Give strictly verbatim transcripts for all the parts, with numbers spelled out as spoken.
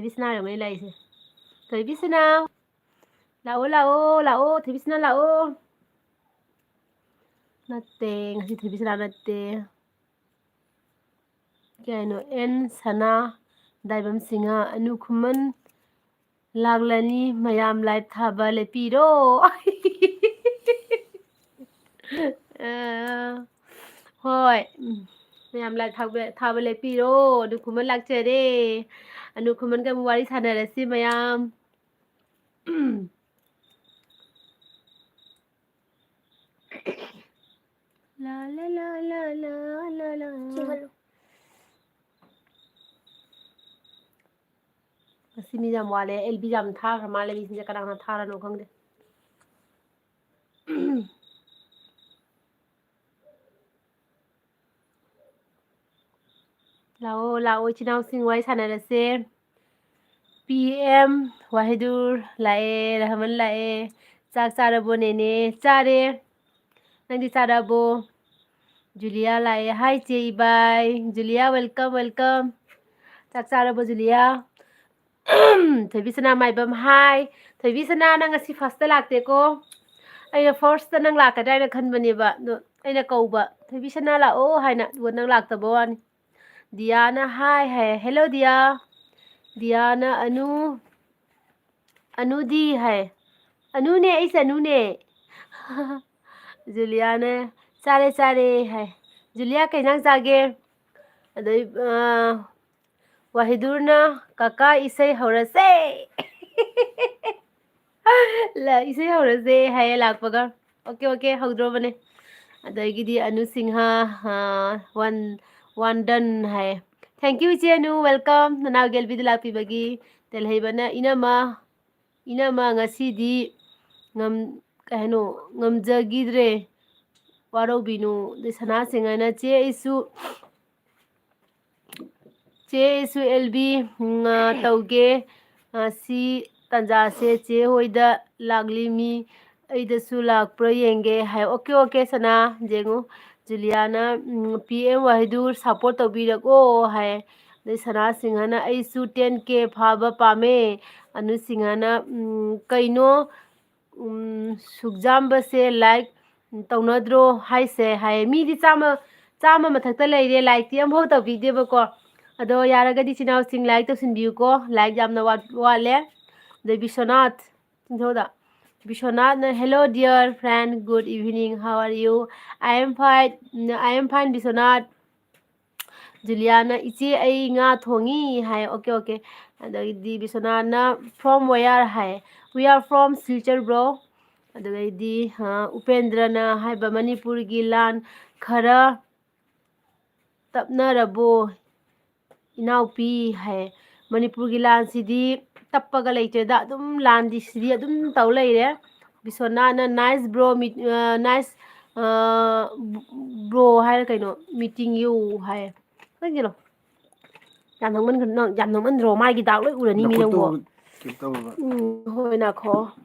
ꯊꯣꯏꯕꯤꯁꯅꯥ ꯑꯣꯏꯔꯝꯒꯅꯤ ꯂꯥꯛꯏꯁꯦ꯫ ꯊꯣꯏꯕꯤꯁꯅꯥ꯫ ꯂꯥꯛꯑꯣ, ꯂꯥꯛꯑꯣ, ꯂꯥꯛꯑꯣ, ꯊꯣꯏꯕꯤꯁꯅꯥ ꯂꯥꯛꯑꯣ꯫ ꯅꯠꯇꯦ, ꯉꯁꯤ ꯊꯣꯏꯕꯤꯁꯅꯥ ꯅꯠꯇꯦ꯫ ꯀꯩꯅꯣ, ꯑꯦꯟ ꯁꯅꯥ, ꯗꯥꯏꯕꯝ ꯁꯤꯡꯍ, ꯑꯅꯨ ꯈꯨꯃꯟ, ꯂꯥꯛꯂꯅꯤ ꯃꯌꯥꯝ live ꯊꯥꯕ ꯂꯦꯞꯄꯤꯔꯣ꯫ ꯑ, ꯍꯣꯏ꯫ ꯎꯝ꯫ ꯃꯌꯥꯝ live ꯊꯥꯕ, ꯊꯥꯕ ꯂꯦꯞꯄꯤꯔꯣ꯫ ꯑꯅꯨ ꯈꯨꯃꯟ ꯂꯥꯛꯆꯔꯦ꯫ ꯑꯅꯨ ꯈꯨꯃꯟꯒ ꯑꯃꯨꯛ ꯋꯥꯔꯤ ꯁꯥꯟꯅꯔꯁꯤ ꯃꯌꯥꯝ꯫ ꯂꯥ, ꯂꯥ, ꯂꯥ, ꯂꯥ, ꯂꯥ, ꯂꯥ, ꯂꯥ꯫ ꯆꯤꯡꯈꯠꯂꯨ꯫ ꯉꯁꯤ ꯃꯤ ꯌꯥꯝ ꯋꯥꯠꯂꯦ꯫ ꯑꯦꯜ ꯕꯤ ꯌꯥꯝ ꯊꯥꯈ꯭ꯔ ꯃꯥꯜꯂꯦ꯫ ꯃꯤꯁꯤꯡꯁꯦ ꯀꯅꯥ ꯀꯅꯥ ꯊꯥꯔꯅꯣ ꯈꯪꯗꯦ꯫ ꯂꯥꯛꯑꯣ, ꯂꯥꯛꯑꯣ, ꯏꯆꯤꯟ ꯏꯅꯥꯎꯁꯤꯡ ꯋꯥꯔꯤ ꯁꯥꯟꯅꯔꯁꯦ꯫ ꯄꯤ ꯑꯦꯝ ꯋꯥꯍꯤꯗꯨꯔ ꯂꯥꯛꯑꯦ, ꯔꯍꯃꯟ ꯂꯥꯛꯑꯦ꯫ ꯆꯥꯛ ꯆꯥꯔꯕꯣ ꯅꯦꯅꯦ? ꯆꯥꯔꯦ꯫ ꯅꯪꯗꯤ ꯆꯥꯔꯕꯣ? ꯖꯨꯂꯤꯌꯥ ꯂꯥꯛꯑꯦ꯫ Hi ꯆꯦ ꯏꯕꯥꯏ꯫ ꯖꯨꯂꯤꯌꯥ, welcome, welcome꯫ ꯆꯥꯛ ꯆꯥꯔꯕꯣ ꯖꯨꯂꯤꯌꯥ? ꯊꯣꯏꯕꯤꯁꯅꯥ ꯃꯥꯏꯕꯝ, hi꯫ ꯊꯣꯏꯕꯤꯁꯅꯥ, ꯅꯪ ꯉꯁꯤ first ꯂꯥꯛꯇꯦꯀꯣ꯫ ꯑꯩꯅ first ꯅꯪ ꯂꯥꯛꯀꯗ꯭ꯔꯥ ꯍꯥꯏꯅ ꯈꯟꯕꯅꯦꯕ꯫ ꯑꯗꯣ ꯑꯩꯅ ꯀꯧꯕ, "ꯊꯣꯏꯕꯤꯁꯅꯥ ꯂꯥꯛꯑꯣ" ꯍꯥꯏꯅ, ꯑꯗꯨꯒ ꯅꯪ ꯂꯥꯛꯇꯕ ꯋꯥꯅꯤ꯫ ꯗꯤꯌꯥꯅ hi ꯍꯥꯏ꯫ Hello ꯗꯤꯌꯥ꯫ ꯗꯤꯌꯥꯅ ꯑꯅꯨ, "ꯑꯅꯨꯗꯤ?" ꯍꯥꯏ꯫ "ꯑꯅꯨꯅꯦ, ꯑꯩꯁꯦ ꯑꯅꯨꯅꯦ꯫" ꯖꯨꯂꯤꯌꯥꯅ, "ꯆꯥꯔꯦ, ꯆꯥꯔꯦ" ꯍꯥꯏ꯫ ꯖꯨꯂꯤꯌꯥ, ꯀꯩ ꯏꯟꯖꯥꯡ ꯆꯥꯒꯦ? ꯑꯗꯩ, ꯑ, ꯋꯥꯍꯤꯗꯨꯔꯅ, "ꯀꯀꯥ, ꯏꯁꯩ ꯍꯧꯔꯁꯦ!" ꯂ-, "ꯏꯁꯩ ꯍꯧꯔꯁꯦ" ꯍꯥꯏꯌꯦ ꯂꯥꯛꯄꯒ꯫ "Okay, okay, ꯍꯧꯗ꯭ꯔꯣꯕꯅꯦ꯫" ꯑꯗꯒꯤꯗꯤ ꯑꯅꯨ ꯁꯤꯡꯍ, ꯑ, "One, one done" ꯍꯥꯏꯌꯦ꯫ Thank you, ꯏꯆꯦ ꯑꯅꯨ, welcome, ꯅꯅꯥꯎ ꯒꯦꯜꯕꯤꯗ ꯂꯥꯛꯄꯤꯕꯒꯤ꯫ ꯇꯦꯜꯍꯩꯕꯅ, "ꯏꯅꯝꯃ, ꯏꯅꯝꯃ, ꯉꯁꯤꯗꯤ ꯉꯝ-, ꯀꯩ ꯍꯥꯏꯅꯣ, ꯉꯝꯖꯈꯤꯗ꯭ꯔꯦ, ꯋꯥꯔꯧꯕꯤꯅꯨ꯫" ꯑꯗꯩ ꯁꯅꯥ ꯁꯤꯡꯍꯅ, "ꯆꯦ, ꯑꯩꯁꯨ, ꯆꯦ, ꯑꯩꯁꯨ ꯑꯦꯜ ꯕꯤ, ꯎꯝ, ꯑ, ꯇꯧꯒꯦ꯫ ꯑ, ꯁꯤ ꯇꯥꯟꯖꯥꯁꯦ ꯆꯦ ꯍꯣꯏꯗ ꯂꯥꯛꯂꯤ ꯃꯤ, ꯑꯩꯗꯁꯨ ꯂꯥꯛꯄ꯭ꯔꯥ ꯌꯦꯡꯒꯦ" ꯍꯥꯏ꯫ "Okay, okay, ꯁꯅꯥ, ꯌꯦꯡꯉꯨ꯫" ꯖꯨꯂꯤꯌꯥꯅ, ꯎꯝ, "ꯄꯤ ꯑꯦꯝ ꯋꯥꯍꯤꯗꯨꯔ support ꯇꯧꯕꯤꯔꯛꯑꯣ" ꯍꯥꯏ꯫ ꯑꯗꯩ ꯁꯅꯥ ꯁꯤꯡꯍꯅ "ꯑꯩꯁꯨ ten K ꯐꯥꯕ ꯄꯥꯝꯃꯦ"꯫ ꯑꯅꯨ ꯁꯤꯡꯍꯅ, "ꯎꯝ, ꯀꯩꯅꯣ, ꯎꯝ, ꯁꯨꯛꯖꯥꯝꯕꯁꯦ like ꯇꯧꯅꯗ꯭ꯔꯣ ꯍꯥꯏꯁꯦ?" ꯍꯥꯏꯌꯦ꯫ ꯃꯤꯗꯤ ꯆꯥꯝꯃ, ꯆꯥꯝꯃ ꯃꯊꯛꯇ ꯂꯩꯔꯦ, likeꯇꯤ ꯑꯝꯐꯥꯎ ꯇꯧꯕꯤꯗꯦꯕꯀꯣ꯫ ꯑꯗꯣ ꯌꯥꯔꯒꯗꯤ ꯏꯆꯤꯟ ꯏꯅꯥꯎꯁꯤꯡ like ꯇꯧꯁꯤꯟꯕꯤꯌꯨꯀꯣ, like ꯌꯥꯝꯅ ꯋꯥꯠ-, ꯋꯥꯠꯂꯦ꯫ ꯑꯗꯩ Vishwanath, ꯁꯤꯡꯊꯧꯗ꯫ ꯕꯤꯁ꯭ꯋꯅꯥꯊꯅ, "Hello dear friend, good evening, how are you? I am fine, I am fine, Vishwanath". ꯖꯨꯂꯤꯌꯥꯅ, "ꯏꯆꯦ, ꯑꯩ ꯉꯥ ꯊꯣꯡꯉꯤ" ꯍꯥꯏ꯫ "Okay, okay." ꯑꯗꯒꯤꯗꯤ ꯕꯤꯁ꯭ꯋꯅꯥꯊꯅ, "From where?" High. "We are from Silchar, bro." ꯑꯗꯨꯗꯩꯗꯤ, ꯑ, ꯎꯄꯦꯟꯗ꯭ꯔꯅ ꯍꯥꯏꯕ, "ꯃꯅꯤꯄꯨꯔꯒꯤ ꯂꯥꯟ ꯈꯔ ꯇꯞꯅꯔꯕꯣ ꯏꯅꯥꯎꯄꯤ?" ꯍꯥꯏ꯫ ꯃꯅꯤꯄꯨꯔꯒꯤ ꯂꯥꯟꯁꯤꯗꯤ ꯇꯞꯄꯒ ꯂꯩꯇ꯭ꯔꯦꯗ, ꯑꯗꯨꯝ ꯂꯥꯟꯗꯤ ꯁꯤꯗꯤ ꯑꯗꯨꯝ ꯇꯧ ꯂꯩꯔꯦ꯫ ꯕꯤꯁ꯭ꯋꯅꯥꯊꯅ, "Nice bro, meet-, ꯑ, nice, ꯑ, bro" ꯍꯥꯏꯔ ꯀꯩꯅꯣ, "Meeting you" ꯍꯥꯏ꯫ ꯈꯪꯗꯦ, ꯌꯥꯝ ꯅꯣꯛꯃꯟꯒꯅꯨ, ꯅꯪ ꯌꯥꯝ ꯅꯣꯛꯃꯟꯗ꯭ꯔꯣ? ꯃꯥꯏꯒꯤ ꯗꯥꯛ ꯂꯣꯏ ꯎꯔꯅꯤ ꯃꯤ ꯅꯪꯕꯣ꯫ ꯅꯈꯨꯠꯇꯣ ꯀꯩꯅꯣ ꯇꯧꯔꯕ? ꯎꯝ, ꯍꯣꯏ, ꯅꯥꯈꯣ꯫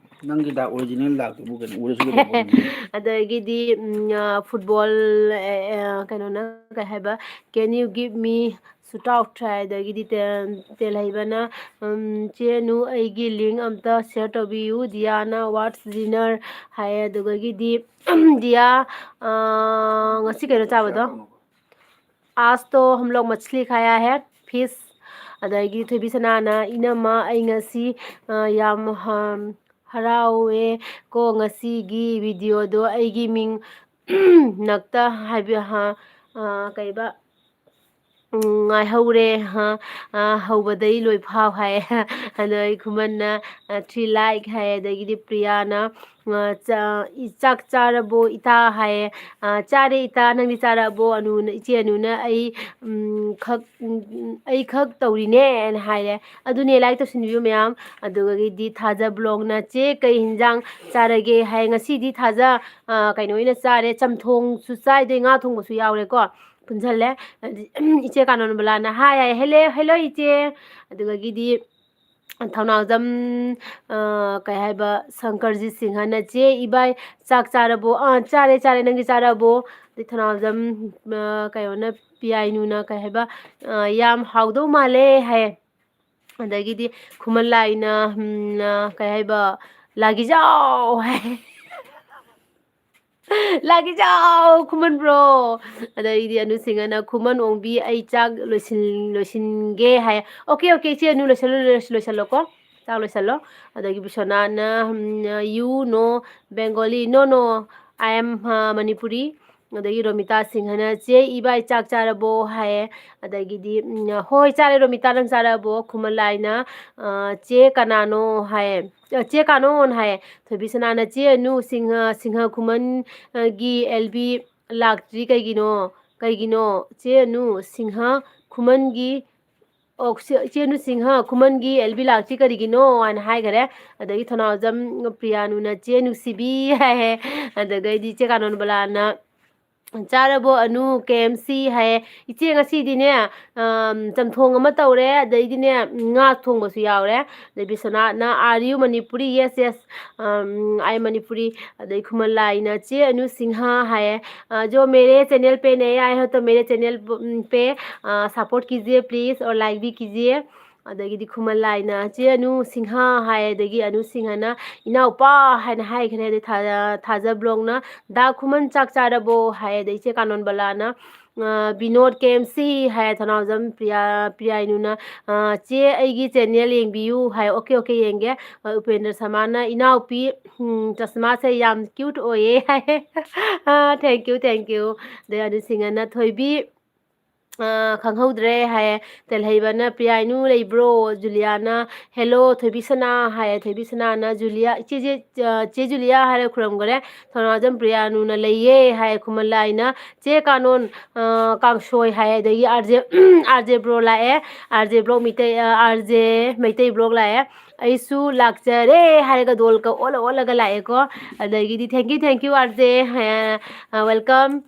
ꯅꯪꯒꯤ ꯗꯥꯛ original ꯗꯥꯛꯇꯨꯕꯨ ꯀꯩꯅꯣ ꯎꯔꯁꯨ ꯀꯩꯗꯧꯕ? ꯑꯗꯒꯤꯗꯤ, ꯎꯝ, ꯑ, football, ꯑꯦ, ꯑꯦ, ꯀꯩꯅꯣꯅ ꯀꯩ ꯍꯥꯏꯕ? "Can you give me shout out?" ꯍꯥꯏ꯫ ꯑꯗꯒꯤꯗꯤ ꯇꯦ-, ꯇꯦꯜꯍꯩꯕꯅ, ꯎꯝ, "ꯆꯦ ꯅꯨ, ꯑꯩꯒꯤ link ꯑꯝꯇ share ꯇꯧꯕꯤꯌꯨ"꯫ ꯗꯤꯌꯥꯅ, "What's dinner?" ꯍꯥꯏ꯫ ꯑꯗꯨꯗꯒꯤꯗꯤ, ꯗꯤꯌꯥ, ꯑ, ꯉꯁꯤ ꯀꯩꯅꯣ ꯆꯥꯕꯗꯣ? "आज तो हम लोग मछली खाया है, fish"꯫ ꯑꯗꯒꯤ ꯊꯣꯏꯕꯤꯁꯅꯥꯅ, "ꯏꯅꯝꯃ, ꯑꯩ ꯉꯁꯤ, ꯑ, ꯌꯥꯝ ꯍ-, ꯍꯔꯥꯎꯋꯦ ꯀꯣ, ꯉꯁꯤꯒꯤ videoꯗꯣ ꯑꯩꯒꯤ ꯃꯤꯡ ꯅꯛꯇ ꯍꯥꯏꯕꯤ-, ꯍ-, ꯑ, ꯀꯩꯕ, ꯎꯝ, ꯉꯥꯏꯍꯧꯔꯦ, ꯍ, ꯑ, ꯍꯧꯕꯗꯩ ꯂꯣꯏ ꯐꯥꯎ" ꯍꯥꯏ꯫ ꯑꯗꯣ ꯑꯩ ꯈꯨꯃꯟꯅ, ꯑ, "Three like" ꯍꯥꯏ꯫ ꯑꯗꯒꯤꯗꯤ ꯄ꯭ꯔꯤꯌꯥꯅ, ꯑ, "ꯆꯥ-, ꯏ-, ꯆꯥꯛ ꯆꯥꯔꯕꯣ ꯏꯇꯥ?" ꯍꯥꯏꯌꯦ꯫ "ꯑ, ꯆꯥꯔꯦ ꯏꯇꯥ, ꯅꯪꯗꯤ ꯆꯥꯔꯕꯣ?" ꯑꯅꯨꯅ, ꯏꯆꯦ ꯑꯅꯨꯅ, "ꯑꯩ, ꯎꯝ, ꯈꯛ, ꯎꯝ, ꯑꯩ ꯈꯛ ꯇꯧꯔꯤꯅꯦꯅ" ꯍꯥꯏꯔꯦ꯫ ꯑꯗꯨꯅꯦ, like ꯇꯧꯁꯤꯟꯕꯤꯌꯨ ꯃꯌꯥꯝ꯫ ꯑꯗꯨꯗꯒꯤꯗꯤ ꯊꯥꯖ ꯕ꯭ꯂꯣꯛꯅ, "ꯆꯦ, ꯀꯩ ꯍꯤꯟꯖꯥꯡ ꯆꯥꯔꯒꯦ?" ꯍꯥꯏ꯫ "ꯉꯁꯤꯗꯤ ꯊꯥꯖ, ꯑ, ꯀꯩꯅꯣ ꯑꯣꯏꯅ ꯆꯥꯔꯦ, ꯆꯝꯊꯣꯡꯁꯨ ꯆꯥꯏ, ꯑꯗꯩ ꯉꯥ ꯊꯣꯡꯕꯁꯨ ꯌꯥꯎꯔꯦꯀꯣ, ꯄꯨꯟꯁꯜꯂꯦ"꯫ ꯑꯗꯤ-, ꯏꯆꯦ ꯀꯥꯅꯣꯟꯕꯂꯥꯅ, "ꯍꯥꯏ, ꯍꯥꯏ, hello, hello ꯏꯆꯦ"꯫ ꯑꯗꯨꯗꯒꯤꯗꯤ ꯊꯧꯅꯥꯎꯖꯝ, ꯑ, ꯀꯩ ꯍꯥꯏꯕ, ꯁꯪꯀꯔꯖꯤꯠ ꯁꯤꯡꯍꯅ, "ꯆꯦ, ꯏꯕꯥꯏ ꯆꯥꯛ ꯆꯥꯔꯕꯣ?" "ꯑꯥ, ꯆꯥꯔꯦ, ꯆꯥꯔꯦ, ꯅꯪꯗꯤ ꯆꯥꯔꯕꯣ?" ꯑꯗꯩ ꯊꯧꯅꯥꯎꯖꯝ, ꯑ, ꯀꯩꯅꯣꯅ, ꯄꯤꯌꯥꯏꯅꯨꯅ ꯀꯩ ꯍꯥꯏꯕ, ꯑ, "ꯌꯥꯝ ꯍꯥꯎꯗꯧ ꯃꯥꯜꯂꯦ" ꯍꯥꯏ꯫ ꯑꯗꯒꯤꯗꯤ ꯈꯨꯃꯟ ꯂꯥꯏꯅ, ꯎꯝ, ꯑ, ꯀꯩ ꯍꯥꯏꯕ, "ꯂꯥꯒꯤꯖꯥꯎ" ꯍꯥꯏ꯫ "ꯂꯥꯒꯤꯖꯥꯎ, ꯈꯨꯃꯟ bro!" ꯑꯗꯩꯗꯤ ꯑꯅꯨ ꯁꯤꯡꯍꯅ, "ꯈꯨꯃꯟ ꯑꯣꯡꯕꯤ, ꯑꯩ ꯆꯥꯛ ꯂꯣꯏꯁꯤꯟ-, ꯂꯣꯏꯁꯤꯟꯒꯦ" ꯍꯥꯏ꯫ "Okay, okay, ꯏꯆꯦ ꯑꯅꯨ, ꯂꯣꯏꯁꯜꯂꯣ, ꯂꯣꯏꯁ-, ꯂꯣꯏꯁꯜꯂꯣꯀꯣ, ꯆꯥꯛ ꯂꯣꯏꯁꯜꯂꯣ"꯫ ꯑꯗꯒꯤ ꯕꯤꯁ꯭ꯋꯅꯥꯊꯅ, ꯎꯝ, "You know Bengali?" "No, no, I am, uh, Manipuri." ꯑꯗꯒꯤ ꯔꯣꯃꯤꯇꯥ ꯁꯤꯡꯍꯅ, "ꯆꯦ ꯏꯕꯥꯏ ꯆꯥꯛ ꯆꯥꯔꯕꯣ?" ꯍꯥꯏꯌꯦ꯫ ꯑꯗꯒꯤꯗꯤ, ꯎꯝ, "ꯍꯣꯏ, ꯆꯥꯔꯦ ꯔꯣꯃꯤꯇꯥ, ꯅꯪ ꯆꯥꯔꯕꯣ?" ꯈꯨꯃꯟ ꯂꯥꯏꯅ, ꯑ, "ꯆꯦ ꯀꯅꯥꯅꯣ?" ꯍꯥꯏꯌꯦ꯫ "ꯑ, ꯆꯦ ꯀꯥꯅꯣꯟ?" ꯍꯥꯏꯌꯦ꯫ ꯊꯣꯏꯕꯤꯁꯅꯥꯅ, "ꯆꯦ ꯑꯅꯨ ꯁꯤꯡꯍ, ꯁꯤꯡꯍ ꯈꯨꯃꯟꯒꯤ L B ꯂꯥꯛꯇ꯭ꯔꯤ ꯀꯩꯒꯤꯅꯣ? ꯀꯩꯒꯤꯅꯣ? ꯆꯦ ꯑꯅꯨ ꯁꯤꯡꯍ ꯈꯨꯃꯟꯒꯤ, ꯑꯣ, ꯆꯦ-, ꯆꯦ ꯑꯅꯨ ꯁꯤꯡꯍ ꯈꯨꯃꯟꯒꯤ L B ꯂꯥꯛꯇ꯭ꯔꯤ ꯀꯔꯤꯒꯤꯅꯣ?" ꯍꯥꯏꯅ ꯍꯥꯏꯈꯔꯦ꯫ ꯑꯗꯒꯤ ꯊꯧꯅꯥꯎꯖꯝ ꯄ꯭ꯔꯤꯌꯥꯅꯨꯅ, "ꯆꯦ ꯅꯨꯡꯁꯤꯕꯤ" ꯍꯥꯏꯌꯦ꯫ ꯑꯗꯒꯩꯗꯤ ꯆꯦ ꯀꯥꯅꯣꯟꯕꯂꯥꯅ, "ꯆꯥꯔꯕꯣ ꯑꯅꯨ, K M C?" ꯍꯥꯏꯌꯦ꯫ "ꯏꯆꯦ, ꯉꯁꯤꯗꯤꯅꯦ, ꯑꯝ, ꯆꯝꯊꯣꯡ ꯑꯃ ꯇꯧꯔꯦ, ꯑꯗꯩꯗꯤꯅꯦ, ꯉꯥ ꯊꯣꯡꯕꯁꯨ ꯌꯥꯎꯔꯦ"꯫ ꯑꯗꯩ ꯕꯤꯁ꯭ꯋꯅꯥꯊꯅ, "Are you Manipuri?" "Yes, yes, um, I am Manipuri." ꯑꯗꯩ ꯈꯨꯃꯟ ꯂꯥꯏꯅ, "ꯆꯦ ꯑꯅꯨ ꯁꯤꯡꯍ" ꯍꯥꯏꯌꯦ, "ꯑ, जो मेरे channel पे नए आए हो तो मेरे channel, ꯎꯝ, पे, ꯑ, support कीजिए please और like भी कीजिए"꯫ ꯑꯗꯒꯤꯗꯤ ꯈꯨꯃꯟ ꯂꯥꯏꯅ, "ꯆꯦ ꯑꯅꯨ ꯁꯤꯡꯍ" ꯍꯥꯏ꯫ ꯑꯗꯒꯤ ꯑꯅꯨ ꯁꯤꯡꯍꯅ, "ꯏꯅꯥꯎꯄꯥ" ꯍꯥꯏꯅ ꯍꯥꯏꯈ꯭ꯔꯦ꯫ ꯑꯗꯩ ꯊꯥ-, ꯊꯥꯖ ꯕ꯭ꯂꯣꯛꯅ, "ꯗꯥ ꯈꯨꯃꯟ ꯆꯥꯛ ꯆꯥꯔꯕꯣ?" ꯍꯥꯏ꯫ ꯑꯗꯩ ꯏꯆꯦ ꯀꯥꯅꯣꯟꯕꯂꯥꯅ, ꯑ, "ꯕꯤꯅꯣꯗ K M C" ꯍꯥꯏ꯫ ꯊꯧꯅꯥꯎꯖꯝ ꯄ꯭ꯔꯤꯌꯥ, ꯄ꯭ꯔꯤꯌꯥꯏꯅꯨꯅ, ꯑ, "ꯆꯦ, ꯑꯩꯒꯤ channel ꯌꯦꯡꯕꯤꯌꯨ" ꯍꯥꯏ꯫ "Okay, okay, ꯌꯦꯡꯒꯦ"꯫ ꯑ, ꯎꯄꯦꯟꯗ꯭ꯔ ꯁꯃꯥꯅ, "ꯏꯅꯥꯎꯄꯤ, ꯎꯝ, ꯆꯁꯃꯥꯁꯦ ꯌꯥꯝ cute ꯑꯣꯏꯌꯦ" ꯍꯥꯏ꯫ ꯑ, "Thank you, thank you"꯫ ꯑꯗꯩ ꯑꯅꯨ ꯁꯤꯡꯍꯅ, "ꯊꯣꯏꯕꯤ, ꯑ, ꯈꯪꯍꯧꯗ꯭ꯔꯦ" ꯍꯥꯏꯌꯦ꯫ ꯇꯦꯜꯍꯩꯕꯅ, "ꯄ꯭ꯔꯤꯌꯥꯏꯅꯨ ꯂꯩꯕ꯭ꯔꯣ?" ꯖꯨꯂꯤꯌꯥꯅ, "Hello, ꯊꯣꯏꯕꯤꯁꯅꯥ" ꯍꯥꯏꯌꯦ꯫ ꯊꯣꯏꯕꯤꯁꯅꯥꯅ, "ꯖꯨꯂꯤꯌꯥ, ꯏꯆꯦ, ꯆꯦ, ꯑ, ꯆꯦ ꯖꯨꯂꯤꯌꯥ" ꯍꯥꯏꯔ ꯈꯨꯔꯨꯝꯈꯔꯦ꯫ ꯊꯧꯅꯥꯎꯖꯝ ꯄ꯭ꯔꯤꯌꯥꯅꯨꯅ, "ꯂꯩꯌꯦ" ꯍꯥꯏꯌꯦ꯫ ꯈꯨꯃꯟ ꯂꯥꯏꯅ, "ꯆꯦ ꯀꯥꯅꯣꯟ, ꯑ, ꯀꯥꯡꯁꯣꯏ" ꯍꯥꯏꯌꯦ꯫ ꯑꯗꯒꯤ R J, R J bro ꯂꯥꯛꯑꯦ꯫ R J bro ꯃꯩꯇꯩ, ꯑ, R J ꯃꯩꯇꯩ bro ꯂꯥꯛꯑꯦ꯫ "ꯑꯩꯁꯨ ꯂꯥꯛꯆꯔꯦ" ꯍꯥꯏꯔꯒ ꯗꯣꯜꯒ ꯑꯣꯜꯂ ꯑꯣꯜꯂꯒ ꯂꯥꯛꯑꯦꯀꯣ꯫ ꯑꯗꯒꯤꯗꯤ, "Thank you, thank you, R J, ꯑ, welcome"꯫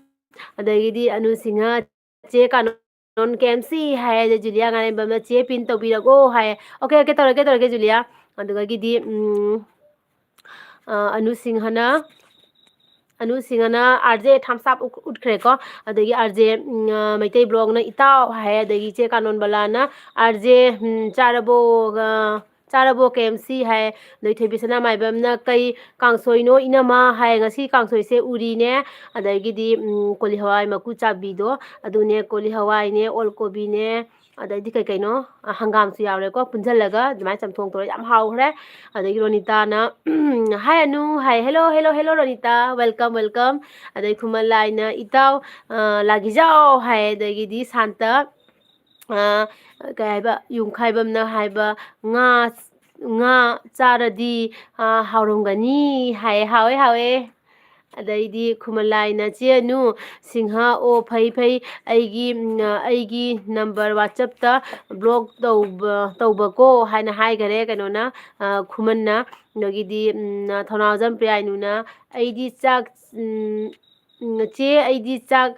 ꯑꯗꯒꯤꯗꯤ ꯑꯅꯨ ꯁꯤꯡꯍ, "ꯆꯦ ꯀꯥꯅꯣꯟ K M C" ꯍꯥꯏ꯫ ꯑꯗ ꯖꯨꯂꯤꯌꯥ ꯉꯥꯔꯦꯝꯕꯝꯅ, "ꯆꯦ pin ꯇꯧꯕꯤꯔꯒꯣ" ꯍꯥꯏ꯫ "Okay, okay, ꯇꯧꯔꯒꯦ, ꯇꯧꯔꯒꯦ, ꯖꯨꯂꯤꯌꯥ"꯫ ꯑꯗꯨꯗꯒꯤꯗꯤ, ꯎꯝ, ꯑ, ꯑꯅꯨ ꯁꯤꯡꯍꯅ, ꯑꯅꯨ ꯁꯤꯡꯍꯅ ꯑꯥꯔ ꯖꯦ ꯊꯝꯁ ꯑꯞ ꯎꯠꯈ꯭ꯔꯦꯀꯣ꯫ ꯑꯗꯒꯤ ꯑꯥꯔ ꯖꯦ, ꯎꯝ, ꯑ, ꯃꯩꯇꯩ ꯕ꯭ꯂꯣꯛꯅ ꯏꯇꯥꯎ ꯍꯥꯏ꯫ ꯑꯗꯒꯤ ꯏꯆꯦ ꯀꯥꯅꯣꯟꯕꯂꯥꯅ ꯑꯥꯔ ꯖꯦ, ꯎꯝ, ꯆꯥꯔꯕꯣ, ꯑ, ꯆꯥꯔꯕꯣ ꯀꯦ ꯑꯦꯝ ꯁꯤ ꯍꯥꯏ꯫ ꯑꯗꯩ ꯊꯣꯏꯕꯤ ꯁꯅꯥꯃꯥꯏꯕꯝꯅ ꯀꯩ ꯀꯥꯡꯁꯣꯏꯅꯣ ꯏꯅꯝꯃ ꯍꯥꯏ꯫ ꯉꯁꯤ ꯀꯥꯡꯁꯣꯏꯁꯦ ꯎꯔꯤꯅꯦ, ꯑꯗꯒꯤꯗꯤ, ꯎꯝ, ꯀꯣꯂꯤ ꯍꯋꯥꯏ ꯃꯀꯨ ꯆꯥꯕꯤꯗꯣ ꯑꯗꯨꯅꯦ, ꯀꯣꯂꯤ ꯍꯋꯥꯏꯅꯦ, ꯑꯣꯜ ꯀꯣꯕꯤꯅꯦ, ꯑꯗꯩꯗꯤ ꯀꯩ ꯀꯩꯅꯣ, ꯑ, ꯍꯪꯒꯥꯝꯁꯨ ꯌꯥꯎꯔꯦꯀꯣ, ꯄꯨꯟꯁꯤꯜꯂꯒ ꯑꯗꯨꯃꯥꯏꯅ ꯆꯝꯊꯣꯡ ꯇꯧꯔ ꯌꯥꯝ ꯍꯥꯎꯈ꯭ꯔꯦ꯫ ꯑꯗꯒꯤ ꯔꯣꯅꯤꯇꯥꯅ, "ꯍꯥꯏ ꯑꯅꯨ" ꯍꯥꯏ꯫ "Hello, hello, hello, ꯔꯣꯅꯤꯇꯥ, welcome, welcome"꯫ ꯑꯗꯩ ꯈꯨꯃꯟ ꯂꯥꯏꯅ "ꯏꯇꯥꯎ, ꯑ, ꯂꯥꯒꯤꯖꯥꯎ" ꯍꯥꯏ꯫ ꯑꯗꯒꯤꯗꯤ ꯁꯥꯟꯇ, ꯑ, ꯀꯩ ꯍꯥꯏꯕ, ꯌꯨꯝꯈꯥꯏꯕꯝꯅ ꯍꯥꯏꯕ, "ꯉꯥ, ꯉꯥ ꯆꯥꯔꯗꯤ, ꯑ, ꯍꯥꯎꯔꯝꯒꯅꯤ" ꯍꯥꯏ꯫ ꯍꯥꯎꯋꯦ, ꯍꯥꯎꯋꯦ꯫ ꯑꯗꯩꯗꯤ ꯈꯨꯃꯟ ꯂꯥꯏꯅ, "ꯆꯦ ꯑꯅꯨ ꯁꯤꯡꯍ, ꯑꯣ, ꯐꯩ, ꯐꯩ, ꯑꯩꯒꯤ, ꯎꯝ, ꯑꯩꯒꯤ ꯅꯝꯕꯔ WhatsApp-ꯇ ꯕ꯭ꯂꯣꯛ ꯇꯧꯕ, ꯇꯧꯕꯀꯣ" ꯍꯥꯏꯅ ꯍꯥꯏꯈꯔꯦ ꯀꯩꯅꯣꯅ, ꯑ, ꯈꯨꯃꯟꯅ꯫ ꯑꯗꯒꯤꯗꯤ, ꯎꯝ, ꯊꯧꯅꯥꯎꯖꯝ ꯄ꯭ꯔꯤꯌꯥꯏꯅꯨꯅ, "ꯑꯩꯗꯤ ꯆꯥꯛ, ꯎꯝ, ꯎꯝ, ꯆꯦ, ꯑꯩꯗꯤ ꯆꯥꯛ,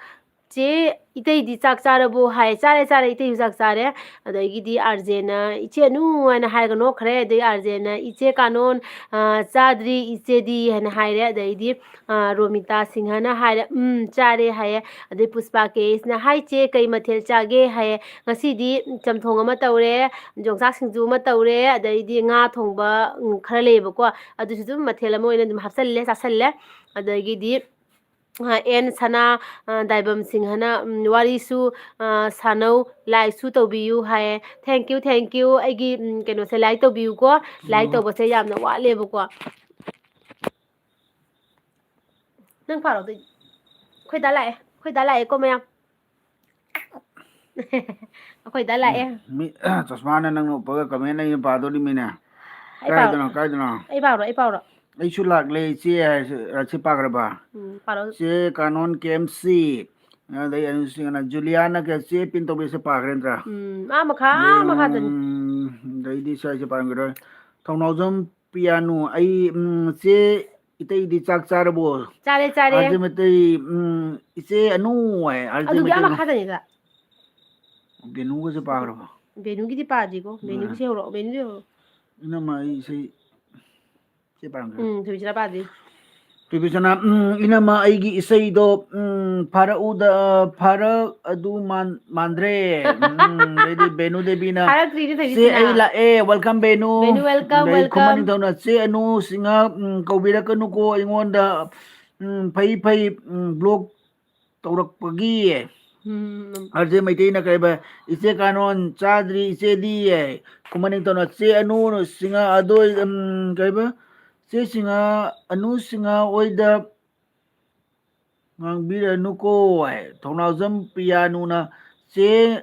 ꯆꯦ, ꯏꯇꯩꯗꯤ ꯆꯥꯛ ꯆꯥꯔꯕꯣ?" ꯍꯥꯏ꯫ "ꯆꯥꯔꯦ, ꯆꯥꯔꯦ, ꯏꯇꯩꯁꯨ ꯆꯥꯛ ꯆꯥꯔꯦ"꯫ ꯑꯗꯒꯤꯗꯤ ꯑꯥꯔ ꯖꯦꯅ, "ꯏꯆꯦ ꯑꯅꯨ" ꯍꯥꯏꯅ ꯍꯥꯏꯔꯒ ꯅꯣꯛꯈ꯭ꯔꯦ꯫ ꯑꯗꯩ ꯑꯥꯔ ꯖꯦꯅ, "ꯏꯆꯦ ꯀꯥꯅꯣꯟ, ꯑ, ꯆꯥꯗ꯭ꯔꯤ ꯏꯆꯦꯗꯤ" ꯍꯥꯏꯅ ꯍꯥꯏꯔꯦ꯫ ꯑꯗꯩꯗꯤ, ꯑ, ꯔꯣꯃꯤꯇꯥ ꯁꯤꯡꯍꯅ ꯍꯥꯏꯔꯦ, "ꯎꯝ, ꯆꯥꯔꯦ" ꯍꯥꯏꯌꯦ꯫ ꯑꯗꯩ ꯄꯨꯁꯄꯥ ꯀꯦ ꯑꯦꯁꯅ, "ꯍꯥꯏ ꯆꯦ, ꯀꯩ ꯃꯊꯦꯜ ꯆꯥꯒꯦ?" ꯍꯥꯏꯌꯦ꯫ "ꯉꯁꯤꯗꯤ ꯆꯝꯊꯣꯡ ꯑꯃ ꯇꯧꯔꯦ, ꯌꯣꯡꯆꯥꯛ ꯁꯤꯡꯖꯨ ꯑꯃ ꯇꯧꯔꯦ, ꯑꯗꯩꯗꯤ ꯉꯥ ꯊꯣꯡꯕ, ꯎꯝ, ꯈꯔ ꯂꯩꯌꯦꯕꯀꯣ, ꯑꯗꯨꯁꯨ ꯑꯗꯨꯝ ꯃꯊꯦꯜ ꯑꯃ ꯑꯣꯏꯅ ꯑꯗꯨꯝ ꯍꯥꯞꯆꯜꯂꯦ, ꯆꯥꯁꯜꯂꯦ"꯫ ꯑꯗꯒꯤꯗꯤ ꯑ, ꯑꯦꯟ ꯁꯅꯥ, ꯑ, ꯗꯥꯏꯕꯝ ꯁꯤꯡꯍꯅ, ꯎꯝ, "ꯋꯥꯔꯤꯁꯨ, ꯑ, ꯁꯥꯟꯅꯧ, ꯂꯥꯏꯛꯁꯨ ꯇꯧꯕꯤꯌꯨ" ꯍꯥꯏꯌꯦ꯫ Thank you, thank you꯫ ꯑꯩꯒꯤ, ꯎꯝ, ꯀꯩꯅꯣꯁꯦ ꯂꯥꯏꯛ ꯇꯧꯕꯤꯌꯨꯀꯣ꯫ ꯂꯥꯏꯛ ꯎꯝ꯫ ꯇꯧꯕꯁꯦ ꯌꯥꯝꯅ ꯋꯥꯠꯂꯦꯕꯀꯣ꯫ ꯅꯪ ꯄꯥꯔꯣ ꯑꯗꯨ꯫ ꯑꯩꯈꯣꯏ ꯗꯥ ꯂꯥꯛꯑꯦ, ꯑꯩꯈꯣꯏ ꯗꯥ ꯂꯥꯛꯑꯦꯀꯣ ꯃꯌꯥꯝ꯫ ꯑꯩꯈꯣꯏ ꯗꯥ ꯂꯥꯛꯑꯦ꯫ ꯎꯝ, ꯃꯤ, ꯆꯁꯃꯥꯅ ꯅꯪꯅ ꯎꯞꯄꯒ ꯀꯃꯦꯟ ꯑꯩꯅ ꯄꯥꯗꯣꯔꯤꯃꯤꯅꯦ꯫ ꯑꯩ ꯄꯥꯎ-, ꯀꯥꯏꯗꯅꯣ, ꯀꯥꯏꯗꯅꯣ? ꯑꯩ ꯄꯥꯎꯔꯣ, ꯑꯩ ꯄꯥꯎꯔꯣ? ꯑꯩꯁꯨ ꯂꯥꯛꯂꯦ ꯏꯆꯦ ꯍꯥꯏꯁꯦ, ꯁꯤ ꯄꯥꯈ꯭ꯔꯕ? ꯎꯝ, ꯄꯥꯔꯣ꯫ ꯆꯦ ꯀꯥꯅꯣꯟ ꯀꯦ ꯑꯦꯝ ꯁꯤ, ꯑꯗꯩ ꯑꯅꯨꯁꯤꯡꯅ ꯖꯨꯂꯤꯌꯥꯅ ꯀ-, ꯆꯦ ꯄꯤꯟ ꯇꯧꯕꯤꯁꯦ ꯄꯥꯈ꯭ꯔꯦ ꯅꯠꯇ꯭ꯔꯥ? ꯎꯝ, ꯑꯥ ꯃꯈꯥ, ꯑꯥ ꯑꯗꯩ, ꯃꯈꯥꯗꯅꯤ꯫ ꯎꯝ, ꯑꯗꯩꯗꯤ ꯁ꯭ꯋꯥꯏꯁꯦ ꯄꯥꯔꯝꯈꯤꯔꯣꯏ꯫ ꯊꯧꯅꯥꯎꯖꯝ ꯄꯤꯌꯥꯅꯨ, ꯑꯩ, ꯎꯝ, ꯆꯦ ꯏꯇꯩꯗꯤ ꯆꯥꯛ ꯆꯥꯔꯕꯣ? ꯆꯥꯔꯦ, ꯆꯥꯔꯦ꯫ ꯑꯥꯔ ꯖꯦ ꯃꯩꯇꯩ, ꯎꯝ, ꯏꯆꯦ ꯑꯅꯨ ꯍꯥꯏ, ꯑꯥꯔ ꯖꯦ ꯑꯗꯨꯒꯤ ꯑꯥ ꯃꯩꯇꯩ꯫ ꯃꯈꯥꯗꯅꯤꯗ꯫ ꯕꯦꯅꯨꯒꯁꯦ ꯄꯥꯈ꯭ꯔꯕꯣ? ꯕꯦꯅꯨꯒꯤꯗꯤ ꯄꯥꯗ꯭ꯔꯤꯀꯣ꯫ ꯎꯝ꯫ ꯕꯦꯅꯨꯒꯤꯁꯦ ꯍꯧꯔꯛꯑꯣ, ꯕꯦꯅꯨꯒꯤꯁꯦ ꯍꯧꯔꯛꯑꯣ꯫ ꯏꯅꯝꯃ, ꯑꯩ ꯏꯁꯩ ꯁꯤ ꯄꯥꯔꯝꯒꯦ꯫ ꯎꯝ, ꯊꯣꯏꯕꯤꯆꯥ ꯄꯥꯗ꯭ꯔꯤ꯫ ꯕꯤꯕꯤꯁꯅꯥ, ꯎꯝ, ꯏꯅꯝꯃ, ꯑꯩꯒꯤ ꯏꯁꯩꯗꯣ, ꯎꯝ, ꯐꯥꯔꯛꯎꯗ, ꯐꯥꯔꯛ ꯑꯗꯨ ꯃꯥꯟ-, ꯃꯥꯟꯗ꯭ꯔꯦ꯫ ꯎꯝ, ꯑꯗꯩꯗꯤ ꯕꯦꯅꯨ ꯗꯦꯕꯤꯅ, ꯐꯥꯔꯛꯇ꯭ꯔꯤꯅꯦ "ꯆꯦ, ꯊꯣꯏꯕꯤꯁꯅꯥ꯫ ꯑꯩ ꯂꯥꯛꯑꯦ, welcome ꯕꯦꯅꯨ꯫" ꯕꯦꯅꯨ, welcome, ꯑꯗꯩ ꯈꯨꯃꯟ welcome꯫ ꯅꯤꯡꯊꯧꯅ, "ꯆꯦ ꯑꯅꯨ ꯁꯤꯡꯍ, ꯎꯝ, ꯀꯧꯕꯤꯔꯛꯀꯅꯨꯀꯣ ꯑꯩꯉꯣꯟꯗ, ꯎꯝ, ꯐꯩ ꯐꯩ, ꯎꯝ, block ꯇꯧꯔꯛꯄꯒꯤ꯫" ꯎꯝ꯫ ꯑꯥꯔ ꯖꯦ ꯃꯩꯇꯩꯅ ꯀꯩꯕ, "ꯏꯆꯦ ꯀꯥꯅꯣꯟ ꯆꯥꯗ꯭ꯔꯤ ꯏꯆꯦꯗꯤ", ꯍꯥꯏ꯫ ꯈꯨꯃꯟ ꯅꯤꯡꯊꯧꯅ, "ꯆꯦ ꯑꯅꯨ ꯁꯤꯡꯍ ꯑꯗꯣꯏ, ꯎꯝ, ꯀꯩꯕ, ꯆꯦ ꯁꯤꯡꯍ, ꯑꯅꯨ ꯁꯤꯡꯍ ꯍꯣꯏꯗ ꯉꯥꯡꯕꯤꯔꯅꯨꯀꯣ", ꯍꯥꯏ꯫ ꯊꯧꯅꯥꯎꯖꯝ ꯄ꯭ꯔꯤꯌꯥꯅꯨꯅ, "ꯆꯦ,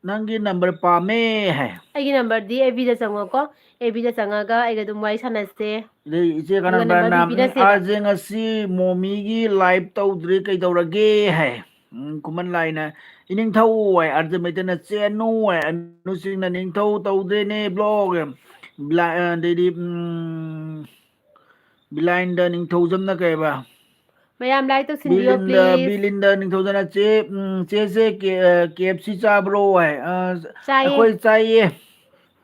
ꯅꯪꯒꯤ number ꯄꯥꯝꯃꯦ", ꯍꯥꯏ꯫ ꯑꯩꯒꯤ numberꯗꯤ ꯑꯦꯐ ꯕꯤꯗ ꯆꯪꯉꯣꯀꯣ, ꯑꯦꯐ ꯕꯤꯗ ꯆꯪꯉꯒ ꯑꯩꯒ ꯑꯗꯨꯝ ꯋꯥꯔꯤ ꯁꯥꯟꯅꯁꯦ꯫ ꯑꯗꯩ ꯏꯆꯦ ꯑꯗꯨꯒ ꯀꯅꯥꯅ numberꯗꯨ ꯄꯤꯅꯁꯦꯕ꯫ "ꯑꯥꯔ ꯖꯦ ꯉꯁꯤ ꯃꯣꯃꯤꯒꯤ live ꯇꯧꯗ꯭ꯔꯦ, ꯀꯩꯗꯧꯔꯒꯦ?" ꯍꯥꯏ꯫ ꯎꯝ, ꯈꯨꯃꯟ ꯂꯥꯏꯅ, "ꯏꯅꯤꯡꯊꯧ" ꯍꯥꯏ, ꯑꯥꯔ ꯖꯦ ꯃꯩꯇꯩꯅ "ꯆꯦ ꯑꯅꯨ" ꯍꯥꯏ, ꯑꯅꯨꯁꯤꯡꯅ "ꯅꯤꯡꯊꯧ ꯇꯧꯗ꯭ꯔꯦꯅꯦ vlog", ꯕ꯭ꯂꯥ-, ꯑꯗꯩꯗꯤ, ꯎꯝ, ꯕꯤꯂꯥꯏꯟꯗ ꯅꯤꯡꯊꯧꯖꯝꯅ ꯀꯩꯕ? ꯃꯌꯥꯝ like ꯇꯧꯁꯤꯟꯕꯤꯌꯣ, ꯕꯤꯂꯤꯟꯗ, please꯫ ꯕꯤꯂꯤꯟꯗ ꯅꯤꯡꯊꯧꯖꯝꯅ, "ꯆꯦ, ꯎꯝ, ꯆꯦ, ꯆꯦ, ꯀꯦ-, ꯑ, ꯀꯦ ꯑꯦꯐ ꯁꯤ ꯆꯥꯕ꯭ꯔꯣ?" ꯍꯥꯏ꯫ ꯑ, ꯆꯥꯏꯌꯦ꯫ "ꯑꯩꯈꯣꯏ ꯆꯥꯏꯌꯦ꯫"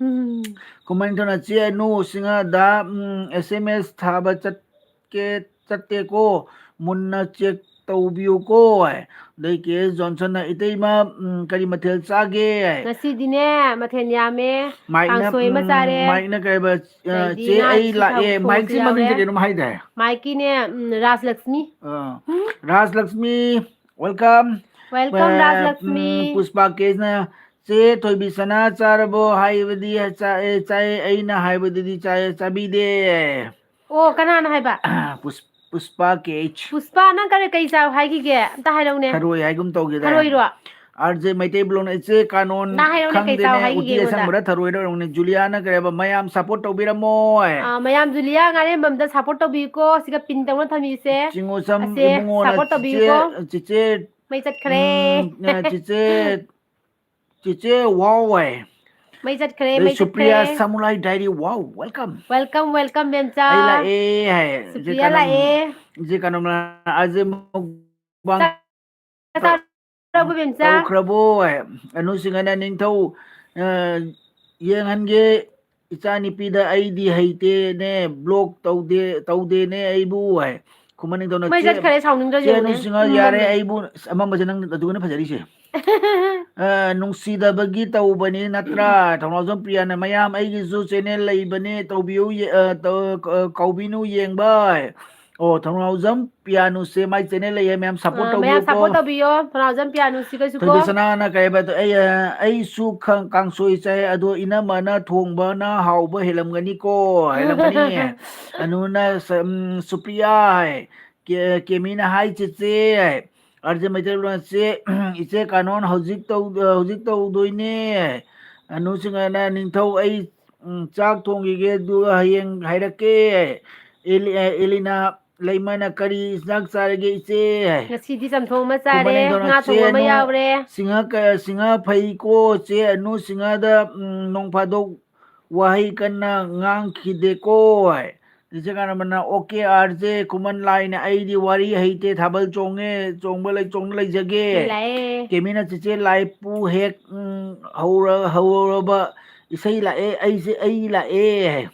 ꯎꯝ꯫ ꯈꯨꯃꯟ ꯅꯤꯡꯊꯧꯅ, "ꯆꯦ ꯑꯅꯨ ꯁꯤꯡꯍꯗ, ꯎꯝ, ꯑꯦꯁ ꯑꯦꯝ ꯑꯦꯁ ꯊꯥꯕ ꯆꯠꯀꯦ, ꯆꯠꯇꯦꯀꯣ, ꯃꯨꯟꯅ check ꯇꯧꯕꯤꯌꯨꯀꯣ" ꯍꯥꯏ꯫ ꯑꯗꯩ ꯀꯦ ꯑꯦꯁ ꯖꯣꯟꯁꯟꯅ, "ꯏꯇꯩꯃ, ꯎꯝ, ꯀꯔꯤ ꯃꯊꯦꯜ ꯆꯥꯒꯦ?" ꯍꯥꯏ꯫ ꯉꯁꯤꯗꯤꯅꯦ, ꯃꯊꯦꯜ ꯌꯥꯝꯃꯦ꯫ ꯃꯥꯏꯛꯅ, ꯀꯥꯡꯁꯣꯏ ꯑꯃ ꯎꯝ, ꯆꯥꯔꯦ꯫ ꯃꯥꯏꯛꯅ ꯀꯩꯕ, ꯑ, ꯑꯗꯩꯗꯤ "ꯆꯦ, ꯉꯥ ꯑꯩ ꯊꯣꯡ-, ꯂꯥꯛꯑꯦ꯫" ꯊꯣꯡꯕꯁꯨ ꯃꯥꯏꯛꯁꯤ ꯃꯃꯤꯡꯁꯦ ꯌꯥꯎꯔꯦ꯫ ꯀꯩꯅꯣꯝ ꯍꯥꯏꯗꯥꯏ? ꯃꯥꯏꯛꯀꯤꯅꯦ, ꯎꯝ, ꯔꯥꯖꯂꯛꯁꯃꯤ꯫ ꯑ, ꯎꯝ꯫ ꯔꯥꯖꯂꯛꯁꯃꯤ, welcome꯫ Welcome, ꯑ, ꯔꯥꯖꯂꯛꯁꯃꯤ꯫ ꯎꯝ, ꯄꯨꯁꯄꯥ ꯀꯦꯁꯅ, "ꯆꯦ ꯊꯣꯏꯕꯤꯁꯅꯥ ꯆꯥꯔꯕꯣ? ꯍꯥꯏꯕꯗꯤ ꯆꯥ-, ꯑꯦ, ꯆꯥꯏ, ꯑꯩꯅ ꯍꯥꯏꯕꯗꯨꯗꯤ ꯆꯥꯏ, ꯆꯥꯕꯤꯗꯦ꯫" ꯑꯣ, ꯀꯅꯥꯅ ꯍꯥꯏꯕ? ꯄꯨꯁ-, ꯄꯨꯁꯄꯥ ꯀꯦ ꯑꯩꯆ꯫ ꯄꯨꯁꯄꯥ, ꯅꯪ ꯀꯔꯤ, ꯀꯩ ꯆꯥꯎ ꯍꯥꯏꯈꯤꯒꯦ? ꯑꯝꯇ ꯍꯥꯏꯔꯛꯎꯅꯦ꯫ ꯊꯔꯣꯏ ꯍꯥꯏꯒꯨꯝ ꯇꯧꯈꯤꯗꯥꯏ? ꯊꯔꯣꯏꯔꯣ? ꯑꯥꯔ ꯖꯦ ꯃꯩꯇꯩ ꯕ꯭ꯂꯣꯛꯅ, "ꯏꯆꯦ ꯀꯥꯅꯣꯟ ꯅꯪ ꯍꯥꯏꯔꯛꯎꯅꯦ, ꯀꯩ ꯆꯥꯎ ꯈꯪꯗꯦꯅꯦ, ꯍꯥꯏꯈꯤꯒꯦ ꯎꯇꯤ ꯑꯩꯉꯣꯟꯗ? ꯑꯁꯪꯕꯔ ꯊꯔꯣꯏꯔ?" ꯑꯣꯏꯔꯝꯒꯅꯤ꯫ ꯖꯨꯂꯤꯌꯥꯅ ꯀꯩ ꯍꯥꯏꯕ, "ꯃꯌꯥꯝ support ꯇꯧꯕꯤꯔꯝꯃꯣ" ꯍꯥꯏ꯫ ꯑꯥ, ꯃꯌꯥꯝ ꯖꯨꯂꯤꯌꯥ ꯉꯥꯔꯦꯝꯕꯝꯗ support ꯇꯧꯕꯤꯌꯨꯀꯣ, ꯁꯤꯒ pin ꯇꯧꯅ ꯊꯝꯃꯤꯁꯦ꯫ ꯆꯤꯡꯉꯨꯁꯝ ꯑꯁꯦ ꯏꯕꯨꯡꯉꯣꯅ, support ꯇꯧꯕꯤꯌꯨꯀꯣ꯫ "ꯆꯤꯆꯦ, ꯆꯤꯆꯦ, ꯃꯩ ꯆꯠꯈ꯭ꯔꯦ꯫ ꯎꯝ, ꯑ, ꯆꯤꯆꯦ, ꯆꯤꯆꯦ ꯋꯥꯎ" ꯍꯥꯏ꯫ ꯃꯩ ꯆꯠꯈ꯭ꯔꯦ, ꯑꯗꯩ ꯃꯩ ꯁꯨꯄ꯭ꯔꯤꯌꯥ ꯆꯠꯈ꯭ꯔꯦ꯫ ꯁꯥꯃꯨꯂꯥꯏ ꯗꯥꯏꯔꯤ, "ꯋꯥꯎ, welcome꯫ Welcome, welcome, ꯕꯦꯝꯆꯥ꯫ ꯑꯩ ꯂꯥꯛꯑꯦ" ꯍꯥꯏ꯫ ꯁꯨꯄ꯭ꯔꯤꯌꯥ ꯀꯅꯝ-, ꯂꯥꯛꯑꯦ꯫ ꯏꯆꯦ ꯀꯅꯝꯅ, ꯑꯥꯔ ꯖꯦ ꯃꯨꯛꯕꯥꯡ ꯆꯥꯛ ꯆꯥꯔꯕꯣ, ꯕꯦꯝꯆꯥ? ꯇꯧꯈ꯭ꯔꯕꯣ ꯍꯥꯏ꯫ ꯑꯅꯨ ꯁꯤꯡꯍꯅ, "ꯅꯤꯡꯊꯧ, ꯑ, ꯌꯦꯡꯍꯟꯒꯦ, "ꯏꯆꯥꯅꯨꯄꯤꯗ ꯑꯩꯗꯤ ꯍꯩꯇꯦꯅꯦ, ꯕ꯭ꯂꯣꯛ ꯇꯧꯗꯦ, ꯇꯧꯗꯦꯅꯦ ꯑꯩꯕꯨ" ꯍꯥꯏ꯫ ꯈꯨꯃꯟ ꯅꯤꯡꯊꯧꯅ, ꯃꯩ "ꯆꯦ, ꯆꯠꯈ꯭ꯔꯦ, ꯁꯥꯎꯅꯤꯡꯗ꯭ꯔꯁꯨ ꯆꯦ ꯌꯦꯡꯉꯨꯅꯦ꯫ ꯅꯨꯡꯁꯤꯉꯥ, ꯎꯝ, ꯌꯥꯔꯦ, ꯃꯝꯃꯦ꯫ ꯑꯩꯕꯨ" ꯑꯁ, ꯑꯃꯝꯕꯁꯦ ꯅꯪ ꯑꯗꯨꯒꯅ ꯐꯖꯔꯤꯁꯦ꯫ "ꯑ, ꯅꯨꯡꯁꯤꯗꯕꯒꯤ ꯇꯧꯕꯅꯤ ꯅꯠꯇ꯭ꯔꯥ?" ꯊꯧꯅꯥꯎꯖꯝ ꯄ꯭ꯔꯤꯌꯥꯅ, "ꯃꯌꯥꯝ, ꯑꯩꯒꯤꯁꯨ ꯆꯦꯅꯦꯜ ꯂꯩꯕꯅꯦ, ꯇꯧꯕꯤꯌꯨ, ꯌꯦ-, ꯑ, ꯇꯧ-, ꯀ-, ꯀꯧꯕꯤꯅꯨ ꯌꯦꯡꯕ" ꯍꯥꯏ꯫ ꯑꯣ, ꯊꯧꯅꯥꯎꯖꯝ ꯄꯤꯌꯥꯅꯨꯁꯦ ꯃꯥꯏ ꯆꯦꯅꯦꯜ ꯂꯩꯌꯦ, ꯃꯌꯥꯝ ꯁꯞꯄꯣꯔꯠ ꯑ, ꯃꯌꯥꯝ ꯇꯧꯕꯤꯌꯨꯀꯣ꯫ ꯁꯞꯄꯣꯔꯠ ꯇꯧꯕꯤꯌꯣ, ꯊꯧꯅꯥꯎꯖꯝ ꯄꯤꯌꯥꯅꯨꯁꯤꯒꯁꯨ ꯀꯣ꯫ ꯊꯣꯏꯕꯤꯁꯅꯥꯅ ꯀꯩ ꯍꯥꯏꯕ, "ꯑꯩ, ꯑ, ꯑꯩꯁꯨ ꯈꯪ-, ꯀꯥꯡꯁꯣꯏ ꯆꯥꯏ, ꯑꯗꯣ ꯏꯅꯝꯃꯅ ꯊꯣꯡꯕꯅ ꯍꯥꯎꯕ ꯍꯦꯜꯂꯝꯒꯅꯤꯀꯣ", ꯍꯦꯜꯂꯝꯒꯅꯤ꯫ ꯑꯅꯨꯅ ꯁ-, ꯎꯝ, "ꯁꯨꯄ꯭ꯔꯤꯌꯥ" ꯍꯥꯏ, ꯀꯦ-, ꯀꯦꯃꯤꯅ, "ꯍꯥꯏ ꯆꯦꯆꯦ" ꯍꯥꯏ, ꯑꯥꯔ ꯖꯦ ꯃꯩꯇꯩꯂꯣꯟ, "ꯆꯦ, ꯏꯆꯦ ꯀꯥꯅꯣꯟ ꯍꯧꯖꯤꯛ ꯇꯧ-, ꯍꯧꯖꯤꯛ ꯇꯧꯗꯣꯏꯅꯦ" ꯍꯥꯏ꯫ ꯑꯅꯨꯁꯤꯡꯍꯅ, "ꯅꯤꯡꯊꯧ, ꯑꯩ, ꯎꯝ, ꯆꯥꯛ ꯊꯣꯡꯈꯤꯒꯦ, ꯑꯗꯨꯒ ꯍꯌꯦꯡ ꯍꯥꯏꯔꯛꯀꯦ" ꯍꯥꯏ꯫ ꯑꯦꯂꯤ-, ꯑ, ꯑꯦꯂꯤꯅꯥ, ꯂꯩꯃꯅ, "ꯀꯔꯤ ꯏꯟꯁꯥꯡ ꯆꯥꯔꯒꯦ, ꯏꯆꯦ?" ꯍꯥꯏ꯫ "ꯉꯁꯤꯗꯤ ꯆꯝꯊꯣꯡ ꯑꯃ ꯆꯥꯔꯦ, ꯈꯨꯃꯟ ꯅꯤꯡꯊꯧꯅ, ꯉꯥ ꯊꯣꯡꯕ "ꯆꯦ ꯑꯃ ꯅꯨ-, ꯌꯥꯎꯔꯦ"꯫ ꯁꯤꯡꯍ ꯀ-, ꯁꯤꯡꯍ ꯐꯩꯀꯣ, ꯆꯦ ꯑꯅꯨ ꯁꯤꯡꯍꯗ, ꯎꯝ, ꯅꯣꯡ ꯐꯥꯗꯣꯛ ꯋꯥꯍꯩ ꯀꯟꯅ ꯉꯥꯡꯈꯤꯗꯦꯀꯣ" ꯍꯥꯏ꯫ ꯆꯤꯆꯦ ꯀꯥꯅꯕꯅ, "ꯑꯣꯀꯦ, ꯑꯥꯔ ꯖꯦ ꯈꯨꯃꯟ ꯂꯥꯏꯅ ꯑꯩꯗꯤ ꯋꯥꯔꯤ ꯍꯩꯇꯦ, ꯊꯥꯕꯜ ꯆꯣꯡꯉꯦ, ꯆꯣꯡꯕ ꯂꯩ-, ꯆꯣꯡꯅ ꯂꯩꯖꯒꯦ"꯫ ꯂꯥꯛꯑꯦ꯫ ꯀꯦꯃꯤꯅ, "ꯆꯤꯆꯦ ꯂꯥꯏꯄꯨ ꯍꯦꯛ, ꯎꯝ, ꯍꯧꯔ-, ꯍꯧꯔꯕ ꯏꯁꯩ ꯂꯥꯛꯑꯦ, ꯑꯩꯁꯦ, ꯑꯩ ꯂꯥꯛꯑꯦ" ꯍꯥꯏ꯫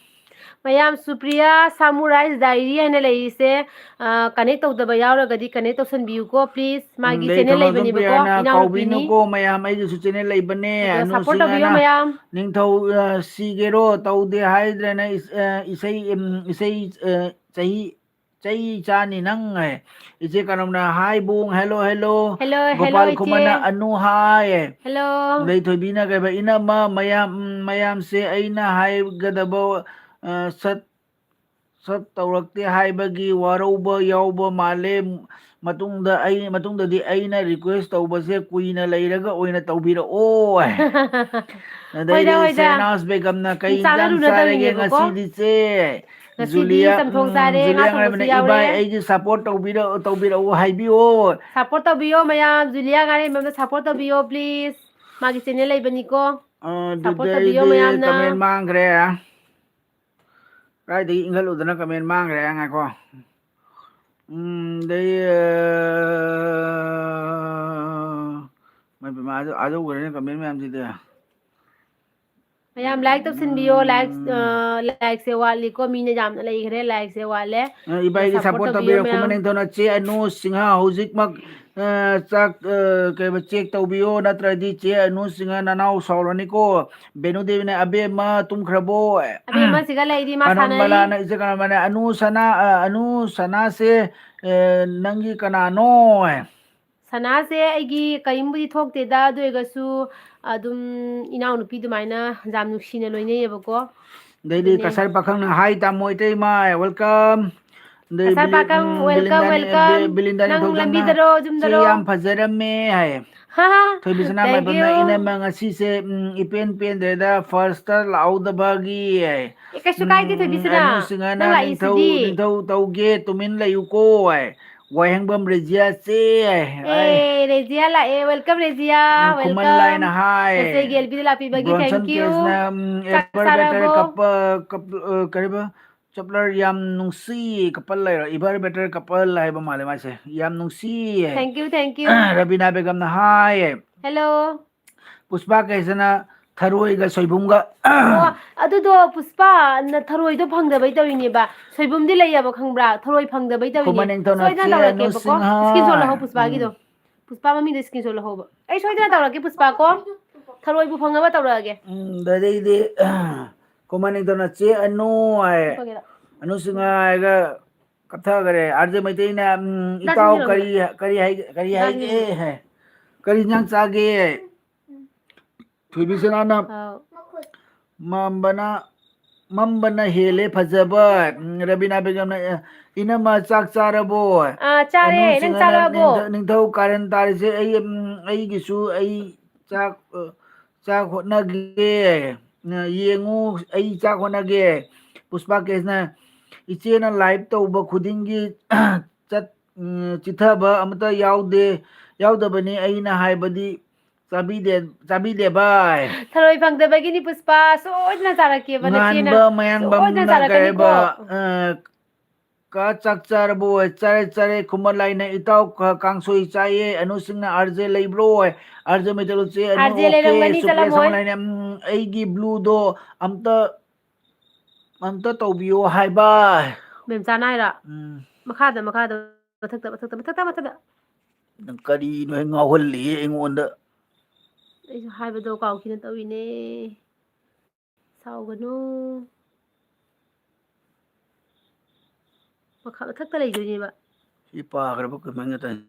ꯃꯌꯥꯝ, ꯁꯨꯄ꯭ꯔꯤꯌꯥ ꯁꯥꯃꯨꯔꯥꯏꯁ ꯗꯥꯏꯔꯤ ꯍꯥꯏꯅ ꯂꯩꯔꯤꯁꯦ, ꯑ, ꯀꯅꯦꯛ ꯇꯧꯗꯕ ꯌꯥꯎꯔꯒꯗꯤ ꯀꯅꯦꯛ ꯇꯧꯁꯟꯕꯤꯌꯨꯀꯣ, ꯄ꯭ꯂꯤꯖ꯫ ꯎꯝ, ꯃꯥꯒꯤ ꯑꯗꯩ ꯆꯦꯅꯦꯜ ꯊꯧꯅꯥꯎꯖꯝ ꯂꯩꯕꯅꯦꯕꯀꯣ, ꯄ꯭ꯔꯤꯌꯥꯅ, ꯏꯅꯥꯎꯅꯨꯄꯤꯅꯤ꯫ "ꯀꯥꯎꯕꯤꯅꯨꯀꯣ ꯃꯌꯥꯝ, ꯑꯩꯒꯤꯁꯨ ꯆꯦꯅꯦꯜ ꯂꯩꯕꯅꯦ, ꯑꯗꯣ ꯑꯅꯨ ꯁꯞꯄꯣꯔꯠ ꯇꯧꯕꯤꯌꯣ ꯁꯤꯡꯍꯅ ꯃꯌꯥꯝ꯫ ꯅꯤꯡꯊꯧ, ꯑ, ꯁꯤꯒꯦꯔꯣ? ꯇꯧꯗꯦ ꯍꯥꯏꯗ꯭ꯔꯅ ꯏꯁ-, ꯑ, ꯏꯁꯩ, ꯎꯝ, ꯏꯁꯩ, ꯑ, ꯆꯍꯤ, ꯆꯩ ꯆꯥꯅꯤ ꯅꯪ" ꯍꯥꯏ꯫ ꯏꯆꯦ ꯀꯅꯝꯅ, "ꯍꯥꯏ ꯕꯨꯡ, hello, hello". Hello, hello, Gopal ꯏꯆꯦ꯫ ꯈꯨꯃꯟꯅ, "ꯑꯅꯨ ꯍꯥꯏ"꯫ ꯍꯦꯜꯂꯣ꯫ ꯑꯗꯩ ꯊꯣꯏꯕꯤꯅ ꯀꯩꯕ, "ꯏꯅꯝꯃ, ꯃꯌꯥꯝ, ꯎꯝ, ꯃꯌꯥꯝꯁꯦ ꯑꯩꯅ ꯍꯥꯏꯒꯗꯕ, ꯑ, ꯁꯠ, ꯁꯠ ꯇꯧꯔꯛꯇꯦ ꯍꯥꯏꯕꯒꯤ ꯋꯥꯔꯧꯕ ꯌꯥꯎꯕ ꯃꯥꯜꯂꯦ꯫ ꯃꯇꯨꯡꯗ ꯑꯩ, ꯃꯇꯨꯡꯗꯗꯤ ꯑꯩꯅ ꯔꯤꯀ꯭ꯋꯦꯁ ꯇꯧꯕꯁꯦ ꯀꯨꯏꯅ ꯂꯩꯔꯒ ꯑꯣꯏꯅ ꯇꯧꯕꯤꯔꯛꯑꯣ" ꯍꯥꯏ꯫ ꯑꯗꯩꯗꯤ ꯍꯣꯏꯗ, ꯍꯣꯏꯗ꯫ ꯁꯦꯍꯅꯥꯖ ꯕꯦꯒꯝꯅ, "ꯀꯩ ꯆꯥꯅ ꯏꯟꯖꯥꯡ ꯂꯨꯅ ꯆꯥꯔꯒꯦ ꯇꯧꯔꯤꯅꯦꯕꯀꯣ꯫ ꯉꯁꯤꯗꯤ, ꯆꯦ?" ꯉꯁꯤꯗꯤ ꯖꯨꯂꯤꯌꯥ, ꯆꯝꯊꯣꯡ ꯎꯝ, ꯆꯥꯔꯦ, ꯉꯥ ꯖꯨꯂꯤꯌꯥ ꯊꯣꯡꯕꯁꯨ ꯉꯥꯏꯕꯅ, ꯌꯥꯎꯔꯦ꯫ "ꯏꯕꯥꯏ, ꯑꯩꯒꯤ ꯁꯞꯄꯣꯔꯠ ꯇꯧꯕꯤꯔꯛ-, ꯇꯧꯕꯤꯔꯛꯎ ꯍꯥꯏꯕꯤꯌꯣ"꯫ ꯁꯞꯄꯣꯔꯠ ꯇꯧꯕꯤꯌꯣ ꯃꯌꯥꯝ, ꯖꯨꯂꯤꯌꯥ ꯉꯥꯔꯦꯝꯕꯝꯗ ꯁꯞꯄꯣꯔꯠ ꯇꯧꯕꯤꯌꯣ, ꯄ꯭ꯂꯤꯖ꯫ ꯃꯥꯒꯤ ꯆꯦꯅꯦꯜ ꯂꯩꯕꯅꯤꯀꯣ꯫ ꯑ, ꯁꯞꯄꯣꯔꯠ ꯑꯗꯨꯗꯩꯗꯤ ꯇꯧꯕꯤꯌꯣ ꯃꯌꯥꯝꯅ꯫ ꯀꯃꯦꯟ ꯃꯥꯡꯈ꯭ꯔꯦ꯫ ꯀꯥꯏꯗꯒꯤ ꯏꯟꯈꯠꯂꯨꯗꯅ ꯀꯃꯦꯟ ꯃꯥꯡꯈ꯭ꯔꯦ? ꯉꯥꯏꯈꯣ꯫ ꯎꯝ, ꯑꯗꯩ, ꯑ, ꯃꯥꯏ ꯄꯦꯝꯃ, ꯑꯥꯖꯧ-, ꯑꯥꯖꯧꯈ꯭ꯔꯦꯅꯦ ꯀꯃꯦꯟ ꯃꯌꯥꯝꯁꯤꯗꯤ꯫ ꯃꯌꯥꯝ like ꯇꯧꯁꯤꯟꯕꯤꯌꯣ꯫ Like, ꯑ, like ꯁꯦ ꯋꯥꯠꯂꯤꯀꯣ, ꯃꯤꯅ ꯌꯥꯝꯅ ꯂꯩꯈ꯭ꯔꯦ, like ꯁꯦ ꯋꯥꯠꯂꯦ꯫ ꯑ, ꯏꯕꯥꯏꯒꯤ support support ꯇꯧꯕꯤꯌꯣ, ꯇꯧꯕꯤꯌꯣ ꯃꯌꯥꯝ꯫ ꯈꯨꯃꯟ ꯅꯤꯡꯊꯧꯅ ꯆꯦ ꯑꯅꯨ ꯁꯤꯡꯍ ꯍꯧꯖꯤꯛꯃꯛ, ꯑ, ꯆꯥꯛ, ꯑ, ꯀꯩꯕ, check ꯇꯧꯕꯤꯌꯣ, ꯅꯠꯇ꯭ꯔꯗꯤ ꯆꯦ ꯑꯅꯨ ꯁꯤꯡꯍ ꯅꯅꯥꯎ ꯁꯥꯎꯔꯅꯤꯀꯣ꯫ ꯕꯦꯅꯨ ꯗꯦꯕꯤꯅ, "ꯑꯕꯦꯝꯃ ꯇꯨꯝꯈ꯭ꯔꯕꯣ?" ꯑꯕꯦꯝꯃꯁꯤꯒ ꯂꯩꯔꯤ, ꯃꯥ ꯁꯥꯟꯅꯔꯤ꯫ ꯀꯅꯝꯕꯂꯥꯅ, ꯏꯆꯦ ꯀꯅꯝꯕꯂꯥꯅ, "ꯑꯅꯨ ꯁꯅꯥ, ꯑ, ꯑꯅꯨ ꯁꯅꯥꯁꯦ, ꯑ, ꯅꯪꯒꯤ ꯀꯅꯥꯅꯣ?" ꯁꯅꯥꯁꯦ ꯑꯩꯒꯤ ꯀꯔꯤꯝꯕꯨꯗꯤ ꯊꯣꯛꯇꯦꯗ, ꯑꯗꯨ ꯑꯣꯏꯔꯒꯁꯨ ꯑꯗꯨꯝ ꯏꯅꯥꯎꯅꯨꯄꯤ ꯑꯗꯨꯃꯥꯏꯅ ꯌꯥꯝ ꯅꯨꯡꯁꯤꯅ ꯂꯣꯏꯅꯩꯌꯦꯕꯀꯣ꯫ ꯑꯗꯩꯗꯤ ꯑꯗꯨꯅꯦ꯫ ꯀꯁꯥꯔ ꯄꯥꯈꯪꯅ, "Hi ꯇꯥꯃꯣ ꯏꯇꯩꯃ, welcome." ꯑꯗꯩ ꯀꯁꯥꯔ ꯕꯤꯂꯤ-, ꯄꯥꯈꯪ, ꯎꯝ, welcome, ꯕꯤꯂꯤꯟꯗꯥꯅꯤ, welcome꯫ ꯕꯤ-, ꯕꯤꯂꯤꯟꯗꯥꯅꯤ ꯅꯪ ꯊꯧꯖꯝꯅ, ꯂꯝꯕꯤꯗꯔꯣ, "ꯆꯦ ꯌꯨꯝꯗꯔꯣ?" ꯌꯥꯝ ꯐꯖꯔꯝꯃꯦ ꯍꯥꯏ꯫ ꯍꯥ, ꯊꯣꯏꯕꯤꯁꯅꯥ thank ꯃꯥꯏꯕꯝꯅ, you꯫ "ꯏꯅꯝꯃ ꯉꯁꯤꯁꯦ, ꯎꯝ, ꯏꯄꯦꯟ ꯄꯦꯟꯗ꯭ꯔꯦꯗ, first ꯇ ꯂꯥꯛꯍꯧꯗꯕꯒꯤ" ꯍꯥꯏ꯫ ꯑꯦ, ꯀꯩꯁꯨ ꯀꯥꯏꯗꯦ, ꯎꯝ, ꯊꯣꯏꯕꯤꯁꯅꯥ꯫ ꯑꯅꯨ ꯁꯤꯡꯍꯅ ꯅꯪ ꯅꯤꯡꯊꯧ, ꯂꯥꯛꯏꯁꯤꯗꯤ꯫ ꯅꯤꯡꯊꯧ ꯇꯧꯒꯦ, ꯇꯨꯃꯤꯟ ꯂꯩꯌꯨꯀꯣ ꯍꯥꯏ꯫ ꯋꯥꯍꯦꯡꯕꯝ ꯔꯦꯖꯤꯌꯥ ꯆꯦ ꯍꯥꯏ꯫ ꯑꯦ, ꯔꯦꯖꯤꯌꯥ ꯂꯥꯛꯑꯦ, welcome ꯔꯦꯖꯤꯌꯥ, ꯎꯝ, ꯈꯨꯃꯟ welcome꯫ ꯂꯥꯏꯅ ꯍꯥꯏ꯫ ꯉꯁꯤꯒꯤ ꯑꯦꯜꯕꯤꯗ ꯂꯥꯛꯄꯤꯕꯒꯤ ꯕ꯭ꯔꯣꯟꯁꯟ thank you꯫ ꯀꯦꯁꯅ, ꯎꯝ, ꯆꯥꯛ ever better ꯆꯥꯔꯕꯣ? Couple, couple, ꯑ, ꯀꯔꯤꯕ? Chapler ꯌꯥꯝ ꯅꯨꯡꯁꯤ, couple ꯂꯩꯔꯣ? Ever better couple ꯍꯥꯏꯕ ꯃꯥꯜꯂꯦ ꯃꯥꯁꯦ꯫ ꯌꯥꯝ ꯅꯨꯡꯁꯤ ꯍꯥꯏ꯫ Thank you, thank you꯫ Rabina ꯕꯦꯒꯝꯅ high. Hello꯫ ꯄꯨꯁꯄꯥ ꯀꯦꯁꯅ ꯊꯔꯣꯏꯒ ꯁꯣꯏꯕꯨꯝꯒ꯫ ꯑꯣ, ꯑꯗꯨꯗꯣ ꯄꯨꯁꯄꯥ, ꯅ ꯊꯔꯣꯏꯗꯣ ꯐꯪꯗꯕꯩ ꯇꯧꯔꯤꯅꯦꯕ꯫ ꯁꯣꯏꯕꯨꯝꯗꯤ ꯂꯩꯌꯦꯕ, ꯈꯪꯕ꯭ꯔꯥ? ꯊꯔꯣꯏ ꯐꯪꯗꯕꯩ ꯇꯧꯔꯤꯅꯦ꯫ ꯈꯨꯃꯟ ꯅꯤꯡꯊꯧꯅ ꯁꯣꯏꯗꯅ ꯆꯦ ꯑꯅꯨ ꯇꯧꯔꯛꯀꯦꯕꯀꯣ꯫ ꯁꯤꯡꯍ꯫ Screenshot ꯂꯧꯍꯧ ꯄꯨꯁꯄꯥꯒꯤꯗꯣ꯫ ꯎꯝ꯫ ꯄꯨꯁꯄꯥ ꯃꯃꯤꯡꯗꯣ screenshot ꯂꯧꯍꯧꯕ꯫ ꯑꯩ ꯁꯣꯏꯗꯅ ꯇꯧꯔꯛꯀꯦ ꯄꯨꯁꯄꯥ ꯀꯣ꯫ ꯊꯔꯣꯏꯕꯨ ꯐꯪꯉꯕ ꯇꯧꯔꯛꯑꯒꯦ꯫ ꯎꯝ, ꯑꯗꯩꯗꯤ, ꯈꯨꯃꯟ ꯅꯤꯡꯊꯧꯅ ꯆꯦ ꯑꯅꯨ ꯍꯥꯏ꯫ ꯐꯪꯉꯦꯗ꯫ ꯑꯅꯨ ꯁꯤꯡꯍ ꯍꯥꯏꯔꯒ ꯀꯞꯊꯈꯔꯦ꯫ ꯑꯥꯔ ꯖꯦ ꯃꯩꯇꯩꯅ, ꯎꯝ, ꯗꯥ ꯏꯇꯥꯎ ꯁꯤꯡꯍ ꯀꯔꯤ, ꯀꯔꯤ ꯍꯥꯏ-, ꯀꯔꯤ ꯗꯥ ꯍꯥꯏꯒꯦ ꯁꯤꯡꯍ꯫ ꯍꯥꯏ꯫ ꯀꯔꯤ ꯏꯟꯖꯥꯡ ꯆꯥꯒꯦ? ꯊꯣꯏꯕꯤꯁꯅꯥꯅ ꯑꯥꯎ꯫ ꯃꯝꯕꯅ, ꯃꯝꯕꯅ ꯍꯦꯜꯂꯦ ꯐꯖꯕ꯫ ꯎꯝ, ꯔꯕꯤꯅꯥ ꯕꯦꯒꯝꯅ, ꯑꯦ, "ꯏꯅꯝꯃ ꯆꯥꯛ ꯆꯥꯔꯕꯣ?" ꯑꯥ, ꯆꯥꯔꯦ꯫ ꯑꯅꯨ ꯅꯪ ꯁꯤꯡꯍꯅ, ꯆꯥꯔꯕꯣ? "ꯅꯤꯡꯊꯧ, ꯅꯤꯡꯊꯧ ꯀꯥꯔꯟ ꯇꯥꯔꯤꯁꯦ ꯑꯩ, ꯎꯝ, ꯑꯩꯒꯤꯁꯨ ꯑꯩ ꯆꯥꯛ, ꯑ, ꯆꯥꯛ ꯍꯣꯠꯅꯒꯦ꯫ ꯑ, ꯌꯦꯡꯉꯨ, ꯑꯩ ꯆꯥꯛ ꯍꯣꯠꯅꯒꯦ꯫" ꯄꯨꯁꯄꯥ ꯀꯦꯁꯅ, "ꯏꯆꯦꯅ live ꯇꯧꯕ ꯈꯨꯗꯤꯡꯒꯤ ꯆꯠ-, ꯎꯝ, ꯆꯤꯊꯕ ꯑꯃꯇ ꯌꯥꯎꯗꯦ, ꯌꯥꯎꯗꯕꯅꯤ꯫ ꯑꯩꯅ ꯍꯥꯏꯕꯗꯤ ꯆꯥꯕꯤꯗꯦ, ꯆꯥꯕꯤꯗꯦ ꯚꯥꯏ꯫" ꯊꯔꯣꯏ ꯐꯪꯗꯕꯒꯤꯅꯤ ꯄꯨꯁꯄꯥ, ꯁꯣꯏꯗꯅ ꯆꯥꯔꯛꯀꯦꯕ ꯅꯆꯦꯅ꯫ ꯉꯥꯟꯕ ꯃꯌꯥꯡꯕꯝꯅ ꯁꯣꯏꯗꯅ ꯆꯥꯔꯛꯀꯅꯤꯀꯣ꯫ ꯀꯩꯕ, ꯑ, ꯀ ꯆꯥꯛ ꯆꯥꯔꯕꯣ? ꯆꯥꯔꯦ, ꯆꯥꯔꯦ꯫ ꯈꯨꯃꯟ ꯂꯥꯏꯅ, "ꯏꯇꯥꯎ, ꯀ-, ꯀꯥꯡꯁꯣꯏ ꯆꯥꯏꯌꯦ"꯫ ꯑꯅꯨ ꯁꯤꯡꯅ, "ꯑꯥꯔ ꯖꯦ ꯂꯩꯕ꯭ꯔꯣ?" ꯑꯥꯔ ꯖꯦ ꯃꯩꯇꯩꯂꯣꯟꯁꯦ, ꯑꯅꯨ, ꯑꯥꯔ ꯖꯦ ꯑꯣꯀꯦ꯫ ꯂꯩꯔꯝꯒꯅꯤ, ꯁꯨꯄ꯭ꯔꯤꯌꯥ ꯆꯠꯂꯝꯃꯣꯏ꯫ ꯁꯥꯃꯨ ꯂꯥꯏꯅ, "ꯎꯝ, ꯑꯩꯒꯤ ꯕ꯭ꯂꯨꯗꯣ ꯑꯝꯇ, ꯑꯝꯇ ꯇꯧꯕꯤꯌꯣ ꯍꯥꯏꯕ"꯫ ꯃꯦꯝꯆꯥꯅ ꯍꯥꯏꯔꯣ? ꯎꯝ꯫ ꯃꯈꯥꯗ, ꯃꯈꯥꯗ, ꯃꯊꯛꯇ, ꯃꯊꯛꯇ, ꯃꯊꯛꯇ, ꯃꯊꯛꯇ꯫ ꯅꯪ ꯀꯔꯤꯅꯣ ꯍꯦꯛ ꯉꯥꯎꯍꯜꯂꯤꯌꯦ ꯑꯩꯉꯣꯟꯗ? ꯑꯩꯁꯨ ꯍꯥꯏꯕꯗꯣ ꯀꯥꯎꯈꯤꯅ ꯇꯧꯔꯤꯅꯦ꯫ ꯁꯥꯎꯒꯅꯨ꯫ ꯃꯈꯥ, ꯃꯊꯛꯇ ꯂꯩꯗꯣꯏꯅꯦꯕ꯫ ꯁꯤ ꯄꯥꯈ꯭ꯔꯕ ꯀꯃꯥꯏꯅ ꯇꯧꯅꯤ?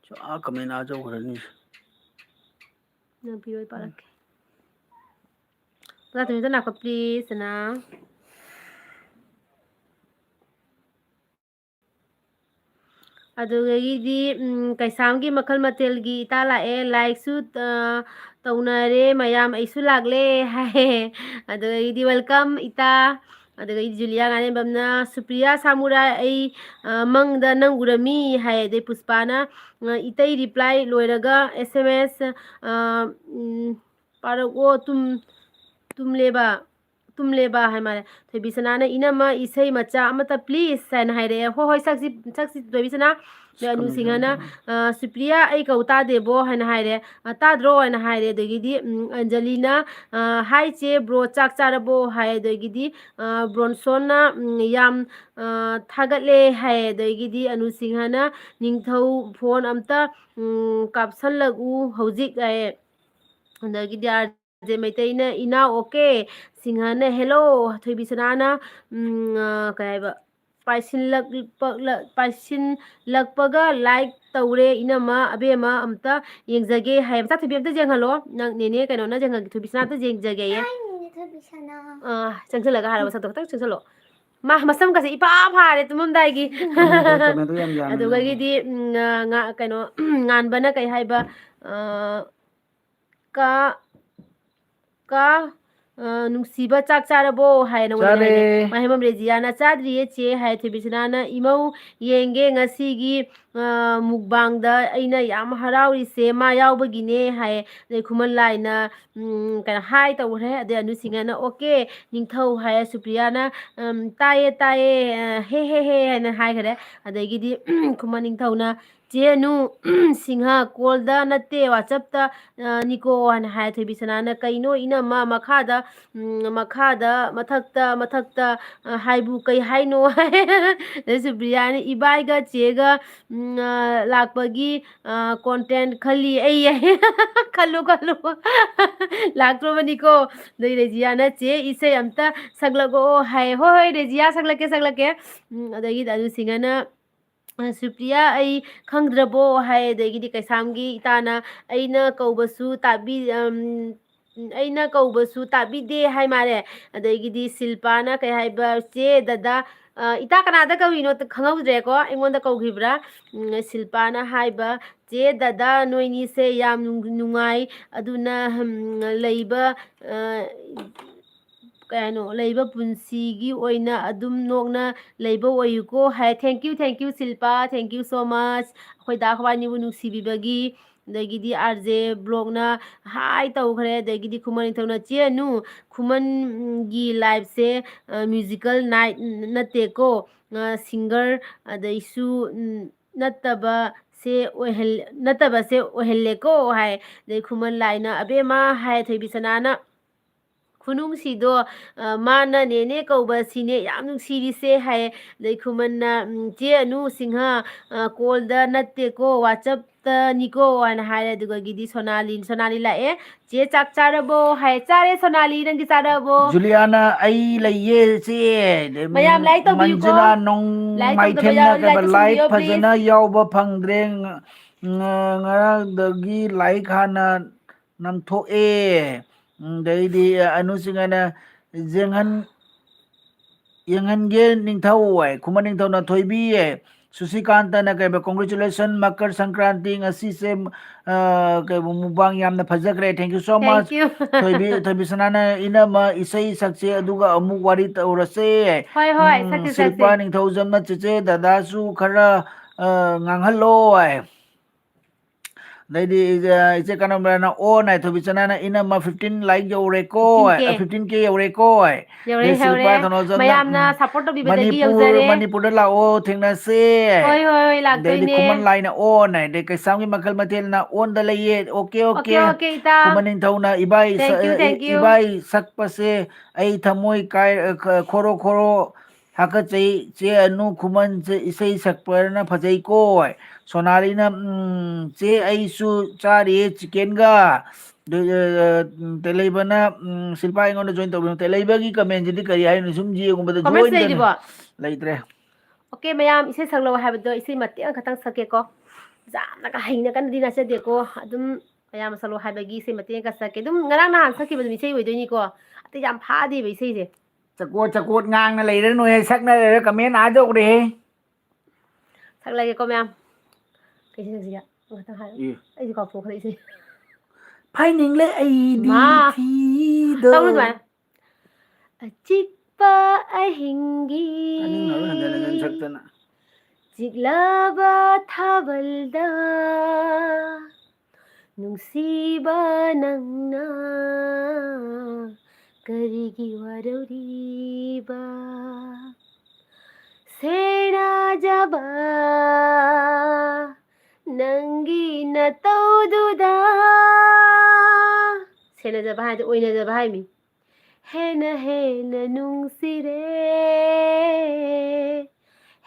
ꯁꯤ ꯑꯥ ꯀꯃꯦꯟ ꯑꯥ ꯆꯧꯈ꯭ꯔꯅꯤ꯫ ꯅꯪ ꯄꯤꯔꯣꯏ, ꯄꯥꯔꯛꯀꯦ꯫ ꯑꯣꯖꯥ ꯇꯨꯃꯤꯟꯇ ꯉꯥꯏꯈꯣ, please, ꯑꯅ꯫ ꯑꯗꯨꯗꯒꯤꯗꯤ, ꯎꯝ, ꯀꯩꯁꯥꯝꯒꯤ ꯃꯈꯜ ꯃꯊꯦꯜꯒꯤ ꯏꯇꯥ ꯂꯥꯛꯑꯦ, like ꯁꯨ, ꯑ, ꯇꯧꯅꯔꯦ ꯃꯌꯥꯝ, "ꯑꯩꯁꯨ ꯂꯥꯛꯂꯦ" ꯍꯥꯏꯌꯦ꯫ ꯑꯗꯨꯗꯒꯤꯗꯤ, "Welcome ꯏꯇꯥ"꯫ ꯑꯗꯨꯗꯒꯤ ꯖꯨꯂꯤꯌꯥ ꯉꯥꯅꯦꯝꯕꯝꯅ, "ꯁꯨꯄ꯭ꯔꯤꯌꯥ ꯁꯥꯃꯨꯔꯥꯏ, ꯑꯩ, ꯑ, ꯃꯪꯗ ꯅꯪ ꯎꯔꯝꯃꯤ" ꯍꯥꯏ꯫ ꯑꯗꯩ ꯄꯨꯁꯄꯥꯅ, ꯑ, "ꯏꯇꯩ reply ꯂꯣꯏꯔꯒ S M S, ꯑ, ꯎꯝ, ꯄꯥꯔꯛꯑꯣ, ꯇꯨꯝ-, ꯇꯨꯝꯂꯦꯕ꯫ ꯇꯨꯝꯂꯦꯕ" ꯍꯥꯏ ꯃꯥꯜꯂꯦ꯫ ꯊꯣꯏꯕꯤꯁꯅꯥꯅ, "ꯏꯅꯝꯃ, ꯏꯁꯩ ꯃꯆꯥ ꯑꯃꯇ please" ꯍꯥꯏꯅ ꯍꯥꯏꯔꯛꯑꯦ꯫ "ꯍꯣꯏ, ꯍꯣꯏ, ꯁꯛꯁꯤ, ꯁꯛꯁꯤ, ꯊꯣꯏꯕꯤꯁꯅꯥ"꯫ ꯑꯗꯩ ꯑꯅꯨ ꯁꯤꯡꯍꯅ, "ꯑ, ꯁꯨꯄ꯭ꯔꯤꯌꯥ, ꯑꯩ ꯀꯧ ꯇꯥꯗꯦꯕꯣ" ꯍꯥꯏꯅ ꯍꯥꯏꯔꯦ꯫ "ꯑ, ꯇꯥꯗ꯭ꯔꯣ?" ꯍꯥꯏꯅ ꯍꯥꯏꯔꯦ꯫ ꯑꯗꯒꯤꯗꯤ, ꯎꯝ, ꯑꯟꯖꯂꯤꯅ, ꯑ, "Hi ꯆꯦ, bro, ꯆꯥꯛ ꯆꯥꯔꯕꯣ?" ꯍꯥꯏ꯫ ꯑꯗꯒꯤꯗꯤ, ꯑ, ꯕ꯭ꯔꯣꯟꯁꯣꯟꯅ, ꯎꯝ, "ꯌꯥꯝ, ꯑ, ꯊꯥꯒꯠꯂꯦ" ꯍꯥꯏ꯫ ꯑꯗꯒꯤꯗꯤ ꯑꯅꯨ ꯁꯤꯡꯍꯅ, "ꯅꯤꯡꯊꯧ phone ꯑꯝꯇ, ꯎꯝ, ꯀꯥꯞꯁꯜꯂꯛꯎ ꯍꯧꯖꯤꯛ" ꯍꯥꯏꯌꯦ꯫ ꯑꯗꯒꯤꯗꯤ ꯑꯥꯔ ꯖꯦ ꯃꯩꯇꯩꯅ, "ꯏꯅꯥꯎ ꯑꯣꯀꯦ"꯫ ꯁꯤꯡꯍꯅ, "Hello"꯫ ꯊꯣꯏꯕꯤꯁꯅꯥꯅ, ꯎꯝ, ꯑ, ꯀꯩ ꯍꯥꯏꯕ, "ꯄꯥꯏꯁꯤꯜꯂꯛꯄ-, ꯄꯥꯏꯁꯤꯜꯂꯛꯄꯒ like ꯇꯧꯔꯦ ꯏꯅꯝꯃ, ꯑꯕꯦꯝꯃ ꯑꯝꯇ ꯌꯦꯡꯖꯒꯦ" ꯍꯥꯏꯌꯦ꯫ ꯃꯆꯥ ꯊꯣꯏꯕꯤ ꯑꯝꯇ ꯌꯦꯡꯍꯜꯂꯣ꯫ ꯅꯪ ꯅꯦꯅꯦ ꯀꯩꯅꯣꯅ ꯌꯦꯡꯍꯜꯒꯦ, ꯊꯣꯏꯕꯤꯁꯅꯥ ꯑꯝꯇ ꯌꯦꯡꯖꯒꯦꯌꯦ꯫ ꯍꯥꯏ, ꯅꯦꯅꯦ ꯊꯣꯏꯕꯤꯁꯅꯥ꯫ ꯑ, ꯆꯪꯁꯤꯜꯂꯒ ꯍꯥꯏꯔꯣ, ꯃꯁꯛꯇꯣ ꯈꯤꯇꯪ ꯆꯪꯁꯤꯜꯂꯣ꯫ ꯃꯥ ꯃꯁꯝꯒꯁꯦ ꯏꯐꯥ ꯐꯥꯔꯦ ꯇꯨꯝꯃꯝꯗꯥꯏꯒꯤ꯫ ꯀꯃꯦꯟꯗꯣ, ꯀꯃꯦꯟꯗꯣ ꯌꯥꯝ ꯌꯥꯝꯃꯦ꯫ ꯑꯗꯨꯗꯒꯤꯗꯤ, ꯎꯝ, ꯉ-, ꯉ-, ꯀꯩꯅꯣ, ꯉꯥꯟꯕꯅ ꯀꯩ ꯍꯥꯏꯕ, ꯑ, ꯀ-, ꯀ-, ꯑ, "ꯅꯨꯡꯁꯤꯕ, ꯆꯥꯛ ꯆꯥꯔꯕꯣ?" ꯍꯥꯏ ꯅꯉꯣꯟꯗ ꯆꯥꯔꯦ꯫ ꯍꯥꯏꯔꯦ꯫ ꯃꯍꯦꯝꯕꯝ ꯔꯦꯖꯤꯌꯥꯅ, "ꯆꯥꯗ꯭ꯔꯤꯌꯦ ꯆꯦ" ꯍꯥꯏ꯫ ꯊꯣꯏꯕꯤꯁꯅꯥꯅ, "ꯏꯃꯧ, ꯌꯦꯡꯒꯦ ꯉꯁꯤꯒꯤ, ꯑ, ꯃꯨꯛꯕꯥꯡꯗ ꯑꯩꯅ ꯌꯥꯝ ꯍꯔꯥꯎꯔꯤꯁꯦ, ꯃꯥ ꯌꯥꯎꯕꯒꯤꯅꯦ" ꯍꯥꯏ꯫ ꯑꯗꯩ ꯈꯨꯃꯟ ꯂꯥꯏꯅ, ꯎꯝ, ꯀꯩꯅꯣ, ꯍꯥꯏ ꯇꯧꯈ꯭ꯔꯦ꯫ ꯑꯗꯩ ꯑꯅꯨꯁꯤꯡꯅꯅ, "ꯑꯣꯀꯦ, ꯅꯤꯡꯊꯧ" ꯍꯥꯏ꯫ ꯁꯨꯄ꯭ꯔꯤꯌꯥꯅ, ꯎꯝ, "ꯇꯥꯏꯌꯦ, ꯇꯥꯏꯌꯦ, ꯑ, ꯍꯦ, ꯍꯦ, ꯍꯦ" ꯍꯥꯏꯅ ꯍꯥꯏꯈꯔꯦ꯫ ꯑꯗꯒꯤꯗꯤ ꯈꯨꯃꯟ ꯅꯤꯡꯊꯧꯅ, "ꯆꯦ ꯑꯅꯨ, ꯁꯤꯡꯍ call ꯗ ꯅꯠꯇꯦ, WhatsApp ꯇ, ꯑ, ꯅꯤꯀꯣ" ꯍꯥꯏꯅ ꯍꯥꯏ꯫ ꯊꯣꯏꯕꯤꯁꯅꯥꯅ, "ꯀꯩꯅꯣ ꯏꯅꯝꯃ, ꯃꯈꯥꯗ, ꯎꯝ, ꯃꯈꯥꯗ, ꯃꯊꯛꯇ, ꯃꯊꯛꯇ, ꯑ, ꯍꯥꯏꯕꯨ ꯀꯩ ꯍꯥꯏꯅꯣ?" ꯑꯗꯩ ꯁꯨꯄ꯭ꯔꯤꯌꯥꯅ, "ꯏꯕꯥꯏꯒ ꯆꯦꯒ, ꯎꯝ, ꯑ, ꯂꯥꯛꯄꯒꯤ, ꯑ, content ꯈꯜꯂꯤ ꯑꯩ" ꯍꯥꯏ꯫ "ꯈꯜꯂꯨ, ꯈꯜꯂꯨ꯫ ꯂꯥꯛꯇ꯭ꯔꯣꯕꯅꯤꯀꯣ?" ꯑꯗꯩ ꯔꯦꯖꯤꯌꯥꯅ, "ꯆꯦ, ꯏꯁꯩ ꯑꯝꯇ ꯁꯛꯂꯛꯑꯣ" ꯍꯥꯏ꯫ "ꯍꯣꯏ, ꯍꯣꯏ, ꯔꯦꯖꯤꯌꯥ, ꯁꯛꯂꯛꯀꯦ, ꯁꯛꯂꯛꯀꯦ"꯫ ꯎꯝ, ꯑꯗꯒꯤꯗꯤ ꯑꯅꯨꯁꯤꯡꯍꯅ, ꯑ, "ꯁꯨꯄ꯭ꯔꯤꯌꯥ, ꯑꯩ ꯈꯪꯗ꯭ꯔꯕꯣ?" ꯍꯥꯏ꯫ ꯑꯗꯒꯤꯗꯤ ꯀꯩꯁꯥꯝꯒꯤ ꯏꯇꯥꯅ, "ꯑꯩꯅ ꯀꯧꯕꯁꯨ ꯇꯥꯕꯤ-, ꯑꯝ, ꯎꯝ, ꯑꯩꯅ ꯀꯧꯕꯁꯨ ꯇꯥꯕꯤꯗꯦ" ꯍꯥꯏ ꯃꯥꯜꯂꯦ꯫ ꯑꯗꯒꯤꯗꯤ ꯁꯤꯜꯄꯥꯅ ꯀꯩ ꯍꯥꯏꯕ, "ꯆꯦ, ꯗꯗꯥ", ꯑ, ꯏꯇꯥ ꯀꯅꯥꯗ ꯀꯧꯔꯤꯅꯣ ꯈꯪꯍꯧꯗ꯭ꯔꯦꯀꯣ, ꯑꯩꯉꯣꯟꯗ ꯀꯧꯈꯤꯕ꯭ꯔꯥ? ꯎꯝ, ꯁꯤꯜꯄꯥꯅ ꯍꯥꯏꯕ, "ꯆꯦ, ꯗꯗꯥ, ꯅꯣꯏꯅꯤꯁꯦ ꯌꯥꯝ ꯅꯨꯡ-, ꯅꯨꯡꯉꯥꯏ, ꯑꯗꯨꯅ, ꯎꯝ, ꯂꯩꯕ, ꯑ, ꯀꯩ ꯍꯥꯏꯅꯣ, ꯂꯩꯕ ꯄꯨꯟꯁꯤꯒꯤ ꯑꯣꯏꯅ ꯑꯗꯨꯝ ꯅꯣꯛꯅ ꯂꯩꯕ ꯑꯣꯏꯌꯨꯀꯣ" ꯍꯥꯏ꯫ Thank you, thank you, Shilpa, thank you so much꯫ ꯑꯩꯈꯣꯏ ꯗꯥ ꯈ꯭ꯋꯥꯏꯅꯤꯕꯨ ꯅꯨꯡꯁꯤꯕꯤꯕꯒꯤ꯫ ꯑꯗꯒꯤꯗꯤ ꯑꯥꯔ ꯖꯦ ꯕ꯭ꯂꯣꯛꯅ ꯍꯥꯏ ꯇꯧꯈ꯭ꯔꯦ꯫ ꯑꯗꯒꯤꯗꯤ ꯈꯨꯃꯟ ꯅꯤꯡꯊꯧꯅ, "ꯆꯦ ꯑꯅꯨ, ꯈꯨꯃꯟꯒꯤ live ꯁꯦ, ꯑ, musical night ꯅꯠꯇꯦꯀꯣ, ꯑ, singer ꯑꯗꯩꯁꯨ, ꯎꯝ, ꯅꯠꯇꯕꯁꯦ ꯑꯣꯏꯍꯜ-, ꯅꯠꯇꯕꯁꯦ ꯑꯣꯏꯍꯜꯂꯦꯀꯣ" ꯍꯥꯏ꯫ ꯑꯗꯩ ꯈꯨꯃꯟ ꯂꯥꯏꯅ, "ꯑꯕꯦꯝꯃ" ꯍꯥꯏ, ꯊꯣꯏꯕꯤꯁꯅꯥꯅ, "ꯈꯨꯅꯨꯡꯁꯤꯗꯣ, ꯑ, ꯃꯥꯅ ꯅꯦꯅꯦ ꯀꯧꯕꯁꯤꯅꯦ ꯌꯥꯝ ꯅꯨꯡꯁꯤꯔꯤꯁꯦ" ꯍꯥꯏ꯫ ꯑꯗꯩ ꯈꯨꯃꯟꯅ, ꯎꯝ, "ꯆꯦ ꯑꯅꯨ ꯁꯤꯡꯍ, ꯑ, call ꯗ ꯅꯠꯇꯦꯀꯣ, WhatsApp ꯇꯅꯤꯀꯣ" ꯍꯥꯏꯅ ꯍꯥꯏꯔꯦ꯫ ꯑꯗꯨꯒꯗꯤ ꯁꯣꯅꯥꯂꯤ, ꯁꯣꯅꯥꯂꯤ ꯂꯥꯛꯑꯦ꯫ "ꯆꯦ, ꯆꯥꯛ ꯆꯥꯔꯕꯣ?" ꯍꯥꯏ꯫ "ꯆꯥꯔꯦ ꯁꯣꯅꯥꯂꯤ, ꯅꯪꯗꯤ ꯆꯥꯔꯕꯣ?" ꯖꯨꯂꯤꯌꯥꯅ, "ꯑꯩ ꯂꯩꯌꯦ ꯆꯦ"꯫ ꯃꯌꯥꯝ like ꯇꯧꯕꯤꯌꯨꯀꯣ꯫ ꯃꯟꯖꯨꯂꯥ ꯅꯣꯡ-, like ꯇꯧꯗꯕ ꯃꯥꯏꯊꯦꯝꯅ ꯌꯥꯎꯔꯗꯤ ꯀꯩꯕ, like ꯇꯧꯁꯟꯕꯤꯌꯣ, like ꯐꯖꯅ please꯫ ꯌꯥꯎꯕ ꯐꯪꯗ꯭ꯔꯦ꯫ ꯉ-, ꯉ-, ꯉꯔꯥꯡꯗꯒꯤ like ꯍꯥꯟꯅ ꯅꯝꯊꯣꯛꯑꯦ꯫ ꯑꯗꯩꯗꯤ ꯑꯅꯨꯁꯤꯡꯍꯅ, "ꯌꯦꯡꯍꯟ-, ꯌꯦꯡꯍꯟꯒꯦ ꯅꯤꯡꯊꯧ" ꯍꯥꯏ꯫ ꯈꯨꯃꯟ ꯅꯤꯡꯊꯧꯅ, "ꯊꯣꯏꯕꯤ" ꯍꯥꯏ꯫ ꯁꯨꯁꯤꯀꯥꯟꯇꯅ ꯀꯩꯕ, "Congratulations, ꯃꯀꯔ ꯁꯪꯀ꯭ꯔꯥꯟꯇꯤ ꯉꯁꯤꯁꯦ, ꯑ, ꯀꯩꯕ, ꯃꯨꯛꯕꯥꯡ ꯌꯥꯝꯅ ꯐꯖꯈ꯭ꯔꯦ꯫ Thank you so much." Thank you. ꯊꯣꯏꯕꯤ, ꯊꯣꯏꯕꯤꯁꯅꯥꯅ, "ꯏꯅꯝꯃ ꯏꯁꯩ ꯁꯛꯁꯦ, ꯑꯗꯨꯒ ꯑꯃꯨꯛ ꯋꯥꯔꯤ ꯇꯧꯔꯁꯦ꯫ ꯍꯣꯏ, ꯍꯣꯏ, ꯎꯝ, ꯁꯛꯁꯦ, ꯁꯤꯜꯄꯥ ꯁꯛꯁꯦ꯫ ꯅꯤꯡꯊꯧꯖꯝꯅ, ꯆꯦꯆꯦ, ꯗꯗꯥꯁꯨ ꯈꯔ, ꯑ, ꯉꯥꯡꯍꯜꯂꯣ" ꯍꯥꯏ꯫ ꯑꯗꯩꯗꯤ ꯏꯆꯦ, ꯏꯆꯦ ꯀꯅꯝꯕ꯭ꯔꯅ, "ꯑꯣ, ꯅꯥꯏꯊꯣꯏꯕꯤ ꯆꯅꯥꯅ ꯏꯅꯝꯃ fifteen like ꯌꯧꯔꯦꯀꯣ, fifteen K꯫ ꯑ, fifteen K ꯌꯧꯔꯦꯀꯣ" ꯍꯥꯏ꯫ ꯌꯧꯔꯦ, ꯑꯗꯩ ꯁꯤꯜꯄꯥ ꯌꯧꯔꯦ꯫ ꯊꯧꯅꯥꯖꯝꯅ, ꯃꯌꯥꯝꯅ ꯎꯝ, support ꯇꯧꯕꯤꯕꯗꯒꯤ "ꯃꯅꯤꯄꯨꯔ, ꯌꯧꯖꯔꯦ꯫ ꯃꯅꯤꯄꯨꯔꯗ ꯂꯥꯛꯑꯣ, ꯊꯦꯡꯅꯁꯦ" ꯍꯥꯏ꯫ ꯍꯣꯏ, ꯍꯣꯏ, ꯍꯣꯏ, ꯑꯗꯩꯗꯤ ꯂꯥꯛꯇꯣꯏꯅꯦ꯫ ꯈꯨꯃꯟ ꯂꯥꯏꯅ, "ꯑꯣꯟ" ꯍꯥꯏ꯫ ꯑꯗꯩ ꯀꯩꯁꯥꯝꯒꯤ ꯃꯈꯜ ꯃꯊꯦꯜꯅ, "ꯑꯣꯟꯗ ꯂꯩꯌꯦ, OK, OK"꯫ OK, OK, ꯏꯇꯥꯎ꯫ ꯈꯨꯃꯟ ꯅꯤꯡꯊꯧꯅ, "ꯏꯕꯥꯏ ꯁ-, Thank you, thank you꯫ ꯏꯕꯥꯏ ꯁꯛꯄꯁꯦ ꯑꯩ ꯊꯃꯣꯏ ꯀꯥꯏ, ꯑ, ꯈ-, ꯈꯣꯔꯣ ꯈꯣꯔꯣ ꯍꯥꯀꯠꯆꯩ꯫ ꯆꯦ ꯑꯅꯨ ꯈꯨꯃꯟꯁꯦ ꯏꯁꯩ ꯁꯛꯄꯅ ꯐꯖꯩꯀꯣ" ꯍꯥꯏ꯫ ꯁꯣꯅꯥꯂꯤꯅ, ꯎꯝ, "ꯆꯦ, ꯑꯩꯁꯨ ꯆꯥꯔꯤꯌꯦ ꯆꯤꯀꯦꯟꯒ"꯫ ꯑꯗꯨ, ꯑ, ꯎꯝ, ꯇꯦꯂꯩꯕꯅ, ꯎꯝ, "ꯁꯤꯜꯄꯥ ꯑꯩꯉꯣꯟꯗ join ꯇꯧꯕꯤꯌꯨ"꯫ ꯇꯦꯂꯩꯕꯒꯤ commentꯁꯤꯗꯤ ꯀꯔꯤ ꯍꯥꯏꯅꯣ? ꯁꯨꯝ ꯌꯦꯡꯉꯨꯕꯗ comment ꯂꯣꯏꯅ ꯂꯩꯔꯤꯕꯣ? ꯂꯩꯇ꯭ꯔꯦ꯫ OK, ꯃꯌꯥꯝ ꯏꯁꯩ ꯁꯛꯂꯛꯑꯣ ꯍꯥꯏꯕꯗꯣ ꯏꯁꯩ ꯃꯇꯦꯛ ꯑꯃꯈꯛꯇꯪ ꯁꯛꯀꯦꯀꯣ꯫ ꯌꯥꯝꯅꯒ ꯍꯩꯅ ꯀꯟꯅꯗꯤ ꯅꯠꯆꯗꯦꯀꯣ꯫ ꯑꯗꯨꯝ ꯃꯌꯥꯝ ꯁꯛꯂꯛꯑꯣ ꯍꯥꯏꯕꯒꯤ ꯏꯁꯩ ꯃꯇꯦꯛ ꯑꯃꯈꯛ ꯁꯛꯀꯦ꯫ ꯑꯗꯨꯝ ꯉꯔꯥꯡ ꯅꯍꯥꯟ ꯁꯛꯈꯤꯕ ꯑꯗꯨꯝ ꯏꯁꯩ ꯑꯣꯏꯗꯣꯏꯅꯤꯀꯣ꯫ ꯑꯇꯩ ꯌꯥꯝ ꯐꯥꯗꯦꯕ ꯏꯁꯩꯁꯦ꯫ ꯆꯀꯣꯠ ꯆꯀꯣꯠ ꯉꯥꯡꯅ ꯂꯩꯔꯅꯨꯍꯦ, ꯁꯛꯅ ꯂꯩꯔ comment ꯑꯥ ꯌꯧꯔꯦꯍꯦ꯫ ꯁꯛꯂꯒꯦꯀꯣ ꯃꯌꯥꯝ꯫ ꯀꯩ ꯏꯁꯩ ꯁꯛꯁꯤꯒꯦ? ꯉꯥꯛꯇꯪ ꯍꯥꯏꯔꯣ꯫ ꯑꯦ꯫ ꯑꯩꯁꯨ ꯀꯥꯎꯊꯣꯛꯈ꯭ꯔꯦ ꯏꯁꯩ꯫ ꯐꯥꯏꯅꯤꯡꯂꯦ ꯑꯩꯗꯤ ꯃꯥ꯫ ꯊꯤꯗꯣ꯫ ꯇꯧꯅꯨ ꯑꯗꯨꯃꯥꯏꯅ꯫ ꯑꯆꯤꯛꯄ ꯑꯍꯤꯡꯒꯤ ꯇꯥꯅꯤꯡꯉꯔꯣꯏ ꯍꯟꯖꯟ ꯍꯟꯖꯟ ꯁꯛꯇꯅ꯫ ꯆꯤꯛꯂꯕ ꯊꯥꯕꯜꯗ ꯅꯨꯡꯁꯤꯕ ꯅꯪꯅ ꯀꯔꯤꯒꯤ ꯋꯥꯔꯧꯔꯤꯕ? ꯁꯦꯟꯅꯖꯕ ꯅꯪꯒꯤ ꯅꯇꯧꯗꯨꯗ꯫ ꯁꯦꯟꯅꯖꯕ ꯍꯥꯏꯗꯤ ꯑꯣꯏꯅꯖꯕ ꯍꯥꯏꯃꯤ꯫ ꯍꯦꯟꯅ ꯍꯦꯟꯅ ꯅꯨꯡꯁꯤꯔꯦ,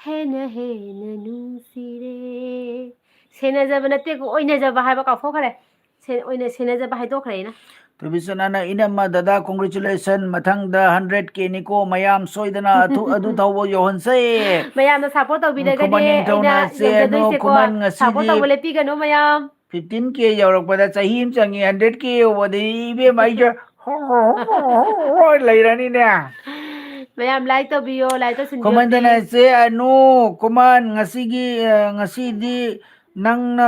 ꯍꯦꯟꯅ ꯍꯦꯟꯅ ꯅꯨꯡꯁꯤꯔꯦ꯫ ꯁꯦꯟꯅꯖꯕ ꯅꯠꯇꯦꯀꯣ, ꯑꯣꯏꯅꯖꯕ ꯍꯥꯏꯕ ꯀꯥꯎꯊꯣꯛꯈ꯭ꯔꯦ꯫ ꯁꯦ-, ꯑꯣꯏꯅ ꯁꯦꯟꯅꯖꯕ ꯍꯥꯏꯗꯣꯛꯈ꯭ꯔꯦ ꯑꯩꯅ꯫ ꯊꯣꯏꯕꯤꯆꯅꯥꯅ, "ꯏꯅꯝꯃ, ꯗꯗꯥ, congratulation, ꯃꯊꯪꯗ hundred K ꯅꯤꯀꯣ, ꯃꯌꯥꯝ ꯁꯣꯏꯗꯅ ꯑꯗꯨ, ꯑꯗꯨ ꯊꯧꯕ ꯌꯧꯍꯟꯁꯦ"꯫ ꯃꯌꯥꯝꯅ support ꯇꯧꯕꯤꯔꯒꯗꯤ ꯈꯨꯃꯟ ꯅꯤꯡꯊꯧꯅ, ꯑꯩꯅ ꯆꯦ ꯑꯅꯨ, ꯌꯧꯖꯗꯣꯏꯁꯦꯀꯣ꯫ ꯈꯨꯃꯟ ꯉꯁꯤꯗꯤ support ꯇꯧꯕ ꯂꯦꯞꯄꯤꯒꯅꯨ ꯃꯌꯥꯝ꯫ Fifteen K ꯌꯧꯔꯛꯄꯗ ꯆꯍꯤ ꯑꯃ ꯆꯪꯉꯤ, hundred K ꯌꯧꯕꯗꯤ ꯏꯕꯦꯝꯃ ꯑꯩꯁꯨ ꯂꯩꯔꯅꯤꯅꯦ꯫ ꯃꯌꯥꯝ like ꯇꯧꯕꯤꯌꯣ, like ꯇꯧꯁꯤꯟꯕꯤꯌꯣ, ꯈꯨꯃꯟꯗꯅ please꯫ ꯏꯆꯦ ꯑꯅꯨ, ꯈꯨꯃꯟ, ꯉꯁꯤꯒꯤ, ꯑ, ꯉꯁꯤꯗꯤ ꯅꯪꯅ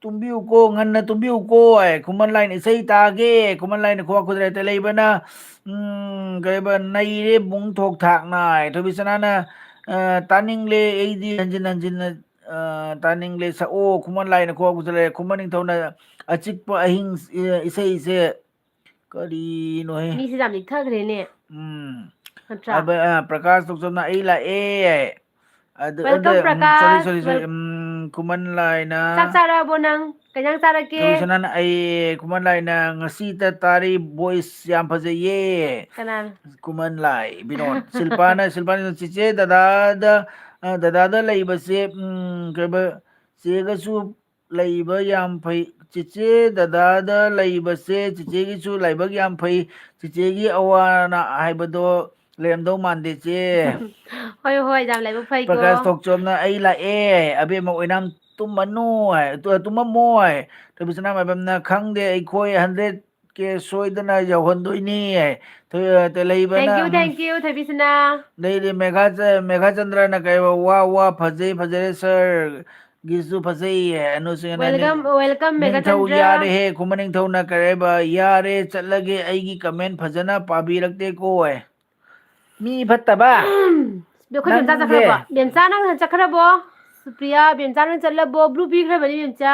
ꯇꯨꯝꯕꯤꯌꯨꯀꯣ, ꯉꯟꯅ ꯇꯨꯝꯕꯤꯌꯨꯀꯣ ꯍꯥꯏ꯫ ꯈꯨꯃꯟ ꯂꯥꯏꯅ ꯏꯁꯩ ꯇꯥꯒꯦ, ꯈꯨꯃꯟ ꯂꯥꯏꯅ ꯈꯨꯕꯥꯛ ꯈꯨꯗꯔꯦ꯫ ꯇꯦꯂꯩꯕꯅ, ꯎꯝ, ꯀꯩꯕ, ꯅꯩꯔꯦ ꯕꯨꯡ ꯊꯣꯛ ꯊꯥꯛꯅ ꯍꯥꯏ꯫ ꯊꯣꯏꯕꯤꯁꯅꯥꯅ, ꯑ, ꯇꯥꯅꯤꯡꯂꯦ ꯑꯩꯗꯤ ꯍꯟꯖꯤꯟ ꯍꯟꯖꯤꯟꯅ, ꯑ, ꯇꯥꯅꯤꯡꯂꯦ ꯁꯛꯑꯣ꯫ ꯈꯨꯃꯟ ꯂꯥꯏꯅ ꯈꯨꯕꯥꯛ ꯈꯨꯗꯔꯦ꯫ ꯈꯨꯃꯟ ꯅꯤꯡꯊꯧꯅ ꯑꯆꯤꯛꯄ ꯑꯍꯤꯡ, ꯑ, ꯏꯁꯩꯁꯦ ꯀꯔꯤꯅꯣꯍꯦ? ꯃꯤꯁꯦ ꯌꯥꯝ ꯅꯤꯛꯊꯈ꯭ꯔꯦꯅꯦ꯫ ꯎꯝ꯫ ꯅꯠꯇ꯭ꯔꯥ? ꯑꯕ-, ꯑ, ꯄ꯭ꯔꯀꯥꯁ ꯊꯣꯛꯆꯝꯅ ꯑꯩ ꯂꯥꯛꯑꯦ꯫ ꯑꯗꯨ, Welcome, ꯑꯗ, ꯎꯝ, sorry, Prakash. sorry, sorry. Wel- ꯎꯝ, ꯈꯨꯃꯟ ꯂꯥꯏꯅ ꯆꯥꯛ ꯆꯥꯔꯕꯣ ꯅꯪ? ꯀꯩ ꯏꯟꯖꯥꯡ ꯆꯥꯔꯛꯀꯦ? ꯊꯣꯏꯕꯤꯁꯅꯥꯅ ꯑꯩ, ꯈꯨꯃꯟ ꯂꯥꯏꯅ ꯉꯁꯤꯇ ꯇꯥꯔꯤ voice ꯌꯥꯝ ꯐꯖꯩꯌꯦ꯫ ꯀꯅꯥꯅ? ꯈꯨꯃꯟ ꯂꯥꯏ ꯕꯤꯅꯣꯗ꯫ ꯁꯤꯜꯄꯥꯅ, ꯁꯤꯜꯄꯥꯅ ꯆꯤꯆꯦ ꯗꯗꯥꯗ, ꯑ, ꯗꯗꯥꯗ ꯂꯩꯕꯁꯦ, ꯎꯝ, ꯀꯩꯕ, ꯆꯦꯒꯁꯨ ꯂꯩꯕ ꯌꯥꯝ ꯐꯩ꯫ ꯆꯤꯆꯦ ꯗꯗꯥꯗ ꯂꯩꯕꯁꯦ ꯆꯤꯆꯦꯒꯤꯁꯨ ꯂꯥꯏꯕꯛ ꯌꯥꯝ ꯐꯩ꯫ ꯆꯤꯆꯦꯒꯤ ꯑꯋꯥꯅ ꯍꯥꯏꯕꯗꯣ ꯂꯩꯔꯝꯗꯧ ꯃꯥꯟꯗꯦ ꯆꯦ꯫ ꯍꯣꯏ, ꯍꯣꯏ, ꯌꯥꯝ ꯂꯥꯏꯕꯛ ꯐꯩꯀꯣ꯫ ꯄ꯭ꯔꯀꯥꯁ ꯊꯣꯛꯆꯣꯝꯅ ꯑꯩ ꯂꯥꯛꯑꯦ, ꯑꯕꯦꯝꯃ ꯑꯣꯏꯅꯥꯝ ꯇꯨꯝꯃꯅꯨ ꯍꯥꯏ, ꯇꯨ-, ꯇꯨꯝꯃꯝꯃꯣ ꯍꯥꯏ꯫ ꯊꯣꯏꯕꯤꯁꯅꯥ ꯃꯥꯏꯕꯝꯅ ꯈꯪꯗꯦ ꯑꯩꯈꯣꯏ hundred K ꯁꯣꯏꯗꯅ ꯌꯧꯍꯟꯗꯣꯏꯅꯤ ꯍꯥꯏ꯫ ꯊꯣꯏ-, ꯇꯦꯂꯩꯕꯅ, Thank you, um, thank you, ꯊꯣꯏꯕꯤꯁꯅꯥ꯫ ꯑꯗꯩꯗꯤ ꯃꯦꯘꯥꯆ-, ꯃꯦꯘꯥꯆꯟꯗ꯭ꯔꯅ ꯀꯩ ꯋꯥ, ꯋꯥ, ꯐꯖꯩ, ꯐꯖꯔꯦ sir꯫ ꯒꯤꯁꯨ ꯐꯖꯩ ꯍꯥꯏ꯫ ꯑꯅꯨꯁꯤꯡꯅ ꯅꯤꯡ-, Welcome, welcome, ꯅꯤꯡꯊꯧ ꯃꯦꯘꯥꯆꯟꯗ꯭ꯔ꯫ ꯌꯥꯔꯦꯍꯦ, ꯈꯨꯃꯟ ꯅꯤꯡꯊꯧꯅ ꯀꯔꯦꯕ, ꯌꯥꯔꯦ, ꯆꯠꯂꯒꯦ, ꯑꯩꯒꯤ comment ꯐꯖꯅ ꯄꯥꯕꯤꯔꯛꯇꯦꯀꯣ ꯍꯥꯏ꯫ ꯃꯤ ꯐꯠꯇꯕ꯫ ꯑꯗꯣ ꯑꯩꯈꯣꯏ ꯕꯦꯝꯆꯥ ꯅꯪꯁꯦ꯫ ꯆꯠꯈ꯭ꯔꯕꯣ? ꯕꯦꯝꯆꯥ, ꯅꯪ ꯆꯠꯈ꯭ꯔꯕꯣ? ꯁꯨꯄ꯭ꯔꯤꯌꯥ, ꯕꯦꯝꯆꯥ, ꯅꯪ ꯆꯠꯂꯕꯣ? Blue ꯄꯤꯈ꯭ꯔꯕꯅꯤ, ꯕꯦꯝꯆꯥ꯫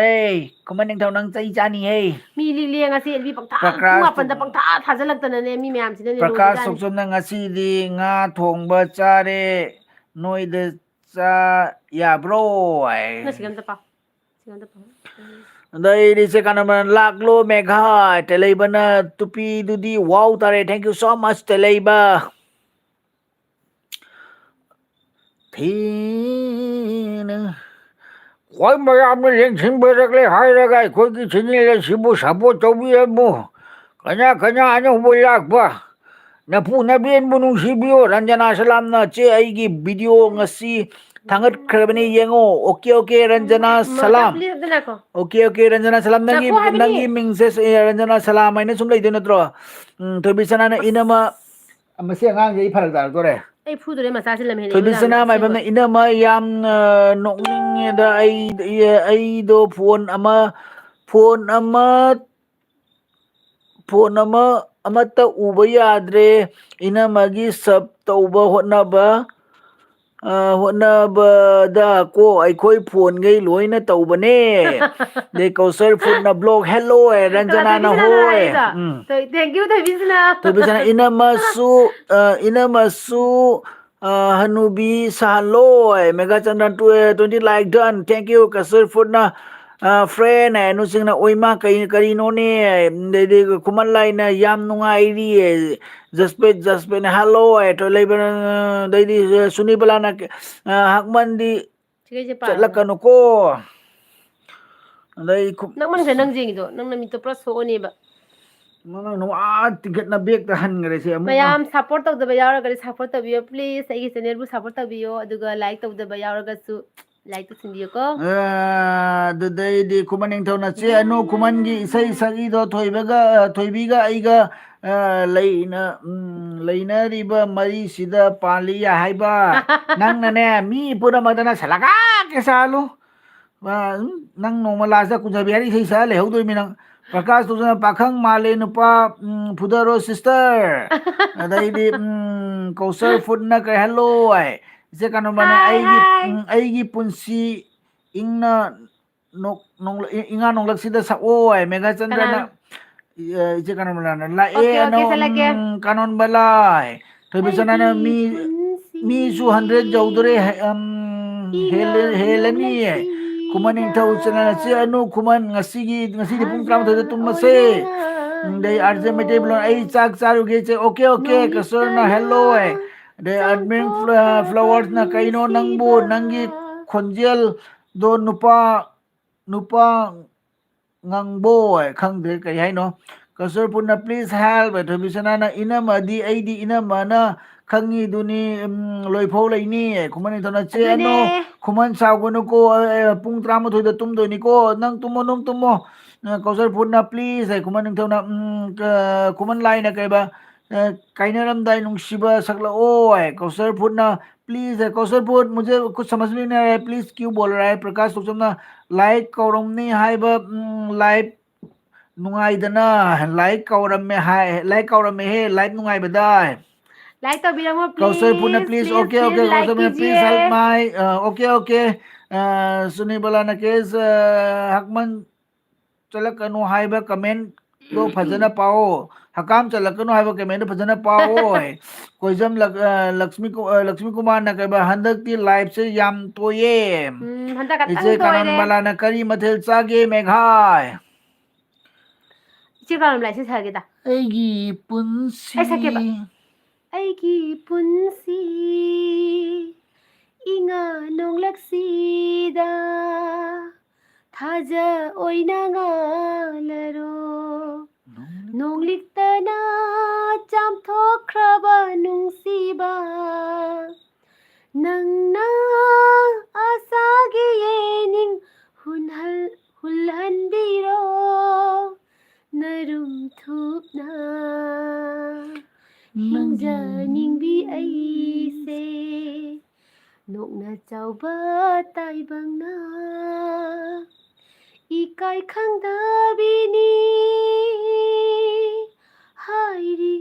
ꯑꯦ, ꯈꯨꯃꯟ ꯅꯤꯡꯊꯧ ꯅꯪ ꯆꯩ ꯆꯥꯅꯤꯍꯦ꯫ ꯃꯤ ꯂꯤꯛꯂꯤ ꯉꯁꯤ ꯑꯦꯜꯕꯤ ꯄꯪꯊꯥ, ꯄꯨꯡ ꯄ꯭ꯔꯀꯥꯁ ꯃꯥꯄꯟꯗ ꯄꯪꯊꯥ ꯊꯥꯖꯤꯜꯂꯛꯇꯅꯅꯦ, ꯃꯤ ꯃꯌꯥꯝꯁꯤꯅꯅꯦ ꯄ꯭ꯔꯀꯥꯁ ꯂꯣꯏꯕꯖꯥꯠꯅꯤ꯫ ꯊꯣꯛꯆꯣꯝꯅ ꯉꯁꯤꯗꯤ ꯉꯥ ꯊꯣꯡꯕ ꯆꯥꯔꯦ, ꯅꯣꯏꯗ ꯆꯥ ꯌꯥꯕ꯭ꯔꯣ ꯍꯥꯏ꯫ ꯅꯪ ꯁꯤꯒ ꯑꯝꯇ ꯄꯥꯎ꯫ ꯁꯤꯒ ꯑꯝꯇ ꯄꯥꯎ꯫ ꯑꯗꯩꯗꯤ ꯆꯦ ꯀꯥꯟꯅꯕꯅ ꯂꯥꯛꯂꯣ ꯃꯦꯘꯥ, ꯇꯦꯂꯩꯕꯅ ꯇꯨꯄꯤꯗꯨꯗꯤ wow ꯇꯥꯔꯦ꯫ Thank you so much ꯇꯦꯂꯩꯕ꯫ ꯊꯤꯅ ꯈ꯭ꯋꯥꯏ ꯃꯌꯥꯝꯅ ꯌꯦꯡꯁꯤꯟꯕꯤꯔꯛꯂꯦ ꯍꯥꯏꯔꯒ ꯑꯩꯈꯣꯏꯒꯤ channel ꯑꯁꯤꯕꯨ support ꯇꯧꯕꯤꯔꯝꯃꯨ꯫ ꯀꯅꯥ ꯀꯅꯥ ꯑꯅꯧꯕ ꯂꯥꯛꯄ ꯅꯄꯨ ꯅꯕꯦꯟꯕꯨ ꯅꯨꯡꯁꯤꯕꯤꯌꯨ꯫ ꯔꯟꯖꯅꯥ ꯁꯂꯥꯝꯅ ꯆꯦ ꯑꯩꯒꯤ video ꯉꯁꯤ ꯊꯥꯡꯒꯠꯈ꯭ꯔꯕꯅꯤ, ꯌꯦꯡꯉꯣ꯫ ꯑꯣꯀꯦ, ꯑꯣꯀꯦ, ꯔꯟꯖꯅꯥ ꯁꯂꯥꯝ꯫ ꯑꯣꯀꯦ, ꯑꯣꯀꯦ, ꯔꯟꯖꯅꯥ ꯁꯂꯥꯝ꯫ ꯅꯪꯒꯤ, ꯅꯪꯒꯤ ꯃꯤꯡꯁꯦ, ꯑꯦ, ꯔꯟꯖꯅꯥ ꯁꯂꯥꯝ ꯍꯥꯏꯅ ꯁꯨꯝ ꯂꯩꯗꯣꯏ ꯅꯠꯇ꯭ꯔꯣ? ꯎꯝ, ꯊꯣꯏꯕꯤ ꯁꯅꯥꯅ ꯑꯁ꯫ ꯏꯅꯃ, ꯃꯁꯤ ꯑꯉꯥꯡꯁꯦ ꯑꯩ ꯐꯔꯛ ꯇꯥꯔꯛꯇꯣꯔꯦ꯫ ꯑꯩ ꯐꯨꯗꯣꯔꯦ, ꯃꯆꯥꯁꯤ ꯂꯝ ꯍꯦꯜꯂꯦ ꯊꯣꯏꯕꯤ ꯁꯅꯥ ꯃꯥꯏꯕꯝꯅ, "ꯏꯅꯃ, ꯌꯥꯝꯅ ꯅꯣꯛꯅꯤꯡꯉꯦꯗ, ꯑꯩ, ꯑꯩ, ꯑꯩꯗꯣ ꯐꯣꯟ ꯑꯃ, ꯐꯣꯟ ꯑꯃ, ꯐꯣꯟ ꯑꯃ, ꯑꯃꯠꯇ ꯎꯕ ꯌꯥꯗ꯭ꯔꯦ꯫ ꯏꯅꯝꯃꯒꯤ sub ꯇꯧꯕ ꯍꯣꯠꯅꯕ, ꯑ, ꯍꯣꯠꯅꯕꯗ ꯀꯣ, ꯑꯩꯈꯣꯏ ꯐꯣꯟꯈꯩ ꯂꯣꯏꯅ ꯇꯧꯕꯅꯦ꯫ ꯑꯗꯩ ꯀꯧꯁꯜ ꯐꯨꯗꯅ block, hello, ꯑꯦ, ꯔꯟꯖꯅꯥꯅ ꯊꯣꯏꯕꯤꯁꯅꯥ ꯍꯣꯏ꯫ ꯍꯥꯏꯔꯤꯗꯣ꯫ ꯎꯝ꯫ ꯊꯣꯏ-, thank you, ꯊꯣꯏꯕꯤꯁꯅꯥ꯫ ꯊꯣꯏꯕꯤꯁꯅꯥ, ꯏꯅꯝꯃꯁꯨ, ꯑ, ꯏꯅꯝꯃꯁꯨ, ꯑ, ꯍꯅꯨꯕꯤ ꯁꯥꯍꯜꯂꯣ, ꯑꯦ, ꯃꯦꯒꯥ ꯆꯟꯗ꯭ꯔ ꯇꯨ, ꯑꯦ, twenty like done, thank you, ꯀꯁꯨꯔ ꯐꯨꯗꯅ, ꯑ, friend, ꯑꯦ, ꯑꯅꯨꯁꯤꯡꯅ, ꯑꯣꯏꯃꯥ, ꯀꯩ, ꯀꯔꯤꯅꯣꯅꯦ? ꯑꯗꯩꯗꯤ ꯈꯨꯃꯟ ꯂꯥꯏꯅ, "ꯌꯥꯝ ꯅꯨꯡꯉꯥꯏꯔꯤꯌꯦ, ꯖꯁꯄ꯭ꯔꯤꯠ, ꯖꯁꯄ꯭ꯔꯤꯠꯅ ꯍꯜꯂꯣ", ꯍꯥꯏ, ꯇꯣ ꯂꯩꯕ, ꯑꯗꯩꯗꯤ ꯁꯨꯅꯤꯕꯂꯥꯅ, ꯑ, "ꯍꯥꯛꯃꯟꯗꯤ ꯁꯤꯈꯩꯁꯦ ꯄꯥꯔꯣ꯫ ꯆꯠꯂꯛꯀꯅꯨꯀꯣ"꯫ ꯑꯗꯩ ꯈꯨ-, ꯅꯛꯃꯟꯈ꯭ꯔꯦ ꯅꯪ ꯌꯦꯡꯉꯤꯗꯣ, ꯅꯪ ꯅꯃꯤꯠꯇꯣ ꯄꯨꯔꯥ ꯁꯣꯛꯑꯅꯦꯕ꯫ ꯅꯪ, ꯅꯪ, ꯅꯪ, ꯑꯥ, ꯇꯤꯡꯈꯠꯅ ꯕꯦꯛꯇ ꯍꯟꯈ꯭ꯔꯦ ꯁꯤ ꯑꯃꯨꯛ꯫ ꯃꯌꯥꯝ support ꯇꯧꯗꯕ ꯌꯥꯎꯔꯒꯗꯤ support ꯇꯧꯕꯤꯌꯣ, please꯫ ꯑꯩꯒꯤ channelꯕꯨ support ꯇꯧꯕꯤꯌꯣ, ꯑꯗꯨꯒ like ꯇꯧꯗꯕ ꯌꯥꯎꯔꯒꯁꯨ like ꯇꯧꯁꯤꯟꯕꯤꯌꯨꯀꯣ꯫ ꯑ, ꯑꯗꯨꯗꯩꯗꯤ ꯈꯨꯃꯟ ꯅꯤꯡꯊꯧꯅ, "ꯆꯦ ꯑꯅꯨ ꯈꯨꯃꯟꯒꯤ ꯏꯁꯩ ꯁꯛꯏꯗꯣ ꯊꯣꯏꯕꯒ, ꯊꯣꯏꯕꯤꯒ ꯑꯩꯒ, ꯑ, ꯂꯩꯅ-, ꯎꯝ, ꯂꯩꯅꯔꯤꯕ ꯃꯔꯤꯁꯤꯗ ꯄꯥꯜꯂꯤ ꯍꯥꯏꯕ?" ꯅꯪꯅꯅꯦ, ꯃꯤ ꯄꯨꯝꯅꯃꯛꯇꯅ ꯁꯂꯥꯀꯥ ꯀꯦ ꯁꯥꯍꯜꯂꯨ꯫ ꯑ, ꯎꯝ, ꯅꯪ ꯅꯣꯡꯃ lastꯇ ꯀꯨꯟꯖꯕꯤ ꯍꯥꯏꯔ ꯏꯁꯩ ꯁꯛꯑ ꯂꯩꯍꯧꯗꯣꯏꯃꯤ ꯅꯪ꯫ ꯄ꯭ꯔꯀꯥꯁ ꯇꯧꯗꯅ, "ꯄꯥꯈꯪ ꯃꯥꯜꯂꯦ ꯅꯨꯄꯥ, ꯎꯝ, ꯐꯨꯗꯔꯣ sister"꯫ ꯑꯗꯩꯗꯤ, ꯎꯝ, ꯀꯧꯁꯜ ꯐꯨꯗꯅ ꯀꯩ ꯍꯜꯂꯣ ꯍꯥꯏ꯫ ꯏꯆꯦ ꯀꯥꯅꯣꯝꯕꯅ, ꯍꯥꯏ, "ꯑꯩꯒꯤ, ꯍꯥꯏ꯫ ꯎꯝ, ꯑꯩꯒꯤ ꯄꯨꯟꯁꯤ ꯏꯪꯅ ꯅꯣꯛ-, ꯅꯣꯡꯂ-, ꯏ-, ꯏꯉꯥ ꯅꯣꯡꯂꯛꯁꯤꯗ ꯁꯛꯑꯣ" ꯍꯥꯏ꯫ ꯃꯦꯘꯥꯆꯟꯗ꯭ꯔꯅ, ꯀꯅꯥꯅꯣ? ꯏ-, ꯑ, ꯏꯆꯦ ꯀꯥꯅꯣꯝꯕꯂꯥꯅ, "ꯂꯥꯛꯑꯦ ꯑꯣꯀꯦ, ꯑꯣꯀꯦ, ꯑꯅꯧ-, ꯁꯠꯂꯛꯀꯦ꯫ ꯎꯝ, ꯀꯥꯅꯣꯟꯕꯂꯥ" ꯍꯥꯏ꯫ ꯊꯣꯏꯕꯤꯆꯅꯥꯅ, ꯑꯩꯒꯤ "ꯃꯤ, ꯄꯨꯟꯁꯤ ꯃꯤꯁꯨ hundred ꯌꯧꯗꯣꯔꯦ ꯍꯥꯏ, ꯎꯝ, ꯏꯉꯥ ꯍꯦꯜꯂꯦ-, ꯍꯦꯜꯂꯅꯤꯌꯦ꯫ ꯅꯣꯡꯂꯛꯁꯤꯗ ꯈꯨꯃꯟ ꯅꯤꯡꯊꯧ ꯆꯅꯥꯅ, "ꯆꯦ ꯑꯅꯨ ꯈꯨꯃꯟ, ꯉꯁꯤꯒꯤ, ꯉꯁꯤꯗꯤ ꯄꯨꯡ ꯇꯔꯥꯃꯥꯊꯣꯏꯗ ꯇꯨꯝꯃꯁꯦ"꯫ ꯎꯝ, ꯑꯗꯩ ꯑꯥꯔ ꯖꯦ ꯃꯩꯇꯩ ꯕ꯭ꯂꯣꯟ, "ꯑꯩ ꯆꯥꯛ ꯆꯥꯔꯨꯒꯦ ꯆꯦ"꯫ ꯑꯣꯀꯦ, ꯑꯣꯀꯦ, ꯀꯁꯔꯅ "ꯍꯦꯜꯂꯣ" ꯍꯥꯏ꯫ ꯑꯗꯩ admin fla-, flowersꯅ, "ꯀꯩꯅꯣ ꯅꯪꯕꯨ, ꯅꯪꯒꯤ ꯈꯣꯟꯖꯦꯜꯗꯣ ꯅꯨꯄꯥ, ꯅꯨꯄꯥ ꯉꯪꯕꯣ" ꯍꯥꯏ, ꯈꯪꯗ꯭ꯔꯦ ꯀꯔꯤ ꯍꯥꯏꯅꯣ꯫ ꯀꯁꯔꯄꯨꯔꯅ please help, ꯊꯣꯏꯕꯤꯁꯅꯥꯅ ꯏꯅꯝꯃꯗꯤ ꯑꯩꯗꯤ ꯏꯅꯝꯃꯅ ꯈꯪꯉꯤꯗꯨꯅꯤ, ꯎꯝ, ꯂꯣꯏꯐꯧ ꯂꯩꯅꯤ꯫ ꯈꯨꯃꯟ ꯅꯤꯡꯊꯧꯅ ꯆꯦ ꯑꯅꯣ, ꯑꯗꯨꯅꯦ꯫ ꯈꯨꯃꯟ ꯁꯥꯎꯒꯅꯨꯀꯣ, ꯑꯦ, ꯄꯨꯡ ꯇꯔꯥꯃꯥꯊꯣꯏꯗ ꯇꯨꯝꯗꯣꯏꯅꯤꯀꯣ, ꯅꯪ ꯇꯨꯝꯃꯣ, ꯅꯪ ꯇꯨꯝꯃꯣ꯫ ꯑ, ꯀꯧꯁꯔ ꯐꯨꯠꯅ please ꯍꯥꯏ, ꯈꯨꯃꯟ ꯅꯤꯡꯊꯧꯅ, ꯎꯝ, ꯀ-, ꯈꯨꯃꯟ ꯂꯥꯏꯅ ꯀꯩꯕ, ꯑ, ꯀꯥꯏꯅꯔꯝꯗꯥꯏ ꯅꯨꯡꯁꯤꯕ ꯁꯛꯂꯛꯑꯣ ꯍꯥꯏ, ꯀꯧꯁꯔ ꯐꯨꯠꯅ please ꯍꯥꯏ, ꯀꯧꯁꯔ ꯐꯨꯠ ꯃꯨꯖꯦ ꯀꯨꯆ ꯁꯃꯖ ꯃꯤ ꯅꯍꯤ ꯍꯥꯏ, please ꯀ꯭ꯌꯨ ꯕꯣꯜ ꯔꯍꯥ ꯍꯥꯏ, ꯄ꯭ꯔꯀꯥꯁ ꯊꯣꯛꯆꯝꯅ ꯂꯥꯏꯛ ꯀꯧꯔꯝꯅꯤ ꯍꯥꯏꯕ, ꯎꯝ, ꯂꯥꯏꯞ ꯅꯨꯡꯉꯥꯏꯗꯅ, ꯂꯥꯏꯛ ꯀꯧꯔꯝꯃꯦ ꯍꯥꯏ, ꯂꯥꯏꯛ ꯀꯧꯔꯝꯃꯦꯍꯦ, ꯂꯥꯏꯞ ꯅꯨꯡꯉꯥꯏꯕꯗ꯫ ꯂꯥꯏꯛ ꯇꯧꯕꯤꯔꯝꯃꯣ, ꯀꯧꯁꯔ ꯐꯨꯠꯅ please, please, please, okay, please, okay, like ꯀꯧꯁꯔ ꯐꯨꯠꯅ please ꯀꯤꯖꯤꯌꯦ꯫ Help my, ꯑ, ꯑꯣꯀꯦ, ꯑꯣꯀꯦ꯫ ꯑ, ꯁꯨꯅꯤꯕꯂꯥꯅ ꯀꯦꯁ, ꯑ, ꯍꯛꯃꯟ ꯆꯠꯂꯛꯀꯅꯨ ꯍꯥꯏꯕ ꯀꯃꯦꯟꯗꯣ ꯐꯖꯅ ꯄꯥꯎꯑꯣ꯫ ꯍꯀꯥꯝ ꯆꯠꯂꯛꯀꯅꯨ ꯍꯥꯏꯕ ꯀꯃꯦꯟꯗꯣ ꯐꯖꯅ ꯄꯥꯎꯑꯣ꯫ ꯀꯣꯏꯖꯝ ꯂꯛ-, ꯑ, ꯂꯛꯁꯃꯤ ꯀꯨ-, ꯑ, ꯂꯛꯁꯃꯤ ꯀꯨꯃꯥꯔꯅ ꯀꯩꯕ, "ꯍꯟꯗꯛꯇꯤ ꯂꯥꯏꯐꯁꯦ ꯌꯥꯝ ꯇꯣꯏꯌꯦ"꯫ ꯎꯝ, ꯍꯟꯗꯛ ꯈꯛꯇꯪ ꯏꯆꯦ ꯇꯣꯏꯔꯦ꯫ ꯀꯥꯅꯟꯕꯂꯥꯅ, "ꯀꯔꯤ ꯃꯊꯦꯜ ꯆꯥꯒꯦ ꯃꯦꯘꯥꯏ?" ꯏꯆꯦ ꯀꯥꯅꯟꯕꯂꯥ ꯏꯁꯩ ꯁꯛꯑꯒꯦꯗ꯫ ꯑꯩꯒꯤ ꯄꯨꯟꯁꯤ꯫ ꯑꯩ ꯁꯛꯀꯦꯕ꯫ ꯑꯩꯒꯤ ꯄꯨꯟꯁꯤ ꯏꯉꯥ ꯅꯣꯡꯂꯛꯁꯤꯗ ꯊꯥꯖ ꯑꯣꯏꯅ ꯉꯥꯜꯂꯔꯣ꯫ ꯅꯣꯡꯂꯤꯛꯇꯅ ꯆꯥꯝꯊꯣꯛꯈ꯭ꯔꯕ ꯅꯨꯡꯁꯤꯕ ꯅꯪꯅ ꯑꯁꯥꯒꯤ ꯌꯦꯅꯤꯡ ꯍꯨꯟꯍꯜ-, ꯍꯨꯜꯍꯟꯕꯤꯔꯣ꯫ ꯅꯔꯨꯝ ꯊꯨꯞꯅ ꯍꯤꯡꯖꯅꯤꯡꯕꯤ ꯑꯩꯁꯦ ꯅꯣꯛꯅ ꯆꯥꯎꯕ ꯇꯥꯏꯕꯪꯅ ꯏꯀꯥꯏ ꯈꯪꯗꯕꯤꯅꯤ ꯍꯥꯏꯔꯤ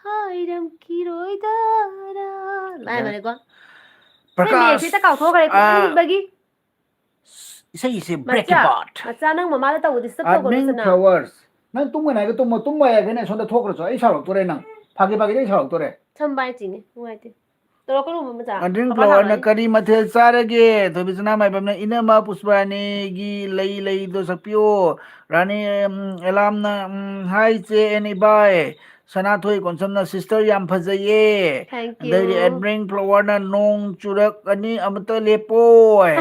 ꯍꯥꯏꯔꯝꯈꯤꯔꯣꯏꯗꯔꯥ꯫ ꯂꯥꯏꯃꯅꯦꯀꯣ꯫ ꯄ꯭ꯔꯀꯥꯁ, ꯃꯦꯁ ꯍꯦꯛꯇ ꯀꯥꯎꯊꯣꯛꯈ꯭ꯔꯦ, ꯑ, ꯀꯨꯏꯃꯟꯕꯒꯤ꯫ ꯏꯁꯩꯁꯦ break ꯃꯆꯥ, apart꯫ ꯃꯆꯥ, ꯅꯪ ꯃꯃꯥꯗ ꯇꯧꯕꯗꯤ disturb ꯇꯧꯒꯅꯨ, ꯑꯥꯔꯃꯤꯡ ꯁꯅꯥ꯫ ꯐ꯭ꯂꯥꯋꯔꯁ꯫ ꯅꯪ ꯇꯨꯝꯒꯅꯤ ꯍꯥꯏꯒꯦ ꯇꯨꯝꯃꯣ, ꯇꯨꯝꯕ ꯌꯥꯏ ꯍꯥꯏꯒꯦ ꯅꯪ ꯁꯣꯝꯗ ꯊꯣꯛꯈ꯭ꯔꯁꯨ ꯑꯩ ꯁꯥꯎꯔꯛꯇꯣꯔꯦ ꯅꯪ꯫ ꯐꯥꯒꯤ ꯐꯥꯒꯤꯗꯤ ꯑꯩ ꯁꯥꯎꯔꯛꯇꯣꯔꯦ꯫ ꯁꯝ ꯄꯥꯏ ꯆꯤꯡꯉꯦ, ꯅꯨꯡꯉꯥꯏꯇꯦ꯫ ꯇꯧꯔꯛꯀꯅꯨ ꯃꯆꯥ꯫ ꯑꯥꯔꯃꯤꯡ ꯃꯃꯥ ꯐ꯭ꯂꯥꯋꯔꯅ ꯂꯥꯛꯑꯅꯤ꯫ ꯀꯔꯤ ꯃꯊꯦꯜ ꯆꯥꯔꯒꯦ? ꯊꯣꯏꯕꯤꯁꯅꯥ ꯃꯥꯏꯕꯝꯅ ꯏꯅꯝꯃ ꯄꯨꯁꯄꯥꯔꯥꯅꯤꯒꯤ ꯂꯩ ꯂꯩꯗꯣ ꯁꯛꯄꯤꯌꯣ꯫ ꯔꯥꯅꯤ, ꯎꯝ, ꯑꯦꯂꯥꯝꯅ, ꯎꯝ, hi ꯆꯦ ꯑꯦꯟ ꯏꯕꯥꯏ꯫ ꯁꯅꯥꯊꯣꯏ ꯀꯣꯟꯁꯝꯅ, "Sister ꯌꯥꯝ ꯐꯖꯩꯌꯦ"꯫ Thank you. ꯑꯗꯩꯗꯤ ꯑꯦꯗ꯭ꯔꯤꯡ ꯐ꯭ꯂꯣꯋꯔꯅ, "ꯅꯣꯡ ꯆꯨꯔꯛꯑꯅꯤ, ꯑꯃꯇ ꯂꯦꯞꯄꯣꯏ"꯫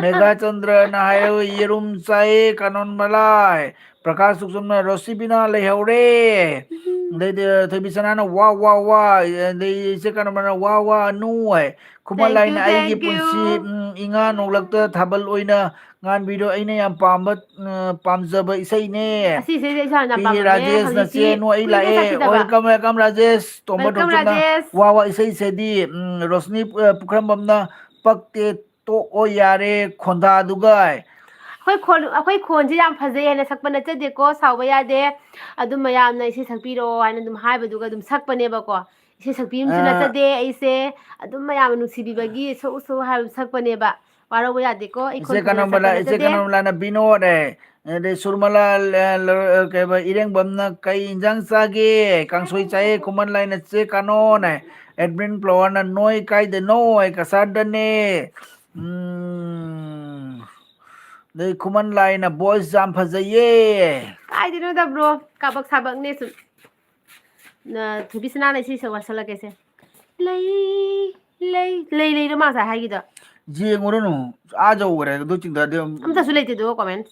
ꯃꯦꯘꯥ ꯆꯟꯗ꯭ꯔꯅ ꯍꯥꯏꯔꯒ, "ꯌꯦꯔꯨꯝ ꯆꯥꯏꯌꯦ ꯀꯥꯅꯣꯟ ꯃꯂꯥꯏ"꯫ ꯄ꯭ꯔꯀꯥꯁ ꯁꯨꯛꯁꯝꯅ, "ꯔꯣꯁꯤꯕꯤꯅꯥ ꯂꯩꯍꯧꯔꯦ"꯫ ꯑꯗꯩꯗꯤ ꯊꯣꯏꯕꯤ ꯁꯅꯥꯅ, "ꯋꯥ ꯋꯥ ꯋꯥ"꯫ ꯑꯗꯩ ꯏꯆꯦ ꯀꯥꯅꯣꯟ ꯃꯂꯥꯏꯅ, "ꯋꯥ ꯋꯥ ꯅꯨ" ꯍꯥꯏ꯫ ꯈꯨꯃꯟ Thank you, ꯂꯥꯏꯅ, "ꯑꯩꯒꯤ thank you. ꯄꯨꯟꯁꯤ, ꯎꯝ, ꯏꯉꯥ ꯅꯣꯡꯂꯛꯇ ꯊꯥꯕꯜ ꯑꯣꯏꯅ ꯉꯥꯟꯕꯤꯔꯣ, ꯑꯩꯅ ꯌꯥꯝ ꯄꯥꯝꯕ, ꯎꯝ, ꯄꯥꯝꯖꯕ ꯏꯁꯩꯅꯦ"꯫ ꯑꯁꯤ ꯏꯁꯩꯁꯦ ꯑꯩꯁꯨ ꯌꯥꯝ ꯄꯤ ꯄꯥꯝꯃꯝꯃꯦ꯫ ꯔꯥꯖꯦꯁꯅ, ꯍꯧꯖꯤꯛꯇꯤ "ꯆꯦ ꯅꯨ, ꯑꯩ ꯀꯨꯏꯔꯦ ꯂꯥꯛꯑꯦ꯫ ꯁꯛꯈꯤꯗꯕ꯫ Welcome, welcome, Rajesh. ꯇꯣꯝꯕ Welcome, ꯇꯣꯝꯆꯧꯅ, ꯔꯥꯖꯦꯁ꯫ "ꯋꯥ ꯋꯥ ꯏꯁꯩ ꯏꯁꯩꯗꯤ, ꯎꯝ, ꯔꯣꯁꯅꯤ, ꯑ, ꯄꯨꯈ꯭ꯔꯝꯕꯝꯅ ꯄꯛꯇꯦ, ꯇꯣꯛꯑꯣ ꯌꯥꯔꯦ ꯈꯣꯟꯗꯥꯗꯨꯒ"꯫ ꯑꯩꯈꯣꯏ ꯈꯣꯟ, ꯑꯩꯈꯣꯏ ꯈꯣꯟꯁꯦ ꯌꯥꯝ ꯐꯖꯩ ꯍꯥꯏꯅ ꯁꯛꯄ ꯅꯠꯆꯗꯦꯀꯣ, ꯁꯥꯎꯕ ꯌꯥꯗꯦ꯫ ꯑꯗꯨꯝ ꯃꯌꯥꯝꯅ ꯏꯁꯩ ꯁꯛꯄꯤꯔꯛꯑꯣ ꯍꯥꯏꯅ ꯑꯗꯨꯝ ꯍꯥꯏꯕꯗꯨꯒ ꯑꯗꯨꯝ ꯁꯛꯄꯅꯦꯕꯀꯣ꯫ ꯏꯁꯩ ꯁꯛꯄꯤ ꯑꯃꯁꯨ ꯑ, ꯅꯠꯆꯗꯦ ꯑꯩꯁꯦ꯫ ꯑꯗꯨꯝ ꯃꯌꯥꯝꯅ ꯅꯨꯡꯁꯤꯕꯤꯕꯒꯤ ꯁꯛꯎ ꯁꯛꯎ ꯍꯥꯏꯕ ꯁꯛꯄꯅꯦꯕꯀꯣ꯫ ꯑꯩ ꯏꯆꯦ ꯈꯣꯟ ꯐꯖꯅ ꯀꯅꯣꯝꯕꯂꯥ, ꯁꯛꯄ ꯏꯆꯦ ꯅꯠꯆꯗꯦ꯫ ꯀꯅꯣꯝꯕꯂꯥꯅ ꯕꯤꯅꯣꯗ ꯍꯥꯏ꯫ ꯑꯗꯩ ꯁꯨꯔꯃꯂꯥ, ꯑ, ꯂ-, ꯑ, ꯀꯩꯕ, ꯏꯔꯦꯡꯕꯝꯅ, "ꯀꯩ ꯏꯟꯖꯥꯡ ꯆꯥꯒꯦ? ꯀꯥꯡꯁꯣꯏ ꯆꯥꯏꯌꯦ"꯫ ꯈꯨꯃꯟ ꯂꯥꯏꯅ, "ꯆꯦ ꯀꯥꯅꯣꯟ" ꯍꯥꯏ꯫ ꯑꯦꯗ꯭ꯔꯤꯡ ꯐ꯭ꯂꯣꯋꯔꯅ, "ꯅꯣꯏ ꯀꯥꯏꯗꯅꯣ?" ꯍꯥꯏ, "ꯀꯁꯥꯔꯗꯅꯦ"꯫ ꯎꯝ꯫ ꯑꯗꯩ ꯈꯨꯃꯟ ꯂꯥꯏꯅ, "Voice ꯌꯥꯝ ꯐꯖꯩꯌꯦ"꯫ ꯀꯥꯏꯗꯩꯅꯣꯗ bro, ꯀꯥꯕꯛ ꯁꯥꯕꯛꯅꯦ ꯁꯨꯝ꯫ ꯅ-, ꯊꯣꯏꯕꯤ ꯁꯅꯥꯅ ꯏꯁꯩ ꯁꯛ ꯋꯥꯁꯜꯂꯛꯀꯦꯁꯦ꯫ ꯂꯩ, ꯂꯩ, ꯂꯩ, ꯂꯩꯔꯣ ꯃꯥ ꯉꯁꯥꯏ ꯍꯥꯏꯒꯤꯗꯣ? ꯌꯦꯡꯉꯨꯔꯅꯨ, ꯑꯥ ꯌꯧꯈ꯭ꯔꯦ ꯑꯗꯨ ꯆꯤꯡꯗ ꯑꯗꯨꯝ꯫ ꯑꯝꯇꯁꯨ ꯂꯩꯇꯦ ꯑꯗꯨꯒ comment꯫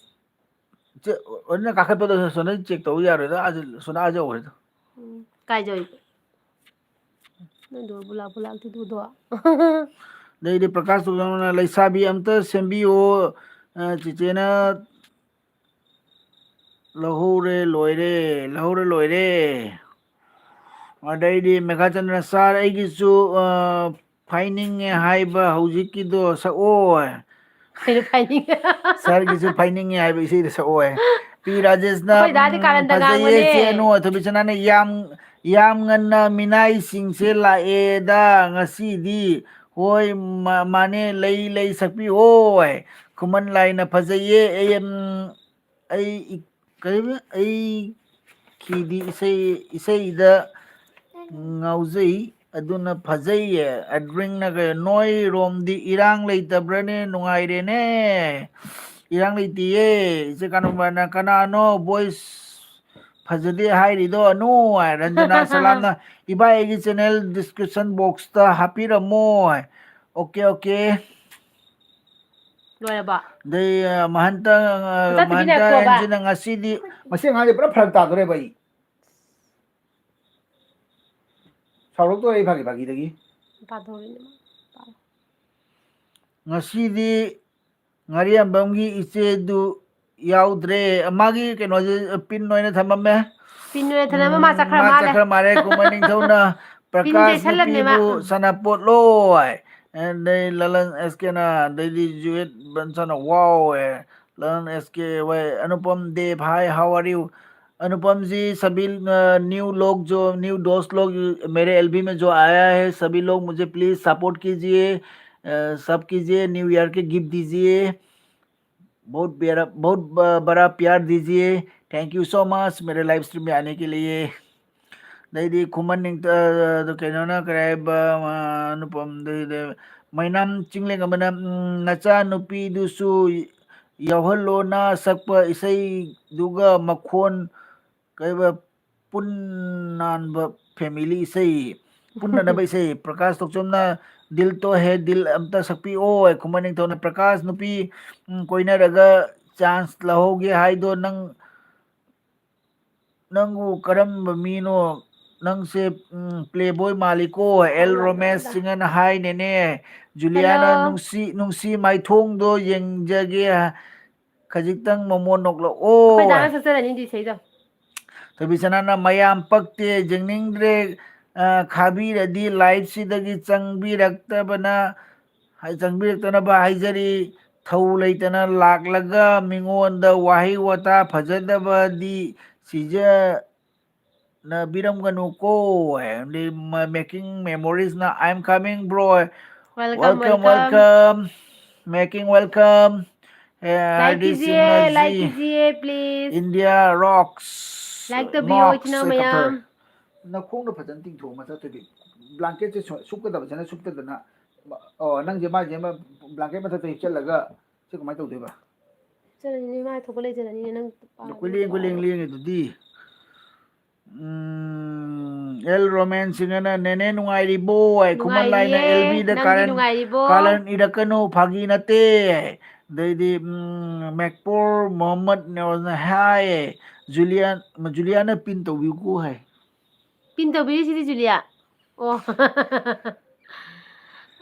ꯆꯦ, ꯑꯗꯨꯅ ꯀꯥꯈꯠꯄꯗꯣ ꯁꯣꯝꯗ check ꯇꯧ ꯌꯥꯔꯣꯏꯗ, ꯑꯥ, ꯁꯣꯝꯗ ꯑꯥ ꯌꯧꯈ꯭ꯔꯦꯗ꯫ ꯎꯝ, ꯀꯥꯏ ꯌꯧꯏꯕ? ꯅꯪꯗꯣ ꯕꯨꯂꯥ ꯕꯨꯂꯥ ꯑꯝꯇ ꯗꯨꯗꯣ꯫ ꯑꯗꯩꯗꯤ ꯄ꯭ꯔꯀꯥꯁ ꯇꯣꯝꯆꯧꯅ, "ꯂꯩꯁꯥꯕꯤ ꯑꯝꯇ ꯁꯦꯝꯕꯤꯌꯣ, ꯑ, ꯆꯤꯆꯦꯅ ꯂꯧꯍꯧꯔꯦ ꯂꯣꯏꯔꯦ, ꯂꯧꯍꯧꯔꯦ ꯂꯣꯏꯔꯦ"꯫ ꯑꯗꯩꯗꯤ ꯃꯦꯘꯥꯆꯟꯗ꯭ꯔ, "Sir, ꯑꯩꯒꯤꯁꯨ, ꯑ, ꯐꯥꯏꯅꯤꯡꯉꯦ ꯍꯥꯏꯕ ꯍꯧꯖꯤꯛꯀꯤꯗꯣ ꯁꯛꯑꯣ"꯫ ꯀꯩꯅꯣ ꯐꯥꯏꯅꯤꯡꯉꯦ? "Sirꯒꯤꯁꯨ ꯐꯥꯏꯅꯤꯡꯉꯦ ꯍꯥꯏꯕ ꯏꯁꯩꯗꯣ ꯁꯛꯑꯣ"꯫ ꯄꯤ ꯔꯥꯖꯦꯁꯅ, ꯑꯩꯈꯣꯏ ꯗꯥꯗꯤ "ꯎꯝ, ꯀꯥꯔꯟꯗ ꯐꯖꯩꯌꯦ ꯉꯥꯡꯕꯅꯦ꯫ ꯆꯦ ꯅꯨ"꯫ ꯊꯣꯏꯕꯤꯆꯅꯥꯅ, "ꯌꯥꯝ, ꯌꯥꯝ ꯉꯟꯅ ꯃꯤꯅꯥꯏꯁꯤꯡꯁꯦ ꯂꯥꯛꯑꯦꯗ ꯉꯁꯤꯗꯤ"꯫ "ꯍꯣꯏ, ꯃꯥ-, ꯃꯥꯅꯦ, ꯂꯩ, ꯂꯩ ꯁꯛꯄꯤꯌꯣ" ꯍꯥꯏ꯫ ꯈꯨꯃꯟ ꯂꯥꯏꯅ, "ꯐꯖꯩꯌꯦ, ꯑꯩ, ꯎꯝ, ꯑꯩ ꯏ-, ꯀꯔꯤꯕ? ꯑꯩ ꯀꯤꯗꯤ ꯏꯁꯩ, ꯏꯁꯩꯗ ꯉꯥꯎꯖꯩ, ꯑꯗꯨꯅ ꯐꯖꯩ"꯫ ꯑꯦꯗ꯭ꯔꯤꯡꯅ ꯀꯩ, "ꯅꯣꯏꯔꯣꯝꯗꯤ ꯏꯔꯥꯡ ꯂꯩꯇꯕ꯭ꯔꯅꯦ? ꯅꯨꯡꯉꯥꯏꯔꯦꯅꯦ"꯫ "ꯏꯔꯥꯡ ꯂꯩꯇꯤꯌꯦ"꯫ ꯏꯆꯦ ꯀꯥꯅꯨꯝꯕꯅ, "ꯀꯅꯥꯅꯣ voice ꯐꯖꯗꯦ ꯍꯥꯏꯔꯤꯗꯣ ꯑꯅꯨ ꯍꯥꯏ꯫ ꯔꯟꯖꯅꯥ ꯁꯂꯥꯝꯅ, "ꯏꯕꯥꯏ, ꯑꯩꯒꯤ ꯆꯦꯅꯦꯜ ꯗꯤꯁꯀ꯭ꯔꯤꯞꯁꯟ ꯕꯣꯛꯁꯇ ꯍꯥꯞꯄꯤꯔꯝꯃꯣ" ꯍꯥꯏ꯫ Okay, okay. ꯂꯣꯏꯔꯕ? ꯑꯗꯩ, ꯑ, ꯃꯍꯟꯇ, ꯑ, ꯃꯆꯥ ꯇꯤꯚꯤ ꯃꯍꯟꯇ ꯂꯥꯛꯄ꯭ꯔꯣꯕ? ꯑꯦꯟꯖꯤꯅ ꯉꯁꯤꯗꯤ ꯃꯁꯤ ꯑꯉꯥꯡꯁꯦ ꯄꯨꯔꯥ ꯐꯔꯛ ꯇꯥꯗꯣꯔꯦꯕ ꯑꯩ꯫ ꯁꯥꯎꯔꯛꯇꯣꯔꯦ ꯑꯩ ꯐꯥꯒꯤ ꯐꯥꯒꯤꯗꯒꯤ꯫ ꯄꯥꯊꯣꯛꯏꯅꯦ ꯃꯥ꯫ ꯄꯥ-꯫ ꯉꯁꯤꯗꯤ ꯉꯥꯔꯤꯌꯥꯟꯕꯝꯒꯤ ꯏꯆꯦꯗꯨ ꯌꯥꯎꯗ꯭ꯔꯦ꯫ ꯃꯥꯒꯤ ꯀꯩꯅꯣꯁꯦ ꯄꯤꯟ ꯑꯣꯏꯅ ꯊꯝꯃꯝꯃꯦ꯫ ꯄꯤꯟ ꯑꯣꯏꯅ ꯊꯝꯃꯝꯃꯦ, ꯃꯥ ꯎꯝ, ꯆꯠꯈ꯭ꯔ ꯃꯥ ꯃꯥꯜꯂꯦ꯫ ꯆꯠꯈ꯭ꯔ ꯃꯥꯜꯂꯦ꯫ ꯀꯨꯝꯍꯩ ꯅꯤꯡꯊꯧꯅ ꯄꯤꯟ ꯄ꯭ꯔꯀꯥꯁ ꯇꯩꯁꯜꯂꯝꯃꯦ ꯃꯥ꯫ ꯅꯨꯄꯤꯕꯨ ꯎꯝ꯫ ꯁꯥꯟꯅꯄꯣꯠꯂꯣ ꯍꯥꯏ꯫ ꯑꯗꯩ ꯂꯂꯟ ꯑꯦꯁ ꯀꯦꯅ, ꯑꯗꯩꯗꯤ ꯖꯨꯋꯦꯠ ꯕꯟꯁꯟꯅ, "ꯋꯥꯎ" ꯍꯥꯏ꯫ ꯂꯂꯟ ꯑꯦꯁ ꯀꯦ ꯍꯣꯏ, ꯑꯅꯨꯄꯝ ꯗꯦꯕ, "Hi, how are you?" अनुपम जी, सभी, अ, न्यू लोग जो, न्यू दोस्त लोग, मेरे एलबी में जो आया है, सभी लोग मुझे प्लीज सपोर्ट कीजिए, अ, सब कीजिए, न्यू ईयर के गिफ्ट दीजिए, बहुत प्यारा, बहुत ब-, बड़ा प्यार दीजिए। Thank you so much मेरे लाइव स्ट्रीम में आने के लिए। ꯑꯗꯩꯗꯤ ꯈꯨꯃꯟ ꯅꯤꯡ-, ꯑ, ꯑꯗꯨ ꯀꯩꯅꯣꯅ ꯀꯔꯤ ꯍꯥꯏꯕ, ꯑ, ꯑꯅꯨꯄꯝꯗꯩꯗꯤ ꯃꯩꯅꯥꯝ ꯆꯤꯡꯂꯦꯟ ꯑꯃꯅ, ꯎꯝ, "ꯅꯆꯥꯅꯨꯄꯤꯗꯨꯁꯨ ꯌꯥꯎꯍꯜꯂꯣꯅ ꯁꯛꯄ ꯏꯁꯩꯗꯨꯒ ꯃꯈꯣꯟ ꯀꯩꯕ ꯄꯨꯟꯅꯥꯟꯕ ꯐꯦꯃꯤꯂꯤ ꯏꯁꯩ, ꯄꯨꯟꯅꯅꯕ ꯏꯁꯩ, ꯄ꯭ꯔꯀꯥꯁ ꯊꯣꯛꯆꯣꯝꯅ ꯗꯤꯜ ꯇꯣ ꯍꯦ ꯗꯤꯜ ꯑꯝꯇ ꯁꯛꯄꯤꯑꯣ" ꯍꯥꯏ꯫ ꯈꯨꯃꯟ ꯅꯤꯡꯊꯧꯅ, "ꯄ꯭ꯔꯀꯥꯁ ꯅꯨꯄꯤ, ꯎꯝ, ꯀꯣꯏꯅꯔꯒ ꯆꯥꯟꯁ ꯂꯧꯍꯧꯒꯦ ꯍꯥꯏꯗꯣ ꯅꯪ, ꯅꯪꯕꯨ ꯀꯔꯝꯕ ꯃꯤꯅꯣ? ꯅꯪꯁꯦ, ꯎꯝ, ꯄ꯭ꯂꯦꯕꯣꯏ ꯃꯥꯜꯂꯤꯀꯣ"꯫ ꯑꯦꯜ ꯔꯣꯃꯦꯁ ꯆꯤꯡꯉꯅ, "ꯍꯥꯏ ꯅꯦꯅꯦ ꯖꯨꯂꯤꯌꯥꯅ, ꯍꯜꯂꯣ꯫ ꯅꯨꯡꯁꯤ, ꯅꯨꯡꯁꯤ ꯃꯥꯏꯊꯣꯡꯗꯣ ꯌꯦꯡꯖꯒꯦ, ꯈꯖꯤꯛꯇꯪ ꯃꯣꯃꯣꯟ ꯅꯣꯛꯂꯛꯑꯣ" ꯑꯩꯈꯣꯏ ꯗꯥꯅ ꯍꯥꯏ꯫ ꯁꯛꯆꯔꯅꯤꯗꯤ ꯏꯁꯩꯗꯣ꯫ ꯊꯣꯏꯕꯤꯁꯅꯥꯅ, "ꯃꯌꯥꯝ ꯄꯛꯇꯦ, ꯌꯦꯡꯅꯤꯡꯗ꯭ꯔꯦ, ꯑ, ꯈꯥꯕꯤꯔꯗꯤ ꯂꯥꯏꯐꯁꯤꯗꯒꯤ ꯆꯪꯕꯤꯔꯛꯇꯕꯅ, ꯍꯥꯏ-, ꯆꯪꯕꯤꯔꯛꯇꯅꯕ ꯍꯥꯏꯖꯔꯤ꯫ ꯊꯧ ꯂꯩꯇꯅ ꯂꯥꯛꯂꯒ ꯃꯤꯉꯣꯟꯗ ꯋꯥꯍꯩ ꯋꯥꯇꯥ ꯐꯖꯗꯕꯗꯤ ꯁꯤꯖ-, ꯅꯕꯤꯔꯝꯒꯅꯨꯀꯣ" ꯍꯥꯏ꯫ ꯑꯗꯩ ꯃ-, Making Memoriesꯅ, "I am coming, bro." Welcome, Welcome, welcome꯫ Welcome꯫ Making welcome꯫ ꯑꯦ, ꯂꯥꯏꯛ ꯍꯥꯔꯗꯤꯛ ꯀꯤꯖꯤꯌꯦ, ꯁꯤꯡꯅꯖꯤ꯫ ꯂꯥꯏꯛ ꯀꯤꯖꯤꯌꯦ, please꯫ India rocks, ꯂꯥꯏꯛ ꯇꯧꯕꯤꯌꯣ, knocks, ꯏꯆꯤꯟ ꯏꯅꯥꯎ ꯀꯠꯇꯔ꯫ ꯃꯌꯥꯝ꯫ ꯅꯈꯣꯡꯗꯣ ꯐꯖꯅ ꯇꯤꯡꯊꯣꯛꯑꯣ, ꯃꯆꯥ ꯊꯣꯏꯕꯤ꯫ ꯕ꯭ꯂꯥꯡꯀꯦꯠꯁꯦ ꯁꯨ-, ꯁꯨꯞꯀꯗꯕꯁꯦ ꯅꯪ ꯁꯨꯞꯇꯗꯅ꯫ ꯑꯣ, ꯅꯪꯁꯦ ꯃꯥꯁꯦ ꯑꯃ ꯕ꯭ꯂꯥꯡꯀꯦꯠ ꯃꯊꯛꯇ ꯍꯤꯞꯆꯜꯂꯒ ꯁꯤ ꯀꯃꯥꯏꯅ ꯇꯧꯗꯣꯏꯕ? ꯆꯠꯂꯅꯤ, ꯃꯥ ꯊꯣꯛꯄ ꯂꯩꯖꯔꯅꯤ, ꯅꯪ ꯑꯗꯣ ꯀꯣꯏꯂꯦꯡ ꯀꯣꯏꯂꯦꯡ ꯂꯦꯡꯉꯤꯗꯨꯗꯤ꯫ ꯎꯝ, ꯑꯦꯜ ꯔꯣꯃꯦꯟ ꯁꯤꯡꯅ "ꯅꯦꯅꯦ ꯅꯨꯡꯉꯥꯏꯔꯤꯕꯣ?" ꯍꯥꯏ꯫ ꯈꯨꯃꯟ ꯂꯥꯏꯅ, ꯅꯨꯡꯉꯥꯏꯔꯤꯌꯦ, "ꯑꯦꯜ ꯕꯤꯗ ꯅꯪꯗꯤ ꯀꯥꯔꯟ, ꯅꯨꯡꯉꯥꯏꯔꯤꯕꯣ?" ꯀꯥꯔꯟ ꯏꯔꯛꯀꯅꯨ, ꯐꯥꯒꯤ ꯅꯠꯇꯦ ꯍꯥꯏ꯫ ꯑꯗꯩꯗꯤ, ꯎꯝ, ꯃꯦꯛꯄꯣꯔ ꯃꯣꯍꯝꯃꯗꯅ ꯍꯥꯏ, "ꯖꯨꯂꯤꯌꯥ, ꯖꯨꯂꯤꯌꯥꯅ ꯄꯤꯟ ꯇꯧꯕꯤꯌꯨꯀꯣ" ꯍꯥꯏ꯫ ꯄꯤꯟ ꯇꯧꯕꯤꯔꯤꯁꯤꯗꯤ ꯖꯨꯂꯤꯌꯥ꯫ ꯑꯣ꯫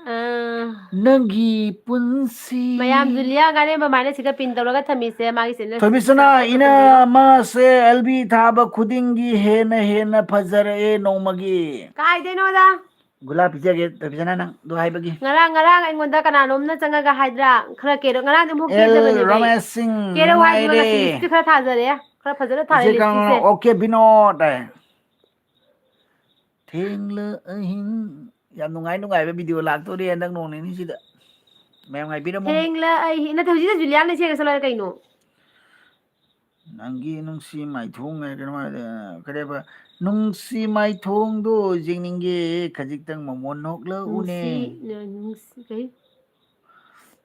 ꯑꯥ꯫ ꯅꯪꯒꯤ ꯄꯨꯟꯁꯤ꯫ ꯃꯌꯥꯝ ꯖꯨꯂꯤꯌꯥ ꯒꯥꯔꯦꯝꯕ ꯃꯥꯏꯅ ꯁꯤꯒ ꯄꯤꯟ ꯇꯧꯔꯒ ꯊꯝꯃꯤꯁꯦ ꯃꯥꯒꯤ channel ꯊꯣꯏꯕꯤꯁꯅꯥ, subscribe ꯏꯅ ꯇꯧꯕꯤꯌꯣ꯫ ꯃꯥꯁꯦ ꯑꯦꯜ ꯕꯤ ꯊꯥꯕ ꯈꯨꯗꯤꯡꯒꯤ ꯍꯦꯟꯅ ꯍꯦꯟꯅ ꯐꯖꯔꯛꯑꯦ ꯅꯣꯡꯃꯒꯤ꯫ ꯀꯥꯏꯗꯩꯅꯣꯗ? ꯒꯨꯂꯥ ꯄꯤꯖꯒꯦ ꯊꯣꯏꯕꯤꯁꯅꯥ, ꯅꯪ ꯑꯗꯨ ꯍꯥꯏꯕꯒꯤ꯫ ꯉꯔꯥꯡ, ꯉꯔꯥꯡ ꯑꯩꯉꯣꯟꯗ ꯀꯅꯥꯅꯣꯝꯅ ꯆꯪꯉꯒ ꯍꯥꯏꯗ꯭ꯔꯥ? ꯈꯔ ꯀꯦꯔꯣ, ꯉꯔꯥꯡꯗꯤ ꯑꯃꯨꯛ ꯑꯦꯜ ꯀꯦꯗꯕꯅꯦꯕ ꯑꯩ꯫ ꯔꯣꯃꯦꯁ ꯁꯤꯡ ꯀꯦꯔꯣ ꯍꯥꯏꯗꯅ ꯅꯨꯡꯉꯥꯏꯔꯦ꯫ Lipstick ꯈꯔ ꯊꯥꯖꯔꯦ꯫ ꯈꯔ ꯐꯖꯅ ꯊꯥꯔꯦ ꯏꯆꯦ ꯀꯪꯂꯥ, lipstickꯁꯦ꯫ ꯑꯣꯀꯦ ꯕꯤꯅꯣꯗ꯫ ꯊꯦꯡꯂ ꯑꯍꯤꯡ꯫ ꯌꯥꯝ ꯅꯨꯡꯉꯥꯏ ꯅꯨꯡꯉꯥꯏꯕ video ꯂꯥꯛꯇꯣꯔꯤ ꯍꯟꯗꯛ ꯅꯣꯡ ꯅꯤꯅꯤꯁꯤꯗ꯫ ꯃꯌꯥꯝ ꯉꯥꯏꯕꯤꯔꯝꯃꯣ꯫ ꯊꯦꯡꯂ ꯑꯍꯤꯡ꯫ ꯅꯠꯇꯦ, ꯍꯧꯖꯤꯛꯇ ꯖꯨꯂꯤꯌꯥꯅ ꯏꯁꯩꯒ ꯁꯛꯂꯛꯑꯦ ꯀꯩꯅꯣ? ꯅꯪꯒꯤ ꯅꯨꯡꯁꯤ ꯃꯥꯏꯊꯣꯡ ꯍꯥꯏ ꯀꯩꯅꯣ ꯍꯥꯏ, ꯀꯔꯤꯕ? "ꯅꯨꯡꯁꯤ ꯃꯥꯏꯊꯣꯡꯗꯣ ꯌꯦꯡꯅꯤꯡꯒꯦ, ꯈꯖꯤꯛꯇꯪ ꯃꯃꯣꯟ ꯅꯣꯛꯂꯛꯎꯅꯦ"꯫ ꯅꯨꯡꯁꯤ-, ꯅ-, ꯅꯨꯡꯁꯤ-, ꯀꯩ?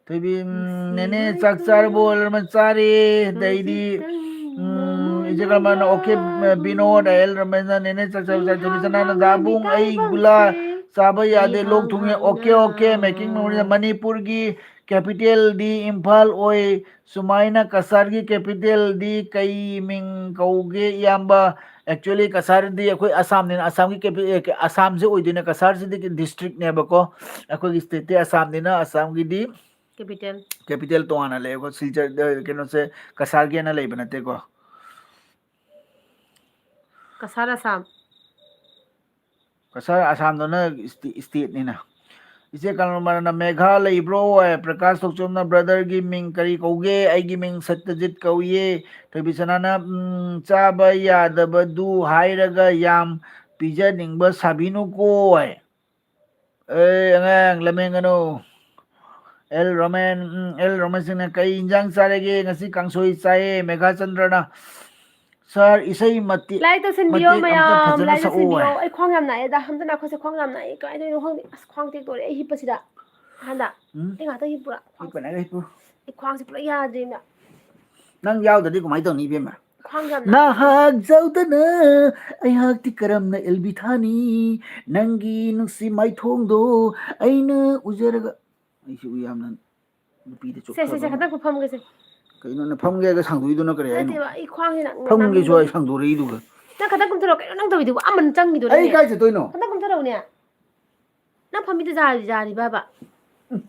ꯊꯣꯏꯕꯤ, ꯎꯝ, ꯅꯨꯡꯁꯤ ꯅꯦꯅꯦ ꯆꯥꯛ ꯃꯥꯏꯊꯣꯡ꯫ ꯆꯥꯔꯕꯣ? ꯑꯦꯜ ꯔꯣꯃꯦꯟ ꯆꯥꯔꯦ꯫ ꯑꯗꯩꯗꯤ, ꯈꯖꯤꯛꯇꯪ ꯎꯝ, ꯃꯃꯣꯟ ꯏꯆꯦ ꯀꯔꯃꯅ, "ꯑꯣꯀꯦ, ꯅꯣꯛꯂꯛꯎꯅꯦ꯫ ꯕꯤꯅꯣꯗ", ꯑꯦꯜ ꯔꯣꯃꯦꯟꯅ, "ꯅꯦꯅꯦ ꯆꯥꯛ ꯆꯥꯔꯕꯣ?" ꯏꯍꯥꯡ ꯊꯣꯏꯕꯤꯁꯅꯥꯅ, ꯍꯥꯡꯅ "ꯗꯥꯕꯨꯡ, ꯑꯩ ꯒꯨꯂꯥ ꯏꯀꯥꯏꯕꯁꯦ꯫ ꯆꯥꯕ ꯌꯥꯗꯦ, ꯂꯣꯛ ꯏꯍꯥꯡ ꯊꯨꯡꯉꯦ"꯫ ꯍꯥꯡꯅ ꯑꯣꯀꯦ, ꯑꯣꯀꯦ, making memory꯫ ꯃꯅꯤꯄꯨꯔꯒꯤ capitalꯗꯤ ꯏꯝꯐꯥꯜ ꯑꯣꯏ꯫ ꯁꯨꯃꯥꯏꯅ ꯀꯁꯥꯔꯒꯤ capitalꯗꯤ ꯀꯩ ꯃꯤꯡ ꯀꯧꯒꯦ, ꯏꯌꯥꯝꯕ? Actually, ꯀꯁꯥꯔꯗꯤ ꯑꯩꯈꯣꯏ ꯑꯁꯥꯝꯅꯤꯅ, ꯑꯁꯥꯝꯒꯤ capi-, ꯑꯦ, ꯑꯁꯥꯝꯁꯦ ꯑꯣꯏꯗꯣꯏꯅꯦ꯫ ꯀꯁꯥꯔꯁꯤꯗꯤ districtꯅꯦꯕꯀꯣ꯫ ꯑꯩꯈꯣꯏꯒꯤ stateꯇꯤ ꯑꯁꯥꯝꯅꯤꯅ ꯑꯁꯥꯝꯒꯤꯗꯤ capital꯫ Capital ꯇꯣꯉꯥꯟꯅ ꯂꯩꯌꯦꯕꯀꯣ꯫ ꯁꯤꯜꯆꯔꯗ, ꯀꯩꯅꯣꯁꯦ, ꯀꯁꯥꯔꯒꯤ ꯑꯅ ꯂꯩꯕ ꯅꯠꯇꯦꯀꯣ꯫ ꯀꯁꯥꯔ ꯑꯁꯥꯝ꯫ ꯀꯁꯥꯔ ꯑꯁꯥꯝꯗꯅ ꯁ꯭ꯇꯦ-, stateꯅꯤꯅ꯫ ꯏꯆꯦ ꯀꯃꯂꯥꯅ, "ꯃꯦꯘꯥ ꯂꯩꯕ꯭ꯔꯣ?" ꯍꯥꯏ꯫ ꯄ꯭ꯔꯀꯥꯁ ꯊꯣꯛꯆꯣꯝꯅ, "Brotherꯒꯤ ꯃꯤꯡ ꯀꯔꯤ ꯀꯧꯒꯦ?" "ꯑꯩꯒꯤ ꯃꯤꯡ ꯁꯠꯇꯖꯤꯠ ꯀꯧꯏꯌꯦ"꯫ ꯊꯣꯏꯕꯤꯁꯅꯥꯅ, "ꯎꯝ, ꯆꯥꯕ ꯌꯥꯗꯕꯗꯨ ꯍꯥꯏꯔꯒ ꯌꯥꯝ ꯄꯤꯖꯅꯤꯡꯕ ꯁꯥꯕꯤꯅꯨꯀꯣ" ꯍꯥꯏ꯫ ꯑꯦ, ꯑꯉꯥꯡ ꯂꯝꯍꯦꯟꯒꯅꯨ꯫ ꯑꯦꯜ ꯔꯣꯃꯦꯟ, ꯎꯝ, ꯑꯦꯜ ꯔꯣꯃꯦꯟꯁꯤꯡꯅ, "ꯀꯩ ꯏꯟꯖꯥꯡ ꯆꯥꯔꯒꯦ?" "ꯉꯁꯤ ꯀꯥꯡꯁꯣꯏ ꯆꯥꯏꯌꯦ"꯫ ꯃꯦꯘꯥꯆꯟꯗ꯭ꯔꯅ, "ꯁꯥꯔ, ꯏꯁꯩ ꯃꯇꯦꯛ, ꯂꯥꯏꯔꯤꯛ ꯇꯧꯁꯤꯟꯕꯤꯌꯣ ꯃꯇꯦꯛ ꯑꯝꯇ ꯃꯌꯥꯝ, ꯐꯖꯅ ꯂꯥꯏꯔꯤꯛ ꯁꯛꯑꯣ" ꯇꯧꯁꯤꯟꯕꯤꯌꯣ꯫ ꯍꯥꯏ꯫ ꯑꯩ ꯈ꯭ꯋꯥꯡ ꯌꯥꯝ ꯅꯥꯏꯌꯦꯗ, ꯍꯟꯗꯛ ꯅꯥꯈꯣꯏꯁꯦ ꯈ꯭ꯋꯥꯡ ꯌꯥꯝ ꯅꯥꯏꯌꯦ, ꯀꯃꯥꯏꯅ ꯇꯧꯔꯤꯅꯣ ꯈꯪꯗꯦ꯫ ꯑꯁ, ꯈ꯭ꯋꯥꯡ ꯇꯦꯛꯇꯣꯔꯦ ꯑꯩ ꯍꯤꯞꯄꯁꯤꯗ꯫ ꯍꯟꯗ ꯎꯝ? ꯑꯩ ꯉꯥꯛꯇꯪ ꯍꯤꯞꯄꯨꯔꯥ? ꯈ꯭ꯋꯥꯡꯁꯦ, ꯍꯤꯞꯄꯅꯦ, ꯍꯤꯞꯄꯨ꯫ ꯑꯩ ꯈ꯭ꯋꯥꯡꯁꯦ ꯄꯨꯔꯥ ꯌꯥꯗ꯭ꯔꯦꯃꯦ꯫ ꯅꯪ ꯌꯥꯎꯗ꯭ꯔꯗꯤ ꯀꯃꯥꯏꯅ ꯇꯧꯅꯤ, ꯏꯕꯦꯝꯃ? ꯈ꯭ꯋꯥꯡ ꯌꯥꯝ ꯅꯥꯏ꯫ ꯅꯍꯥꯛ ꯌꯧꯗꯅ ꯑꯩꯍꯥꯛꯇꯤ ꯀꯔꯝꯅ ꯑꯦꯜꯕꯤ ꯊꯥꯅꯤ? ꯅꯪꯒꯤ ꯅꯨꯡꯁꯤ ꯃꯥꯏꯊꯣꯡꯗꯣ ꯑꯩꯅ ꯎꯖꯔꯒ꯫ ꯑꯩꯁꯨ ꯌꯥꯝꯅ ꯅꯨꯄꯤꯗ ꯁꯦ, ꯁꯦ, ꯁꯦ, ꯆꯣꯞꯆꯕ ꯑꯃ꯫ ꯈꯇꯪ ꯐꯝꯒꯦꯁꯦ꯫ ꯀꯩꯅꯣ, ꯅꯪ ꯐꯝꯒꯦ ꯍꯥꯏꯒ ꯁꯥꯡꯗꯣꯛꯏꯗꯨꯅ ꯀꯔꯤ ꯍꯥꯏꯅꯣ? ꯅꯠꯇꯦꯕ, ꯑꯩ ꯈ꯭ꯋꯥꯡꯁꯦ ꯅꯪ ꯐꯝꯒꯦꯁꯨ ꯅꯪ ꯑꯩ ꯁꯥꯡꯗꯣꯔꯛꯏꯗꯨꯒ꯫ ꯅꯪ ꯈꯇꯪ ꯀꯨꯝꯊꯔꯛꯑꯣ꯫ ꯀꯩꯅꯣ ꯅꯪ ꯇꯧꯔꯤꯗꯨꯕꯨ? ꯑꯃ ꯆꯪꯈꯤꯗꯣꯔꯦꯅꯦ꯫ ꯑꯩ ꯀꯥꯏ ꯆꯠꯇꯣꯏꯅꯣ? ꯈꯇꯪ ꯀꯨꯝꯊꯔꯛꯎꯅꯦ꯫ ꯅꯪ ꯐꯝꯃꯤꯗꯣ ꯌꯥꯔꯤ-, ꯌꯥꯔꯤꯕꯕ? ꯎꯝ꯫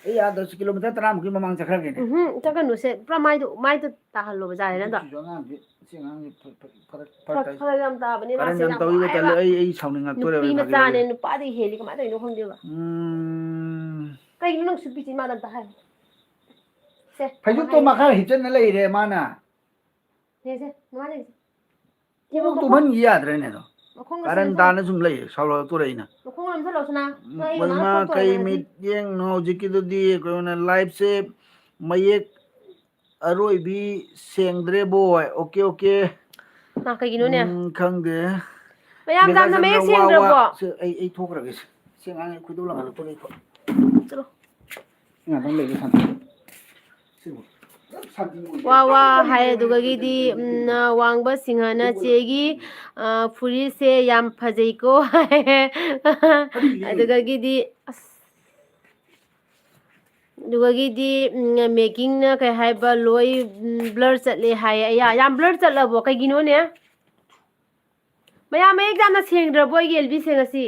ꯑꯩ ꯑꯥꯗ ꯀꯤꯂꯣꯃꯤꯇꯔ ꯇꯔꯥꯃꯨꯛꯀꯤ ꯃꯃꯥꯡ ꯆꯠꯈ꯭ꯔꯒꯦꯅꯦ꯫ ꯎꯝꯍꯨꯝ, ꯆꯠꯀꯅꯨꯁꯦ꯫ ꯄꯨꯔꯥ ꯃꯥꯏꯗꯣ, ꯃꯥꯏꯗꯣ ꯇꯥꯍꯜꯂꯣꯕ, ꯌꯥꯔꯦ ꯅꯪꯗꯣ꯫ ꯁꯤꯁꯨ ꯑꯉꯥꯡꯁꯦ, ꯁꯤ ꯑꯉꯥꯡꯁꯦ ꯐ-, ꯐ-, ꯐꯔꯛ, ꯐꯔꯛ ꯐꯔꯛ, ꯇꯥꯏ꯫ ꯐꯔꯛ ꯌꯥꯝ ꯇꯥꯕꯅꯦ, ꯀꯔꯟ ꯃꯥꯁꯦ ꯌꯥꯝ ꯌꯥꯝ ꯇꯧꯏꯕ, ꯇꯜꯂꯦ꯫ ꯇꯧꯋꯦꯕ꯫ ꯑꯩ, ꯑꯩ ꯁꯥꯎꯅꯤꯡꯉꯛꯇꯣꯔꯦꯕ, ꯅꯨꯄꯤ ꯐꯥꯒꯤ ꯃꯆꯥꯅꯦ, ꯐꯥꯒꯤ꯫ ꯅꯨꯄꯥꯗꯒꯤ ꯍꯦꯜꯂꯤ, ꯀꯃꯥꯏꯅ ꯇꯧꯔꯤꯅꯣ ꯈꯪꯗꯦꯕ꯫ ꯎꯝ꯫ ꯀꯩꯒꯤꯅꯣ ꯅꯪ ꯁꯨꯄꯤꯁꯤ ꯃꯥꯗ ꯑꯝꯇ ꯍꯥꯏ꯫ ꯁꯦ, ꯐꯩꯖꯨꯞꯇꯣ ꯃꯥ ꯍꯥꯏ꯫ ꯃꯈꯥ ꯍꯤꯞꯆꯟꯅ ꯂꯩꯔꯦ ꯃꯥꯅ꯫ ꯁꯦ, ꯁꯦ, ꯃꯃꯥ ꯂꯩ꯫ ꯁꯤꯕꯨ ꯃꯈꯣꯡ-, ꯇꯨꯝꯍꯟꯈꯤ ꯌꯥꯗ꯭ꯔꯦꯅꯦ ꯑꯗꯣ꯫ ꯃꯈꯣꯡꯒ ꯀꯥꯔꯟ ꯁꯦꯝꯖꯧ꯫ ꯇꯥꯅ ꯁꯨꯝ ꯂꯩ, ꯁꯥꯎꯔꯛꯇꯣꯔꯦ ꯑꯩꯅ꯫ ꯃꯈꯣꯡ ꯅꯝꯁꯜꯂꯣ, ꯁꯅꯥ꯫ ꯎꯝ, ꯅꯣꯏ ꯑꯣꯏꯃꯥ, ꯃꯃꯥ ꯀꯩ ꯊꯣꯛꯑꯦ ꯃꯤꯠꯌꯦꯡꯅꯣ ꯍꯧꯖꯤꯛꯀꯤꯗꯨꯗꯤ? ꯀꯩꯅꯣꯅ live-ꯁꯦ ꯃꯌꯦꯛ ꯑꯔꯣꯏꯕꯤ ꯁꯦꯡꯗ꯭ꯔꯦ ꯕꯣꯏ꯫ Okay, okay. ꯃꯥ ꯀꯩꯒꯤꯅꯣꯅꯦ? ꯎꯝ, ꯈꯪꯗꯦ꯫ ꯃꯌꯥꯝ ꯃꯦꯒꯥ ꯌꯥꯝꯅ ꯃꯌꯦꯛ ꯆꯟꯗ꯭ꯔ ꯋꯥ, ꯋꯥ꯫ ꯁꯦꯡꯗ꯭ꯔꯕꯣ? ꯁꯦ, ꯑꯩ, ꯑꯩ ꯊꯣꯛꯈ꯭ꯔꯒꯦ ꯁꯦ꯫ ꯁꯤ ꯑꯉꯥꯡꯁꯦ ꯈꯣꯏꯗꯧ ꯂꯪꯈꯠꯂꯛꯇꯣꯔꯦ ꯑꯩ꯫ ꯆꯠꯂꯣ꯫ ꯉꯥꯛꯇꯪ ꯂꯩꯒꯦ ꯁꯥꯟꯅ꯫ ꯁꯤꯕꯨ꯫ ꯁꯥꯟꯇꯤ ꯑꯣꯏ꯫ ꯋꯥ ꯋꯥ ꯍꯥꯏ, ꯑꯗꯨꯒꯒꯤꯗꯤ, ꯎꯝ, ꯋꯥꯡꯕ ꯁꯤꯡꯍꯅ ꯆꯦꯒꯤ, ꯑ, ꯐꯨꯔꯤꯠꯁꯦ ꯌꯥꯝ ꯐꯖꯩꯀꯣ ꯍꯥꯏ꯫ ꯑꯗꯨꯒꯤꯗꯤ ꯑꯗꯨꯒꯒꯤꯗꯤ, ꯑꯁ꯫ ꯑꯗꯨꯒꯒꯤꯗꯤ, ꯎꯝ, ꯃꯦꯀꯤꯡꯅ ꯀꯩ ꯍꯥꯏꯕ, ꯂꯣꯏ, ꯎꯝ, blur ꯆꯠꯂꯦ ꯍꯥꯏꯌꯦ꯫ ꯑꯌꯥ, ꯌꯥꯝ blur ꯆꯠꯂꯕꯣ? ꯀꯩꯒꯤꯅꯣꯅꯦ? ꯃꯌꯥꯝ ꯃꯌꯦꯛ ꯌꯥꯝꯅ ꯁꯦꯡꯗ꯭ꯔꯕꯣ ꯑꯩꯒꯤ ꯑꯦꯜꯕꯤꯁꯦ ꯉꯁꯤ?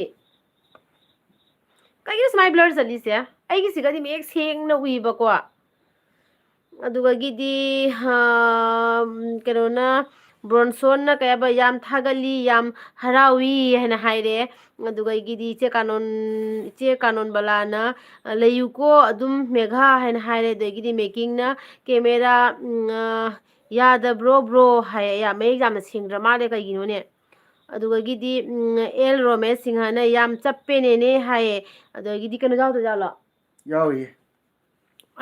ꯀꯩꯒꯤꯅꯣ ꯁꯨꯃꯥꯏꯅ blur ꯆꯠꯂꯤꯁꯦ? ꯑꯩꯒꯤꯁꯤꯒꯗꯤ ꯃꯌꯦꯛ ꯁꯦꯡꯅ ꯎꯏꯕꯀꯣ꯫ ꯑꯗꯨꯒꯒꯤꯗꯤ, ꯑꯥ, ꯀꯩꯅꯣꯅ, ꯕ꯭ꯔꯣꯟꯁꯣꯟꯅ ꯀꯩ ꯍꯥꯏꯕ, "ꯌꯥꯝ ꯊꯥꯒꯠꯂꯤ, ꯌꯥꯝ ꯍꯔꯥꯎꯏ" ꯍꯥꯏꯅ ꯍꯥꯏꯔꯦ꯫ ꯑꯗꯨꯒꯒꯤꯗꯤ ꯏꯆꯦ ꯀꯥꯅꯣꯟ-, ꯏꯆꯦ ꯀꯥꯅꯣꯟꯕꯂꯥꯅ, "ꯂꯩꯌꯨꯀꯣ ꯑꯗꯨꯝ ꯃꯦꯘꯥ" ꯍꯥꯏꯅ ꯍꯥꯏꯔꯦ꯫ ꯑꯗꯒꯤꯗꯤ ꯃꯦꯀꯤꯡꯅ, "ꯀꯦꯃꯦꯔꯥ, ꯎꯝ, ꯑꯥ, ꯌꯥꯗꯕ꯭ꯔꯣ ꯕ꯭ꯔꯣ?" ꯍꯥꯏꯌꯦ꯫ ꯌꯥꯝ ꯃꯌꯦꯛ ꯌꯥꯝꯅ ꯁꯦꯡꯗ꯭ꯔ ꯃꯥꯜꯂꯦ, ꯀꯩꯒꯤꯅꯣꯅꯦ? ꯑꯗꯨꯒꯒꯤꯗꯤ, ꯎꯝ, ꯑꯦꯜ ꯔꯣꯃꯦꯁ ꯁꯤꯡꯍꯅ, "ꯌꯥꯝ ꯆꯞꯄꯦꯅꯦꯅꯦ" ꯍꯥꯏꯌꯦ꯫ ꯑꯗꯒꯤꯗꯤ ꯀꯩꯅꯣ ꯌꯥꯎꯗꯖꯥꯠꯂꯣ? ꯌꯥꯎꯔꯤꯌꯦ꯫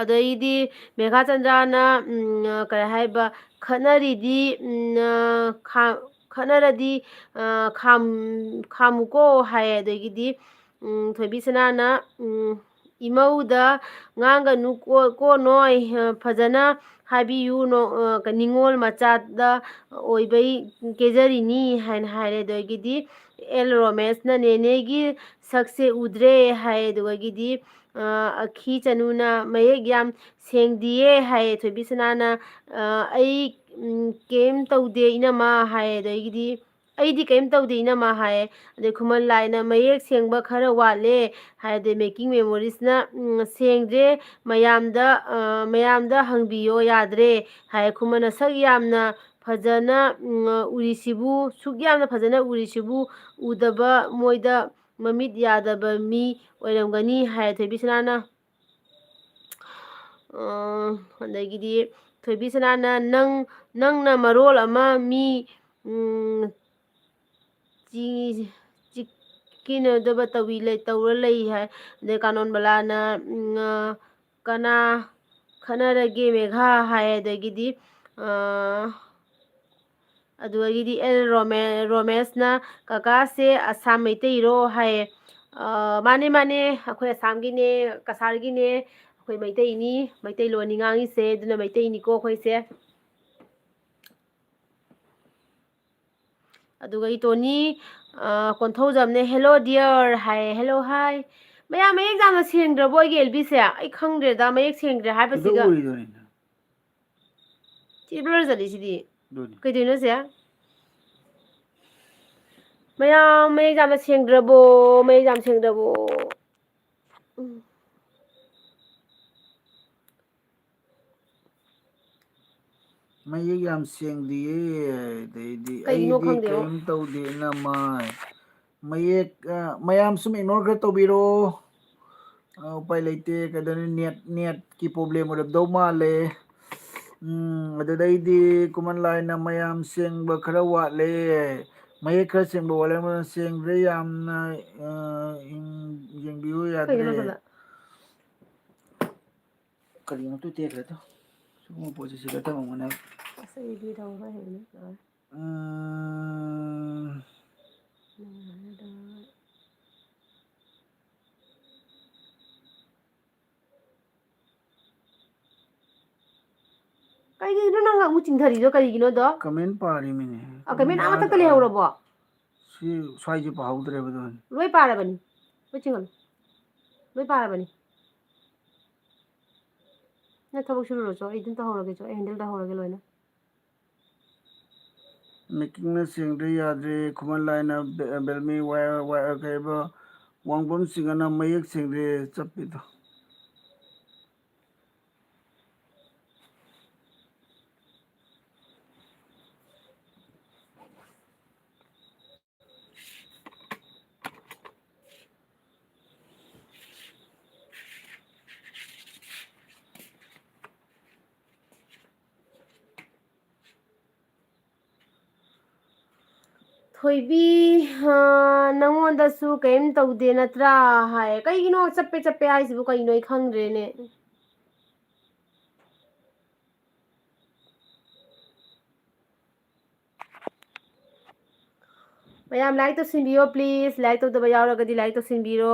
ꯑꯗꯩꯗꯤ ꯃꯦꯘꯥꯆꯟꯗ꯭ꯔꯅ, ꯎꯝ, ꯀꯔꯤ ꯍꯥꯏꯕ, "ꯈꯠꯅꯔꯤꯗꯤ, ꯎꯝ, ꯈꯥ-, ꯈꯠꯅꯔꯗꯤ, ꯑ, ꯈꯥꯝ-, ꯈꯥꯝꯃꯨꯀꯣ" ꯍꯥꯏꯌꯦ꯫ ꯑꯗꯒꯤꯗꯤ, ꯎꯝ, ꯊꯣꯏꯕꯤꯁꯅꯥꯅ, ꯎꯝ, ꯏꯃꯧꯗ ꯉꯥꯡꯒꯅꯨ ꯀꯣ-, ꯀꯣ ꯅꯣꯏ, ꯑ, ꯐꯖꯅ ꯍꯥꯏꯕꯤꯌꯨ, ꯅꯣ-, ꯑ, ꯀ-, ꯅꯤꯉꯣꯜ ꯃꯆꯥꯗ ꯑꯣꯏꯕꯩ ꯀꯦꯖꯔꯤꯅꯤ ꯍꯥꯏꯅ ꯍꯥꯏꯔꯦ꯫ ꯑꯗꯒꯤꯗꯤ ꯑꯦꯜ ꯔꯣꯃꯦꯁꯅ "ꯅꯦꯅꯦꯒꯤ ꯁꯛꯁꯦ ꯎꯗ꯭ꯔꯦ" ꯍꯥꯏ꯫ ꯑꯗꯨꯗꯒꯤꯗꯤ, ꯑ, ꯑꯈꯤ ꯆꯅꯨꯅ "ꯃꯌꯦꯛ ꯌꯥꯝ ꯁꯦꯡꯗꯤꯌꯦ" ꯍꯥꯏꯌꯦ꯫ ꯊꯣꯏꯕꯤꯁꯅꯥꯅ, "ꯑ, ꯑꯩ, ꯎꯝ, ꯀꯩꯝ ꯇꯧꯗꯦ ꯏꯅꯝꯃ" ꯍꯥꯏꯌꯦ꯫ ꯑꯗꯒꯤꯗꯤ "ꯑꯩꯗꯤ ꯀꯩꯝ ꯇꯧꯗꯦ ꯏꯅꯝꯃ" ꯍꯥꯏꯌꯦ꯫ ꯑꯗꯩ ꯈꯨꯃꯟ ꯂꯥꯏꯅ "ꯃꯌꯦꯛ ꯁꯦꯡꯕ ꯈꯔ ꯋꯥꯠꯂꯦ" ꯍꯥꯏ꯫ ꯑꯗꯩ ꯃꯦꯀꯤꯡ ꯃꯦꯃꯣꯔꯤꯁꯅ, ꯎꯝ, "ꯁꯦꯡꯗ꯭ꯔꯦ, ꯃꯌꯥꯝꯗ, ꯑ, ꯃꯌꯥꯝꯗ ꯍꯪꯕꯤꯌꯣ ꯌꯥꯗ꯭ꯔꯦ" ꯍꯥꯏ꯫ ꯈꯨꯃꯟꯅ "ꯁꯛ ꯌꯥꯝꯅ ꯐꯖꯅ, ꯎꯝ, ꯎꯔꯤꯁꯤꯕꯨ, ꯁꯨꯛ ꯌꯥꯝꯅ ꯐꯖꯅ ꯎꯔꯤꯁꯤꯕꯨ ꯎꯗꯕ ꯃꯣꯏꯗ ꯃꯃꯤꯠ ꯌꯥꯗꯕ ꯃꯤ ꯑꯣꯏꯔꯝꯒꯅꯤ" ꯍꯥꯏ꯫ ꯊꯣꯏꯕꯤꯁꯅꯥꯅ, ꯑ, ꯑꯗꯒꯤꯗꯤ ꯊꯣꯏꯕꯤꯁꯅꯥꯅ "ꯅꯪ, ꯅꯪꯅ ꯃꯔꯣꯜ ꯑꯃ ꯃꯤ, ꯎꯝ, ꯆꯤ-, ꯆꯤꯛꯀꯤꯅꯗꯕ ꯇꯧꯏ ꯂꯩ-, ꯇꯧꯔ ꯂꯩ" ꯍꯥꯏ꯫ ꯑꯗꯩ ꯀꯥꯅꯣꯟ ꯕꯂꯥꯅ, ꯎꯝ, ꯑ, "ꯀꯅꯥ ꯈꯠꯅꯔꯒꯦ ꯃꯦꯘꯥ?" ꯍꯥꯏ꯫ ꯑꯗꯒꯤꯗꯤ, ꯑ, ꯑꯗꯨꯗꯒꯤꯗꯤ ꯑꯦꯜ ꯔꯣꯃꯦ-, ꯔꯣꯃꯦꯁꯅ "ꯀꯀꯥꯁꯦ ꯑꯁꯥꯝ ꯃꯩꯇꯩꯔꯣ?" ꯍꯥꯏꯌꯦ꯫ "ꯑ, ꯃꯥꯅꯦ, ꯃꯥꯅꯦ, ꯑꯩꯈꯣꯏ ꯑꯁꯥꯝꯒꯤꯅꯦ, ꯀꯁꯥꯔꯒꯤꯅꯦ, ꯑꯩꯈꯣꯏ ꯃꯩꯇꯩꯅꯤ, ꯃꯩꯇꯩꯂꯣꯟꯅꯤ ꯉꯥꯡꯉꯤꯁꯦ, ꯑꯗꯨꯅ ꯃꯩꯇꯩꯅꯤꯀꯣ ꯑꯩꯈꯣꯏꯁꯦ"꯫ ꯑꯗꯨꯒ ꯏꯇꯣꯅꯤ, ꯑ, ꯀꯣꯟꯊꯧꯖꯝꯅꯦ, "Hello dear" ꯍꯥꯏꯌꯦ, "Hello, hi"꯫ ꯃꯌꯥꯝ ꯃꯌꯦꯛ ꯌꯥꯝꯅ ꯁꯦꯡꯗ꯭ꯔꯕꯣ ꯑꯩꯒꯤ ꯑꯦꯜꯕꯤꯁꯦ? ꯑꯩ ꯈꯪꯗ꯭ꯔꯦꯗ, ꯃꯌꯦꯛ ꯁꯦꯡꯗ꯭ꯔꯦ ꯍꯥꯏꯕꯁꯤꯒ꯫ ꯁꯤ blur ꯆꯠꯂꯤꯁꯤꯗꯤ꯫ ꯑꯗꯨꯅꯤ꯫ ꯀꯩꯗꯧꯅꯣ ꯁꯦ? ꯃꯌꯥꯝ ꯃꯌꯦꯛ ꯌꯥꯝꯅ ꯁꯦꯡꯗ꯭ꯔꯕꯣ? ꯃꯌꯦꯛ ꯌꯥꯝ ꯁꯦꯡꯗ꯭ꯔꯕꯣ? ꯎꯝ꯫ ꯃꯌꯦꯛ ꯌꯥꯝ ꯁꯦꯡꯗꯤꯌꯦ꯫ ꯑꯗꯩꯗꯤ ꯀꯩꯒꯤꯅꯣ "ꯑꯩꯗꯤ ꯈꯪꯗꯦꯕꯣ꯫ ꯀꯔꯤꯝ ꯇꯧꯗꯦ ꯏꯅꯝꯃ"꯫ ꯃꯌꯦꯛ, ꯑ, ꯃꯌꯥꯝ ꯁꯨꯝ ignore ꯈꯔ ꯇꯧꯕꯤꯔꯣ꯫ ꯑ, ꯎꯄꯥꯏ ꯂꯩꯇꯦ꯫ ꯀꯩꯗꯧꯅꯤ? Net, netꯀꯤ problem ꯑꯣꯏꯔꯝꯗꯧ ꯃꯥꯜꯂꯦ꯫ ꯎꯝ, ꯑꯗꯨꯗꯩꯗꯤ ꯈꯨꯃꯟ ꯂꯥꯏꯅ "ꯃꯌꯥꯝ ꯁꯦꯡꯕ ꯈꯔ ꯋꯥꯠꯂꯦ, ꯃꯌꯦꯛ ꯈꯔ ꯁꯦꯡꯕ ꯋꯥꯠꯂꯦ, ꯑꯃꯅ ꯁꯦꯡꯗ꯭ꯔꯦ ꯌꯥꯝꯅ, ꯑ, ꯌꯦꯡ-, ꯌꯦꯡꯕꯤꯌꯨ ꯌꯥꯗ꯭ꯔꯦ"꯫ ꯀꯩꯒꯤꯅꯣ ꯈꯪꯗꯦ꯫ ꯀꯔꯤꯅꯣ ꯇꯨ ꯇꯦꯛꯈ꯭ꯔꯦ ꯇꯨ꯫ ꯁꯤꯒꯨꯝꯕ ꯄꯣꯠꯁꯦ ꯁꯤꯗ ꯊꯝꯃꯝꯒꯅꯦ꯫ ꯑꯁ, ꯑꯩꯗꯤ ꯇꯧꯔꯣꯏ ꯍꯥꯏꯕꯅꯤ꯫ ꯎꯝ꯫ ꯅꯪ ꯍꯥꯏꯔꯗ꯫ ꯀꯩꯒꯤꯅꯣ ꯅꯪ ꯑꯃꯨꯛ ꯆꯤꯡꯊꯔꯤꯗꯣ ꯀꯔꯤꯒꯤꯅꯣꯗꯣ? ꯀꯃꯦꯟ ꯄꯥꯔꯤꯃꯤꯅꯦ꯫ ꯑ, ꯀꯃꯦꯟ ꯑꯥ ꯃꯊꯛꯇ ꯂꯩꯍꯧꯔꯕꯣ? ꯁꯤ ꯁ꯭ꯋꯥꯏꯁꯦ ꯄꯥꯍꯧꯗ꯭ꯔꯦꯕ ꯑꯗꯨꯅꯤ꯫ ꯂꯣꯏ ꯄꯥꯔꯕꯅꯤ꯫ ꯂꯣꯏ ꯆꯤꯡꯍꯜꯂꯨ꯫ ꯂꯣꯏ ꯄꯥꯔꯕꯅꯤ꯫ ꯅꯪ ꯊꯕꯛ ꯁꯨꯔꯨꯔꯣꯆꯣ, ꯑꯩ ꯑꯗꯨꯝ ꯇꯧꯍꯧꯔꯒꯦꯆꯣ, ꯑꯩ ꯍꯦꯟꯗꯜ ꯇꯧꯍꯧꯔꯒꯦ ꯂꯣꯏꯅ꯫ ꯃꯦꯀꯤꯡꯅ ꯁꯦꯡꯗ꯭ꯔꯦ, ꯌꯥꯗ꯭ꯔꯦ, ꯈꯨꯃꯟ ꯂꯥꯏꯅ ꯕꯦ-, ꯕꯦꯜꯃꯤ ꯋꯥꯌꯔ, ꯋꯥꯌꯔ ꯀꯩꯕ, ꯋꯥꯡꯕꯝ ꯁꯤꯡꯒꯅ ꯃꯌꯦꯛ ꯁꯦꯡꯗ꯭ꯔꯦ ꯆꯞꯄꯤꯗꯣ꯫ ꯊꯣꯏꯕꯤ, ꯑ, ꯅꯪꯉꯣꯟꯗꯁꯨ ꯀꯔꯤꯝ ꯇꯧꯗꯦ ꯅꯠꯇ꯭ꯔꯥ? ꯍꯥꯏ꯫ ꯀꯩꯒꯤꯅꯣ ꯆꯞꯄꯦ ꯆꯞꯄꯦ ꯍꯥꯏꯁꯤꯕꯨ ꯀꯩꯅꯣ? ꯑꯩ ꯈꯪꯗ꯭ꯔꯦꯅꯦ꯫ ꯃꯌꯥꯝ like ꯇꯧꯁꯤꯟꯕꯤꯌꯣ please꯫ Like ꯇꯧꯗꯕ ꯌꯥꯎꯔꯒꯗꯤ like ꯇꯧꯁꯤꯟꯕꯤꯔꯣ꯫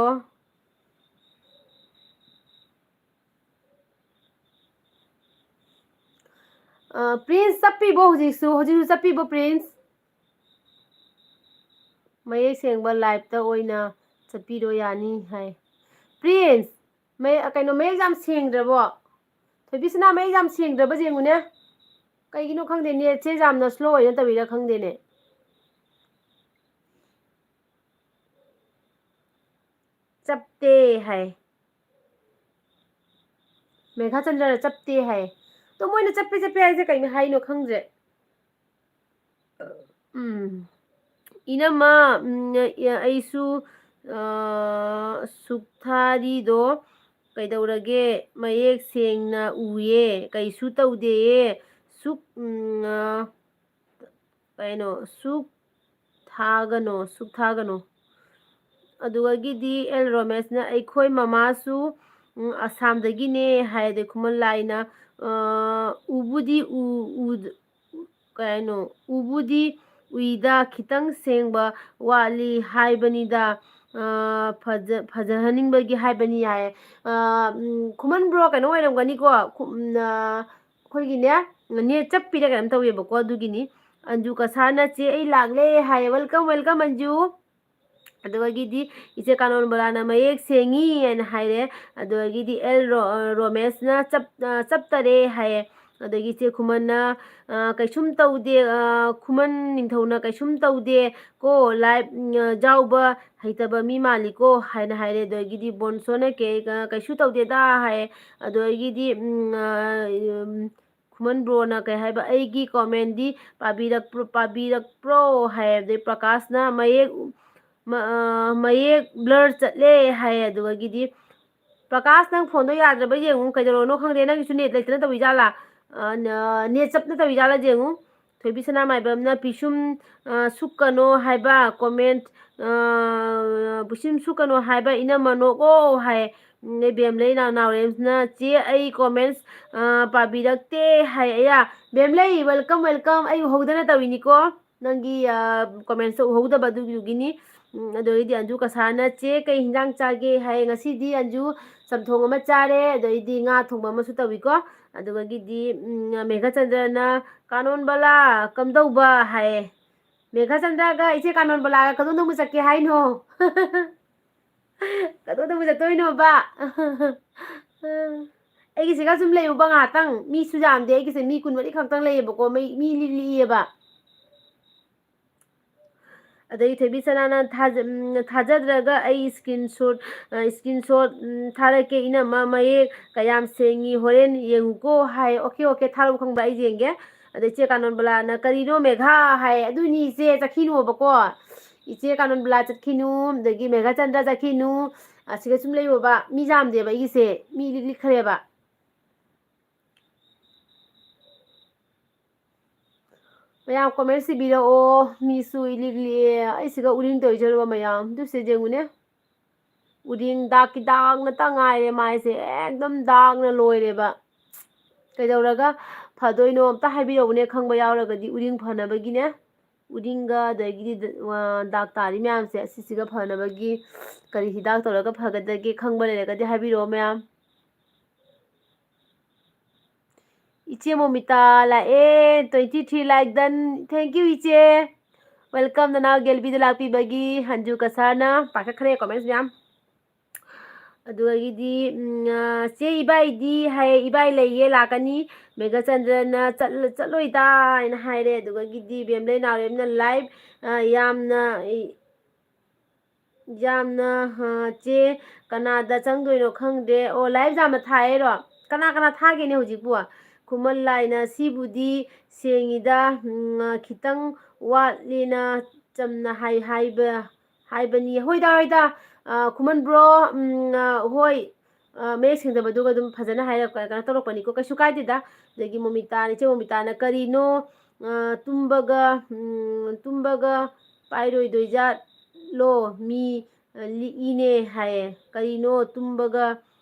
ꯑ, ꯄ꯭ꯔꯤꯟꯁ ꯆꯞꯄꯤꯕꯣ ꯍꯧꯖꯤꯛꯁꯨ? ꯍꯧꯖꯤꯛꯁꯨ ꯆꯞꯄꯤꯕꯣ ꯄ꯭ꯔꯤꯟꯁ? ꯃꯌꯦꯛ ꯁꯦꯡꯕ live ꯇ ꯑꯣꯏꯅ ꯆꯠꯄꯤꯔꯣ, ꯌꯥꯅꯤ ꯍꯥꯏ꯫ ꯄ꯭ꯔꯤꯟꯁ, ꯃꯌꯦꯛ, ꯀꯩꯅꯣ, ꯃꯌꯦꯛ ꯌꯥꯝ ꯁꯦꯡꯗ꯭ꯔꯕꯣ? ꯊꯣꯏꯕꯤꯁꯅꯥ, ꯃꯌꯦꯛ ꯌꯥꯝ ꯁꯦꯡꯗ꯭ꯔꯕ ꯌꯦꯡꯉꯨꯅꯦ꯫ ꯀꯩꯒꯤꯅꯣ ꯈꯪꯗꯦ, net ꯁꯦ ꯌꯥꯝꯅ slow ꯑꯣꯏꯅ ꯇꯧꯔꯤꯔꯥ ꯈꯪꯗꯦꯅꯦ꯫ ꯆꯞꯇꯦ ꯍꯥꯏ꯫ ꯃꯦꯘꯥꯆꯟꯗ꯭ꯔꯅ ꯆꯞꯇꯦ ꯍꯥꯏ꯫ ꯑꯗꯣ ꯃꯣꯏꯅ ꯆꯞꯄꯦ ꯆꯞꯄꯦ ꯍꯥꯏꯁꯦ ꯀꯩꯅꯣ ꯍꯥꯏꯅꯣ ꯈꯪꯗ꯭ꯔꯦ꯫ ꯎꯝ꯫ ꯏꯅꯝꯃ, ꯎꯝ, ꯑꯩꯁꯨ, ꯑ, ꯁꯨꯛꯊꯥꯔꯤꯗꯣ ꯀꯩꯗꯧꯔꯒꯦ? ꯃꯌꯦꯛ ꯁꯦꯡꯅ ꯎꯌꯦ, ꯀꯩꯁꯨ ꯇꯧꯗꯦꯌꯦ꯫ ꯁꯨꯛ, ꯎꯝ, ꯑ, ꯀꯩꯅꯣ, ꯁꯨꯛ ꯊꯥꯒꯅꯣ, ꯁꯨꯛ ꯊꯥꯒꯅꯣ꯫ ꯑꯗꯨꯗꯒꯤꯗꯤ ꯑꯦꯜ ꯔꯣꯃꯦꯁꯅ, "ꯑꯩꯈꯣꯏ ꯃꯃꯥꯁꯨ, ꯎꯝ, ꯑꯁꯥꯝꯗꯒꯤꯅꯦ" ꯍꯥꯏ꯫ ꯑꯗꯩ ꯈꯨꯃꯟ ꯂꯥꯏꯅ, ꯑ, "ꯎꯕꯨꯗꯤ ꯎ-, ꯎ-, ꯀꯩꯅꯣ, ꯎꯕꯨꯗꯤ ꯎꯏꯗ, ꯈꯤꯇꯪ ꯁꯦꯡꯕ ꯋꯥꯠꯂꯤ ꯍꯥꯏꯕꯅꯤꯗ, ꯑ, ꯐꯖ-, ꯐꯖꯍꯟꯅꯤꯡꯕꯒꯤ ꯍꯥꯏꯕꯅꯤ" ꯍꯥꯏ꯫ ꯑ, ꯎꯝ, ꯈꯨꯃꯟ ꯕ꯭ꯔꯣ ꯀꯩꯅꯣ ꯑꯣꯏꯔꯝꯒꯅꯤꯀꯣ, ꯈꯨ-, ꯎꯝ, ꯑ, ꯑꯩꯈꯣꯏꯒꯤꯅꯦ, ꯅꯦꯠ ꯆꯞꯄꯤꯔ ꯀꯩꯅꯣꯝ ꯇꯧꯋꯦꯕꯀꯣ, ꯑꯗꯨꯒꯤꯅꯤ꯫ ꯑꯟꯖꯨ ꯀꯁꯥꯔꯅ "ꯆꯦ ꯑꯩ ꯂꯥꯛꯂꯦ" ꯍꯥꯏꯌꯦ꯫ Welcome, welcome, Anju. ꯑꯗꯨꯗꯒꯤꯗꯤ ꯏꯆꯦ ꯀꯥꯅꯣꯟꯕꯂꯥꯅ "ꯃꯌꯦꯛ ꯁꯦꯡꯉꯤ" ꯍꯥꯏꯅ ꯍꯥꯏꯔꯦ꯫ ꯑꯗꯨꯗꯒꯤꯗꯤ ꯑꯦꯜ ꯔꯣ-, ꯔꯣꯃꯦꯁꯅ "ꯆꯞ-, ꯑ, ꯆꯞꯇꯔꯦ" ꯍꯥꯏꯌꯦ꯫ ꯑꯗꯒꯤ ꯏꯆꯦ ꯈꯨꯃꯟꯅ, ꯑ, "ꯀꯩꯁꯨꯝ ꯇꯧꯗꯦ, ꯑ, ꯈꯨꯃꯟ ꯅꯤꯡꯊꯧꯅ ꯀꯩꯁꯨꯝ ꯇꯧꯗꯦ ꯀꯣ, ꯂꯥꯏꯞ, ꯎꯝ, ꯑ, ꯌꯥꯎꯕ ꯍꯩꯇꯕ ꯃꯤ ꯃꯥꯜꯂꯤꯀꯣ" ꯍꯥꯏꯅ ꯍꯥꯏꯔꯦ꯫ ꯑꯗꯒꯤꯗꯤ ꯕꯣꯟꯁꯣꯅ "ꯀꯦ-, ꯑ, ꯀꯩꯁꯨ ꯇꯧꯗꯦꯗ" ꯍꯥꯏꯌꯦ꯫ ꯑꯗꯒꯤꯗꯤ, ꯎꯝ, ꯑ, ꯎꯝ, ꯈꯨꯃꯟ ꯕ꯭ꯔꯣꯅ ꯀꯩ ꯍꯥꯏꯕ, "ꯑꯩꯒꯤ ꯀꯣꯃꯦꯟꯗꯤ ꯄꯥꯕꯤꯔꯛꯄ꯭ꯔꯣ, ꯄꯥꯕꯤꯔꯛꯄ꯭ꯔꯣ?" ꯍꯥꯏ꯫ ꯑꯗꯩ ꯄ꯭ꯔꯀꯥꯁꯅ "ꯃꯌꯦꯛ, ꯃ-, ꯑ, ꯃꯌꯦꯛ ꯕ꯭ꯂꯔ ꯆꯠꯂꯦ" ꯍꯥꯏ꯫ ꯑꯗꯨꯗꯒꯤꯗꯤ ꯄ꯭ꯔꯀꯥꯁ, ꯅꯪ ꯐꯣꯟꯗꯣ ꯌꯥꯗ꯭ꯔꯕ ꯌꯦꯡꯉꯨ, ꯀꯩꯗꯧꯔꯅꯣ ꯈꯪꯗꯦ, ꯅꯪꯒꯤꯁꯨ ꯅꯦꯠ ꯂꯩꯇꯅ ꯇꯧꯔꯤꯖꯥꯠꯂꯥ? ꯑ, ꯅ-, ꯅꯦꯠ ꯆꯞꯅ ꯇꯧꯔꯤꯖꯥꯠꯂꯥ ꯌꯦꯡꯉꯨ꯫ ꯊꯣꯏꯕꯤ ꯁꯅꯥꯃꯥꯏꯕꯝꯅ "ꯄꯤꯁꯨꯝ, ꯑ, ꯁꯨꯛꯀꯅꯣ" ꯍꯥꯏꯕ ꯀꯣꯃꯦꯟ, ꯑ, "ꯄꯤꯁꯨꯝ ꯁꯨꯛꯀꯅꯣ" ꯍꯥꯏꯕ ꯏꯅꯝꯃ ꯅꯣꯛꯑꯣ ꯍꯥꯏ꯫ ꯎꯝ, ꯕꯦꯝꯂꯩ ꯅꯥꯎ-, ꯅꯥꯎꯔꯦꯝꯁꯅ "ꯆꯦ ꯑꯩ ꯀꯣꯃꯦꯟꯁ, ꯑ, ꯄꯥꯕꯤꯔꯛꯇꯦ" ꯍꯥꯏ꯫ ꯑꯌꯥ, ꯕꯦꯝꯂꯩ, welcome, welcome꯫ ꯑꯩ ꯎꯍꯧꯗꯅ ꯇꯧꯔꯤꯅꯤꯀꯣ꯫ ꯅꯪꯒꯤ, ꯑ, ꯀꯣꯃꯦꯟꯁꯇꯣ ꯎꯍꯧꯗꯕ ꯑꯗꯨꯒꯤꯗꯨꯒꯤꯅꯤ꯫ ꯎꯝ, ꯑꯗꯨꯗꯒꯤꯗꯤ ꯑꯟꯖꯨ ꯀꯁꯥꯔꯅ "ꯆꯦ ꯀꯩ ꯍꯤꯟꯖꯥꯡ ꯆꯥꯒꯦ?" ꯍꯥꯏ꯫ "ꯉꯁꯤꯗꯤ ꯑꯟꯖꯨ ꯆꯝꯊꯣꯡ ꯑꯃ ꯆꯥꯔꯦ, ꯑꯗꯩꯗꯤ ꯉꯥ ꯊꯣꯡꯕ ꯑꯃꯁꯨ ꯇꯧꯏꯀꯣ"꯫ ꯑꯗꯨꯗꯒꯤꯗꯤ, ꯎꯝ, ꯃꯦꯘꯆꯟꯗ꯭ꯔꯅ "ꯀꯥꯅꯣꯟꯕꯂꯥ ꯀꯝꯗꯧꯕ?" ꯍꯥꯏꯌꯦ꯫ ꯃꯦꯘꯆꯟꯗ꯭ꯔꯒ ꯏꯆꯦ ꯀꯥꯅꯣꯟꯕꯂꯥꯒ ꯀꯗꯣꯝꯗ ꯑꯃꯨꯛ ꯆꯠꯀꯦ ꯍꯥꯏꯅꯣ? ꯀꯗꯣꯝꯗ ꯑꯃꯨꯛ ꯆꯠꯇꯣꯏꯅꯣꯕ? ꯑꯩꯒꯤꯁꯤꯒ ꯁꯨꯝ ꯂꯩꯌꯨꯕ ꯉꯥꯏꯍꯥꯛꯇꯪ꯫ ꯃꯤꯁꯨ ꯌꯥꯝꯗꯦ ꯑꯩꯒꯤꯁꯦ, ꯃꯤ ꯀꯨꯟꯃꯔꯤ ꯈꯛꯇꯪ ꯂꯩꯌꯦꯕꯀꯣ, ꯃꯩ, ꯃꯤ ꯂꯤꯛ ꯂꯤꯛꯏꯌꯦꯕ꯫ ꯑꯗꯩ ꯊꯣꯏꯕꯤ ꯁꯅꯥꯅ ꯊꯥꯖ-, ꯎꯝ, "ꯊꯥꯖꯗ꯭ꯔꯒ ꯑꯩ screenshot, ꯑ, screenshot, ꯎꯝ, ꯊꯥꯔꯛꯀꯦ ꯏꯅꯝꯃ, ꯃꯌꯦꯛ ꯀꯌꯥꯝ ꯁꯦꯡꯉꯤ ꯍꯣꯔꯦꯟ ꯌꯦꯡꯉꯨꯀꯣ" ꯍꯥꯏ꯫ "ꯑꯣꯀꯦ, ꯑꯣꯀꯦ, ꯊꯥꯔꯛꯎ ꯈꯪꯕ꯭ꯔꯥ, ꯑꯩ ꯌꯦꯡꯒꯦ"꯫ ꯑꯗꯩ ꯆꯦ ꯀꯥꯅꯣꯟꯕꯂꯥꯅ "ꯀꯔꯤꯅꯣ ꯃꯦꯘꯥ?" ꯍꯥꯏ꯫ "ꯑꯗꯨꯅꯤ ꯏꯆꯦ, ꯆꯠꯈꯤꯅꯣꯕꯀꯣ꯫ ꯏꯆꯦ ꯀꯥꯅꯣꯟꯕꯂꯥ ꯆꯠꯈꯤꯅꯨ, ꯑꯗꯒꯤ ꯃꯦꯘꯥꯆꯟꯗ꯭ꯔ ꯆꯠꯈꯤꯅꯨ꯫ ꯑꯁꯤꯒ ꯁꯨꯝ ꯂꯩꯌꯣꯕ꯫ ꯃꯤ ꯌꯥꯝꯗꯦꯕ ꯑꯩꯒꯤꯁꯦ, ꯃꯤ ꯏꯂꯤꯛ ꯂꯤꯛꯈ꯭ꯔꯦꯕ"꯫ ꯃꯌꯥꯝ ꯀꯣꯃꯦꯟ ꯁꯤꯕꯤꯔꯛꯑꯣ꯫ ꯃꯤꯁꯨ ꯏꯂꯤꯛ ꯂꯤꯛꯑꯦ꯫ ꯑꯩꯁꯤꯒ ꯎꯔꯤꯡ ꯇꯧꯔꯤꯁꯦ ꯃꯌꯥꯝ꯫ ꯑꯗꯨꯁꯦ ꯌꯦꯡꯉꯨꯅꯦ꯫ ꯎꯔꯤꯡ ꯗꯥꯛꯀꯤ ꯗꯥꯛ ꯉꯥꯛꯇ ꯉꯥꯏꯔꯦ ꯃꯥꯏꯁꯦ꯫ ꯑꯦꯛꯗꯝ ꯗꯥꯛꯅ ꯂꯣꯏꯔꯦꯕ꯫ ꯀꯩꯗꯧꯔꯒ ꯐꯗꯣꯏꯅꯣ ꯑꯝꯇ ꯍꯥꯏꯕꯤꯔꯛꯎꯅꯦ, ꯈꯪꯕ ꯌꯥꯎꯔꯒꯗꯤ꯫ ꯎꯔꯤꯡ ꯐꯅꯕꯒꯤꯅꯦ꯫ ꯎꯔꯤꯡꯒ ꯑꯗꯒꯤꯗꯤ ꯗ-, ꯑ, ꯗꯥꯛ ꯇꯥꯔꯤ ꯃꯌꯥꯝꯁꯦ, ꯑꯁꯤꯁꯤꯒ ꯐꯅꯕꯒꯤ ꯀꯔꯤ ꯍꯤꯗꯥꯛ ꯇꯧꯔꯒ ꯐꯒꯗꯒꯦ ꯈꯪꯕ ꯂꯩꯔꯒꯗꯤ ꯍꯥꯏꯕꯤꯔꯛꯑꯣ ꯃꯌꯥꯝ꯫ ꯏꯆꯦ ꯃꯣꯃꯤꯇꯥ ꯂꯥꯛꯑꯦ, twenty three like done. Thank you, ꯏꯆꯦ. Welcome, ꯅꯅꯥꯎ ꯒꯦꯜꯕꯤꯗ ꯂꯥꯛꯄꯤꯕꯒꯤ꯫ ꯍꯟꯖꯨ ꯀꯁꯥꯔꯅ ꯄꯥꯏꯈꯠꯈ꯭ꯔꯦ comments ꯃꯌꯥꯝ꯫ ꯑꯗꯨꯗꯒꯤꯗꯤ, ꯎꯝ, ꯑ, "ꯆꯦ, ꯏꯕꯥꯏꯗꯤ?" ꯍꯥꯏꯌꯦ꯫ "ꯏꯕꯥꯏ ꯂꯩꯌꯦ, ꯂꯥꯛꯀꯅꯤ꯫" ꯃꯦꯘꯆꯟꯗ꯭ꯔꯅ, "ꯆꯠꯂ-, ꯆꯠꯂꯣꯏꯗ" ꯍꯥꯏꯅ ꯍꯥꯏꯔꯦ꯫ ꯑꯗꯨꯗꯒꯤꯗꯤ ꯕꯦꯝꯂꯩ ꯅꯥꯎꯔꯦꯝꯅ live, ꯑ, ꯌꯥꯝꯅ, ꯌꯥꯝꯅ, ꯑ, "ꯆꯦ, ꯀꯅꯥꯗ ꯆꯪꯗꯣꯏꯅꯣ ꯈꯪꯗꯦ꯫" ꯑꯣ, live ꯌꯥꯝꯅ ꯊꯥꯏꯔꯣ? ꯀꯅꯥ ꯀꯅꯥ ꯊꯥꯒꯦꯅꯦ ꯍꯧꯖꯤꯛꯄꯨ? ꯈꯨꯃꯟ ꯂꯥꯏꯅ, "ꯁꯤꯕꯨꯗꯤ ꯁꯦꯡꯉꯤꯗ, ꯎꯝ, ꯈꯤꯇꯪ ꯋꯥꯠꯂꯤꯅ ꯆꯝꯅ ꯍꯥꯏ-, ꯍꯥꯏꯕ, ꯍꯥꯏꯕꯅꯤ꯫" ꯍꯣꯏꯗ, ꯍꯣꯏꯗ, ꯑ, ꯈꯨꯃꯟ bro, ꯎꯝ, ꯑ, ꯍꯣꯏ, ꯑ, ꯃꯌꯦꯛ ꯁꯦꯡꯗꯕꯗꯨꯒ ꯑꯗꯨꯝ ꯐꯖꯅ ꯍꯥꯏꯔꯛ-, ꯀꯩꯅꯣ ꯇꯧꯔꯛꯄꯅꯤꯀꯣ, ꯀꯩꯁꯨ ꯀꯥꯏꯗꯦꯗ꯫ ꯑꯗꯒꯤ ꯃꯣꯃꯤꯇꯥꯅ, ꯏꯆꯦ ꯃꯣꯃꯤꯇꯥꯅ, "ꯀꯔꯤꯅꯣ, ꯑ, ꯇꯨꯝꯕꯒ, ꯎꯝ, ꯇꯨꯝꯕꯒ ꯄꯥꯏꯔꯣꯏꯗꯣꯏꯖꯥꯠꯂꯣ? ꯃꯤ, ꯑ, ꯂꯤꯛꯏꯅꯦ" ꯍꯥꯏꯌꯦ꯫ "ꯀꯔꯤꯅꯣ ꯇꯨꯝꯕꯒ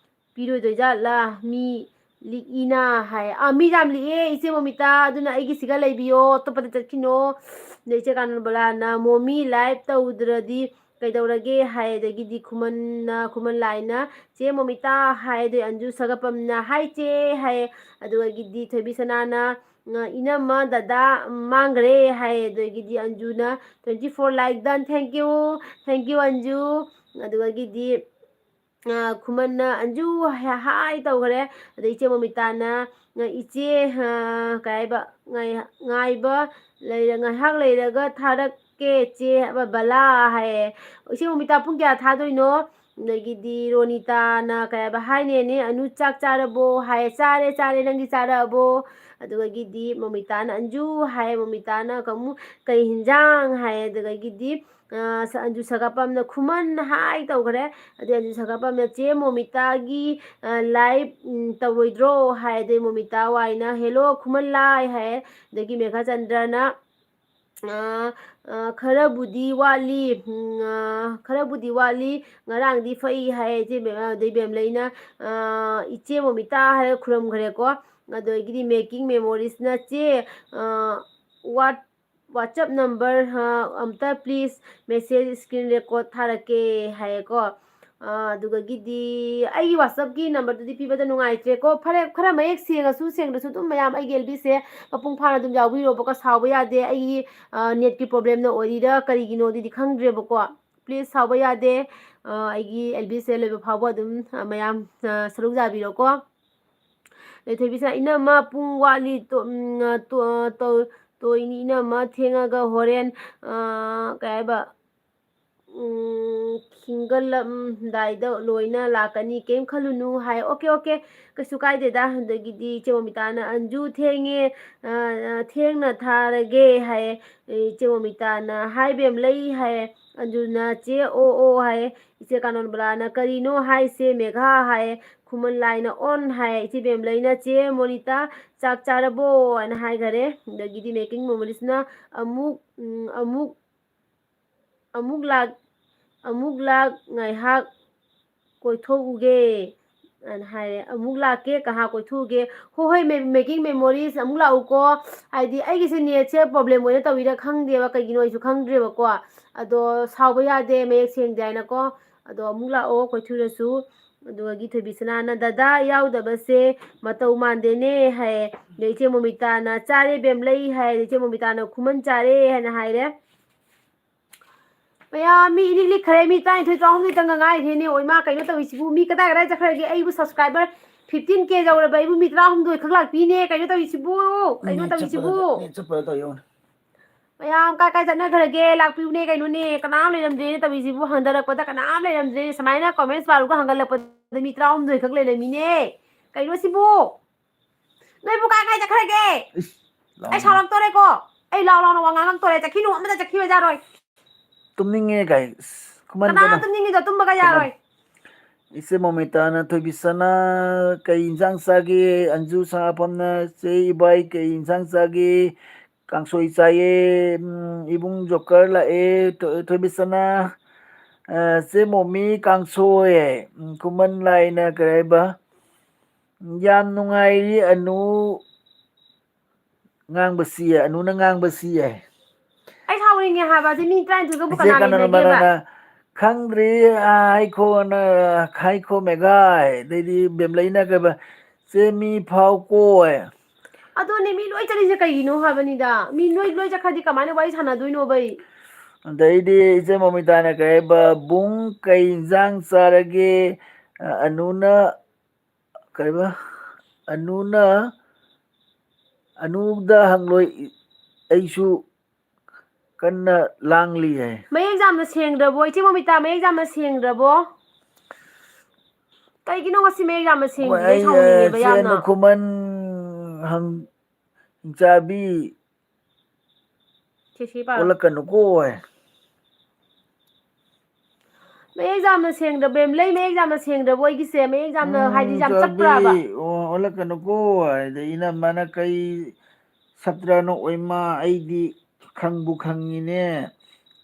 ꯄꯤꯔꯣꯏꯗꯣꯏꯖꯥꯠꯂꯥ? ꯃꯤ ꯂꯤꯛꯏꯅ" ꯍꯥꯏ꯫ ꯑꯥ, ꯃꯤ ꯌꯥꯝ ꯂꯤꯛꯑꯦ, ꯏꯆꯦ ꯃꯣꯃꯤꯇꯥ, ꯑꯗꯨꯅ ꯑꯩꯒꯤꯁꯤꯒ ꯂꯩꯕꯤꯌꯣ, ꯑꯇꯣꯞꯄꯗ ꯆꯠꯈꯤꯅꯣ꯫ ꯑꯗꯩ ꯏꯆꯦ ꯀꯥꯅꯟꯕꯂꯥꯅ, "ꯃꯣꯃꯤ live ꯇꯧꯗ꯭ꯔꯗꯤ ꯀꯩꯗꯧꯔꯒꯦ?" ꯍꯥꯏ꯫ ꯑꯗꯒꯤꯗꯤ ꯈꯨꯃꯟꯅ, ꯈꯨꯃꯟ ꯂꯥꯏꯅ, "ꯆꯦ ꯃꯣꯃꯤꯇꯥ" ꯍꯥꯏ꯫ ꯑꯗꯩ ꯑꯟꯖꯨ ꯁꯒꯄꯝꯅ, "Hi ꯆꯦ" ꯍꯥꯏ꯫ ꯑꯗꯨꯗꯒꯤꯗꯤ ꯊꯣꯏꯕꯤ ꯁꯅꯥꯅ, "ꯏꯅꯝꯃ, ꯗꯗꯥ ꯃꯥꯡꯈ꯭ꯔꯦ" ꯍꯥꯏ꯫ ꯑꯗꯒꯤꯗꯤ ꯑꯟꯖꯨꯅ, "Twenty four like done, thank you, thank you Anju." ꯑꯗꯨꯗꯒꯤꯗꯤ ꯑ, ꯈꯨꯃꯟꯅ ꯑꯟꯖꯨ ꯍ-, hi ꯇꯧꯈ꯭ꯔꯦ꯫ ꯑꯗꯩ ꯏꯆꯦ ꯃꯣꯃꯤꯇꯥꯅ, ꯑ, "ꯏꯆꯦ, ꯑ, ꯀꯩ ꯍꯥꯏꯕ, ꯉꯥꯏ-, ꯉꯥꯏꯕ ꯂꯩꯔ-, ꯉꯥꯏꯍꯥꯛ ꯂꯩꯔꯒ ꯊꯥꯔꯛꯀꯦ ꯆꯦ ꯕꯂꯥ" ꯍꯥꯏꯌꯦ꯫ ꯏꯆꯦ ꯃꯣꯃꯤꯇꯥ ꯄꯨꯡ ꯀꯌꯥ ꯊꯥꯗꯣꯏꯅꯣ? ꯑꯗꯒꯤꯗꯤ ꯔꯣꯅꯤꯇꯥꯅ ꯀꯩ ꯍꯥꯏꯕ, "Hi ꯅꯦꯅꯦ ꯑꯅꯨ, ꯆꯥꯛ ꯆꯥꯔꯕꯣ?" ꯍꯥꯏꯌꯦ꯫ "ꯆꯥꯔꯦ, ꯆꯥꯔꯦ, ꯅꯪꯗꯤ ꯆꯥꯔꯛꯑꯕꯣ?" ꯑꯗꯨꯗꯒꯤꯗꯤ ꯃꯣꯃꯤꯇꯥꯅ ꯑꯟꯖꯨ ꯍꯥꯏꯌꯦ꯫ ꯃꯣꯃꯤꯇꯥꯅ ꯑꯃꯨꯛ, "ꯀꯩ ꯍꯤꯟꯖꯥꯡ?" ꯍꯥꯏꯌꯦ꯫ ꯑꯗꯨꯗꯒꯤꯗꯤ ꯑ, ꯁ-, ꯑꯟꯖꯨ ꯁꯒꯥꯄꯝꯅ ꯈꯨꯃꯟ hi ꯇꯧꯈ꯭ꯔꯦ꯫ ꯑꯗꯩ ꯑꯟꯖꯨ ꯁꯒꯥꯄꯝꯅ, "ꯆꯦ ꯃꯣꯃꯤꯇꯥꯒꯤ, ꯑ, live, ꯎꯝ, ꯇꯧꯔꯣꯏꯗ꯭ꯔꯣ?" ꯍꯥꯏ꯫ ꯑꯗꯩ ꯃꯣꯃꯤꯇꯥ ꯋꯥꯏꯅ, "Hello ꯈꯨꯃꯟ ꯂꯥꯏ" ꯍꯥꯏ꯫ ꯑꯗꯒꯤ ꯃꯦꯘꯥꯆꯟꯗ꯭ꯔꯅ, ꯑ, ꯑ, "ꯈꯔꯕꯨꯗꯤ ꯋꯥꯠꯂꯤ, ꯎꯝ, ꯑ, ꯈꯔꯕꯨꯗꯤ ꯋꯥꯠꯂꯤ, ꯉꯔꯥꯡꯗꯤ ꯐꯩ" ꯍꯥꯏ꯫ ꯏꯆꯦ ꯕꯦꯝ-, ꯑꯗꯩ ꯕꯦꯝꯂꯩꯅ, ꯑ, "ꯏꯆꯦ ꯃꯣꯃꯤꯇꯥ" ꯍꯥꯏꯔꯒ ꯈꯨꯔꯨꯝꯈ꯭ꯔꯦꯀꯣ꯫ ꯑꯗꯒꯤꯗꯤ Making Memoriesꯅ, "ꯆꯦ, ꯑ, what WhatsApp number, ꯑ, ꯑꯝꯇ please message screen record ꯊꯥꯔꯛꯀꯦ" ꯍꯥꯏꯌꯦꯀꯣ꯫ ꯑꯗꯨꯒꯒꯤꯗꯤ ꯑꯩꯒꯤ WhatsApp-ꯀꯤ number-ꯗꯨꯗꯤ ꯄꯤꯕꯗ ꯅꯨꯡꯉꯥꯏꯇ꯭ꯔꯦꯀꯣ꯫ ꯐꯔꯦ, ꯈꯔ ꯃꯌꯦꯛ ꯁꯦꯡꯉꯁꯨ ꯁꯦꯡꯗ꯭ꯔꯁꯨ ꯑꯗꯨꯝ ꯃꯌꯥꯝ ꯑꯩꯒꯤ L B-ꯁꯦ ꯃꯄꯨꯡ ꯐꯥꯅ ꯑꯗꯨꯝ ꯌꯥꯎꯕꯤꯔꯣꯕꯀꯣ꯫ ꯁꯥꯎꯕ ꯌꯥꯗꯦ, ꯑꯩꯒꯤ net-ꯀꯤ problem-ꯅ ꯑꯣꯏꯔꯤꯔꯥ ꯀꯔꯤꯒꯤꯅꯣꯗꯨꯗꯤ ꯈꯪꯗ꯭ꯔꯦꯕꯀꯣ꯫ Please, ꯁꯥꯎꯕ ꯌꯥꯗꯦ꯫ ꯑꯩꯒꯤ L B-ꯁꯦ ꯂꯣꯏꯕ ꯐꯥꯎꯕ ꯑꯗꯨꯝ ꯃꯌꯥꯝ ꯁꯔꯨꯛ ꯌꯥꯕꯤꯔꯣꯀꯣ꯫ ꯑꯗꯩ ꯊꯣꯏꯕꯤꯁꯅꯥ, "ꯏꯅꯝꯃ, ꯄꯨꯡ ꯋꯥꯠꯂꯤ, ꯇꯣ-, ꯎꯝ, ꯇꯣ-, ꯇꯧ-, ꯇꯣꯏꯅꯤ ꯏꯅꯝꯃ, ꯊꯦꯡꯉꯒ ꯍꯣꯔꯦꯟ, ꯑ, ꯀꯩ ꯍꯥꯏꯕ, ꯎꯝ, ꯈꯤꯡꯒꯠꯂꯝꯗꯥꯏꯗ ꯂꯣꯏꯅ ꯂꯥꯛꯀꯅꯤ, ꯀꯩꯝ ꯈꯜꯂꯨꯅꯨ" ꯍꯥꯏ꯫ "ꯑꯣꯀꯦ, ꯑꯣꯀꯦ, ꯀꯩꯁꯨ ꯀꯥꯏꯗꯦꯗ"꯫ ꯑꯗꯒꯤꯗꯤ ꯏꯆꯦ ꯃꯣꯃꯤꯇꯥꯅ, "ꯑꯟꯖꯨ, ꯊꯦꯡꯉꯦ, ꯑ, ꯑ, ꯊꯦꯡꯅ ꯊꯥꯔꯒꯦ" ꯍꯥꯏ꯫ ꯏꯆꯦ ꯃꯣꯃꯤꯇꯥꯅ, "ꯍꯥꯏ ꯕꯦꯝꯂꯩ" ꯍꯥꯏ꯫ ꯑꯟꯖꯨꯅ, "ꯆꯦ ꯑꯣ ꯑꯣ" ꯍꯥꯏ꯫ ꯏꯆꯦ ꯀꯥꯅꯣꯟꯕꯂꯥꯅ, "ꯀꯔꯤꯅꯣ ꯍꯥꯏꯁꯦ ꯃꯦꯘꯥ?" ꯍꯥꯏ꯫ ꯈꯨꯃꯟ ꯂꯥꯏꯅ, "ꯑꯣꯟ" ꯍꯥꯏ꯫ ꯏꯆꯦ ꯕꯦꯝꯂꯩꯅ, "ꯆꯦ ꯃꯣꯅꯤꯇꯥ, ꯆꯥꯛ ꯆꯥꯔꯕꯣ?" ꯍꯥꯏꯅ ꯍꯥꯏꯈꯔꯦ꯫ ꯑꯗꯒꯤꯗꯤ making memories-ꯅ, "ꯑꯃꯨꯛ, ꯎꯝ, ꯑꯃꯨꯛ, ꯑꯃꯨꯛ ꯂꯥꯛ, ꯑꯃꯨꯛ ꯂꯥꯛ ꯉꯥꯏꯍꯥꯛ ꯀꯣꯏꯊꯣꯛꯎꯒꯦ" ꯍꯥꯏꯅ ꯍꯥꯏꯔꯦ꯫ "ꯑꯃꯨꯛ ꯂꯥꯛꯀꯦ, ꯉꯥꯏꯍꯥꯛ ꯀꯣꯏꯊꯣꯛꯎꯒꯦ"꯫ "ꯍꯣꯏ, ꯍꯣꯏ, ꯃꯦ-, making memories, ꯑꯃꯨꯛ ꯂꯥꯛꯎꯀꯣ"꯫ ꯍꯥꯏꯗꯤ ꯑꯩꯒꯤꯁꯦ net-ꯁꯦ problem ꯑꯣꯏꯅ ꯇꯧꯔꯤꯔꯥ ꯈꯪꯗꯦꯕ, ꯀꯩꯒꯤꯅꯣ ꯑꯩꯁꯨ ꯈꯪꯗ꯭ꯔꯦꯕꯀꯣ꯫ ꯑꯗꯣ ꯁꯥꯎꯕ ꯌꯥꯗꯦ, ꯃꯌꯦꯛ ꯁꯦꯡꯗꯦ ꯍꯥꯏꯅꯀꯣ꯫ ꯑꯗꯣ "ꯑꯃꯨꯛ ꯂꯥꯛꯑꯣ, ꯀꯣꯏꯊꯨꯔꯁꯨ"꯫ ꯑꯗꯨꯒꯤ ꯊꯣꯏꯕꯤꯁꯅꯥꯅ, "ꯗꯗꯥ ꯌꯥꯎꯗꯕꯁꯦ ꯃꯇꯧ ꯃꯥꯟꯗꯦꯅꯦ" ꯍꯥꯏꯌꯦ꯫ ꯑꯗꯩ ꯏꯆꯦ ꯃꯣꯃꯤꯇꯥꯅ, "ꯆꯥꯔꯦ ꯕꯦꯝꯂꯩ" ꯍꯥꯏꯔꯦ꯫ ꯏꯆꯦ ꯃꯣꯃꯤꯇꯥꯅ, "ꯈꯨꯃꯟ ꯆꯥꯔꯦ" ꯍꯥꯏꯅ ꯍꯥꯏꯔꯦ꯫ ꯃꯌꯥꯝ ꯃꯤ ꯏꯂꯤꯛ ꯂꯤꯛꯈ꯭ꯔꯦ, ꯃꯤ ꯇꯔꯥꯅꯤꯊꯣꯏ, ꯇꯔꯥꯍꯨꯝꯗꯣꯏꯇꯪꯒ ꯉꯥꯏꯔꯦꯅꯦ꯫ ꯑꯣꯏꯃꯥ, ꯀꯩꯅꯣ ꯇꯧꯔꯤꯁꯤꯕꯨ? ꯃꯤ ꯀꯗꯥꯏ ꯀꯗꯥꯏ ꯆꯠꯈ꯭ꯔꯒꯦ? ꯑꯩꯕꯨ subscriber fifteen K ꯌꯧꯔꯕ ꯑꯩꯕꯨ ꯃꯤ ꯇꯔꯥꯍꯨꯝꯗꯣꯏ ꯈꯛ ꯂꯥꯛꯄꯤꯅꯦ꯫ ꯀꯩꯅꯣ ꯇꯧꯔꯤꯁꯤꯕꯨ? ꯀꯩꯅꯣ net ꯇꯧꯔꯤꯁꯤꯕꯨ? ꯆꯠꯄꯗ, net ꯆꯠꯄꯗ ꯇꯧ ꯌꯦꯡꯉꯨꯅꯦ꯫ ꯃꯌꯥꯝ ꯀꯥꯏ ꯀꯥꯏ ꯆꯠꯅꯈ꯭ꯔꯒꯦ? ꯂꯥꯛꯄꯤꯌꯨꯅꯦ ꯀꯩꯅꯣꯅꯦ꯫ ꯀꯅꯥꯝ ꯂꯩꯔꯝꯗ꯭ꯔꯦꯅꯦ ꯇꯧꯔꯤꯁꯤꯕꯨ? ꯍꯟꯊꯔꯛꯄꯗ ꯀꯅꯥꯝ ꯂꯩꯔꯝꯗ꯭ꯔꯦꯅꯦ꯫ ꯁꯨꯃꯥꯏꯅ comments ꯄꯥꯔꯨꯒ ꯍꯟꯒꯠꯂꯛꯄꯗ ꯃꯤ ꯇꯔꯥꯍꯨꯝꯗꯣꯏ ꯈꯛ ꯂꯩꯔꯝꯃꯤꯅꯦ꯫ ꯀꯩꯅꯣ ꯁꯤꯕꯨ? ꯅꯣꯏꯕꯨ ꯀꯥꯏ ꯀꯥꯏ ꯆꯠꯈ꯭ꯔꯒꯦ? ꯏꯁ, ꯑꯩ ꯂꯥꯎꯅꯨ꯫ ꯁꯥꯎꯔꯛꯇꯣꯔꯦꯀꯣ꯫ ꯑꯩ ꯂꯥꯎ ꯂꯥꯎꯅ ꯋꯥ ꯉꯥꯡꯉꯛꯇꯣꯔꯦ꯫ ꯆꯠꯈꯤꯅꯨ, ꯑꯃꯗ ꯆꯠꯈꯤꯕ ꯌꯥꯔꯣꯏ꯫ ꯇꯨꯝꯅꯤꯡꯉꯦ ꯀꯥꯏ꯫ ꯑꯁ, ꯈꯨꯃꯟ ꯀꯅꯥ ꯀꯩꯅꯣ꯫ ꯇꯨꯝꯅꯤꯡꯉꯤꯗꯣ? ꯇꯨꯝꯕꯒ ꯈꯨꯃꯟ꯫ ꯌꯥꯔꯣꯏ꯫ ꯏꯆꯦ ꯃꯣꯃꯤꯇꯥꯅ, "ꯊꯣꯏꯕꯤꯁꯅꯥ ꯀꯩ ꯏꯟꯁꯥꯡ ꯆꯥꯒꯦ?" ꯑꯟꯖꯨ ꯁꯉꯥꯐꯝꯅ, "ꯆꯦ ꯏꯕꯥꯏ ꯀꯩ ꯏꯟꯁꯥꯡ ꯆꯥꯒꯦ?" "ꯀꯥꯡꯁꯣꯏ ꯆꯥꯏꯌꯦ, ꯎꯝ, ꯏꯕꯨꯡ ꯖꯣꯀꯔ ꯂꯥꯛꯑꯦ, ꯊꯣ-, ꯊꯣꯏꯕꯤꯁꯅꯥ, ꯑ, ꯆꯦ ꯃꯣꯃꯤ ꯀꯥꯡꯁꯣꯏ", ꯎꯝ, ꯈꯨꯃꯟ ꯂꯥꯏꯅ ꯀꯔꯤ ꯍꯥꯏꯕ? "ꯌꯥꯝ ꯅꯨꯡꯉꯥꯏꯔꯤ ꯑꯅꯨ ꯉꯥꯡꯕꯁꯤ ꯌꯥꯏ, ꯑꯅꯨꯅ ꯉꯥꯡꯕꯁꯤ ꯌꯥꯏ"꯫ ꯑꯩ ꯁꯥꯎꯅꯤꯡꯉꯦ ꯍꯥꯏꯕ, ꯑꯗꯨ ꯃꯤ ꯇꯔꯥꯅꯤꯊꯣꯏꯒꯕꯨ ꯏꯆꯦ ꯀꯅꯥ ꯀꯥꯅꯅ ꯂꯩꯅꯒꯦꯕ? ꯃꯅꯥꯅ, ꯈꯪꯗ꯭ꯔꯤ꯫ ꯑ, ꯍꯥꯏꯈꯣꯅ, ꯍꯥꯏꯈꯣ ꯃꯦꯒꯥꯏ, ꯑꯗꯩꯗꯤ ꯕꯦꯝꯂꯩꯅ ꯀꯩꯕ, ꯆꯦ ꯃꯤ ꯐꯥꯎ ꯀꯣꯏ꯫ ꯑꯗꯨꯅꯦ, ꯃꯤ ꯂꯣꯏ ꯆꯠꯂꯤꯁꯦ ꯀꯩꯒꯤꯅꯣ ꯍꯥꯏꯕꯅꯤꯗ? ꯃꯤ ꯂꯣꯏ, ꯂꯣꯏ ꯆꯠꯈ꯭ꯔꯗꯤ ꯀꯃꯥꯏꯅ ꯋꯥꯔꯤ ꯁꯥꯟꯅꯗꯣꯏꯅꯣꯕ ꯑꯩ? ꯑꯗꯩꯗꯤ ꯏꯆꯦ ꯃꯣꯃꯤꯇꯥꯅ ꯀꯩ ꯍꯥꯏꯕ, "ꯕꯨꯡ, ꯀꯩ ꯏꯟꯖꯥꯡ ꯆꯥꯔꯒꯦ?" ꯑ, ꯑꯅꯨꯅ ꯀꯩꯕ? ꯑꯅꯨꯅ, ꯑꯅꯨꯗ ꯍꯪꯂꯣꯏ, ꯑꯩꯁꯨ ꯀꯟꯅ ꯂꯥꯡꯂꯤ ꯍꯥꯏ꯫ ꯃꯌꯦꯛ ꯌꯥꯝꯅ ꯁꯦꯡꯗ꯭ꯔꯕꯣ? ꯏꯆꯦ ꯃꯣꯃꯤꯇꯥ, ꯃꯌꯦꯛ ꯌꯥꯝꯅ ꯁꯦꯡꯗ꯭ꯔꯕꯣ? ꯀꯩꯒꯤꯅꯣ ꯉꯁꯤ ꯃꯌꯦꯛ ꯌꯥꯝꯅ ꯁꯦꯡꯗ꯭ꯔꯤꯁꯦ? ꯑꯩ, ꯑꯩ ꯁꯥꯎꯅꯤꯡꯉꯦꯕ ꯆꯦ ꯌꯥꯝꯅ꯫ ꯅꯨꯈꯨꯃꯟ ꯍꯪ-, ꯍꯤꯡꯆꯥꯕꯤ꯫ ꯁꯦ, ꯁꯤ ꯄꯥꯔꯣ꯫ ꯑꯣꯜꯂꯛꯀꯅꯨꯀꯣ ꯍꯥꯏ꯫ ꯃꯌꯦꯛ ꯌꯥꯝꯅ ꯁꯦꯡꯗ꯭ꯔꯕ, ꯃꯦꯝ, ꯂꯩ ꯃꯌꯦꯛ ꯌꯥꯝꯅ ꯁꯦꯡꯗ꯭ꯔꯕꯣ ꯑꯩꯒꯤꯁꯦ? ꯃꯌꯦꯛ ꯌꯥꯝꯅ, ꯍꯥꯏꯗꯤ, ꯎꯝ, ꯌꯥꯝ ꯆꯥꯕꯤ, ꯆꯞꯄ꯭ꯔꯥꯕ? ꯑꯣ, ꯑꯣꯜꯂꯛꯀꯅꯨꯀꯣ ꯍꯥꯏꯗꯤ, ꯏꯅꯝꯃꯅ ꯀꯩ ꯁꯥꯇ꯭ꯔꯅꯣ ꯑꯣꯏꯃꯥ, ꯑꯩꯗꯤ ꯈꯪꯕꯨ ꯈꯪꯉꯤꯅꯦ꯫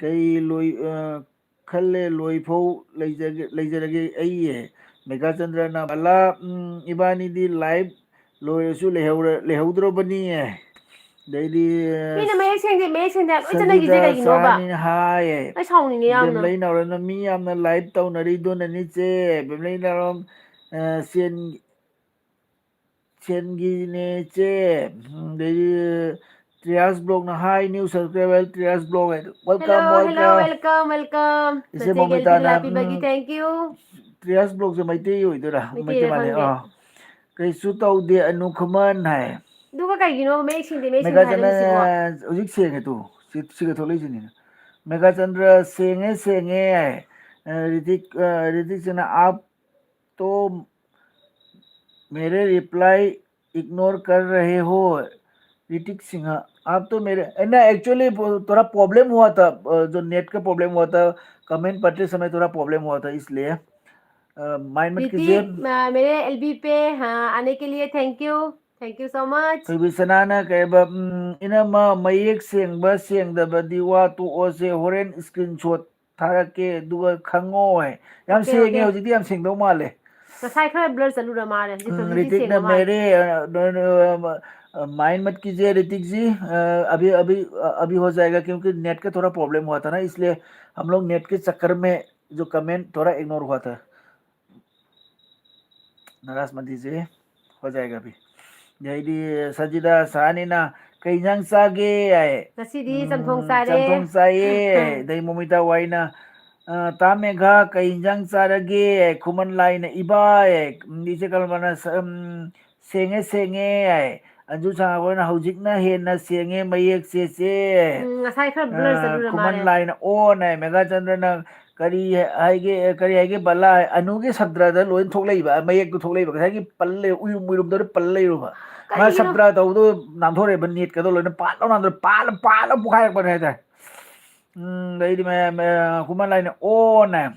ꯀꯩ ꯂꯣꯏ-, ꯑ, ꯈꯜꯂꯦ, ꯂꯣꯏꯐꯧ ꯂꯩꯖꯒꯦ-, ꯂꯩꯖꯔꯒꯦ ꯑꯩ꯫ ꯃꯦꯘꯥꯆꯟꯗ꯭ꯔꯅ, "ꯕꯂꯥ, ꯎꯝ, ꯏꯕꯥꯅꯤꯗꯤ live ꯂꯣꯏꯔꯁꯨ ꯂꯩꯍꯧꯔ-, ꯂꯩꯍꯧꯗ꯭ꯔꯕꯅꯤ"꯫ ꯑꯗꯩꯗꯤ, ꯃꯤꯅ ꯃꯌꯦꯛ ꯁꯦꯡꯗꯦ, ꯃꯌꯦꯛ ꯁꯦꯡꯗꯦ ꯍꯥꯏ ꯂꯣꯏ ꯆꯠꯅꯈꯤꯁꯦ ꯁꯪꯒꯤꯇꯥ ꯀꯩꯒꯤꯅꯣꯕ? ꯁꯍꯥꯅꯤꯅ ꯍꯥꯏꯌꯦ, ꯑꯩ ꯁꯥꯎꯅꯤꯡꯉꯦ ꯌꯥꯝꯅ꯫ ꯕꯦꯝꯂꯩ ꯅꯥꯎꯔꯦꯝꯅ, "ꯃꯤ ꯌꯥꯝꯅ live ꯇꯧꯅꯔꯤꯗꯨꯅꯅꯤ ꯆꯦ꯫ ꯕꯦꯝꯂꯩ ꯅꯥꯎꯔꯦꯝ, ꯑ, ꯁꯦꯟ-, ꯁꯦꯟꯒꯤꯅꯦ ꯆꯦ"꯫ ꯎꯝ, ꯑꯗꯩꯗꯤ ꯇ꯭ꯔꯤꯌꯥꯁ ꯕ꯭ꯂꯣꯛꯅ, "Hi, new subscriber, ꯇ꯭ꯔꯤꯌꯥꯁ ꯕ꯭ꯂꯣꯛ" ꯍꯥꯏ꯫ Welcome, hello, hello, welcome꯫ Welcome, welcome꯫ ꯏꯆꯦ ꯅꯆꯦꯒꯤ ꯑꯦꯜꯕꯤꯗ ꯃꯣꯃꯤꯇꯥꯅ, ꯂꯥꯛꯄꯤꯕꯒꯤ ꯎꯝ, thank you꯫ ꯇ꯭ꯔꯤꯌꯥꯁ ꯕ꯭ꯂꯣꯛꯁꯦ ꯃꯩꯇꯩ ꯑꯣꯏꯗꯣꯏꯔꯥ? ꯃꯩꯇꯩꯔ ꯃꯩꯇꯩ ꯃꯥꯜꯂꯦ꯫ ꯈꯪꯗꯦ꯫ ꯑꯥ꯫ "ꯀꯩꯁꯨ ꯇꯧꯗꯦ, ꯑꯅꯨ ꯈꯨꯃꯟ" ꯍꯥꯏ꯫ ꯑꯗꯨꯒ ꯀꯩꯒꯤꯅꯣ ꯃꯌꯦꯛ ꯁꯦꯡꯗꯦ, ꯃꯌꯦꯛ ꯁꯦꯡꯗꯦ ꯃꯦꯒꯥ ꯆꯟꯗ꯭ꯔ, ꯍꯥꯏꯔꯤꯁꯤꯕꯣ? ꯍꯧꯖꯤꯛ ꯁꯦꯡꯉꯦ ꯇꯨ꯫ ꯁꯤ, ꯁꯤꯒ ꯊꯣꯛꯂꯛꯏꯁꯤꯅꯤꯅꯦ꯫ ꯃꯦꯒꯥ ꯆꯟꯗ꯭ꯔ, "ꯁꯦꯡꯉꯦ, ꯁꯦꯡꯉꯦ" ꯍꯥꯏ꯫ ꯑ, ꯔꯤꯇꯤꯛ, ꯑ, ꯔꯤꯇꯤꯛꯁꯤꯅ, "आप तो मेरे reply ignore कर रहे हो, ऋतिक सिंह, आप तो मेरे", है ना, actually थोड़ा problem हुआ था, अ, जो net का problem हुआ था, comment पढ़ते समय थोड़ा problem हुआ था, इसलिए, अ, mind मत कीजिए। ऋतिक, अ, मेरे एलबी पे, हाँ, आने के लिए thank you, thank you so much। ꯊꯣꯏꯕꯤ ꯁꯅꯥꯅ ꯀꯩ ꯍꯥꯏꯕ, ꯎꯝ, "ꯏꯅꯝꯃ, ꯃꯌꯦꯛ ꯁꯦꯡꯕ ꯁꯦꯡꯗꯕꯗꯤ ꯋꯥ ꯇꯣꯛꯑꯣꯁꯦ, ꯍꯣꯔꯦꯟ screenshot ꯊꯥꯔꯛꯀꯦ, ꯑꯗꯨꯒ ꯈꯪꯉꯣ" ꯍꯥꯏ꯫ ꯌꯥꯝ OK, ꯁꯦꯡꯉꯦ, OK꯫ ꯍꯧꯖꯤꯛꯇꯤ ꯌꯥꯝ ꯁꯦꯡꯗꯧ ꯃꯥꯜꯂꯦ꯫ ꯉꯁꯥꯏ ꯈꯔ blur ꯆꯠꯂꯨꯔ ꯃꯥꯜꯂꯦ, ꯍꯧꯖꯤꯛ ꯎꯝ, ꯍꯧꯖꯤꯛꯇꯤ ꯔꯤꯇꯤꯛꯅ ꯁꯦꯡꯕ ꯃꯥꯜꯂꯦ꯫ "मेरे, ꯑ, ꯑ, अ, माइन मत कीजिए ऋतिक जी, अ, अभी, अभी, अ, अभी हो जाएगा, क्योंकि नेट का थोड़ा प्रॉब्लम हुआ था ना, इसलिए हम लोग नेट के चक्कर में जो कमेंट थोड़ा इग्नोर हुआ था। नाराज मत दीजिए, हो जाएगा अभी। ꯑꯗꯩꯗꯤ ꯁꯖꯤꯗꯥ ꯁꯍꯥꯅꯤꯅ, "ꯀꯩ ꯏꯟꯖꯥꯡ ꯆꯥꯒꯦ?" ꯍꯥꯏ꯫ ꯉꯁꯤꯗꯤ ꯎꯝ, ꯆꯝꯊꯣꯡ ꯆꯥꯔꯦ꯫ ꯆꯝꯊꯣꯡ ꯆꯥꯏꯌꯦ꯫ ꯑꯗꯩ ꯃꯣꯃꯤꯇꯥ ꯋꯥꯏꯅ, ꯑ, "ꯇꯥ ꯃꯦꯘꯥ, ꯀꯩ ꯏꯟꯖꯥꯡ ꯆꯥꯔꯒꯦ?" ꯈꯨꯃꯟ ꯂꯥꯏꯅ, "ꯏꯕꯥ" ꯍꯥꯏ꯫ ꯏꯆꯦ ꯀꯜꯄꯅ, ꯁ-, ꯎꯝ, "ꯁꯦꯡꯉꯦ, ꯁꯦꯡꯉꯦ" ꯍꯥꯏ꯫ ꯑꯟꯖꯨ ꯁꯥꯡꯉꯕꯅ, "ꯍꯧꯖꯤꯛꯅ ꯍꯦꯟꯅ ꯁꯦꯡꯉꯦ ꯃꯌꯦꯛꯁꯦ, ꯆꯦ." ꯎꯝ, ꯉꯁꯥꯏ ꯈꯔ blur ꯑ, ꯆꯠꯂꯨꯔ ꯈꯨꯃꯟ ꯃꯥꯜꯂꯦ꯫ ꯂꯥꯏꯅ, "ꯑꯣꯟ" ꯍꯥꯏ꯫ ꯃꯦꯘꯥꯆꯟꯗ꯭ꯔꯅ, "ꯀꯔꯤ ꯍꯥꯏꯒꯦ, ꯀꯔꯤ ꯍꯥꯏꯒꯦ ꯕꯂꯥ?" ꯍꯥꯏ꯫ ꯑꯅꯨꯒꯤ ꯁꯕꯗꯗ ꯂꯣꯏ ꯊꯣꯛꯂꯛꯏꯕ, ꯃꯌꯦꯛꯇꯨ ꯊꯣꯛꯂꯛꯏꯕ꯫ ꯉꯁꯥꯏꯒꯤ ꯄꯜ ꯂꯩ, ꯎꯏꯔꯨꯝ ꯎꯏꯔꯨꯝ ꯇꯧꯔ ꯄꯜ ꯂꯩꯔꯨꯕ꯫ ꯃꯥ ꯀꯔꯤꯒꯤꯅꯣ? ꯁꯕꯗ ꯇꯧꯕꯗꯣ ꯅꯥꯟꯊꯣꯔꯛꯏꯕ, ꯅꯦꯠꯀꯗꯣ ꯂꯣꯏꯅ ꯄꯥꯜꯂ ꯅꯥꯟꯊꯣꯔꯛ-, ꯄꯥꯜꯂ, ꯄꯥꯜꯂ ꯄꯣꯛꯈꯥꯏꯔꯛꯄꯅꯦ ꯍꯥꯏꯇꯥꯔꯦ꯫ ꯎꯝ, ꯑꯗꯩꯗꯤ ꯃꯌꯥꯝ, ꯑ, ꯈꯨꯃꯟ ꯂꯥꯏꯅ, "ꯑꯣꯟ" ꯍꯥꯏ꯫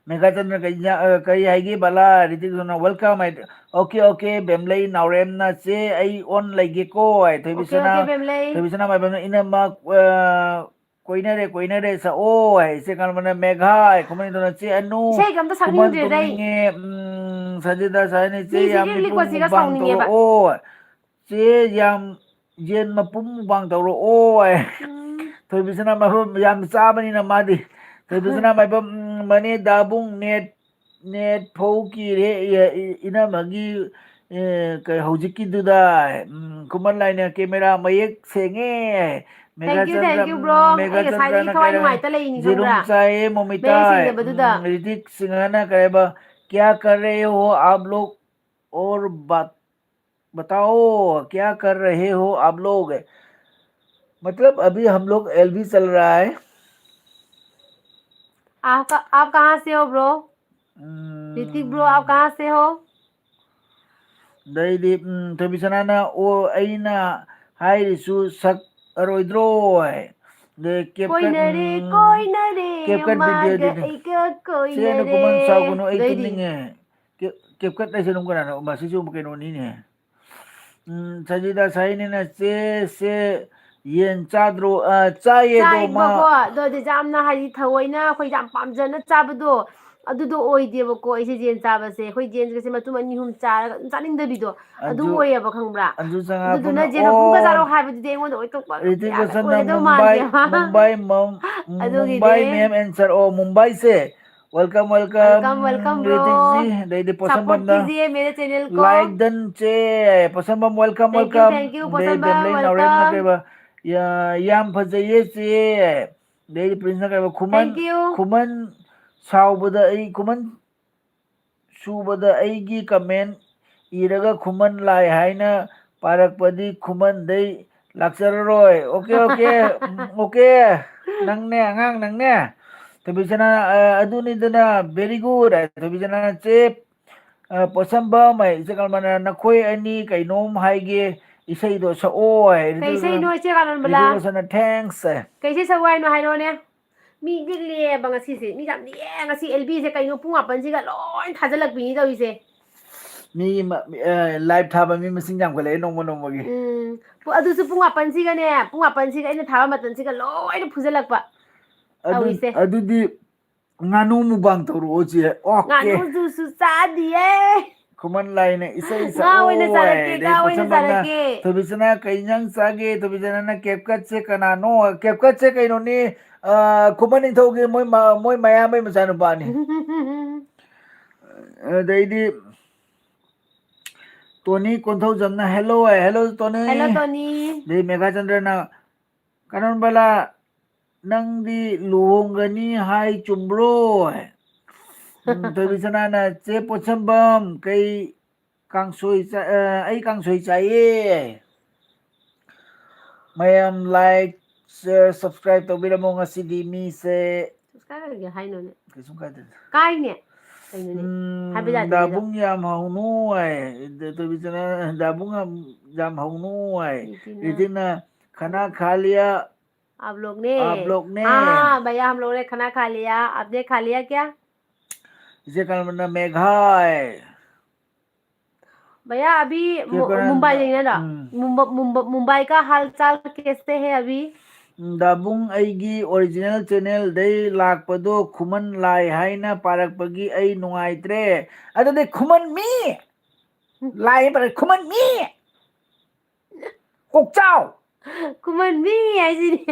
ꯃꯦꯘꯥꯆꯟꯗ꯭ꯔ ꯀꯩ ꯏꯟꯖꯥꯡ, ꯑ, ꯀꯔꯤ ꯍꯥꯏꯒꯦ ꯕꯂꯥ? ꯔꯤꯇꯤꯛ ꯁꯣꯅꯥ, "Welcome" ꯍꯥꯏ꯫ "Okay, okay, ꯕꯦꯝꯂꯩ ꯅꯥꯎꯔꯦꯝꯅ, ꯆꯦ ꯑꯩ ꯑꯣꯟ ꯂꯩꯒꯦꯀꯣ" ꯍꯥꯏ꯫ ꯊꯣꯏꯕꯤꯁꯅꯥ, ꯑꯣꯀꯦ, ꯕꯦꯝꯂꯩ꯫ ꯊꯣꯏꯕꯤꯁꯅꯥ ꯃꯥꯏꯕꯝꯅ, "ꯏꯅꯝꯃ, ꯑ, ꯀꯣꯏꯅꯔꯦ, ꯀꯣꯏꯅꯔꯦ, ꯁꯛꯑꯣ" ꯍꯥꯏ꯫ ꯏꯆꯦ ꯀꯃꯂꯅ, "ꯃꯦꯘꯥ" ꯍꯥꯏ꯫ ꯈꯨꯃꯟ ꯏꯟꯗꯣꯅ, "ꯆꯦ ꯑꯅꯨ, ꯏꯁꯩꯒ ꯑꯝꯇ ꯈꯨꯃꯟ ꯁꯛꯅꯤꯡꯗ꯭ꯔꯦꯗ ꯑꯩ꯫ ꯇꯨꯝꯅꯤꯡꯉꯦ, ꯎꯝ, ꯁꯖꯤꯗꯥ ꯁꯍꯥꯅꯤ, ꯆꯦ ꯃꯤꯁꯦ ꯌꯥꯝ ꯏꯔꯤꯛ ꯂꯤꯛꯄꯁꯤꯒ ꯃꯨꯛꯕꯥꯡ ꯁꯥꯎꯅꯤꯡꯉꯦꯕ꯫ ꯇꯧꯔꯛꯑꯣ" ꯍꯥꯏ꯫ "ꯆꯦ ꯌꯥꯝ ꯌꯦꯟ ꯃꯄꯨꯝ ꯃꯨꯛꯕꯥꯡ ꯇꯧꯔꯛꯑꯣ" ꯍꯥꯏ꯫ ꯎꯝ꯫ ꯊꯣꯏꯕꯤꯁꯅꯥ ꯃꯥꯏꯕꯝ ꯌꯥꯝ ꯆꯥꯕꯅꯤꯅ ꯃꯥꯗꯤ꯫ ꯊꯣꯏꯕꯤꯁꯅꯥ ꯃꯥꯏꯕꯝ, ꯎꯝ, "ꯃꯅꯦ ꯗꯥꯕꯨꯡ ꯅꯦꯠ, ꯅꯦꯠ ꯐꯧ ꯀꯤꯔꯦ, ꯏ-, ꯏ-, ꯏꯅꯝꯃꯒꯤ, ꯑꯦ, ꯀꯩ ꯍꯧꯖꯤꯛꯀꯤꯗꯨꯗ", ꯎꯝ, ꯈꯨꯃꯟ ꯂꯥꯏꯅ, "ꯀꯦꯃꯦꯔꯥ ꯃꯌꯦꯛ ꯁꯦꯡꯉꯦ", mega thank you, Chandra, thank you, bro. ꯎꯝ, ꯃꯦꯒꯥ ꯑꯩ ꯉꯁꯥꯏꯗꯒꯤ ꯆꯟꯗ꯭ꯔꯅ ꯊꯋꯥꯏ ꯀꯩ ꯍꯥꯏ? ꯅꯨꯡꯉꯥꯏꯇ ꯂꯩꯔꯤꯅꯤ, "ꯌꯦꯔꯨꯝ ꯈꯪꯕ꯭ꯔꯥ? ꯆꯥꯏꯌꯦ ꯃꯣꯃꯤꯇꯥ", ꯃꯌꯦꯛ ꯁꯦꯡꯗꯕꯗꯨꯗ꯫ ꯎꯝ, ꯔꯤꯇꯤꯛ ꯁꯤꯡꯍꯅ ꯀꯩ ꯍꯥꯏꯕ, "क्या कर रहे हो आप लोग और बात बताओ, क्या कर रहे हो आप लोग?" मतलब अभी हम लोग एलबी चल रहा है। आपका, आप कहाँ से हो, ब्रो? ꯎꯝ, ऋतिक ब्रो, आप कहाँ से हो? ꯑꯗꯩꯗꯤ, ꯎꯝ, ꯊꯣꯏꯕꯤꯁꯅꯥꯅ, "ꯑꯣ, ꯑꯩꯅ ꯍꯥꯏꯔꯤꯁꯨ ꯁꯛ ꯑꯔꯣꯏꯗ꯭ꯔꯣ?" ꯍꯥꯏ꯫ ꯑꯗꯩ ꯀꯦꯞꯀꯠ, ꯀꯣꯏꯅꯔꯦ, ꯎꯝ, ꯀꯣꯏꯅꯔꯦ, ꯀꯦꯞꯀꯠ ꯃꯥꯒ ꯚꯤꯗꯤꯑꯣꯗꯨꯅꯤ꯫ ꯑꯩꯒ ꯆꯦ, ꯑꯗꯨ ꯀꯣꯏꯅꯔꯦ꯫ ꯀꯨꯃꯟ ꯁꯥꯎꯒꯅꯨ, ꯑꯩ ꯑꯗꯩꯗꯤ? ꯇꯨꯝꯅꯤꯡꯉꯦ꯫ ꯀꯦꯞ-, ꯀꯦꯞꯀꯠ ꯍꯥꯏꯁꯦ ꯑꯗꯨꯝ ꯀꯅꯥꯅꯣ? ꯃꯁꯤꯁꯨ ꯑꯃꯨꯛ ꯀꯩꯅꯣꯅꯤꯅꯦ꯫ ꯎꯝ, ꯁꯖꯤꯗꯥ ꯁꯥꯏꯅꯤꯅ, "ꯆꯦ, ꯆꯦ, ꯌꯦꯟ ꯆꯥꯗ꯭ꯔꯣ?" ꯑ, ꯆꯥꯏꯌꯦ, ꯑꯗꯣ ꯃꯥ ꯆꯥꯏꯕꯀꯣ, ꯑꯗꯣ ꯑꯗꯨ ꯌꯥꯝꯅ ꯍꯥꯏꯗꯤ ꯊꯑꯣꯏꯅ ꯑꯩꯈꯣꯏ ꯌꯥꯝ ꯄꯥꯝꯖꯅ ꯆꯥꯕꯗꯣ, ꯑꯗꯨꯗꯣ ꯑꯣꯏꯗꯦꯕꯀꯣ꯫ ꯑꯩꯁꯦ ꯖꯦꯟ ꯆꯥꯕꯁꯦ, ꯑꯩꯈꯣꯏ ꯖꯦꯟꯁꯒꯁꯦ ꯃꯇꯨꯝ ꯑꯅꯤ ꯑꯍꯨꯝ ꯆꯥꯔꯒ ꯑꯗꯨꯝ ꯆꯥꯅꯤꯡꯗꯕꯤꯗꯣ, ꯑꯗꯨ ꯑꯣꯏꯌꯦꯕ, ꯈꯪꯕ꯭ꯔꯥ? ꯑꯗꯨꯗꯨꯅ ꯖꯦꯟ ꯑꯃꯨꯛ ꯆꯥꯔꯣ ꯍꯥꯏꯕꯗꯨꯗꯤ ꯑꯩꯉꯣꯟꯗ ꯑꯣꯏꯊꯣꯛꯄ ꯀꯌꯥ ꯑꯣꯏꯒꯗꯧ ꯃꯥꯟꯗꯦꯕ꯫ ꯃꯨꯝꯕꯥꯏ ꯃꯦꯝ ꯑꯦꯟꯁꯔ ꯑꯣ ꯃꯨꯝꯕꯥꯏꯁꯦ꯫ Welcome, welcome, welcome, bro. ꯔꯤꯇꯤꯛꯖꯤ, ꯑꯗꯩꯗꯤ ꯄꯣꯠꯁꯝꯕꯝꯅ support कीजिए मेरे channel को. Like done ꯆꯦ, ꯄꯣꯠꯁꯝꯕꯝ, welcome, welcome. Thank you, thank you, ꯑꯗꯩ ꯄꯣꯠꯁꯝꯕꯝ, ꯕꯦꯝꯂꯩ ꯅꯥꯎꯔꯦꯝꯅ welcome. ꯀꯩꯕ, ꯌꯥ-, ꯌꯥꯝ ꯐꯖꯩꯌꯦ ꯆꯦ꯫ ꯑꯗꯩꯗꯤ ꯄ꯭ꯔꯤꯟꯁꯅ ꯀꯩꯕ, ꯈꯨꯃꯟ, thank you. ꯈꯨꯃꯟ ꯁꯥꯎꯕꯗ ꯑꯩ, ꯈꯨꯃꯟ ꯁꯨꯕꯗ ꯑꯩꯒꯤ comment ꯏꯔꯒ ꯈꯨꯃꯟ ꯂꯥꯏ ꯍꯥꯏꯅ ꯄꯥꯔꯛꯄꯗꯤ ꯈꯨꯃꯟꯗꯩ ꯂꯥꯛꯆꯔꯔꯣꯏ꯫ OK, OK, ꯎꯝ, OK꯫ ꯅꯪꯅꯦ, ꯑꯉꯥꯡ ꯅꯪꯅꯦ꯫ ꯊꯣꯏꯕꯤꯁꯅꯥ, ꯑ, ꯑꯗꯨꯅꯤꯗꯅ, very good꯫ ꯊꯣꯏꯕꯤꯁꯅꯥꯅ ꯆꯦ, ꯑ, ꯄꯣꯠꯁꯝꯕꯝ, ꯑꯩ ꯏꯆꯦ ꯀꯃꯂꯥꯅ ꯅꯈꯣꯏ ꯑꯅꯤ ꯀꯩꯅꯣꯝ ꯍꯥꯏꯒꯦ, ꯏꯁꯩꯗꯣ ꯁꯛꯑꯣ ꯍꯥꯏ꯫ ꯀꯩ ꯏꯁꯩꯅꯣ, ꯏꯆꯦ ꯀꯃꯂꯥ? ꯔꯤꯇꯨ ꯔꯣꯁꯟꯅ thanks ꯍꯥꯏ꯫ ꯀꯩ ꯏꯁꯩ ꯁꯛꯑꯣ ꯍꯥꯏꯅꯣ ꯍꯥꯏꯔꯣꯅꯦ꯫ ꯃꯤꯗꯤ ꯂꯤꯛꯑꯦꯕ ꯉꯁꯤꯁꯦ꯫ ꯃꯤ ꯌꯥꯝ ꯂꯤꯛꯑꯦ ꯉꯁꯤ꯫ ꯑꯦꯜ ꯕꯤꯁꯦ ꯀꯩꯅꯣ ꯄꯨꯡ ꯃꯥꯄꯟꯁꯤꯒ ꯂꯣꯏ ꯊꯥꯖꯤꯜꯂꯛꯄꯤꯅꯤ ꯇꯧꯔꯤꯁꯦ꯫ ꯃꯤ ꯃ-, ꯑ, live ꯊꯥꯕ ꯃꯤ ꯃꯁꯤꯡ ꯌꯥꯝꯈꯠꯂꯛꯑꯦ ꯅꯣꯡꯃ ꯅꯣꯡꯃꯒꯤ꯫ ꯎꯝ꯫ ꯄꯨ-, ꯑꯗꯨꯁꯨ ꯄꯨꯡ ꯃꯥꯄꯟꯁꯤꯒꯅꯦ, ꯄꯨꯡ ꯃꯥꯄꯟꯁꯤꯒ ꯑꯩꯅ ꯊꯥꯕ ꯃꯇꯝꯁꯤꯒ ꯂꯣꯏꯅ ꯐꯨꯖꯜꯂꯛꯄ ꯑꯗꯨ-, ꯇꯧꯔꯤꯁꯦ꯫ ꯑꯗꯨꯗꯤ ꯉꯥꯅꯨ mukbang ꯇꯧꯔꯛꯑꯣ, ꯆꯦ꯫ OK꯫ ꯉꯥꯅꯨ juiceꯁꯨ ꯆꯥꯗꯤꯌꯦ꯫ ꯈꯨꯃꯟ ꯂꯥꯏꯅ ꯏꯁꯩ ꯉꯥ ꯑꯣꯏꯅ ꯁꯛꯑꯣ ꯆꯥꯔꯛꯀꯦ, ꯍꯥꯏ꯫ ꯉꯥ ꯑꯗꯩ ꯑꯣꯏꯅ ꯄꯣꯠꯁꯝꯕꯝꯅ, ꯆꯥꯔꯛꯀꯦ꯫ ꯊꯣꯏꯕꯤꯁꯅꯥ, ꯀꯩ ꯏꯟꯖꯥꯡ ꯆꯥꯒꯦ? ꯊꯣꯏꯕꯤꯁꯅꯥꯅ, CapCutꯁꯦ ꯀꯅꯥꯅꯣ? CapCutꯁꯦ ꯀꯩꯅꯣꯅꯤ, ꯑ, ꯈꯨꯃꯟ ꯅꯤꯡꯊꯧꯒꯤ ꯃꯣꯏ ꯃ-, ꯃꯣꯏ ꯃꯌꯥꯝꯕꯩ ꯃꯆꯥꯅꯨꯄꯥꯅꯤ꯫ ꯑꯗꯩꯗꯤ ꯇꯣꯅꯤ ꯀꯣꯟꯊꯧꯖꯝꯅ hello ꯍꯥꯏ꯫ Hello, ꯇꯣꯅꯤ꯫ Hello, ꯇꯣꯅꯤ꯫ ꯑꯗꯩ ꯃꯦꯘꯥꯆꯟꯗ꯭ꯔꯅ, "ꯀꯥꯅꯣꯟꯕꯂꯥ, ꯅꯪꯗꯤ ꯂꯨꯍꯣꯡꯒꯅꯤ ꯍꯥꯏ ꯆꯨꯝꯕ꯭ꯔꯣ?" ꯎꯝ, ꯊꯣꯏꯕꯤꯁꯅꯥꯅ, "ꯆꯦ ꯄꯣꯠꯁꯝꯕꯝ, ꯀꯩ ꯀꯥꯡꯁꯣꯏ ꯆꯥ-, ꯑ, ꯑꯩ ꯀꯥꯡꯁꯣꯏ ꯆꯥꯏꯌꯦ꯫" ꯃꯌꯥꯝ like, share, subscribe ꯇꯧꯕꯤꯔꯝꯃꯣ꯫ ꯉꯁꯤꯗꯤ ꯃꯤꯁꯦ subscribe ꯀꯩꯒꯤ ꯍꯥꯏꯅꯣꯅꯦ? ꯀꯩꯁꯨꯝ ꯀꯥꯏꯗꯦꯗ꯫ ꯀꯥꯏꯅꯦ꯫ ꯀꯩꯅꯣꯅꯦ? ꯎꯝ, ꯍꯥꯏꯕ ꯌꯥꯗꯦ ꯗꯥꯕꯨꯡ ꯌꯥꯝ ꯍꯧꯅꯨ ꯍꯥꯏ꯫ ꯊꯣꯏꯕꯤꯁꯅꯥ, ꯗꯥꯕꯨꯡ ꯌꯥꯝ, ꯌꯥꯝ ꯍꯧꯅꯨ ꯍꯥꯏ꯫ ꯔꯤꯇꯤꯅ꯫ ꯔꯤꯇꯤꯅ, "ꯈꯅꯥ ꯈꯥ ꯂꯤꯌꯥ?" आप लोग ने? आप लोग ने? हाँ, हाँ, भैया, हम लोगों ने खाना खा लिया। आपने खा लिया क्या? ꯏꯆꯦ ꯀꯃꯂꯥꯅ ꯃꯦꯘꯥꯏ꯫ भैया, अभी ꯃꯨ-, ꯀꯦꯕꯔꯥꯟ-, ꯃꯨꯝꯕꯥꯏꯗꯒꯤ ꯅꯠꯇ꯭ꯔꯣ? ꯎꯝ꯫ ꯃꯨꯝꯕ-, ꯃꯨꯝꯕ-, ꯃꯨꯝꯕꯥꯏ ꯀꯥ ꯍꯥꯜ ꯆꯥꯜ ꯀꯦꯁꯦ ꯍꯦ ꯑꯕꯤ? ꯗꯥꯕꯨꯡ, ꯑꯩꯒꯤ original channelꯗꯩ ꯂꯥꯛꯄꯗꯣ ꯈꯨꯃꯟ ꯂꯥꯏ ꯍꯥꯏꯅ ꯄꯥꯔꯛꯄꯒꯤ ꯑꯩ ꯅꯨꯡꯉꯥꯏꯇ꯭ꯔꯦ꯫ ꯑꯗꯨꯗꯤ ꯈꯨꯃꯟ ꯃꯤ! ꯂꯥꯏ ꯍꯥꯏꯅ ꯄꯥꯔꯛ-, ꯈꯨꯃꯟ ꯃꯤ! ꯀꯣꯛꯆꯥꯎ! ꯈꯨꯃꯟ ꯃꯤ ꯍꯥꯏꯁꯤꯅꯤ꯫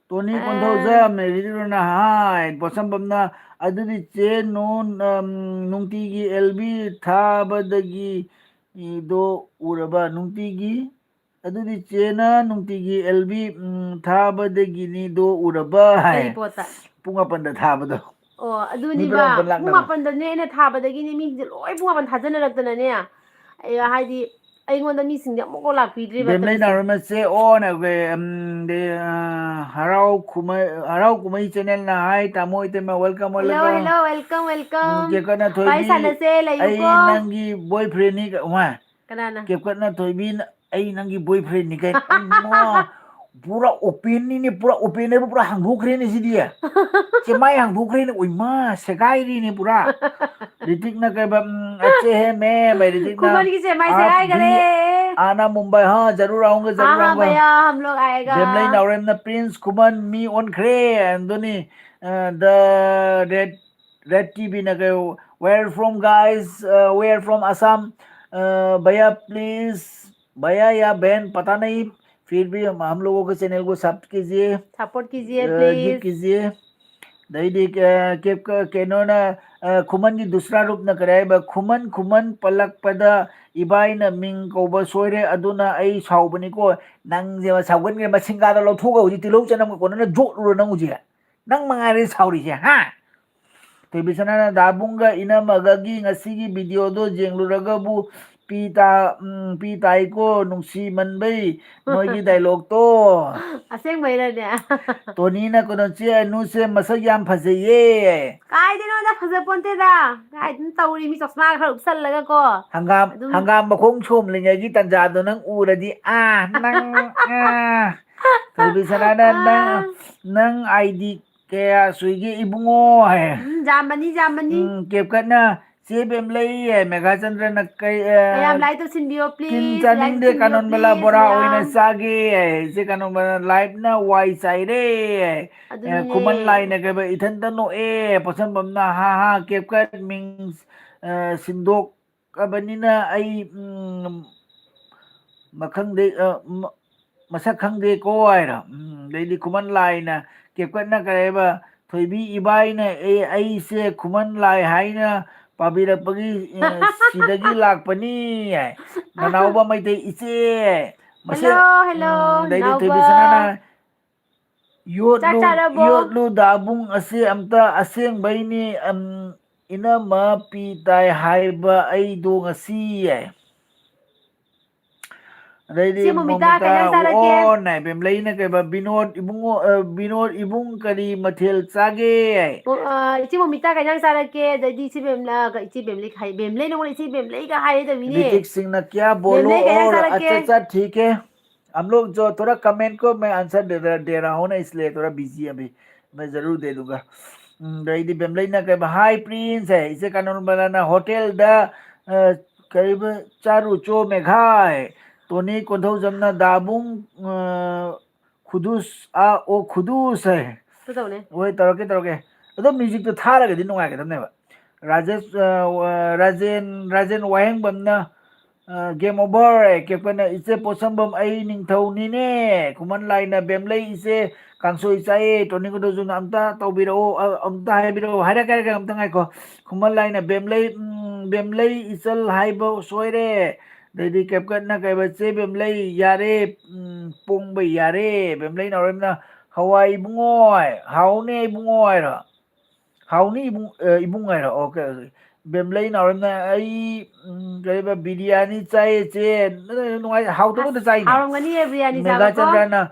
ꯇꯣꯅꯤ ꯑꯥ꯫ ꯀꯣꯟꯊꯧꯖꯝ, ꯃꯦꯔꯤꯗꯨꯅ ꯍꯥꯏ, ꯄꯣꯠꯁꯝꯕꯝꯅ, ꯑꯗꯨꯗꯤ ꯆꯦ ꯅꯨ-, ꯅꯝ-, ꯅꯨꯡꯇꯤꯒꯤ ꯑꯦꯜ ꯕꯤ ꯊꯥꯕꯗꯒꯤ ꯏꯗꯣ ꯎꯔꯕ? ꯅꯨꯡꯇꯤꯒꯤ ꯑꯗꯨꯗꯤ ꯆꯦꯅ ꯅꯨꯡꯇꯤꯒꯤ ꯑꯦꯜ ꯕꯤ, ꯎꯝ, ꯊꯥꯕꯗꯒꯤꯅꯤꯗꯣ ꯎꯔꯕ ꯍꯥꯏ꯫ ꯀꯔꯤ ꯄꯣꯠꯇ? ꯄꯨꯡ ꯃꯥꯄꯟꯗ ꯊꯥꯕꯗꯣ꯫ ꯑꯣ, ꯃꯤ ꯑꯗꯨꯅꯤꯕ꯫ ꯃꯔꯣꯟ ꯄꯨꯡ ꯂꯥꯛꯅꯕ꯫ ꯃꯥꯄꯟꯗꯅꯦ ꯑꯩꯅ ꯊꯥꯕꯗꯒꯤꯅꯦ ꯃꯤꯁꯤꯡꯁꯦ ꯂꯣꯏ ꯄꯨꯡ ꯃꯥꯄꯟ ꯊꯥꯖꯅꯔꯛꯇꯅꯅꯦ꯫ ꯑꯩ ꯍꯥꯏꯗꯤ ꯑꯩꯉꯣꯟꯗ ꯃꯤꯁꯤꯡꯁꯦ ꯑꯃꯨꯛꯐꯥꯎ ꯂꯥꯛꯄꯤꯗ꯭ꯔꯤꯕ ꯕꯦꯝꯂꯩ ꯇꯧꯔꯤꯁꯦ꯫ ꯅꯥꯎꯔꯦꯝꯅ ꯆꯦ ꯑꯣ ꯅ-, ꯎꯝ, ꯗꯦ, ꯑ, ꯍꯔꯥꯎ ꯀꯨꯝꯍꯩ, ꯍꯔꯥꯎ ꯀꯨꯝꯍꯩ channelꯅ ꯍꯥꯏ, ꯇꯥꯃꯣ ꯏꯇꯩꯃ, welcome, hello, welcome꯫ Hello, welcome, welcome꯫ ꯎꯝ, ꯀꯦꯀꯠꯅ ꯋꯥꯔꯤ ꯊꯣꯏꯕꯤ, ꯁꯥꯟꯅꯁꯦ, ꯑꯩ ꯂꯩꯌꯨꯀꯣ꯫ ꯅꯪꯒꯤ boyfriendꯅꯤ ꯀ-, ꯋꯥ꯫ ꯀꯅꯥꯅ? ꯀꯦꯀꯠꯅ ꯊꯣꯏꯕꯤꯅ ꯑꯩ ꯅꯪꯒꯤ boyfriendꯅꯤ ꯀꯩꯅꯣ꯫ ꯏꯃꯥ, ꯄꯨꯔꯥ openꯅꯤꯅꯦ, ꯄꯨꯔꯥ openꯅꯦꯕ, ꯄꯨꯔꯥ ꯍꯥꯡꯗꯣꯛꯈ꯭ꯔꯦꯅꯦ ꯁꯤꯗꯤ꯫ ꯆꯦꯃꯥꯏ ꯍꯥꯡꯗꯣꯛꯈ꯭ꯔꯦꯅꯦ, ꯎꯏꯃꯥ, ꯁꯦꯒꯥꯏꯔꯤꯅꯦ ꯄꯨꯔꯥ꯫ ꯔꯤꯇꯤꯛꯅ ꯀꯩꯕ, ꯎꯝ, ꯑꯆꯦ ꯍꯦ ꯃꯦ, ꯚꯥꯏ ꯔꯤꯇꯤꯛꯅ, ꯈꯨꯃꯟꯒꯤ ꯆꯦꯃꯥꯏ "आप ꯁꯦꯒꯥꯏꯈꯔꯦ꯫ भी आना मुंबई, हाँ, जरूर आऊंगा, जरूर हाँ आऊंगा।" भैया, हम लोग आएगा। ꯕꯦꯝꯂꯩ ꯅꯥꯎꯔꯦꯝꯅ, "Prince ꯈꯨꯃꯟ ꯃꯤ ꯑꯣꯟꯈ꯭ꯔꯦ", ꯑꯗꯨꯅꯤ, ꯑ, the red Red T Vꯅ ꯀꯩ, "Where from guys? Uh, where from Assam? Uh, भैया please, भैया या बहन पता नहीं, फिर भी हम, हम लोगों के channel को sub कीजिए, support कीजिए, अ, give please। कीजिए।" ꯑꯗꯩꯗꯤ, ꯑ, ꯀꯦꯞ-, ꯀ-, ꯀꯩꯅꯣꯅ, ꯑ, ꯈꯨꯃꯟꯒꯤ ꯗꯨꯁ꯭ꯔꯥ ꯔꯨꯞꯅ ꯀꯔꯤ ꯍꯥꯏꯕ? "ꯈꯨꯃꯟ, ꯈꯨꯃꯟ ꯄꯜꯂꯛꯄꯗ ꯏꯕꯥꯏꯅ ꯃꯤꯡ ꯀꯧꯕ ꯁꯣꯏꯔꯦ, ꯑꯗꯨꯅ ꯑꯩ ꯁꯥꯎꯕꯅꯤꯀꯣ꯫" ꯅꯪꯁꯦ ꯁꯥꯎꯒꯟꯈ꯭ꯔꯦ, ꯃꯁꯤꯡꯒꯥꯗꯣ ꯂꯧꯊꯣꯛꯑꯒ ꯍꯧꯖꯤꯛ ꯇꯤꯜꯍꯧ ꯆꯅꯝꯒ ꯀꯣꯟꯅꯅ ꯖꯣꯠꯂꯨꯔꯣ ꯅꯪ ꯍꯧꯖꯤꯛ? ꯅꯪ ꯃꯉꯥꯏꯔꯦ ꯁꯥꯎꯔꯤꯁꯦ, ꯍꯥ? ꯊꯣꯏꯕꯤꯁꯅꯥꯅ, "ꯗꯥꯕꯨꯡꯒ ꯏꯅꯝꯃꯒꯒꯤ ꯉꯁꯤꯒꯤ videoꯗꯣ ꯌꯦꯡꯂꯨꯔꯒꯕꯨ ꯄꯤ ꯇꯥ-, ꯎꯝ, ꯄꯤ ꯇꯥꯏꯀꯣ, ꯅꯨꯡꯁꯤꯃꯟꯕꯩ ꯅꯣꯏꯒꯤ dialogueꯇꯣ꯫" ꯑꯁꯦꯡꯕꯩꯔꯅꯦ? ꯇꯣꯅꯤꯅ, "ꯀꯩꯅꯣ, ꯆꯦ ꯑꯅꯨꯁꯦ ꯃꯁꯛ ꯌꯥꯝ ꯐꯖꯩꯌꯦ꯫" ꯀꯥꯏꯗꯩꯅꯣꯗ, ꯐꯖꯄꯣꯟꯇꯦꯗ꯫ ꯀꯥꯏꯗꯩꯅꯣ ꯇꯧꯔꯤ, ꯃꯤ ꯆꯁꯃꯥ ꯈꯔ ꯎꯞꯁꯜꯂꯒ ꯀꯣ꯫ ꯍꯪꯒꯥꯝ, ꯑꯗꯨꯝ ꯍꯪꯒꯥꯝ ꯃꯈꯣꯡ ꯁꯣꯝꯂꯤꯉꯩꯒꯤ ꯇꯟꯖꯥꯗꯣ ꯅꯪ ꯎꯔꯗꯤ, ꯑꯥ, ꯅꯪ, ꯑꯥ꯫ ꯊꯣꯏꯕꯤꯁꯅꯥꯅ, "ꯅꯪ, ꯑꯥ꯫ ꯅꯪ ID ꯀꯌꯥ ꯁꯨꯏꯒꯦ ꯏꯕꯨꯡꯉꯣ?" ꯍꯥꯏ꯫ ꯎꯝ, ꯌꯥꯝꯕꯅꯤ, ꯌꯥꯝꯕꯅꯤ꯫ ꯎꯝ, ꯀꯦꯞꯀꯠꯅ, ꯆꯦ ꯕꯦꯝꯂꯩ, ꯃꯦꯘꯥꯆꯟꯗ꯭ꯔꯅ ꯀꯩ, ꯑ, ꯃꯌꯥꯝ like ꯇꯧꯁꯤꯟꯕꯤꯌꯣ, please. ꯀꯤꯟ Like ꯆꯥꯅꯤꯡꯗꯦ, ꯇꯧꯁꯤꯟꯕꯤꯌꯣ, ꯀꯥꯅꯣꯟꯕꯂꯥ please, ꯕꯣꯔꯥ ꯃꯌꯥꯝ꯫ ꯑꯣꯏꯅ ꯆꯥꯒꯦ꯫ ꯆꯦ ꯀꯥꯅꯣꯟꯕꯂꯥ, live ꯅ ꯋꯥꯏ ꯆꯥꯏꯔꯦ꯫ ꯑꯗꯨꯅꯦ꯫ ꯈꯨꯃꯟ ꯂꯥꯏꯅ ꯀꯩꯕ, ꯏꯊꯟꯇ ꯅꯣꯛꯑꯦ꯫ ꯄꯣꯠꯁꯝꯕꯝꯅ, "ꯍꯥ ꯍꯥ, CapCut ꯃꯤꯡ, ꯑ, ꯁꯤꯟꯗꯣꯛꯑꯕꯅꯤꯅ ꯑꯩ, ꯎꯝ, ꯃꯈꯪꯗꯦ, ꯑ, ꯃ-, ꯃꯁꯛ ꯈꯪꯗꯦꯀꯣ" ꯍꯥꯏꯔꯣ꯫ ꯎꯝ, ꯑꯗꯩꯗꯤ ꯈꯨꯃꯟ ꯂꯥꯏꯅ, CapCut ꯅ ꯀꯔꯤ ꯍꯥꯏꯕ, "ꯊꯣꯏꯕꯤ ꯏꯕꯥꯏꯅ ꯑꯦ, ꯑꯩꯁꯦ ꯈꯨꯃꯟ ꯂꯥꯏ ꯍꯥꯏꯅ ꯄꯥꯕꯤꯔꯛꯄꯒꯤ, ꯑ, ꯁꯤꯗꯒꯤ ꯂꯥꯛꯄꯅꯤ" ꯍꯥꯏ꯫ ꯅꯅꯥꯎꯕ ꯃꯩꯇꯩ ꯏꯆꯦ, ꯃꯁꯦ-, hello, hello, ꯎꯝ, ꯑꯗꯩꯗꯤ ꯅꯅꯥꯎꯕ꯫ ꯊꯣꯏꯕꯤ ꯁꯅꯥꯅ, ꯆꯥꯛ "ꯌꯣꯠꯂꯨ, ꯆꯥꯔꯕꯣ?" ꯌꯣꯠꯂꯨ ꯗꯥꯕꯨꯡ, ꯑꯁꯤ ꯑꯝꯇ ꯑꯁꯦꯡꯕꯩꯅꯤ, ꯑꯝ, ꯏꯅꯝꯃ ꯄꯤ ꯇꯥꯏ ꯍꯥꯏꯕ ꯑꯩꯗꯣ ꯉꯁꯤ" ꯍꯥꯏ꯫ ꯑꯗꯩꯗꯤ ꯏꯆꯦ ꯃꯣꯃꯤꯇꯥ, ꯀꯩ ꯏꯟꯖꯥꯡ ꯆꯥꯔꯛꯀꯦ? ꯑꯣ, ꯅꯥꯏ ꯕꯦꯝꯂꯩꯅ ꯀꯩꯕ, "ꯕꯤꯅꯣꯗ ꯏꯕꯨꯡꯉꯣ, ꯑ, ꯕꯤꯅꯣꯗ ꯏꯕꯨꯡ ꯀꯔꯤ ꯃꯊꯦꯜ ꯆꯥꯒꯦ?" ꯑꯣ, ꯑ, ꯏꯆꯦ ꯃꯣꯃꯤꯇꯥ, ꯀꯩ ꯏꯟꯖꯥꯡ ꯆꯥꯔꯛꯀꯦ? ꯑꯗꯩꯗꯤ ꯏꯆꯦ ꯕꯦꯝꯂꯥ, ꯏꯆꯦ ꯕꯦꯝꯂꯩ ꯍꯥꯏ, ꯕꯦꯝꯂꯩ ꯅꯉꯣꯟꯗ ꯏꯆꯦ ꯕꯦꯝꯂꯩꯒ ꯍꯥꯏꯔꯗꯕꯤꯅꯦ꯫ ऋतिक सिंह न क्या बोलो ꯕꯦꯝꯂꯩ, ꯀꯩ ꯏꯟꯖꯥꯡ और ꯆꯥꯔꯛꯀꯦ? अच्छा, अच्छा, ठीक है। हम लोग जो थोड़ा comment को मैं आंसर दे रहा, दे रहा हूँ ना, इसलिए थोड़ा बिजी अभी। मैं जरूर दे दूंगा। ꯎꯝ, ꯑꯗꯩꯗꯤ ꯕꯦꯝꯂꯩꯅ ꯀꯩꯕ, "Hi Prince" ꯍꯥꯏ, ꯏꯆꯦ ꯀꯥꯅꯣꯟꯕꯂꯥꯅ ꯍꯣꯇꯦꯜꯗ, ꯑ, ꯀꯔꯤꯕ, "ꯆꯥꯔꯨꯆꯣ ꯃꯦꯘꯥꯏ", ꯇꯣꯅꯤ ꯀꯣꯟꯊꯧꯖꯝꯅ "ꯗꯥꯕꯨꯡ, ꯑ, ꯈꯨꯗꯨꯁ, ꯑ, ꯑꯣ ꯈꯨꯗꯨꯁ" ꯍꯥꯏ꯫ ꯑꯗꯨ ꯇꯧꯅꯦ꯫ ꯍꯣꯏ, ꯇꯧꯔꯛꯀꯦ, ꯇꯧꯔꯛꯀꯦ꯫ ꯑꯗꯣ ꯃ꯭ꯌꯨꯖꯤꯛꯇꯣ ꯊꯥꯔꯒꯗꯤ ꯅꯨꯡꯉꯥꯏꯒꯗꯕꯅꯦꯕ꯫ ꯔꯥꯖꯦꯁ, ꯑ, ꯋ-, ꯔꯥꯖꯦꯟ, ꯔꯥꯖꯦꯟ ꯋꯥꯍꯦꯡꯕꯝꯅ, ꯑ, "Game over" ꯍꯥꯏ꯫ ꯀꯦꯞꯀꯟꯅ, "ꯏꯆꯦ ꯄꯣꯠꯁꯝꯕꯝ, ꯑꯩ ꯅꯤꯡꯊꯧꯅꯤꯅꯦ꯫ ꯈꯨꯃꯟ ꯂꯥꯏꯅ ꯕꯦꯝꯂꯩ ꯏꯆꯦ ꯀꯥꯡꯁꯣꯏ ꯆꯥꯏꯌꯦ, ꯇꯣꯅꯤ ꯀꯣꯟꯊꯧꯖꯝꯅ ꯑꯝꯇ ꯇꯧꯕꯤꯔꯛꯑꯣ, ꯑ, ꯑꯝꯇ ꯍꯥꯏꯕꯤꯔꯛꯑꯣ", ꯍꯥꯏꯔꯛꯀꯦ, ꯍꯥꯏꯔꯛꯀꯦ, ꯑꯝꯇ ꯉꯥꯏꯈꯣ꯫ ꯈꯨꯃꯟ ꯂꯥꯏꯅ ꯕꯦꯝꯂꯩ, ꯎꯝ, "ꯕꯦꯝꯂꯩ ꯏꯆꯜ ꯍꯥꯏꯕ ꯁꯣꯏꯔꯦ"꯫ ꯑꯗꯩꯗꯤ ꯀꯦꯞꯀꯠꯅ ꯀꯩꯕ, "ꯆꯦ ꯕꯦꯝꯂꯩ ꯌꯥꯔꯦ, ꯎꯝ, ꯄꯣꯡꯕ ꯌꯥꯔꯦ"꯫ ꯕꯦꯝꯂꯩ ꯅꯥꯎꯔꯦꯝꯅ, "ꯍꯋꯥꯏ ꯏꯕꯨꯡꯉꯣ" ꯍꯥꯏ, "ꯍꯥꯎꯅꯦ ꯏꯕꯨꯡꯉꯣ" ꯍꯥꯏꯔꯣ? "ꯍꯥꯎꯅꯤ ꯏꯕꯨꯡ-, ꯑ, ꯏꯕꯨꯡ" ꯍꯥꯏꯔꯣ? Okay, okay. ꯕꯦꯝꯂꯩ ꯅꯥꯎꯔꯦꯝꯅ, "ꯑꯩ, ꯎꯝ, ꯀꯩꯕ, ꯕꯤꯔꯌꯥꯅꯤ ꯆꯥꯏꯌꯦ ꯆꯦ"꯫ ꯅ-, ꯅ-, ꯅꯨꯡꯉꯥꯏ, ꯍꯥꯎꯇꯕ ꯑꯝꯇ ꯑꯁ, ꯆꯥꯏꯅꯦ꯫ ꯍꯥꯎꯔꯝꯒꯅꯤꯌꯦ ꯕꯤꯔꯌꯥꯅꯤ ꯆꯥꯕꯀꯣ꯫ ꯃꯦꯘꯥꯆꯟꯗ꯭ꯔꯅ,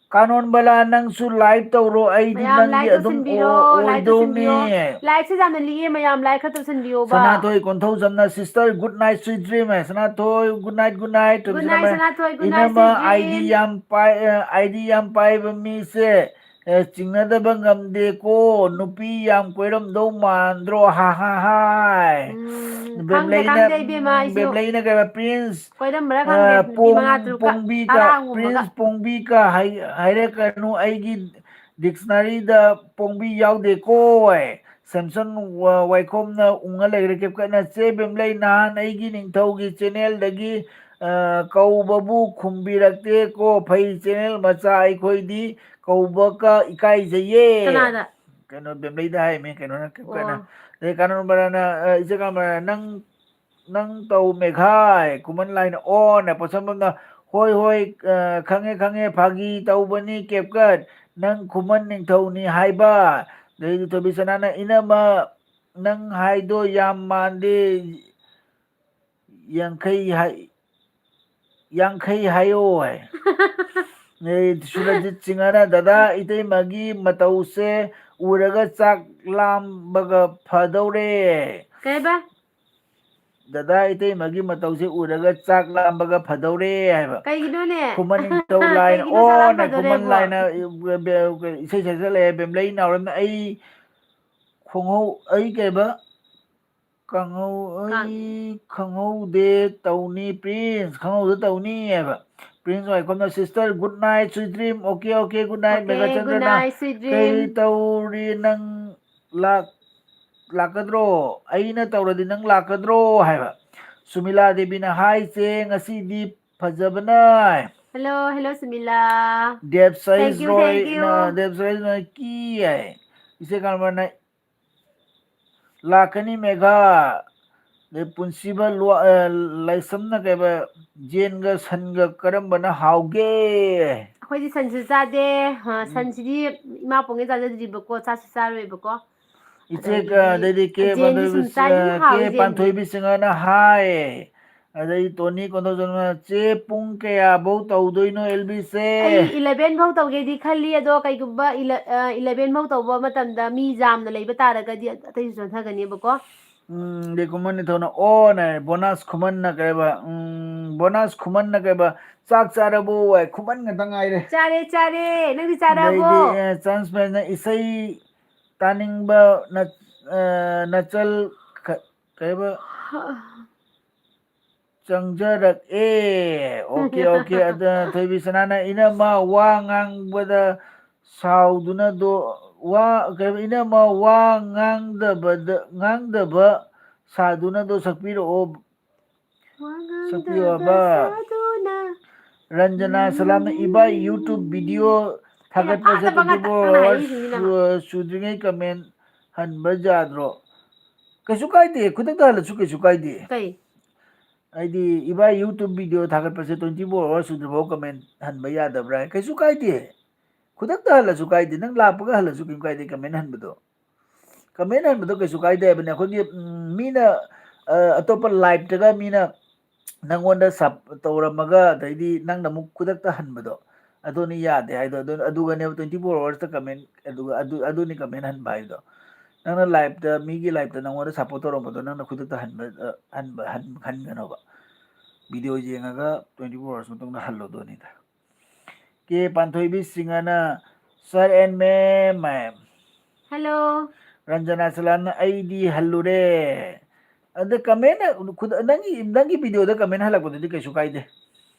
"ꯀꯥꯅꯣꯟꯕꯂꯥ, ꯅꯪꯁꯨ live ꯇꯧꯔꯣ, ꯑꯩꯗꯤ ꯃꯌꯥꯝ ꯅꯪꯒꯤ like ꯑꯗꯨꯝ ꯇꯧꯁꯤꯟꯕꯤꯔꯣ, ꯑꯣ-, like ꯑꯣꯏꯗꯧꯅꯦ"꯫ ꯇꯧꯁꯤꯟꯕꯤꯌꯣ꯫ Like ꯁꯦ ꯌꯥꯝꯅ ꯂꯤꯛꯑꯦ ꯃꯌꯥꯝ, like ꯈꯔ ꯇꯧꯁꯤꯟꯕꯤꯌꯣꯕ꯫ ꯁꯅꯥꯊꯣꯏ ꯀꯣꯟꯊꯧꯖꯝꯅ, "Sister, good night, sweet dream" ꯍꯥꯏ꯫ ꯁꯅꯥꯊꯣꯏ, good night, good night꯫ Good night, ꯁꯅꯥꯊꯣꯏ, good night, ꯏꯅꯝꯃ, sweet dream꯫ ID ꯌꯥꯝ ꯄꯥꯏ-, ꯑ, ID ꯌꯥꯝ ꯄꯥꯏꯕ ꯃꯤꯁꯦ ꯑꯦ, ꯆꯤꯡꯅꯗꯕ ꯉꯝꯗꯦꯀꯣ, ꯅꯨꯄꯤ ꯌꯥꯝ ꯀꯣꯏꯔꯝꯗꯧ ꯃꯥꯟꯗ꯭ꯔꯣ? ꯍꯥ, ꯍꯥ, ꯍꯥꯏ꯫ ꯎꯝ, ꯈꯪꯗꯦ, ꯕꯦꯝꯂꯩꯅ, ꯈꯪꯗꯦ, ꯏꯕꯦꯝꯃ, ꯎꯝ, ꯑꯩꯁꯨ ꯕꯦꯝꯂꯩꯅ ꯀꯩꯕ, ꯄ꯭ꯔꯤꯟꯁ, ꯀꯣꯏꯔꯝꯕ꯭ꯔꯥ ꯑ, ꯈꯪꯗꯦ, ꯅꯨꯄꯤ ꯄꯣꯡ-, ꯃꯉꯥ ꯇꯔꯨꯛꯀ, ꯄꯣꯡꯕꯤꯒ, ꯇꯔꯥꯒꯨꯝꯕꯒ꯫ ꯄ꯭ꯔꯤꯟꯁ ꯄꯣꯡꯕꯤꯒ ꯍꯥꯏ-, ꯍꯥꯏꯔꯛꯀꯅꯨ, ꯑꯩꯒꯤ dictionaryꯗ ꯄꯣꯡꯕꯤ ꯌꯥꯎꯗꯦꯀꯣ꯫ ꯁꯦꯝꯁꯟ ꯋꯥ-, ꯋꯥꯏꯈꯣꯝꯅ ꯎꯪꯉ ꯂꯩꯈ꯭ꯔꯦ꯫ ꯀꯦꯞꯀꯠꯅ, "ꯆꯦ ꯕꯦꯝꯂꯩ, ꯅꯍꯥꯟ ꯑꯩꯒꯤ ꯅꯤꯡꯊꯧꯒꯤ channelꯗꯒꯤ, ꯑ, ꯀꯧꯕꯕꯨ ꯈꯨꯝꯕꯤꯔꯛꯇꯦꯀꯣ, ꯐꯩ channel ꯃꯆꯥ, ꯑꯩꯈꯣꯏꯗꯤ ꯀꯧꯕꯒ ꯏꯀꯥꯏꯖꯩꯌꯦ"꯫ ꯀꯅꯥꯗ? ꯀꯩꯅꯣ, ꯕꯦꯝꯂꯩꯗ ꯍꯥꯏꯃꯦ, ꯀꯩꯅꯣꯅ, ꯀꯦꯞꯀꯠꯅ꯫ ꯑꯣ꯫ ꯑꯗꯩ ꯀꯥꯅꯣꯟ ꯕꯔꯥꯅ, ꯑ, "ꯏꯆꯦ ꯀꯥꯅꯣꯟ ꯕꯔꯥ, ꯅꯪ, ꯅꯪ ꯇꯧ ꯃꯦꯘꯥꯏ, ꯈꯨꯃꯟ ꯂꯥꯏꯅ ꯑꯣꯟꯅ ꯄꯣꯠꯁꯝꯕꯝꯅ, ꯍꯣꯏ, ꯍꯣꯏ, ꯑ, ꯈꯪꯉꯦ, ꯈꯪꯉꯦ, ꯐꯥꯒꯤ ꯇꯧꯕꯅꯤ, ꯀꯦꯞꯀꯠ, ꯅꯪ ꯈꯨꯃꯟ ꯅꯤꯡꯊꯧꯅꯤ ꯍꯥꯏꯕ"꯫ ꯑꯗꯩꯗꯤ ꯊꯣꯏꯕꯤꯁꯅꯥꯅ, "ꯏꯅꯝꯃ, ꯅꯪ ꯍꯥꯏꯗꯣ ꯌꯥꯝ ꯃꯥꯟꯗꯦ, ꯌꯥꯡꯈꯩ ꯍꯥꯏ-, ꯌꯥꯡꯈꯩ ꯍꯥꯏꯌꯣ" ꯍꯥꯏ꯫ ꯑꯗꯩ ꯁꯨꯔꯖꯤꯠ ꯁꯤꯡꯍꯅ, "ꯗꯗꯥ, ꯏꯇꯩꯃꯒꯤ ꯃꯇꯧꯁꯦ ꯎꯔꯒ ꯆꯥꯛ ꯂꯥꯝꯕꯒ ꯐꯗꯧꯔꯦ"꯫ ꯀꯩꯕ? "ꯗꯗꯥ, ꯏꯇꯩꯃꯒꯤ ꯃꯇꯧꯁꯦ ꯎꯔꯒ ꯆꯥꯛ ꯂꯥꯝꯕꯒ ꯐꯗꯧꯔꯦ" ꯍꯥꯏꯕ꯫ ꯀꯩꯒꯤꯅꯣꯅꯦ? ꯈꯨꯃꯟ ꯅꯤꯡꯊꯧ ꯂꯥꯏꯅ, ꯀꯩꯒꯤꯅꯣ ꯆꯥꯛ ꯑꯣꯅ ꯈꯨꯃꯟ ꯂꯥꯝꯕꯗꯣꯅꯦꯕꯣ? ꯂꯥꯏꯅ, ꯏꯁꯩ ꯁꯛꯆꯜꯂꯛꯑꯦ, ꯕꯦꯝꯂꯩ ꯅꯥꯎꯔꯦꯝꯅ, "ꯑꯩ ꯈꯣꯡꯍꯧ-, ꯑꯩ ꯀꯩꯕ? ꯈꯪꯍꯧ-, ꯈꯪ- ꯑꯩ ꯈꯪꯍꯧꯗꯦ ꯇꯧꯅꯤ, ꯄ꯭ꯔꯤꯟꯁ, ꯈꯪꯍꯧꯗ ꯇꯧꯅꯤ" ꯍꯥꯏꯕ꯫ ꯄ꯭ꯔꯤꯟꯁ ꯋꯥꯏꯈꯣꯝꯅ, "Sister, good night, sweet dream, okay, okay, good night, okay, ꯃꯦꯘꯆꯟꯗ꯭ꯔꯅ, good night, sweet dream꯫ ꯀꯩ ꯇꯧꯔꯤ ꯅꯪ ꯂꯥꯛ-, ꯂꯥꯛꯀꯗ꯭ꯔꯣ? ꯑꯩꯅ ꯇꯧꯔꯗꯤ ꯅꯪ ꯂꯥꯛꯀꯗ꯭ꯔꯣ?" ꯍꯥꯏꯕ꯫ ꯁꯨꯃꯤꯂꯥ ꯗꯦꯕꯤꯅ, "Hi ꯆꯦ, ꯉꯁꯤꯗꯤ ꯐꯖꯕꯅ"꯫ Hello, hello, ꯁꯨꯃꯤꯂꯥ꯫ ꯗꯦꯕ ꯁꯥꯏꯁ ꯇꯦꯡꯀ꯭ꯌꯨ, ꯔꯣꯏꯅ, ꯇꯦꯡꯀ꯭ꯌꯨ꯫ ꯗꯦꯕ ꯁꯥꯏꯁ ꯔꯣꯏꯅ ꯀꯤ ꯍꯥꯏ꯫ ꯏꯆꯦ ꯀꯥꯟꯕꯅ, "ꯂꯥꯛꯀꯅꯤ ꯃꯦꯘꯥ"꯫ ꯑꯗꯩ ꯄꯨꯟꯁꯤꯕ ꯂꯨꯋꯥ-, ꯑ, ꯂꯥꯏꯁ꯭ꯔꯝꯅ ꯀꯩꯕ, "ꯌꯦꯟꯒ ꯁꯟꯒ ꯀꯔꯝꯕꯅ ꯍꯥꯎꯒꯦ?" ꯑꯩꯈꯣꯏꯗꯤ ꯁꯟꯁꯨ ꯆꯥꯗꯦ꯫ ꯑ, ꯎꯝ꯫ ꯁꯟꯁꯤꯗꯤ ꯏꯃꯥ ꯄꯣꯛꯉꯩ ꯆꯥꯖꯗ꯭ꯔꯤꯕꯀꯣ, ꯆꯥꯁꯨ ꯆꯥꯔꯣꯏꯕꯀꯣ꯫ ꯏꯆꯦ ꯑꯗꯒꯤꯗꯤ ꯀ-, ꯑꯗꯩꯗꯤ ꯀꯦ ꯌꯦꯟꯗꯤ ꯁꯨꯝ ꯄꯥꯟꯊꯣꯏꯕꯤ-, ꯆꯥꯏ, ꯑꯗꯨꯝ ꯑ, ꯍꯥꯎꯋꯤ ꯀꯦ ꯌꯦꯟꯗꯤ꯫ ꯄꯥꯟꯊꯣꯏꯕꯤ ꯁꯤꯡꯍꯅ ꯍꯥꯏ꯫ ꯑꯗꯩ ꯇꯣꯅꯤ ꯀꯣꯟꯊꯧꯖꯝꯅ, "ꯆꯦ, ꯄꯨꯡ ꯀꯌꯥꯐꯧ ꯇꯧꯗꯣꯏꯅꯣ ꯑꯦꯜ ꯕꯤꯁꯦ?" ꯑꯩ eleven ꯐꯥꯎ ꯇꯧꯒꯦꯗꯤ ꯈꯜꯂꯤ, ꯑꯗꯣ ꯀꯩꯒꯨꯝꯕ ꯏꯂ-, ꯑ, eleven ꯐꯥꯎ ꯇꯧꯕ ꯃꯇꯝꯗ ꯃꯤ ꯌꯥꯝꯅ ꯂꯩꯕ ꯇꯥꯔꯒꯗꯤ ꯑꯇꯩꯁꯨ ꯆꯣꯟꯊꯒꯅꯦꯕꯀꯣ꯫ ꯎꯝ, ꯑꯗꯩ ꯈꯨꯃꯟ ꯅꯤꯡꯊꯧꯅ ꯑꯣ ꯅ ꯍꯥꯏ, ꯕꯣꯅꯥꯁ ꯈꯨꯃꯟꯅ ꯀꯩꯕ, ꯎꯝ, ꯕꯣꯅꯥꯁ ꯈꯨꯃꯟꯅ ꯀꯩꯕ, "ꯆꯥꯛ ꯆꯥꯔꯕꯣ?" ꯍꯥꯏ, ꯈꯨꯃꯟ ꯉꯥꯛꯇ ꯉꯥꯏꯔꯦ꯫ ꯆꯥꯔꯦ, ꯆꯥꯔꯦ꯫ ꯅꯪꯗꯤ ꯆꯥꯔꯕꯣ? ꯑꯗꯩꯗꯤ, ꯑꯦ, ꯆꯥꯟꯁ ꯃꯦꯟꯅ ꯏꯁꯩ ꯇꯥꯅꯤꯡꯕ ꯅ-, ꯑ, ꯅꯆꯜ ꯈ-, ꯀꯩꯕ? ꯆꯪꯖꯔꯛꯑꯦ꯫ Okay, okay. ꯑꯗ ꯊꯣꯏꯕꯤ ꯁꯅꯥꯅ, "ꯏꯅꯝꯃ ꯋꯥ ꯉꯥꯡꯕꯗ ꯁꯥꯎꯗꯨꯅꯗꯣ, ꯋꯥ, ꯀꯩ ꯍꯥꯏꯕ? ꯏꯅꯝꯃ ꯋꯥ ꯉꯥꯡꯗꯕꯗ, ꯉꯥꯡꯗꯕ ꯁꯥꯗꯨꯅꯗꯣ ꯁꯛꯄꯤꯔꯛꯑꯣ, ꯋꯥ ꯁꯛꯄꯤꯌꯣ ꯉꯥꯡꯗꯕ ꯍꯥꯏꯕ?" ꯁꯥꯗꯨꯅ꯫ ꯔꯟꯖꯅꯥ ꯁꯂꯥꯝꯅ, "ꯏꯕꯥꯏ, YouTube video ꯊꯥꯒꯠꯄꯁꯦ ꯐꯥꯠꯇꯕ ꯉꯥꯛꯇ ꯇ꯭ꯋꯦꯟꯇꯤ ꯐꯣꯔ ꯅꯪꯅ hours ꯍꯥꯏꯔꯛꯏꯁꯤꯡꯁꯤꯅ꯫ ꯁꯨ-, ꯁꯨꯗ꯭ꯔꯤꯉꯩ comment ꯍꯟꯕ ꯌꯥꯗ꯭ꯔꯣ?" ꯀꯩꯁꯨ ꯀꯥꯏꯗꯦ, ꯈꯨꯗꯛꯇ ꯍꯜꯂꯁꯨ ꯀꯩꯁꯨ ꯀꯥꯏꯗꯦ꯫ ꯀꯩ? ꯍꯥꯏꯗꯤ, ꯏꯕꯥꯏ, YouTube video ꯊꯥꯒꯠꯄꯁꯦ twenty four hours ꯁꯨꯗ꯭ꯔꯤꯐꯥꯎ comment ꯍꯟꯕ ꯌꯥꯗꯕ꯭ꯔꯥ? ꯀꯩꯁꯨ ꯀꯥꯏꯗꯦ꯫ ꯈꯨꯗꯛꯇ ꯍꯜꯂꯁꯨ ꯀꯥꯏꯗꯦ, ꯅꯪ ꯂꯥꯛꯄꯒ ꯍꯜꯂꯁꯨ ꯀꯩꯝ ꯀꯥꯏꯗꯦ comment ꯍꯟꯕꯗꯣ꯫ Comment ꯍꯟꯕꯗꯣ ꯀꯩꯁꯨ ꯀꯥꯏꯗꯦ ꯍꯥꯏꯕꯅꯦ꯫ ꯑꯩꯈꯣꯏꯒꯤ, ꯎꯝ, ꯃꯤꯅ, ꯑ, ꯑꯇꯣꯞꯄ live ꯇꯒ ꯃꯤꯅ ꯅꯪꯉꯣꯟꯗ ꯁꯞ-, ꯇꯧꯔꯝꯃꯒ, ꯑꯗꯩꯗꯤ ꯅꯪꯅ ꯑꯃꯨꯛ ꯈꯨꯗꯛꯇ ꯍꯟꯕꯗꯣ, ꯑꯗꯨꯅꯤ ꯌꯥꯗꯦ ꯍꯥꯏꯗꯣ꯫ ꯑꯗꯨ, ꯑꯗꯨꯒꯅꯦꯕ twenty four hours ꯇ comment, ꯑꯗꯨꯒ ꯑꯗꯨ, ꯑꯗꯨꯅꯤ comment ꯍꯟꯕ ꯍꯥꯏꯗꯣ꯫ ꯅꯪꯅ live ꯇ, ꯃꯤꯒꯤ live ꯇ ꯅꯪꯉꯣꯟꯗ support ꯇꯧꯔꯝꯕꯗꯣ ꯅꯪꯅ ꯈꯨꯗꯛꯇ ꯍꯟꯕ, ꯑ, ꯍꯟꯕ, ꯍꯟ-, ꯍꯟꯒꯅꯣꯕ꯫ Video ꯌꯦꯡꯉꯒ twenty four hours ꯃꯇꯨꯡꯗ ꯍꯜꯂꯣꯗꯣꯅꯤꯗ꯫ ꯀꯦ ꯄꯥꯟꯊꯣꯏꯕꯤ ꯁꯤꯡꯍꯅ, "Sir and ma'am" high. Hello꯫ Ranjana ꯁꯂꯥꯝꯅ, "ꯑꯩꯗꯤ ꯍꯜꯂꯨꯔꯦ"꯫ ꯑꯗ comment ꯈꯨꯗ-, ꯅꯪꯒꯤ, ꯅꯪꯒꯤ video ꯗ comment ꯍꯜꯂꯛꯄꯗꯨꯗꯤ ꯀꯩꯁꯨ ꯀꯥꯏꯗꯦ꯫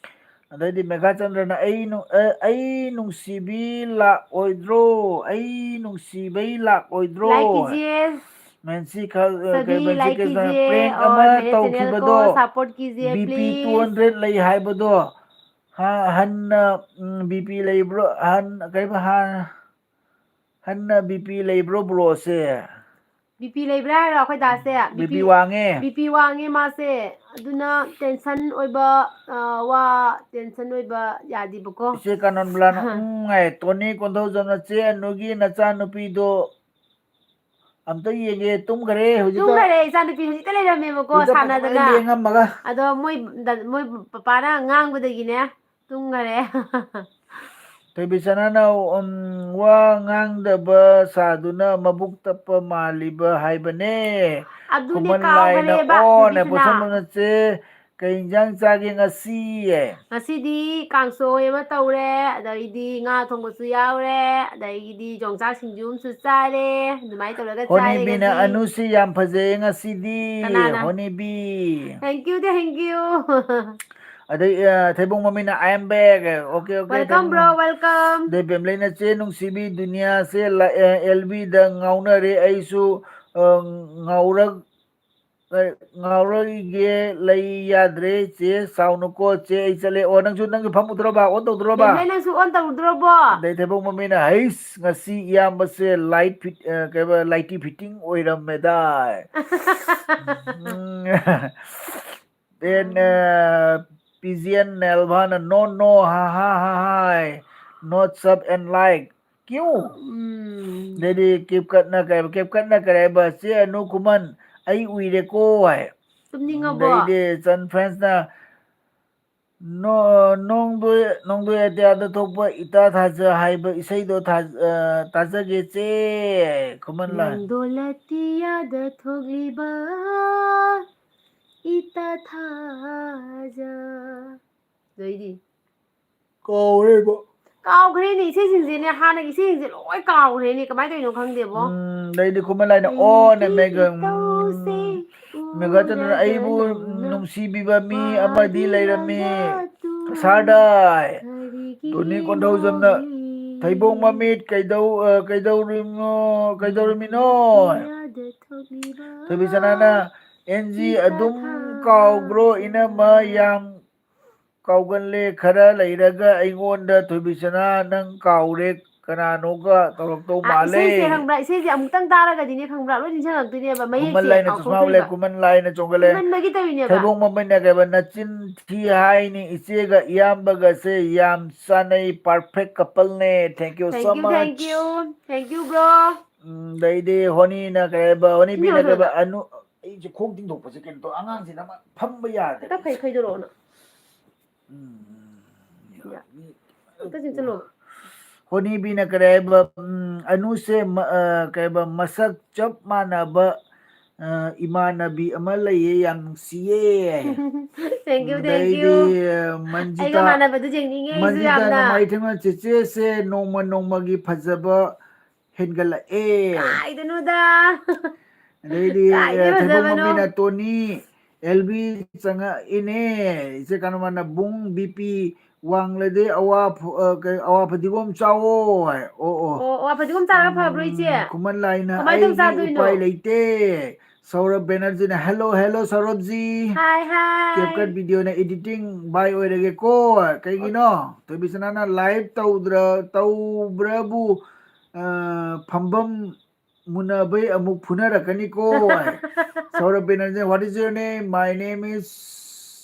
ꯑꯗꯩꯗꯤ ꯃꯦꯘꯥꯆꯟꯗ꯭ꯔꯅ, "ꯑꯩ ꯅꯨ-, ꯑ, ꯑꯩ ꯅꯨꯡꯁꯤꯕꯤ ꯂꯥꯛꯑꯣꯏꯗ꯭ꯔꯣ? ꯑꯩ ꯅꯨꯡꯁꯤꯕꯩ ꯂꯥꯛꯑꯣꯏꯗ꯭ꯔꯣ?" Like कीजिए, ꯃꯦꯟꯁꯤ ꯈ-, ꯑ, ꯁꯕꯤ ꯀꯩ, ꯃꯦꯟꯁꯤ like ꯈ-, कीजिए prank और ꯑꯃ मेरे channel ꯇꯧꯈꯤꯕꯗꯣ, को support कीजिए, B P please꯫ Two hundred ꯂꯩ ꯍꯥꯏꯕꯗꯣ, ꯍ-, ꯍꯟꯅ, ꯎꯝ, B P ꯂꯩꯕ꯭ꯔꯣ? ꯍꯟ-, ꯀꯩꯕ, ꯍ-, ꯍꯟꯅ B P ꯂꯩꯕ꯭ꯔꯣ, bro ꯁꯦ? B P ꯂꯩꯕ꯭ꯔꯥ ꯍꯥꯏꯔꯣ ꯑꯩꯈꯣꯏ ꯗꯥꯁꯦ? B P ꯕꯤ ꯄꯤ ꯋꯥꯡꯉꯦ꯫ ꯕꯤ ꯄꯤ ꯋꯥꯡꯉꯦ ꯃꯥꯁꯦ꯫ ꯑꯗꯨꯅ tension ꯑꯣꯏꯕ, ꯑ, ꯋꯥ, tension ꯑꯣꯏꯕ ꯌꯥꯗꯦꯕꯀꯣ꯫ ꯏꯆꯦ ꯀꯥꯅꯟꯕꯂꯥꯅ, "ꯎꯝ" ꯍꯥꯏ꯫ ꯇꯣꯅꯤ ꯀꯣꯟꯊꯧꯖꯝꯅ, "ꯆꯦ ꯑꯅꯨꯒꯤ ꯅꯆꯥꯅꯨꯄꯤꯗꯣ ꯑꯝꯇ ꯌꯦꯡꯒꯦ, ꯇꯨꯝꯈꯔꯦ ꯍꯧꯖꯤꯛꯇ"꯫ ꯇꯨꯝꯈꯔꯦ, ꯏꯆꯥꯅꯨꯄꯤ ꯍꯧꯖꯤꯛꯇ ꯂꯩꯔꯝꯃꯦꯕꯀꯣ, ꯍꯧꯖꯤꯛꯇ ꯁꯥꯟꯅꯗꯅ꯫ ꯄꯪꯂꯦꯡ ꯂꯦꯡꯉꯝꯃꯒ꯫ ꯑꯗꯣ ꯃꯣꯏ ꯗ-, ꯃꯣꯏ ꯄꯄꯥꯅ ꯉꯥꯡꯕꯗꯒꯤꯅꯦ, ꯇꯨꯝꯈꯔꯦ꯫ ꯊꯣꯏꯕꯤꯁꯅꯥꯅ, ꯎꯝ, ꯋꯥ ꯉꯥꯡꯗꯕ ꯁꯥꯗꯨꯅ ꯃꯕꯨꯛ ꯇꯞꯄ ꯃꯥꯜꯂꯤꯕ ꯍꯥꯏꯕꯅꯦ꯫ ꯑꯗꯨꯅꯦ, ꯈꯨꯃꯟ ꯂꯥꯏꯅ ꯀꯥꯎꯈ꯭ꯔꯦꯕ, ꯑꯣꯅ ꯊꯣꯏꯕꯤꯁꯅꯥ꯫ ꯄꯣꯠꯁꯝꯕꯝꯅ ꯆꯦ ꯀꯩ ꯏꯟꯖꯥꯡ ꯆꯥꯒꯦ ꯉꯁꯤ? ꯉꯁꯤꯗꯤ ꯀꯥꯡꯁꯣꯏ ꯑꯃ ꯇꯧꯔꯦ, ꯑꯗꯩꯗꯤ ꯉꯥ ꯊꯣꯡꯕꯁꯨ ꯌꯥꯎꯔꯦ, ꯑꯗꯒꯤꯗꯤ ꯌꯣꯡꯆꯥꯛ ꯁꯤꯡꯖꯨ ꯑꯃꯁꯨ ꯆꯥꯔꯦ꯫ ꯑꯗꯨꯃꯥꯏꯅ ꯇꯧꯔꯒ ꯆꯥꯔꯦ ꯍꯣꯅꯤꯕꯤꯅ ꯉꯁꯤ꯫ ꯑꯅꯨꯁꯤ ꯌꯥꯝ ꯐꯖꯩꯌꯦ ꯉꯁꯤꯗꯤ꯫ ꯀꯅꯥꯅ? ꯍꯣꯅꯤꯕꯤ꯫ Thank you, thank you꯫ ꯑꯗꯩ, ꯑ, ꯊꯩꯕꯣꯡ ꯃꯃꯤꯅ "I am back"꯫ Okay, okay, welcome, ꯊꯩꯕꯣꯡ bro, ꯃꯃꯤ꯫ Welcome꯫ ꯑꯗꯩ ꯕꯦꯝꯂꯩꯅ "ꯆꯦ ꯅꯨꯡꯁꯤꯕꯤ, ꯗꯨꯅꯤꯌꯥꯁꯦ ꯂ-, ꯑ, ꯑꯦꯜ ꯕꯤꯗ ꯉꯥꯎꯅꯔꯦ, ꯑꯩꯁꯨ, ꯑ, ꯉꯥꯎꯔꯛ-, ꯑ, ꯉꯥꯎꯔꯛꯏꯒꯦ, ꯂꯩ ꯌꯥꯗ꯭ꯔꯦ, ꯆꯦ ꯁꯥꯎꯅꯨꯀꯣ, ꯆꯦ ꯑꯩ ꯆꯠꯂꯦ"꯫ ꯑꯣ, ꯅꯪꯁꯨ ꯅꯪꯒꯤ ꯐꯝꯃꯨꯗ꯭ꯔꯣꯕ, on ꯇꯧꯗ꯭ꯔꯣꯕ? ꯕꯦꯝꯂꯩ, ꯅꯪꯁꯨ on ꯇꯧꯗ꯭ꯔꯣꯕꯣ? ꯑꯗꯩ ꯊꯩꯕꯣꯡ ꯃꯃꯤꯅ "ꯍꯩꯁ, ꯉꯁꯤ ꯏꯌꯥꯝꯕꯁꯦ light fit, ꯑ, ꯀꯩꯕ, lighty fitting ꯑꯣꯏꯔꯝꯃꯦꯗꯥꯏ"꯫ ꯎꯝ꯫ Then, ꯑ, ꯄꯤꯖꯤꯑꯦꯟ ꯅꯦꯜꯚꯥꯅ "No, no, ha, ha, ha, ha, not sub and like, ꯀ꯭ꯌꯨ?" ꯎꯝ꯫ ꯑꯗꯩꯗꯤ ꯀꯦꯞꯀꯠꯅ ꯀꯩ ꯍꯥꯏꯕ? ꯀꯦꯞꯀꯠꯅ ꯀꯔꯤ ꯍꯥꯏꯕ? "ꯆꯦ ꯑꯅꯨ ꯈꯨꯃꯟ, ꯑꯩ ꯎꯏꯔꯦꯀꯣ" ꯍꯥꯏ꯫ ꯇꯨꯝꯅꯤꯡꯉꯕꯣ? ꯑꯗꯩꯗꯤ ꯆꯟ ꯐ꯭ꯔꯦꯟꯁꯅ "ꯅꯣ-, ꯅꯣꯡꯗꯣꯏ, ꯅꯣꯡꯗꯣꯏ ꯑꯇꯤꯌꯥꯗ ꯊꯣꯛꯄ ꯏꯇꯥ ꯊꯥꯖ" ꯍꯥꯏꯕ ꯏꯁꯩꯗꯣ ꯊꯥ-, ꯑ, ꯇꯥꯖꯒꯦ ꯆꯦ꯫ ꯈꯨꯃꯟ ꯂꯥꯏ꯫ "ꯅꯣꯡꯗꯣꯜ ꯑꯇꯤꯌꯥꯗ ꯊꯣꯛꯂꯤꯕ ꯏꯇꯥ ꯊꯥꯖ"꯫ ꯑꯗꯩꯗꯤ? ꯀꯥꯎꯔꯦꯕ꯫ ꯀꯥꯎꯈ꯭ꯔꯦꯅꯦ, ꯏꯁꯩꯁꯤꯡꯁꯦꯅꯦ, ꯍꯥꯟꯅꯒꯤ ꯏꯁꯩꯁꯤꯡꯁꯦ ꯂꯣꯏ ꯀꯥꯎꯈ꯭ꯔꯦꯅꯦ, ꯀꯃꯥꯏꯅ ꯇꯧꯔꯤꯅꯣ ꯈꯪꯗꯦꯕꯣ꯫ ꯎꯝ, ꯑꯗꯩꯗꯤ ꯈꯨꯃꯟ ꯂꯥꯏꯅ ꯑꯩꯒꯤ "ꯑꯣꯅ ꯃꯦꯒ-, ꯏꯇꯧꯁꯦ ꯎꯝ, ꯃꯦꯒꯥ ꯆꯟꯗ꯭ꯔꯅ ꯎꯔꯒ "ꯑꯩꯕꯨ ꯅꯪꯅ ꯅꯨꯡꯁꯤꯕꯤꯕ ꯃꯤ ꯑꯃꯗꯤ ꯂꯩꯔꯝꯃꯤ" ꯐꯥꯖꯤꯜꯂꯒ ꯇꯨ ꯁꯥꯔꯗꯥꯏ꯫ ꯀꯔꯤꯒꯤ ꯇꯣꯅꯤ ꯀꯣꯟꯊꯧꯖꯝꯅ ꯂꯣꯜꯂꯤ? "ꯊꯩꯕꯣꯡ ꯃꯃꯤꯠ ꯀꯩꯗꯧ-, ꯑ, ꯀꯩꯗꯧꯔꯤꯅꯣ, ꯀꯩꯗꯧꯔꯝꯃꯤꯅꯣ?" ꯑꯇꯤꯌꯥꯗ ꯊꯣꯛꯂꯤꯕ ꯊꯣꯏꯕꯤꯁꯅꯥꯅ "ꯑꯦꯟ ꯖꯤ ꯏꯇꯥ ꯑꯗꯨꯝ ꯊꯥꯖ ꯀꯥꯎꯕ꯭ꯔꯣ ꯏꯅꯝꯃ? ꯌꯥꯝ ꯀꯥꯎꯒꯜꯂꯦ, ꯈꯔ ꯂꯩꯔꯒ ꯑꯩꯉꯣꯟꯗ ꯊꯣꯏꯕꯤꯁꯅꯥ ꯅꯪ ꯀꯥꯎꯔꯦ, ꯀꯅꯥꯅꯣꯒ ꯇꯧꯔꯛꯇꯧ ꯑ, ꯃꯥꯜꯂꯦ"꯫ ꯏꯁꯩꯁꯦ ꯈꯪꯕ꯭ꯔꯥ? ꯏꯁꯩꯁꯦ ꯑꯃꯨꯛꯇꯪ ꯇꯥꯔꯒꯗꯤꯅꯦ ꯈꯪꯕ꯭ꯔꯥ? ꯂꯣꯏ ꯅꯤꯡꯁꯤꯡꯉꯛꯇꯣꯏꯅꯦꯕ, ꯈꯨꯃꯟ ꯃꯌꯦꯛꯁꯦ ꯂꯥꯏꯅ ꯆꯨꯁꯃꯥ ꯎꯠꯂꯦ, ꯀꯥꯎꯊꯣꯛꯈ꯭ꯔꯤꯕ꯫ ꯈꯨꯃꯟ ꯂꯥꯏꯅ ꯆꯣꯡꯒꯜꯂꯦ꯫ ꯀꯨꯏꯃꯟꯕꯒꯤ ꯇꯧꯔꯤꯅꯦꯕ꯫ ꯊꯩꯕꯣꯡ ꯃꯃꯩꯅ ꯀꯩꯕ, "ꯅꯆꯤꯟ ꯊꯤ ꯍꯥꯏꯅꯤ, ꯏꯆꯦꯒ ꯏꯌꯥꯝꯕꯒꯁꯦ ꯌꯥꯝ ꯆꯥꯅꯩ, perfect couple ꯅꯦ꯫ Thank you so much꯫ Thank you, thank you, thank you, bro꯫ ꯎꯝ, ꯑꯗꯩꯗꯤ ꯍꯣꯅꯤꯅ ꯀꯩ ꯍꯥꯏꯕ, ꯍꯣꯅꯤꯕꯤꯅ ꯀꯩ ꯍꯥꯏꯕ, ꯁꯤꯟꯅꯔꯣ꯫ ꯑꯅꯨ-, ꯑꯩꯁꯦ ꯈꯣꯡ ꯇꯤꯡꯊꯣꯛꯄꯁꯦ ꯀꯩꯅꯣ ꯇꯧ, ꯑꯉꯥꯡꯁꯤꯅ ꯑꯃ ꯐꯝꯕ ꯌꯥꯗ꯭ꯔꯦ꯫ ꯈꯤꯇ ꯐꯩ ꯈꯩꯗꯣꯔꯛꯑꯣꯅ꯫ ꯎꯝ, ꯌꯥ꯫ ꯌꯥ꯫ ꯃꯤ ꯑꯝꯇ ꯆꯤꯟꯁꯤꯜꯂꯣ꯫ ꯍꯣꯅꯤꯕꯤꯅ ꯀꯔꯤ ꯍꯥꯏꯕ, ꯎꯝ, ꯑꯅꯨꯁꯦ ꯃ-, ꯑ, ꯀꯩ ꯍꯥꯏꯕ, ꯃꯁꯛ ꯆꯞ ꯃꯥꯟꯅꯕ, ꯑ, ꯏꯃꯥꯟꯅꯕꯤ ꯑꯃ ꯂꯩꯌꯦ, ꯌꯥꯝ ꯅꯨꯡꯁꯤꯌꯦ꯫ Thank you, thank ꯑꯗꯩꯗꯤ, you. ꯑ, ꯑꯩꯒ ꯃꯟꯖꯤꯇꯥ, ꯃꯥꯟꯅꯕꯗꯨ ꯌꯦꯡꯅꯤꯡꯉꯦ ꯑꯩꯁꯨ ꯃꯟꯖꯤꯇꯥꯅ ꯌꯥꯝꯅ꯫ ꯃꯥꯏꯊꯦꯡꯅ, "ꯆꯦꯆꯦꯁꯦ ꯅꯣꯡꯃ ꯅꯣꯡꯃꯒꯤ ꯐꯖꯕ ꯍꯦꯟꯒꯠꯂꯛꯑꯦ"꯫ ꯀꯥꯏꯗꯅꯣꯗ꯫ ꯑꯗꯩꯗꯤ, ꯀꯥꯏꯗꯩ ꯑ, ꯊꯩꯕꯣꯡ ꯐꯖꯕꯅꯣ? ꯃꯝꯕꯤꯅ, "ꯇꯣꯅꯤ, ꯑꯦꯜ ꯕꯤ ꯆꯪꯉꯛꯏꯅꯦ꯫ ꯏꯆꯦ ꯀꯩꯅꯣꯃꯅ ꯕꯨꯡ ꯕꯤ ꯄꯤ ꯋꯥꯡꯂꯗꯤ ꯑꯋꯥ ꯐ-, ꯑ, ꯀꯩ, ꯑꯋꯥ ꯐꯗꯤꯒꯣꯝ ꯆꯥꯋꯣ" ꯍꯥꯏ꯫ ꯑꯣ, ꯑꯣ꯫ ꯑꯣ, ꯑꯋꯥ ꯐꯗꯤꯒꯣꯝ ꯆꯥꯔꯒ ꯐꯕ꯭ꯔꯣ, ꯏꯆꯦ? ꯎꯝ, ꯈꯨꯃꯟ ꯂꯥꯏꯅ, ꯀꯃꯥꯏꯅ ꯇꯧ "ꯑꯩꯗꯤ ꯆꯥꯗꯣꯏꯅꯣ?" ꯎꯄꯥꯏ ꯂꯩꯇꯦ꯫ ꯁꯧꯔꯚ ꯕꯦꯅꯔꯖꯤꯅ, "Hello, hello, ꯁꯧꯔꯚꯖꯤ"꯫ ꯍꯥꯏ, ꯍꯥꯏ꯫ CapCut video ꯅ editing by ꯑꯣꯏꯔꯒꯦꯀꯣ꯫ ꯀꯩꯒꯤꯅꯣ? ꯊꯣꯏꯕꯤꯁꯅꯥꯅ, "Live ꯇꯧꯗ꯭ꯔ-, ꯇꯧꯕ꯭ꯔꯕꯨ, ꯑ, ꯐꯝꯕꯝ ꯃꯨꯟꯅꯕꯩ ꯑꯃꯨꯛ ꯐꯨꯅꯔꯛꯀꯅꯤꯀꯣ" ꯍꯥꯏ꯫ ꯁꯧꯔꯚ Banerjee, "What is your name?" "My name is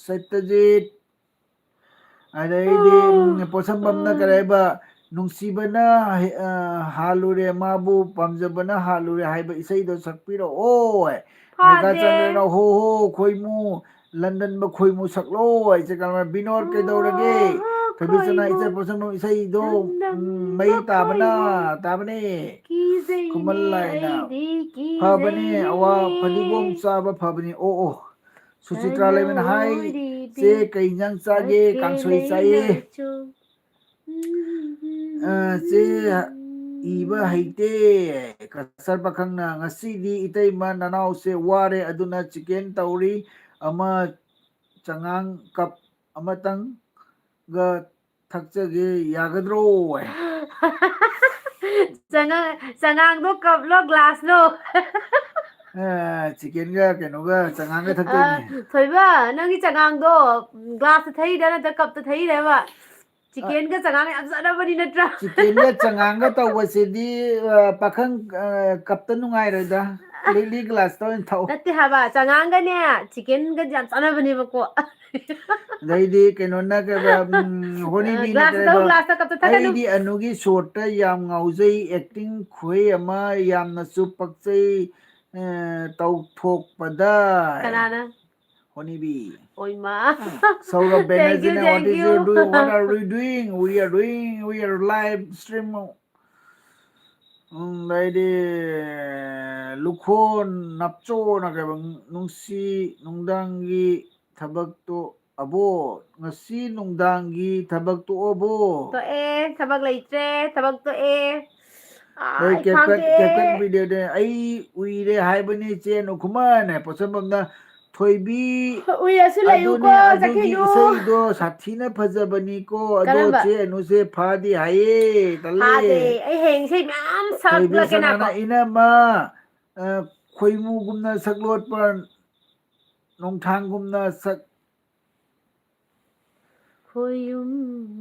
ꯁꯇ꯭ꯌꯖꯤꯠ"꯫ ꯑꯗꯩꯗꯤ, ꯎꯝ, ꯄꯣꯠꯁꯝꯕꯝꯅ ꯎꯝ꯫ ꯀꯔꯤ ꯍꯥꯏꯕ, "ꯅꯨꯡꯁꯤꯕꯅ, ꯑ, ꯍꯥꯜꯂꯨꯔꯦ, ꯃꯥꯕꯨ ꯄꯥꯝꯖꯕꯅ ꯍꯥꯜꯂꯨꯔꯦ" ꯍꯥꯏꯕ ꯏꯁꯩꯗꯣ ꯁꯛꯄꯤꯔꯛꯑꯣ ꯍꯥꯏ꯫ ꯐꯥꯗꯦ꯫ ꯃꯦꯒꯥ ꯆꯟꯗ꯭ꯔꯅ, "ꯍꯣ ꯍꯣ ꯈꯣꯏꯃꯨ, ꯂꯟꯗꯟꯕ ꯈꯣꯏꯃꯨ ꯁꯛꯂꯣ" ꯍꯥꯏ꯫ ꯏꯆꯦ ꯀꯩꯅꯣ, ꯕꯤꯅꯣꯗ ꯀꯩꯗꯧꯔꯒꯦ? ꯑꯣ, ꯊꯣꯏꯕꯤꯁꯅꯥ, ꯈꯣꯏꯃꯨ, ꯏꯆꯦ ꯄꯣꯠꯁꯝꯕꯝ ꯏꯁꯩꯗꯣ, ꯂꯟꯗꯟꯕ ꯎꯝ, ꯃꯩ ꯇꯥꯕꯅ ꯈꯣꯏꯃꯨ꯫ ꯇꯥꯕꯅꯦ꯫ ꯀꯤꯖꯩꯅꯦ ꯈꯨꯃꯟ ꯂꯥꯏꯅ꯫ ꯑꯩꯗꯤ ꯐꯕꯅꯦ, ꯑꯋꯥ ꯀꯤꯖꯩꯅꯦ꯫ ꯐꯗꯤꯒꯣꯝ ꯆꯥꯕ ꯐꯕꯅꯦ꯫ ꯑꯣ, ꯑꯣ꯫ ꯁꯨꯆꯤꯇ꯭ꯔꯥ ꯂꯩꯃꯅ, "Hi, ꯆꯦ, ꯀꯩ ꯏꯟꯖꯥꯡ ꯆꯥꯒꯦ?" "ꯀꯥꯡꯁꯣꯏ ꯆꯥꯏꯌꯦ꯫ ꯑ, ꯆꯦ, ꯏꯕ ꯍꯩꯇꯦ"꯫ ꯀꯁꯔ ꯄꯥꯈꯪꯅ, "ꯉꯁꯤꯗꯤ ꯏꯇꯩꯃ ꯅꯅꯥꯎꯁꯦ ꯋꯥꯔꯦ, ꯑꯗꯨꯅ chicken ꯇꯧꯔꯤ, ꯑꯃ ꯆꯉꯥꯡ cup ꯑꯃꯇꯪꯒ ꯊꯛꯆꯒꯦ, ꯌꯥꯒꯗ꯭ꯔꯣ?" ꯍꯥꯏ꯫ ꯆꯉꯥꯡ-, ꯆꯉꯥꯡꯗꯣ cup ꯂꯣ, glass ꯂꯣ? ꯑ, chicken ꯒ ꯀꯩꯅꯣꯒ ꯆꯉꯥꯡꯒ ꯑ, ꯊꯛꯇꯣꯏꯅꯦ꯫ ꯊꯣꯏꯕ, ꯅꯪꯒꯤ ꯆꯉꯥꯡꯗꯣ glass ꯇ ꯊꯛꯏꯔ ꯅꯠꯇ꯭ꯔ cup ꯇ ꯊꯛꯏꯔꯕ? ꯑ, chicken ꯒ ꯆꯉꯥꯡꯒ ꯌꯥꯝ ꯆꯥꯟꯅꯕꯅꯤ ꯅꯠꯇ꯭ꯔꯥ? Chicken ꯒ ꯆꯉꯥꯡꯒ ꯇꯧꯕꯁꯤꯗꯤ, ꯑ, ꯄꯥꯈꯪ, ꯑ, cup ꯇ ꯅꯨꯡꯉꯥꯏꯔꯣꯏꯗ꯫ ꯂꯤꯛꯂꯤ glass ꯇ ꯑꯣꯏꯅ ꯊꯛꯑꯣ꯫ ꯅꯠꯇꯦ ꯍꯥꯏꯕ, ꯆꯉꯥꯡꯒꯅꯦ chicken ꯒꯗꯤ ꯌꯥꯝ ꯆꯥꯟꯅꯕꯅꯦꯕꯀꯣ꯫ ꯑꯗꯩꯗꯤ ꯀꯩꯅꯣꯅ ꯀꯩꯕ, ꯎꯝ, ꯑ, ꯍꯣꯅꯤꯕꯤꯅ glass ꯇꯧ, ꯀꯩꯕ, glass ꯇ cup ꯇ ꯊꯛꯀꯅꯨ꯫ "ꯑꯩꯗꯤ ꯑꯅꯨꯒꯤ short ꯇ ꯌꯥꯝ ꯉꯥꯎꯖꯩ, acting ꯈꯨꯍꯩ ꯑꯃ, ꯌꯥꯝꯅꯁꯨ ꯄꯛꯆꯩ, ꯑ, ꯇꯧꯊꯣꯛꯄꯗ"꯫ ꯀꯅꯥꯅ? ꯍꯣꯅꯤꯕꯤ꯫ ꯑꯣꯏꯃ꯫ Saurabh Thank you, Banerjee ꯅ, "What thank is you. You doing? What are we doing? We are doing, we are live stream." ꯎꯝ, ꯑꯗꯩꯗꯤ ꯂꯨꯈꯣꯟ ꯅꯞꯆꯣꯅ ꯀꯩꯕ, "ꯅꯨꯡꯁꯤ ꯅꯨꯡꯗꯥꯡꯒꯤ ꯊꯕꯛꯇꯣ ꯑꯕꯣ, ꯉꯁꯤ ꯅꯨꯡꯗꯥꯡꯒꯤ ꯊꯕꯛ ꯇꯣꯛꯑꯕꯣ?" ꯇꯣꯛꯑꯦ, ꯊꯕꯛ ꯂꯩꯇ꯭ꯔꯦ, ꯊꯕꯛ ꯇꯣꯛꯑꯦ꯫ ꯅꯣꯏ ꯑꯩ ꯀꯦꯞꯀꯟ ꯈꯪꯗꯦ꯫ ꯀꯦꯞꯀꯟ ꯕꯤꯗꯤꯑꯣꯗ, "ꯑꯩ ꯎꯏꯔꯦ ꯍꯥꯏꯕꯅꯤ ꯆꯦ ꯅꯨꯈꯨꯃꯟ" ꯍꯥꯏ꯫ ꯄꯣꯠꯁꯝꯕꯝꯅ, "ꯊꯣꯏꯕꯤ, ꯎꯏꯔꯁꯨ ꯂꯩꯌꯨꯀꯣ, ꯑꯗꯨꯅꯦ, ꯑꯗꯨꯒꯤ ꯆꯠꯈꯤꯅꯨ꯫ ꯏꯁꯩꯗꯣ ꯁꯥꯊꯤꯅ ꯐꯖꯕꯅꯤꯀꯣ, ꯑꯗꯣ ꯀꯔꯝꯕ? ꯆꯦ ꯑꯅꯨꯁꯦ ꯐꯥꯗꯤ ꯍꯥꯏꯌꯦ, ꯇꯜꯂꯦ꯫ ꯐꯥꯗꯦ꯫ ꯑꯩ ꯍꯌꯦꯡ ꯏꯁꯩ ꯃꯌꯥꯝ ꯊꯣꯏꯕꯤ ꯁꯛꯂꯛꯀꯦ, ꯉꯥꯏꯈꯣ꯫ ꯁꯅꯥꯅ ꯏꯅꯝꯃ, ꯑ, ꯈꯣꯏꯃꯨꯒꯨꯝꯅ ꯁꯛꯂꯣꯠꯄ, ꯅꯣꯡꯊꯥꯡꯒꯨꯝꯅ ꯁꯛ-, ꯈꯣꯏꯌꯨꯝ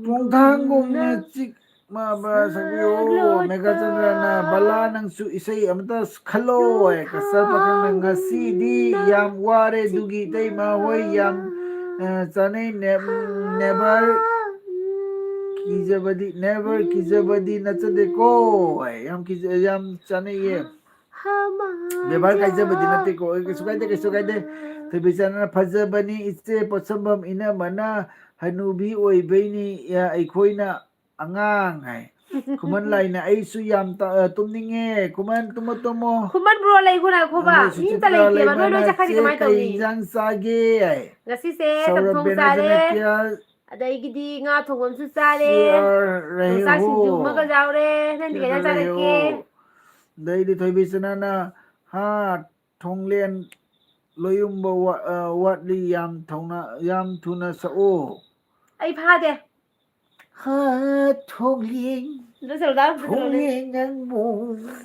ꯅꯣꯡꯊꯥꯡꯒꯨꯝꯅ ꯒꯨꯝꯅ ꯆꯤꯛ ꯃꯥꯕ ꯁꯛꯄꯤꯌꯣ꯫ ꯁꯛꯂꯣꯠꯄ꯫ ꯃꯦꯘꯥꯆꯟꯗ꯭ꯔꯅ, "ꯕꯂꯥ, ꯅꯪꯁꯨ ꯏꯁꯩ ꯑꯃꯇ ꯈꯜꯂꯣ" ꯍꯥꯏ꯫ ꯀꯁꯇꯔ ꯄꯥꯈꯪꯅ, "ꯉꯁꯤꯗꯤ ꯌꯥꯝ ꯋꯥꯔꯦ ꯑꯗꯨꯒꯤ ꯏꯇꯩꯃ ꯍꯣꯏ, ꯌꯥꯝ, ꯑ, ꯆꯥꯅꯩ꯫ ꯅꯦ-, never ꯀꯤꯖꯕꯗꯤ, never ꯀꯤꯖꯕꯗꯤ ꯅꯠꯆꯗꯦꯀꯣ" ꯍꯥꯏ꯫ ꯌꯥꯝ ꯀꯤꯖ-, ꯌꯥꯝ ꯆꯥꯅꯩꯌꯦ꯫ ꯕꯦꯕꯥꯔ ꯀꯥꯏꯖꯕꯗꯤ ꯅꯠꯇꯦꯀꯣ꯫ ꯑꯣꯏ, ꯀꯩꯁꯨ ꯀꯥꯏꯗꯦ, ꯀꯩꯁꯨ ꯀꯥꯏꯗꯦ꯫ ꯊꯣꯏꯕꯤꯆꯥꯟꯅ, "ꯐꯖꯕꯅꯤ ꯏꯆꯦ ꯄꯣꯠꯁꯝꯕꯝ ꯏꯅꯝꯃꯅ, ꯍꯅꯨꯕꯤ ꯑꯣꯏꯕꯩꯅꯤ, ꯑ, ꯑꯩꯈꯣꯏꯅ ꯑꯉꯥꯡ" ꯍꯥꯏ꯫ ꯈꯨꯃꯟ ꯂꯥꯏꯅ, "ꯑꯩꯁꯨ ꯌꯥꯝ ꯇ-, ꯑ, ꯇꯨꯝꯅꯤꯡꯉꯦ"꯫ ꯈꯨꯃꯟ, "ꯇꯨꯝꯃꯣ, ꯇꯨꯝꯃꯣ"꯫ ꯈꯨꯃꯟ bro ꯂꯩꯈꯣ, ꯉꯥꯏꯈꯣꯕ꯫ ꯑꯗꯩ ꯃꯤ ꯑꯝꯇ ꯁꯨꯆꯤꯇ꯭ꯔ ꯂꯩꯇꯦꯕ꯫ ꯅꯣꯏ ꯂꯣꯏ ꯂꯩꯃꯅ, ꯆꯠꯈ꯭ꯔꯗꯤ "ꯆꯦ, ꯀꯃꯥꯏꯅ ꯀꯩ ꯇꯧꯅꯤ? ꯏꯟꯖꯥꯡ ꯆꯥꯒꯦ" ꯍꯥꯏ꯫ ꯉꯁꯤꯁꯦ ꯁꯧꯔꯚ ꯆꯝꯊꯣꯡ ꯆꯥꯔꯦ꯫ ꯕꯦꯅꯔꯖꯤꯅ, "ꯀꯌꯥ ꯑꯗꯒꯤꯗꯤ ꯉꯥ ꯊꯣꯡꯕ ꯑꯃꯁꯨ ꯆꯥꯔꯦ꯫ ꯆꯤꯌꯔ ꯔꯍꯦ ꯌꯣꯡꯆꯥꯛ ꯍꯣ? ꯁꯤꯡꯖꯨ ꯑꯃꯒ ꯌꯥꯎꯔꯦ꯫ ꯅꯪꯗꯤ ꯀꯩ ꯏꯟꯖꯥꯡ ꯆꯤꯌꯔ ꯔꯍꯦ ꯆꯥꯔꯛꯀꯦ? ꯍꯣ?" ꯑꯗꯩꯗꯤ ꯊꯣꯏꯕꯤꯆꯅꯅ, "ꯍꯥ, ꯊꯣꯡꯂꯦꯟ ꯂꯣꯏꯌꯨꯝꯕ ꯋꯥ-, ꯑ, ꯋꯥꯠꯂꯤ, ꯌꯥꯝ ꯊꯧꯅ, ꯌꯥꯝ ꯊꯨꯅ ꯁꯛꯎ"꯫ ꯑꯩ ꯐꯥꯗꯦ꯫ "ꯍꯥ, ꯊꯣꯡꯂꯦꯟ, ꯑꯗꯨ ꯁꯔꯨꯗꯥ ꯑꯝꯇ ꯁꯛꯂꯛꯑꯣꯅꯦ꯫ ꯊꯣꯡꯂꯦꯟ ꯅꯪꯕꯨ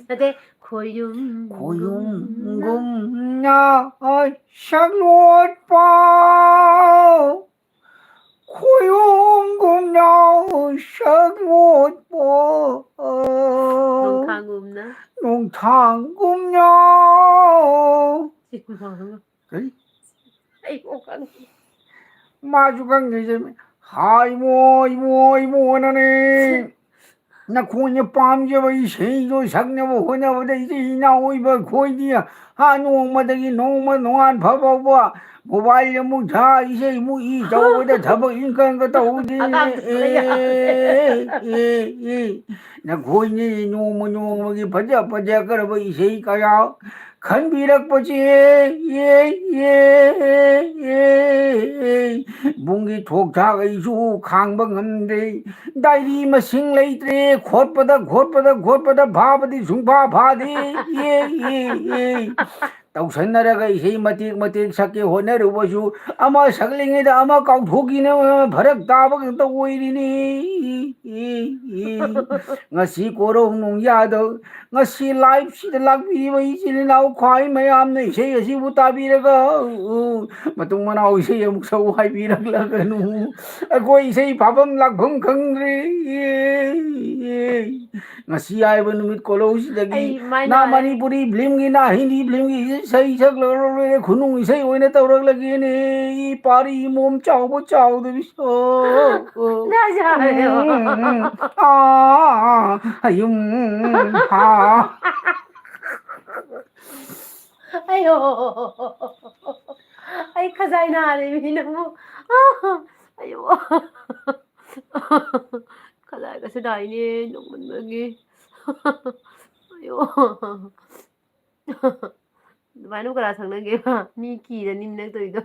ꯅꯠꯇꯦ, ꯈꯣꯏꯌꯨꯝ ꯈꯣꯏꯌꯨꯝꯒꯨꯝꯅ ꯁꯛꯂꯣꯠꯄ, ꯈꯣꯏꯌꯨꯝꯒꯨꯝꯅ ꯁꯛꯂꯣꯠꯄ, ꯅꯣꯡꯊꯥꯡꯒꯨꯝꯅ꯫ ꯅꯣꯡꯊꯥꯡꯒꯨꯝꯅ"꯫ ꯁꯤ ꯅꯣꯡꯊꯥꯡꯒꯨꯝꯅ꯫ ꯀꯔꯤ? ꯑꯩ ꯀꯣꯛ ꯈꯪꯉꯦ꯫ ꯃꯥꯁꯨ ꯈꯪꯗꯦ, ꯏꯆꯦ꯫ ꯍꯥꯏ ꯏꯃꯣ, ꯏꯃꯣ, ꯏꯃꯣꯅꯅꯦ꯫ ꯅꯈꯣꯏꯅ ꯄꯥꯝꯖꯕ ꯏꯁꯩꯗꯣ ꯁꯛꯅꯕ ꯍꯣꯠꯅꯕꯗ ꯏꯆꯤꯜ ꯏꯅꯥꯎ ꯑꯣꯏꯕ ꯑꯩꯈꯣꯏꯗꯤ ꯍꯥ ꯅꯣꯡꯃꯗꯒꯤ ꯅꯣꯡꯃ ꯅꯣꯡꯉꯥꯟ ꯐꯥꯎꯕ ꯃꯣꯕꯥꯏꯜ ꯑꯃꯨꯛ ꯊꯥ, ꯏꯁꯩ ꯑꯃꯨꯛ ꯏ ꯇꯧꯕꯗ ꯊꯕꯛ ꯏꯪꯈꯥꯡꯒ ꯇꯧꯍꯧꯗꯦꯅꯦ꯫ ꯑꯉꯥꯡꯗꯨꯁꯨ ꯂꯩ ꯌꯥꯔꯣꯏ꯫ ꯑꯦ, ꯑꯦ, ꯑꯦ꯫ ꯅꯈꯣꯏꯅꯤ ꯅꯣꯡꯃ ꯅꯣꯡꯃꯒꯤ ꯐꯖ ꯐꯖꯈ꯭ꯔꯕ ꯏꯁꯩ ꯀꯌꯥ ꯈꯟꯕꯤꯔꯛꯄꯁꯦ, ꯑꯦ, ꯑꯦ, ꯑꯦ, ꯑꯦ꯫ ꯄꯨꯡꯒꯤ ꯊꯣꯛ ꯊꯥꯛ ꯑꯩꯁꯨ ꯈꯥꯡꯕ ꯉꯝꯗꯦ꯫ ꯗꯥꯏꯔꯤ ꯃꯁꯤꯡ ꯂꯩꯇ꯭ꯔꯦ꯫ ꯈꯣꯠꯄꯗ, ꯈꯣꯠꯄꯗ, ꯈꯣꯠꯄꯗ ꯐꯥꯕꯗꯤ ꯁꯨꯡꯐꯥ ꯐꯥꯗꯦ꯫ ꯑꯦ, ꯑꯦ, ꯑꯦ꯫ ꯇꯧꯁꯟꯅꯔꯒ ꯏꯁꯩ ꯃꯇꯦꯛ ꯃꯇꯦꯛ ꯁꯛꯀꯦ ꯍꯣꯠꯅꯔꯨꯕꯁꯨ ꯑꯃ ꯁꯛꯂꯤꯉꯩꯗ ꯑꯃ ꯀꯥꯎꯊꯣꯛꯈꯤꯅ ꯐꯔꯛ ꯇꯥꯕ ꯉꯥꯛꯇ ꯑꯣꯏꯔꯤꯅꯤ꯫ ꯉꯁꯤ ꯀꯣꯔꯧ ꯅꯣꯡꯌꯥꯗꯧ, ꯉꯁꯤ ꯂꯥꯏꯞꯁꯤꯗ ꯂꯥꯛꯄꯤꯔꯤꯕ ꯏꯆꯤꯜ ꯏꯅꯥꯎ ꯈ꯭ꯋꯥꯏ ꯃꯌꯥꯝꯅ ꯏꯁꯩ ꯑꯁꯤꯕꯨ ꯇꯥꯕꯤꯔꯒ ꯃꯇꯨꯡ ꯃꯅꯥꯎ ꯏꯁꯩ ꯑꯃꯨꯛ ꯁꯛꯎ ꯍꯥꯏꯕꯤꯔꯛꯂꯒꯅꯨ꯫ ꯑꯩꯈꯣꯏ ꯏꯁꯩ ꯐꯥꯐꯝ ꯂꯥꯛꯐꯝ ꯈꯪꯗ꯭ꯔꯦ꯫ ꯉꯁꯤ ꯍꯥꯏꯕ ꯅꯨꯃꯤꯠ ꯀꯣꯂꯧꯁꯤꯗꯒꯤ ꯑꯩ ꯃꯥꯏ ꯅꯥ ꯅꯥꯔꯦ꯫ ꯃꯅꯤꯄꯨꯔꯤ ꯐꯤꯂꯝꯒꯤ, ꯅꯥ ꯍꯤꯟꯗꯤ ꯐꯤꯂꯝꯒꯤ ꯏꯁꯩ ꯁꯛꯂꯔꯣꯏ, ꯈꯨꯅꯨꯡ ꯏꯁꯩ ꯑꯣꯏꯅ ꯇꯧꯔꯛꯂꯒꯦꯅꯦ꯫ ꯏ ꯄꯥꯔꯤ ꯃꯣꯝ ꯆꯥꯎꯕ ꯆꯥꯎꯗꯕꯤ ꯁꯣ꯫ ꯅꯥ ꯌꯥꯔꯦ꯫ ꯎꯝ, ꯎꯝ, ꯑꯥ, ꯍꯌꯨꯝ, ꯍꯥ꯫ ꯑꯌꯣ꯫ ꯑꯩ ꯈꯖꯥꯏ ꯅꯥꯔꯦ ꯃꯤ ꯅꯪꯕꯨ꯫ ꯑꯌꯣ꯫ ꯈꯖꯥꯏꯒꯁꯦ ꯅꯥꯏꯅꯦ ꯅꯣꯛꯃꯟꯕꯒꯤ꯫ ꯑꯌꯣ꯫ ꯑꯗꯨꯃꯥꯏꯅꯕꯨ ꯀꯅꯥ ꯁꯛꯅꯒꯦꯕ? ꯃꯤ ꯀꯤꯔꯅꯤ ꯅꯪ ꯇꯧꯔꯤꯗꯣ꯫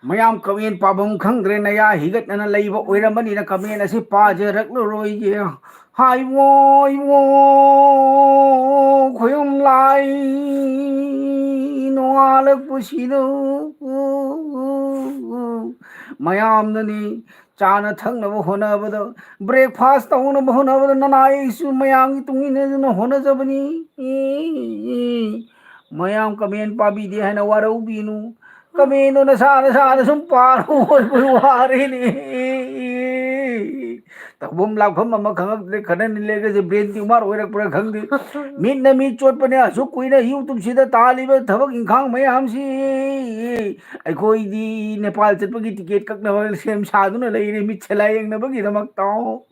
ꯃꯌꯥꯝ ꯀꯃꯦꯟ ꯄꯥꯐꯝ ꯈꯪꯗ꯭ꯔꯦ, ꯅꯌꯥ ꯍꯤꯒꯠꯅꯅ ꯂꯩꯕ ꯑꯣꯏꯔꯝꯕꯅꯤꯅ ꯀꯃꯦꯟ ꯑꯁꯤ ꯄꯥꯖꯔꯛꯂꯔꯣꯏꯒꯦ꯫ ꯍꯥꯏꯕꯣ, ꯏꯕꯣ, ꯈꯣꯏꯔꯝ ꯂꯥꯏ ꯅꯣꯡꯉꯥꯜꯂꯛꯄꯁꯤꯗ ꯃꯌꯥꯝꯅꯅꯤ ꯆꯥꯅ ꯊꯛꯅꯕ ꯍꯣꯠꯅꯕꯗ, ꯕ꯭ꯔꯦꯛꯐꯥꯁ ꯇꯧꯅꯕ ꯍꯣꯠꯅꯕꯗ ꯅꯅꯥꯏꯁꯨ ꯃꯌꯥꯝꯒꯤ ꯇꯨꯡ ꯏꯟꯅꯗꯨꯅ ꯍꯣꯠꯅꯖꯕꯅꯤ꯫ ꯃꯌꯥꯝ ꯀꯃꯦꯟ ꯄꯥꯕꯤꯗꯦ ꯍꯥꯏꯅ ꯋꯥꯔꯧꯕꯤꯅꯨ꯫ ꯀꯃꯦꯟꯗꯣ ꯅꯁꯥ ꯅꯁꯥꯅ ꯁꯨꯝ ꯄꯥꯔꯣ, ꯑꯣꯏꯕ ꯋꯥꯔꯦꯅꯦ꯫ ꯇꯧꯐꯝ ꯂꯥꯛꯐꯝ ꯑꯃ ꯈꯪꯉꯛꯇ꯭ꯔꯦ, ꯈꯔꯅꯤ ꯂꯩꯔꯒꯁꯦ ꯕ꯭ꯔꯦꯟ ꯇ꯭ꯌꯨꯃꯔ ꯑꯣꯏꯔꯛꯄ꯭ꯔꯥ ꯈꯪꯗꯦ꯫ ꯃꯤꯠꯅ ꯃꯤꯠ ꯆꯣꯠꯄꯅꯦ, ꯑꯁꯨꯛ ꯀꯨꯏꯅ ꯌꯨꯇꯨꯕꯁꯤꯗ ꯇꯥꯜꯂꯤꯕ ꯊꯕꯛ ꯏꯪꯈꯥꯡ ꯃꯌꯥꯝꯁꯤ꯫ ꯑꯩꯈꯣꯏꯗꯤ ꯅꯦꯄꯥꯜ ꯆꯠꯄꯒꯤ ꯇꯤꯀꯦꯠ ꯀꯛꯅꯕ ꯁꯦꯝ ꯁꯥꯗꯨꯅ ꯂꯩꯔꯦ, ꯃꯤꯠꯁꯦ ꯂꯥꯏꯌꯦꯡꯅꯕꯒꯤꯗꯃꯛꯇ꯫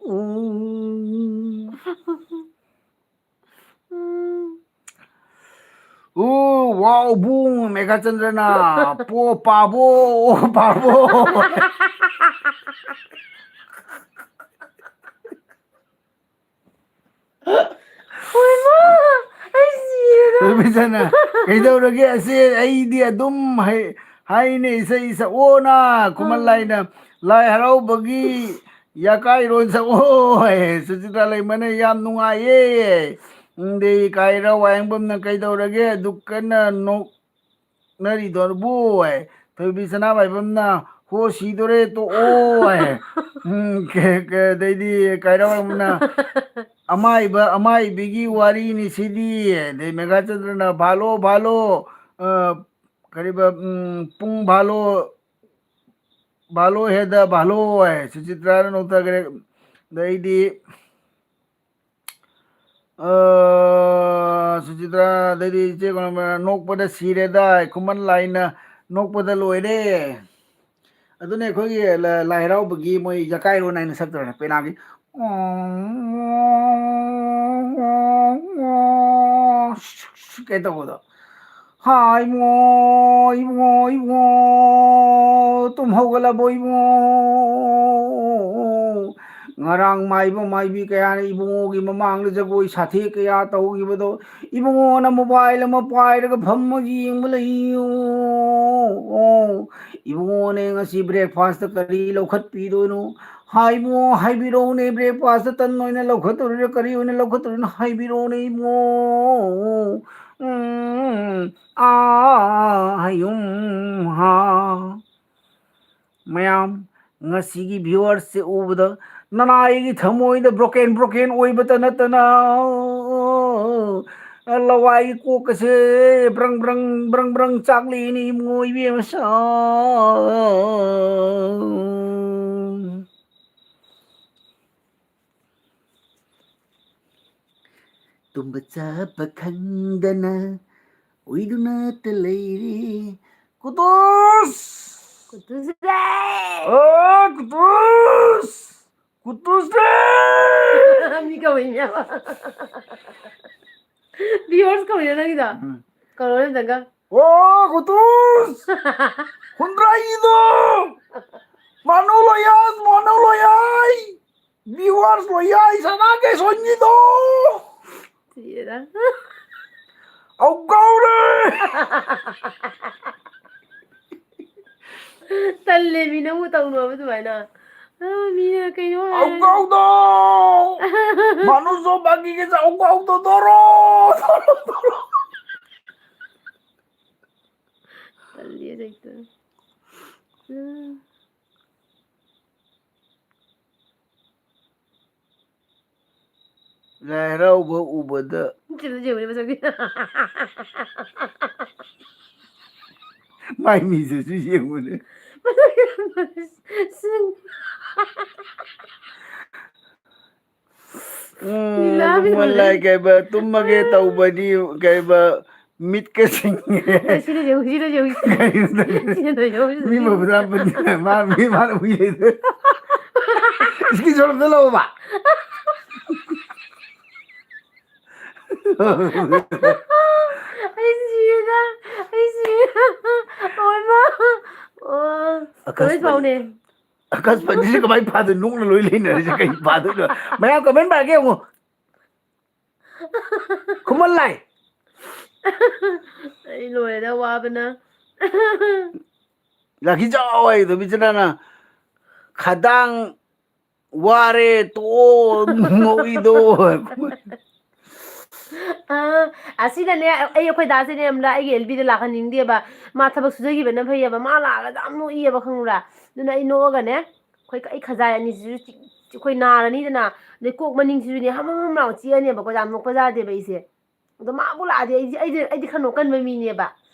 ꯎꯝ꯫ ꯎꯝ꯫ ꯎ, ꯋꯥꯎ, ꯕꯨꯡ, ꯃꯦꯘꯥꯆꯟꯗ꯭ꯔꯅ, ꯄꯣ, ꯄꯥꯕꯣ, ꯑꯣ, ꯄꯥꯕꯣ꯫ ꯍꯣꯏꯃꯥ, ꯑꯩ ꯁꯤꯔꯦꯗ꯫ ꯊꯣꯏꯕꯤꯆꯟꯅ, "ꯀꯩꯗꯧꯔꯒꯦ? ꯑꯁꯤ ꯑꯩꯗꯤ ꯑꯗꯨꯝ ꯍꯩ-, ꯍꯥꯏꯅꯦ, ꯏꯁꯩ ꯁꯛꯑꯣꯅ, ꯈꯨꯃꯟ ꯑꯥ꯫ ꯂꯥꯏꯅ, ꯂꯥꯏ ꯍꯔꯥꯎꯕꯒꯤ ꯌꯥꯀꯥꯏꯔꯣꯟ ꯁꯛꯑꯣ" ꯍꯥꯏ꯫ ꯁꯨꯆꯤꯇ꯭ꯔꯥ ꯂꯩꯃꯅ, "ꯌꯥꯝ ꯅꯨꯡꯉꯥꯏꯌꯦ"꯫ ꯑꯗꯩ ꯀꯥꯏꯔ ꯋꯥꯍꯦꯡꯕꯝꯅ, "ꯀꯩꯗꯧꯔꯒꯦ ꯑꯗꯨꯛ ꯀꯟꯅ ꯅꯣꯛꯅꯔꯤꯗꯨꯕꯨ?" ꯍꯥꯏ꯫ ꯊꯣꯏꯕꯤ ꯁꯅꯥꯃꯥꯏꯕꯝꯅ, "ꯍꯣ, ꯁꯤꯗꯣꯔꯦ, ꯇꯣꯛꯑꯣ" ꯍꯥꯏ꯫ ꯎꯝ, ꯀ-, ꯀ-, ꯑꯗꯩꯗꯤ ꯀꯥꯏꯔ ꯋꯥꯍꯦꯡꯕꯝꯅ, "ꯑꯃꯥꯏꯕ, ꯑꯃꯥꯏꯕꯤꯒꯤ ꯋꯥꯔꯤꯅꯤ ꯁꯤꯗꯤ"꯫ ꯑꯗꯩ ꯃꯦꯘꯥꯆꯟꯗ꯭ꯔꯅ, "ꯚꯥꯂꯣ, ꯚꯥꯂꯣ, ꯑ, ꯀꯔꯤꯕ, ꯎꯝ, ꯄꯨꯡ ꯚꯥꯂꯣ, ꯚꯥꯂꯣ ꯍꯦꯗ ꯚꯥꯂꯣ" ꯍꯥꯏ꯫ ꯁꯨꯆꯤꯇ꯭ꯔꯥꯅ ꯅꯣꯛꯊꯈ꯭ꯔꯦ꯫ ꯑꯗꯩꯗꯤ, ꯑ, ꯁꯨꯆꯤꯇ꯭ꯔꯥ, ꯑꯗꯩꯗꯤ ꯏꯆꯦ ꯀꯣꯅꯝꯕꯔ, "ꯅꯣꯛꯄꯗ ꯁꯤꯔꯦꯗ", ꯈꯨꯃꯟ ꯂꯥꯏꯅ, "ꯅꯣꯛꯄꯗ ꯂꯣꯏꯔꯦ"꯫ ꯑꯗꯨꯅꯦ ꯑꯩꯈꯣꯏꯒꯤ ꯂ-, ꯂꯥꯏ ꯍꯔꯥꯎꯕꯒꯤ ꯃꯣꯏ ꯌꯥꯀꯥꯏꯔꯣꯟ ꯍꯥꯏꯅ ꯁꯛꯇ꯭ꯔꯅꯦ ꯄꯦꯅꯥꯒꯤ꯫ ꯀꯩ ꯇꯧꯕꯗꯣ? ꯍꯥ, ꯏꯕꯨꯡꯉꯣ, ꯏꯕꯨꯡꯉꯣ, ꯏꯕꯨꯡꯉꯣ, ꯇꯨꯝ ꯍꯧꯒꯠꯂꯕꯣ ꯏꯕꯨꯡꯉꯣ? ꯉꯔꯥꯡ ꯃꯥꯏꯕ ꯃꯥꯏꯕꯤ ꯀꯌꯥꯅ ꯏꯕꯨꯡꯉꯣꯒꯤ ꯃꯃꯥꯡꯗ ꯖꯒꯣꯏ ꯁꯥꯊꯦꯛ ꯀꯌꯥ ꯇꯧꯈꯤꯕꯗꯣ, ꯏꯕꯨꯡꯉꯣꯅ mobile ꯑꯃ ꯄꯥꯏꯔꯒ ꯐꯝꯃꯒ ꯌꯦꯡꯕ ꯂꯩꯌꯣ꯫ ꯏꯕꯨꯡꯉꯣꯅꯦ, ꯉꯁꯤ breakfast ꯀꯔꯤ ꯂꯧꯈꯠꯄꯤꯗꯣꯏꯅꯣ? ꯍꯥꯏ ꯏꯕꯨꯡꯉꯣ, ꯍꯥꯏꯕꯤꯔꯛꯎꯅꯦ, breakfast ꯇꯟ ꯑꯣꯏꯅ ꯂꯧꯈꯠꯇꯣꯔꯤꯔꯥ, ꯀꯔꯤ ꯑꯣꯏꯅ ꯂꯧꯈꯠꯇꯣꯔꯤꯅꯣ? ꯍꯥꯏꯕꯤꯔꯛꯎꯅꯦ ꯏꯕꯨꯡꯉꯣ꯫ ꯎꯝ, ꯑꯥ, ꯍꯌꯨꯝ, ꯍꯥ꯫ ꯃꯌꯥꯝ, ꯉꯁꯤꯒꯤ viewers ꯁꯦ ꯎꯕꯗ ꯅꯅꯥꯏꯒꯤ ꯊꯃꯣꯏꯗ broken, broken ꯑꯣꯏꯕꯇ ꯅꯠꯇꯅ, ꯂꯋꯥꯏꯒꯤ ꯀꯣꯛꯀꯁꯦ ꯕ꯭ꯔꯪ, ꯕ꯭ꯔꯪ, ꯕ꯭ꯔꯪ, ꯕ꯭ꯔꯪ ꯆꯥꯛꯂꯦꯅꯦ ꯏꯕꯨꯡꯉꯣ ꯏꯕꯦꯝꯃ ꯁꯥ꯫ ꯇꯨꯝꯕ ꯆꯥꯕ ꯈꯪꯗꯅ ꯎꯏꯗꯨꯅꯇ ꯂꯩꯔꯤ꯫ ꯀꯨꯇꯨꯁ! ꯀꯨꯇꯨꯁ ꯂꯦ! ꯑꯣ, ꯀꯨꯇꯨꯁ! ꯀꯨꯇꯨꯁ ꯂꯦ! ꯃꯤ ꯀꯧꯏꯅꯦꯕ꯫ Viewers ꯀꯧꯏꯅꯦ ꯅꯪꯒꯤꯗꯣ? ꯎꯝ꯫ ꯀꯧꯔꯣ ꯑꯝꯇꯪꯒ꯫ ꯑꯣ, ꯀꯨꯇꯨꯁ! ꯍꯨꯟꯗ꯭ꯔꯥꯏꯒꯤꯗꯣ! ꯃꯥꯅꯣ ꯂꯣꯌꯥꯁ, ꯃꯥꯅꯣ ꯂꯣꯌꯥꯏ! ꯚꯤꯌꯨꯋꯔꯁ ꯂꯣꯌꯥꯏ, ꯁꯅꯥ ꯀꯦꯁꯣꯟꯒꯤꯗꯣ! ꯁꯤꯔꯦꯗ꯫ ꯑꯧꯒꯥꯎꯔꯦ! ꯇꯜꯂꯦ ꯃꯤ ꯅꯪꯕꯨ ꯇꯧꯅꯣꯕ ꯑꯗꯨꯃꯥꯏꯅ꯫ ꯑ, ꯃꯤꯅ ꯀꯩꯅꯣ ꯍꯥꯏꯔ-, ꯑꯧꯒꯥꯎꯗꯣ! ꯃꯥꯅꯨ ꯖꯣꯕꯥꯒꯤꯒꯤ ꯑꯧꯒꯥꯎꯗꯣ ꯗꯣꯔꯣ! ꯗꯣꯔꯣ, ꯗꯣꯔꯣ! ꯇꯜꯂꯦ ꯍꯦꯛꯇ꯫ ꯎꯝ꯫ ꯂꯥꯏ ꯍꯔꯥꯎꯕ ꯎꯕꯗ꯫ ꯁꯤꯗ ꯌꯦꯡꯉꯨꯅꯦ ꯃꯁꯛꯁꯦ꯫ ꯃꯥꯏ ꯃꯤꯁꯤꯁꯨ ꯌꯦꯡꯉꯨꯅꯦ꯫ ꯃꯁꯛꯁꯦ ꯁꯨꯝ-, ꯎꯝ, ꯂꯤꯂꯥ ꯅꯣꯡꯃ ꯂꯥꯏ ꯀꯩꯕ, ꯇꯨꯝꯃꯒꯦ ꯇꯧꯕꯗꯤ ꯀꯩꯕ, ꯃꯤꯠꯀ ꯁꯤꯡꯉꯦ꯫ ꯁꯤꯗ ꯌꯦꯡꯉꯨ, ꯁꯤꯗ ꯌꯦꯡꯉꯨ, ꯁꯤꯗ ꯌꯦꯡꯉꯨ꯫ ꯀꯩꯅꯣ ꯇꯧꯔꯦ꯫ ꯁꯤꯗ ꯌꯦꯡꯉꯨ, ꯁꯤꯗ ꯃꯤ ꯌꯦꯡꯉꯨ꯫ ꯃꯕꯨꯛ ꯌꯥꯝ ꯐꯠꯇꯦ꯫ ꯃꯥ, ꯃꯤ ꯃꯥꯅ ꯎꯏ ꯂꯩꯗꯣ꯫ Screenshot ꯑꯝꯇ ꯂꯧꯑꯣꯕ꯫ ꯑꯩ ꯁꯤꯔꯦꯗ, ꯑꯩ ꯁꯤꯔꯦꯗ꯫ ꯑꯣꯏꯃꯥ꯫ ꯑꯣ, ꯑꯀꯁꯃꯥꯅꯤ꯫ ꯂꯣꯏ ꯄꯥꯎꯅꯦ꯫ ꯑꯀꯁꯃꯥꯅꯤꯁꯦ ꯀꯃꯥꯏꯅ ꯐꯥꯗꯣꯏꯅꯣ? ꯅꯣꯛꯅ ꯂꯣꯏ ꯂꯩꯅꯔꯤꯁꯦ ꯀꯩ ꯐꯥꯗꯣꯏꯅꯣ? ꯃꯌꯥꯝ comment ꯄꯥꯒꯦ ꯌꯦꯡꯉꯨ꯫ ꯈꯨꯃꯟ ꯂꯥꯏ꯫ ꯑꯩ ꯂꯣꯏꯔꯦꯗ ꯋꯥꯕꯅ꯫ ꯂꯥꯈꯤꯖꯥꯎ ꯍꯥꯏꯗꯣ ꯕꯤꯆꯅꯥꯅ ꯈꯗꯥꯡ ꯋꯥꯔꯦ ꯇꯣꯛꯑꯣ ꯅꯣꯛꯏꯗꯣ꯫ ꯑ, ꯑꯁꯤꯅꯅꯦ, ꯑꯩ ꯑꯩꯈꯣꯏ ꯗꯥꯁꯦ ꯅꯦꯝꯂ ꯑꯩꯒꯤ ꯑꯦꯜ ꯕꯤꯗ ꯂꯥꯛꯍꯟꯅꯤꯡꯗꯦꯕ꯫ ꯃꯥ ꯊꯕꯛ ꯁꯨꯖꯈꯤꯕꯅ ꯐꯩꯌꯦꯕ꯫ ꯃꯥ ꯂꯥꯛꯑꯒ ꯌꯥꯝ ꯅꯣꯛꯏꯌꯦꯕ, ꯈꯪꯕ꯭ꯔꯥ? ꯑꯗꯨꯅ ꯑꯩ ꯅꯣꯛꯑꯒꯅꯦ, ꯑꯩꯈꯣꯏ, ꯑꯩ ꯈꯖꯥꯏ ꯑꯅꯤꯁꯤꯁꯨ ꯆꯤꯛ-, ꯑꯩꯈꯣꯏ ꯅꯥꯔꯅꯤꯗꯅ, ꯑꯗꯩ ꯀꯣꯛ ꯃꯅꯤꯡꯁꯤꯁꯨꯅꯦ ꯍꯝ ꯍꯝ ꯍꯝ ꯂꯥꯎ ꯆꯤꯛꯑꯅꯦꯕꯀꯣ, ꯌꯥꯝ ꯅꯣꯛꯄ ꯌꯥꯗꯦꯕ ꯑꯩꯁꯦ꯫ ꯑꯗꯣ ꯃꯥꯕꯨ ꯂꯥꯛꯑꯗꯤ ꯑꯩꯗꯤ, ꯑꯩꯗꯤ, ꯑꯩꯗꯤ ꯈꯔ ꯅꯣꯛꯀꯟꯕ ꯃꯤꯅꯦꯕ꯫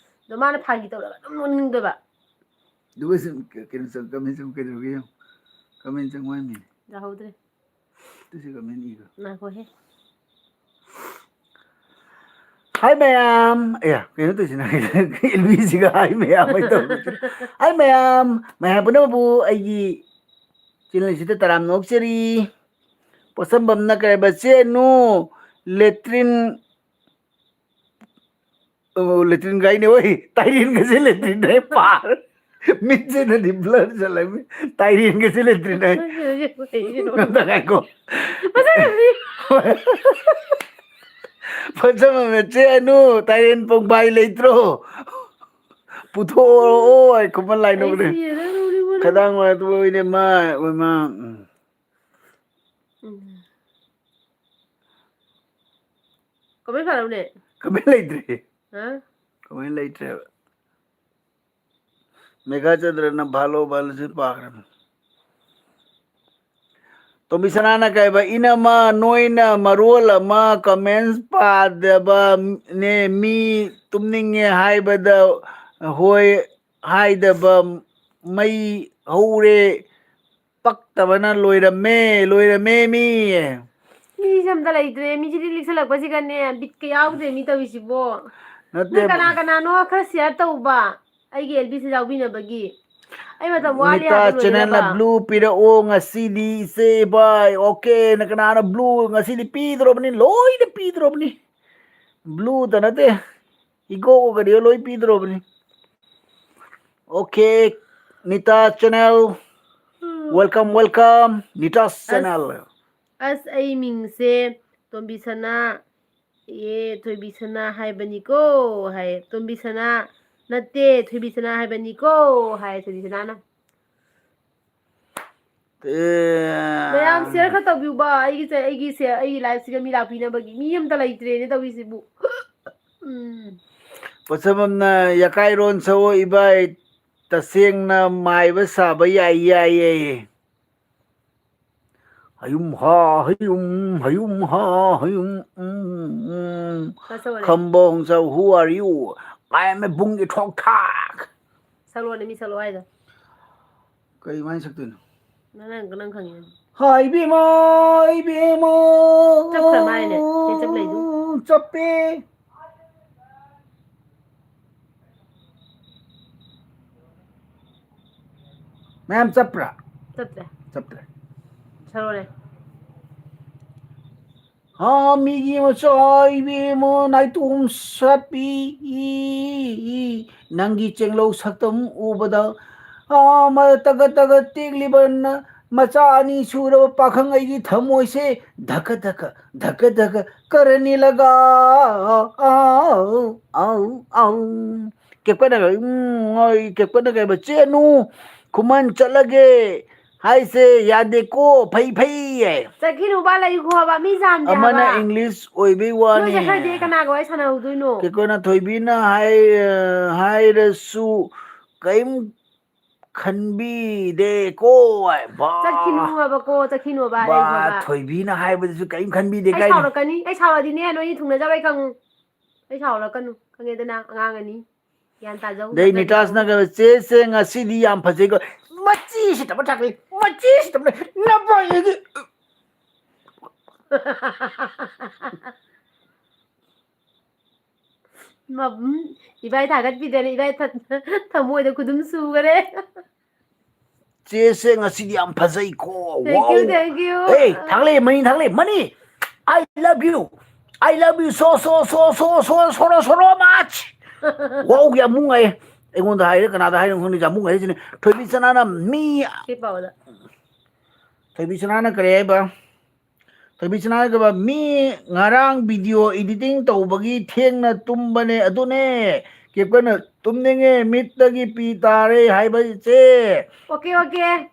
ꯑꯗꯣ ꯃꯥꯅ ꯐꯥꯒꯤ ꯇꯧꯔꯒ ꯑꯗꯨꯝ ꯅꯣꯛꯅꯤꯡꯗꯕ꯫ ꯑꯗꯨꯒ ꯁꯨꯝ ꯀ-, ꯀꯩꯅꯣ ꯆꯪ-, comment ꯆꯪ ꯀꯩꯗꯧꯔꯒꯦ ꯌꯦꯡꯉꯨ꯫ Comment ꯆꯪꯉꯣ ꯍꯥꯏꯃꯤ꯫ ꯌꯥꯍꯧꯗ꯭ꯔꯦ꯫ ꯇꯨ ꯁꯤ comment ꯏꯒꯣ꯫ ꯉꯥꯏꯈꯣꯍꯦ꯫ Hi ꯃꯌꯥꯝ꯫ ꯑꯦ, ꯀꯩꯅꯣ ꯇꯧꯏꯁꯤꯅ? ꯑꯦꯜ ꯕꯤꯁꯤꯒ hi ꯃꯌꯥꯝ ꯍꯥꯏ ꯇꯧꯔꯤꯁꯦ꯫ Hi ꯃꯌꯥꯝ꯫ ꯃꯌꯥꯝ ꯄꯨꯝꯅꯃꯛꯄꯨ ꯑꯩꯒꯤ channelꯁꯤꯗ ꯇꯔꯥꯝꯅ ꯑꯣꯛꯆꯔꯤ꯫ ꯄꯣꯠꯁꯝꯕꯝꯅ ꯀꯩ ꯍꯥꯏꯕ? ꯆꯦꯅꯨ, latrine, ꯑꯣ, ꯂꯦꯇ꯭ꯔꯤꯟ ꯒꯥꯏꯅꯦ ꯍꯣꯏ, ꯇꯥꯏꯔꯦꯟꯒꯁꯦ ꯂꯦꯇ꯭ꯔꯤꯟ ꯍꯥꯏ ꯄꯥꯔ꯫ ꯃꯤꯠꯁꯤꯅꯗꯤ ꯕ꯭ꯂꯔ ꯆꯠꯂꯃꯤ꯫ ꯇꯥꯏꯔꯦꯟꯒꯁꯦ ꯂꯦꯇ꯭ꯔꯤꯟ ꯍꯥꯏ꯫ ꯑꯝꯇ ꯉꯥꯏꯈꯣ꯫ ꯐꯖꯕ ꯃꯦꯠꯁꯦ ꯑꯅꯨ, ꯇꯥꯏꯔꯦꯟ ꯄꯣꯡꯕꯥꯏ ꯂꯩꯇ꯭ꯔꯣ? ꯄꯨꯊꯣꯛꯑꯣ, ꯑꯩ ꯈꯨꯃꯟ ꯂꯥꯏꯅꯧꯅꯦ꯫ ꯑꯩ ꯁꯤꯔꯦꯗ, ꯅꯣꯛꯅꯤꯡꯕꯅ꯫ ꯈꯗꯥꯡ ꯅꯨꯡꯉꯥꯏꯇꯕ ꯑꯣꯏꯅꯦ, ꯃꯥ, ꯑꯣꯏꯃꯥ, ꯎꯝ꯫ ꯎꯝ꯫ ꯀꯃꯦꯟ ꯄꯥꯔꯛꯎꯅꯦ꯫ ꯀꯃꯦꯟ ꯂꯩꯇ꯭ꯔꯦ꯫ ꯍꯥ? ꯀꯃꯦꯟ ꯂꯩꯇ꯭ꯔꯦꯕ꯫ ꯃꯦꯘꯥꯆꯟꯗ꯭ꯔꯅ ꯚꯥꯂꯣ ꯚꯥꯂꯣꯁꯤ ꯄꯥꯈ꯭ꯔꯦ꯫ ꯇꯣꯝꯕꯤꯁꯅꯥꯅ ꯀꯩꯕ, "ꯏꯅꯃ ꯅꯣꯏꯅ ꯃꯔꯣꯜ ꯑꯃ comments ꯄꯥꯗꯕꯅꯦ, ꯃꯤ ꯇꯨꯝꯅꯤꯡꯉꯦ ꯍꯥꯏꯕꯗ ꯍꯣꯏ ꯍꯥꯏꯗꯕ, ꯃꯩ ꯍꯧꯔꯦ, ꯄꯛꯇꯕꯅ ꯂꯣꯏꯔꯝꯃꯦ, ꯂꯣꯏꯔꯝꯃꯦ ꯃꯤ"꯫ ꯃꯤꯁꯦ ꯑꯝꯇ ꯂꯩꯇ꯭ꯔꯦ, ꯃꯤꯁꯤꯗꯤ ꯂꯤꯛꯁꯜꯂꯛꯄꯁꯤꯒꯅꯦ ꯕꯤꯠꯀ ꯌꯥꯎꯗ꯭ꯔꯦ ꯃꯤ ꯇꯧꯔꯤꯁꯤꯕꯣ꯫ ꯅꯠꯇꯦ꯫ ꯅꯣꯏ ꯀꯅꯥ ꯀꯅꯥꯅꯣ ꯈꯔ share ꯇꯧꯕ, ꯑꯩꯒꯤ ꯑꯦꯜꯕꯤꯁꯤ ꯌꯥꯎꯕꯤꯅꯕꯒꯤ꯫ ꯑꯩ ꯃꯇꯝ ꯋꯥꯠꯂꯤ ꯅꯤꯇꯥ ꯍꯥꯏꯕ ꯆꯦꯅꯦꯜꯅ ꯂꯣꯏꯅꯕ꯫ Blue ꯄꯤꯔꯛꯑꯣ ꯉꯁꯤꯗꯤ ꯏꯆꯦ ꯏꯕꯥꯏ꯫ Okay, ꯅ ꯀꯅꯥꯅ blue ꯉꯁꯤꯗꯤ ꯄꯤꯗ꯭ꯔꯣꯕꯅꯤ? ꯂꯣꯏꯅ ꯄꯤꯗ꯭ꯔꯣꯕꯅꯤ꯫ Blue ꯇ ꯅꯠꯇꯦ, ꯏꯒꯣ ꯀꯔꯤꯑꯣ ꯂꯣꯏ ꯄꯤꯗ꯭ꯔꯣꯕꯅꯤ꯫ Okay, Nita channel, welcome, welcome, Nita ꯑꯁ, ꯆꯦꯅꯦꯜ꯫ ꯑꯁ, ꯑꯩ ꯃꯤꯡꯁꯦ ꯇꯣꯝꯕꯤꯁꯅꯥ, ꯑꯦ, ꯊꯣꯏꯕꯤꯁꯅꯥ ꯍꯥꯏꯕꯅꯤꯀꯣ, ꯍꯥꯏ꯫ ꯇꯣꯝꯕꯤꯁꯅꯥ ꯅꯠꯇꯦ, ꯊꯣꯏꯕꯤꯁꯅꯥ ꯍꯥꯏꯕꯅꯤꯀꯣ, ꯍꯥꯏ ꯊꯣꯏꯕꯤꯁꯅꯥꯅ꯫ ꯑꯦ꯫ ꯃꯌꯥꯝ share ꯈꯔ ꯇꯧꯕꯤꯌꯨꯕ, ꯑꯩꯒꯤ ꯆꯦ-, ꯑꯩꯒꯤ share, ꯑꯩꯒꯤ live ꯁꯤꯒ ꯃꯤ ꯂꯥꯛꯄꯤꯅꯕꯒꯤ ꯃꯤ ꯑꯝꯇ ꯂꯩꯇ꯭ꯔꯦꯅꯦ ꯇꯧꯔꯤꯁꯤꯕꯨ꯫ ꯎꯝ꯫ ꯄꯣꯠꯁꯝꯕꯝꯅ ꯌꯥꯀꯥꯏꯔꯣꯟ ꯁꯛꯑꯣ ꯏꯕꯥꯏ, ꯇꯁꯦꯡꯅ ꯃꯥꯏꯕ ꯁꯥꯕ ꯌꯥꯏ, ꯌꯥꯏꯌꯦ꯫ ꯍꯌꯨꯝ ꯍꯥ, ꯍꯌꯨꯝ, ꯍꯌꯨꯝ ꯍꯥ, ꯍꯌꯨꯝ, ꯎꯝ, ꯎꯝ꯫ ꯀꯁꯧꯔꯦ꯫ ꯈꯝꯕ ꯍꯣꯡꯆꯥꯎ, who are you? I am a ꯕꯨꯡꯒꯤ ꯊꯣꯛ ꯊꯥꯛ꯫ ꯁꯛꯂꯣꯅꯦ, ꯃꯤ ꯁꯛꯂꯣ ꯍꯥꯏꯗꯣ꯫ ꯀꯩꯃꯥꯏꯅ ꯁꯛꯇꯣꯏꯅꯣ? ꯅꯪ, ꯅꯪ, ꯅꯪ ꯈꯪꯉꯤꯅꯦ꯫ ꯍꯥꯏ ꯏꯕꯦꯝꯃ, ꯏꯕꯦꯝꯃ꯫ ꯆꯞꯈ꯭ꯔ ꯃꯥꯜꯂꯦꯅꯦ, ꯆꯦ ꯆꯞ ꯂꯩꯗꯨ꯫ ꯆꯞꯄꯦ꯫ ꯃꯌꯥꯝ ꯆꯞꯄ꯭ꯔꯥ? ꯆꯞꯇ꯭ꯔꯦ꯫ ꯆꯞꯇ꯭ꯔꯦ꯫ ꯁꯛꯂꯣꯅꯦ꯫ ꯍꯥ, ꯃꯤꯒꯤ ꯃꯆꯥ ꯏꯕꯦꯝꯃ ꯅꯥꯏꯇꯣꯝ ꯁꯥꯠꯄꯤ, ꯏ, ꯏ, ꯅꯪꯒꯤ ꯆꯦꯡꯂꯧ ꯁꯛꯇꯝ ꯎꯕꯗ, ꯑꯥ, ꯃ-, ꯇꯒꯠ ꯇꯒꯠ ꯇꯦꯛꯂꯤꯕ ꯅ-, ꯃꯆꯥ ꯑꯅꯤ ꯁꯨꯔꯕ ꯄꯥꯈꯪ ꯑꯩꯒꯤ ꯊꯃꯣꯏꯁꯦ ꯙꯀ ꯙꯀ, ꯙꯀ ꯙꯀ ꯀꯔꯅꯤ ꯂꯒꯥ, ꯑꯥꯎ, ꯑꯥꯎ, ꯑꯥꯎ꯫ ꯀꯦꯞꯀꯠꯅꯒ, ꯎꯝ, ꯍꯣꯏ, ꯀꯦꯞꯀꯠꯅꯒ ꯍꯥꯏꯕ, "ꯆꯦꯅꯨ, ꯈꯨꯃꯟ ꯆꯠꯂꯒꯦ ꯍꯥꯏꯁꯦ ꯌꯥꯗꯦꯀꯣ, ꯐꯩ, ꯐꯩ" ꯍꯥꯏ꯫ ꯆꯠꯈꯤꯅꯨꯕ, ꯂꯩꯈꯣꯕ, ꯃꯤ ꯌꯥꯝꯗꯦ ꯑꯃꯅ ꯍꯥꯏꯕ꯫ ꯏꯪꯂꯤꯁ ꯑꯣꯏꯕꯩ ꯋꯥꯅꯤ꯫ ꯅꯣꯏꯁꯦ ꯈꯔꯗꯤ ꯀꯅꯥꯒ ꯋꯥꯔꯤ ꯁꯥꯟꯅꯍꯧꯗꯣꯏꯅꯣ? ꯀꯦꯀꯣꯅ ꯊꯣꯏꯕꯤꯅ ꯍꯥꯏ-, ꯍꯥꯏꯔꯁꯨ ꯀꯔꯤꯝ ꯈꯟꯕꯤꯗꯦꯀꯣ ꯍꯥꯏ꯫ ꯕꯥ꯫ ꯆꯠꯈꯤꯅꯨ ꯍꯥꯏꯕꯀꯣ, ꯆꯠꯈꯤꯅꯣꯕ, ꯕꯥ, ꯂꯩꯈꯣꯕ꯫ ꯊꯣꯏꯕꯤꯅ ꯍꯥꯏꯕꯗꯨꯁꯨ ꯀꯔꯤꯝ ꯈꯟꯕꯤꯗꯦ ꯑꯩ ꯀꯥꯏꯅ꯫ ꯁꯥꯎꯔꯛꯀꯅꯤ, ꯑꯩ ꯁꯥꯎꯔꯗꯤꯅꯦ, ꯅꯣꯏꯅꯤ ꯊꯨꯡꯅꯖꯔꯣꯏ ꯈꯪꯉꯨ꯫ ꯑꯩ ꯁꯥꯎꯔꯛꯀꯅꯨ, ꯈꯪꯉꯦꯗꯅ, ꯑꯉꯥꯡ ꯑꯅꯤ꯫ ꯒ꯭ꯌꯥꯟ ꯇꯥꯖꯧ, ꯑꯗꯩ ꯅꯤꯇꯥꯁꯅ ꯇꯥꯖꯧ꯫ ꯀꯩꯅꯣ, "ꯆꯦ, ꯆꯦ, ꯉꯁꯤꯗꯤ ꯌꯥꯝ ꯐꯖꯩꯀꯣ"꯫ ꯃꯆꯤꯁꯤ ꯇꯞꯅ ꯊꯥꯛꯂꯤ, ꯃꯆꯤꯁꯤ ꯇꯞꯅ, ꯅꯕꯥꯏꯒꯤ꯫ ꯃ-, ꯎꯝ, ꯏꯕꯥꯏ ꯊꯥꯒꯠꯄꯤꯗꯅ ꯏꯕꯥꯏ ꯊ-, ꯊꯃꯣꯏꯗ ꯈꯨꯗꯨꯝ ꯁꯨꯈꯔꯦ꯫ "ꯆꯦꯁꯦ ꯉꯁꯤꯗꯤ ꯌꯥꯝ ꯐꯖꯩꯀꯣ"꯫ Thank you, wow꯫ Thank you꯫ ꯑꯦ, ꯊꯥꯒꯠꯂꯛꯑꯦ, ꯃꯅꯤ ꯊꯥꯒꯠꯂꯛꯑꯦ, ꯃꯅꯤ꯫ "I love you, I love you so, so, so, so, so, so, so, so much꯫ Wow, ꯌꯥꯝ ꯅꯨꯡꯉꯥꯏꯌꯦ"꯫ ꯑꯩꯉꯣꯟꯗ ꯍꯥꯏꯔꯦ, ꯀꯅꯥꯗ ꯍꯥꯏꯔꯤꯅꯣ ꯈꯪꯗꯦ, ꯌꯥꯝ ꯅꯨꯡꯉꯥꯏꯔꯤꯁꯤꯅꯦ꯫ ꯊꯣꯏꯕꯤ ꯆꯅꯥꯅ ꯃꯤ-, ꯁꯤ ꯄꯥꯎꯗ꯫ ꯊꯣꯏꯕꯤ ꯆꯅꯥꯅ ꯀꯔꯤ ꯍꯥꯏꯕ? ꯊꯣꯏꯕꯤ ꯆꯅꯥꯅ ꯀꯩꯕ, "ꯃꯤ ꯉꯔꯥꯡ video editing ꯇꯧꯕꯒꯤ ꯊꯦꯡꯅ ꯇꯨꯝꯕꯅꯦ, ꯑꯗꯨꯅꯦ ꯀꯦꯞꯀꯠꯅ ꯇꯨꯝꯅꯤꯡꯉꯦ, ꯃꯤꯠꯇꯒꯤ ꯄꯤ ꯇꯥꯔꯦ ꯍꯥꯏꯕ ꯏꯆꯦ"꯫ Okay, okay꯫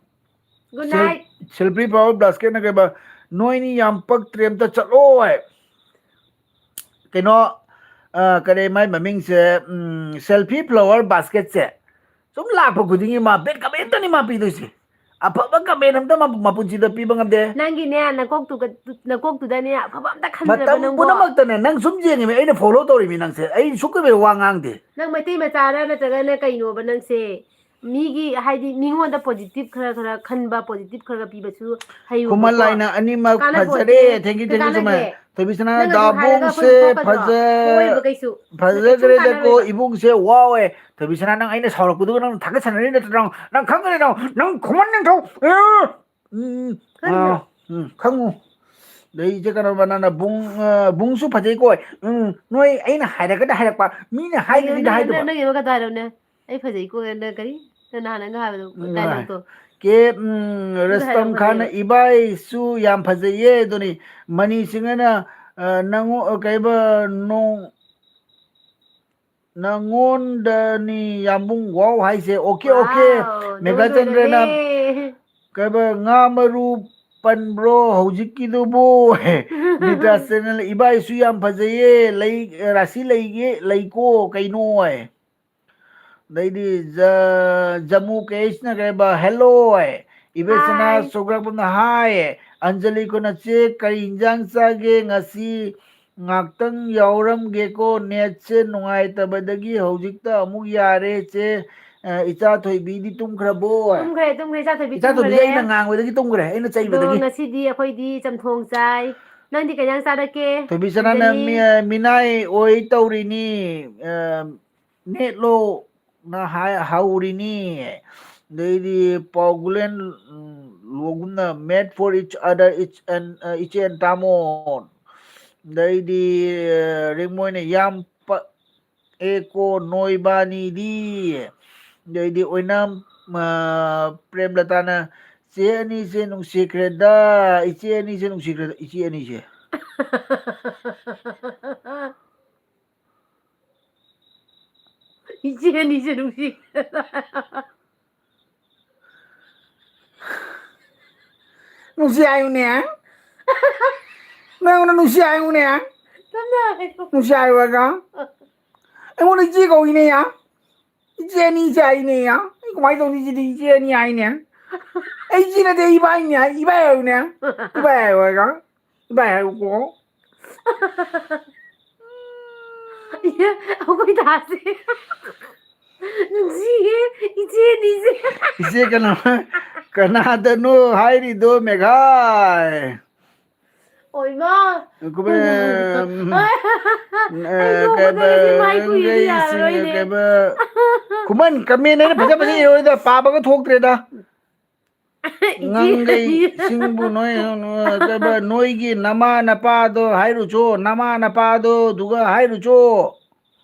Good night꯫ Selfie flower basketꯅ ꯀꯩꯕ, "ꯅꯣꯏꯅꯤ ꯌꯥꯝ ꯄꯛꯇ꯭ꯔꯦ, ꯑꯝꯇ ꯆꯠꯂꯣ" ꯍꯥꯏ꯫ ꯀꯩꯅꯣ, ꯑ, ꯀꯔꯤ ꯃꯥꯏ ꯃꯃꯤꯡꯁꯦ, ꯎꯝ, selfie flower basketꯁꯦ꯫ ꯁꯨꯝ ꯂꯥꯛꯄ ꯈꯨꯗꯤꯡꯒꯤ ꯃꯥ bad commentꯇꯅꯤ ꯃꯥ ꯄꯤꯗꯣꯏꯁꯦ꯫ ꯑꯐꯕ comment ꯑꯝꯇ ꯃꯥ ꯃꯄꯨꯟꯁꯤꯗ ꯄꯤꯕ ꯉꯝꯗꯦ꯫ ꯅꯪꯒꯤꯅꯦ, ꯅꯀꯣꯛꯇꯨꯒ-, ꯅꯀꯣꯛꯇꯨꯗꯅꯦ, ꯑꯐꯕ ꯑꯝꯇ ꯈꯟꯗ꯭ꯔꯕ ꯃꯇꯝ ꯅꯪꯕꯣ? ꯄꯨꯝꯅꯃꯛꯇꯅꯦ, ꯅꯪ ꯁꯨꯝ ꯌꯦꯡꯉꯤꯃꯤ, ꯑꯩꯅ follow ꯇꯧꯔꯤꯃꯤ ꯅꯪꯁꯦ꯫ ꯑꯩ ꯁꯨꯛ ꯀꯨꯏꯕꯩ ꯋꯥ ꯉꯥꯡꯗꯦ꯫ ꯅꯪ ꯃꯩꯇꯩ ꯃꯆꯥꯔ ꯅꯠꯇ꯭ꯔꯒꯅ ꯀꯩꯅꯣꯕ ꯅꯪꯁꯦ? ꯃꯤꯒꯤ, ꯍꯥꯏꯗꯤ, ꯃꯤꯉꯣꯟꯗ positive ꯈꯔ ꯈꯔ ꯈꯟꯕ, positive ꯈꯔ ꯈꯔ ꯄꯤꯕꯁꯨ ꯍꯩꯌꯨꯕꯀꯣ꯫ ꯈꯨꯃꯟ ꯂꯥꯏꯅ ꯑꯅꯤꯃꯛ ꯀꯥꯟꯅꯄꯣꯠꯇꯦ꯫ ꯐꯖꯔꯦ꯫ Thank you, ꯀꯩ thank you so much꯫ ꯀꯥꯟꯅꯒꯦ? ꯊꯣꯏꯕꯤ ꯁꯅꯥꯅ ꯅꯪ ꯑꯗꯨ ꯍꯥꯏꯔꯒ "ꯗꯥꯕꯨꯡꯁꯦ ꯑꯩꯈꯣꯏ ꯊꯣꯛꯀꯗ꯭ꯔꯣ? ꯐꯖ-, ꯊꯣꯛꯑꯣꯏꯕ ꯀꯩꯁꯨ꯫ ꯐꯖꯈ꯭ꯔꯦꯗꯀꯣ, ꯀꯩꯁꯨ ꯀꯥꯟꯅꯔꯣꯏꯕ꯫ ꯏꯕꯨꯡꯁꯦ ꯋꯥꯎꯋꯦ"꯫ ꯊꯣꯏꯕꯤ ꯁꯅꯥ, ꯅꯪ ꯑꯩꯅ ꯁꯥꯎꯔꯛꯄꯗꯨꯒ ꯅꯪ ꯊꯥꯒꯠ ꯁꯥꯟꯅꯔꯤ ꯅꯠꯇ꯭ꯔꯣ? ꯅꯪ, ꯅꯪ ꯈꯪꯒꯅꯤ ꯅꯪ, ꯅꯪ ꯈꯨꯃꯟ ꯅꯤꯡꯊꯧ꯫ ꯑ, ꯎꯝ, ꯈꯪꯗ꯭ꯔꯣ? ꯑ, ꯎꯝ, ꯈꯪꯉꯨ꯫ ꯑꯗꯩ ꯏꯆꯦ ꯀꯩꯅꯣ ꯅꯪꯅ ꯕꯨꯡ, ꯑ, ꯕꯨꯡꯁꯨ ꯐꯖꯩꯀꯣ꯫ ꯎꯝ, ꯅꯣꯏ ꯑꯩꯅ ꯍꯥꯏꯔꯒꯗꯤ ꯍꯥꯏꯔꯛꯄ, ꯃꯤꯅ ꯍꯥꯏꯗ꯭ꯔꯗꯤ ꯅꯪ, ꯍꯥꯏꯗꯕ꯫ ꯅꯪ, ꯅꯪꯒꯤ ꯑꯃ ꯀꯗꯥ ꯍꯥꯏꯔꯣꯅꯦ꯫ "ꯑꯩ ꯐꯖꯩꯀꯣ" ꯅꯪ ꯀꯔꯤ? ꯅꯪ ꯅꯍꯥꯟ ꯅꯪꯒ ꯍꯥꯏꯕꯗꯣ, ꯎꯝ, dialogue ꯇꯣ꯫ ꯀꯦ, ꯎꯝ, ꯑꯗꯨ ꯔꯁꯇꯝ ꯍꯥꯏꯔꯛꯑꯣ ꯈꯥꯟꯅ ꯐꯖꯩꯌꯦ꯫ "ꯏꯕꯥꯏꯁꯨ ꯌꯥꯝ ꯐꯖꯩꯌꯦ" ꯑꯗꯨꯅꯤ꯫ ꯃꯅꯤ ꯁꯤꯡꯍꯅ, ꯑ, ꯅꯪꯉꯣ-, ꯑ, ꯀꯩꯕ, ꯅꯣꯡ-, ꯅꯪꯉꯣꯟꯗꯅꯤ ꯌꯥꯝꯕꯨꯡ ꯋꯥꯎ ꯍꯥꯏꯁꯦ꯫ Okay, okay. ꯋꯥꯎ, ꯃꯦꯘꯥꯆꯟꯗ꯭ꯔꯅ ꯅꯉꯣꯟꯗꯅꯦ꯫ ꯀꯩꯕ, ꯉꯥ ꯃꯔꯨ ꯄꯟꯕ꯭ꯔꯣ ꯍꯧꯖꯤꯛꯀꯤꯗꯨꯕꯨ? ꯅꯤꯇꯥ ꯆꯦꯅꯦꯜ, "ꯏꯕꯥꯏꯁꯨ ꯌꯥꯝ ꯐꯖꯩꯌꯦ, ꯂꯩ, ꯔꯥꯁꯤ ꯂꯩꯒꯦ, ꯂꯩꯀꯣ, ꯀꯩꯅꯣ?" ꯑꯗꯩꯗꯤ ꯖ-, ꯖꯃꯨ ꯀꯦꯁꯅ ꯀꯩꯕ, "ꯍꯦꯜꯂꯣ" ꯍꯥꯏ꯫ ꯏꯕꯦꯁꯅꯥ ꯍꯥꯏ꯫ ꯁꯣꯒ꯭ꯔꯥꯛꯄꯝꯅ, "ꯍꯥꯏ"꯫ ꯑꯟꯖꯂꯤ ꯀꯣꯅꯆꯦ, "ꯀꯔꯤ ꯏꯟꯖꯥꯡ ꯆꯥꯒꯦ ꯉꯁꯤ? ꯉꯥꯛꯇꯪ ꯌꯥꯎꯔꯝꯒꯦꯀꯣ, ꯅꯦꯠꯁꯦ ꯅꯨꯡꯉꯥꯏꯇꯕꯗꯒꯤ ꯍꯧꯖꯤꯛꯇ ꯑꯃꯨꯛ ꯌꯥꯔꯦ꯫ ꯆꯦ, ꯑ, ꯏꯆꯥ ꯊꯣꯏꯕꯤꯗꯤ ꯇꯨꯝꯈ꯭ꯔꯕꯣ?" ꯇꯨꯝꯈ꯭ꯔꯦ, ꯇꯨꯝꯈ꯭ꯔꯦ, ꯏꯆꯥ ꯊꯣꯏꯕꯤ ꯏꯆꯥ ꯊꯣꯏꯕꯤꯁꯦ ꯇꯨꯝꯈ꯭ꯔꯦ꯫ ꯑꯩꯅ ꯉꯥꯡꯕꯗꯒꯤ ꯇꯨꯝꯈ꯭ꯔꯦ, ꯑꯩꯅ ꯑꯗꯣ ꯆꯩꯕꯗꯒꯤ꯫ ꯉꯁꯤꯗꯤ ꯑꯩꯈꯣꯏꯗꯤ ꯆꯝꯊꯣꯡ ꯆꯥꯏ꯫ ꯅꯪꯗꯤ ꯀꯩ ꯏꯟꯖꯥꯡ ꯆꯥꯔꯛꯀꯦ? ꯊꯣꯏꯕꯤꯆꯅꯥꯅ ꯑꯟꯖꯂꯤ? ꯃꯤ-, ꯃꯤꯅꯥꯏ ꯑꯣꯏ ꯇꯧꯔꯤꯅꯤ, ꯑ, ꯅꯦꯠꯂꯣꯅ ꯍꯥꯏ-, ꯍꯧꯔꯤꯅꯤ꯫ ꯑꯗꯩꯗꯤ ꯄꯥꯎꯒꯨꯂꯦꯟ, ꯎꯝ, ꯂꯣꯒꯨꯝꯅ made for each other, each and, ꯑ, ꯏꯆꯦ and ꯇꯥꯃꯣ꯫ ꯑꯗꯩꯗꯤ, ꯑ, ꯔꯤꯡꯃꯣꯏꯅ ꯌꯥꯝ ꯄ-, ꯑꯦ ꯀꯣ ꯅꯣꯏꯕꯥꯅꯤꯗꯤ꯫ ꯑꯗꯩꯗꯤ ꯑꯣꯏꯅꯥꯝ, ꯑ, ꯄ꯭ꯔꯦꯝꯂꯇꯥꯅ, "ꯆꯦ ꯑꯅꯤꯁꯦ ꯅꯨꯡꯁꯤꯈ꯭ꯔꯦꯗ, ꯏꯆꯦ ꯑꯅꯤꯁꯦ ꯅꯨꯡꯁꯤꯈ꯭ꯔꯦꯗ, ꯏꯆꯦ ꯑꯅꯤꯁꯦ꯫" ꯏꯆꯦ ꯑꯅꯤꯁꯦ ꯅꯨꯡꯁꯤ꯫ ꯅꯨꯡꯁꯤ ꯍꯥꯏꯌꯨꯅꯦ꯫ ꯅꯪꯉꯣꯟꯗ ꯅꯨꯡꯁꯤ ꯍꯥꯏꯌꯨꯅꯦ꯫ ꯁꯝꯅ ꯍꯥꯏꯌꯨ꯫ ꯅꯨꯡꯁꯤ ꯍꯥꯏꯌꯨ ꯍꯥꯏꯒ꯫ ꯑꯩꯉꯣꯟꯗ ꯏꯆꯦ ꯀꯧꯏꯅꯦ ꯌꯥ꯫ ꯏꯆꯦ ꯑꯅꯤ ꯏꯆꯦ ꯍꯥꯏꯅꯦ ꯌꯥ꯫ ꯑꯩ ꯀꯃꯥꯏꯅ ꯇꯧꯅꯤ ꯁꯤꯗꯤ ꯏꯆꯦ ꯑꯅꯤ ꯍꯥꯏꯅꯦ꯫ ꯑꯩ ꯏꯆꯦ ꯅꯠꯇꯦ, ꯏꯕꯥꯏꯅꯦ ꯍꯥꯏ, ꯏꯕꯥꯏ ꯍꯥꯏꯌꯨꯅꯦ꯫ ꯏꯕꯥꯏ ꯍꯥꯏꯌꯨ ꯍꯥꯏꯒ꯫ ꯏꯕꯥꯏ ꯍꯥꯏꯌꯨꯀꯣ꯫ ꯏꯌꯦ, ꯑꯩꯈꯣꯏ ꯗꯥꯁꯦ꯫ ꯅꯨꯡꯁꯤꯌꯦ, ꯏꯆꯦ ꯑꯅꯤꯁꯦ꯫ ꯏꯆꯦ ꯀꯅꯥ-, ꯀꯅꯥꯗꯅꯣ ꯍꯥꯏꯔꯤꯗꯣ, ꯃꯦꯘꯥꯏ? ꯑꯣꯏꯃꯥ! ꯀꯨꯕ-, ꯎꯝ, ꯑꯩ ꯑ, ꯅꯣꯛꯄꯗ ꯀꯩꯕ, ꯉꯁꯤ ꯃꯥꯏ ꯀꯨꯏꯔꯗꯤ ꯉꯩꯁꯤꯡ-, ꯌꯥꯔꯔꯣꯏꯅꯦ꯫ ꯀꯩꯕ, ꯈꯨꯃꯟ comment ꯑꯩꯅ ꯐꯖ ꯐꯖ ꯏꯔꯣꯏꯗ, ꯄꯥꯕꯒ ꯊꯣꯛꯇ꯭ꯔꯦꯗ꯫ ꯉꯥꯡꯒꯩꯁꯤꯡꯕꯨ ꯅꯣꯏ, ꯀꯩꯕ, ꯅꯣꯏꯒꯤ ꯅꯃꯥ ꯅꯄꯥꯗꯣ ꯍꯥꯏꯔꯨꯆꯣ, ꯅꯃꯥ ꯅꯄꯥꯗꯣ ꯑꯗꯨꯒ ꯍꯥꯏꯔꯨꯆꯣ꯫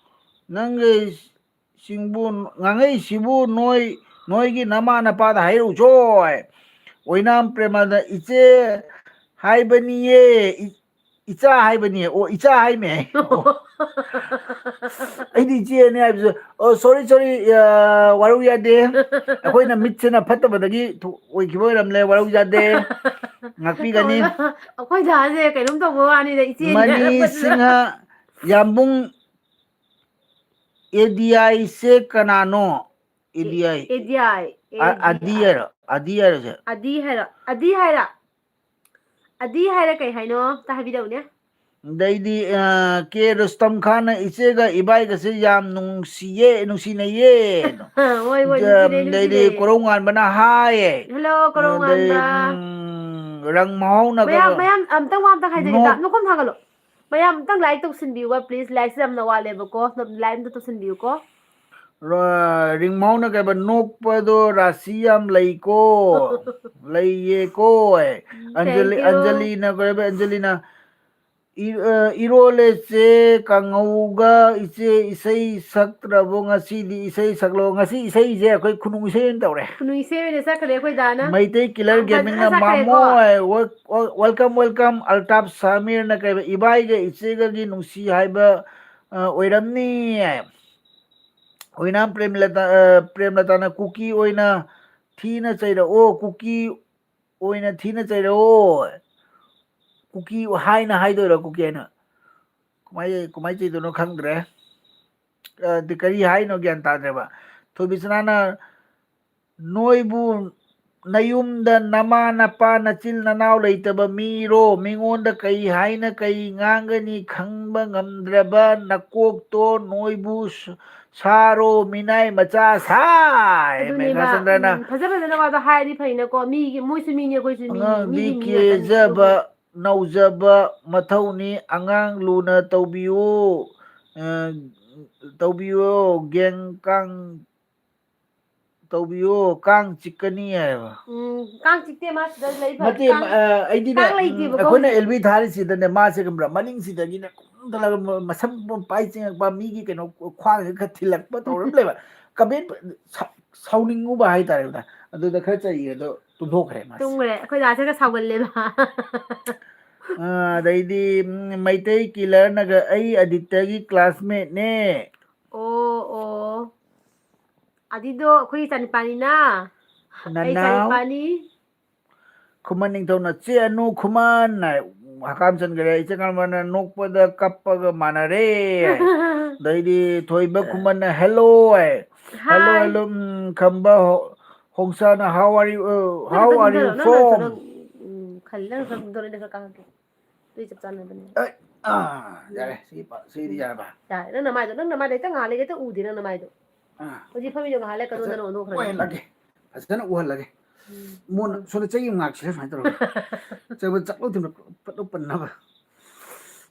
ꯅꯪꯒꯩꯁꯤꯡꯕꯨ, ꯉꯥꯡꯒꯩꯁꯤꯕꯨ ꯅꯣꯏ, ꯅꯣꯏꯒꯤ ꯅꯃꯥ ꯅꯄꯥꯗ ꯍꯥꯏꯔꯨꯆꯣ꯫ ꯑꯣꯏꯅꯥꯝ ꯄ꯭ꯔꯦꯃꯗ ꯏꯆꯦ ꯍꯥꯏꯕꯅꯤꯌꯦ꯫ ꯏ-, ꯏꯆꯥ ꯍꯥꯏꯕꯅꯤ꯫ ꯑꯣ, ꯏꯆꯥ ꯍꯥꯏꯃꯦ꯫ ꯑꯣ꯫ ꯑꯩꯗꯤ ꯏꯆꯦꯅꯦ ꯍꯥꯏꯕꯁꯨ꯫ ꯑꯣ, sorry, sorry, ꯑ, ꯋꯥꯔꯧ ꯌꯥꯗꯦ꯫ ꯑꯩꯈꯣꯏꯅ ꯃꯤꯠꯁꯤꯅ ꯐꯠꯇꯕꯗꯒꯤ ꯊꯣ-, ꯑꯣꯏꯈꯤꯕ ꯑꯣꯏꯔꯝꯂꯦ, ꯋꯥꯔꯧ ꯌꯥꯗꯦ꯫ ꯉꯥꯛꯄꯤꯒꯅꯤ꯫ ꯑꯩꯈꯣꯏ ꯗꯥꯁꯦ ꯀꯩꯅꯣꯝ ꯇꯧꯕ ꯋꯥꯅꯤꯗ, ꯏꯆꯦꯅꯤ ꯃꯅꯤ ꯍꯥꯏꯔꯝꯕꯗꯨꯗ꯫ ꯁꯤꯡꯍ ꯌꯥꯝꯕꯨꯡ ꯑꯦ ꯗꯤ ꯑꯥꯏꯁꯦ ꯀꯅꯥꯅꯣ? ꯑꯦ D I. A D I, ꯑ-, ꯑꯦ ꯗꯤ ꯑꯥꯏ꯫ ꯑꯗꯤ ꯍꯥꯏꯔꯣ? ꯑꯗꯤ ꯍꯥꯏꯔꯣꯁꯦ? ꯑꯗꯤ ꯍꯥꯏꯔꯣ? ꯑꯗꯤ ꯍꯥꯏꯔ? ꯑꯗꯤ ꯍꯥꯏꯔ ꯀꯩ ꯍꯥꯏꯅꯣ? ꯑꯝꯇ ꯍꯥꯏꯕꯤꯔꯛꯎꯅꯦ꯫ ꯑꯗꯩꯗꯤ, ꯑ, ꯀꯦ ꯔꯨꯁꯇꯝ ꯈꯥꯟꯅ ꯏꯆꯦꯒ ꯏꯕꯥꯏꯒꯁꯦ ꯌꯥꯝ ꯅꯨꯡꯁꯤꯌꯦ, ꯅꯨꯡꯁꯤꯅꯩꯌꯦ꯫ ꯍꯣꯏ, ꯍꯣꯏ, ꯖ-, ꯅꯨꯡꯁꯤꯅꯩ, ꯑꯗꯩꯗꯤ ꯅꯨꯡꯁꯤꯅꯩꯌꯦ꯫ ꯀꯣꯔꯧꯉꯥꯟꯕꯅ ꯍꯥꯏꯌꯦ꯫ Hello, ꯑꯗꯩ, ꯀꯣꯔꯧꯉꯥꯟꯕ꯫ ꯎꯝ, ꯔꯪ ꯃꯍꯥꯎꯅ ꯃꯌꯥꯝ, ꯀꯩꯅꯣ, ꯃꯌꯥꯝ ꯑꯝꯇꯪ ꯋꯥ ꯑꯝꯇꯪ ꯍꯥꯏꯖꯒꯦ꯫ ꯅꯣꯛ-, ꯇꯥ-, ꯃꯈꯣꯟ ꯊꯥꯒꯠꯂꯣ꯫ ꯃꯌꯥꯝ ꯑꯝꯇꯪ like ꯇꯧꯁꯤꯟꯕꯤꯌꯨꯕ, please꯫ Likeꯁꯦ ꯌꯥꯝꯅ ꯋꯥꯠꯂꯦꯕꯀꯣ꯫ Like ꯑꯝꯇ ꯇꯧꯁꯤꯟꯕꯤꯌꯨꯀꯣ꯫ ꯔ-, ꯔꯤꯡꯃꯥꯎꯅ ꯀꯩꯕ, "ꯅꯣꯛꯄꯗꯣ ꯔꯥꯁꯤ ꯌꯥꯝ ꯂꯩꯀꯣ"꯫ ꯂꯩꯌꯦꯀꯣ꯫ ꯎꯝ, ꯑꯟꯖꯂꯤ, thank you꯫ ꯑꯟꯖꯂꯤꯅ ꯀꯩꯕ, ꯑꯟꯖꯂꯤꯅ, "ꯏ-, ꯑ, ꯏꯔꯣꯜꯂꯦ ꯆꯦ, ꯀꯥꯡꯍꯧꯒ ꯏꯆꯦ ꯏꯁꯩ ꯁꯛꯇ꯭ꯔꯕꯣ ꯉꯁꯤꯗꯤ? ꯏꯁꯩ ꯁꯛꯂꯣ"꯫ ꯉꯁꯤ ꯏꯁꯩꯁꯦ ꯑꯩꯈꯣꯏ ꯈꯨꯅꯨꯡ ꯏꯁꯩ ꯑꯣꯏꯅ ꯇꯧꯔꯦ꯫ ꯈꯨꯅꯨꯡ ꯏꯁꯩ ꯑꯣꯏꯅ ꯆꯠꯈ꯭ꯔꯦ ꯑꯩꯈꯣꯏ ꯗꯥꯅ꯫ ꯃꯩꯇꯩ ꯀꯤꯂꯔ ꯌꯥꯝ ꯐꯖꯅ ꯒꯦꯃꯤꯡꯅ, ꯆꯠꯈ꯭ꯔꯦꯀꯣ꯫ "ꯃꯥꯃꯣ, well-, well-, welcome, welcome, Altaf ꯁꯥꯃꯤꯔꯅ ꯀꯩꯕ, ꯏꯕꯥꯏꯒ ꯏꯆꯦꯒꯒꯤ ꯅꯨꯡꯁꯤ ꯍꯥꯏꯕ, ꯑ, ꯑꯣꯏꯔꯝꯅꯤ"꯫ ꯑꯣꯏꯅꯥꯝ ꯄ꯭ꯔꯦꯝꯂꯇꯥ-, ꯑ, ꯄ꯭ꯔꯦꯝꯂꯇꯥꯅ, "ꯀꯨꯀꯤ ꯑꯣꯏꯅ ꯊꯤꯅ ꯆꯩꯔꯛꯑꯣ, ꯀꯨꯀꯤ ꯑꯣꯏꯅ ꯊꯤꯅ ꯆꯩꯔꯛꯑꯣ"꯫ ꯀꯨꯀꯤ ꯍꯥꯏꯅ ꯍꯥꯏꯗꯣꯏꯔꯥ, ꯀꯨꯀꯤ ꯍꯥꯏꯅ? ꯀꯃꯥꯏ, ꯀꯃꯥꯏ ꯆꯩꯗꯣꯏꯅꯣ ꯈꯪꯗ꯭ꯔꯦ꯫ ꯑ, ꯑꯗꯨ ꯀꯔꯤ ꯍꯥꯏꯅꯣ ꯒ꯭ꯌꯥꯟ ꯇꯥꯗ꯭ꯔꯦꯕ꯫ ꯊꯣꯏꯕꯤꯁꯅꯥꯅ, "ꯅꯣꯏꯕꯨ ꯅꯌꯨꯝꯗ ꯅꯃꯥ ꯅꯄꯥ ꯅꯆꯤꯜ ꯅꯅꯥꯎ ꯂꯩꯇꯕ ꯃꯤꯔꯣ? ꯃꯤꯉꯣꯟꯗ ꯀꯩ ꯍꯥꯏꯅ ꯀꯩ ꯉꯥꯡꯒꯅꯤ ꯈꯪꯕ ꯉꯝꯗ꯭ꯔꯕ ꯅꯀꯣꯛꯇꯣ ꯅꯣꯏꯕꯨ ꯁ-, ꯁꯥꯔꯣ, ꯃꯤꯅꯥꯏ ꯃꯆꯥ ꯁꯥꯏ"꯫ ꯑꯗꯨꯅꯦꯕ, ꯃꯦꯘꯥꯆꯟꯗ꯭ꯔꯅ꯫ ꯎꯝ, ꯐꯖ ꯐꯖꯅ ꯋꯥꯗꯣ ꯍꯥꯏꯔꯗꯤ ꯐꯩꯅꯀꯣ, ꯃꯤꯒꯤ, ꯃꯣꯏꯁꯨ ꯃꯤꯅꯤ, ꯑꯩꯈꯣꯏꯁꯨ ꯃꯤꯅꯤ, ꯑꯉꯥꯡꯗꯤ ꯃꯤꯒꯤ ꯃꯤ ꯉꯥꯛꯇꯅꯤ꯫ ꯀꯦꯖꯕ, ꯅꯧꯖꯕ ꯃꯊꯧꯅꯤ, ꯑꯉꯥꯡ ꯂꯨꯅ ꯇꯧꯕꯤꯌꯨ, ꯑ, ꯇꯧꯕꯤꯌꯨ, ꯒꯦꯡ ꯀꯥꯡ ꯇꯧꯕꯤꯌꯣ, ꯀꯥꯡ ꯆꯤꯛꯀꯅꯤ ꯍꯥꯏꯕ꯫ ꯎꯝ, ꯀꯥꯡ ꯆꯤꯛꯇꯦ, ꯃꯥ ꯁꯤꯗ ꯂꯩ꯫ ꯅꯠꯇꯦ, ꯀꯥꯡ, ꯑ, ꯑꯩꯗꯤꯅꯦ, ꯀꯥꯡ ꯎꯝ, ꯂꯩꯇꯦꯕꯀꯣ ꯑꯩꯈꯣꯏꯅ ꯍꯧꯖꯤꯛ꯫ ꯑꯦꯜꯕꯤ ꯊꯥꯔꯤꯁꯤꯗꯅꯦ, ꯃꯥꯁꯦ ꯈꯪꯕ꯭ꯔꯥ, ꯃꯅꯤꯡꯁꯤꯗꯒꯤꯅꯦ ꯀꯨꯝꯊꯔꯒ ꯃ-, ꯃꯁꯝ ꯄꯥꯏ ꯆꯤꯡꯉꯛꯄ, ꯃꯤꯒꯤ ꯀꯩꯅꯣ ꯈ꯭ꯋꯥꯡꯁꯤꯗ ꯈꯔ ꯊꯤꯜꯂꯛꯄ ꯇꯧꯔ ꯂꯩꯕ꯫ ꯀꯃꯦꯟ ꯁꯥ-, ꯁꯥꯎꯅꯤꯡꯉꯨꯕ ꯍꯥꯏꯇꯥꯔꯦ꯫ ꯑꯗꯨꯗ ꯈꯔ ꯆꯩꯔꯦ, ꯑꯗꯣ ꯇꯨꯝꯊꯣꯛꯈ꯭ꯔꯦ ꯃꯥꯁꯦ꯫ ꯇꯨꯝꯈ꯭ꯔꯦ꯫ ꯑꯩꯈꯣꯏ ꯗꯥꯁꯦꯒ ꯁꯥꯎꯒꯜꯂꯦꯕ꯫ ꯑ, ꯑꯗꯩꯗꯤ, ꯎꯝ, ꯃꯩꯇꯩ ꯀꯤꯂꯔꯅꯒ ꯑꯩ ꯑꯗꯤꯠꯇꯒꯤ ꯀ꯭ꯂꯥꯁꯃꯦꯠꯅꯦ꯫ ꯑꯣ, ꯑꯣ꯫ ꯑꯗꯤꯗꯣ ꯑꯩꯈꯣꯏ ꯏꯆꯥꯅꯤꯄꯥꯅꯤꯅ꯫ ꯑꯩ ꯅꯅꯥꯎ? ꯏꯆꯥꯅꯤꯄꯥꯅꯤ꯫ ꯈꯨꯃꯟ ꯅꯤꯡꯊꯧꯅ "ꯆꯦ ꯑꯅꯨ ꯈꯨꯃꯟ" ꯍꯥꯏ ꯍꯀꯥꯝ ꯆꯟꯈ꯭ꯔꯦ꯫ ꯏꯆꯦ ꯀꯃꯜꯅ ꯅꯣꯛꯄꯗ ꯀꯞꯄꯒ ꯃꯥꯟꯅꯔꯦ ꯍꯥꯏ꯫ ꯑꯗꯩꯗꯤ ꯊꯣꯏꯕ ꯈꯨꯃꯟꯅ "ꯍꯦꯜꯂꯣ" ꯍꯥꯏ꯫ "ꯍꯦꯜꯂꯣ, ꯍꯥꯏ꯫ ꯍꯦꯜꯂꯣ, ꯎꯝ, ꯈꯝꯕ ꯍꯣ-, ꯍꯣꯡꯁꯥꯅ how are you, uh, ꯅꯪ how ꯈꯛꯇ are you ꯀꯨꯝꯊꯔꯣ, ꯅꯪ ꯅꯪ from?" ꯅꯪ, ꯎꯝ, ꯈꯜꯂꯤ, ꯅꯪ ꯈꯔ ꯀꯨꯝꯊꯔꯣ, ꯑꯩꯅ ꯈꯔ ꯀꯥꯈꯠꯀꯦ꯫ ꯑꯗꯨꯏ ꯆꯞ ꯆꯥꯟꯅꯕꯅꯦ꯫ ꯑꯦ, ꯑꯥ, ꯌꯥꯔꯦ꯫ ꯁꯤ ꯄ-, ꯁꯤꯗꯤ ꯌꯥꯔꯕ? ꯌꯥꯔꯦ, ꯅꯪ ꯅꯃꯥꯏꯗꯣ, ꯅꯪ ꯅꯃꯥꯏꯗꯣ ꯍꯦꯛꯇ ꯉꯥꯜꯂꯦ, ꯍꯦꯛꯇ ꯎꯗꯦ ꯅꯪ ꯅꯃꯥꯏꯗꯣ꯫ ꯑꯥ꯫ ꯍꯧꯖꯤꯛ ꯐꯝꯃꯤꯗꯣ ꯉꯥꯏꯍꯥꯛ ꯂꯩꯔ ꯀꯗꯣꯝꯗ ꯐꯖꯅ ꯑꯣꯟꯊꯣꯛꯈ꯭ꯔꯅꯤ꯫ ꯑꯣꯏꯍꯜꯂꯒꯦ꯫ ꯐꯖꯅ ꯎꯍꯜꯂꯒꯦ꯫ ꯎꯝ꯫ ꯃꯣꯟ ꯁꯣꯝꯗ ꯆꯩ ꯑꯃ ꯉꯥꯛꯁꯤꯜꯂꯦ ꯁꯨꯃꯥꯏꯅ ꯇꯧꯔꯒ꯫ ꯆꯠꯄ ꯆꯠꯂꯣ ꯊꯨꯅ ꯐꯠ ꯂꯥꯎ ꯄꯟꯅꯕ꯫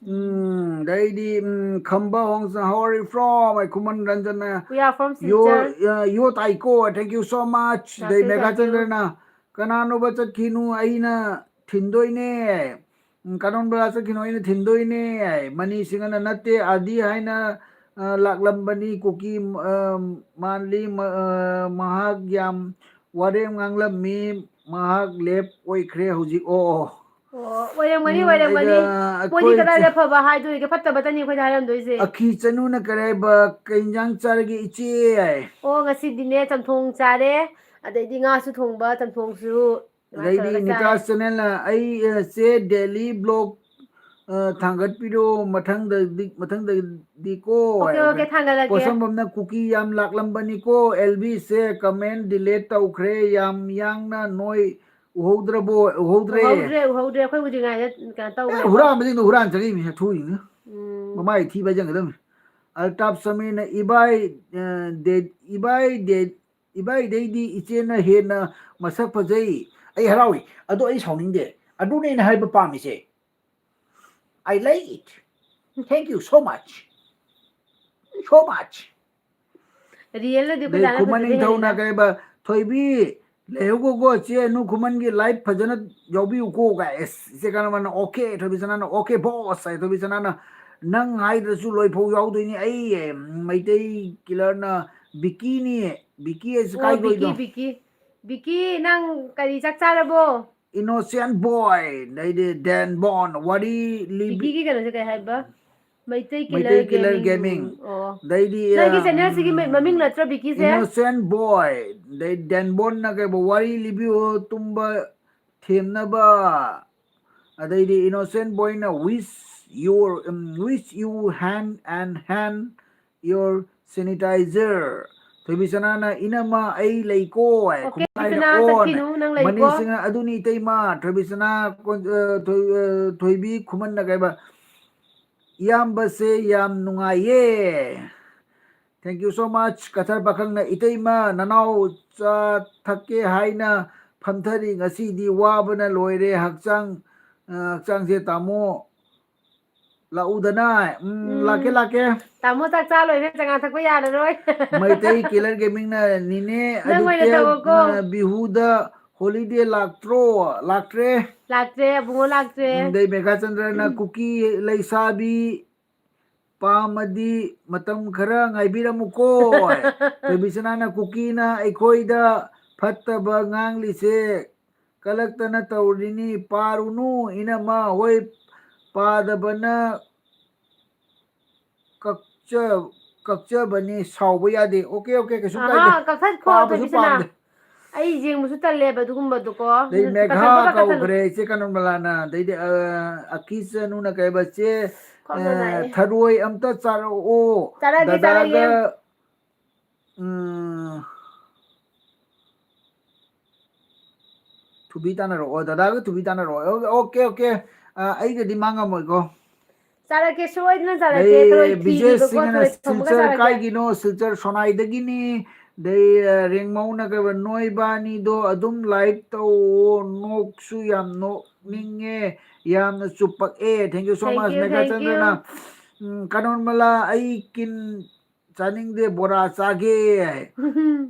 ꯎꯝ, ꯑꯗꯩꯗꯤ, ꯎꯝ, ꯈꯝꯕ ꯍꯣꯡꯁ, "How are you from?" ꯑꯩ ꯈꯨꯃꯟ ꯔꯟꯖꯟꯅ, We are from "Yo, Silchar꯫ uh, yo ꯇꯥꯏꯀꯣ, thank you so much." Thank ꯑꯗꯩ you, thank you꯫ ꯃꯦꯘꯥꯆꯟꯗ꯭ꯔꯅ, "ꯀꯅꯥꯅꯣꯕ ꯆꯠꯈꯤꯅꯨ, ꯑꯩꯅ ꯊꯤꯟꯗꯣꯏꯅꯦ꯫ ꯎꯝ, ꯀꯅꯥꯅꯣꯕ ꯆꯠꯈꯤꯅꯨ, ꯑꯩꯅ ꯊꯤꯟꯗꯣꯏꯅꯦ." ꯃꯅꯤ ꯁꯤꯡꯍꯅ, "ꯅꯠꯇꯦ, ꯑꯥꯗꯤ ꯍꯥꯏꯅ, ꯑ, ꯂꯥꯛꯂꯝꯕꯅꯤ, ꯀꯨꯀꯤ, ꯑ, ꯃꯥꯜꯂꯤ, ꯃ-, ꯑ, ꯃꯍꯥꯛ ꯌꯥꯝ ꯋꯥꯔꯦꯝ ꯉꯥꯡꯂꯝꯃꯤ, ꯃꯍꯥꯛ ꯂꯦꯞ ꯑꯣꯏꯈ꯭ꯔꯦ ꯍꯧꯖꯤꯛ꯫" ꯑꯣ, ꯑꯣ꯫ ꯑꯣ, ꯑꯣꯏꯔꯝꯒꯅꯤ, ꯎꯝ, ꯑꯣꯏꯔꯝꯒꯅꯤ꯫ ꯑꯩꯒ, ꯃꯣꯏꯗꯤ ꯑꯩꯈꯣꯏ ꯆꯦ-, ꯀꯗꯥꯏꯗ ꯐꯕ ꯍꯥꯏꯗꯣꯔꯤꯒꯦ? ꯐꯠꯇꯕꯇꯅꯤ ꯑꯩꯈꯣꯏꯗ ꯍꯥꯏꯔꯝꯗꯣꯏꯁꯦ꯫ ꯑꯈꯤ ꯆꯅꯨꯅ ꯀꯔꯤ ꯍꯥꯏꯕ, "ꯀꯩ ꯏꯟꯖꯥꯡ ꯆꯥꯔꯒꯦ ꯏꯆꯦ?" ꯍꯥꯏ꯫ ꯑꯣ, ꯉꯁꯤꯗꯤꯅꯦ ꯆꯝꯊꯣꯡ ꯆꯥꯔꯦ, ꯑꯗꯩꯗꯤ ꯉꯥꯁꯨ ꯊꯣꯡꯕ, ꯆꯝꯊꯣꯡꯁꯨ ꯑꯗꯨꯃꯥꯏꯅ ꯑꯗꯩꯗꯤ ꯇꯧꯔꯒ ꯆꯥꯔꯦ꯫ ꯅꯤꯇꯥꯁ ꯆꯦꯅꯦꯜꯅ, "ꯑꯩ, ꯑ, ꯆꯦ ꯗꯦꯂꯤ ꯕ꯭ꯂꯣꯛ, ꯑ, ꯊꯥꯡꯒꯠꯄꯤꯔꯣ ꯃꯊꯪꯗꯗꯤ, ꯃꯊꯪꯗꯗꯤꯀꯣ" ꯑꯣꯀꯦ, ꯍꯥꯏ꯫ ꯑꯣꯀꯦ, ꯊꯥꯡꯒꯠꯂꯛꯀꯦ꯫ ꯄꯣꯠꯁꯝꯕꯝꯅ, "ꯀꯨꯀꯤ ꯌꯥꯝ ꯂꯥꯛꯂꯝꯕꯅꯤꯀꯣ, ꯑꯦꯜꯕꯤꯁꯦ ꯀꯃꯦꯟ ꯗꯤꯂꯦꯠ ꯇꯧꯈ꯭ꯔꯦ, ꯌꯥꯝ ꯌꯥꯡꯅ ꯅꯣꯏ ꯎꯍꯧꯗ꯭ꯔꯕꯣ?" ꯎꯍꯧꯗ꯭ꯔꯦ꯫ ꯎꯍꯧꯗ꯭ꯔꯦ, ꯎꯍꯧꯗ꯭ꯔꯦ, ꯑꯩꯈꯣꯏ ꯎꯗ꯭ꯔꯤꯉꯩꯗ ꯀꯩꯅꯣ ꯑꯦ, ꯇꯧꯈ꯭ꯔꯦꯀꯣ꯫ ꯍꯨꯔꯥꯟꯕꯁꯤꯡꯗꯣ ꯍꯨꯔꯥꯟ ꯆꯪꯉꯛꯏꯃꯤ, ꯊꯨꯔꯤꯅꯤ꯫ ꯎꯝ꯫ ꯃꯃꯥꯏ ꯊꯤꯕ ꯍꯥꯏꯖꯟꯒꯗꯕꯅꯤ꯫ ꯑꯜꯇꯥꯞ ꯁꯃꯤꯔꯅ, "ꯏꯕꯥꯏ, ꯑ, ꯗꯦ-, ꯏꯕꯥꯏ ꯗꯦ-, ꯏꯕꯥꯏꯗꯩꯗꯤ ꯏꯆꯦꯅ ꯍꯦꯟꯅ ꯃꯁꯛ ꯐꯖꯩ꯫" ꯑꯩ ꯍꯔꯥꯎꯏ꯫ ꯑꯗꯣ ꯑꯩ ꯁꯥꯎꯅꯤꯡꯗꯦ꯫ ꯑꯗꯨꯅꯦ ꯑꯩꯅ ꯍꯥꯏꯕ ꯄꯥꯝꯃꯤꯁꯦ꯫ I like it. Thank you so much. So much. ꯔꯤꯌꯦꯜꯗꯗꯤ ꯑꯩꯈꯣꯏ ꯑꯗꯩ ꯗꯥꯅ ꯈꯨꯃꯟ ꯐꯖꯅ ꯅꯤꯡꯊꯧꯅ ꯍꯦꯜꯂꯤꯗ꯫ ꯀꯩꯕ, "ꯊꯣꯏꯕꯤ, ꯂꯩꯍꯧꯒꯣꯀꯣ, ꯆꯦ ꯑꯅꯨ ꯈꯨꯃꯟꯒꯤ ꯂꯥꯏꯐ ꯐꯖꯅ ꯌꯥꯎꯕꯤꯌꯨꯀꯣ" ꯀꯥꯏ꯫ ꯑꯦꯁ, ꯏꯆꯦ ꯀꯅꯥꯃꯅ "ꯑꯣꯀꯦ", ꯊꯣꯏꯕꯤ ꯁꯅꯥꯅ "ꯑꯣꯀꯦ ꯕꯣꯁ" ꯍꯥꯏ꯫ ꯊꯣꯏꯕꯤ ꯁꯅꯥꯅ "ꯅꯪ ꯍꯥꯏꯗ꯭ꯔꯁꯨ ꯂꯣꯏꯐꯥꯎ ꯌꯥꯎꯗꯣꯏꯅꯤ ꯑꯩ"꯫ ꯃꯩꯇꯩ ꯀꯤꯂꯔꯅ "ꯕꯤꯀꯤꯅꯤ", ꯕꯤꯀꯤ ꯍꯥꯏꯁꯤ ꯑꯣ, ꯀꯥꯏꯗ ꯕꯤꯀꯤ, ꯑꯣꯏꯗꯣ? ꯕꯤꯀꯤ꯫ ꯕꯤꯀꯤ, ꯅꯪ ꯀꯔꯤ, ꯆꯥꯛ ꯆꯥꯔꯕꯣ? ꯏꯅꯣꯁꯦꯟ ꯕꯣꯏ, ꯑꯗꯩꯗꯤ ꯗꯦꯟꯕꯣꯟ, ꯋꯥꯔꯤ ꯂꯤꯕꯤ-, ꯕꯤꯀꯤꯒꯤ ꯀꯩꯅꯣꯁꯦ ꯀꯩ ꯍꯥꯏꯕ? Meitei Meitei killer killer gaming. Gaming. ꯑꯣ꯫ ꯑꯗꯩꯗꯤ, ꯅꯪꯒꯤ ꯑ, ꯆꯦꯅꯦꯜꯁꯤꯒꯤ ꯃ-, ꯃꯃꯤꯡ ꯅꯠꯇ꯭ꯔꯣ ꯕꯤꯀꯤꯁꯦ? ꯏꯅꯣꯁꯦꯟ ꯕꯣꯏ, ꯑꯗꯩ ꯗꯦꯟꯕꯣꯟꯅ ꯀꯩꯕ, "ꯋꯥꯔꯤ ꯂꯤꯕꯤꯌꯣ, ꯇꯨꯝꯕ ꯊꯦꯝꯅꯕ"꯫ ꯑꯗꯩꯗꯤ ꯏꯅꯣꯁꯦꯟ ꯕꯣꯏꯅ "Wish your, um, wish you hand and hand your sanitizer"꯫ ꯊꯣꯏꯕꯤ ꯁꯅꯥꯅ "ꯏꯅꯝꯃ ꯑꯩ ꯂꯩꯀꯣ" ꯍꯥꯏ꯫ ꯑꯣꯀꯦ, ꯈꯨꯃꯥꯏꯅ ꯁꯅꯥ ꯑꯣꯟ꯫ ꯆꯠꯈꯤꯅꯨ, ꯅꯪ ꯂꯩꯀꯣ꯫ ꯃꯅꯤ ꯁꯤꯡꯅ "ꯑꯗꯨꯅꯤ ꯏꯇꯩꯃ", ꯊꯣꯏꯕꯤ ꯁꯅꯥ ꯀꯣꯟ-, ꯑ, ꯊꯣꯏ-, ꯑ, ꯊꯣꯏꯕꯤ ꯈꯨꯃꯟꯅ ꯀꯩꯕ, "ꯏꯌꯥꯝꯕꯁꯦ ꯌꯥꯝ ꯅꯨꯡꯉꯥꯏꯌꯦ꯫ Thank you so much"꯫ ꯀꯊꯔ ꯄꯥꯈꯪꯅ "ꯏꯇꯩꯃ, ꯅꯅꯥꯎ ꯆꯥ ꯊꯛꯀꯦ ꯍꯥꯏꯅ ꯐꯝꯊꯔꯤ꯫ ꯉꯁꯤꯗꯤ ꯋꯥꯕꯅ ꯂꯣꯏꯔꯦ ꯍꯛꯆꯥꯡ, ꯑ, ꯍꯛꯆꯥꯡꯁꯦ ꯇꯥꯃꯣ꯫ ꯂꯥꯛꯎꯗꯅ"꯫ ꯎꯝ, ꯎꯝ꯫ ꯂꯥꯛꯀꯦ, ꯂꯥꯛꯀꯦ꯫ ꯇꯥꯃꯣ ꯆꯥꯛ ꯆꯥ ꯂꯣꯏꯔꯦ, ꯆꯉꯥꯡ ꯊꯛꯄ ꯌꯥꯔꯔꯣꯏ꯫ ꯃꯩꯇꯩ ꯀꯤꯂꯔ ꯒꯦꯃꯤꯡꯅ "ꯅꯤꯅꯦ ꯅꯪ ꯑꯣꯏꯅ ꯑꯗꯤꯇ꯭ꯌ, ꯇꯧꯀꯣ꯫ ꯑ, ꯕꯤꯍꯨꯗ ꯍꯣꯂꯤꯗꯦ ꯂꯥꯛꯇ꯭ꯔꯣ?" ꯂꯥꯛꯇ꯭ꯔꯦ꯫ ꯂꯥꯛꯇ꯭ꯔꯦ, ꯑꯕꯨꯡꯉꯣ ꯂꯥꯛꯇ꯭ꯔꯦ꯫ ꯎꯝ, ꯑꯗꯩ ꯃꯦꯘꯥꯆꯟꯗ꯭ꯔꯅ "ꯀꯨꯀꯤ ꯂꯩꯁꯥꯕꯤ ꯄꯥꯝꯃꯗꯤ ꯃꯇꯝ ꯈꯔ ꯉꯥꯏꯕꯤꯔꯝꯃꯨꯀꯣ"꯫ ꯊꯣꯏꯕꯤꯁꯅꯥꯅ "ꯀꯨꯀꯤꯅ ꯑꯩꯈꯣꯏꯗ ꯐꯠꯇꯕ ꯉꯥꯡꯂꯤꯁꯦ ꯀꯂꯛꯇꯅ ꯇꯧꯔꯤꯅꯤ, ꯄꯥꯔꯨꯅꯨ ꯏꯅꯝꯃ, ꯍꯣꯏ ꯄꯥꯗꯕꯅ ꯀꯛꯆ-, ꯀꯛꯆꯕꯅꯤ, ꯁꯥꯎꯕ ꯌꯥꯗꯦ"꯫ ꯑꯣꯀꯦ, ꯑꯣꯀꯦ, ꯀꯩꯁꯨ ꯑꯍꯥ, ꯀꯥꯏꯗꯦ꯫ ꯀꯛꯊꯠꯈꯣ, ꯄꯥꯕꯁꯨ ꯊꯣꯏꯕꯤꯁꯅꯥ꯫ ꯄꯥꯝꯗꯦ꯫ ꯑꯩ ꯌꯦꯡꯕꯁꯨ ꯇꯜꯂꯦꯕ ꯑꯗꯨꯒꯨꯝꯕꯗꯨꯀꯣ꯫ ꯑꯗꯩ ꯃꯦꯘꯥ ꯀꯛꯊꯠꯄꯒ ꯀꯛꯊꯠꯂꯨ꯫ ꯀꯧꯈ꯭ꯔꯦ ꯏꯆꯦ ꯀꯅꯣꯃꯂꯥꯅ꯫ ꯑꯗꯩꯗꯤ, ꯑ, ꯑꯀꯤꯆꯅꯨꯅ ꯀꯩꯕ, "ꯆꯦ, ꯈ꯭ꯋꯥꯡ ꯑ, ꯅꯥꯏꯌꯦ꯫ ꯊꯔꯣꯏ ꯑꯝꯇ ꯆꯥꯔꯛꯑꯣ꯫ ꯆꯥꯔꯛꯑꯒꯦ, ꯗꯗꯥꯒ", ꯆꯥꯔꯛꯑꯒꯦ꯫ ꯎꯝ, ꯊꯨꯕꯤ ꯇꯥꯟꯅꯔꯛꯑꯣ, ꯗꯗꯥꯒ ꯊꯨꯕꯤ ꯇꯥꯟꯅꯔꯛꯑꯣ꯫ ꯑꯣ-, ꯑꯣꯀꯦ, ꯑꯣꯀꯦ꯫ ꯑ, ꯑꯩꯒꯗꯤ ꯃꯥ ꯉꯝꯃꯣꯏꯀꯣ꯫ ꯆꯥꯔꯛꯀꯦ, ꯁꯣꯏꯗꯅ ꯆꯥꯔꯛꯀꯦ꯫ ꯑꯗꯩ ꯊꯔꯣꯏ ꯕꯤꯖꯦꯁ ꯊꯤꯔꯤꯕꯀꯣ, ꯁꯤꯡꯅ ꯊꯔꯣꯏ ꯊꯣꯡꯕꯒ "ꯁꯤꯜꯆꯔ ꯆꯥꯔꯛꯀꯦ꯫ ꯀꯥꯏꯒꯤꯅꯣ?" "ꯁꯤꯜꯆꯔ ꯁꯣꯅꯥꯏꯗꯒꯤꯅꯤ"꯫ ꯑꯗꯩ, ꯑ, ꯔꯦꯡꯃꯧꯅ ꯀꯩꯕ, "ꯅꯣꯏꯕꯥꯅꯤꯗꯣ ꯑꯗꯨꯝ ꯂꯥꯏꯚ ꯇꯧꯑꯣ, ꯅꯣꯛꯁꯨ ꯌꯥꯝ ꯅꯣꯛꯅꯤꯡꯉꯦ, ꯌꯥꯝꯅꯁꯨ ꯄꯛꯑꯦ"꯫ Thank you so much, thank you, thank you꯫ ꯃꯦꯘꯥꯆꯟꯗ꯭ꯔꯅ꯫ ꯎꯝ, ꯀꯅꯣꯟꯃꯂꯥ, ꯑꯩ ꯀꯤꯟ ꯆꯥꯅꯤꯡꯗꯦ, ꯕꯣꯔꯥ ꯆꯥꯒꯦ ꯍꯥꯏ꯫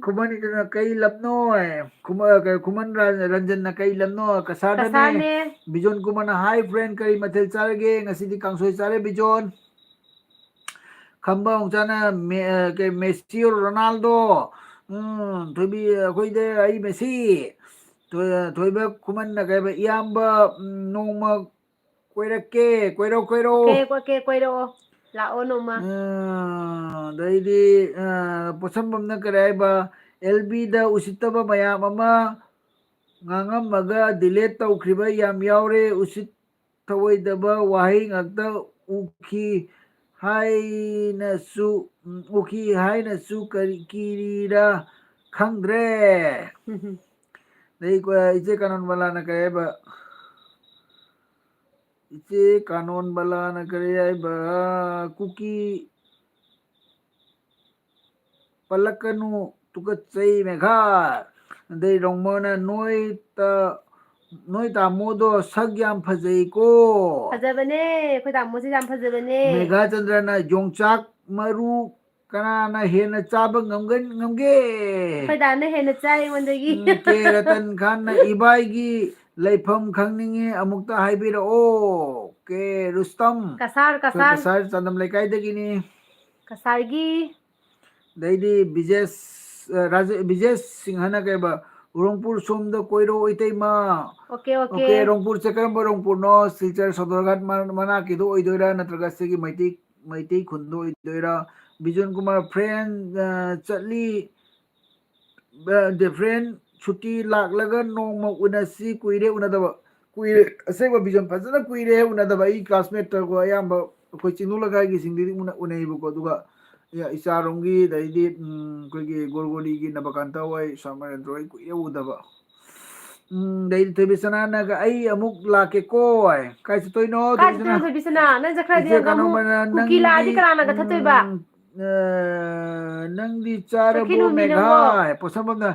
ꯈꯨꯃꯟꯒꯤꯗꯨꯅ ꯀꯩ ꯂꯝꯅꯣ ꯍꯥꯏ꯫ ꯈꯨꯃ-, ꯀꯩ, ꯈꯨꯃꯟ ꯔ-, ꯔꯟꯖꯟꯅ ꯀꯩ ꯂꯝꯅꯣ? ꯀꯁꯥꯔꯗꯅꯦ꯫ ꯀꯁꯥꯔꯅꯦ꯫ ꯕꯤꯖꯣꯟ ꯀꯨꯃꯥꯔꯅ, "Hi friend, ꯀꯔꯤ ꯃꯊꯦꯜ ꯆꯥꯔꯒꯦ?" "ꯉꯁꯤꯗꯤ ꯀꯥꯡꯁꯣꯏ ꯆꯥꯔꯦ ꯕꯤꯖꯣꯟ"꯫ ꯈꯝꯕ ꯍꯣꯡꯆꯥꯅ ꯃꯦ-, ꯑ, ꯀꯩ, "ꯃꯦꯁꯤ ꯑꯣꯔ ꯔꯣꯅꯥꯜꯗꯣ?" ꯎꯝ, ꯊꯣꯏꯕꯤ, ꯑꯩꯈꯣꯏꯗ ꯑꯩ ꯃꯦꯁꯤ꯫ ꯊꯣꯏ-, ꯊꯣꯏꯕ ꯈꯨꯃꯟꯅ ꯀꯩ ꯍꯥꯏꯕ, "ꯏꯌꯥꯝꯕ, ꯎꯝ, ꯅꯣꯡꯃ ꯀꯣꯏꯔꯛꯀꯦ, ꯀꯣꯏꯔꯛꯑꯣ, ꯀꯣꯏꯔꯛꯑꯣ"꯫ ꯑꯣꯀꯦ, ꯑꯣꯀꯦ, ꯀꯣꯏꯔꯛꯑꯣ꯫ ꯂꯥꯛꯑꯣ ꯅꯣꯡꯃ꯫ ꯑꯥ, ꯑꯗꯩꯗꯤ, ꯑꯥ, ꯄꯣꯠꯁꯝꯕꯝꯅ ꯀꯔꯤ ꯍꯥꯏꯕ? "ꯑꯦꯜ ꯕꯤꯗ ꯎꯁꯤꯠꯇꯕ ꯃꯌꯥꯝ ꯑꯃ ꯉꯥꯡꯉꯝꯃꯒ delete ꯇꯧꯈ꯭ꯔꯤꯕ ꯌꯥꯝ ꯌꯥꯎꯔꯦ꯫ ꯎꯁꯤꯠ ꯊꯑꯣꯏꯗꯕ ꯋꯥꯍꯩ ꯉꯥꯛꯇ ꯎꯈꯤ ꯍꯥꯏꯅꯁꯨ, ꯎꯝ, ꯎꯈꯤ ꯍꯥꯏꯅꯁꯨ ꯀꯔꯤ ꯀꯤꯔꯤꯔꯥ ꯈꯪꯗ꯭ꯔꯦ"꯫ ꯑꯗꯩ ꯀꯣ-, ꯏꯆꯦ ꯀꯥꯅꯣꯟ ꯕꯂꯥꯅ ꯀꯔꯤ ꯍꯥꯏꯕ? ꯏꯆꯦ ꯀꯥꯅꯣꯟ ꯕꯂꯥꯅ ꯀꯔꯤ ꯍꯥꯏꯕ? "ꯀꯨꯀꯤ ꯄꯜꯂꯛꯀꯅꯨ, ꯇꯨꯀꯠꯆꯩ ꯃꯦꯘꯥ"꯫ ꯑꯗꯩ ꯔꯣꯡꯃꯣꯅ, "ꯅꯣꯏ ꯇ-, ꯅꯣꯏ ꯇꯥꯃꯣꯗꯣ ꯁꯛ ꯌꯥꯝ ꯐꯖꯩꯀꯣ"꯫ ꯐꯖꯕꯅꯦ, ꯑꯩꯈꯣꯏ ꯇꯥꯃꯣꯁꯦ ꯌꯥꯝ ꯐꯖꯕꯅꯦ꯫ ꯃꯦꯘꯥꯆꯟꯗ꯭ꯔꯅ, "ꯌꯣꯡꯆꯥꯛ ꯃꯔꯨ ꯀꯅꯥꯅ ꯍꯦꯟꯅ ꯆꯥꯕ ꯉꯝꯒꯟ-, ꯉꯝꯒꯦ?" ꯑꯩꯈꯣꯏ ꯗꯥꯅ ꯍꯦꯟꯅ ꯆꯥꯏ ꯑꯩꯉꯣꯟꯗꯒꯤ꯫ ꯎꯝ, ꯀꯦ ꯔꯇꯟ ꯈꯥꯟꯅ, "ꯏꯕꯥꯏꯒꯤ ꯂꯩꯐꯝ ꯈꯪꯅꯤꯡꯉꯤ, ꯑꯃꯨꯛꯇ ꯍꯥꯏꯕꯤꯔꯛꯑꯣ"꯫ ꯀꯦ ꯔꯨꯁꯇꯝ, ꯀꯁꯥꯔ, ꯑꯩꯈꯣꯏ ꯀꯁꯥꯔ꯫ ꯀꯁꯥꯔ ꯆꯥꯟꯗꯝ ꯂꯩꯀꯥꯏꯗꯒꯤꯅꯤ꯫ ꯀꯁꯥꯔꯒꯤ꯫ ꯑꯗꯩꯗꯤ ꯕꯤꯖꯦꯁ, ꯑ, ꯔꯥꯖꯦ-, ꯕꯤꯖꯦꯁ ꯁꯤꯡꯍꯅ ꯀꯩꯕ, "ꯔꯣꯡꯄꯨꯔ ꯁꯣꯝꯗ ꯀꯣꯏꯔꯛꯑꯣ ꯏꯇꯩꯃ"꯫ Okay, okay. ꯑꯣꯀꯦ, ꯔꯣꯡꯄꯨꯔꯁꯦ ꯀꯔꯝꯕ ꯔꯣꯡꯄꯨꯔꯅꯣ? ꯁꯤꯜꯆꯔ, ꯁꯣꯗꯔꯒꯥꯠ ꯃ-, ꯃꯅꯥꯛꯀꯤꯗꯣ ꯑꯣꯏꯗꯣꯏꯔꯥ, ꯅꯠꯇ꯭ꯔꯒ ꯁꯤꯒꯤ ꯃꯩꯇꯩ, ꯃꯩꯇꯩ ꯈꯨꯟꯗꯣ ꯑꯣꯏꯗꯣꯏꯔꯥ? ꯕꯤꯖꯣꯟ ꯀꯨꯃꯥꯔ, "Friend, ꯑ, ꯆꯠꯂꯤ, ꯑ, the friend, ꯁꯨꯇꯤ ꯂꯥꯛꯂꯒ ꯅꯣꯡꯃ ꯎꯅꯁꯤ, ꯀꯨꯏꯔꯦ ꯎꯅꯗꯕ"꯫ ꯀꯨꯏꯔꯦ, ꯑꯁꯦꯡꯕ ꯕꯤꯖꯣꯟ, ꯐꯖꯅ ꯀꯨꯏꯔꯦ ꯎꯅꯗꯕ꯫ ꯑꯩ classmate ꯇꯀꯣ, ꯑꯌꯥꯝꯕ ꯑꯩꯈꯣꯏ ꯆꯤꯡꯅꯨ ꯂꯩꯀꯥꯏꯒꯤꯁꯤꯡꯗꯨꯗꯤ ꯎꯅ-, ꯎꯅꯩꯕꯀꯣ꯫ ꯑꯗꯨꯒ ꯏ-, ꯏꯆꯥꯔꯣꯝꯒꯤ, ꯑꯗꯩꯗꯤ, ꯎꯝ, ꯑꯩꯈꯣꯏꯒꯤ ꯒꯣꯔꯒꯣꯔꯤꯒꯤ ꯅꯕꯀꯥꯟꯇ ꯍꯣꯏ, ꯁ꯭ꯌꯥꯝ ꯅꯔꯦꯟꯗ꯭ꯔ ꯍꯣꯏ ꯀꯨꯏꯔꯦ ꯎꯗꯕ꯫ ꯎꯝ, ꯑꯗꯩꯗꯤ ꯊꯣꯏꯕꯤ ꯁꯅꯥꯅꯒ, "ꯑꯩ ꯑꯃꯨꯛ ꯂꯥꯛꯀꯦꯀꯣ" ꯍꯥꯏ꯫ ꯀꯥꯏ ꯆꯠꯇꯣꯏꯅꯣ, ꯀꯥꯏ ꯊꯣꯏꯕꯤ ꯆꯠꯇꯣꯏꯅꯣ, ꯁꯅꯥ? ꯊꯣꯏꯕꯤ ꯁꯅꯥ? ꯅꯪ ꯆꯠꯈ꯭ꯔꯗꯤ ꯏꯆꯦ ꯍꯪꯒꯥꯝ ꯀꯥꯅꯣꯝꯕꯅ, ꯀꯨꯀꯤ ꯂꯥꯛꯑꯗꯤ "ꯅꯪꯗꯤ, ꯀꯅꯥꯅ ꯀꯠꯊꯠꯇꯣꯏꯕ? ꯎꯝ, ꯑ, ꯅꯪꯗꯤ ꯆꯥꯔꯕꯣ ꯆꯠꯈꯤꯅꯨ ꯃꯤ ꯃꯦꯘꯥ?" ꯅꯪꯕꯣ꯫ ꯍꯥꯏ꯫ ꯄꯣꯠꯁꯝꯕꯝꯅ,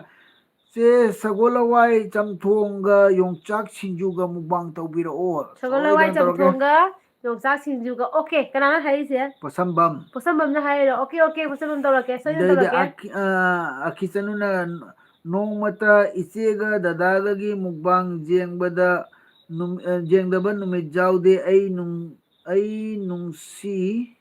"ꯆꯦ ꯁꯒꯣꯜ ꯍꯋꯥꯏ ꯆꯝꯊꯣꯡꯒ ꯌꯣꯡꯆꯥꯛ ꯁꯤꯡꯖꯨꯒ mukbang ꯇꯧꯕꯤꯔꯛꯑꯣ"꯫ ꯁꯒꯣꯜ ꯍꯋꯥꯏ ꯁꯣꯏꯗꯅ ꯇꯧꯔꯛꯀꯦ꯫ ꯆꯝꯊꯣꯡꯒ ꯌꯣꯡꯆꯥꯛ ꯁꯤꯡꯖꯨꯒ꯫ ꯑꯣꯀꯦ, ꯀꯅꯥꯅ ꯍꯥꯏꯔꯤꯁꯦ? ꯄꯣꯠꯁꯝꯕꯝ꯫ ꯄꯣꯠꯁꯝꯕꯝꯅ ꯍꯥꯏꯔꯣ? ꯑꯣꯀꯦ, ꯑꯣꯀꯦ, ꯄꯣꯠꯁꯝꯕꯝ ꯇꯧꯔꯛꯀꯦ, ꯁꯣꯏꯗꯅ ꯑꯗꯩꯗꯤ ꯇꯧꯔꯛꯀꯦ꯫ ꯑꯈꯤ-, ꯑ, ꯑꯈꯤꯆꯅꯨꯅ ꯅꯣꯡꯃꯇ ꯏꯆꯦꯒ ꯗꯗꯥꯒꯒꯤ ꯃꯨꯛꯕꯥꯡ ꯌꯦꯡꯕꯗ ꯅꯨꯝ-, ꯑ, ꯌꯦꯡꯗꯕ ꯅꯨꯃꯤꯠ ꯌꯥꯎꯗꯦ꯫ ꯑꯩ ꯅꯨꯡ-, ꯑꯩ ꯅꯨꯡꯁꯤ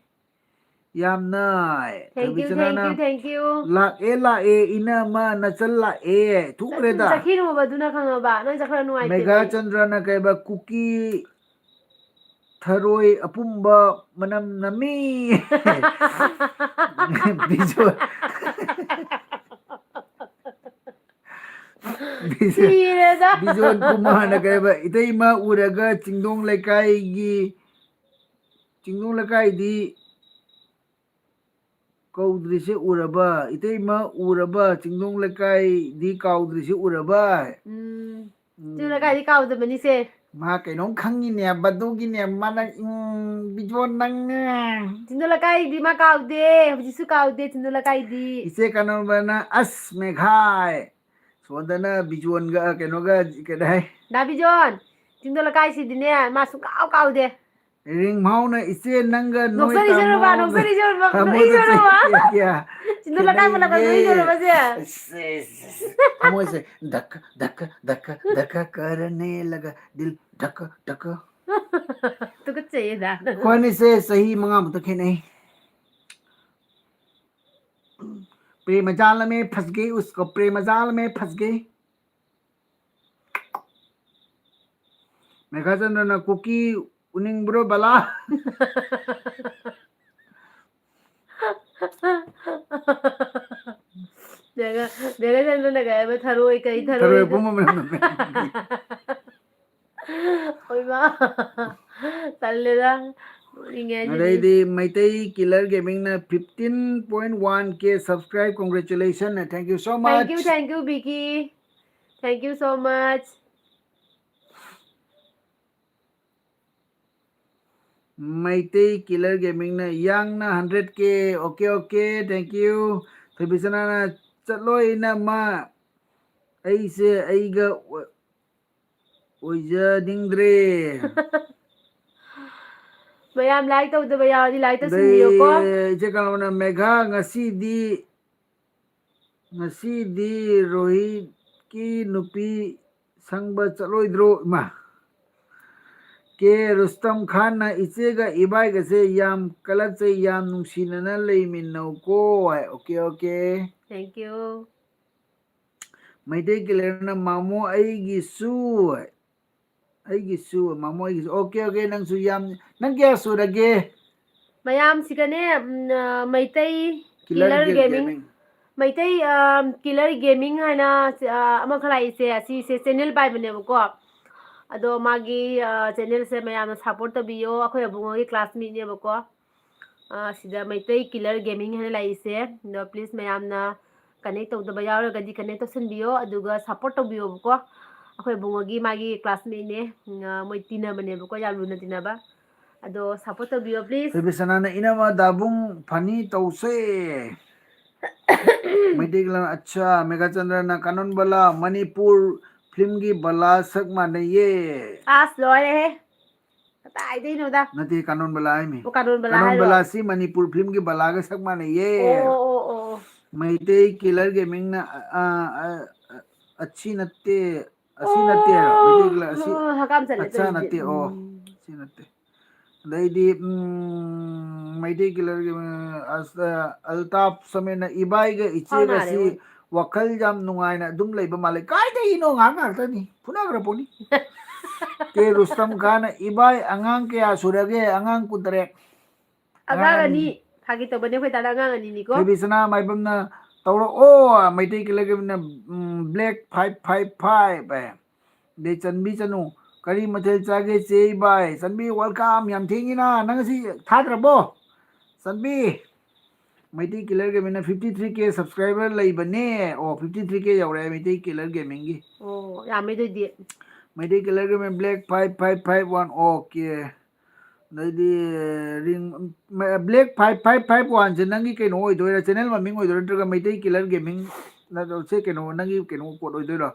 ꯌꯥꯝꯅ꯫ Thank you, ꯊꯣꯏꯕꯤꯆꯅꯥꯅ thank you, thank you꯫ ꯂꯥꯛꯑꯦ, ꯂꯥꯛꯑꯦ, ꯏꯅꯝꯃ ꯅꯆꯜ ꯂꯥꯛꯑꯦ꯫ ꯊꯨꯈ꯭ꯔꯦꯗ꯫ ꯆꯠꯈꯤꯅꯨꯕ ꯑꯗꯨꯅ ꯈꯪꯉꯕ? ꯅꯪ ꯆꯠꯈ꯭ꯔ ꯅꯨꯡꯉꯥꯏꯇꯦ꯫ ꯃꯦꯘꯥꯆꯟꯗ꯭ꯔꯅ ꯀꯩꯕ, ꯀꯨꯀꯤ ꯊꯔꯣꯏ ꯑꯄꯨꯝꯕ ꯃꯅꯝ ꯅꯝꯃꯤ꯫ ꯕꯤꯖꯣꯟ-, ꯕꯤꯖꯣꯟ-, ꯁꯤꯔꯦꯗ꯫ ꯕꯤꯖꯣꯟ ꯀꯨꯃꯥꯔꯅ ꯀꯩꯕ, ꯏꯇꯩꯃ ꯎꯔꯒ ꯆꯤꯡꯗꯣꯡ ꯂꯩꯀꯥꯏꯒꯤ, ꯆꯤꯡꯗꯣꯡ ꯂꯩꯀꯥꯏꯗꯤ ꯀꯧꯗ꯭ꯔꯤꯁꯦ ꯎꯔꯕ, ꯏꯇꯩꯃ ꯎꯔꯕ, ꯆꯤꯡꯗꯣꯡ ꯂꯩꯀꯥꯏꯗꯤ ꯀꯥꯎꯗ꯭ꯔꯤꯁꯦ ꯎꯔꯕ꯫ ꯎꯝ꯫ ꯎꯝ꯫ ꯆꯤꯡꯗꯣꯡ ꯂꯩꯀꯥꯏꯗꯤ ꯀꯥꯎꯗꯕꯅꯤꯁꯦ꯫ ꯃꯥ ꯀꯩꯅꯣꯝ ꯈꯪꯉꯤꯅꯦ, ꯃꯗꯨꯒꯤꯅꯦ ꯃꯥꯅ, ꯎꯝ, ꯕꯤꯖꯣꯟ ꯅꯪꯅꯦ꯫ ꯆꯤꯡꯗꯣꯡ ꯂꯩꯀꯥꯏꯗꯤ ꯃꯥ ꯀꯥꯎꯗꯦ, ꯍꯧꯖꯤꯛꯁꯨ ꯀꯥꯎꯗꯦ ꯆꯤꯡꯗꯣꯡ ꯂꯩꯀꯥꯏꯗꯤ꯫ ꯏꯆꯦ ꯀꯅꯣꯕꯅ, ꯑꯁ, ꯃꯦꯘꯥꯏ꯫ ꯁꯣꯝꯗꯅ ꯕꯤꯖꯣꯟꯒ ꯀꯩꯅꯣꯒ ꯀꯩꯅꯣ ꯍꯥꯏ꯫ ꯗꯥ ꯕꯤꯖꯣꯟ, ꯆꯤꯡꯗꯣꯡ ꯂꯩꯀꯥꯏꯁꯤꯗꯤꯅꯦ, ꯃꯥ ꯁꯨꯡꯀꯥꯎ ꯀꯥꯎꯗꯦ꯫ ꯔꯤꯡꯃꯥꯎꯅ ꯏꯆꯦ ꯅꯪꯒ ꯅꯣꯏ ꯅꯣꯛꯆꯔꯤꯁꯦ ꯇꯥꯃꯣ ꯔꯣꯕꯥ, ꯅꯣꯛꯆꯔꯤꯁꯦ ꯔꯣꯕꯥ, ꯇꯥꯃꯣꯗ ꯅꯣꯛꯏꯁꯦ ꯔꯣꯕꯥ꯫ ꯆꯍꯤ ꯀꯌꯥ ꯆꯤꯡꯗꯣꯡ ꯂꯩꯀꯥꯏ ꯃꯅꯥꯛꯇ ꯈꯦꯠꯅꯩꯒꯦ? ꯅꯣꯛꯏꯁꯦ ꯔꯣꯕꯥꯁꯦ꯫ ꯑꯁ, ꯑꯁ, ꯑꯁ, ꯑꯁ꯫ ꯊꯃꯣꯏꯁꯦ ꯙꯛ ꯙꯛ ꯙꯛ ꯙꯛ ꯀꯔꯅꯦ ꯂꯒ ꯗꯤꯜ ꯙꯛ ꯙꯛ꯫ ꯇꯨꯀꯠꯆꯩꯌꯦꯗ꯫ ꯑꯩꯈꯣꯏ ꯑꯅꯤꯁꯦ ꯆꯍꯤ ꯃꯉꯥꯃꯨꯛꯇ ꯈꯦꯠꯅꯩ꯫ प्रेम जाल में फंस गई उसको, प्रेम जाल में फंस गई। ꯃꯦꯘꯥꯆꯟꯗ꯭ꯔꯅ ꯀꯨꯀꯤ ꯎꯅꯤꯡꯕ꯭ꯔꯣ ꯕꯂꯥ? ꯃꯦꯘꯥ-, ꯃꯦꯘꯥꯆꯟꯗ꯭ꯔꯅ ꯀꯩ ꯍꯥꯏꯕ? ꯊꯔꯣꯏ ꯀꯩ ꯊꯔꯣꯏ ꯊꯔꯣꯏ? ꯑꯄꯨꯝꯕ ꯃꯅꯝ ꯅꯝꯃꯦ꯫ ꯑꯣꯏꯃꯥ꯫ ꯇꯜꯂꯦꯗ꯫ ꯅꯣꯛꯅꯤꯡꯉꯦ ꯑꯩꯗꯤ꯫ ꯑꯗꯩꯗꯤ ꯃꯩꯇꯩ Killer Gaming ꯅ fifteen point one K subscribe, congratulations, thank you so much. Thank you, thank you, Vicky. Thank you so much. Meitei Killer Gaming ꯅ ꯌꯥꯡꯅ hundred K, okay, okay, thank you. ꯊꯣꯏꯕꯤꯆꯅꯥꯅ ꯆꯠꯂꯣ ꯏꯅꯝꯃ, ꯑꯩꯁꯦ ꯑꯩꯒ ꯑꯣꯏ-, ꯑꯣꯏꯖꯅꯤꯡꯗ꯭ꯔꯦ꯫ ꯃꯌꯥꯝ like ꯇꯧꯗꯕ ꯌꯥꯎꯔꯗꯤ like ꯇꯧꯁꯤꯟꯕꯤꯌꯣꯀꯣ꯫ ꯏꯆꯦ ꯀꯩꯅꯣꯅ, ꯃꯦꯘꯥ, ꯉꯁꯤꯗꯤ ꯉꯁꯤꯗꯤ ꯔꯣꯍꯤꯠꯀꯤ ꯅꯨꯄꯤ ꯁꯪꯕ ꯆꯠꯂꯣꯏꯗ꯭ꯔꯣ? ꯏꯃꯥ꯫ ꯀꯦ ꯔꯨꯁꯇꯝ ꯈꯥꯟꯅ, "ꯏꯆꯦꯒ ꯏꯕꯥꯏꯒꯁꯦ ꯌꯥꯝ ꯀꯂꯛꯆꯩ, ꯌꯥꯝ ꯅꯨꯡꯁꯤꯅꯅ ꯂꯩꯃꯤꯟꯅꯧꯀꯣ" ꯍꯥꯏ꯫ Okay, okay. Thank you. Meitei ꯀꯤꯂꯔꯅ, "ꯃꯥꯃꯣ ꯑꯩꯒꯤꯁꯨ" ꯍꯥꯏ꯫ "ꯑꯩꯒꯤꯁꯨ ꯃꯥꯃꯣ, ꯑꯩꯒꯤꯁꯨ"꯫ Okay, okay, ꯅꯪꯁꯨ ꯌꯥꯝ, ꯅꯪ ꯀꯌꯥ ꯁꯨꯔꯒꯦ? ꯃꯌꯥꯝꯁꯤꯒꯅꯦ, ꯎꯝ, ꯑ, Meitei Killer Killer Ga- Gaming, Gaming. Meitei, ꯑ, Killer Gaming ꯍꯥꯏꯅ, ꯑ, ꯑꯃꯈꯛ ꯂꯥꯛꯏꯁꯦ, ꯑꯁꯤꯁꯦ channel ꯄꯥꯏꯕꯅꯦꯕꯀꯣ꯫ ꯑꯗꯣ ꯃꯥꯒꯤ, ꯑ, channelꯁꯦ ꯃꯌꯥꯝꯅ support ꯇꯧꯕꯤꯌꯣ꯫ ꯑꯩꯈꯣꯏ ꯑꯕꯨꯡꯉꯣꯒꯤ classmateꯅꯦꯕꯀꯣ꯫ ꯑ, ꯁꯤꯗ ꯃꯩꯇꯩ Killer Gaming ꯍꯥꯏꯅ ꯂꯥꯛꯏꯁꯦ꯫ ꯑꯗꯣ please ꯃꯌꯥꯝꯅ connect ꯇꯧꯗꯕ ꯌꯥꯎꯔꯒꯗꯤ connect ꯇꯧꯁꯟꯕꯤꯌꯣ, ꯑꯗꯨꯒ support ꯇꯧꯕꯤꯌꯣꯕꯀꯣ꯫ ꯑꯩꯈꯣꯏ ꯑꯕꯨꯡꯉꯣꯒꯤ ꯃꯥꯒꯤ classmateꯅꯦ, ꯎꯝ, ꯑ, ꯃꯣꯏ ꯇꯤꯟꯅꯕꯅꯦꯕꯀꯣ, ꯌꯥꯝ ꯂꯨꯅ ꯇꯤꯟꯅꯕ꯫ ꯑꯗꯣ support ꯇꯧꯕꯤꯌꯣ please꯫ ꯕꯦꯕꯤꯁꯅꯥꯅ, "ꯏꯅꯝꯃ ꯗꯥꯕꯨꯡ funny ꯇꯧꯁꯦ"꯫ ꯃꯩꯇꯩ ꯀꯤꯂꯔ, ꯑꯠꯆꯥ, ꯃꯦꯘꯥꯆꯟꯗ꯭ꯔꯅ, "ꯀꯥꯅꯣꯟ ꯕꯂꯥ, ꯃꯅꯤꯄꯨꯔ filmꯒꯤ ꯕꯂꯥ ꯁꯛ ꯃꯥꯟꯅꯩꯌꯦ"꯫ ꯑꯁ, ꯂꯣꯏꯔꯦꯍꯦ꯫ ꯀꯗꯥꯏꯗꯩꯅꯣꯗ? ꯅꯠꯇꯦ, ꯀꯥꯅꯣꯟ ꯕꯂꯥ ꯍꯥꯏꯃꯤ꯫ ꯑꯣ, ꯀꯥꯅꯣꯟ ꯕꯂꯥ ꯀꯥꯅꯣꯟ ꯍꯥꯏꯔꯣ? ꯕꯂꯥꯁꯤ ꯃꯅꯤꯄꯨꯔ filmꯒꯤ ꯕꯂꯥꯒ ꯁꯛ ꯃꯥꯟꯅꯩꯌꯦ꯫ ꯑꯣ, ꯑꯣ, ꯑꯣ, ꯑꯣ꯫ ꯃꯩꯇꯩ Killer Gamingꯅ, ꯑ, ꯑ, ꯑ, ꯑꯁꯤ ꯅꯠꯇꯦ, ꯑꯁꯤ ꯅꯠꯇꯦ ꯍꯥꯏꯔꯣ? ꯃꯩꯇꯩ Killer ꯑꯁꯤ, ꯑꯣ, ꯍꯀꯥꯝ ꯆꯜꯂꯦ ꯑꯠꯆꯥ ꯇꯧꯔꯤꯁꯦ꯫ ꯅꯠꯇꯦ, ꯑꯣ, ꯎꯝ꯫ ꯑꯁꯤ ꯅꯠꯇꯦ꯫ ꯑꯗꯩꯗꯤ, ꯎꯝ, ꯃꯩꯇꯩ Killer Gaming, ꯑꯁ, ꯑ, ꯑꯜꯇꯥꯐ ꯁꯃꯤꯔꯅ, "ꯏꯕꯥꯏꯒ ꯏꯆꯦꯒꯁꯤ ꯐꯥꯎꯅꯔꯦ꯫ ꯋꯥꯈꯜ ꯌꯥꯝ ꯅꯨꯡꯉꯥꯏꯅ ꯑꯗꯨꯝ ꯂꯩꯕ ꯃꯥꯜꯂꯦ"꯫ ꯀꯥꯏꯗꯒꯤꯅꯣ, ꯉꯥꯏꯍꯥꯛ ꯉꯥꯏꯍꯥꯛꯇꯅꯤ, ꯐꯨꯅꯈ꯭ꯔ ꯄꯣꯠꯅꯤ꯫ ꯀꯦ ꯔꯨꯁꯇꯝ ꯈꯥꯟꯅ, "ꯏꯕꯥꯏ, ꯑꯉꯥꯡ ꯀꯌꯥ ꯁꯨꯔꯒꯦ?" "ꯑꯉꯥꯡ ꯀꯨꯟꯇꯔꯦꯠ"꯫ ꯑꯉꯥꯡ ꯑꯅꯤ꯫ ꯐꯥꯒꯤ ꯇꯧꯕꯅꯦ, ꯑꯩꯈꯣꯏ ꯗꯥꯗꯥ ꯑꯉꯥꯡ ꯑꯅꯤꯅꯤꯀꯣ꯫ ꯊꯣꯏꯕꯤꯁꯅꯥ ꯃꯥꯏꯕꯝꯅ, "ꯇꯧꯔꯛꯑꯣ"꯫ ꯃꯩꯇꯩ Killer Gamingꯅ, ꯎꯝ, "Black five five five" ꯍꯥꯏ꯫ ꯑꯗꯩ ꯆꯟꯕꯤ ꯆꯅꯨ, "ꯀꯔꯤ ꯃꯊꯦꯜ ꯆꯥꯒꯦ ꯆꯦ ꯏꯕꯥꯏ?" ꯆꯟꯕꯤ, welcome, ꯌꯥꯝ ꯊꯦꯡꯉꯤꯅ, ꯅꯪ ꯉꯁꯤ ꯊꯥꯗ꯭ꯔꯕꯣ? ꯆꯟꯕꯤ, Meitei Killer Gamingꯅ fifty three K subscriber ꯂꯩꯕꯅꯦ꯫ ꯑꯣ, fifty three K ꯌꯧꯔꯛꯑꯦ ꯃꯩꯇꯩ Killer Gamingꯒꯤ꯫ ꯑꯣ, ꯌꯥꯝꯃꯦ ꯑꯗꯨꯏꯗꯤ꯫ Meitei Killer Gaming, "Black five five five one", okay꯫ ꯑꯗꯩꯗꯤ ring, Black five five five oneꯁꯦ ꯅꯪꯒꯤ ꯀꯩꯅꯣ ꯑꯣꯏꯗꯣꯏꯔꯥ, channel ꯃꯃꯤꯡ ꯑꯣꯏꯗꯣꯏꯔꯥ, ꯅꯠꯇ꯭ꯔꯒ ꯃꯩꯇꯩ Killer Gaming ꯅꯠꯇ꯭ꯔ ꯁꯦ ꯀꯩꯅꯣ, ꯅꯪꯒꯤ ꯀꯩꯅꯣ code ꯑꯣꯏꯗꯣꯏꯔꯣ?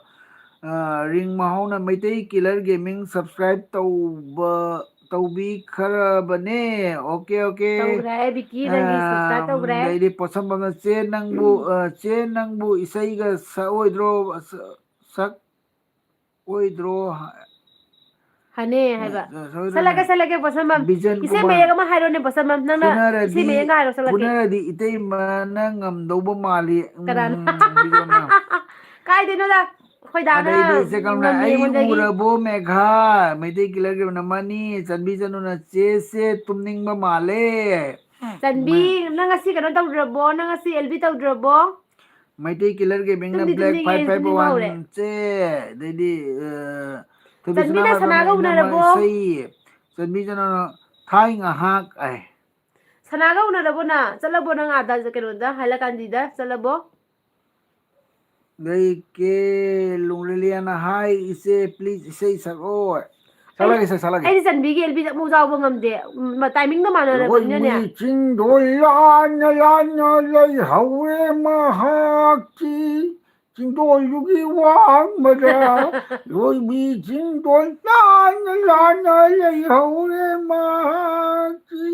ꯑ, ring ꯃꯍꯥꯎꯅ, "Meitei Killer Gaming subscribe ꯇꯧꯕ ꯇꯧꯕꯤꯈ꯭ꯔꯕꯅꯦ꯫ Okay, okay. ꯇꯧꯈ꯭ꯔꯦ, ꯕꯤꯀꯤ, ꯅꯪꯒꯤ subscribe ꯇꯧꯈ꯭ꯔꯦ꯫ ꯑꯗꯩꯗꯤ ꯄꯣꯠꯁꯝꯕꯝꯅ, "ꯆꯦ ꯅꯪꯕꯨ, ꯑ, ꯆꯦ ꯅꯪꯕꯨ ꯏꯁꯩꯒ ꯁꯛꯑꯣꯏꯗ꯭ꯔꯣ? ꯁ-, ꯁꯛ ꯑꯣꯏꯗ꯭ꯔꯣ?" ꯍꯥ-, ꯍꯅꯦ ꯍꯥꯏꯕ꯫ ꯁ-, ꯁ-, ꯁꯠꯂꯒꯦ, ꯁꯠꯂꯒꯦ, ꯄꯣꯠꯁꯝꯕꯝ꯫ ꯕꯤꯖꯟ ꯏꯁꯩ ꯀꯨꯃꯥꯔ꯫ ꯃꯌꯦꯛ ꯑꯃ ꯍꯥꯏꯔꯣꯅꯦ, ꯄꯣꯠꯁꯝꯕꯝ꯫ ꯅꯪꯅ ꯏꯁꯩ ꯐꯨꯅꯔꯗꯤ, ꯃꯌꯦꯛ ꯑꯃ ꯍꯥꯏꯔꯣ, ꯁꯠꯂꯒꯦ꯫ "ꯐꯨꯅꯔꯗꯤ ꯏꯇꯩꯃꯅ ꯉꯝꯗꯧꯕ ꯃꯥꯜꯂꯤ"꯫ ꯎꯝ, ꯀꯅꯥꯅ? ꯕꯤꯖꯟꯅ꯫ ꯀꯥꯏꯗꯩꯅꯣꯗ? ꯑꯩꯈꯣꯏ ꯗꯥꯅ ꯑꯗꯩꯗꯤ ꯏꯆꯦ ꯀꯝꯂꯥ, ꯉꯝꯃꯦ "ꯑꯩ ꯑꯩꯉꯣꯟꯗꯒꯤ꯫ ꯎꯔꯕꯣ ꯃꯦꯘꯥ?" ꯃꯩꯇꯩ ꯀꯤꯂꯔꯒꯤ ꯑꯣꯏꯅ ꯃꯅꯤ, ꯆꯟꯕꯤ ꯆꯅꯨꯅ, "ꯆꯦꯁꯦ ꯇꯨꯝꯅꯤꯡꯕ ꯃꯥꯜꯂꯦ"꯫ ꯆꯟꯕꯤ, ꯃ- ꯅꯪ ꯉꯁꯤ ꯀꯩꯅꯣ ꯇꯧꯗ꯭ꯔꯕꯣ? ꯅꯪ ꯉꯁꯤ ꯑꯦꯜ ꯕꯤ ꯇꯧꯗ꯭ꯔꯕꯣ? ꯃꯩꯇꯩ ꯀꯤꯂꯔ ꯒꯦꯃꯤꯡꯅ ꯇꯨꯝꯗꯤ Black ꯇꯨꯝꯅꯤꯡꯉꯦ, five five ꯇꯨꯝꯅꯤꯡꯕ ꯍꯧꯔꯦ꯫ ꯍꯧꯔꯦ꯫ ꯆꯦ, ꯑꯗꯩꯗꯤ, ꯑ, ꯊꯣꯏꯕꯤ ꯆꯟꯕꯤꯅ ꯁꯅꯥ ꯁꯅꯥꯒ ꯄꯥꯏꯕꯅ ꯏꯅꯝꯃ ꯎꯅꯔꯕꯣ? ꯏꯁꯩ, ꯆꯟꯕꯤ ꯆꯅꯨꯅ "ꯊꯥꯏ ꯉꯥꯏꯍꯥꯛ" ꯍꯥꯏ꯫ ꯁꯅꯥꯒ ꯎꯅꯔꯕꯣ ꯅꯪ? ꯆꯠꯂꯕꯣ ꯅꯪ ꯑꯥꯗ ꯀꯩꯅꯣꯗ, ꯍꯥꯏꯂꯀꯥꯟꯗꯤꯗ ꯆꯠꯂꯕꯣ? ꯑꯗꯩ ꯀꯦ ꯂꯣꯡꯂꯤꯂꯤꯌꯥꯅ, "ꯍꯥꯏ ꯏꯆꯦ, please ꯏꯁꯩ ꯁꯛꯂꯛꯑꯣ"꯫ ꯁꯛꯂꯒꯦ, ꯁꯛ-, ꯁꯛꯂꯒꯦ꯫ ꯑꯩꯗꯤ ꯆꯟꯕꯤꯒꯤ ꯑꯦꯜ ꯕꯤꯗ ꯑꯃꯨꯛ ꯌꯥꯎꯕ ꯉꯝꯗꯦ꯫ ꯎꯝ, ꯃ-, timing ꯗꯣ ꯃꯥꯟꯅꯔꯕꯅꯤꯅꯅꯦ꯫ ꯂꯣꯏꯕꯤ ꯆꯤꯡꯗꯣꯜ ꯂꯥꯟꯅ ꯂꯥꯟꯅ ꯂꯩꯍꯧꯔꯦ ꯃꯍꯥꯛꯀꯤ ꯆꯤꯡꯗꯣꯜꯗꯨꯒꯤ ꯋꯥꯡꯃꯗ꯫ ꯂꯣꯏꯕꯤ ꯆꯤꯡꯗꯣꯜ ꯂꯥꯟꯅ ꯂꯥꯟꯅ ꯂꯩꯍꯧꯔꯦ ꯃꯍꯥꯛꯀꯤ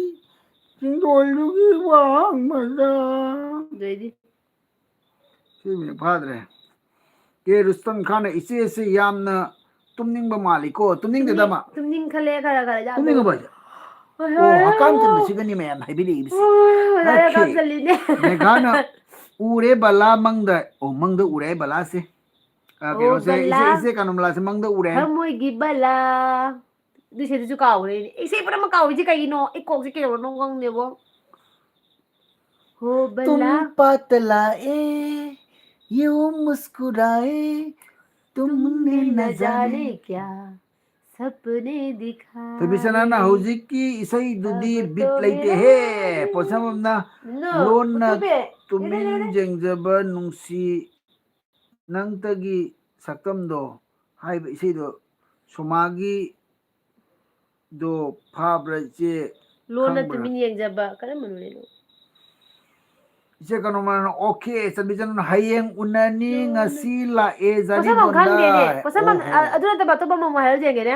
ꯆꯤꯡꯗꯣꯜꯗꯨꯒꯤ ꯋꯥꯡꯃꯗ꯫ ꯑꯗꯩꯗꯤ? ꯁꯤ ꯃꯤꯅꯤꯠ ꯐꯥꯗ꯭ꯔꯦ꯫ ꯀꯦ ꯔꯨꯁꯇꯝ ꯈꯥꯟꯅ, "ꯏꯆꯦꯁꯤ ꯌꯥꯝꯅ ꯇꯨꯝꯅꯤꯡꯕ ꯃꯥꯜꯂꯤꯀꯣ"꯫ ꯇꯨꯝꯅꯤꯡꯗꯦꯗ ꯃꯥ꯫ ꯇꯨꯝꯅꯤꯡ-, ꯇꯨꯝꯅꯤꯡꯈꯠꯂꯛꯑꯦ ꯈꯔ ꯈꯔ ꯌꯥꯝ꯫ ꯇꯨꯝꯅꯤꯡꯉꯕꯣ ꯍꯥꯏꯁꯦ? ꯍꯣꯏ, ꯑꯣ, ꯍꯣꯏ, ꯍꯛꯀꯥꯝ ꯍꯣꯏ꯫ ꯆꯟꯕꯁꯤꯒꯅꯤ ꯃꯌꯥꯝ ꯍꯥꯏꯕꯤꯔꯛꯏꯕꯁꯦ꯫ ꯍꯣꯏ, ꯍꯣꯏ, ꯍꯣꯏ, ꯑꯣꯀꯦ꯫ ꯍꯛꯀꯥꯝ ꯆꯜꯂꯤꯅꯦ꯫ ꯃꯦꯘꯥꯅ, "ꯎꯔꯦ ꯕꯂꯥ ꯃꯪꯗ"꯫ ꯑꯣ, ꯃꯪꯗ ꯎꯔꯦ ꯍꯥꯏ ꯕꯂꯥꯁꯦ꯫ ꯑ, ꯑꯣ, ꯀꯩꯅꯣꯁꯦ, ꯏꯆꯦ, ꯕꯂꯥ꯫ ꯏꯆꯦ ꯀꯩꯅꯣ ꯕꯂꯥꯁꯦ ꯃꯪꯗ ꯎꯔꯦ ꯍꯥꯏ꯫ ꯊꯃꯣꯏꯒꯤ ꯕꯂꯥ꯫ ꯑꯗꯨ ꯏꯁꯩꯗꯨꯁꯨ ꯀꯥꯎꯈ꯭ꯔꯦꯅꯦ꯫ ꯏꯁꯩ ꯄꯨꯝꯅꯃꯛ ꯀꯥꯎꯔꯤꯁꯦ ꯀꯩꯒꯤꯅꯣ? ꯑꯩ ꯀꯣꯛꯁꯦ ꯀꯩꯗꯧꯔꯅꯣ ꯈꯪꯗꯦꯕꯣ꯫ ꯍꯣ ꯕꯂꯥ꯫ ꯇꯨꯝ ꯄꯥꯇ ꯂꯥꯛꯑꯦ, ꯌꯦ ꯋꯣ ꯃꯨꯁꯀꯨꯔꯥꯑꯦ, ꯇꯨꯝꯅꯦ ꯅ ꯖꯥꯅꯦ ꯀ꯭ꯌꯥ, ꯁꯞꯅꯦ ꯗꯤꯈꯥ꯫ ꯊꯣꯏꯕꯤꯁꯅꯥꯅ, "ꯍꯧꯖꯤꯛꯀꯤ ꯏꯁꯩꯗꯨꯗꯤ ꯕꯤꯠ ꯂꯩꯇꯦꯍꯦ"꯫ ꯄꯣꯠꯁꯝꯕꯝꯅ, "ꯂꯣꯟꯅ ꯇꯨꯃꯤꯟ ꯌꯦꯡꯖꯕ ꯅꯨꯡꯁꯤ ꯅꯪꯇꯒꯤ ꯁꯛꯇꯝꯗꯣ" ꯍꯥꯏꯕ ꯏꯁꯩꯗꯣ ꯁꯣꯃꯥꯒꯤ ꯗꯣ ꯐꯥꯕ꯭ꯔꯥ ꯏꯆꯦ? ꯂꯣꯟꯅ ꯈꯪꯕ꯭ꯔꯥ? ꯇꯨꯃꯤꯟ ꯌꯦꯡꯖꯕ ꯀꯔꯝꯕꯅꯣꯅꯦ? ꯏꯆꯦ ꯀꯩꯅꯣꯃꯅ, "ꯑꯣꯀꯦ, ꯆꯟꯕꯤꯆꯟꯕꯅ ꯍꯌꯦꯡ ꯎꯅꯅꯤ, ꯂꯣꯟꯅ ꯉꯁꯤ ꯂꯥꯛꯑꯦ ꯄꯣꯠꯁꯝꯕꯝ ꯈꯪꯗꯦꯅꯦ꯫ ꯖꯥꯔꯤꯕꯣꯟꯗ"꯫ ꯄꯣꯠꯁꯝꯕꯝ, ꯑꯣꯍꯣ꯫ ꯑ-, ꯑꯗꯨ ꯅꯠꯇꯕ ꯑꯇꯣꯞꯄ ꯑꯃꯃꯨꯛ ꯍꯥꯏꯔꯁꯨ ꯌꯦꯡꯒꯦꯅꯦ꯫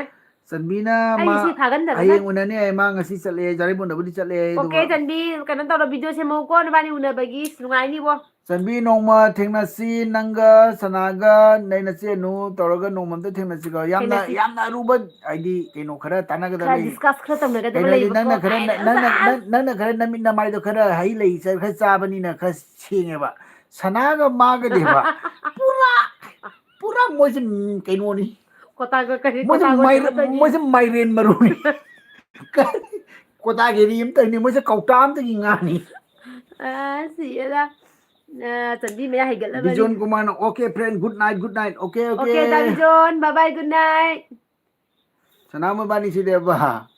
ꯆꯟꯕꯤꯅ ꯑꯩ ꯃꯥ ꯁꯤ ꯊꯥꯒꯟꯗꯕꯅ꯫ ꯍꯌꯦꯡ ꯎꯅꯅꯤ ꯍꯥꯏ, ꯃꯥ ꯉꯁꯤ ꯆꯠꯂꯦ, ꯖꯥꯔꯤꯄꯨꯔꯗꯕꯨꯗꯤ ꯆꯠꯂꯦ, ꯑꯣꯀꯦ, ꯑꯗꯨꯒ ꯆꯟꯕꯤ, ꯀꯩꯅꯣ ꯇꯧꯔꯣ, ꯚꯤꯗꯤꯑꯣ ꯁꯦꯝꯃꯛꯎꯀꯣ, ꯅꯕꯥꯅꯤ ꯎꯅꯕꯒꯤ ꯅꯨꯡꯉꯥꯏꯅꯤꯕꯣ꯫ ꯆꯟꯕꯤ, ꯅꯣꯡꯃ ꯊꯦꯡꯅꯁꯤ, ꯅꯪꯒ ꯁꯅꯥꯒ ꯅꯩꯅꯆꯦꯅꯨ ꯇꯧꯔꯒ ꯅꯣꯡꯃ ꯑꯝꯇ ꯊꯦꯡꯅꯁꯤꯀꯣ꯫ ꯌꯥꯝꯅ, ꯊꯦꯡꯅꯁꯤ꯫ ꯌꯥꯝꯅ ꯑꯔꯨꯕ, ꯍꯥꯏꯗꯤ ꯀꯩꯅꯣ ꯈꯔ ꯇꯥꯟꯅꯒꯗꯕ ꯈꯔ ꯂꯩ꯫ ꯗꯤꯁꯀꯁ ꯈꯔ ꯇꯧꯅꯒꯗꯕ ꯀꯩꯅꯣꯗꯤ ꯂꯩꯕꯀꯣ꯫ ꯅꯪꯅ ꯈꯔ, ꯀꯥꯏꯅ ꯅꯪꯅ, ꯅꯪ ꯅꯪ-, ꯅꯪꯅ ꯈꯔ ꯅꯃꯤꯠ ꯅꯃꯥꯏꯗꯣ ꯈꯔ ꯍꯩ ꯂꯩ ꯆ-, ꯈꯔ ꯆꯥꯕꯅꯤꯅ ꯈꯔ ꯁꯦꯡꯉꯦꯕ꯫ ꯁꯅꯥꯒ ꯃꯥꯒꯗꯤꯕ ꯄꯨꯔꯥ, ꯄꯨꯔꯥ ꯃꯣꯏꯁꯦ, ꯎꯝ, ꯀꯩꯅꯣꯅꯤ꯫ ꯀꯣꯇꯥꯒ ꯀꯔꯤ, ꯃꯣꯏꯁꯦ ꯀꯣꯇꯥꯒ ꯃꯥꯏꯔꯦꯟ, ꯀꯩꯅꯣ ꯇꯧꯅꯤ꯫ ꯃꯣꯏꯁꯦ ꯃꯥꯏꯔꯦꯟ ꯃꯔꯨꯅꯤ꯫ ꯀꯔꯤ? ꯀꯣꯇꯥꯒꯤꯔꯤ ꯑꯃꯇꯪꯅꯤ, ꯃꯣꯏꯁꯦ ꯀꯧꯇꯥ ꯑꯃꯇꯒꯤ ꯉꯥꯅꯤ꯫ ꯑ, ꯁꯤꯔꯦꯗ꯫ ꯑ, ꯆꯟꯕꯤ ꯃꯌꯥ ꯍꯩꯒꯠꯂꯕꯅꯤ꯫ ꯕꯤꯖꯣꯟ ꯀꯨꯃꯥꯔꯅ, "Okay friend, good night, good night." Okay, okay. Okay, ꯗꯥ ꯕꯤꯖꯣꯟ, bye bye, good night. ꯁꯅꯥ ꯃꯕꯥꯅꯤꯁꯤꯗꯤꯕ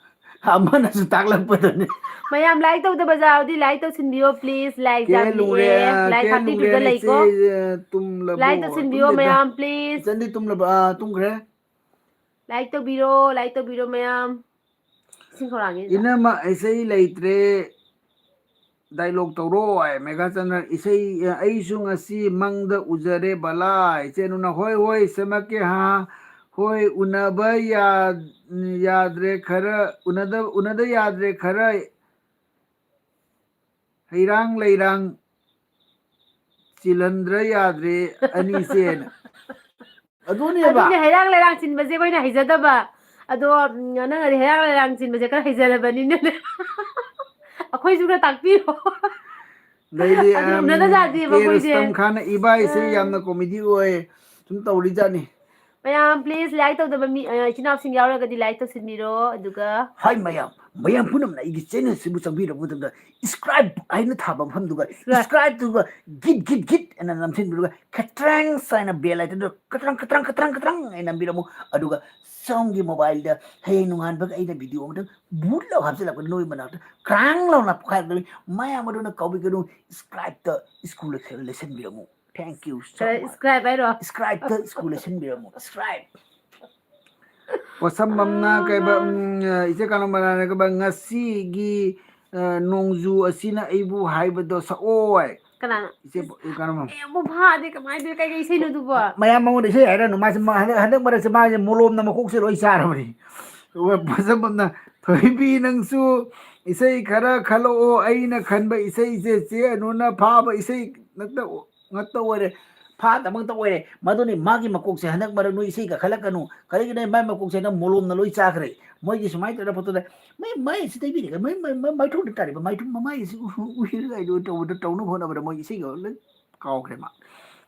ꯑꯃꯅꯁꯨ ꯇꯥꯛꯂꯛꯄꯗꯅꯦ꯫ ꯃꯌꯥꯝ ꯂꯥꯏꯛ ꯇꯧꯗꯕ ꯌꯥꯎꯔꯗꯤ ꯂꯥꯏꯛ ꯇꯧꯁꯤꯟꯕꯤꯌꯣ, please. ꯂꯥꯏꯛ ꯀꯦ ꯌꯥꯝ ꯂꯨꯡꯔꯦ, ꯂꯤꯛꯑꯦ꯫ ꯂꯥꯏꯛ ꯀꯦ ꯊꯥꯔꯇꯤ ꯇꯨꯗ ꯂꯨꯡꯔꯦꯅ ꯂꯩꯀꯣ꯫ ꯏꯆꯦ, ꯑ, ꯇꯨꯝꯂꯕꯣ? ꯂꯥꯏꯛ ꯇꯧꯁꯤꯟꯕꯤꯌꯣ ꯇꯨꯝꯗꯦꯗ꯫ ꯃꯌꯥꯝ, please. ꯏꯆꯟꯗꯤ ꯇꯨꯝꯂꯕ? ꯑ, ꯇꯨꯝꯈ꯭ꯔꯦ꯫ ꯂꯥꯏꯛ ꯇꯧꯕꯤꯔꯣ, ꯂꯥꯏꯛ ꯇꯧꯕꯤꯔꯣ ꯃꯌꯥꯝ꯫ ꯏꯁꯤꯡ ꯈꯧꯔꯥꯡꯉꯦ ꯁꯤꯗ꯫ ꯏꯅꯝꯃ, ꯏꯁꯩ ꯂꯩꯇ꯭ꯔꯦ, ꯗꯥꯏꯂꯣꯛ ꯇꯧꯔꯣ ꯍꯥꯏ꯫ ꯃꯦꯘꯥꯆꯟꯗ꯭ꯔ, ꯏꯁꯩ, ꯑ, "ꯑꯩꯁꯨ ꯉꯁꯤ ꯃꯪꯗ ꯎꯖꯔꯦ ꯕꯂꯥ" ꯍꯥꯏ꯫ ꯏꯆꯦ ꯅꯨꯅ, "ꯍꯣꯏ, ꯍꯣꯏ, ꯁꯦꯝꯃꯛꯀꯦ, ꯍꯥ, ꯍꯣꯏ, ꯎꯅꯕ ꯌꯥ-, ꯌꯥꯗ꯭ꯔꯦ ꯈꯔ, ꯎꯅꯗ, ꯎꯅꯗ ꯌꯥꯗ꯭ꯔꯦ ꯈꯔ, ꯍꯩꯔꯥꯡ ꯂꯩꯔꯥꯡ ꯆꯤꯜꯍꯟꯗ꯭ꯔ ꯌꯥꯗ꯭ꯔꯦ ꯑꯅꯤꯁꯦꯅ"꯫ ꯑꯗꯨꯅꯦꯕ꯫ ꯑꯗꯨꯅꯦ, ꯍꯩꯔꯥꯡ ꯂꯩꯔꯥꯡ ꯆꯤꯟꯕꯁꯦ ꯑꯩꯈꯣꯏꯅ ꯍꯩꯖꯗꯕ꯫ ꯑꯗꯣ, ꯎꯝ, ꯅꯪꯅꯗꯤ ꯍꯩꯔꯥꯡ ꯂꯩꯔꯥꯡ ꯆꯤꯟꯕꯁꯦ ꯈꯔ ꯍꯩꯖꯔꯕꯅꯤꯅꯅꯦ꯫ ꯑꯩꯈꯣꯏꯁꯨ ꯈꯔ ꯇꯥꯛꯄꯤꯔꯣ꯫ ꯑꯗꯩꯗꯤ, ꯑꯗꯨ ꯑꯝ, ꯎꯅꯗ ꯌꯥꯗꯦꯕ ꯀꯦ ꯑꯩꯈꯣꯏꯁꯦ꯫ ꯔꯨꯁꯇꯝ ꯈꯥꯟꯅ ꯏꯕꯥꯏꯁꯦ ꯑ꯫ ꯌꯥꯝꯅ ꯀꯣꯃꯦꯗꯤ ꯑꯣꯏ, ꯁꯨꯝ ꯇꯧꯔꯤꯖꯥꯠꯅꯤ꯫ ꯃꯌꯥꯝ, please, ꯂꯥꯏꯛ ꯇꯧꯗꯕ ꯃꯤ, ꯑ, ꯏꯆꯤꯟ ꯏꯅꯥꯎꯁꯤꯡ ꯌꯥꯎꯔꯒꯗꯤ ꯂꯥꯏꯛ ꯇꯧꯁꯤꯟꯕꯤꯔꯣ, ꯑꯗꯨꯒ ꯍꯥꯏ ꯃꯌꯥꯝ, ꯃꯌꯥꯝ ꯄꯨꯝꯅꯃꯛꯅ ꯑꯩꯒꯤ ꯆꯦꯅꯦꯜꯁꯤꯕꯨ ꯆꯪꯕꯤꯔꯕ ꯃꯇꯝꯗ subscribe ꯍꯥꯏꯅ ꯊꯥꯕ ꯃꯐꯝꯗꯨꯒ subscribe꯫ Subscribe-ꯇꯨꯒ ꯒꯤꯠ, ꯒꯤꯠ, ꯒꯤꯠ ꯍꯥꯏꯅ ꯅꯝꯁꯤꯟꯕꯤꯔꯒ ꯈꯇ꯭ꯔꯪ ꯍꯥꯏꯅ bell icon-ꯗꯨ ꯈꯇ꯭ꯔꯪ, ꯈꯇ꯭ꯔꯪ, ꯈꯇ꯭ꯔꯪ, ꯈꯇ꯭ꯔꯪ ꯍꯥꯏꯅ ꯅꯝꯕꯤꯔꯝꯃꯨ꯫ ꯑꯗꯨꯒ ꯁꯣꯝꯒꯤ mobile-ꯗ ꯍꯌꯦꯡ ꯅꯣꯡꯉꯥꯟꯕꯒ ꯑꯩꯅ video ꯑꯃꯇꯪ ꯕꯨꯠ ꯂꯥꯎ ꯍꯥꯞꯆꯤꯜꯂꯛꯄꯗ ꯅꯣꯏ ꯃꯅꯥꯛꯇ ꯀ꯭ꯔꯥꯡ ꯂꯥꯎꯅ ꯄꯣꯛꯈꯥꯏꯔꯛꯀꯅꯤ꯫ ꯃꯌꯥꯝ ꯑꯗꯨꯅ ꯀꯥꯎꯕꯤꯒꯅꯨ, subscribe-ꯇ ꯏꯁꯀꯨ ꯂꯩꯁꯟ-, ꯂꯩꯁꯟꯕꯤꯔꯝꯃꯨ꯫ Thank you so ꯈꯔ much. Subscribe ꯍꯥꯏꯔꯣ? Subscribe-ꯇ ꯏꯁꯀꯨ ꯂꯩꯁꯟꯕꯤꯔꯝꯃꯨ꯫ Subscribe꯫ ꯄꯣꯠꯁꯝꯕꯝꯅ ꯀꯩꯕ, ꯎꯝ, ꯏꯆꯦ ꯀꯥꯂꯣꯝꯕꯅꯥꯅ ꯀꯩꯕ, "ꯉꯁꯤꯒꯤ, ꯑ, ꯅꯣꯡꯖꯨ ꯑꯁꯤꯅ ꯑꯩꯕꯨ ꯍꯥꯏꯕꯗꯣ ꯁꯛꯑꯣꯏ"꯫ ꯀꯅꯥꯅꯣ? ꯏꯆꯦ ꯄꯣ-, ꯀꯔꯝꯕ? ꯑꯦ, ꯑꯃꯨꯛ ꯐꯥꯗꯤ ꯀꯃꯥꯏꯅ ꯇꯧꯋꯤ? ꯀꯩꯀꯩ ꯏꯁꯩꯅꯣ ꯑꯗꯨꯕꯣ? ꯃꯌꯥꯝ ꯃꯉꯣꯟꯗ ꯏꯁꯩ ꯍꯥꯏꯔꯅꯨ꯫ ꯃꯥꯁꯦ, ꯃꯥ ꯍꯟꯗꯛ, ꯍꯟꯗꯛ ꯃꯔꯛꯁꯦ ꯃꯥꯁꯦ ꯃꯣꯂꯣꯝꯅ ꯃꯀꯣꯛꯁꯦ ꯂꯣꯏ ꯆꯥꯔꯕꯅꯤ꯫ ꯑꯗꯨꯒ ꯐꯖꯕꯝꯅ, "ꯊꯣꯏꯕꯤ, ꯅꯪꯁꯨ ꯏꯁꯩ ꯈꯔ ꯈꯜꯂꯛꯑꯣ, ꯑꯩꯅ ꯈꯟꯕ ꯏꯁꯩꯁꯦ ꯆꯦ ꯑꯅꯨꯅ ꯐꯥꯕ ꯏꯁꯩ ꯉꯥꯛꯇ, ꯉꯥꯛꯇ ꯑꯣꯏꯔꯦ, ꯐꯥꯗꯕ ꯉꯥꯛꯇ ꯑꯣꯏꯔꯦ꯫" ꯃꯗꯨꯅꯤ ꯃꯥꯒꯤ ꯃꯀꯣꯛꯁꯦ ꯍꯟꯗꯛ ꯃꯔꯛ ꯅꯣꯏ ꯏꯁꯩ ꯀꯥꯈꯠꯂꯛꯀꯅꯨ꯫ ꯀꯔꯤꯒꯤꯅꯣ ꯍꯥꯏ, ꯃꯥꯏ ꯃꯀꯣꯛꯁꯦ ꯍꯟꯗꯛ ꯃꯣꯂꯣꯝꯅ ꯂꯣꯏ ꯆꯥꯈ꯭ꯔꯦ꯫ ꯃꯣꯏꯒꯤ ꯁꯨꯃꯥꯏꯅ ꯇꯧꯔ ꯐꯣꯇꯣꯗ ꯃꯩ, ꯃꯩ ꯁꯤ ꯇꯩꯕꯤꯔꯒ ꯃꯩ, ꯃꯩ, ꯃꯩ, ꯃꯩꯊꯣꯡꯗ ꯇꯥꯔꯤꯕ ꯃꯩꯊꯨꯝ ꯃꯃꯥꯏꯁꯤ ꯎ-, ꯎ-, ꯎꯏꯔꯒ ꯑꯩꯗꯣ ꯇꯧꯕꯗ, ꯇꯧꯅꯕ ꯍꯣꯠꯅꯕꯗ ꯃꯣꯏ ꯏꯁꯩꯒ ꯂꯣꯏ ꯀꯥꯎꯈ꯭ꯔꯦ ꯃꯥ꯫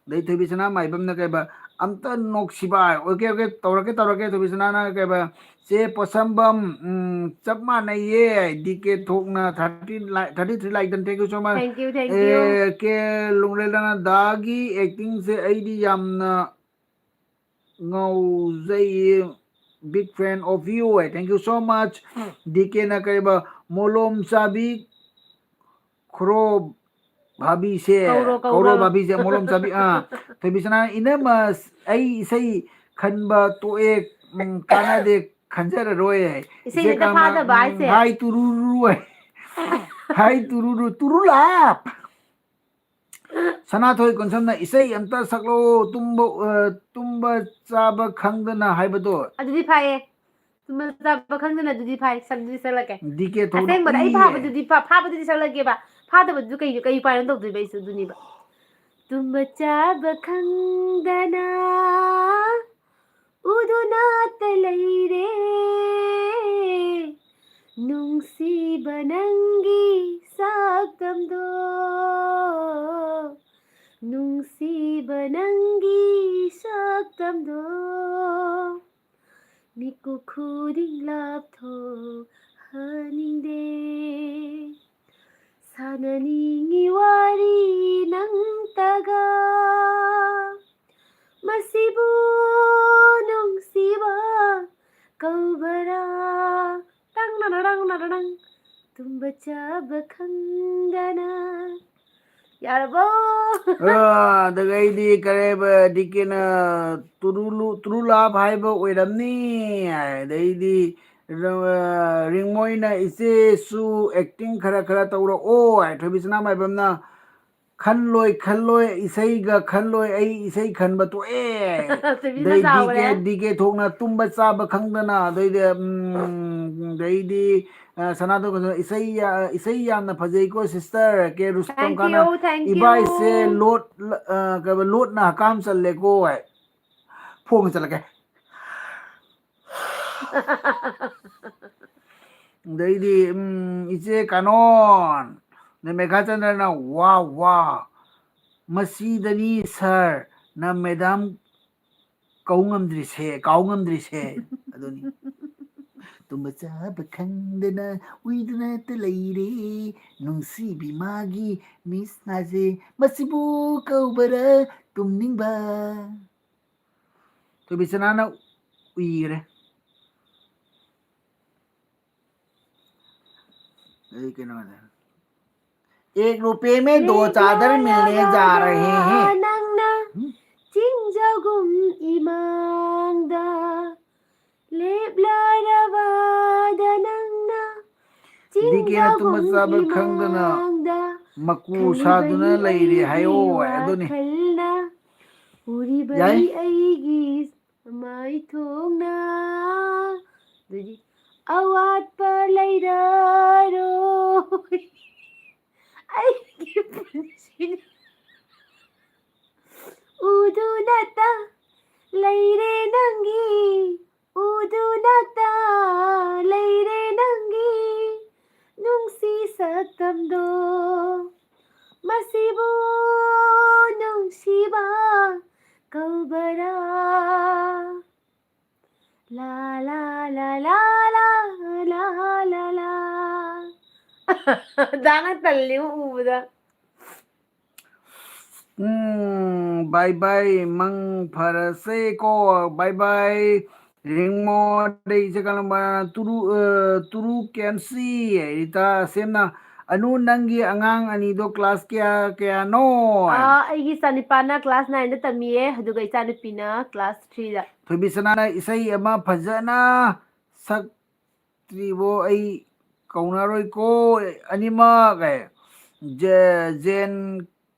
ꯑꯗꯩ ꯊꯣꯏꯕꯤꯁꯅꯥ ꯃꯥꯏꯕꯝꯅ ꯀꯩꯕ, "ꯑꯝꯇ ꯅꯣꯛꯁꯤꯕꯥꯏ", ꯑꯣꯀꯦ, ꯑꯣꯀꯦ, ꯇꯧꯔꯛꯀꯦ, ꯇꯧꯔꯛꯀꯦ꯫ ꯊꯣꯏꯕꯤꯁꯅꯥꯅ ꯀꯩꯕ, "ꯆꯦ ꯄꯣꯠꯁꯝꯕꯝ, ꯎꯝ, ꯆꯞ ꯃꯥꯟꯅꯩꯌꯦ", ꯗꯤ ꯀꯦ ꯊꯣꯛꯅ thirty like, thirty three like done, thank you so much꯫ Thank you, thank you꯫ A K ꯂꯣꯡꯂꯦꯟꯗꯅ, "ꯗꯥꯒꯤ acting ꯁꯦ ꯑꯩꯗꯤ ꯌꯥꯝꯅ ꯉꯥꯎꯖꯩꯌꯦ, big fan of you" high, thank you so much꯫ ꯗꯤ ꯀꯦꯅ ꯀꯩꯕ, "ꯃꯣꯂꯣꯝ ꯆꯥꯕꯤ ꯈꯨꯔꯣ ꯚꯥꯕꯤꯁꯦ", ꯀꯧꯔꯣ, ꯀꯧꯔꯣ꯫ ꯀꯧꯔꯣ ꯚꯥꯕꯤꯁꯦ, ꯃꯣꯂꯣꯝ ꯆꯥꯕꯤ, ꯑꯥ, ꯊꯣꯏꯕꯤꯁꯅꯥ, "ꯏꯅꯝꯃ, ꯑꯩ ꯏꯁꯩ ꯈꯟꯕ ꯇꯣꯛꯑꯦ, ꯎꯝ, ꯀꯥꯟꯅꯗꯦ, ꯈꯟꯖꯔꯔꯣꯏ" ꯍꯥꯏ꯫ ꯏꯁꯩ ꯏꯆꯦ ꯍꯦꯛꯇ ꯀꯥꯃ-, ꯐꯥꯗꯕ ꯎꯝ, ꯍꯥꯏꯁꯦ? "ꯍꯥꯏ ꯇꯨꯔꯨꯔꯨ" ꯍꯥꯏ꯫ "ꯍꯥꯏ ꯇꯨꯔꯨꯔꯨ, ꯇꯨꯔꯨꯂꯥꯞ!" ꯁꯅꯥꯊꯣꯏ ꯀꯣꯟꯁꯝꯅ, "ꯏꯁꯩ ꯑꯝꯇ ꯁꯛꯂꯛꯑꯣ, ꯇꯨꯝꯕ, ꯑ, ꯇꯨꯝꯕ ꯆꯥꯕ ꯈꯪꯗꯅ" ꯍꯥꯏꯕꯗꯣ꯫ ꯑꯗꯨꯗꯤ ꯐꯥꯏꯌꯦ꯫ ꯇꯨꯝꯕ ꯆꯥꯕ ꯈꯪꯗꯅ ꯑꯗꯨꯗꯤ ꯐꯥꯏ, ꯁꯛ-, ꯑꯗꯨꯗꯤ ꯁꯛꯂꯛꯀꯦ꯫ ꯗꯤ ꯀꯦ ꯊꯣꯛꯅ ꯑꯁꯦꯡꯕꯗ ꯑꯩ ꯎꯏꯌꯦ꯫ ꯐꯥꯕꯗꯨꯗꯤ ꯐꯥ-, ꯐꯥꯕꯗꯨꯗꯤ ꯁꯛꯂꯛꯀꯦꯕ꯫ ꯐꯥꯗꯕꯗꯨ ꯀꯩ, ꯀꯩ ꯎꯄꯥꯏꯅꯣ ꯇꯧꯗꯣꯏꯕ ꯑꯩꯁꯨ ꯑꯗꯨꯅꯤꯕ꯫ ꯇꯨꯝꯕ ꯆꯥꯕ ꯈꯪꯗꯅ ꯎꯗꯨꯅꯇ ꯂꯩꯔꯦ, ꯅꯨꯡꯁꯤꯕ ꯅꯪꯒꯤ ꯁꯛꯇꯝꯗꯣ, ꯅꯨꯡꯁꯤꯕ ꯅꯪꯒꯤ ꯁꯛꯇꯝꯗꯣ, ꯃꯤꯀꯨꯞ ꯈꯨꯗꯤꯡ ꯂꯥꯞꯊꯣꯛꯍꯟꯅꯤꯡꯗꯦ꯫ ꯁꯥꯟꯅꯅꯤꯡꯉꯤ ꯋꯥꯔꯤ ꯅꯪꯇꯒ, ꯃꯁꯤꯕꯨ ꯅꯨꯡꯁꯤꯕ ꯀꯧꯕꯔꯥ? ꯇꯪ ꯅꯔ ꯅꯪ ꯅꯔ ꯅꯪ, ꯇꯨꯝꯕ ꯆꯥꯕ ꯈꯪꯗꯅ꯫ ꯌꯥꯔꯕꯣ? ꯑ, ꯑꯗꯨꯒ ꯑꯩꯗꯤ ꯀꯔꯦꯕ, ꯗꯤ ꯀꯦꯅ ꯇꯨꯔꯨꯂꯨ-, ꯇꯨꯔꯨꯂꯥꯞ ꯍꯥꯏꯕ ꯑꯣꯏꯔꯝꯅꯤ ꯍꯥꯏ꯫ ꯑꯗꯩꯗꯤ, ꯑ, ꯔꯤꯡꯃꯣꯏꯅ "ꯏꯆꯦꯁꯨ acting ꯈꯔ ꯈꯔ ꯇꯧꯔꯛꯑꯣ" ꯍꯥꯏ꯫ ꯊꯣꯏꯕꯤꯁꯅꯥ ꯃꯥꯏꯕꯝꯅ, ꯈꯜꯂꯣꯏ, ꯈꯜꯂꯣꯏ, ꯏꯁꯩꯒ ꯈꯜꯂꯣꯏ, ꯑꯩ ꯏꯁꯩ ꯈꯟꯕ ꯇꯣꯛꯑꯦ꯫ ꯊꯣꯏꯕꯤꯅ ꯑꯗꯩ ꯆꯥꯎꯔꯦ꯫ DK, DK ꯊꯣꯛꯅ ꯇꯨꯝꯕ ꯆꯥꯕ ꯈꯪꯗꯅ, ꯑꯗꯩꯗꯤ, ꯎꯝ, ꯑꯗꯩꯗꯤ, ꯑ, ꯁꯅꯥꯇꯣꯟ ꯀꯩꯅꯣ, "ꯏꯁꯩ ꯌꯥ-, ꯏꯁꯩ ꯌꯥꯝꯅ ꯐꯖꯩꯀꯣ, sister", ꯀꯦ ꯔꯨꯁꯇꯝ Thank ꯈꯥꯟꯅ, you, thank "ꯏꯕꯥꯏꯁꯦ you꯫ ꯂꯣꯠ-, ꯑ, ꯀꯩꯕ, ꯂꯣꯠꯅ ꯍꯀꯥꯝ ꯆꯜꯂꯦꯀꯣ" ꯍꯥꯏ꯫ ꯐꯣꯡꯅ ꯆꯠꯂꯛꯀꯦ꯫ ꯑꯗꯩꯗꯤ, ꯎꯝ, ꯏꯆꯦ ꯀꯥꯅꯣꯟ, ꯅ ꯃꯦꯘꯥꯆꯟꯗ꯭ꯔꯅ, "ꯋꯥ, ꯋꯥ, ꯃꯁꯤꯗꯅꯤ sir, ꯅ madam ꯀꯧ ꯉꯝꯗ꯭ꯔꯤꯁꯦ, ꯀꯥꯎ ꯉꯝꯗ꯭ꯔꯤꯁꯦ", ꯑꯗꯨꯅꯤ꯫ "ꯇꯨꯝꯕ ꯆꯥꯕ ꯈꯪꯗꯅ ꯎꯏꯗꯨꯅꯇ ꯂꯩꯔꯦ, ꯅꯨꯡꯁꯤꯕꯤ ꯃꯥꯒꯤ ꯃꯤꯁ ꯍꯥꯏꯁꯦ, ꯃꯁꯤꯕꯨ ꯀꯧꯕꯔ ꯇꯨꯝꯅꯤꯡꯕ?" ꯊꯣꯏꯕꯤꯁꯅꯥꯅ ꯎꯏꯈ꯭ꯔꯦ꯫ ꯑꯩ ꯀꯩꯅꯣꯅꯦ꯫ "एक रुपये में दो चादर मिलने जा रहे हैं।" ꯅꯪꯅ ꯆꯤꯡꯖꯒꯨꯝ ꯏꯃꯥꯡꯗ ꯂꯦꯞꯂꯔꯕꯗ ꯅꯪꯅ DK ꯅ ꯇꯨꯝꯕ ꯆꯥꯕ ꯈꯪꯗꯅ ꯏꯃꯥꯡꯗ ꯃꯀꯨ ꯁꯥꯗꯨꯅ ꯂꯩꯔꯦ ꯍꯥꯏꯌꯣ, ꯑꯗꯨꯅꯤ꯫ ꯋꯥꯈꯜꯅ ꯎꯔꯤꯕꯅꯤ ꯌꯥꯏ꯫ ꯑꯩꯒꯤ ꯃꯥꯏꯊꯣꯡꯅ꯫ ꯑꯗꯨꯗꯤ ꯑꯋꯥꯠꯄ ꯂꯩꯔꯔꯣꯏ꯫ ꯑꯩꯒꯤ ꯄꯨꯟꯁꯤꯅ ꯎꯗꯨꯅꯇ ꯂꯩꯔꯦ ꯅꯪꯒꯤ, ꯎꯗꯨꯅꯇ ꯂꯩꯔꯦ ꯅꯪꯒꯤ ꯅꯨꯡꯁꯤ ꯁꯛꯇꯝꯗꯣ꯫ ꯃꯁꯤꯕꯨ ꯅꯨꯡꯁꯤꯕ ꯀꯧꯕꯔꯥ? ꯂꯥ, ꯂꯥ, ꯂꯥ, ꯂꯥ, ꯂꯥ, ꯂꯥ, ꯂꯥ, ꯂꯥ꯫ ꯗꯥꯅ ꯇꯜꯂꯤ ꯎꯕꯗ꯫ ꯎꯝ, bye bye, ꯃꯪ ꯐꯔꯁꯦꯀꯣ, bye bye꯫ ꯔꯤꯡꯃꯣ, ꯑꯗꯩ ꯏꯆꯦ ꯀꯂꯝꯕ, ꯇꯨꯔꯨ, ꯑ, ꯇꯨꯔꯨ ꯀꯦꯟꯁꯤ, ꯔꯤꯇꯥ ꯁꯦꯝꯅ, "ꯑꯅꯨ, ꯅꯪꯒꯤ ꯑꯉꯥꯡ ꯑꯅꯤꯗꯣ class ꯀꯌꯥ, ꯀꯌꯥꯅꯣ?" ꯑꯥ, ꯑꯩꯒꯤ ꯏꯆꯥꯅꯤꯄꯥꯅ class nine ꯗ ꯇꯝꯃꯤꯌꯦ, ꯑꯗꯨꯒ ꯏꯆꯥꯅꯨꯄꯤꯅ class three ꯗ꯫ ꯊꯣꯏꯕꯤꯁꯅꯥꯅ ꯏꯁꯩ ꯑꯃ ꯐꯖꯅ ꯁꯛꯇ꯭ꯔꯤꯕꯣ? ꯑꯩ ꯀꯧꯅꯔꯣꯏꯀꯣ ꯑꯅꯤꯃꯛ꯫ ꯑꯦ, ꯖꯦ-, ꯖꯦꯟ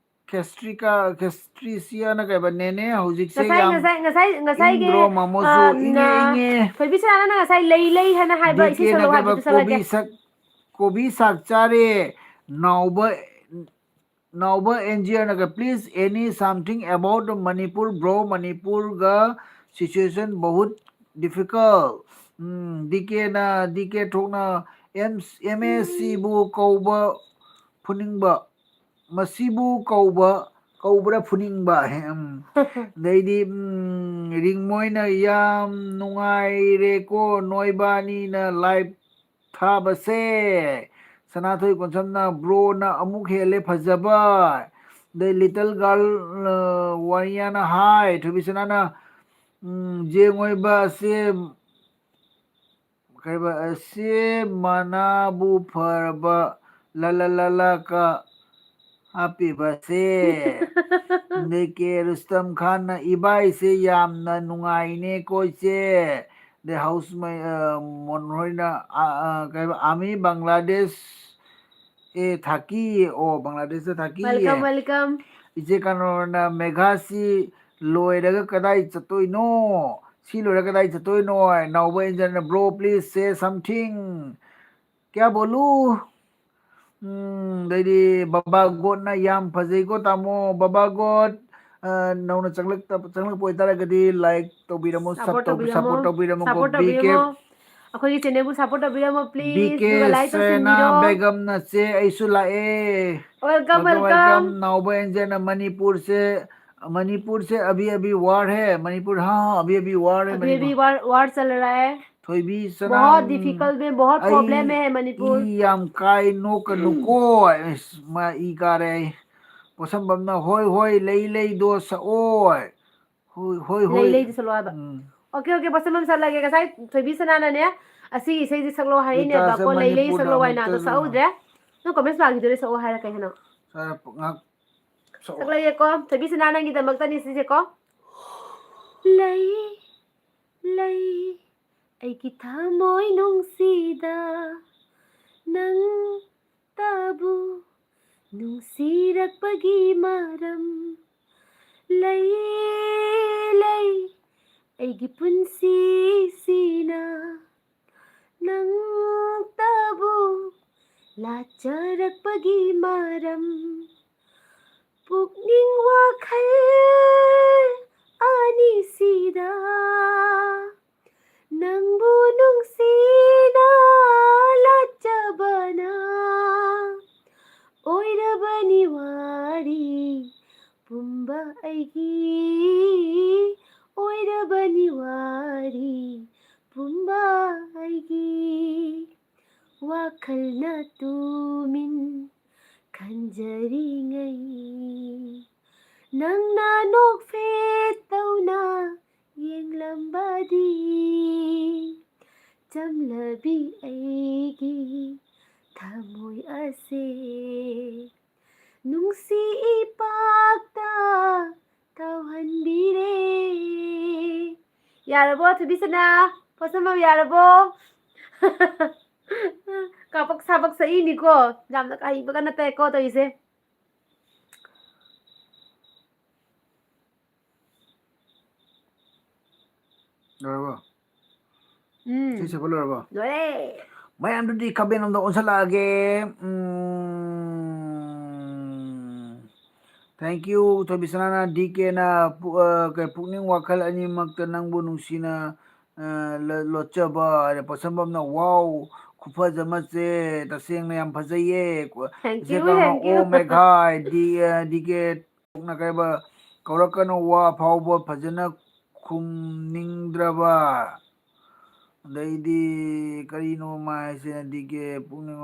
ꯈꯦꯁꯇ꯭ꯔꯤꯀꯥ ꯈꯦꯁꯇ꯭ꯔꯤꯁꯤꯌꯥꯅ ꯀꯩꯕ ꯅꯦꯅꯦ ꯍꯧꯖꯤꯛꯁꯦ ꯉꯁꯥꯏ ꯌꯥꯝ ꯉꯁꯥꯏ ꯉꯁꯥꯏꯒꯤ ꯏꯪꯗ꯭ꯔꯣ ꯃꯃꯣꯁꯨ ꯑ, ꯏꯪꯉꯦ ꯅ- ꯏꯪꯉꯦ ꯊꯣꯏꯕꯤ ꯁꯅꯥꯅ ꯉꯁꯥꯏ ꯂꯩ ꯂꯩ ꯍꯥꯏꯅ ꯍꯥꯏꯕ ꯏꯁꯩ ꯗꯤꯀꯦꯅ ꯁꯛꯂꯛꯑꯣ ꯀꯩꯕ ꯍꯥꯏꯕꯗꯨ ꯁꯛꯂꯛꯀꯦ꯫ ꯀꯣꯕꯤ ꯁꯛ ꯀꯣꯕꯤ ꯁꯥꯛ ꯆꯥꯔꯦ ꯅꯥꯎꯕ ꯅꯥꯎꯕ ꯑꯦꯟꯖꯤꯌꯔꯅꯒ please any something about Manipur bro ꯃꯅꯤꯄꯨꯔꯒ situation ꯕꯍꯨꯠ difficult ꯎꯝ ꯗꯤꯀꯦꯅ ꯗꯤꯀꯦ ꯊꯣꯛꯅ ꯑꯦꯝ ꯑꯦꯝ ꯑꯦ ꯁꯤꯕꯨ ꯀꯧꯕ ꯐꯨꯅꯤꯡꯕ ꯃꯁꯤꯕꯨ ꯀꯧꯕ ꯀꯧꯕ꯭ꯔꯥ ꯐꯨꯅꯤꯡꯕ ꯍꯦ, ꯎꯝ꯫ ꯑꯗꯩꯗꯤ ꯎꯝ, ꯔꯤꯡꯃꯣꯏꯅ ꯌꯥꯝ ꯅꯨꯡꯉꯥꯏꯔꯦꯀꯣ ꯅꯣꯏꯕꯥꯅꯤꯅ ꯂꯥꯏꯚ ꯊꯥꯕꯁꯦ꯫ ꯁꯅꯥꯊꯣꯏ ꯀꯣꯟꯁꯝꯅ ꯕ꯭ꯔꯣꯅ ꯑꯃꯨꯛ ꯍꯦꯜꯂꯦ ꯐꯖꯕ꯫ ꯑꯗꯩ ꯂꯤꯇꯜ ꯒꯥꯔꯜ ꯋꯥꯔꯤꯌꯥꯅ ꯍꯥꯏ ꯊꯣꯏꯕꯤꯁꯅꯥꯅ ꯎꯝ, ꯖꯦꯡ ꯑꯣꯏꯕ ꯑꯁꯦ ꯀꯩꯕ ꯑꯁꯦ ꯃꯅꯥꯕꯨ ꯐꯔꯕ ꯂꯂ ꯂꯂ ꯀ ꯍꯥꯞꯄꯤꯕꯁꯦ꯫ ꯑꯗꯩ ꯀꯦ ꯔꯨꯁꯇꯝ ꯈꯥꯟꯅ ꯏꯕꯥꯏꯁꯦ ꯌꯥꯝꯅ ꯅꯨꯡꯉꯥꯏꯅꯦ ꯀꯣꯏꯁꯦ꯫ ꯑꯗꯩ ꯍꯥꯎꯁ ꯃꯣꯟ ꯍꯣꯏꯅ ꯀꯩꯕ ꯑꯥꯃꯤ ꯕꯪꯒ꯭ꯂꯥꯗꯦꯁ ꯑꯦ ꯊꯥꯀꯤ ꯑꯣ ꯕꯪꯒ꯭ꯂꯥꯗꯦꯁꯇ ꯊꯥꯀꯤ Welcome, welcome. ꯏꯆꯦ ꯀꯩꯅꯣꯅ ꯃꯦꯘꯥꯁꯤ ꯂꯣꯏꯔꯒ ꯀꯗꯥꯏ ꯆꯠꯇꯣꯏꯅꯣ? ꯁꯤ ꯂꯣꯏꯔꯒ ꯀꯗꯥꯏ ꯆꯠꯇꯣꯏꯅꯣ? ꯅꯥꯎꯕ ꯑꯦꯟꯖꯟꯅ bro please say something. ꯀꯌꯥ ꯕꯣꯂꯨ? ꯎꯝ, ꯑꯗꯩꯗꯤ ꯕꯕꯥ ꯒꯣꯠꯅ ꯌꯥꯝ ꯐꯖꯩꯀꯣ ꯇꯥꯃꯣ꯫ ꯕꯕꯥ ꯒꯣꯠ, ꯑ, ꯅꯧꯅ ꯆꯪꯂꯛꯇꯕ, ꯆꯪꯂꯛꯄ ꯑꯣꯏꯇꯥꯔꯒꯗꯤ like ꯇꯧꯕꯤꯔꯝꯃꯣ, sub Support ꯇꯧꯕꯤ-, ꯇꯧꯕꯤꯔꯝꯃꯣ. support ꯇꯧꯕꯤꯔꯝꯃꯣꯀꯣ꯫ Support ꯕꯤ ꯀꯦ, ꯇꯧꯕꯤꯔꯝꯃꯣ. ꯑꯩꯈꯣꯏꯒꯤ channelꯕꯨ support ꯇꯧꯕꯤꯔꯝꯃꯣ please. ꯕꯤ ꯀꯦ ꯑꯗꯨꯒ like ꯁꯦꯅꯥ ꯇꯧꯁꯤꯟꯕꯤꯔꯣ. ꯕꯦꯒꯝꯅ ꯆꯦ ꯑꯩꯁꯨ ꯂꯥꯛꯑꯦ꯫ Welcome, Welcome, welcome. welcome. ꯅꯥꯎꯕ ꯑꯦꯟꯖꯦꯅ ꯃꯅꯤꯄꯨꯔꯁꯦ, ꯃꯅꯤꯄꯨꯔꯁꯦ ꯑꯚꯤ ꯑꯚꯤ ꯋꯥꯔ ꯍꯦ, ꯃꯅꯤꯄꯨꯔ ꯍꯥ, ꯑꯚꯤ ꯑꯚꯤ ꯋꯥꯔ ꯍꯦ, अभी अभी ꯃꯅꯤꯄꯨꯔ꯫ वार वार चल रहा है. ꯊꯣꯏꯕꯤ बहुत ꯁꯅꯥ, difficult में बहुत problem में है ꯑꯩ मणिपुर. ꯏ ꯌꯥꯝ ꯀꯥꯏ ꯅꯣꯛꯀꯅꯨꯀꯣ꯫ ꯑꯁ, ꯃꯥ ꯏ ꯀꯥꯔꯦ ꯑꯩ꯫ ꯄꯣꯁꯝꯕꯝꯅ ꯍꯣꯏ ꯍꯣꯏ ꯂꯩ ꯂꯩꯗꯣ ꯁꯛꯑꯣꯏ꯫ ꯍꯣꯏ ꯍꯣꯏ ꯂꯩ ꯍꯣꯏ꯫ ꯂꯩꯗꯤ ꯁꯛꯂꯣ ꯍꯥꯏꯕ. ꯎꯝ꯫ Okay, okay, ꯄꯣꯁꯝꯕꯝ ꯁꯛꯂꯒꯦ. ꯉꯁꯥꯏ ꯊꯣꯏꯕꯤ ꯁꯅꯥꯅꯅꯦ ꯑꯁꯤꯒꯤ ꯏꯁꯩꯁꯦ ꯁꯛꯂꯣ ꯒꯤꯇꯥꯁꯦ ꯍꯥꯏꯔꯤꯅꯦꯕꯀꯣ. ꯂꯩ ꯂꯩ ꯃꯅꯤꯄꯨꯔꯗ ꯁꯛꯂꯣ ꯍꯥꯏꯅ ꯑꯗꯣ ꯑꯃꯨꯛꯇ ꯁꯛꯍꯧꯗ꯭ꯔꯦ. ꯅꯪ comments ꯄꯥꯈꯤꯗꯣꯔꯦ ꯁꯛꯑꯣ ꯍꯥꯏꯔ ꯀꯩ ꯍꯥꯏꯅꯣ? ꯁꯛ-, ꯉꯥꯛ ꯁꯛꯑꯣ꯫ ꯁꯛꯂꯒꯦꯀꯣ. ꯊꯣꯏꯕꯤ ꯁꯅꯥ ꯅꯪꯒꯤꯗꯃꯛꯇꯅꯤ ꯁꯤꯁꯦꯀꯣ. ꯂꯩ ꯂꯩ ꯑꯩꯒꯤ ꯊꯃꯣꯏ ꯅꯨꯡꯁꯤꯗ ꯅꯪꯇꯕꯨ ꯅꯨꯡꯁꯤꯔꯛꯄꯒꯤ ꯃꯔꯝ ꯂꯩ, ꯂꯩ꯫ ꯑꯩꯒꯤ ꯄꯨꯟꯁꯤꯁꯤꯅ ꯅꯪꯇꯕꯨ ꯂꯥꯠꯆꯔꯛꯄꯒꯤ ꯃꯔꯝ, ꯄꯨꯛꯅꯤꯡ ꯋꯥꯈꯜ ꯑꯅꯤꯁꯤꯗ ꯅꯪꯕꯨ ꯅꯨꯡꯁꯤꯅ ꯂꯥꯠꯆꯕꯅ ꯑꯣꯏꯔꯕꯅꯤ ꯋꯥꯔꯤ ꯄꯨꯝꯕ ꯑꯩꯒꯤ, ꯑꯣꯏꯔꯕꯅꯤ ꯋꯥꯔꯤ ꯄꯨꯝꯕ ꯑꯩꯒꯤ꯫ ꯋꯥꯈꯜꯅ ꯇꯨꯃꯤꯟ ꯈꯟꯖꯔꯤꯉꯩ ꯅꯪꯅ ꯅꯣꯛꯐꯦꯠ ꯇꯧꯅ ꯌꯦꯡꯂꯝꯕꯗꯤ ꯆꯝꯂꯕꯤ ꯑꯩꯒꯤ ꯊꯃꯣꯏ ꯑꯁꯦ ꯅꯨꯡꯁꯤ ꯏꯄꯥꯛꯇ ꯇꯧꯍꯟꯕꯤꯔꯦ꯫ ꯌꯥꯔꯕꯣ ꯊꯣꯏꯕꯤꯁꯅꯥ? ꯄꯣꯠꯁꯝꯕꯝ ꯌꯥꯔꯕꯣ? ꯀꯥꯄꯛ ꯁꯥꯄꯛ ꯁꯛꯏꯅꯤꯀꯣ, ꯌꯥꯝꯅ ꯍꯩꯕꯒ ꯅꯠꯇꯦꯀꯣ ꯇꯧꯔꯤꯁꯦ꯫ ꯂꯣꯏꯔꯕꯣ? ꯎꯝ꯫ ꯏꯁꯩ ꯁꯛꯄ ꯂꯣꯏꯔꯕꯣ? ꯂꯣꯏꯔꯦ꯫ ꯃꯌꯥꯝꯗꯨꯗꯤ ꯀꯃꯦꯟ ꯑꯝꯗ ꯑꯣꯟꯁꯜꯂꯛꯑꯒꯦ꯫ ꯎꯝ, thank you, ꯊꯣꯏꯕꯤꯁꯅꯥꯅ, ꯗꯤ ꯀꯦꯅ, ꯄꯨ-, ꯑ, ꯀꯩ, ꯄꯨꯛꯅꯤꯡ ꯋꯥꯈꯜ ꯑꯅꯤꯃꯛꯇ ꯅꯪꯕꯨ ꯅꯨꯡꯁꯤꯅ, ꯑ, ꯂ-, ꯂꯣꯠꯆꯕ ꯍꯥꯏꯔꯦ꯫ ꯄꯣꯠꯁꯝꯕꯝꯅ, "Wow, ꯈꯨꯐꯖ ꯑꯃꯁꯦ, ꯇꯁꯦꯡꯅ ꯌꯥꯝ ꯐꯖꯩꯌꯦ"꯫ Thank ꯏꯆꯦ you, ꯀꯥꯡꯉꯣ, thank you꯫ "Oh my God, ꯗꯤ, ꯑ, ꯗꯤ ꯀꯦ ꯀꯩꯕ, ꯀꯧꯔꯛꯀꯅꯨ, ꯋꯥ ꯐꯥꯎꯕ ꯐꯖꯅ ꯈꯨꯝꯅꯤꯡꯗ꯭ꯔꯕ"꯫ ꯑꯗꯩꯗꯤ ꯀꯔꯤꯅꯣ ꯃꯥ ꯍꯥꯏꯁꯦ? ꯗꯤ ꯀꯦ ꯄꯨꯛꯅꯤꯡ,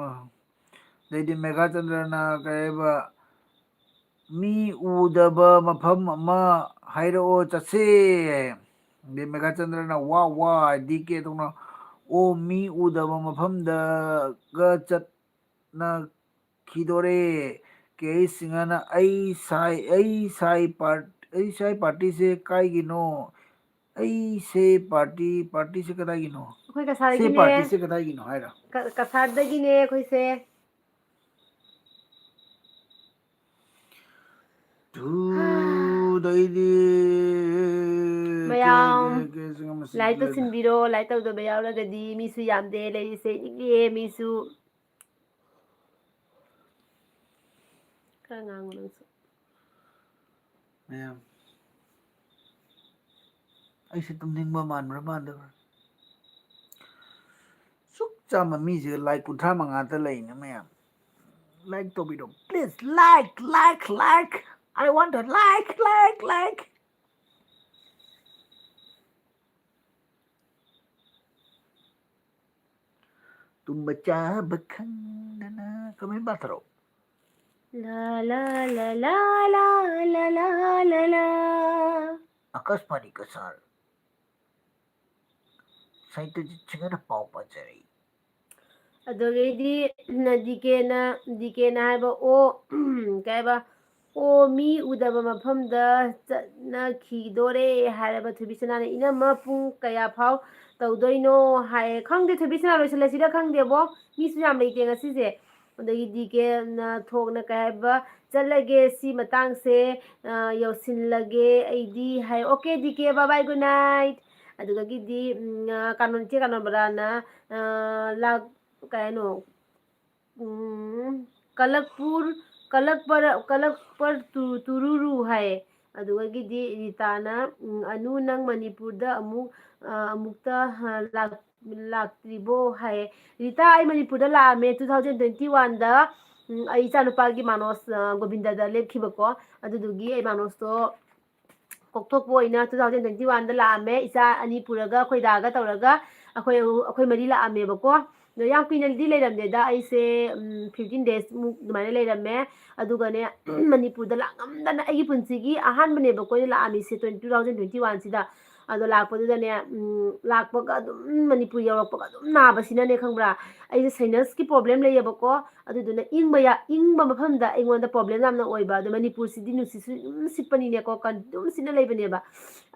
ꯑꯗꯩꯗꯤ ꯃꯦꯘꯥꯆꯟꯗ꯭ꯔꯅ ꯀꯩ ꯍꯥꯏꯕ, "ꯃꯤ ꯎꯗꯕ ꯃꯐꯝ ꯑꯃ ꯍꯥꯏꯔꯛꯑꯣ, ꯆꯠꯁꯦ"꯫ ꯑꯗꯩ ꯃꯦꯘꯥꯆꯟꯗ꯭ꯔꯅ, "ꯋꯥ, ꯋꯥ"꯫ ꯗꯤ ꯀꯦ ꯇꯧꯅ, "ꯑꯣ, ꯃꯤ ꯎꯗꯕ ꯃꯐꯝꯗꯒ ꯆꯠꯅꯈꯤꯗꯣꯔꯦ"꯫ ꯀꯦ ꯑꯩꯆ ꯁꯤꯡꯍꯅ, "ꯑꯩ ꯁꯥꯏ, ꯑꯩ ꯁꯥꯏ ꯄꯥꯔ-, ꯑꯩ ꯁꯥꯏ ꯄꯥꯔꯇꯤꯁꯦ ꯀꯥꯏꯒꯤꯅꯣ? ꯑꯩꯁꯦ ꯄꯥꯔꯇꯤ, ꯄꯥꯔꯇꯤꯁꯦ ꯀꯗꯥꯏꯒꯤꯅꯣ? ꯑꯩꯈꯣꯏ ꯁꯦ ꯀꯁꯥꯔꯒꯤꯅꯦ꯫ ꯄꯥꯔꯇꯤꯁꯦ ꯀꯗꯥꯏꯒꯤꯅꯣ ꯍꯥꯏꯔꯣ?" ꯀ-, ꯀꯁꯥꯔꯗꯒꯤꯅꯦ ꯑꯩꯈꯣꯏꯁꯦ꯫ ꯇꯨꯗꯩꯗꯤ ꯃꯌꯥꯝ ꯀꯦ- ꯀꯦ- ꯀꯦ- ꯀꯦ- ꯂꯥꯏꯛ ꯇꯧꯁꯤꯟꯕꯤꯔꯣ꯫ ꯂꯥꯏꯛ ꯇꯧꯗꯕ ꯌꯥꯎꯔꯒꯗꯤ ꯃꯤꯁꯨ ꯌꯥꯝꯗꯦ, ꯂꯩꯔꯤꯁꯦ ꯏꯅꯤꯛꯂꯤꯑꯦ ꯃꯤꯁꯨ꯫ ꯈꯔ ꯉꯥꯡꯉꯨ ꯅꯪꯁꯨ꯫ ꯃꯌꯥꯝ, ꯑꯩꯁꯦ ꯇꯨꯝꯅꯤꯡꯕ ꯃꯥꯟꯕ꯭ꯔꯥ ꯃꯥꯟꯗꯕ꯭ꯔꯥ? ꯁꯨꯛ ꯆꯥꯝꯕ ꯃꯤꯁꯦ ꯂꯥꯏꯛ ꯀꯨꯟꯊ꯭ꯔꯥ ꯃꯉꯥꯗ ꯂꯩꯅꯦ ꯃꯌꯥꯝ꯫ ꯂꯥꯏꯛ ꯇꯧꯕꯤꯔꯣ please, like, like, like. I want a like, like, like. ꯇꯨꯝꯕ ꯆꯥꯕ ꯈꯪꯗꯅ ꯀꯃꯥꯏꯅ ꯄꯥꯊꯔꯛꯑꯣ? ꯂꯥ ꯂꯥ ꯂꯥ ꯂꯥ ꯂꯥ ꯂꯥ ꯂꯥ ꯂꯥ ꯂꯥ꯫ ꯑꯀꯥꯁꯕꯥꯅꯤ ꯀꯁꯥꯔ꯫ ꯁꯥꯍꯤꯇ꯭ꯌꯖꯤꯠ ꯁꯤꯡꯍꯅ ꯄꯥꯎ ꯄꯥꯖꯔꯤ꯫ ꯑꯗꯨꯗꯒꯤꯗꯤ ꯗꯤ ꯀꯦꯅ ꯗꯤ ꯀꯦꯅ ꯍꯥꯏꯕ ꯑꯣ ꯀꯩ ꯍꯥꯏꯕ ꯑꯣ ꯃꯤ ꯎꯗꯕ ꯃꯐꯝꯗ ꯆꯠꯅꯈꯤꯗꯣꯔꯦ ꯍꯥꯏꯔꯕ ꯊꯣꯏꯕꯤꯁꯅꯥꯅ ꯏꯅꯝꯃ ꯄꯨꯡ ꯀꯌꯥ ꯐꯥꯎ ꯇꯧꯗꯣꯏꯅꯣ ꯍꯥꯏꯌꯦ꯫ ꯈꯪꯗꯦ ꯊꯣꯏꯕꯤꯁꯅꯥ ꯂꯣꯏꯁꯤꯜꯂꯁꯤꯔ ꯈꯪꯗꯦꯕꯣ꯫ ꯃꯤꯁꯨ ꯌꯥꯝ ꯂꯩꯇꯦ ꯉꯁꯤꯁꯦ꯫ ꯑꯗꯒꯤ ꯗꯤ ꯀꯦꯅ ꯊꯣꯛꯅ ꯀꯩ ꯍꯥꯏꯕ ꯆꯠꯂꯒꯦ ꯁꯤ ꯃꯇꯥꯡꯁꯦ ꯌꯧꯁꯤꯜꯂꯒꯦ ꯑꯩꯗꯤ ꯍꯥꯏ꯫ Okay D K bye bye good night꯫ ꯑꯗꯨꯗꯒꯤꯗꯤ ꯀꯥꯅꯣꯟ ꯏꯆꯦ ꯀꯥꯅꯣꯟꯕꯔꯥꯅ ꯂꯥꯛ ꯀꯩ ꯍꯥꯏꯅꯣ ꯀꯂꯛꯄꯨꯔ ꯀꯂꯛꯄꯔ ꯀꯂꯛꯄꯔ ꯇꯨ ꯇꯨꯔꯨꯔꯨ ꯍꯥꯏꯌꯦ꯫ ꯑꯗꯨꯗꯒꯤꯗꯤ ꯔꯤꯇꯥꯅ ꯑꯅꯨ ꯅꯪ ꯃꯅꯤꯄꯨꯔꯗ ꯑꯃꯨꯛ ꯑꯃꯨꯛꯇ ꯂꯥꯛꯇ꯭ꯔꯤꯕꯣ ꯍꯥꯏꯌꯦ꯫ ꯔꯤꯇꯥ ꯑꯩ ꯃꯅꯤꯄꯨꯔꯗ ꯂꯥꯛꯑꯝꯃꯦ two thousand twenty one ꯗ꯫ ꯑꯩ ꯏꯆꯥꯅꯨꯄꯥꯒꯤ ꯃꯥꯅꯣꯁ ꯒꯣꯕꯤꯟꯗꯗ ꯂꯦꯞꯈꯤꯕꯀꯣ꯫ ꯑꯗꯨꯗꯨꯒꯤ ꯑꯩ ꯃꯥꯅꯣꯁꯇꯣ ꯀꯣꯛꯊꯣꯛꯄ ꯑꯣꯏꯅ two thousand twenty one ꯗ ꯂꯥꯛꯑꯝꯃꯦ ꯏꯆꯥ ꯑꯅꯤ ꯄꯨꯔꯒ ꯑꯩꯈꯣꯏ ꯗꯥꯒ ꯇꯧꯔꯒ꯫ ꯑꯩꯈꯣꯏ ꯑꯩꯈꯣꯏ ꯃꯔꯤ ꯂꯥꯛꯑꯝꯃꯦꯕꯀꯣ꯫ ꯑꯗꯣ ꯌꯥꯝ ꯀꯨꯏꯅꯗꯤ ꯂꯩꯔꯝꯗꯦꯗ ꯑꯩꯁꯦ fifteen days ꯃꯨꯛ ꯑꯗꯨꯃꯥꯏꯅ ꯂꯩꯔꯝꯃꯦ꯫ ꯑꯗꯨꯒꯅꯦ ꯃꯅꯤꯄꯨꯔꯗ ꯂꯥꯛꯉꯝꯗꯅ ꯑꯩꯒꯤ ꯄꯨꯟꯁꯤꯒꯤ ꯑꯍꯥꯟꯕꯅꯦꯕꯀꯣ ꯑꯩꯅ ꯂꯥꯛꯑꯝꯃꯤꯁꯦ twenty two thousand twenty one ꯁꯤꯗ꯫ ꯑꯗꯣ ꯂꯥꯛꯄꯗꯨꯗꯅꯦ ꯂꯥꯛꯄꯒ ꯑꯗꯨꯝ ꯃꯅꯤꯄꯨꯔ ꯌꯧꯔꯛꯄꯒ ꯑꯗꯨꯝ ꯅꯥꯕꯁꯤꯅꯅꯦ ꯈꯪꯕ꯭ꯔꯥ꯫ ꯑꯩꯁꯦ sinus ꯀꯤ problem ꯂꯩꯌꯦꯕꯀꯣ꯫ ꯑꯗꯨꯗꯨꯅ ꯏꯪꯕ ꯏꯪꯕ ꯃꯐꯝꯗ ꯑꯩꯉꯣꯟꯗ problem ꯌꯥꯝꯅ ꯑꯣꯏꯕ꯫ ꯑꯗꯣ ꯃꯅꯤꯄꯨꯔꯁꯤꯗꯤ ꯅꯨꯡꯁꯤꯠꯁꯨ ꯑꯗꯨꯝ ꯁꯤꯠꯄꯅꯤꯅꯦꯀꯣ ꯑꯗꯨꯝ ꯁꯤꯠꯅ ꯂꯩꯕꯅꯦꯕ꯫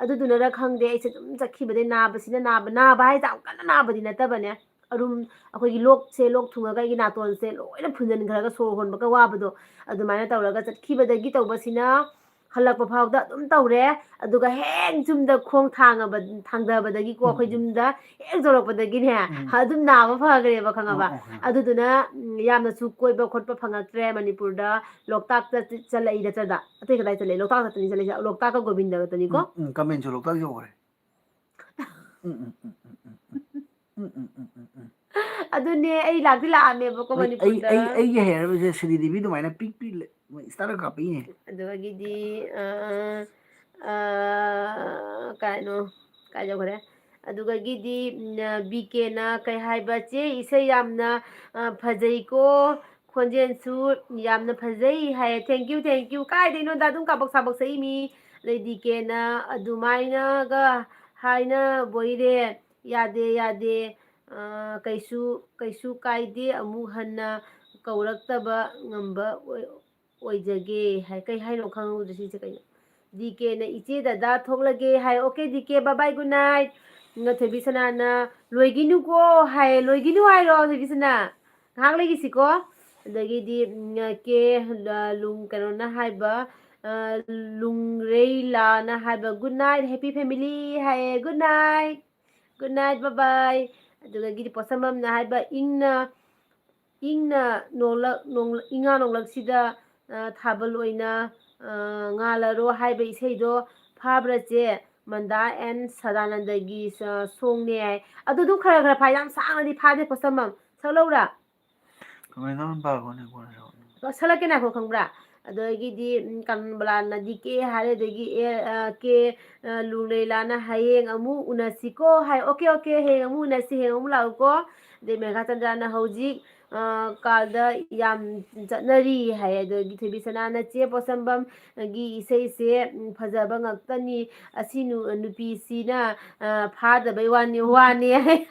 ꯑꯗꯨꯗꯨꯅꯔ ꯈꯪꯗꯦ ꯑꯩꯁꯦ ꯑꯗꯨꯝ ꯆꯠꯈꯤꯕꯗꯩ ꯅꯥꯕꯁꯤꯅ ꯅꯥꯕ ꯅꯥꯕ ꯍꯥꯏꯁꯦ ꯌꯥꯝ ꯀꯟꯅ ꯅꯥꯕꯗꯤ ꯅꯠꯇꯕꯅꯦ꯫ ꯑꯔꯨꯝ, ꯑꯩꯈꯣꯏꯒꯤ ꯂꯣꯛꯁꯦ, ꯂꯣꯛ ꯊꯨꯡꯉꯒ ꯑꯩꯒꯤ ꯅꯥꯇꯣꯟꯁꯦ ꯂꯣꯏꯅ ꯐꯨꯟꯖꯟꯈ꯭ꯔꯒ ꯁꯣꯔ ꯍꯣꯟꯕꯒ ꯋꯥꯕꯗꯣ, ꯑꯗꯨꯃꯥꯏꯅ ꯇꯧꯔꯒ ꯆꯠꯈꯤꯕꯗꯒꯤ ꯇꯧꯕꯁꯤꯅ ꯍꯜꯂꯛꯄ ꯐꯥꯎꯗ ꯑꯗꯨꯝ ꯇꯧꯔꯦ꯫ ꯑꯗꯨꯒ ꯍꯦꯛ ꯌꯨꯝꯗ ꯈꯣꯡ ꯊꯥꯡꯉꯕ, ꯊꯥꯡꯊꯕꯗꯒꯤꯀꯣ, ꯎꯝ, ꯑꯩꯈꯣꯏ ꯎꯝ꯫ ꯌꯨꯝꯗ ꯍꯦꯛ ꯌꯧꯔꯛꯄꯗꯒꯤꯅꯦ, ꯎꯝ꯫ ꯑꯗꯨꯝ ꯅꯥꯕ ꯐꯈ꯭ꯔꯦꯕ, ꯈꯪꯉꯕ? ꯑꯣ, ꯑꯣ, ꯈꯪꯉꯦ꯫ ꯑꯗꯨꯗꯨꯅ, ꯎꯝ, ꯌꯥꯝꯅꯁꯨ ꯀꯣꯏꯕ ꯈꯣꯠꯄ ꯐꯪꯉꯛꯇ꯭ꯔꯦ ꯃꯅꯤꯄꯨꯔꯗ꯫ ꯂꯣꯛꯇꯥꯛꯇ ꯆꯠꯂꯛꯏ ꯅꯠꯇ꯭ꯔꯗ? ꯑꯇꯩ ꯀꯗꯥꯏ ꯆꯠꯂꯛꯏ? ꯂꯣꯛꯇꯥꯛ ꯈꯛꯇꯅꯤ ꯆꯠꯂꯛꯏꯁꯦ, ꯂꯣꯛꯇꯥꯛꯀ ꯒꯣꯕꯤꯟꯗꯒ ꯈꯛꯇꯅꯤꯀꯣ? ꯎꯝ, ꯎꯝ, ꯀꯃꯦꯟꯁꯨ ꯂꯣꯛꯇꯥꯛ ꯌꯧꯈ꯭ꯔꯦ꯫ ꯎꯝ, ꯎꯝ, ꯎꯝ, ꯎꯝ, ꯎꯝ, ꯎꯝ꯫ ꯎꯝ, ꯎꯝ, ꯎꯝ, ꯎꯝ, ꯎꯝ꯫ ꯑꯗꯨꯅꯦ, ꯑꯩ ꯂꯥꯛꯇꯤ ꯂꯥꯛꯑꯝꯃꯦꯕꯀꯣ ꯑꯩ, ꯑꯩ, ꯃꯅꯤꯄꯨꯔꯗ꯫ ꯑꯩ, ꯑꯩꯒꯤ ꯍꯦꯌꯔ ꯁꯦ ꯁ꯭ꯔꯤꯗꯦꯕꯤ ꯑꯗꯨꯃꯥꯏꯅ ꯄꯤꯛ ꯄꯤꯛ ꯂꯩ-, ꯃꯣꯏ ꯏꯁꯇꯥꯔ ꯀꯥꯞꯄꯛꯏꯅꯦ꯫ ꯑꯗꯨꯗꯒꯤꯗꯤ, ꯑ, ꯑ, ꯀꯩꯅꯣ, ꯀꯥꯏ ꯌꯧꯈ꯭ꯔꯦ? ꯑꯗꯨꯗꯒꯤꯗꯤ, ꯎꯝ, ꯕꯤ ꯀꯦꯅ ꯀꯩ ꯍꯥꯏꯕ, "ꯆꯦ, ꯏꯁꯩ ꯌꯥꯝꯅ, ꯑ, ꯐꯖꯩꯀꯣ, ꯈꯣꯟꯖꯦꯜꯁꯨ ꯌꯥꯝꯅ ꯐꯖꯩ" ꯍꯥꯏꯌꯦ꯫ Thank you, thank you꯫ ꯀꯥꯏꯗꯩꯅꯣꯗ, ꯑꯗꯨꯝ ꯀꯥꯕꯛ ꯁꯥꯕꯛ ꯁꯛꯏ ꯃꯤ꯫ ꯑꯗꯩ ꯗꯤ ꯀꯦꯅ ꯑꯗꯨꯃꯥꯏꯅꯒ ꯍꯥꯏꯅꯕꯣꯏꯔꯦ, ꯌꯥꯗꯦ, ꯌꯥꯗꯦ, ꯑ, ꯀꯩꯁꯨ, ꯀꯩꯁꯨ ꯀꯥꯏꯗꯦ, ꯑꯃꯨꯛ ꯍꯟꯅ ꯀꯧꯔꯛꯇꯕ ꯉꯝꯕ ꯑꯣꯏ-, ꯑꯣꯏꯖꯒꯦ ꯍꯥꯏ꯫ ꯀꯩ ꯍꯥꯏꯅꯣ ꯈꯪꯍꯧꯗ꯭ꯔꯦ ꯁꯤꯁꯦ ꯀꯩꯅꯣ? ꯗꯤ ꯀꯦꯅ "ꯏꯆꯦ ꯗꯗꯥ ꯊꯣꯛꯂꯒꯦ" ꯍꯥꯏ꯫ Okay, D K, bye bye, good night꯫ ꯎꯝ, ꯊꯣꯏꯕꯤ ꯁꯅꯥꯅ "ꯂꯣꯏꯒꯤꯅꯨꯀꯣ" ꯍꯥꯏ꯫ ꯂꯣꯏꯒꯤꯅꯨ ꯍꯥꯏꯔꯣ, ꯊꯣꯏꯕꯤ ꯁꯅꯥ? ꯉꯥꯏꯍꯥꯛ ꯂꯩꯈꯤꯁꯤꯀꯣ꯫ ꯑꯗꯒꯤꯗꯤ, ꯎꯝ, ꯀꯦ ꯂ-, ꯂꯨꯡ ꯀꯩꯅꯣꯅ ꯍꯥꯏꯕ, ꯑ, ꯂꯨꯡꯔꯩꯂꯥꯅ ꯍꯥꯏꯕ, "Good night, happy family" ꯍꯥꯏꯌꯦ꯫ Good night, good night, bye bye꯫ ꯑꯗꯨꯗꯒꯤꯗꯤ ꯄꯣꯠꯁꯝꯕꯝꯅ ꯍꯥꯏꯕ, "ꯏꯪꯅ, ꯏꯪꯅ ꯅꯣꯡꯂꯛ-, ꯅꯣꯡ-, ꯏꯉꯥ ꯅꯣꯡꯂꯛꯁꯤꯗ, ꯑ, ꯊꯥꯕꯜ ꯑꯣꯏꯅ, ꯑ, ꯉꯥꯜꯂꯔꯣ" ꯍꯥꯏꯕ ꯏꯁꯩꯗꯣ ꯐꯥꯕ꯭ꯔꯥ ꯆꯦ? ꯃꯟꯗꯥ ꯑꯦꯟ ꯁꯗꯥꯅꯟꯗꯒꯤ ꯁ-, song ꯅꯦ ꯍꯥꯏ꯫ ꯑꯗꯨ ꯑꯗꯨꯝ ꯈꯔ ꯈꯔ ꯐꯥꯏ, ꯌꯥꯝ ꯁꯥꯡꯅꯗꯤ ꯐꯥꯗꯦ ꯄꯣꯠꯁꯝꯕꯝ꯫ ꯁꯛꯂꯧꯔꯥ? ꯀꯃꯥꯏꯅ ꯇꯧꯔ ꯄꯥꯕꯅꯦ ꯀꯣꯟꯅ ꯁꯛꯄꯅꯦ? ꯑ, ꯁꯛꯂꯛꯀꯦ ꯉꯥꯏꯈꯣ, ꯈꯪꯕ꯭ꯔꯥ? ꯑꯗꯒꯤꯗꯤ, ꯎꯝ, ꯀꯃꯂꯥꯅ ꯗꯤ ꯀꯦ ꯍꯥꯏꯔꯦ, ꯑꯗꯒꯤ ꯑꯦ, ꯑ, ꯀꯦ, ꯑ, ꯂꯨꯡꯂꯩꯂꯥꯅ "ꯍꯌꯦꯡ ꯑꯃꯨꯛ ꯎꯅꯁꯤꯀꯣ" ꯍꯥꯏ꯫ Okay, okay, ꯍꯌꯦꯡ ꯑꯃꯨꯛ ꯎꯅꯁꯤ, ꯍꯌꯦꯡ ꯑꯃꯨꯛ ꯂꯥꯛꯎꯀꯣ꯫ ꯑꯗꯩ ꯃꯦꯘꯥꯆꯟꯗ꯭ꯔꯅ "ꯍꯧꯖꯤꯛ, ꯑ, ꯀꯥꯜꯗ ꯌꯥꯝ ꯆꯠꯅꯔꯤ" ꯍꯥꯏ꯫ ꯑꯗꯒꯤ ꯊꯣꯏꯕꯤꯁꯅꯥꯅ "ꯆꯦ ꯄꯣꯠꯁꯝꯕꯝꯒꯤ ꯏꯁꯩꯁꯦ, ꯎꯝ, ꯐꯖꯕ ꯉꯥꯛꯇꯅꯤ, ꯑꯁꯤ ꯅꯨ-, ꯅꯨꯄꯤꯁꯤꯅ, ꯑ, ꯐꯥꯗꯕꯩ ꯋꯥꯅꯤ, ꯋꯥꯅꯤ" ꯍꯥꯏ꯫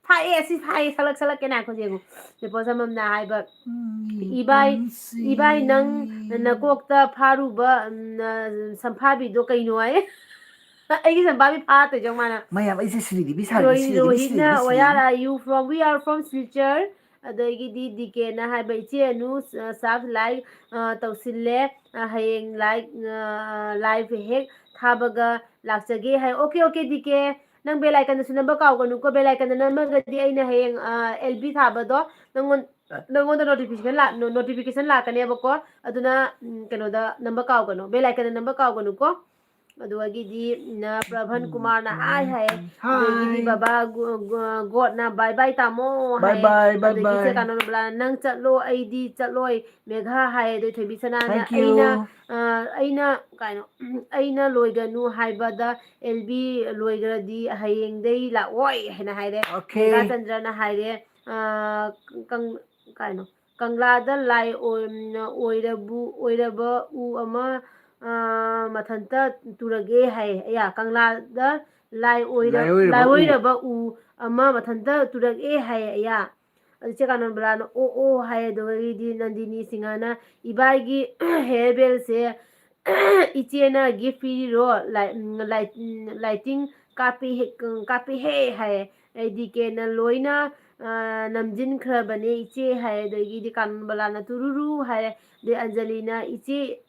ꯐꯥꯛꯑꯦ, ꯑꯁꯤ ꯐꯥꯛꯑꯦ, ꯁꯛꯂꯛ-, ꯁꯛꯂꯛꯀꯦ, ꯉꯥꯏꯈꯣ, ꯌꯦꯡꯉꯨ꯫ ꯆꯦ ꯄꯣꯠꯁꯝꯕꯝꯅ ꯍꯥꯏꯕ, ꯅꯪꯒꯤ "ꯏꯕꯥꯏ, ꯄꯨꯟꯁꯤ ꯏꯕꯥꯏ, ꯅꯪ ꯅꯀꯣꯛꯇ ꯐꯥꯔꯨꯕ, ꯎꯝ, ꯅ-, ꯁꯝꯐꯥꯕꯤꯗꯣ ꯀꯩꯅꯣ?" ꯍꯥꯏ꯫ ꯑꯩꯒꯤ ꯁꯝꯄꯥꯕꯤ ꯐꯥꯠꯇꯣꯏ ꯆꯪ ꯃꯥꯅ꯫ ꯃꯌꯥꯝ ꯑꯩꯁꯦ ꯁ꯭ꯔꯤꯗꯦꯕꯤ ꯁꯥꯔꯒꯦ, Sridevi, Sridevi, Sridevi. Where are you from? We are from Silchar. ꯑꯗꯒꯤꯗꯤ ꯗꯤ ꯀꯦꯅ ꯍꯥꯏꯕ, "ꯏꯆꯦ ꯑꯅꯨ, ꯑ, soft like, ꯑ, ꯇꯧꯁꯤꯜꯂꯦ꯫ ꯑ, ꯍꯌꯦꯡ like, ꯑ, live ꯍꯦꯛ ꯊꯥꯕꯒ ꯂꯥꯛꯆꯒꯦ" ꯍꯥꯏ꯫ Okay, okay, D K. ꯅꯪ bell icon-ꯗꯁꯨ ꯅꯝꯕ ꯀꯥꯎꯒꯅꯨꯀꯣ꯫ Bell icon-ꯗ ꯅꯝꯃꯒꯗꯤ ꯑꯩꯅ ꯍꯌꯦꯡ, ꯑ, ꯑꯦꯜ ꯕꯤ ꯊꯥꯕꯗꯣ ꯅꯪꯉꯣꯟ-, ꯅꯪꯉꯣꯟꯗ notification ꯂꯥꯛ-, no-, notification ꯂꯥꯛꯀꯅꯦꯕꯀꯣ꯫ ꯑꯗꯨꯅ, ꯎꯝ, ꯀꯩꯅꯣꯗ ꯅꯝꯕ ꯀꯥꯎꯒꯅꯨ꯫ Bell icon-ꯗ ꯅꯝꯕ ꯀꯥꯎꯒꯅꯨꯀꯣ꯫ ꯑꯗꯨꯗꯒꯤꯗꯤ ꯅ ꯄ꯭ꯔꯚꯟ ꯀꯨꯃꯥꯔꯅ ꯍꯥꯏ ꯍꯥꯏ꯫ ꯑꯗꯒꯤꯗꯤ ꯍꯥꯏ꯫ ꯕꯕꯥ ꯒꯣ-, ꯒꯣ-, ꯒꯣꯠꯅ "Bye bye ꯇꯥꯃꯣ" ꯍꯥꯏ꯫ Bye bye, bye bye꯫ ꯑꯗꯒꯤ ꯏꯆꯦ ꯀꯥꯅꯣꯟꯕꯂꯥꯅ "ꯅꯪ ꯆꯠꯂꯣ, ꯑꯩꯗꯤ ꯆꯠꯂꯣꯏ ꯃꯦꯘꯥ" ꯍꯥꯏ꯫ ꯑꯗꯩ ꯊꯣꯏꯕꯤ ꯁꯅꯥꯅ Thank you꯫ "ꯑꯩꯅ, ꯑ, ꯑꯩꯅ ꯀꯩꯅꯣ, ꯑꯩꯅ ꯂꯣꯏꯒꯅꯨ ꯍꯥꯏꯕꯗ ꯑꯦꯜ ꯕꯤ ꯂꯣꯏꯒ꯭ꯔꯗꯤ ꯍꯌꯦꯡꯗꯩ ꯂꯥꯛꯑꯣꯏ" ꯍꯥꯏꯅ ꯍꯥꯏꯔꯦ꯫ Okay꯫ ꯃꯦꯘꯥ ꯆꯟꯗ꯭ꯔꯅ ꯍꯥꯏꯔꯦ, ꯑ, ꯀꯪ-, ꯀꯩꯅꯣ, "ꯀꯪꯂꯥꯗ ꯂꯥꯏ ꯑꯣꯏ-, ꯑꯣꯏꯔꯕꯨ, ꯑꯣꯏꯔꯕ ꯎ ꯑꯃ, ꯑ, ꯃꯊꯟꯇ ꯇꯨꯔꯛꯑꯦ" ꯍꯥꯏ꯫ ꯑꯌꯥ, "ꯀꯪꯂꯥꯗ ꯂꯥꯏ ꯑꯣꯏꯔ-, ꯂꯥꯏ ꯑꯣꯏꯔꯕ ꯎ꯫ ꯂꯥꯏ ꯑꯣꯏꯔꯕ ꯎ ꯑꯃ ꯃꯊꯟꯇ ꯇꯨꯔꯛꯑꯦ" ꯍꯥꯏ꯫ ꯑꯌꯥ꯫ ꯑꯗꯨ ꯆꯦ ꯀꯥꯅꯣꯟꯕꯂꯥꯅ "ꯑꯣ, ꯑꯣ" ꯍꯥꯏ꯫ ꯑꯗꯨꯗꯒꯤꯗꯤ ꯅꯟꯗꯤꯅꯤ ꯁꯤꯡꯍꯅ, "ꯏꯕꯥꯏꯒꯤ hair band-ꯁꯦ ꯏꯆꯦꯅ gift ꯄꯤꯔꯤꯔꯣ? ꯂꯥꯏ-, ꯎꯝ, ꯂꯥꯏ-, ꯎꯝ, lighting ꯀꯥꯞꯄꯤ ꯍꯦ-, ꯎꯝ, ꯀꯥꯞꯄꯤꯍꯦ" ꯍꯥꯏ꯫ ꯑꯩ ꯗꯤ ꯀꯦꯅ "ꯂꯣꯏꯅ, ꯑ, ꯅꯝꯖꯤꯟꯈ꯭ꯔꯕꯅꯦ ꯏꯆꯦ" ꯍꯥꯏ꯫ ꯑꯗꯒꯤꯗꯤ ꯀꯥꯅꯣꯟꯕꯂꯥꯅ "ꯇꯨꯔꯨꯔꯨ" ꯍꯥꯏ꯫ ꯑꯗꯩ ꯑꯟꯖꯂꯤꯅ "ꯏꯆꯦ,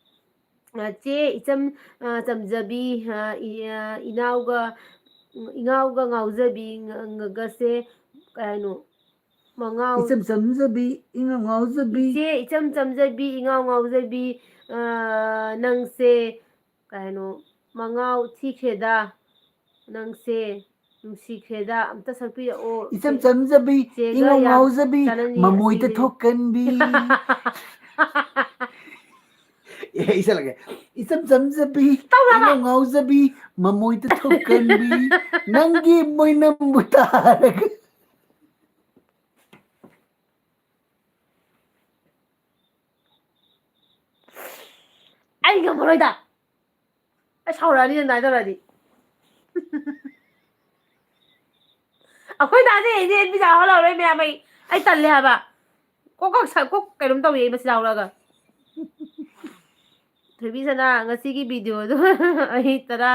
ꯑ, ꯆꯦ ꯏꯆꯝ, ꯑ, ꯆꯝꯖꯕꯤ, ꯑ, ꯏ-, ꯑ, ꯏꯅꯥꯎꯒ, ꯎꯝ, ꯏꯉꯥꯎꯒ ꯉꯥꯎꯖꯕꯤ ꯉ-, ꯉ-, ꯒꯁꯦ", ꯀꯩ ꯍꯥꯏꯅꯣ? ꯃꯉꯥꯎ-, "ꯏꯆꯝ ꯆꯝꯖꯕꯤ, ꯏꯉꯥꯎ ꯉꯥꯎꯖꯕꯤ"꯫ "ꯏꯆꯦ ꯏꯆꯝ ꯆꯝꯖꯕꯤ, ꯏꯉꯥꯎ ꯉꯥꯎꯖꯕꯤ, ꯑ, ꯅꯪꯁꯦ", ꯀꯩ ꯍꯥꯏꯅꯣ? "ꯃꯉꯥꯎ ꯊꯤꯈ꯭ꯔꯦꯗ ꯅꯪꯁꯦ, ꯅꯨꯡꯁꯤꯈ꯭ꯔꯦꯗ, ꯑꯝꯇ ꯁꯛꯄꯤꯔꯛꯑꯣ ꯏꯆꯝ ꯏꯆꯦ꯫ ꯆꯝꯖꯕꯤ, ꯆꯦꯒ ꯏꯉꯥꯎ ꯌꯥꯝ ꯉꯥꯎꯖꯕꯤ, ꯆꯥꯟꯅꯅꯤ ꯃꯃꯣꯏꯗ ꯑꯁꯤꯅꯤ꯫" ꯊꯣꯛꯀꯟꯕꯤ꯫ ꯑꯦ, ꯏꯁꯜꯂꯒꯦ꯫ "ꯏꯆꯝ ꯆꯝꯖꯕꯤ, ꯇꯧꯔꯕ? ꯏꯉꯥꯎ ꯉꯥꯎꯖꯕꯤ, ꯃꯃꯣꯏꯗ ꯊꯣꯛꯀꯟꯕꯤ, ꯅꯪꯒꯤ ꯃꯣꯏꯅꯝꯕꯨ ꯇꯥꯔꯒ"꯫ ꯑꯩ ꯉꯝꯃꯔꯣꯏꯗ꯫ ꯑꯩ ꯁꯥꯎꯔꯛꯑꯅꯤ ꯅꯪ ꯑꯗꯨꯃꯥꯏꯅ ꯇꯧꯔꯗꯤ꯫ ꯑꯩꯈꯣꯏ ꯗꯥꯁꯦ ꯑꯩꯗꯤ ꯑꯦꯟ ꯄꯤ ꯆꯥ ꯍꯣꯜꯍꯧꯔꯣꯏ ꯃꯌꯥꯝ꯫ ꯑꯩ, ꯑꯩ ꯇꯜꯂꯦ ꯍꯥꯏꯕ꯫ ꯀꯣꯛ ꯀꯛ ꯁ-, ꯀꯣꯛ ꯀꯩꯅꯣꯝ ꯇꯧꯏ ꯑꯩ ꯃꯁꯤ ꯌꯥꯎꯔꯒ꯫ ꯊꯣꯏꯕꯤ ꯁꯅꯥ, ꯉꯁꯤꯒꯤ video-ꯗꯣ ꯑꯩ ꯇꯔꯥ,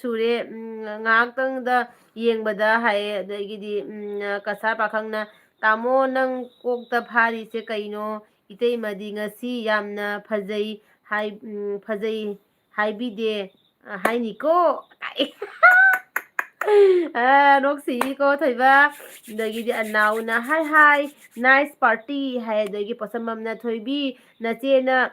ꯁꯨꯔꯦ꯫ ꯎꯝ, ꯉꯥꯏꯍꯥꯛꯇꯪꯗ ꯌꯦꯡꯕꯗ ꯍꯥꯏꯌꯦ꯫ ꯑꯗꯒꯤꯗꯤ, ꯎꯝ, ꯀꯁꯥꯔ ꯄꯥꯈꯪꯅ, "ꯇꯥꯃꯣ, ꯅꯪ ꯀꯣꯛꯇ ꯐꯥꯔꯤꯁꯦ ꯀꯩꯅꯣ? ꯏꯇꯩꯃꯗꯤ ꯉꯁꯤ ꯌꯥꯝꯅ ꯐꯖꯩ ꯍꯥꯏ-, ꯎꯝ, ꯐꯖꯩ ꯍꯥꯏꯕꯤꯗꯦ, ꯑ, ꯍꯥꯏꯅꯤꯀꯣ?" ꯀꯥꯏ꯫ ꯑ, ꯅꯣꯛꯁꯤꯀꯣ, ꯊꯣꯏꯕ꯫ ꯑꯗꯒꯤꯗꯤ ꯑꯅꯥꯎꯅ, "ꯍꯥꯏ, ꯍꯥꯏ, nice party" ꯍꯥꯏ꯫ ꯑꯗꯒꯤ ꯄꯣꯠꯁꯝꯕꯝꯅ, "ꯊꯣꯏꯕꯤ, ꯅꯆꯦꯅ,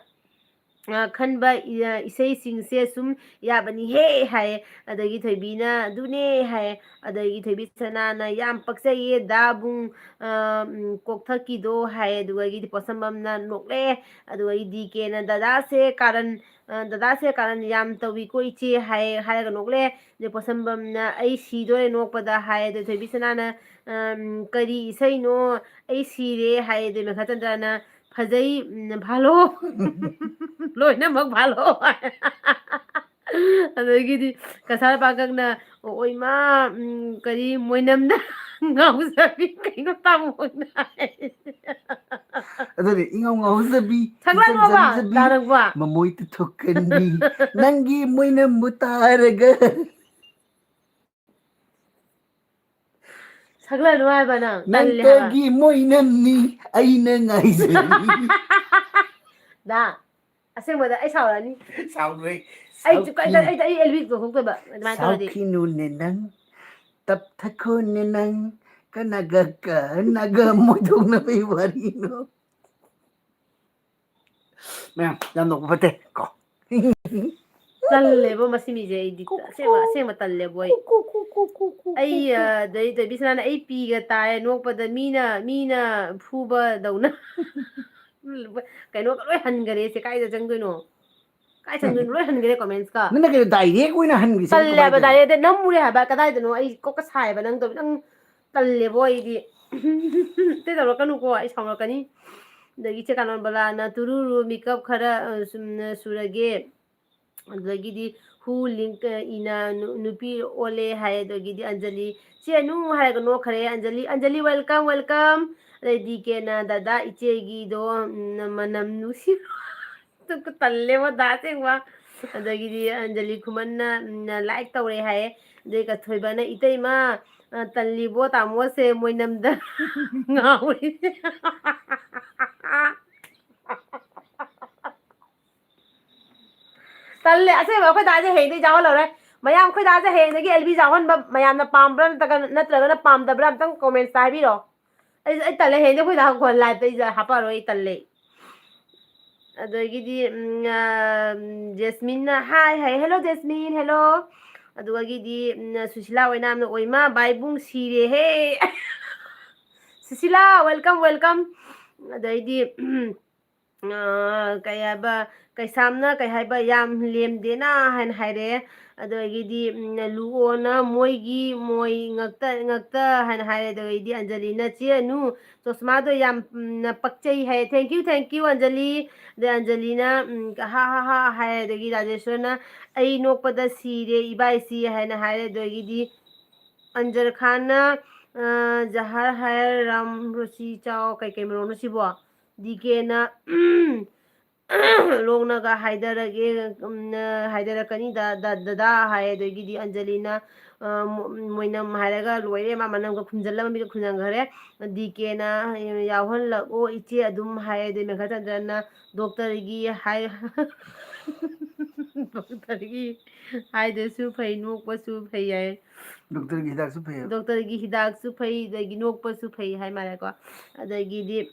ꯑ, ꯈꯟꯕ ꯏ-, ꯏꯁꯩꯁꯤꯡꯁꯦ ꯁꯨꯝ ꯌꯥꯕꯅꯤꯍꯦ" ꯍꯥꯏ꯫ ꯑꯗꯒꯤ ꯊꯣꯏꯕꯤꯅ, "ꯑꯗꯨꯅꯦ" ꯍꯥꯏ꯫ ꯑꯗꯒꯤ ꯊꯣꯏꯕꯤ ꯁꯅꯥꯅ, "ꯌꯥꯝ ꯄꯛꯆꯩꯌꯦ ꯗꯥ ꯕꯨꯡ, ꯑ, ꯎꯝ, ꯀꯣꯛꯊꯛꯀꯤꯗꯣ" ꯍꯥꯏ꯫ ꯑꯗꯨꯗꯒꯤꯗꯤ ꯄꯣꯠꯁꯝꯕꯝꯅ ꯅꯣꯛꯂꯛꯑꯦ꯫ ꯑꯗꯨꯗꯒꯤ ꯗꯤ ꯀꯦꯅ, "ꯗꯗꯥꯁꯦ ꯀꯥꯔꯟ, ꯑ, ꯗꯗꯥꯁꯦ ꯀꯥꯔꯟ ꯌꯥꯝ ꯇꯧꯏꯀꯣ ꯏꯆꯦ" ꯍꯥꯏ, ꯍꯥꯏꯔꯒ ꯅꯣꯛꯂꯛꯑꯦ꯫ ꯑꯗꯩ ꯄꯣꯠꯁꯝꯕꯝꯅ, "ꯑꯩ ꯁꯤꯗꯣꯔꯦ ꯅꯣꯛꯄꯗ" ꯍꯥꯏ꯫ ꯑꯗꯩ ꯊꯣꯏꯕꯤ ꯁꯅꯥꯅ, ꯑꯝ, "ꯀꯔꯤ ꯏꯁꯩꯅꯣ? ꯑꯩ ꯁꯤꯔꯦ" ꯍꯥꯏ꯫ ꯑꯗꯩ ꯃꯦꯈꯥꯆꯟꯗ꯭ꯔꯅ, "ꯐꯖꯩ, ꯎꯝ, ꯚꯥꯂꯣ꯫ ꯂꯣꯏꯅꯃꯛ ꯚꯥꯂꯣ" ꯍꯥꯏ꯫ ꯑꯗꯒꯤꯗꯤ ꯀꯁꯥꯔ ꯄꯥꯈꯪꯅ, "ꯑꯣꯏꯃꯥ, ꯎꯝ, ꯀꯔꯤ ꯃꯣꯏꯅꯝꯅ ꯉꯥꯎꯖꯕꯤ ꯀꯩꯅꯣ ꯇꯥꯃꯣꯅ" ꯍꯥꯏ꯫ ꯑꯗꯨꯅꯦ, ꯏꯉꯥꯎ ꯉꯥꯎꯖꯕꯤ, ꯁꯛꯂꯛꯅꯣꯕ, ꯏꯆꯝ ꯆꯝꯖꯕꯤ, ꯇꯥꯔꯛꯄ꯫ ꯃꯃꯣꯏ ꯇꯨꯊꯣꯛꯀꯟꯕꯤ, ꯅꯪꯒꯤ ꯃꯣꯏꯅꯝꯕꯨ ꯇꯥꯔꯒ꯫ ꯁꯛꯂꯛꯅꯨ ꯍꯥꯏꯕ ꯅꯪ, ꯇꯜꯂꯦ ꯍꯥꯏꯕ꯫ ꯅꯪꯇꯒꯤ ꯃꯣꯏꯅꯝꯅꯤ ꯑꯩꯅ ꯉꯥꯏꯖꯔꯤ꯫ ꯗꯥ, ꯑꯁꯦꯡꯕꯗ ꯑꯩ ꯁꯥꯎꯔꯛꯑꯅꯤ꯫ ꯁꯥꯎꯔꯣꯏ꯫ ꯑꯩ ꯁꯥꯎꯈꯤꯅꯨ꯫ ꯑꯩ, ꯑꯩ ꯑꯦꯜꯕꯤ ꯇꯣꯛꯊꯣꯛꯇꯣꯏꯕ ꯑꯗꯨꯃꯥꯏꯅ ꯇꯧꯔꯗꯤ꯫ ꯁꯥꯎꯈꯤꯅꯨꯅꯦ ꯅꯪ, ꯇꯞꯊꯈꯣꯅꯦ ꯅꯪ, ꯀꯅꯥꯒ ꯀꯅꯥꯒ ꯃꯣꯏꯊꯣꯛꯅꯕꯩ ꯋꯥꯔꯤꯅꯣ? ꯃꯌꯥꯝ, ꯌꯥꯝ ꯅꯣꯛꯄ ꯐꯠꯇꯦ ꯀꯣ꯫ ꯇꯜꯂꯦꯕꯣ ꯃꯁꯤ ꯃꯤꯁꯦ ꯑꯩꯗꯤ꯫ ꯀꯨ, ꯀꯨ, ꯑꯁꯦꯡꯕ, ꯀꯨ꯫ ꯑꯁꯦꯡꯕ ꯇꯜꯂꯦꯕꯣ ꯑꯩ꯫ ꯀꯨ, ꯀꯨ, ꯀꯨ, ꯀꯨ, ꯀꯨ, ꯀꯨ, ꯑꯩ, ꯀꯨ, ꯀꯨ꯫ ꯑ, ꯑꯗꯩ ꯊꯣꯏꯕꯤ ꯁꯅꯥꯅ ꯑꯩ ꯄꯤꯒ ꯇꯥꯏ ꯅꯣꯛꯄꯗ ꯃꯤꯅ, ꯃꯤꯅ ꯐꯨꯕꯗꯧꯅ꯫ ꯀꯩꯅꯣꯒ ꯂꯣꯏ ꯍꯟꯈꯔꯦ ꯁꯦ, ꯀꯥꯏꯗ ꯆꯪꯗꯣꯏꯅꯣ? ꯀꯥꯏ ꯆꯪꯗꯣꯏꯅꯣ? ꯂꯣꯏ ꯍꯟꯈꯔꯦ comments ꯀ꯫ ꯅꯪꯅ ꯀꯩꯅꯣ direct ꯑꯣꯏꯅ ꯍꯟꯈ꯭ꯔꯤꯁꯦ ꯇꯜꯂꯦ ꯍꯥꯏꯕ, ꯀꯃꯥꯏꯅ ꯇꯧꯔꯤꯅꯣ? Direct ꯅꯝꯃꯨꯔꯦ ꯍꯥꯏꯕ, ꯀꯗꯥꯏꯗꯅꯣ? ꯑꯩ ꯀꯣꯛꯀ ꯁꯥꯏꯕ ꯅꯪ ꯇꯧꯔꯤ, ꯅꯪ ꯇꯜꯂꯦꯕꯣ ꯑꯩꯗꯤ꯫ ꯑꯇꯩ ꯇꯧꯔꯛꯀꯅꯨꯀꯣ, ꯑꯩ ꯁꯥꯎꯔꯛꯀꯅꯤ꯫ ꯑꯗꯒꯤ ꯏꯆꯦ ꯀꯥꯅꯣꯟꯕꯂꯥꯅ ꯇꯨꯔꯨꯔꯨ ꯃꯤꯀꯞ ꯈꯔ, ꯑ, ꯁꯨꯝ, ꯑ, ꯁꯨꯔꯒꯦ꯫ ꯑꯗꯨꯗꯒꯤꯗꯤ who link, ꯑ, ꯏꯅ ꯅꯨ-, ꯅꯨꯄꯤ ꯑꯣꯜꯂꯦ ꯍꯥꯏ꯫ ꯑꯗꯒꯤꯗꯤ ꯑꯟꯖꯂꯤ, "ꯆꯦ ꯅꯨꯡ" ꯍꯥꯏꯔꯒ ꯅꯣꯛꯈ꯭ꯔꯦ꯫ Anjali, Anjali, welcome, welcome꯫ ꯑꯗꯩ ꯗꯤ ꯀꯦꯅ, "ꯗꯗꯥ, ꯏꯆꯦꯒꯤꯗꯣ, ꯎꯝ, ꯃꯅꯝ ꯅꯨꯡꯁꯤ"꯫ ꯇꯜꯂꯦꯕꯣ ꯗꯥ ꯑꯁꯦꯡꯕ꯫ ꯑꯗꯒꯤꯗꯤ ꯑꯟꯖꯂꯤ ꯈꯨꯃꯟꯅ, ꯎꯝ, like ꯇꯧꯔꯦ ꯍꯥꯏꯌꯦ꯫ ꯑꯗꯩ ꯀꯊꯣꯏꯕꯅ, "ꯏꯇꯩꯃ, ꯑ, ꯇꯜꯂꯤꯕꯣ ꯇꯥꯃꯣꯁꯦ, ꯃꯣꯏꯅꯝꯗ ꯉꯥꯎꯋꯤ"꯫ ꯇꯜꯂꯦ ꯑꯁꯦꯡꯕ, ꯑꯩꯈꯣꯏ ꯗꯥꯁꯦ ꯍꯌꯦꯡꯗꯒꯤ ꯌꯥꯎꯍꯜꯂꯔꯣꯏ꯫ ꯃꯌꯥꯝ, ꯑꯩꯈꯣꯏ ꯗꯥꯁꯦ ꯍꯌꯦꯡꯗꯒꯤ ꯑꯦꯜ ꯕꯤ ꯌꯥꯎꯍꯟꯕ ꯃꯌꯥꯝꯅ ꯄꯥꯝꯕ꯭ꯔꯥ ꯅꯠꯇ꯭ꯔꯒ, ꯅꯠꯇ꯭ꯔꯒꯅ ꯄꯥꯝꯗꯕ꯭ꯔꯥ ꯑꯝꯇꯪ comment ꯍꯥꯏꯕꯤꯔꯣ꯫ ꯑꯩ, ꯑꯩ ꯇꯜꯂꯦ, ꯍꯌꯦꯡꯗꯒꯤ ꯑꯩꯈꯣꯏ ꯗꯥ ꯈꯣꯟ live ꯇ ꯑꯩꯁꯦ ꯍꯥꯞꯄꯛꯑꯔꯣꯏ, ꯑꯩ ꯇꯜꯂꯦ꯫ ꯑꯗꯒꯤꯗꯤ, ꯎꯝ, ꯑ, ꯖꯦꯁꯃꯤꯟꯅ hi ꯍꯥꯏ꯫ Hello jasmine, hello꯫ ꯑꯗꯨꯗꯒꯤꯗꯤ, ꯎꯝ, ꯁꯨꯁꯤꯂꯥ ꯑꯣꯏꯅꯥꯝꯅ, "ꯑꯣꯏꯃꯥ ꯕꯥꯏꯕꯨꯡ ꯁꯤꯔꯦꯍꯦ"꯫ Sushila, welcome, welcome꯫ ꯑꯗꯩꯗꯤ, ꯑ, ꯀꯩ ꯍꯥꯏꯕ, ꯀꯩꯁꯥꯝꯅ ꯀꯩ ꯍꯥꯏꯕ, "ꯌꯥꯝ ꯂꯦꯝꯗꯦꯅ" ꯍꯥꯏꯅ ꯍꯥꯏꯔꯛꯑꯦ꯫ ꯑꯗꯒꯤꯗꯤ, ꯎꯝ, ꯂꯨꯑꯣꯅ "ꯃꯣꯏꯒꯤ ꯃꯣꯏ ꯉꯛꯇ, ꯉꯛꯇ" ꯍꯥꯏꯅ ꯍꯥꯏꯔꯦ꯫ ꯑꯗꯒꯤꯗꯤ ꯑꯟꯖꯂꯤꯅ, "ꯆꯦ ꯑꯅꯨ, ꯆꯣꯁꯃꯥꯗꯣ ꯌꯥꯝꯅ ꯄꯛꯆꯩ" ꯍꯥꯏ꯫ Thank you, thank you, Anjali. ꯑꯗꯩ ꯑꯟꯖꯂꯤꯅ, ꯎꯝ, "ꯍꯥ, ꯍꯥ, ꯍꯥ" ꯍꯥꯏ꯫ ꯑꯗꯒꯤ ꯔꯥꯖꯦꯁꯣꯔꯅ, "ꯑꯩ ꯅꯣꯛꯄꯗ ꯁꯤꯔꯦ ꯏꯕꯥꯏꯁꯤ" ꯍꯥꯏꯅ ꯍꯥꯏꯔꯦ꯫ ꯑꯗꯒꯤꯗꯤ ꯑꯟꯖꯔ ꯈꯥꯟꯅ, ꯑ, "ꯖꯍꯔ ꯍꯥꯏꯔ ꯔꯝ ꯔꯣꯁꯤ ꯆꯥꯎ", ꯀꯩ ꯀꯩ ꯃꯔꯣꯅꯣ ꯁꯤꯕꯣ? ꯗꯤ ꯀꯦꯅ, "ꯂꯣꯡꯅꯒ ꯍꯥꯏꯗꯔꯒꯦ, ꯎꯝ, ꯍꯥꯏꯗꯔꯛꯀꯅꯤ ꯗ-, ꯗ-, ꯗꯗꯥ" ꯍꯥꯏ꯫ ꯑꯗꯒꯤꯗꯤ ꯑꯟꯖꯂꯤꯅ, ꯑ, ꯃꯣ-, ꯃꯣꯏꯅꯝ ꯍꯥꯏꯔꯒ ꯂꯣꯏꯔꯦ, ꯃꯥ ꯃꯅꯝꯒ ꯈꯨꯝꯖꯜꯂ ꯃꯃꯤꯠꯀ ꯈꯨꯝꯖꯟꯈ꯭ꯔꯦ꯫ ꯗꯤ ꯀꯦꯅ, "ꯌꯥꯎꯍꯜꯂꯛꯑꯣ ꯏꯆꯦ ꯑꯗꯨꯝ" ꯍꯥꯏ꯫ ꯑꯗꯩ ꯃꯦꯘꯆꯟꯗ꯭ꯔꯅ, "ꯗꯣꯛꯇꯔꯒꯤ ꯍꯥꯏ-, ꯗꯣꯛꯇꯔꯒꯤ ꯍꯥꯏꯗ꯭ꯔꯁꯨ ꯐꯩ, ꯅꯣꯛꯄꯁꯨ ꯐꯩ" ꯍꯥꯏ꯫ ꯗꯣꯛꯇꯔꯒꯤ ꯍꯤꯗꯥꯛꯁꯨ ꯐꯩ꯫ ꯗꯣꯛꯇꯔꯒꯤ ꯍꯤꯗꯥꯛꯁꯨ ꯐꯩ, ꯑꯗꯒꯤ ꯅꯣꯛꯄꯁꯨ ꯐꯩ ꯍꯥꯏ ꯃꯥꯜꯂꯦꯀꯣ꯫ ꯑꯗꯒꯤꯗꯤ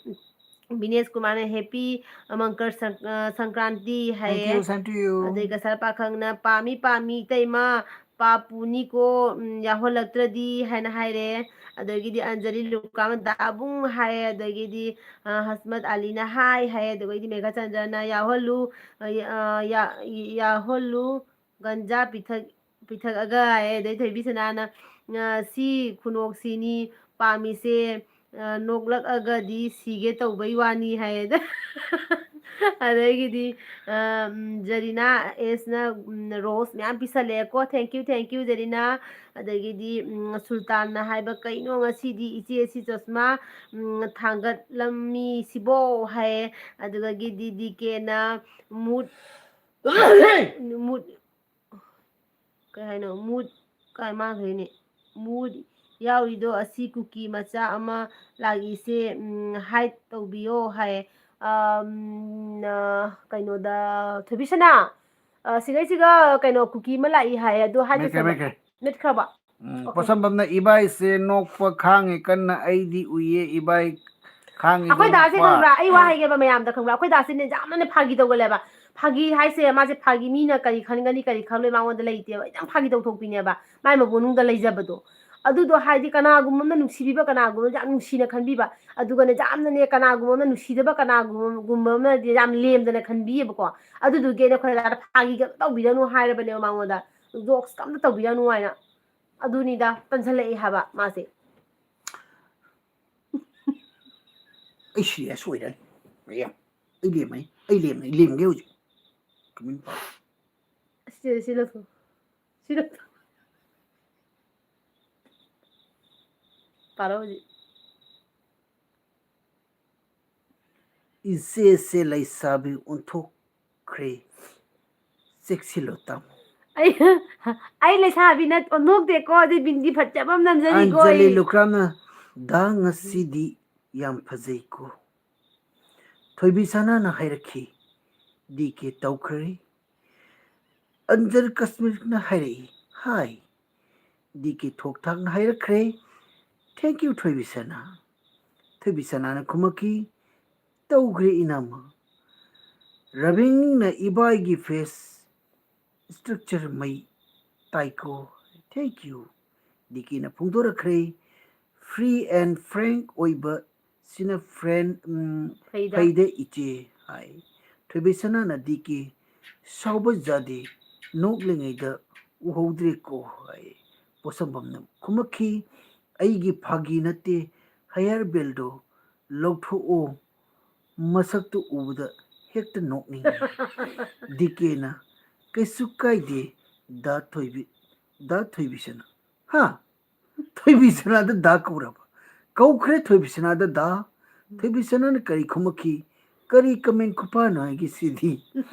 ꯕꯤꯅꯦꯁ ꯀꯨꯃꯥꯔꯅ "Happy ꯃꯪꯀꯔ ꯁꯪ-, ꯑ, ꯁꯪꯀ꯭ꯔꯥꯟꯇꯤ" ꯍꯥꯏꯌꯦ꯫ Thank you, same to you꯫ ꯑꯗꯩ ꯀꯁꯥꯔ ꯄꯥꯈꯪꯅ "ꯄꯥꯝꯃꯤ, ꯄꯥꯝꯃꯤ, ꯏꯇꯩꯃ, ꯄꯥꯞꯄꯨꯅꯤꯀꯣ, ꯎꯝ, ꯌꯥꯎꯍꯜꯂꯛꯇ꯭ꯔꯗꯤ" ꯍꯥꯏꯅ ꯍꯥꯏꯔꯦ꯫ ꯑꯗꯒꯤꯗꯤ ꯑꯟꯖꯂꯤ ꯂꯨꯀꯥꯝꯅ "ꯗꯥꯕꯨꯡ" ꯍꯥꯏꯌꯦ꯫ ꯑꯗꯒꯤꯗꯤ, ꯑ, ꯍꯁꯃꯠ ꯑꯂꯤꯅ "ꯍꯥꯏ" ꯍꯥꯏꯌꯦ꯫ ꯑꯗꯒꯤꯗꯤ ꯃꯦꯘꯆꯟꯗ꯭ꯔꯅ "ꯌꯥꯎꯍꯜꯂꯨ, ꯑ, ꯌꯥ-, ꯑ, ꯌꯥ-, ꯌꯥꯎꯍꯜꯂꯨ, ꯒꯟꯖꯥ ꯄꯤꯊꯛ-, ꯄꯤꯊꯛꯑꯒ" ꯍꯥꯏꯌꯦ꯫ ꯑꯗꯩ ꯊꯣꯏꯕꯤ ꯁꯅꯥꯅ, ꯑ, "ꯁꯤ ꯈꯨꯅꯣꯛꯁꯤꯅꯤ ꯄꯥꯝꯃꯤꯁꯦ, ꯑ, ꯅꯣꯛꯂꯛꯑꯒꯗꯤ ꯁꯤꯒꯦ ꯇꯧꯕꯩ ꯋꯥꯅꯤ" ꯍꯥꯏꯌꯦ꯫ ꯑꯗꯒꯤꯗꯤ, ꯑ, ꯎꯝ, ꯖꯔꯤꯅꯥ ꯑꯦꯁꯅ, ꯎꯝ, rose ꯃꯌꯥꯝ ꯄꯤꯁꯜꯂꯛꯑꯦꯀꯣ꯫ Thank you, thank you, ꯖꯔꯤꯅꯥ꯫ ꯑꯗꯒꯤꯗꯤ, ꯎꯝ, ꯁꯨꯜꯇꯥꯟꯅ ꯍꯥꯏꯕ, "ꯀꯩꯅꯣ ꯉꯁꯤꯗꯤ ꯏꯆꯦ ꯁꯤ ꯆꯁꯃꯥ, ꯎꯝ, ꯊꯥꯡꯒꯠꯂꯝꯃꯤ ꯁꯤꯕꯣ?" ꯍꯥꯏꯌꯦ꯫ ꯑꯗꯨꯗꯒꯤꯗꯤ ꯗꯤ ꯀꯦꯅ, "ꯃꯨꯠ-, ꯃꯨꯠ ꯀꯩ ꯍꯥꯏꯅꯣ? ꯃꯨꯠ ꯀꯥꯏ ꯃꯥꯡꯈ꯭ꯔꯦꯅꯦ? ꯃꯨꯠ ꯌꯥꯎꯔꯤꯗꯣ ꯑꯁꯤ ꯀꯨꯀꯤ ꯃꯆꯥ ꯑꯃ ꯂꯥꯛꯏꯁꯦ, ꯎꯝ, ꯍꯥꯏꯠ ꯇꯧꯕꯤꯌꯣ ꯍꯥꯏ꯫ ꯑꯝ, ꯑ, ꯀꯩꯅꯣꯗ, ꯊꯣꯏꯕꯤꯁꯅꯥ, ꯑ, ꯁꯤꯒꯩꯁꯤꯒ ꯀꯩꯅꯣ ꯀꯨꯀꯤ ꯑꯃ ꯂꯥꯛꯏ ꯍꯥꯏ, ꯑꯗꯨ ꯍꯥꯏꯠ ꯃꯦꯠꯈ꯭ꯔꯦ, ꯇꯧꯁꯜꯂꯣ꯫ ꯃꯦꯠꯈ꯭ꯔꯦ꯫ ꯃꯦꯠꯈ꯭ꯔꯕ? ꯎꯝ, ꯑꯣꯀꯦ꯫ ꯄꯣꯠꯁꯝꯕꯝꯅ, "ꯏꯕꯥꯏꯁꯦ ꯅꯣꯛꯄ ꯈꯥꯡꯉꯤ ꯀꯟꯅ, ꯑꯩꯗꯤ ꯎꯏꯌꯦ ꯏꯕꯥꯏ ꯈꯥꯡꯉꯤꯗꯣ ꯑꯩꯈꯣꯏ ꯗꯥꯁꯦ ꯅꯣꯛꯄ"꯫ ꯈꯪꯕ꯭ꯔꯥ? ꯑꯩ ꯋꯥ ꯍꯥꯏꯒꯦꯕ ꯃꯌꯥꯝꯗ, ꯈꯪꯕ꯭ꯔꯥ? ꯑꯩꯈꯣꯏ ꯗꯥꯁꯦꯅꯦ ꯌꯥꯝꯅꯅꯦ ꯐꯥꯒꯤ ꯇꯧꯒꯜꯂꯦꯕ꯫ ꯐꯥꯒꯤ ꯍꯥꯏꯁꯦ ꯃꯥꯁꯦ ꯐꯥꯒꯤ, ꯃꯤꯅ ꯀꯔꯤ ꯈꯟꯒꯅꯤ ꯀꯔꯤ ꯈꯜꯂꯣꯏ ꯃꯉꯣꯟꯗ ꯂꯩꯇꯦꯕ꯫ ꯌꯥꯝ ꯐꯥꯒꯤ ꯇꯧꯊꯣꯛꯄꯤꯅꯦꯕ ꯃꯥꯏ ꯃꯄꯣꯛꯅꯨꯡꯗ ꯂꯩꯖꯕꯗꯣ꯫ ꯑꯗꯨꯗꯣ ꯍꯥꯏꯗꯤ ꯀꯅꯥꯒꯨꯝꯕ ꯑꯃꯅ ꯅꯨꯡꯁꯤꯕꯤꯕ, ꯀꯅꯥꯒꯨꯝꯕ ꯑꯃꯅ ꯌꯥꯝ ꯅꯨꯡꯁꯤꯅ ꯈꯟꯕꯤꯕ, ꯑꯗꯨꯒꯅꯦ ꯌꯥꯝꯅꯅꯦ ꯀꯅꯥꯒꯨꯝꯕ ꯑꯃꯅ ꯅꯨꯡꯁꯤꯗꯕ, ꯀꯅꯥꯒꯨꯝꯕ ꯑꯃꯅꯗꯤ ꯌꯥꯝ ꯂꯦꯝꯗꯅ ꯈꯟꯕꯤꯌꯦꯕꯀꯣ꯫ ꯑꯗꯨꯗꯨꯒꯤ ꯑꯩꯅ ꯑꯩꯈꯣꯏ ꯗꯥꯗ ꯐꯥꯒꯤꯒ ꯑꯝꯇ ꯇꯧꯕꯤꯔꯅꯨ ꯍꯥꯏꯔꯕꯅꯦꯕ ꯃꯉꯣꯟꯗ, ꯖꯣꯛꯁꯀ ꯑꯝꯇ ꯇꯧꯕꯤꯔꯅꯨ ꯍꯥꯏꯅ꯫ ꯑꯗꯨꯅꯤꯗ ꯇꯟꯁꯜꯂꯛꯑꯦ ꯍꯥꯏꯕ ꯃꯥꯁꯦ꯫ ꯑꯩ ꯁꯤꯔꯤꯌꯁ ꯑꯣꯏꯔꯅꯤ꯫ ꯃꯌꯥꯝ, ꯑꯩ ꯂꯦꯝꯃꯅꯤ, ꯑꯩ ꯂꯦꯝꯃꯅꯤ, ꯑꯩ ꯂꯦꯝꯒꯦ ꯍꯧꯖꯤꯛ꯫ ꯀꯃꯤꯟ ꯄꯥꯎ꯫ ꯁꯤ, ꯁꯤ ꯂꯧꯊꯣꯛ꯫ ꯁꯤ ꯂꯧꯊꯣꯛ꯫ ꯄꯥꯔꯣ ꯍꯧꯖꯤꯛ꯫ "ꯏꯆꯦꯁꯦ ꯂꯩꯁꯥꯕꯤ ꯑꯣꯟꯊꯣꯛꯈ꯭ꯔꯦ, ꯆꯦꯛꯁꯤꯜꯂꯣ ꯇꯥꯃꯣ"꯫ ꯑꯩ, ꯑꯩ ꯂꯩꯁꯥꯕꯤ ꯅꯠ-, ꯑꯣꯟꯊꯣꯛꯇꯦꯀꯣ, ꯑꯗꯨ ꯕꯤꯟꯗꯤ ꯐꯖꯕ ꯑꯃ ꯅꯝꯖꯔꯤꯀꯣ ꯑꯩ꯫ ꯑꯟꯖꯂꯤ ꯂꯨꯈ꯭ꯔꯥꯝꯅ, "ꯗꯥ ꯉꯁꯤꯗꯤ ꯌꯥꯝ ꯐꯖꯩꯀꯣ"꯫ ꯊꯣꯏꯕꯤ ꯁꯅꯥꯅ ꯍꯥꯏꯔꯛꯈꯤ, "ꯗꯤ ꯀꯦ ꯇꯧꯈ꯭ꯔꯦ"꯫ ꯑꯟꯖꯔ ꯀꯁꯃꯤꯔꯅ ꯍꯥꯏꯔꯛꯏ, "ꯍꯥꯏ"꯫ ꯗꯤ ꯀꯦ ꯊꯣꯛ ꯊꯥꯛꯅ ꯍꯥꯏꯔꯛꯈ꯭ꯔꯦ, "Thank you, ꯊꯣꯏꯕꯤ ꯁꯅꯥ"꯫ ꯊꯣꯏꯕꯤ ꯁꯅꯥꯅ ꯈꯨꯝꯃꯛꯈꯤ, "ꯇꯧꯈ꯭ꯔꯦ ꯏꯅꯝꯃ"꯫ ꯔꯕꯤꯟꯅ, "ꯏꯕꯥꯏꯒꯤ ꯐꯦꯁ ꯁ꯭ꯇ꯭ꯔꯛꯆꯔ ꯃꯩ ꯇꯥꯏꯀꯣ"꯫ "Thank you"꯫ ꯗꯤ ꯀꯦꯅ ꯐꯣꯡꯗꯣꯔꯛꯈ꯭ꯔꯦ, "Free and frank ꯑꯣꯏꯕ ꯁꯤꯅ ꯐ꯭ꯔꯦꯟ, ꯎꯝ, ꯐꯩꯗ꯫ ꯐꯩꯗ ꯏꯆꯦ" ꯍꯥꯏ꯫ ꯊꯣꯏꯕꯤꯁꯅꯥꯅ ꯗꯤ ꯀꯦ, "ꯁꯥꯎꯕ ꯌꯥꯗꯦ, ꯅꯣꯛꯂꯤꯉꯩꯗ ꯎꯍꯧꯗ꯭ꯔꯦꯀꯣ" ꯍꯥꯏ꯫ ꯄꯣꯠꯁꯝꯕꯝꯅ ꯈꯨꯝꯃꯛꯈꯤ, "ꯑꯩꯒꯤ ꯐꯥꯒꯤ ꯅꯠꯇꯦ, ꯍꯦꯌꯔ ꯕꯦꯜꯗꯣ ꯂꯧꯊꯣꯛꯑꯣ, ꯃꯁꯛꯇꯨ ꯎꯕꯗ ꯍꯦꯛꯇ ꯅꯣꯛꯅꯤꯡꯉꯤ"꯫ ꯗꯤ ꯀꯦꯅ, "ꯀꯩꯁꯨ ꯀꯥꯏꯗꯦ, ꯗꯥ ꯊꯣꯏꯕꯤ, ꯗꯥ ꯊꯣꯏꯕꯤꯁꯅꯥ"꯫ ꯍꯥ? ꯊꯣꯏꯕꯤꯁꯅꯥꯗ ꯗꯥ ꯀꯧꯔꯕ? ꯀꯧꯈ꯭ꯔꯦ ꯊꯣꯏꯕꯤꯁꯅꯥꯗ ꯗꯥ꯫ ꯊꯣꯏꯕꯤꯁꯅꯥꯅ ꯀꯔꯤ ꯈꯨꯝꯃꯛꯈꯤ? ꯀꯔꯤ comment ꯈꯨꯄꯥꯅꯣ ꯑꯩꯒꯤ ꯁꯤꯗꯤ?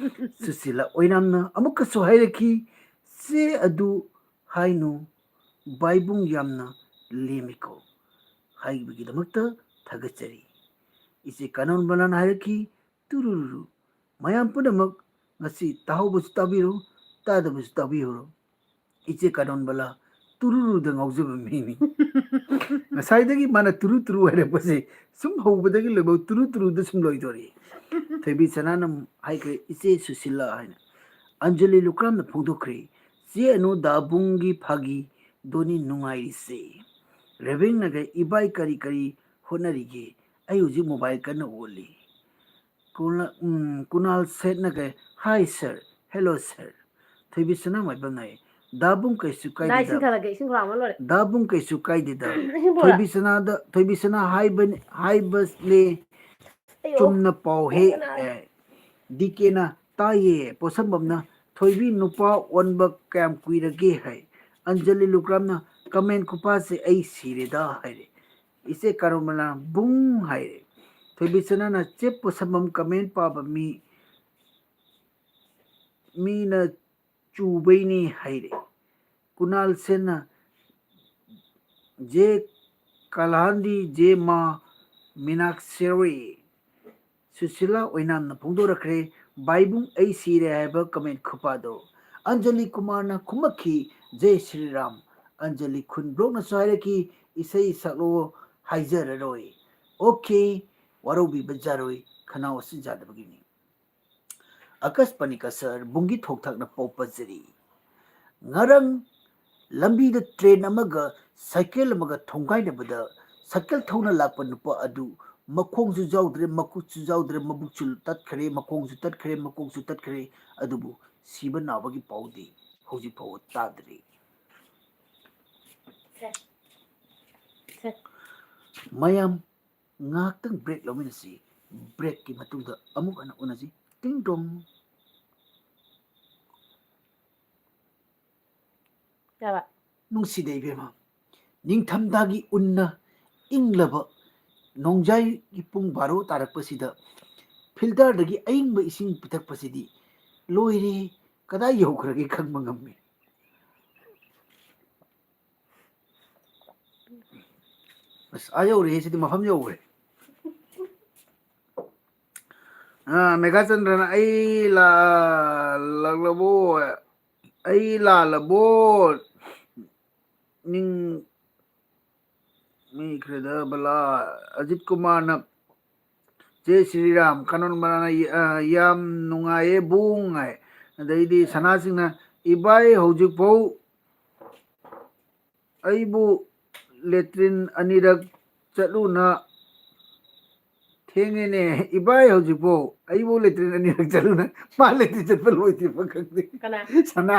ꯁꯨꯁꯤꯂꯥ ꯑꯣꯏꯅꯥꯝꯅ ꯑꯃꯨꯛꯀꯁꯨ ꯍꯥꯏꯔꯛꯈꯤ, "ꯆꯦ ꯑꯗꯨ ꯍꯥꯏꯅꯨ, ꯕꯥꯏꯕꯨꯡ ꯌꯥꯝꯅ ꯂꯦꯝꯃꯤꯀꯣ꯫ ꯍꯥꯏꯕꯒꯤꯗꯃꯛꯇ ꯊꯥꯒꯠꯆꯔꯤ꯫" ꯏꯆꯦ ꯀꯥꯅꯣꯟꯕꯂꯥꯅ ꯍꯥꯏꯔꯛꯈꯤ, "ꯇꯨꯔꯨꯔꯨꯔꯨ꯫ ꯃꯌꯥꯝ ꯄꯨꯝꯅꯃꯛ ꯉꯁꯤ ꯇꯥꯍꯧꯕꯁꯨ ꯇꯥꯕꯤꯔꯣ, ꯇꯥꯗꯕꯁꯨ ꯇꯥꯕꯤꯍꯧꯔꯣ꯫ ꯏꯆꯦ ꯀꯥꯅꯣꯟꯕꯂꯥ ꯇꯨꯔꯨꯔꯨꯗ ꯉꯥꯎꯖꯕ ꯃꯤꯅꯤ꯫" ꯉꯁꯥꯏꯗꯒꯤ ꯃꯥꯅ ꯇꯨꯔꯨ ꯇꯨꯔꯨ ꯍꯥꯏꯔꯛꯄꯁꯦ ꯁꯨꯝ ꯍꯧꯕꯗꯒꯤ ꯂꯣꯏꯕꯧ ꯇꯨꯔꯨ ꯇꯨꯔꯨꯗ ꯁꯨꯝ ꯂꯣꯏꯗꯣꯔꯤ꯫ ꯊꯣꯏꯕꯤ ꯁꯅꯥꯅ ꯍꯥꯏꯈ꯭ꯔꯦ, "ꯏꯆꯦ ꯁꯨꯁꯤꯂꯥ" ꯍꯥꯏꯅ꯫ ꯑꯟꯖꯂꯤ ꯂꯨꯀ꯭ꯔꯥꯝꯅ ꯐꯣꯡꯗꯣꯛꯈ꯭ꯔꯦ, "ꯆꯦ ꯑꯅꯨ, ꯗꯥꯕꯨꯡꯒꯤ ꯐꯥꯒꯤꯗꯨꯅꯤ ꯅꯨꯡꯉꯥꯏꯔꯤꯁꯦ꯫ ꯔꯦꯕꯦꯡꯅꯒ ꯏꯕꯥꯏ ꯀꯔꯤ ꯀꯔꯤ ꯍꯣꯠꯅꯔꯤꯒꯦ? ꯑꯩ ꯍꯧꯖꯤꯛ mobile ꯀꯟꯅ ꯑꯣꯜꯂꯤ꯫" ꯀꯨꯅꯥ-, ꯎꯝ, ꯀꯨꯅꯥꯜ ꯁꯦꯠꯅꯒ, "Hi sir, hello sir꯫" ꯊꯣꯏꯕꯤ ꯁꯅꯥ ꯃꯥꯏꯕꯝꯅ ꯍꯥꯏ, "ꯗꯥꯕꯨꯡ ꯀꯩꯁꯨ ꯗꯥ, ꯏꯁꯤꯡ ꯀꯥꯏꯗꯦꯗ꯫ ꯊꯥꯡꯒꯠꯂꯛꯀꯦ, ꯏꯁꯤꯡ ꯈꯨꯔꯥꯡꯕ ꯂꯣꯏꯔꯦ꯫ ꯗꯥꯕꯨꯡ ꯀꯩꯁꯨ ꯀꯥꯏꯗꯦꯗ꯫" ꯏꯁꯤꯡ ꯄꯨꯔꯛ꯫ ꯊꯣꯏꯕꯤ ꯁꯅꯥꯗ, ꯊꯣꯏꯕꯤ ꯁꯅꯥ ꯍꯥꯏꯕꯅꯤ, ꯍꯥꯏꯕꯅꯦ ꯑꯌꯣ꯫ ꯆꯨꯝꯅ ꯄꯥꯎ ꯍꯦ, ꯀꯅꯥ? ꯑꯦ, ꯗꯤ ꯀꯦꯅ, "ꯇꯥꯏꯌꯦ, ꯄꯣꯠꯁꯝꯕꯝꯅ ꯊꯣꯏꯕꯤ ꯅꯨꯄꯥ ꯑꯣꯟꯕ ꯀꯌꯥꯝ ꯀꯨꯏꯔꯒꯦ?" ꯍꯥꯏ꯫ ꯑꯟꯖꯂꯤ ꯂꯨꯀ꯭ꯔꯥꯝꯅ, "Comment ꯈꯨꯄꯥꯁꯦ ꯑꯩ ꯁꯤꯔꯦꯗ" ꯍꯥꯏꯔꯦ꯫ ꯏꯆꯦ ꯀꯥꯅꯣꯟꯕꯂꯥ ꯕꯨꯡ ꯍꯥꯏꯔꯦ꯫ ꯊꯣꯏꯕꯤ ꯁꯅꯥꯅ, "ꯆꯦ ꯄꯣꯠꯁꯝꯕꯝ comment ꯄꯥꯕ ꯃꯤ, ꯃꯤꯅ ꯆꯨꯕꯩꯅꯤ" ꯍꯥꯏꯔꯦ꯫ ꯀꯨꯅꯥꯜ ꯁꯦꯟꯅ, "ꯖꯦ ꯀꯂꯥꯟꯗꯤ ꯖꯦ ꯃꯥ ꯃꯤꯅꯥꯛꯁꯦꯔꯤ꯫" ꯁꯨꯁꯤꯂꯥ ꯑꯣꯏꯅꯥꯝꯅ ꯐꯣꯡꯗꯣꯔꯛꯈ꯭ꯔꯦ, "ꯕꯥꯏꯕꯨꯡ ꯑꯩ ꯁꯤꯔꯦ" ꯍꯥꯏꯕ comment ꯈꯨꯄꯥꯗꯣ꯫ ꯑꯟꯖꯂꯤ ꯀꯨꯃꯥꯔꯅ ꯈꯨꯝꯃꯛꯈꯤ, "ꯖꯦ ꯁ꯭ꯔꯤꯔꯥꯝ꯫" ꯑꯟꯖꯂꯤ ꯈꯨꯟ ꯕ꯭ꯂꯣꯛꯅꯁꯨ ꯍꯥꯏꯔꯛꯈꯤ, "ꯏꯁꯩ ꯁꯛꯂꯣ ꯍꯥꯏꯖꯔꯔꯣꯏ꯫" Okay, ꯋꯥꯔꯧꯕꯤꯕ ꯌꯥꯔꯣꯏ, ꯈꯅꯥꯎ ꯑꯁꯤ ꯌꯥꯗꯕꯒꯤꯅꯤ꯫ ꯑꯀꯁꯄꯥꯅꯤ ꯀꯁꯔ ꯕꯨꯡꯒꯤ ꯊꯣꯛ ꯊꯥꯛꯅ ꯄꯥꯎ ꯄꯥꯖꯔꯤ꯫ ꯉꯔꯥꯡ ꯂꯝꯕꯤꯗ train ꯑꯃꯒ ꯁꯥꯏꯀꯜ ꯑꯃꯒ ꯊꯣꯝꯒꯥꯏꯅꯕꯗ ꯁꯥꯏꯀꯜ ꯊꯧꯅ ꯂꯥꯛꯄ ꯅꯨꯄꯥ ꯑꯗꯨ ꯃꯈꯣꯡꯁꯨ ꯌꯥꯎꯗ꯭ꯔꯦ, ꯃꯈꯨꯠꯁꯨ ꯌꯥꯎꯗ꯭ꯔꯦ, ꯃꯕꯨꯛꯁꯨ ꯇꯠꯈ꯭ꯔꯦ, ꯃꯈꯣꯡꯁꯨ ꯇꯠꯈ꯭ꯔꯦ, ꯃꯀꯣꯛꯁꯨ ꯇꯠꯈ꯭ꯔꯦ, ꯑꯗꯨꯕꯨ ꯁꯤꯕ ꯅꯥꯕꯒꯤ ꯄꯥꯎꯗꯤ ꯍꯧꯖꯤꯛ ꯐꯥꯎꯕ ꯇꯥꯗ꯭ꯔꯤ꯫ ꯃꯌꯥꯝ ꯉꯥꯏꯍꯥꯛꯇꯪ break ꯂꯧꯃꯤꯟꯅꯁꯤ꯫ Breakꯀꯤ ꯃꯇꯨꯡꯗ ꯑꯃꯨꯛ ꯍꯟꯅ ꯎꯅꯁꯤ꯫ ꯇꯤꯡ ꯇꯣꯡ꯫ ꯌꯥꯔꯦ꯫ ꯅꯨꯡꯁꯤꯗ ꯏꯕꯦꯝꯃ, ꯅꯤꯡꯊꯝꯊꯥꯒꯤ ꯎꯟꯅ ꯏꯪꯂꯕ ꯅꯣꯡꯖꯥꯏꯒꯤ ꯄꯨꯡ ꯕꯥꯔꯣ ꯇꯥꯔꯛꯄꯁꯤꯗ ꯐꯤꯜꯇꯔꯗꯒꯤ ꯑꯏꯪꯕ ꯏꯁꯤꯡ ꯄꯤꯊꯛꯄꯁꯤꯗꯤ ꯂꯣꯏꯔꯦ, ꯀꯗꯥꯏ ꯌꯧꯈ꯭ꯔꯒꯦ ꯈꯪꯕ ꯉꯝꯃꯤ꯫ ꯑꯁ, ꯑꯥ ꯌꯧꯔꯦꯍꯦ, ꯁꯤꯗꯤ ꯃꯐꯝ ꯌꯧꯈ꯭ꯔꯦ꯫ ꯑꯥ, ꯃꯦꯘꯥꯆꯟꯗ꯭ꯔꯅ ꯑꯩ ꯂꯥꯜꯂꯛꯂꯕꯣ? ꯑꯩ ꯂꯥꯜꯂꯕꯣ? ꯅꯤꯡ-, ꯃꯤ ꯈꯔꯗ ꯕꯂꯥ꯫ ꯑꯖꯤꯠ ꯀꯨꯃꯥꯔꯅ, "ꯖꯦ ꯁ꯭ꯔꯤꯔꯥꯝ", ꯀꯥꯅꯣꯟ ꯃꯅꯥꯅ, "ꯑ, ꯌꯥꯝ ꯅꯨꯡꯉꯥꯏꯌꯦ ꯕꯨꯡ" ꯍꯥꯏ꯫ ꯑꯗꯩꯗꯤ ꯁꯅꯥꯁꯤꯡꯅ, "ꯏꯕꯥꯏ ꯍꯧꯖꯤꯛꯐꯥꯎ ꯑꯩꯕꯨ ꯂꯦꯇ꯭ꯔꯤꯟ ꯑꯅꯤꯔꯛ ꯆꯠꯂꯨꯅ ꯊꯦꯡꯉꯦꯅꯦ, ꯏꯕꯥꯏ ꯍꯧꯖꯤꯛꯐꯥꯎ ꯑꯩꯕꯨ ꯂꯦꯇ꯭ꯔꯤꯟ ꯑꯅꯤꯔꯛ ꯆꯠꯂꯨꯅ", ꯃꯥ ꯂꯦꯇ꯭ꯔꯤꯟ ꯆꯠꯄ ꯂꯣꯏꯗ꯭ꯔꯤꯕ ꯈꯪꯗꯦ꯫ ꯀꯅꯥ? ꯁꯅꯥ꯫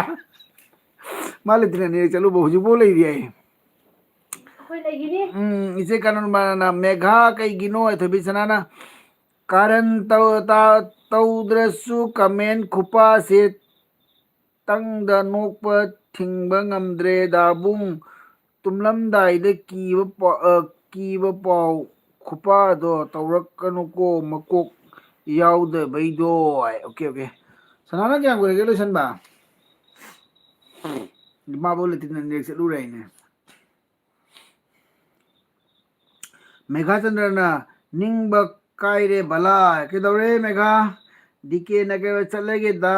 ꯃꯥ ꯂꯦꯇ꯭ꯔꯤꯟ ꯑꯅꯤꯔꯛ ꯆꯠꯂꯨꯕ ꯍꯧꯖꯤꯛꯐꯥꯎ ꯂꯩꯔꯤ ꯍꯥꯏ꯫ ꯑꯩꯈꯣꯏ ꯂꯩꯈꯤꯅꯤ꯫ ꯎꯝ, ꯏꯆꯦ ꯀꯥꯅꯣꯟ ꯃꯥꯅ, "ꯃꯦꯘꯥ ꯀꯩꯒꯤꯅꯣ?" ꯊꯣꯏꯕꯤ ꯁꯅꯥꯅ, "ꯀꯥꯔꯟ ꯇꯧ-, ꯇ-, ꯇꯧꯗ꯭ꯔꯁꯨ ꯀꯃꯦꯟ ꯈꯨꯄꯥꯁꯦ ꯇꯪꯗ ꯅꯣꯛꯄ ꯊꯤꯡꯕ ꯉꯝꯗ꯭ꯔꯦ ꯗꯥꯕꯨꯡ꯫ ꯇꯨꯝꯂꯝꯗꯥꯏꯗ ꯀꯤꯕ ꯄꯥꯎ, ꯑ, ꯀꯤꯕ ꯄꯥꯎ ꯈꯨꯄꯥꯗꯣ ꯇꯧꯔꯛꯀꯅꯨꯀꯣ, ꯃꯀꯣꯛ ꯌꯥꯎꯗꯕꯩꯗꯣ" ꯍꯥꯏ꯫ Okay, okay. ꯁꯅꯥꯅ ꯀꯌꯥꯝ ꯀꯨꯏꯔꯒꯦ ꯂꯣꯏꯁꯟꯕ? ꯃꯥꯕꯨ ꯂꯦꯇ꯭ꯔꯤꯟ ꯑꯅꯤꯔꯛ ꯆꯠꯂꯨꯔꯦ ꯍꯥꯏꯅꯦ꯫ ꯃꯦꯘꯥꯆꯟꯗ꯭ꯔꯅ, "ꯅꯤꯡꯕ ꯀꯥꯏꯔꯦ ꯕꯂꯥ"꯫ ꯀꯩꯗꯧꯔꯦ ꯃꯦꯘꯥ? ꯗꯤ ꯀꯦꯅ ꯀꯩ ꯆꯠꯂꯒꯦꯗ?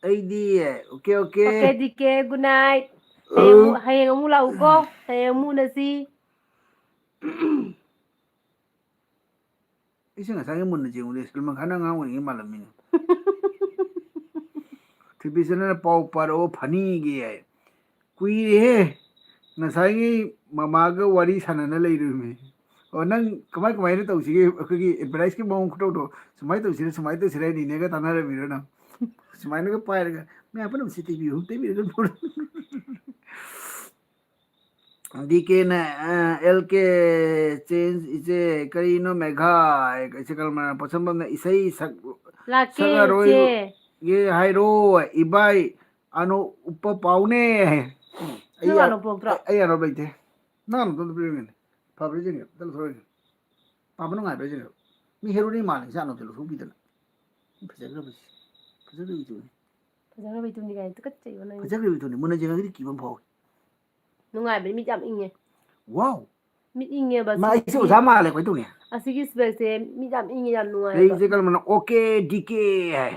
ꯑꯩꯗꯤ, okay, okay. Okay, D K, good night꯫ ꯍꯌꯦꯡ ꯑꯃꯨꯛ, ꯍꯌꯦꯡ ꯑꯃꯨꯛ ꯂꯥꯛꯎꯀꯣ꯫ ꯍꯌꯦꯡ ꯑꯃꯨꯛ ꯎꯅꯁꯤ꯫ ꯑꯩꯁꯦ ꯉꯁꯥꯏꯒꯤ ꯃꯨꯟꯅ ꯌꯦꯡꯉꯨꯗꯦ, ꯁꯜꯃꯥꯟ ꯈꯥꯟꯅ ꯑꯉꯥꯡ ꯑꯣꯏꯔꯤꯉꯩ ꯃꯥꯜꯂꯝꯃꯤꯅꯦ꯫ ꯊꯣꯏꯕꯤꯆꯟꯗꯅ ꯄꯥꯎ ꯄꯥꯔꯛꯑꯣ ꯐꯅꯤꯒꯤ ꯍꯥꯏ꯫ ꯀꯨꯏꯔꯦꯍꯦ, ꯉꯁꯥꯏꯒꯤ ꯃꯃꯥꯒ ꯋꯥꯔꯤ ꯁꯥꯟꯅꯅ ꯂꯩꯔꯨꯃꯤ꯫ ꯑꯣ, ꯅꯪ ꯀꯃꯥꯏ ꯀꯃꯥꯏꯅ ꯇꯧꯁꯤꯒꯦ? ꯑꯩꯈꯣꯏꯒꯤ ꯑꯦꯗꯚꯔꯇꯥꯏꯁꯀꯤ ꯃꯑꯣꯡ ꯈꯨꯇꯧꯗꯣ, "ꯁꯨꯃꯥꯏꯅ ꯇꯧꯁꯤꯔ, ꯁꯨꯃꯥꯏꯅ ꯇꯧꯁꯤꯔ" ꯍꯥꯏꯅ ꯏꯅꯦꯒ ꯇꯥꯟꯅꯔꯝꯃꯤꯔꯣ ꯅꯪ? ꯁꯨꯃꯥꯏꯅꯒ ꯄꯥꯏꯔꯒ, "ꯃꯌꯥꯝ ꯄꯨꯝꯅꯃꯛꯁꯤ ꯇꯩꯕꯤꯌꯨ, ꯇꯩꯕꯤꯌꯨ"꯫ ꯗꯤ ꯀꯦꯅ, ꯑ, ꯑꯦꯜ ꯀꯦ ꯆꯦꯟꯖ ꯏꯆꯦ, ꯀꯔꯤꯅꯣ ꯃꯦꯘꯥ? ꯏꯆꯦ ꯀꯜꯃꯅ ꯄꯣꯠꯁꯝꯕꯝꯅ ꯏꯁꯩ ꯁꯛ-, ꯂꯥꯛꯀꯦ, ꯁꯛꯑꯔꯣꯏ ꯏꯆꯦ꯫ ꯒꯦ ꯍꯥꯏꯔꯣ, ꯏꯕꯥꯏ ꯑꯅꯣꯞ ꯎꯞꯄ ꯄꯥꯎꯅꯦ꯫ ꯑꯩ ꯅꯪ ꯌꯥ-, ꯑꯅꯣꯞ ꯎꯞꯄꯛꯇ꯭ꯔꯣ? ꯑꯩ, ꯑꯩ ꯑꯅꯣꯞ ꯂꯩꯇꯦ꯫ ꯅꯪ ꯑꯅꯣꯞꯇꯣ ꯑꯝꯇ ꯄꯤꯔꯝꯒꯦꯅꯦ꯫ ꯐꯕ꯭ꯔꯥ ꯌꯦꯡꯒꯦ, ꯑꯝꯇ ꯂꯧꯊꯣꯔꯛꯑꯣ꯫ ꯄꯥꯕ ꯅꯨꯡꯉꯥꯏꯕ꯭ꯔꯥ ꯌꯦꯡꯒꯦ꯫ ꯃꯤ ꯍꯦꯔꯣꯅꯤ ꯃꯥꯜꯂꯦ ꯏꯆꯥ ꯅꯨꯡꯁꯤ ꯂꯧꯊꯣꯛꯄꯤꯗꯅ꯫ ꯐꯖꯈ꯭ꯔꯕꯁꯤ꯫ ꯐꯖꯈ꯭ꯔꯕ ꯏꯇꯨꯅꯤ꯫ ꯐꯖꯈ꯭ꯔꯕ ꯏꯇꯨꯅꯤ ꯀꯥꯏꯅ ꯇꯨꯀꯠꯆꯩꯕ ꯅꯪ꯫ ꯐꯖꯈ꯭ꯔꯕ ꯏꯇꯨꯅꯤ꯫ ꯃꯨꯟꯅ ꯌꯦꯡꯉꯒꯗꯤ ꯀꯤꯕ ꯑꯃ ꯐꯥꯎꯏ꯫ ꯅꯨꯡꯉꯥꯏꯕꯅꯤ, ꯃꯤꯠ ꯌꯥꯝ ꯏꯪꯉꯦ꯫ ꯋꯥꯎ꯫ ꯃꯤꯠ ꯏꯪꯉꯦꯕ ꯃꯥ ꯑꯩꯁꯦ ꯑꯁꯤꯒꯤ, ꯑꯣꯖꯥ ꯃꯥꯜꯂꯦ ꯀꯃꯥꯏꯅ ꯇꯧꯅꯤ? ꯑꯁꯤꯒꯤ ꯁ꯭ꯄꯦꯛꯁꯦ ꯃꯤꯠ ꯌꯥꯝ ꯏꯪꯉꯦ, ꯌꯥꯝ ꯅꯨꯡꯉꯥꯏꯕ꯫ ꯑꯩꯁꯦ ꯀꯩꯅꯣꯅ ꯑꯣ ꯀꯦ ꯗꯤ ꯀꯦ ꯍꯥꯏ꯫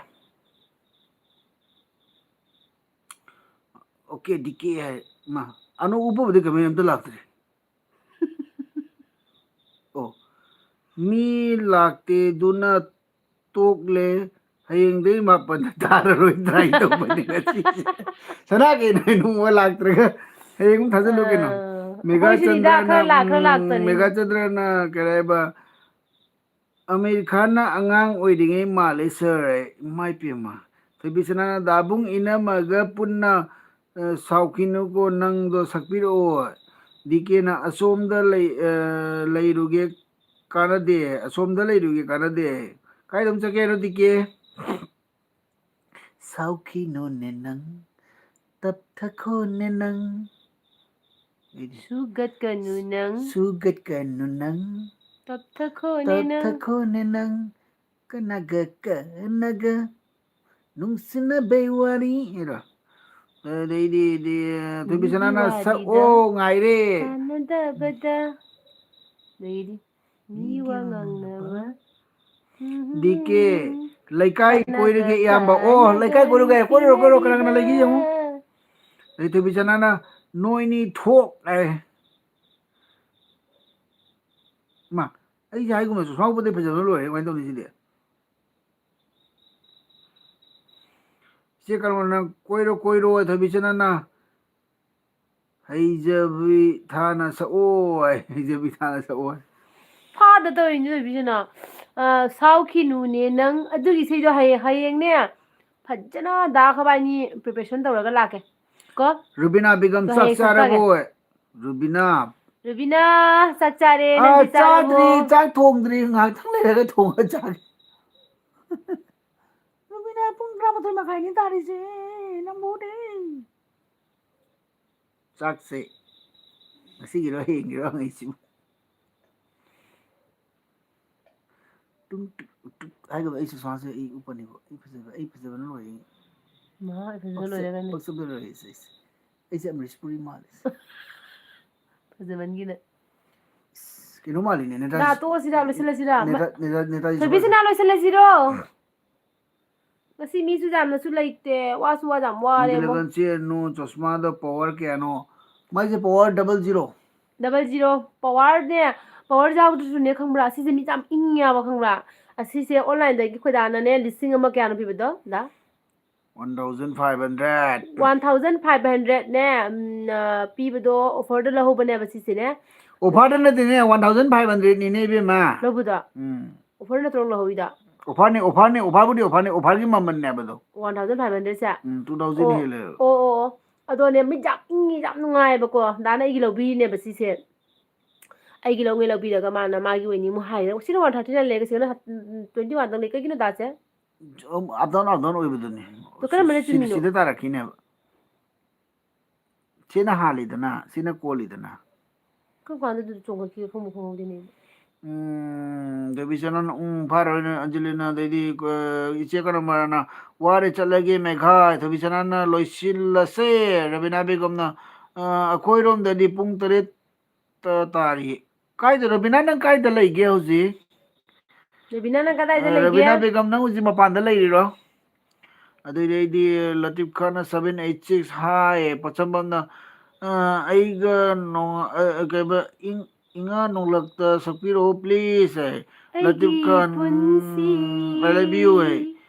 ꯑꯣ ꯀꯦ ꯗꯤ ꯀꯦ ꯍꯥꯏ꯫ ꯃꯥ ꯑꯅꯧ ꯎꯕꯕꯨꯗꯤ ꯀꯃꯦꯟ ꯑꯝꯇ ꯂꯥꯛꯇ꯭ꯔꯤ꯫ ꯑꯣ, ꯃꯤ ꯂꯥꯛꯇꯦ ꯑꯗꯨꯅ ꯇꯣꯛꯂꯦ꯫ ꯍꯌꯦꯡꯗꯩ ꯃꯥꯄꯟꯗ ꯇꯥꯔꯔꯣꯏ, try ꯇꯧꯕꯅꯦ ꯉꯁꯤꯁꯦ꯫ ꯁꯅꯥ ꯀꯩꯅꯣ ꯅꯣꯡꯃ ꯂꯥꯛꯇ꯭ꯔꯒ ꯍꯌꯦꯡ ꯑꯃꯨꯛ ꯊꯥꯖꯤꯜꯂꯨ ꯀꯩꯅꯣ꯫ ꯑꯥ, ꯃꯦꯒꯥ ꯑꯩꯈꯣꯏꯁꯨꯅꯤꯗ ꯆꯟꯗ꯭ꯔꯅ, ꯈꯔ ꯂꯥꯛ-, ꯈꯔ ꯎꯝ, ꯂꯥꯛꯇꯔꯤꯅꯦ꯫ ꯃꯦꯒꯥ ꯆꯟꯗ꯭ꯔꯅ ꯀꯩ ꯍꯥꯏꯕ, ꯑꯃꯤꯔ ꯈꯥꯟꯅ ꯑꯉꯥꯡ ꯑꯣꯏꯔꯤꯉꯩ ꯃꯥꯜꯂꯦ sir꯫ ꯏꯃꯥꯏ ꯄꯦꯝꯃ꯫ ꯊꯣꯏꯕꯤ ꯁꯅꯥꯅ ꯗꯥꯕꯨꯡ ꯏꯅꯝꯃꯒ ꯄꯨꯟꯅ, ꯑ, ꯁꯥꯎꯈꯤꯅꯨꯀꯣ, ꯅꯪꯗꯣ ꯁꯛꯄꯤꯔꯛꯑꯣ꯫ ꯗꯤ ꯀꯦꯅ ꯑꯁꯣꯝꯗ ꯂꯩ-, ꯑ, ꯂꯩꯔꯨꯒꯦ ꯀꯥꯟꯅꯗꯦ, ꯑꯁꯣꯝꯗ ꯂꯩꯔꯨꯒꯦ ꯀꯥꯟꯅꯗꯦ꯫ ꯀꯥꯏꯗ ꯑꯃꯨꯛ ꯆꯠꯀꯦ ꯍꯥꯏꯅꯣ ꯗꯤ ꯀꯦ? ꯁꯥꯎꯈꯤꯅꯨꯅꯦ ꯅꯪ, ꯇꯞꯊꯈꯣꯅꯦ ꯅꯪ꯫ ꯑꯩꯗꯤ ꯁꯨꯒꯠꯀꯅꯨ ꯅꯪ꯫ ꯁꯨꯒꯠꯀꯅꯨ ꯅꯪ꯫ ꯇꯞꯊꯈꯣꯅꯦ ꯅꯪ꯫ ꯇꯞꯊꯈꯣꯅꯦ ꯅꯪ꯫ ꯀꯅꯥꯒ ꯀꯅꯥꯒ ꯅꯨꯡꯁꯤꯅꯕꯩ ꯋꯥꯔꯤ ꯍꯥꯏꯔꯣ꯫ ꯑꯗꯩꯗꯤ, ꯗꯤ, ꯊꯣꯏꯕꯤ ꯁꯅꯥꯅ ꯁꯛꯑꯣ ꯉꯥꯏꯔꯦ꯫ ꯀꯥꯟꯅꯗꯕꯗ꯫ ꯑꯗꯩꯗꯤ ꯃꯤ ꯋꯥ ꯉꯥꯡꯅꯕ꯫ ꯗꯤ ꯀꯦ, ꯂꯩꯀꯥꯏ ꯀꯣꯏꯔꯒꯦ ꯏꯌꯥꯝꯕ꯫ ꯑꯣ, ꯂꯩꯀꯥꯏ ꯀꯣꯏꯔꯨꯒꯦ꯫ ꯀꯣꯏꯔꯨꯔꯣ, ꯀꯣꯏꯔꯨꯔꯣ, ꯀꯅꯥ ꯀꯅꯥ ꯂꯩꯒꯦ ꯌꯦꯡꯉꯨ꯫ ꯑꯗꯩ ꯊꯣꯏꯕꯤ ꯁꯅꯥꯅ ꯅꯣꯏꯅꯤ ꯊꯣꯛ ꯍꯥꯏ꯫ ꯃꯥ, ꯑꯩꯁꯦ ꯍꯥꯏꯒꯨꯝꯅ ꯁꯨꯁꯃꯥ ꯄꯣꯠꯇꯩ ꯐꯖꯕꯅ ꯂꯣꯏꯔꯦ꯫ ꯀꯃꯥꯏꯅ ꯇꯧꯅꯤ ꯁꯤꯗꯤ? ꯏꯆꯦ ꯀꯔꯃꯅ ꯀꯣꯏꯔꯣ, ꯀꯣꯏꯔꯣ, ꯊꯣꯏꯕꯤ ꯆꯅꯅ ꯍꯩꯖꯕꯤ ꯊꯥꯅ ꯁꯛꯑꯣ ꯍꯥꯏ, ꯍꯩꯖꯕꯤ ꯊꯥꯅ ꯁꯛꯑꯣ ꯍꯥꯏ꯫ ꯐꯥꯗ ꯇꯧꯔꯤꯅꯤ ꯊꯣꯏꯕꯤꯁꯤꯅ꯫ ꯑ, ꯁꯥꯎꯈꯤꯅꯨꯅꯦ ꯅꯪ꯫ ꯑꯗꯨꯒꯤ ꯏꯁꯩꯗꯣ ꯍꯌꯦꯡ, ꯍꯌꯦꯡꯅꯦ ꯐꯖꯅ ꯗꯥ ꯈꯕꯥꯏꯅꯤ preparation ꯇꯧꯔꯒ ꯂꯥꯛꯀꯦ꯫ ꯀꯣ? ꯔꯨꯕꯤꯅꯥ ꯕꯤꯒꯝ ꯑꯗꯣ ꯆꯥꯛ ꯍꯌꯦꯡ ꯁꯛꯆꯒꯦ꯫ ꯆꯥꯔꯕꯣ? ꯔꯨꯕꯤꯅꯥ꯫ ꯔꯨꯕꯤꯅꯥ, ꯆꯥꯛ ꯆꯥꯔꯦ, ꯑ, ꯅꯪꯗꯤ ꯆꯥꯔꯕꯣ? ꯆꯥꯗ꯭ꯔꯤ, ꯆꯥꯛ ꯊꯣꯡꯗ꯭ꯔꯤ, ꯉꯥꯏꯍꯥꯛꯇꯪ ꯂꯩꯔꯒ ꯊꯣꯡꯉ ꯆꯥꯒꯦ꯫ ꯔꯨꯕꯤꯅꯥ, ꯄꯨꯡ ꯇꯔꯥꯃꯥꯊꯣꯏ ꯃꯈꯥꯏꯅꯤ ꯇꯥꯔꯤꯁꯦ, ꯅꯪꯕꯨꯅꯦ꯫ ꯆꯥꯛꯁꯦ ꯉꯁꯤꯒꯤꯔꯣ ꯍꯌꯦꯡꯒꯤꯔꯣ ꯍꯪꯉꯛꯏꯁꯤꯕꯨ? ꯇꯨꯝ ꯇꯨꯛ ꯇꯨꯛ ꯍꯥꯏꯒꯗꯕ ꯑꯩ ꯆꯨꯁꯃꯥꯁꯦ ꯑꯩ ꯎꯞꯄꯅꯤꯀꯣ꯫ ꯑꯩ ꯐꯖꯕ, ꯑꯩ ꯐꯖꯕꯅ ꯂꯣꯏꯔꯦ꯫ ꯃꯍꯥ ꯐꯖꯅ ꯂꯣꯏꯔꯒꯅꯤ꯫ ꯄꯛꯆꯕꯅ ꯂꯣꯏꯔꯦ ꯑꯩꯁꯦ꯫ ꯑꯩꯁꯦ, ꯑꯩꯁꯦ ꯑꯃꯔꯤꯁ ꯄꯨꯔꯤ ꯃꯥꯜꯂꯦ꯫ ꯐꯖꯃꯟꯒꯤꯅ꯫ ꯑꯁ, ꯀꯩꯅꯣ ꯃꯥꯜꯂꯤꯅꯦ, ꯅꯦꯇꯥꯖꯤ꯫ ꯅꯥ ꯇꯣꯛꯑꯁꯤꯔꯥ, ꯂꯣꯏꯁꯤꯜꯂꯁꯤꯔꯥ? ꯅꯦꯇꯥ-, ꯅꯦꯇꯥ-, ꯅꯦꯇꯥꯖꯤ ꯊꯣꯏꯕꯤꯁꯤ ꯁꯨꯕꯥꯁ꯫ ꯅꯥ ꯂꯣꯏꯁꯤꯜꯂꯁꯤꯔꯣ? ꯉꯁꯤ ꯃꯤꯁꯨ ꯌꯥꯝꯅꯁꯨ ꯂꯩꯇꯦ, ꯋꯥꯁꯨ ꯋꯥ ꯌꯥꯝ ꯋꯥꯔꯦ꯫ ꯏꯂꯦꯚꯦꯟ ꯆꯦ ꯅꯣ ꯆꯣꯁꯃꯥꯗ ꯄꯋꯥꯔ ꯀꯌꯥꯅꯣ? ꯃꯥꯏꯁꯦ power double zero. Double zero. ꯄꯋꯥꯔꯅꯦ, ꯄꯋꯥꯔ ꯌꯥꯎꯗ꯭ꯔꯁꯨꯅꯦ, ꯈꯪꯕ꯭ꯔꯥ? ꯁꯤꯁꯦ ꯃꯤꯁꯦ ꯌꯥꯝ ꯏꯪꯉꯦꯕ, ꯈꯪꯕ꯭ꯔꯥ? ꯑꯁꯤꯁꯦ ꯑꯣꯟꯂꯥꯏꯟꯗꯒꯤ ꯈꯣꯏꯗꯥꯅꯅꯦ, ꯂꯤꯁꯤꯡ ꯑꯃ ꯀꯌꯥꯅꯣ ꯄꯤꯕꯗꯣ, ꯗꯥ? One thousand five hundred. One thousand five ꯍꯟꯗ꯭ꯔꯦꯠꯅꯦ, ꯎꯝ, ꯑ, ꯄꯤꯕꯗꯣ ꯑꯣꯐꯔꯗ ꯂꯧꯍꯧꯕꯅꯦꯕ ꯁꯤꯁꯦꯅꯦ꯫ ꯑꯣꯐꯔꯗ ꯅꯠꯇꯦꯅꯦ, ꯋꯥꯟ ꯊꯥꯎꯖꯟ ꯐꯥꯏꯚ ꯍꯟꯗ꯭ꯔꯦꯠꯅꯤꯅꯦ, ꯏꯕꯦꯝꯃ꯫ ꯂꯧꯕꯗꯣ? ꯎꯝ꯫ ꯑꯣꯐꯔ ꯅꯠꯇ꯭ꯔꯣ ꯂꯧꯍꯧꯔꯤꯗꯣ? ꯑꯣꯐꯔꯅꯤ, ꯑꯣꯐꯔꯅꯤ, ꯑꯣꯐꯔꯕꯨꯗꯤ ꯑꯣꯐꯔꯅꯤ, ꯑꯣꯐꯔꯒꯤ ꯃꯃꯜꯅꯦꯕ ꯑꯗꯣ꯫ ꯋꯥꯟ ꯊꯥꯎꯖꯟ ꯐꯥꯏꯚ ꯍꯟꯗ꯭ꯔꯦꯠꯁꯦ? ꯎꯝ, ꯇꯨ ꯊꯥꯎꯖꯟ ꯑꯣ, ꯍꯦꯜꯂꯦꯕ꯫ ꯑꯣ, ꯑꯣ, ꯑꯣ꯫ ꯑꯗꯣꯅꯦ, ꯃꯤꯠ ꯌꯥꯝ ꯏꯪꯉꯤ, ꯌꯥꯝ ꯅꯨꯡꯉꯥꯏꯌꯦꯕꯀꯣ꯫ ꯗꯥꯅ ꯑꯩꯒꯤ ꯂꯧꯕꯤꯔꯤꯅꯦꯕ ꯁꯤꯁꯦ꯫ ꯑꯩꯒꯤ ꯂꯧꯉꯩ ꯂꯧꯕꯤꯔꯒ ꯃꯥꯅ ꯃꯥꯒꯤ ꯑꯣꯏꯅꯤ ꯑꯃꯨꯛ ꯍꯥꯏꯔꯦ꯫ ꯁꯤꯅ ꯋꯥꯟ ꯊꯥꯔꯇꯤ ꯅꯥꯏꯟ ꯂꯩꯔꯒ ꯁꯤꯗꯅ, ꯎꯝ, ꯎꯝ, ꯇ꯭ꯋꯦꯟꯇꯤ ꯋꯥꯟꯗꯪ ꯂꯩ꯫ ꯀꯩꯒꯤꯅꯣ ꯗꯥꯁꯦ? ꯑꯞ ꯗꯥꯎꯟ, ꯑꯞ ꯗꯥꯎꯟ ꯑꯣꯏꯕꯗꯨꯅꯤ꯫ ꯑꯗꯣ ꯀꯔꯝꯕꯅ ꯁꯤ-, ꯁꯤ-, ꯆꯨꯝꯃꯤꯅꯣ? ꯁꯤꯗ ꯇꯥꯔꯛꯈꯤꯅꯦꯕ꯫ ꯁꯤꯅ ꯍꯥꯜꯂꯤꯗꯅ, ꯁꯤꯅ ꯀꯣꯜꯂꯤꯗꯅ꯫ ꯀꯔꯝ ꯀꯥꯟꯗ ꯑꯗꯨꯗ ꯆꯣꯡꯈꯠꯈꯤꯕ ꯈꯪꯕꯨ ꯈꯪꯍꯧꯗꯦꯅꯦ꯫ ꯎꯝ, ꯊꯣꯏꯕꯤꯆꯅꯟ, ꯎꯝ, ꯐꯥꯔꯣꯏꯅꯦ, ꯑꯟꯖꯂꯤꯅ, ꯑꯗꯩꯗꯤ, ꯑ, ꯏꯆꯦ ꯀꯔꯝꯕꯅ, "ꯋꯥꯔꯦ ꯆꯠꯂꯒꯦ ꯃꯦꯘꯥ", ꯊꯣꯏꯕꯤꯆꯅꯟꯅ, "ꯂꯣꯏꯁꯤꯜꯂꯁꯦ", ꯔꯕꯤꯅꯥ ꯕꯦꯒꯝꯅ, ꯑ, "ꯑꯩꯈꯣꯏꯔꯣꯝꯗꯗꯤ ꯄꯨꯡ ꯇꯔꯦꯠ ꯇ ꯇꯥꯔꯤ"꯫ ꯀꯥꯏꯗ, ꯔꯕꯤꯅꯥ, ꯅꯪ ꯀꯥꯏꯗ ꯂꯩꯒꯦ ꯍꯧꯖꯤꯛ? ꯔꯕꯤꯅꯥ, ꯅꯪ ꯀꯗꯥꯏꯗ ꯑ, ꯂꯩꯒꯦ? ꯔꯕꯤꯅꯥ ꯕꯦꯒꯝ, ꯅꯪ ꯍꯧꯖꯤꯛ ꯃꯄꯥꯟꯗ ꯂꯩꯔꯤꯔꯣ? ꯑꯗꯩꯗꯤ ꯑꯩꯗꯤ ꯂꯇꯤꯞ ꯈꯥꯟꯅ seven eight six ꯍꯥꯏ, ꯄꯣꯠꯁꯝꯕꯝꯅ, ꯑ, ꯑꯩꯒ ꯅꯣꯡ-, ꯑ, ꯑ, ꯀꯩꯕ, ꯏꯪ-, ꯏꯉꯥ ꯅꯣꯡꯂꯛꯇ ꯁꯛꯄꯤꯔꯛꯑꯣ, please ꯍꯥꯏ꯫ ꯂꯇꯤꯞ ꯑꯩꯒꯤ ꯈꯥꯟ, ꯄꯨꯟꯁꯤ ꯎꯝ, I love you ꯍꯥꯏ꯫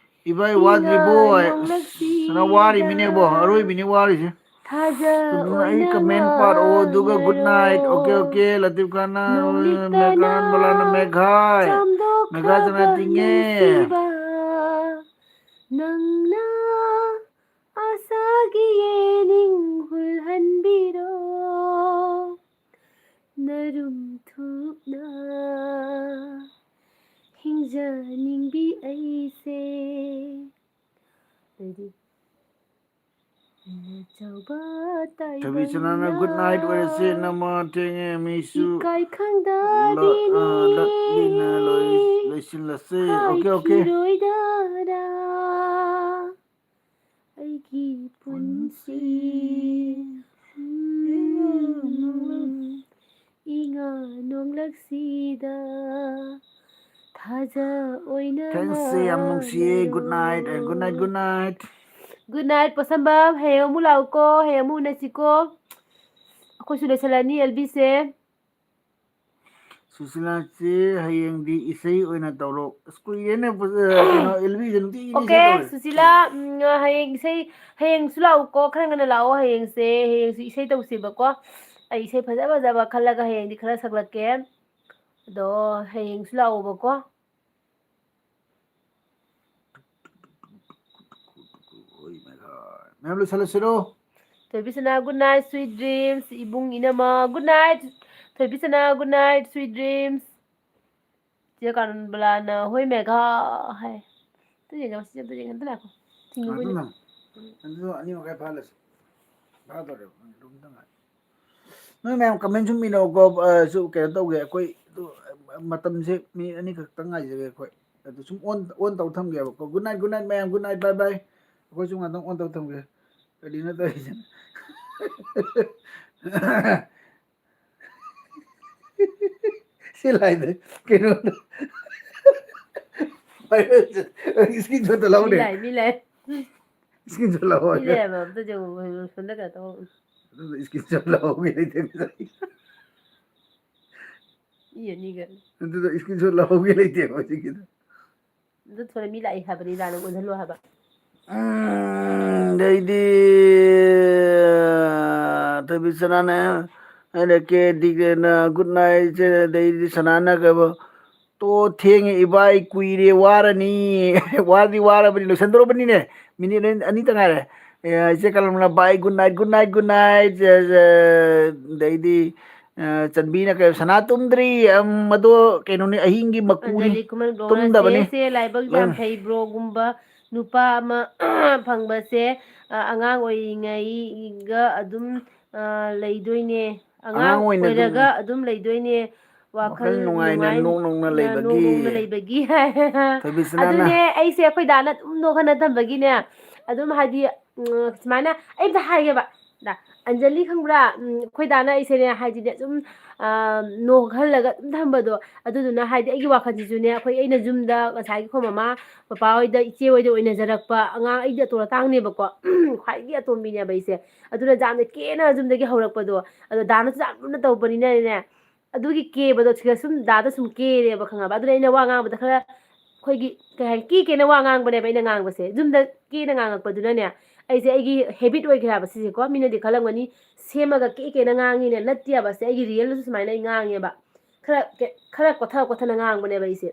ꯏꯕꯥꯏ ꯏꯉꯥ ꯋꯥꯗ꯭ꯔꯤꯕꯣ ꯍꯥꯏ꯫ ꯅꯣꯡꯂꯛꯁꯤ ꯑꯁ, ꯅꯪ ꯋꯥꯔꯤꯃꯤꯅꯦꯕꯣ, ꯂꯥ꯫ ꯑꯔꯣꯏꯕꯤꯅꯦ ꯋꯥꯔꯤꯁꯦ꯫ ꯊꯥꯖ ꯑꯗꯨꯅ ꯑꯩ ꯑꯣꯏꯅ ꯀꯃꯦꯟ ꯄꯥꯔꯛꯑꯣ, ꯑꯗꯨꯒ good night꯫ ꯉꯥꯏꯌꯣ꯫ ꯑꯣꯀꯦ, ꯑꯣꯀꯦ, ꯂꯇꯤꯞ ꯈꯥꯟꯅ, ꯅꯨꯃꯤꯠꯇꯅ ꯃꯦ-, ꯀꯅꯥꯟ ꯕꯂꯥꯅ ꯃꯦꯘꯥꯏ꯫ ꯃꯦꯘꯥ ꯆꯝꯗꯣꯛꯈ꯭ꯔꯕ ꯆꯅꯥ ꯇꯤꯡꯉꯦ꯫ ꯅꯨꯡꯁꯤꯕ, ꯅꯪꯅ ꯑꯁꯥꯒꯤ ꯌꯦꯅꯤꯡ ꯍꯨꯜꯍꯟꯕꯤꯔꯣ꯫ ꯅꯔꯨꯝ ꯊꯨꯞꯅ ꯍꯤꯡꯖꯅꯤꯡꯕꯤ ꯑꯩꯁꯦ꯫ ꯑꯗꯩꯗꯤ, ꯑꯆꯧꯕ ꯊꯣꯏꯕꯤ ꯁꯅꯥꯅ ꯇꯥꯏꯕꯪꯅ good night ꯑꯣꯏꯔꯁꯦ, ꯅꯃ ꯊꯦꯡꯉꯦ, ꯃꯤꯁꯨ ꯏꯀꯥꯏ ꯈꯪꯗꯕꯤꯅꯤ ꯂ-, ꯑ, ꯂꯠꯂꯤꯅ ꯂꯣꯏ-, ꯂꯣꯏꯁꯤꯜꯂꯁꯦ꯫ Okay, okay꯫ ꯍꯥꯏꯈꯤꯔꯣꯏꯗꯅ ꯑꯩꯒꯤ ꯄꯨꯟꯁꯤ꯫ ꯏꯉꯥ ꯅꯣꯡꯂꯛꯁꯤꯗ ꯊꯥꯖ ꯑꯣꯏꯅ ꯊꯦꯡꯁ, ꯌꯥꯝ ꯅꯨꯡꯁꯤꯌꯦ꯫ ꯉꯥꯜꯂꯣ꯫ Good night, eh, good night, good night꯫ Good night, ꯄꯣꯁꯝꯕꯝ꯫ ꯍꯌꯦꯡ ꯑꯃꯨꯛ ꯂꯥꯛꯎꯀꯣ, ꯍꯌꯦꯡ ꯑꯃꯨꯛ ꯎꯅꯁꯤꯀꯣ꯫ ꯑꯩꯈꯣꯏꯁꯨ ꯂꯣꯏꯁꯤꯜꯂꯅꯤ, ꯑꯦꯜꯕꯤꯁꯦ꯫ ꯁꯨꯁꯤꯂꯥꯁꯤ ꯍꯌꯦꯡꯗꯤ ꯏꯁꯩ ꯑꯣꯏꯅ ꯇꯧꯔꯣ꯫ ꯑꯁ, ꯀꯨꯏꯔꯦꯅꯦ, ꯄꯨ-, ꯑ, ꯀꯩꯅꯣ, ꯑꯦꯜꯕꯤꯁꯦ ꯅꯨꯡꯇꯤꯒꯤ ꯏꯁꯩ Okay, ꯇꯧꯔꯦ꯫ ꯁꯨꯁꯤꯂꯥ, ꯎꯝ, ꯍꯌꯦꯡ ꯏꯁꯩ, ꯍꯌꯦꯡꯁꯨ ꯂꯥꯛꯎꯀꯣ, ꯈꯔ ꯉꯟꯅ ꯂꯥꯛꯑꯣ꯫ ꯍꯌꯦꯡꯁꯦ, ꯍꯌꯦꯡꯁꯨ ꯏꯁꯩ ꯇꯧꯁꯦꯕꯀꯣ꯫ ꯑꯩ ꯏꯁꯩ ꯐꯖ ꯐꯖꯕ ꯈꯜꯂꯒ ꯍꯌꯦꯡꯗꯤ ꯈꯔ ꯁꯛꯂꯛꯀꯦ꯫ ꯑꯗꯣ ꯍꯌꯦꯡꯁꯨ ꯂꯥꯛꯑꯣꯕꯀꯣ꯫ ꯃꯌꯥꯝ ꯂꯣꯏꯁꯤꯜꯂꯁꯤꯔꯣ? ꯊꯣꯏꯕꯤꯁꯅꯥ, good night, sweet dreams꯫ ꯏꯕꯨꯡ ꯏꯅꯝꯃ, good night꯫ ꯊꯣꯏꯕꯤꯁꯅꯥ, good night, sweet dreams꯫ ꯆꯦ ꯀꯥꯅꯟꯕꯂꯥꯅ ꯍꯣꯏ ꯃꯦꯘꯥ ꯍꯥꯏ꯫ ꯑꯝꯇ ꯌꯦꯡꯒꯦ, ꯃꯁꯤꯁꯦ ꯑꯝꯇ ꯌꯦꯡꯒꯦ, ꯑꯝꯇ ꯉꯥꯏꯈꯣ꯫ ꯊꯤꯡꯉꯨꯕꯩꯅꯦ꯫ ꯑꯗꯨꯅ, ꯑꯗꯨ ꯑꯅꯤ ꯃꯈꯥꯏ ꯐꯥꯍꯜꯂꯁꯤ꯫ ꯐꯥꯗꯧꯔꯦ, ꯄꯨꯡ ꯑꯅꯤ ꯇꯪ ꯉꯥꯏ꯫ ꯅꯣꯏ ꯃꯌꯥꯝ comment ꯁꯨꯝ ꯏꯅꯧꯀꯣ, ꯑ, ꯁꯨ ꯀꯩꯅꯣ ꯇꯧꯒꯦ, ꯑꯩꯈꯣꯏ ꯑꯗꯨ, ꯑ, ꯃꯇꯝꯁꯦ ꯃꯤꯅꯤꯠ ꯑꯅꯤꯈꯛꯇꯪ ꯉꯥꯏꯖꯒꯦ ꯑꯩꯈꯣꯏ꯫ ꯑꯗꯨ ꯁꯨꯝ on, on ꯇꯧ ꯊꯝꯒꯦꯕꯀꯣ꯫ Good night, good night ꯃꯌꯥꯝ, good night, bye bye꯫ ꯑꯩꯈꯣꯏ ꯁꯨꯝ ꯉꯥꯛꯇꯪ on ꯇꯧ ꯊꯝꯒꯦ꯫ ꯀꯔꯤꯅꯣ ꯇꯧꯔꯤꯁꯦ? ꯁꯤ ꯂꯥꯏꯗ ꯀꯩꯅꯣꯗ screenshot ꯇ ꯃꯤ ꯂꯧꯍꯧꯔꯦ꯫ ꯂꯥꯛꯑꯦ, ꯃꯤ ꯂꯥꯛꯑꯦ꯫ Screenshot ꯃꯤ ꯂꯧꯍꯧꯔꯦ꯫ ꯂꯩꯌꯦꯕ, ꯑꯝꯇ ꯌꯦꯡꯉꯣ, ꯁꯣꯝꯗ ꯀꯩꯅꯣ ꯇꯧ꯫ ꯑꯗꯨꯗ screenshot ꯂꯧꯍꯧꯒꯦ ꯂꯩꯇꯦ꯫ ꯃꯤ ꯑꯅꯤꯒ꯫ ꯑꯗꯨꯗ screenshot ꯂꯧꯍꯧꯒꯦ ꯂꯩꯇꯦꯕ ꯍꯧꯖꯤꯛꯀꯤꯗꯣ꯫ ꯑꯗꯨ ꯊꯣꯔꯦ, ꯃꯤ ꯂꯥꯛꯏ ꯍꯥꯏꯕꯅꯤꯗ, ꯅꯪ ꯑꯣꯟꯁꯤꯜꯂꯣ ꯍꯥꯏꯕ꯫ ꯎꯝ, ꯑꯗꯩꯗꯤ, ꯊꯣꯏꯕꯤ ꯁꯅꯥꯅ ꯍꯥꯏꯔꯛꯀꯦ, ꯗꯤꯒꯦꯅ good night, ꯑꯗꯩꯗꯤ ꯁꯅꯥꯅ ꯀꯩꯕ, "ꯇꯣ, ꯊꯦꯡꯉꯦ ꯏꯕꯥꯏ, ꯀꯨꯏꯔꯦ, ꯋꯥꯔꯅꯤ꯫" ꯋꯥꯗꯤ ꯋꯥꯔꯕꯅꯤ, ꯂꯣꯏꯁꯟꯗꯧꯔꯕꯅꯤꯅꯦ, ꯃꯤꯅꯤꯠ ꯑꯅꯤ, ꯑꯅꯤꯇ ꯉꯥꯏꯔꯦ꯫ ꯑꯦ, ꯏꯆꯦ ꯀꯂꯝꯅ, "Bye, good night, good night, good night", ꯑꯦ, ꯑꯦ, ꯑꯗꯩꯗꯤ, ꯑ, ꯆꯟꯕꯤꯅ ꯀꯩ, "ꯁꯅꯥ ꯇꯨꯝꯗ꯭ꯔꯤ, ꯑꯝ, ꯃꯗꯣ ꯀꯩꯅꯣꯅꯤ, ꯑꯍꯤꯡꯒꯤ ꯃꯀꯨꯅꯤ, ꯑꯟꯖꯂꯤ ꯈꯨꯃꯟ ꯕ꯭ꯂꯣꯒꯔ, ꯇꯨꯝꯗꯕꯅꯤ"꯫ "ꯆꯦ, ꯆꯦ, ꯂꯥꯏꯕꯛ ꯌꯥꯝ ꯂꯣꯏꯅ꯫ ꯐꯩ, ꯕ꯭ꯔꯣꯒꯨꯝꯕ ꯅꯨꯄꯥ ꯑꯃ ꯐꯪꯕꯁꯦ, ꯑ, ꯑꯉꯥꯡ ꯑꯣꯏꯔꯤꯉꯩꯒ ꯑꯗꯨꯝ, ꯑ, ꯂꯩꯗꯣꯏꯅꯦ꯫ ꯑꯉꯥꯡ ꯑꯉꯥꯡ ꯑꯣꯏꯅ ꯑꯗꯨꯝ ꯑꯣꯏꯔꯒ ꯑꯗꯨꯝ ꯂꯩꯗꯣꯏꯅꯦ꯫ ꯋꯥꯈꯜ ꯋꯥꯈꯜ ꯅꯨꯡꯉꯥꯏꯅ ꯅꯨꯡꯉꯥꯏ-, ꯅꯣꯛ ꯅꯣꯛꯅ ꯅ-, ꯅꯣꯛ ꯂꯩꯕꯒꯤ꯫ ꯅꯣꯛꯅ ꯂꯩꯕꯒꯤ꯫ ꯊꯣꯏꯕꯤꯁꯅꯥꯅ꯫ ꯑꯗꯨꯅꯦ ꯑꯩꯁꯦ ꯑꯩꯈꯣꯏ ꯗꯥꯅ ꯑꯗꯨꯝ ꯅꯣꯛꯍꯟꯅ ꯊꯝꯕꯒꯤꯅꯦ꯫ ꯑꯗꯨꯝ ꯍꯥꯏꯗꯤ, ꯎꯝ, ꯁꯨꯃꯥꯏꯅ ꯑꯩ ꯑꯝꯇ ꯍꯥꯏꯒꯦꯕ꯫ ꯗꯥ, ꯑꯟꯖꯂꯤ ꯈꯪꯕ꯭ꯔꯥ? ꯎꯝ, ꯑꯩꯈꯣꯏ ꯗꯥꯅ ꯑꯩꯁꯦꯅꯦ ꯍꯥꯏꯗꯤꯅꯦ ꯁꯨꯝ, ꯑ, ꯅꯣꯛꯍꯜꯂꯒ ꯑꯗꯨꯝ ꯊꯝꯕꯗꯣ꯫ ꯑꯗꯨꯗꯨꯅ ꯍꯥꯏꯗꯤ ꯑꯩꯒꯤ ꯋꯥꯈꯜꯁꯤꯁꯨꯅꯦ ꯑꯩꯈꯣꯏ ꯑꯩꯅ ꯌꯨꯝꯗ ꯉꯁꯥꯏꯒꯤ ꯑꯩꯈꯣꯏ ꯃꯃꯥ ꯕꯕꯥ ꯍꯣꯏꯗ ꯏꯆꯦ ꯍꯣꯏꯗ ꯑꯣꯏꯅꯖꯔꯛꯄ ꯑꯉꯥꯡ ꯑꯩꯗꯤ ꯑꯇꯣꯟ ꯑꯇꯥꯡꯅꯦꯕꯀꯣ꯫ ꯈ꯭ꯋꯥꯏꯗꯒꯤ ꯑꯇꯣꯝꯕꯤꯅꯦꯕ ꯑꯩꯁꯦ꯫ ꯑꯗꯨꯅ ꯌꯥꯝꯅ ꯀꯦꯅ ꯌꯨꯝꯗꯒꯤ ꯍꯧꯔꯛꯄꯗꯣ꯫ ꯑꯗꯣ ꯗꯥꯅꯁꯨ ꯌꯥꯝ ꯂꯨꯅ ꯇꯧꯕꯅꯤꯅꯅꯦ꯫ ꯑꯗꯨꯒꯤ ꯀꯦꯕꯗꯣ ꯁꯤꯗ ꯁꯨꯝ ꯗꯥꯗ ꯁꯨꯝ ꯀꯦꯔꯦꯕ ꯈꯪꯉꯕ꯫ ꯑꯗꯨꯅ ꯑꯩꯅ ꯋꯥ ꯉꯥꯡꯕꯗ ꯈꯔ ꯑꯩꯈꯣꯏꯒꯤ ꯀꯩ ꯍꯥꯏꯅꯤ ꯀꯦ ꯀꯦꯅ ꯋꯥ ꯉꯥꯡꯕꯅꯦꯕ ꯑꯩꯅ ꯉꯥꯡꯕꯁꯦ꯫ ꯌꯨꯝꯗ ꯀꯦꯅ ꯉꯥꯡꯉꯛꯄꯗꯨꯅꯅꯦ ꯑꯩꯁꯦ ꯑꯩꯒꯤ habit ꯑꯣꯏꯈ꯭ꯔꯦ ꯍꯥꯏꯕ ꯁꯤꯁꯦꯀꯣ꯫ ꯃꯤꯅꯗꯤ ꯈꯜꯂꯝꯒꯅꯤ ꯁꯦꯝꯃꯒ ꯀꯦ ꯀꯦꯅ ꯉꯥꯡꯉꯤꯅꯦ꯫ ꯅꯠꯇꯦꯕ ꯁꯦ ꯑꯩꯒꯤ realꯗꯁꯨ ꯁꯨꯃꯥꯏꯅ ꯑꯩ ꯉꯥꯡꯉꯦꯕ꯫ ꯈꯔ ꯀꯦ-, ꯈꯔ ꯀꯣꯊ ꯀꯣꯊꯅ ꯉꯥꯡꯕꯅꯦꯕ ꯑꯩꯁꯦ꯫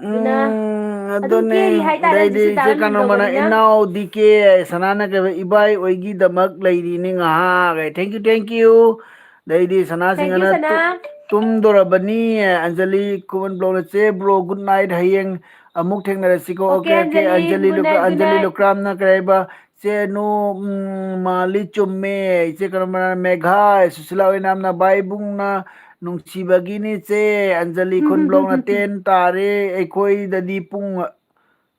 ꯑꯗꯨꯅ ꯎꯝ, ꯑꯗꯨꯝ ꯑꯗꯨꯅꯦ꯫ ꯀꯦꯔꯤ ꯍꯥꯏꯇꯥꯔꯦ ꯑꯗꯩꯗꯤ ꯍꯧꯖꯤꯛꯁꯤ ꯏꯆꯦ ꯗꯥꯗ ꯂꯨꯅ ꯀꯅꯣꯃꯅ ꯇꯧꯕꯅꯤꯅ꯫ ꯏꯅꯥꯎ ꯗꯤ ꯀꯦ ꯁꯅꯥꯅ ꯀꯩꯕ ꯏꯕꯥꯏ ꯑꯣꯏꯒꯤꯗꯃꯛ ꯂꯩꯔꯤꯅꯤ ꯉꯥꯏꯍꯥꯛ꯫ Thank you, thank you꯫ ꯑꯗꯩꯗꯤ ꯁꯅꯥ Thank you, ꯁꯤꯡꯍꯅ ꯁꯅꯥ꯫ ꯇꯨ-, ꯇꯨꯝꯗꯣꯔꯕꯅꯤ꯫ ꯑꯟꯖꯂꯤ ꯈꯨꯃꯟ ꯕ꯭ꯂꯣꯛꯅ ꯆꯦ ꯕ꯭ꯔꯣ ꯒꯨꯗ ꯅꯥꯏꯠ ꯍꯌꯦꯡ ꯑꯃꯨꯛ ꯊꯦꯡꯅꯔꯁꯤꯀꯣ꯫ Okay, okay, okay. Anjali, Anjali good ꯂꯨꯀ-, night, good Anjali night꯫ ꯂꯨꯀ꯭ꯔꯥꯝꯅ ꯀꯩ ꯍꯥꯏꯕ? ꯆꯦ ꯅꯨ, ꯎꯝ, ꯃꯥꯂꯤ ꯆꯨꯝꯃꯦ꯫ ꯏꯆꯦ ꯀꯔꯝꯕꯅ ꯃꯦꯘꯥ, ꯁꯨꯁꯤꯂꯥ ꯑꯣꯏꯅꯥꯝꯅ ꯚꯥꯏ ꯏꯕꯨꯡꯅ ꯅꯨꯡꯁꯤꯕꯒꯤꯅꯤ ꯆꯦ꯫ ꯑꯟꯖꯂꯤ ꯈꯨꯟꯕ꯭ꯂꯣꯛꯅ ten ꯇꯥꯔꯦ ꯑꯩꯈꯣꯏꯗꯗꯤ ꯄꯨꯡ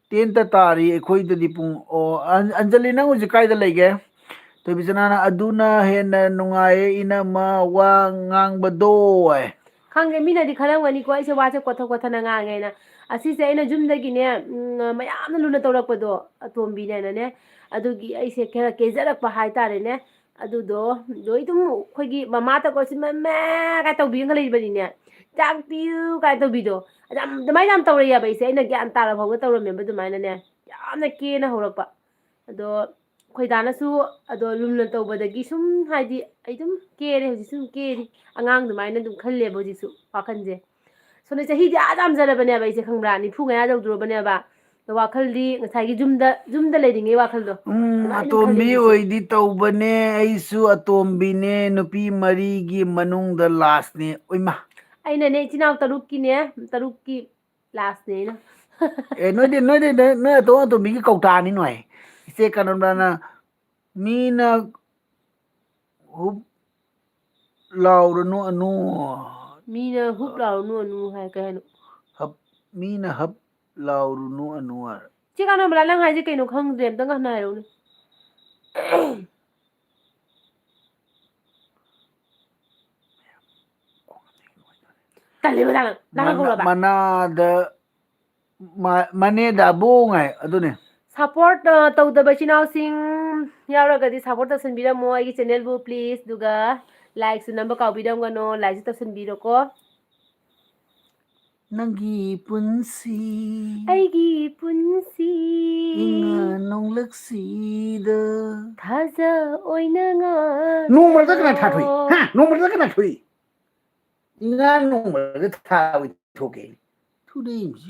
ten ꯇ ꯇꯥꯔꯤ ꯑꯩꯈꯣꯏꯗꯗꯤ ꯄꯨꯡ꯫ ꯑꯣ, ꯑꯟ-, ꯑꯟꯖꯂꯤ ꯅꯪ ꯍꯧꯖꯤꯛ ꯀꯥꯏꯗ ꯂꯩꯒꯦ? ꯊꯣꯏꯕꯤꯆꯅꯥꯅ ꯑꯗꯨꯅ ꯍꯦꯟꯅ ꯅꯨꯡꯉꯥꯏꯌꯦ ꯏꯅꯝꯃ ꯋꯥ ꯉꯥꯡꯕꯗꯣ ꯍꯥꯏ꯫ ꯈꯪꯗꯦ, ꯃꯤꯅꯗꯤ ꯈꯜꯂꯝꯒꯅꯤꯀꯣ ꯑꯩꯁꯦ ꯋꯥꯁꯦ ꯀꯣꯊ ꯀꯣꯊꯅ ꯉꯥꯡꯉꯦꯅ꯫ ꯑꯁꯤꯁꯦ ꯑꯩꯅ ꯌꯨꯝꯗꯒꯤꯅꯦ, ꯎꯝ, ꯃꯌꯥꯝꯅ ꯂꯨꯅ ꯇꯧꯔꯛꯄꯗꯣ ꯑꯇꯣꯝꯕꯤꯅꯦꯅꯅꯦ꯫ ꯑꯗꯨꯒꯤ ꯑꯩꯁꯦ ꯈꯔ ꯀꯦꯖꯔꯛꯄ ꯍꯥꯏꯇꯥꯔꯦꯅꯦ꯫ ꯑꯗꯨꯗꯣ ꯂꯣꯏ ꯑꯗꯨꯝ ꯑꯩꯈꯣꯏꯒꯤ ꯃꯃꯥ ꯇꯀꯣ ꯁꯤ ꯃꯃꯦ ꯀꯥꯏ ꯇꯧꯕꯤꯔꯒ ꯂꯩꯕꯅꯤꯅꯦ꯫ "ꯆꯥꯛ ꯄꯤꯌꯨ" ꯀꯥꯏ ꯇꯧꯕꯤꯗꯣ꯫ ꯑꯗꯨ ꯌꯥꯝ, ꯑꯗꯨꯃꯥꯏꯅ ꯌꯥꯝ ꯇꯧꯔꯛꯑꯦꯕ ꯑꯩꯁꯦ꯫ ꯑꯩꯅ ꯒ꯭ꯌꯥꯟ ꯇꯥꯔ ꯐꯥꯎꯕ ꯇꯧꯔꯝꯃꯦꯕ ꯑꯗꯨꯃꯥꯏꯅꯅꯦ꯫ ꯌꯥꯝꯅ ꯀꯦꯅ ꯍꯧꯔꯛꯄ꯫ ꯑꯗꯣ ꯑꯩꯈꯣꯏ ꯗꯥꯅꯁꯨ ꯑꯗꯣ ꯂꯨꯝꯅ ꯇꯧꯕꯗꯒꯤ ꯁꯨꯝ ꯍꯥꯏꯗꯤ ꯑꯩ ꯑꯗꯨꯝ ꯀꯦꯔꯦ, ꯍꯧꯖꯤꯛꯁꯨ ꯑꯗꯨꯝ ꯀꯦꯔꯤ꯫ ꯑꯉꯥꯡ ꯑꯗꯨꯃꯥꯏꯅ ꯑꯗꯨꯝ ꯈꯜꯂꯦꯕ ꯍꯧꯖꯤꯛꯁꯨ ꯋꯥꯈꯜꯁꯦ꯫ ꯁꯣꯝꯗ ꯆꯍꯤꯗꯤ ꯑꯥ ꯌꯥꯝꯖꯔꯕꯅꯦꯕ ꯑꯩꯁꯦ, ꯈꯪꯕ꯭ꯔꯥ? ꯅꯤꯐꯨ ꯃꯌꯥ ꯌꯧꯗ꯭ꯔꯣꯕꯅꯦꯕ꯫ ꯑꯗꯣ ꯋꯥꯈꯜꯗꯤ ꯉꯁꯥꯏꯒꯤ ꯌꯨꯝꯗ, ꯌꯨꯝꯗ ꯂꯩꯔꯤꯉꯩ ꯋꯥꯈꯜꯗꯣ ꯎꯝ, ꯑꯗꯨꯃꯥꯏꯅ ꯑꯗꯨꯝ ꯈꯜꯂꯤ ꯑꯇꯣꯝꯕꯤ ꯍꯧꯖꯤꯛꯁꯦ꯫ ꯑꯣꯏꯗꯤ ꯇꯧꯕꯅꯦ꯫ ꯑꯩꯁꯨ ꯑꯇꯣꯝꯕꯤꯅꯦ, ꯅꯨꯄꯤ ꯃꯔꯤꯒꯤ ꯃꯅꯨꯡꯗ lastꯅꯦ꯫ ꯎꯏꯃꯥ꯫ ꯑꯩꯅꯅꯦ ꯏꯆꯤꯟ ꯏꯅꯥꯎ ꯇꯔꯨꯛꯀꯤꯅꯦ, ꯇꯔꯨꯛꯀꯤ lastꯅꯦ ꯑꯩꯅ꯫ ꯑꯦ, ꯅꯣꯏꯗꯤ, ꯅꯣꯏꯗꯤ, ꯅꯣꯏ, ꯅꯣꯏ ꯑꯇꯣꯝ ꯑꯇꯣꯝꯕꯤꯒꯤ ꯀꯧꯇꯥꯅꯤ ꯅꯣꯏ꯫ ꯏꯆꯦ ꯀꯅꯣꯝꯗꯅ ꯃꯤꯅ ꯍꯨꯞ ꯂꯥꯎꯔꯨꯅꯨ ꯑꯅꯨ꯫ ꯃꯤꯅ ꯍꯨꯞ ꯂꯥꯎꯔꯨꯅꯨ ꯑꯅꯨ ꯍꯥꯏ ꯀꯩ ꯍꯥꯏꯅꯣ? ꯍꯞ, ꯃꯤꯅ ꯍꯞ ꯂꯥꯎꯔꯨꯅꯨ ꯑꯅꯨ ꯍꯥꯏ꯫ ꯆꯦ ꯀꯅꯣꯝꯕꯂꯥ, ꯅꯪ ꯍꯥꯏꯁꯦ ꯀꯩꯅꯣ ꯈꯪꯗ꯭ꯔꯦ, ꯑꯝꯇꯪ ꯍꯟꯅ ꯍꯥꯏꯔꯛꯎꯅꯦ꯫ ꯇꯜꯂꯦꯕ ꯅꯪ, ꯅꯪ ꯃꯅꯥ-, ꯍꯧꯔꯕ? ꯃꯅꯥꯗ ꯃ-, ꯃꯅꯦ ꯗꯥꯕꯨꯡ ꯍꯥꯏ, ꯑꯗꯨꯅꯦ꯫ Support, ꯑ, ꯇꯧꯗꯕ ꯏꯆꯤꯟ ꯏꯅꯥꯎꯁꯤꯡ ꯌꯥꯎꯔꯒꯗꯤ support ꯇꯧꯁꯟꯕꯤꯔꯝꯃꯣ ꯑꯩꯒꯤ channel ꯕꯨ please, ꯑꯗꯨꯒ like ꯁꯨ ꯅꯝꯕ ꯀꯥꯎꯕꯤꯔꯝꯒꯅꯣ, like ꯁꯨ ꯇꯧꯁꯟꯕꯤꯔꯣꯀꯣ꯫ ꯅꯪꯒꯤ ꯄꯨꯟꯁꯤ ꯑꯩꯒꯤ ꯄꯨꯟꯁꯤ ꯏꯉꯥ ꯅꯣꯡꯂꯛꯁꯤꯗ ꯊꯥꯖ ꯑꯣꯏꯅ ꯉꯥ ꯅꯣꯡꯃꯗ ꯀꯅꯥ ꯊꯥ ꯊꯣꯛꯏ? ꯍꯥ? ꯅꯣꯡꯃꯗ ꯀꯅꯥ ꯊꯣꯛꯏ? ꯏꯉꯥ ꯅꯣꯡꯃꯗ ꯊꯥ ꯑꯣꯏ ꯊꯣꯛꯀꯦ? ꯊꯨꯗꯦꯝꯁꯤ꯫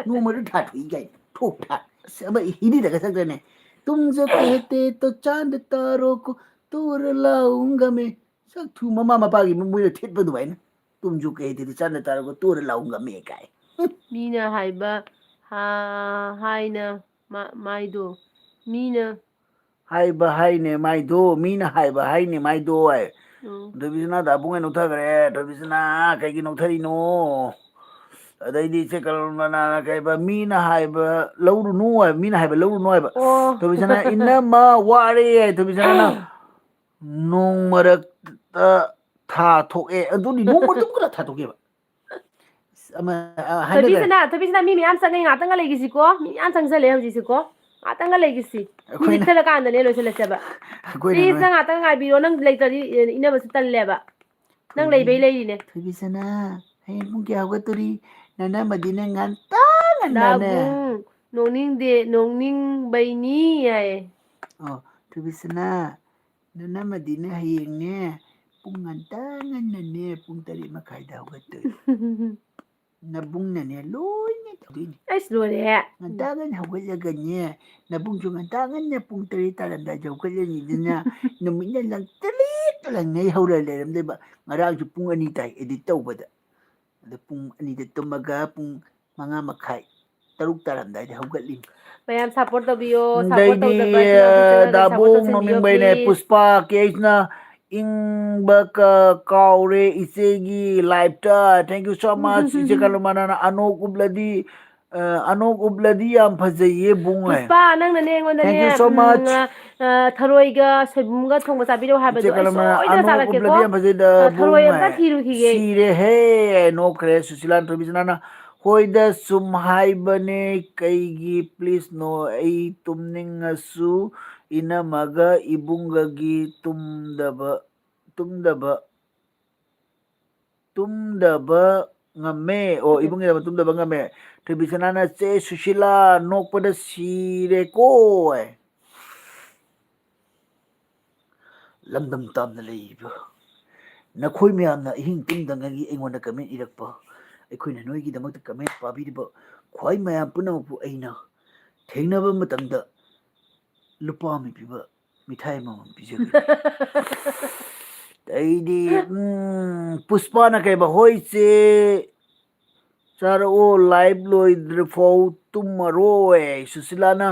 ꯅꯣꯡꯃꯗ ꯊꯥ ꯊꯣꯛꯏ ꯀꯥꯏ꯫ ꯊꯣꯛ ꯊꯥ꯫ ꯑꯁ, ꯑꯃ ꯍꯤꯟꯗꯤꯗꯒ ꯁꯛꯇꯅꯦ꯫ "ꯇꯨꯝ ꯖꯣ ꯀꯍꯇꯦ ꯇꯣ ꯆꯥꯟꯗ ꯇꯥꯔꯣ ꯀꯣ ꯇꯣꯔ ꯂꯥꯎꯡꯒ ꯃꯦ꯫" ꯁꯛ ꯊꯨ ꯃꯃꯥ ꯃꯄꯥꯒꯤ ꯃꯣꯏꯅ ꯊꯦꯠꯄ ꯑꯗꯨꯃꯥꯏꯅ꯫ "ꯇꯨꯝ ꯖꯣ ꯀꯍꯇꯦ ꯇꯣ ꯆꯥꯟꯗ ꯇꯥꯔꯣ ꯀꯣ ꯇꯣꯔ ꯂꯥꯎꯡꯒ ꯃꯦ" ꯀꯥꯏ꯫ ꯃꯤꯅ ꯍꯥꯏꯕ ꯍꯥ-, ꯍꯥꯏꯅ ꯃꯥ-, ꯃꯥꯏꯗꯣ꯫ ꯃꯤꯅ ꯍꯥꯏꯕ ꯍꯥꯏꯅꯦ ꯃꯥꯏꯗꯣ, ꯃꯤꯅ ꯍꯥꯏꯕ ꯍꯥꯏꯅꯦ ꯃꯥꯏꯗꯣ ꯍꯥꯏ꯫ ꯎꯝ꯫ ꯊꯣꯏꯕꯤꯁꯅꯥ ꯗꯥꯕꯨꯡ ꯍꯥꯏ ꯅꯣꯛꯊꯈ꯭ꯔꯦ꯫ ꯊꯣꯏꯕꯤꯁꯅꯥ ꯀꯩꯒꯤ ꯅꯣꯛꯊꯔꯤꯅꯣ? ꯑꯗꯩꯗꯤ ꯏꯆꯦ ꯀꯜꯄꯅꯥꯅ ꯀꯩꯕ, ꯃꯤꯅ ꯍꯥꯏꯕ ꯂꯧꯔꯨꯅꯨ ꯍꯥꯏꯕ, ꯃꯤꯅ ꯍꯥꯏꯕ ꯂꯧꯔꯨꯅꯨ ꯍꯥꯏꯕ꯫ ꯑꯣ꯫ ꯊꯣꯏꯕꯤꯁꯅꯥ, "ꯏꯅꯝꯃ ꯋꯥꯔꯦ" ꯍꯥꯏ꯫ ꯊꯣꯏꯕꯤꯁꯅꯥꯅ, "ꯅꯣꯡ ꯃꯔꯛꯇ ꯊꯥ ꯊꯣꯛꯑꯦ"꯫ ꯑꯗꯨꯅꯤ, ꯅꯣꯡ ꯃꯔꯛꯇ ꯀꯅꯥ ꯊꯥ ꯊꯣꯛꯀꯦꯕ? ꯑꯃ, ꯑ, ꯍꯥꯏꯅꯗꯥꯏ? ꯊꯣꯏꯕꯤꯁꯅꯥ, ꯊꯣꯏꯕꯤꯁꯅꯥ, ꯃꯤ ꯃꯌꯥꯝ ꯆꯪꯉꯦ, ꯉꯥꯛꯇꯪꯒ ꯂꯩꯈꯤꯁꯤꯀꯣ꯫ ꯃꯤ ꯃꯌꯥꯝ ꯆꯪꯁꯜꯂꯦ ꯍꯧꯖꯤꯛꯁꯤꯀꯣ꯫ ꯉꯥꯛꯇꯪꯒ ꯂꯩꯈꯤꯁꯤ꯫ ꯃꯤꯅꯤꯠ ꯑꯩꯈꯣꯏꯅ ꯈꯔ ꯀꯥꯟꯗꯅꯦ ꯂꯣꯏꯁꯤꯜꯂꯁꯦꯕ꯫ ꯑꯩꯈꯣꯏꯅ Please, ꯅꯣꯏ ꯅꯪ ꯉꯥꯛꯇꯪ ꯉꯥꯏꯕꯤꯔꯣ, ꯅꯪ ꯂꯩꯇ꯭ꯔꯗꯤ, ꯑꯦ, ꯏꯅꯕꯁꯨ ꯇꯜꯂꯦꯕ꯫ ꯅꯪ ꯊꯣꯏꯕꯤ-, ꯂꯩꯕꯩ ꯂꯩꯔꯤꯅꯦ꯫ ꯊꯣꯏꯕꯤꯁꯅꯥ, ꯍꯌꯦꯡ ꯄꯨꯡ ꯀꯌꯥ ꯍꯧꯒꯠꯇꯣꯔꯤ? ꯅꯅꯝꯃꯗꯤꯅꯦ ꯉꯟꯇꯥ ꯉꯟꯅꯅꯦ꯫ ꯗꯥꯕꯨꯡ, ꯅꯣꯛꯅꯤꯡꯗꯦ, ꯅꯣꯛꯅꯤꯡꯕꯩꯅꯤ ꯍꯥꯏꯌꯦ꯫ ꯑꯣ, ꯊꯣꯏꯕꯤꯁꯅꯥ, ꯅꯅꯝꯃꯗꯤꯅꯦ ꯍꯌꯦꯡꯅꯦ ꯄꯨꯡ ꯉꯟꯇꯥ ꯉꯟꯅꯅꯦ ꯄꯨꯡ ꯇꯔꯦꯠ ꯃꯈꯥꯏꯗ ꯍꯧꯒꯠꯇꯣꯏꯅꯤ꯫ ꯅꯕꯨꯡꯅꯅꯦ ꯂꯣꯏꯅ ꯇꯧꯗꯣꯏꯅꯤ꯫ ꯑꯩꯁ, ꯂꯣꯏꯔꯦꯍꯦ꯫ ꯉꯟꯇꯥ ꯉꯟꯅ ꯍꯧꯒꯠꯂꯒꯅꯦ, ꯅꯕꯨꯡꯁꯨ ꯉꯟꯇꯥ ꯉꯟꯅ ꯄꯨꯡ ꯇꯔꯦꯠ ꯇꯥꯔꯝꯗꯥꯏꯗ ꯍꯧꯒꯠꯂꯅꯤꯗꯅ, ꯅꯨꯃꯤꯠꯅ ꯂꯪꯇ꯭ꯔꯤꯛ ꯂꯪꯉꯩ ꯍꯧꯔ ꯂꯩꯔꯝꯗꯣꯏꯕ꯫ ꯉꯔꯥꯡꯁꯨ ꯄꯨꯡ ꯑꯅꯤ ꯇꯥꯏ edit ꯇꯧꯕꯗ꯫ ꯑꯗ ꯄꯨꯡ ꯑꯅꯤꯗ ꯇꯨꯝꯃꯒ ꯄꯨꯡ ꯃꯉꯥ ꯃꯈꯥꯏ ꯇꯔꯨꯛ ꯇꯥꯔꯝꯗꯥꯏꯗ ꯍꯧꯒꯠꯂꯤ꯫ ꯃꯌꯥꯝ support ꯇꯧꯕꯤꯌꯣ, support ꯑꯗꯩꯗꯤ, ꯇꯧꯗꯕ ꯏꯆꯤꯟ ꯏꯅꯥꯎꯁꯤꯡ ꯑ, ꯆꯪꯉꯒ support ꯗꯥꯕꯣꯡ ꯇꯧꯁꯤꯟꯕꯤꯌꯣ, ꯅꯣꯡꯃꯤꯡꯕꯩꯅꯦ, please꯫ "ꯄꯨꯁꯄꯥ, ꯀꯦ ꯑꯩꯁꯅ ꯏꯪꯕ ꯀ-, ꯀꯥꯎꯔꯦ, ꯏꯆꯦꯒꯤ live ꯇ꯫ Thank you so much, ꯏꯆꯦ ꯀꯥꯂꯨꯃꯥꯅꯥꯅ ꯑꯅꯣꯛ ꯎꯞꯂꯗꯤ, ꯑ, ꯑꯅꯣꯛ ꯎꯞꯂꯗꯤ ꯌꯥꯝ ꯐꯖꯩꯌꯦ, ꯕꯨꯡ" ꯍꯥꯏ꯫ ꯄꯨꯁꯄꯥ, ꯅꯪꯅꯅꯦ ꯑꯩꯉꯣꯟꯗꯅꯦ, Thank you so um, much꯫ ꯑ, ꯑ, ꯊꯔꯣꯏꯒ ꯁꯣꯏꯕꯨꯝꯒ ꯊꯣꯡꯕ ꯆꯥꯕꯤꯔꯛꯑꯣ ꯏꯆꯦ ꯍꯥꯏꯕꯗꯣ ꯑꯩ ꯀꯥꯂꯨꯃꯥꯅꯥ, ꯁꯣꯏꯗꯅ "ꯑꯅꯣꯛ ꯆꯥꯔꯛꯀꯦꯀꯣ꯫ ꯎꯞꯂꯗꯤ ꯌꯥꯝ ꯐꯖꯩꯗ, ꯑ, ꯊꯔꯣꯏ ꯕꯨꯡ" ꯑꯝꯇ ꯍꯥꯏ꯫ ꯊꯤꯔꯨꯈꯤꯒꯦ꯫ ꯁꯤꯔꯦꯍꯦ, ꯅꯣꯛꯈ꯭ꯔꯦ ꯁꯨꯁꯤꯂꯥ꯫ ꯊꯣꯏꯕꯤꯁꯅꯥꯅ, "ꯍꯣꯏꯗ, ꯁꯨꯝ ꯍꯥꯏꯕꯅꯦ, ꯀꯩꯒꯤ please ꯅꯣ? ꯑꯩ ꯇꯨꯝꯅꯤꯡꯉꯁꯨ ꯏꯅꯝꯃꯒ ꯏꯕꯨꯡꯒꯒꯤ ꯇꯨꯝꯗꯕ, ꯇꯨꯝꯗꯕ, ꯇꯨꯝꯗꯕ ꯉꯝꯃꯦ꯫ ꯑꯣ, ꯏꯕꯨꯡꯒꯤꯗꯃꯛ ꯇꯨꯝꯗꯕ ꯉꯝꯃꯦ"꯫ ꯊꯣꯏꯕꯤꯁꯅꯥꯅ, "ꯆꯦ ꯁꯨꯁꯤꯂꯥ, ꯅꯣꯛꯄꯗ ꯁꯤꯔꯦꯀꯣ" ꯍꯥꯏ꯫ ꯂꯝꯗꯝ ꯇꯥꯝꯅ ꯂꯩꯔꯤꯕ ꯅꯈꯣꯏ ꯃꯌꯥꯝꯅ ꯑꯍꯤꯡ ꯇꯨꯝꯗꯉꯩꯒꯤ ꯑꯩꯉꯣꯟꯗ comment ꯏꯔꯛꯄ, ꯑꯩꯈꯣꯏꯅ ꯅꯣꯏꯒꯤꯗꯃꯛꯇ comment ꯄꯥꯕꯤꯔꯤꯕ ꯈ꯭ꯋꯥꯏ ꯃꯌꯥꯝ ꯄꯨꯝꯅꯃꯛꯄꯨ ꯑꯩꯅ ꯊꯦꯡꯅꯕ ꯃꯇꯝꯗ ꯂꯨꯄꯥ ꯑꯃ ꯄꯤꯕ ꯃꯤꯊꯥꯏ ꯑꯃꯃꯝ ꯄꯤꯖꯒꯅꯤ꯫ ꯑꯩꯗꯤ, ꯎꯝ, ꯄꯨꯁꯄꯥꯅ ꯀꯩꯕ, "ꯍꯣꯏ ꯆꯦ, ꯆꯥꯔꯛꯑꯣ, live ꯂꯣꯏꯗ꯭ꯔꯤꯐꯥꯎ ꯇꯨꯝꯃꯔꯣꯏ"꯫ ꯁꯨꯁꯤꯂꯥꯅ,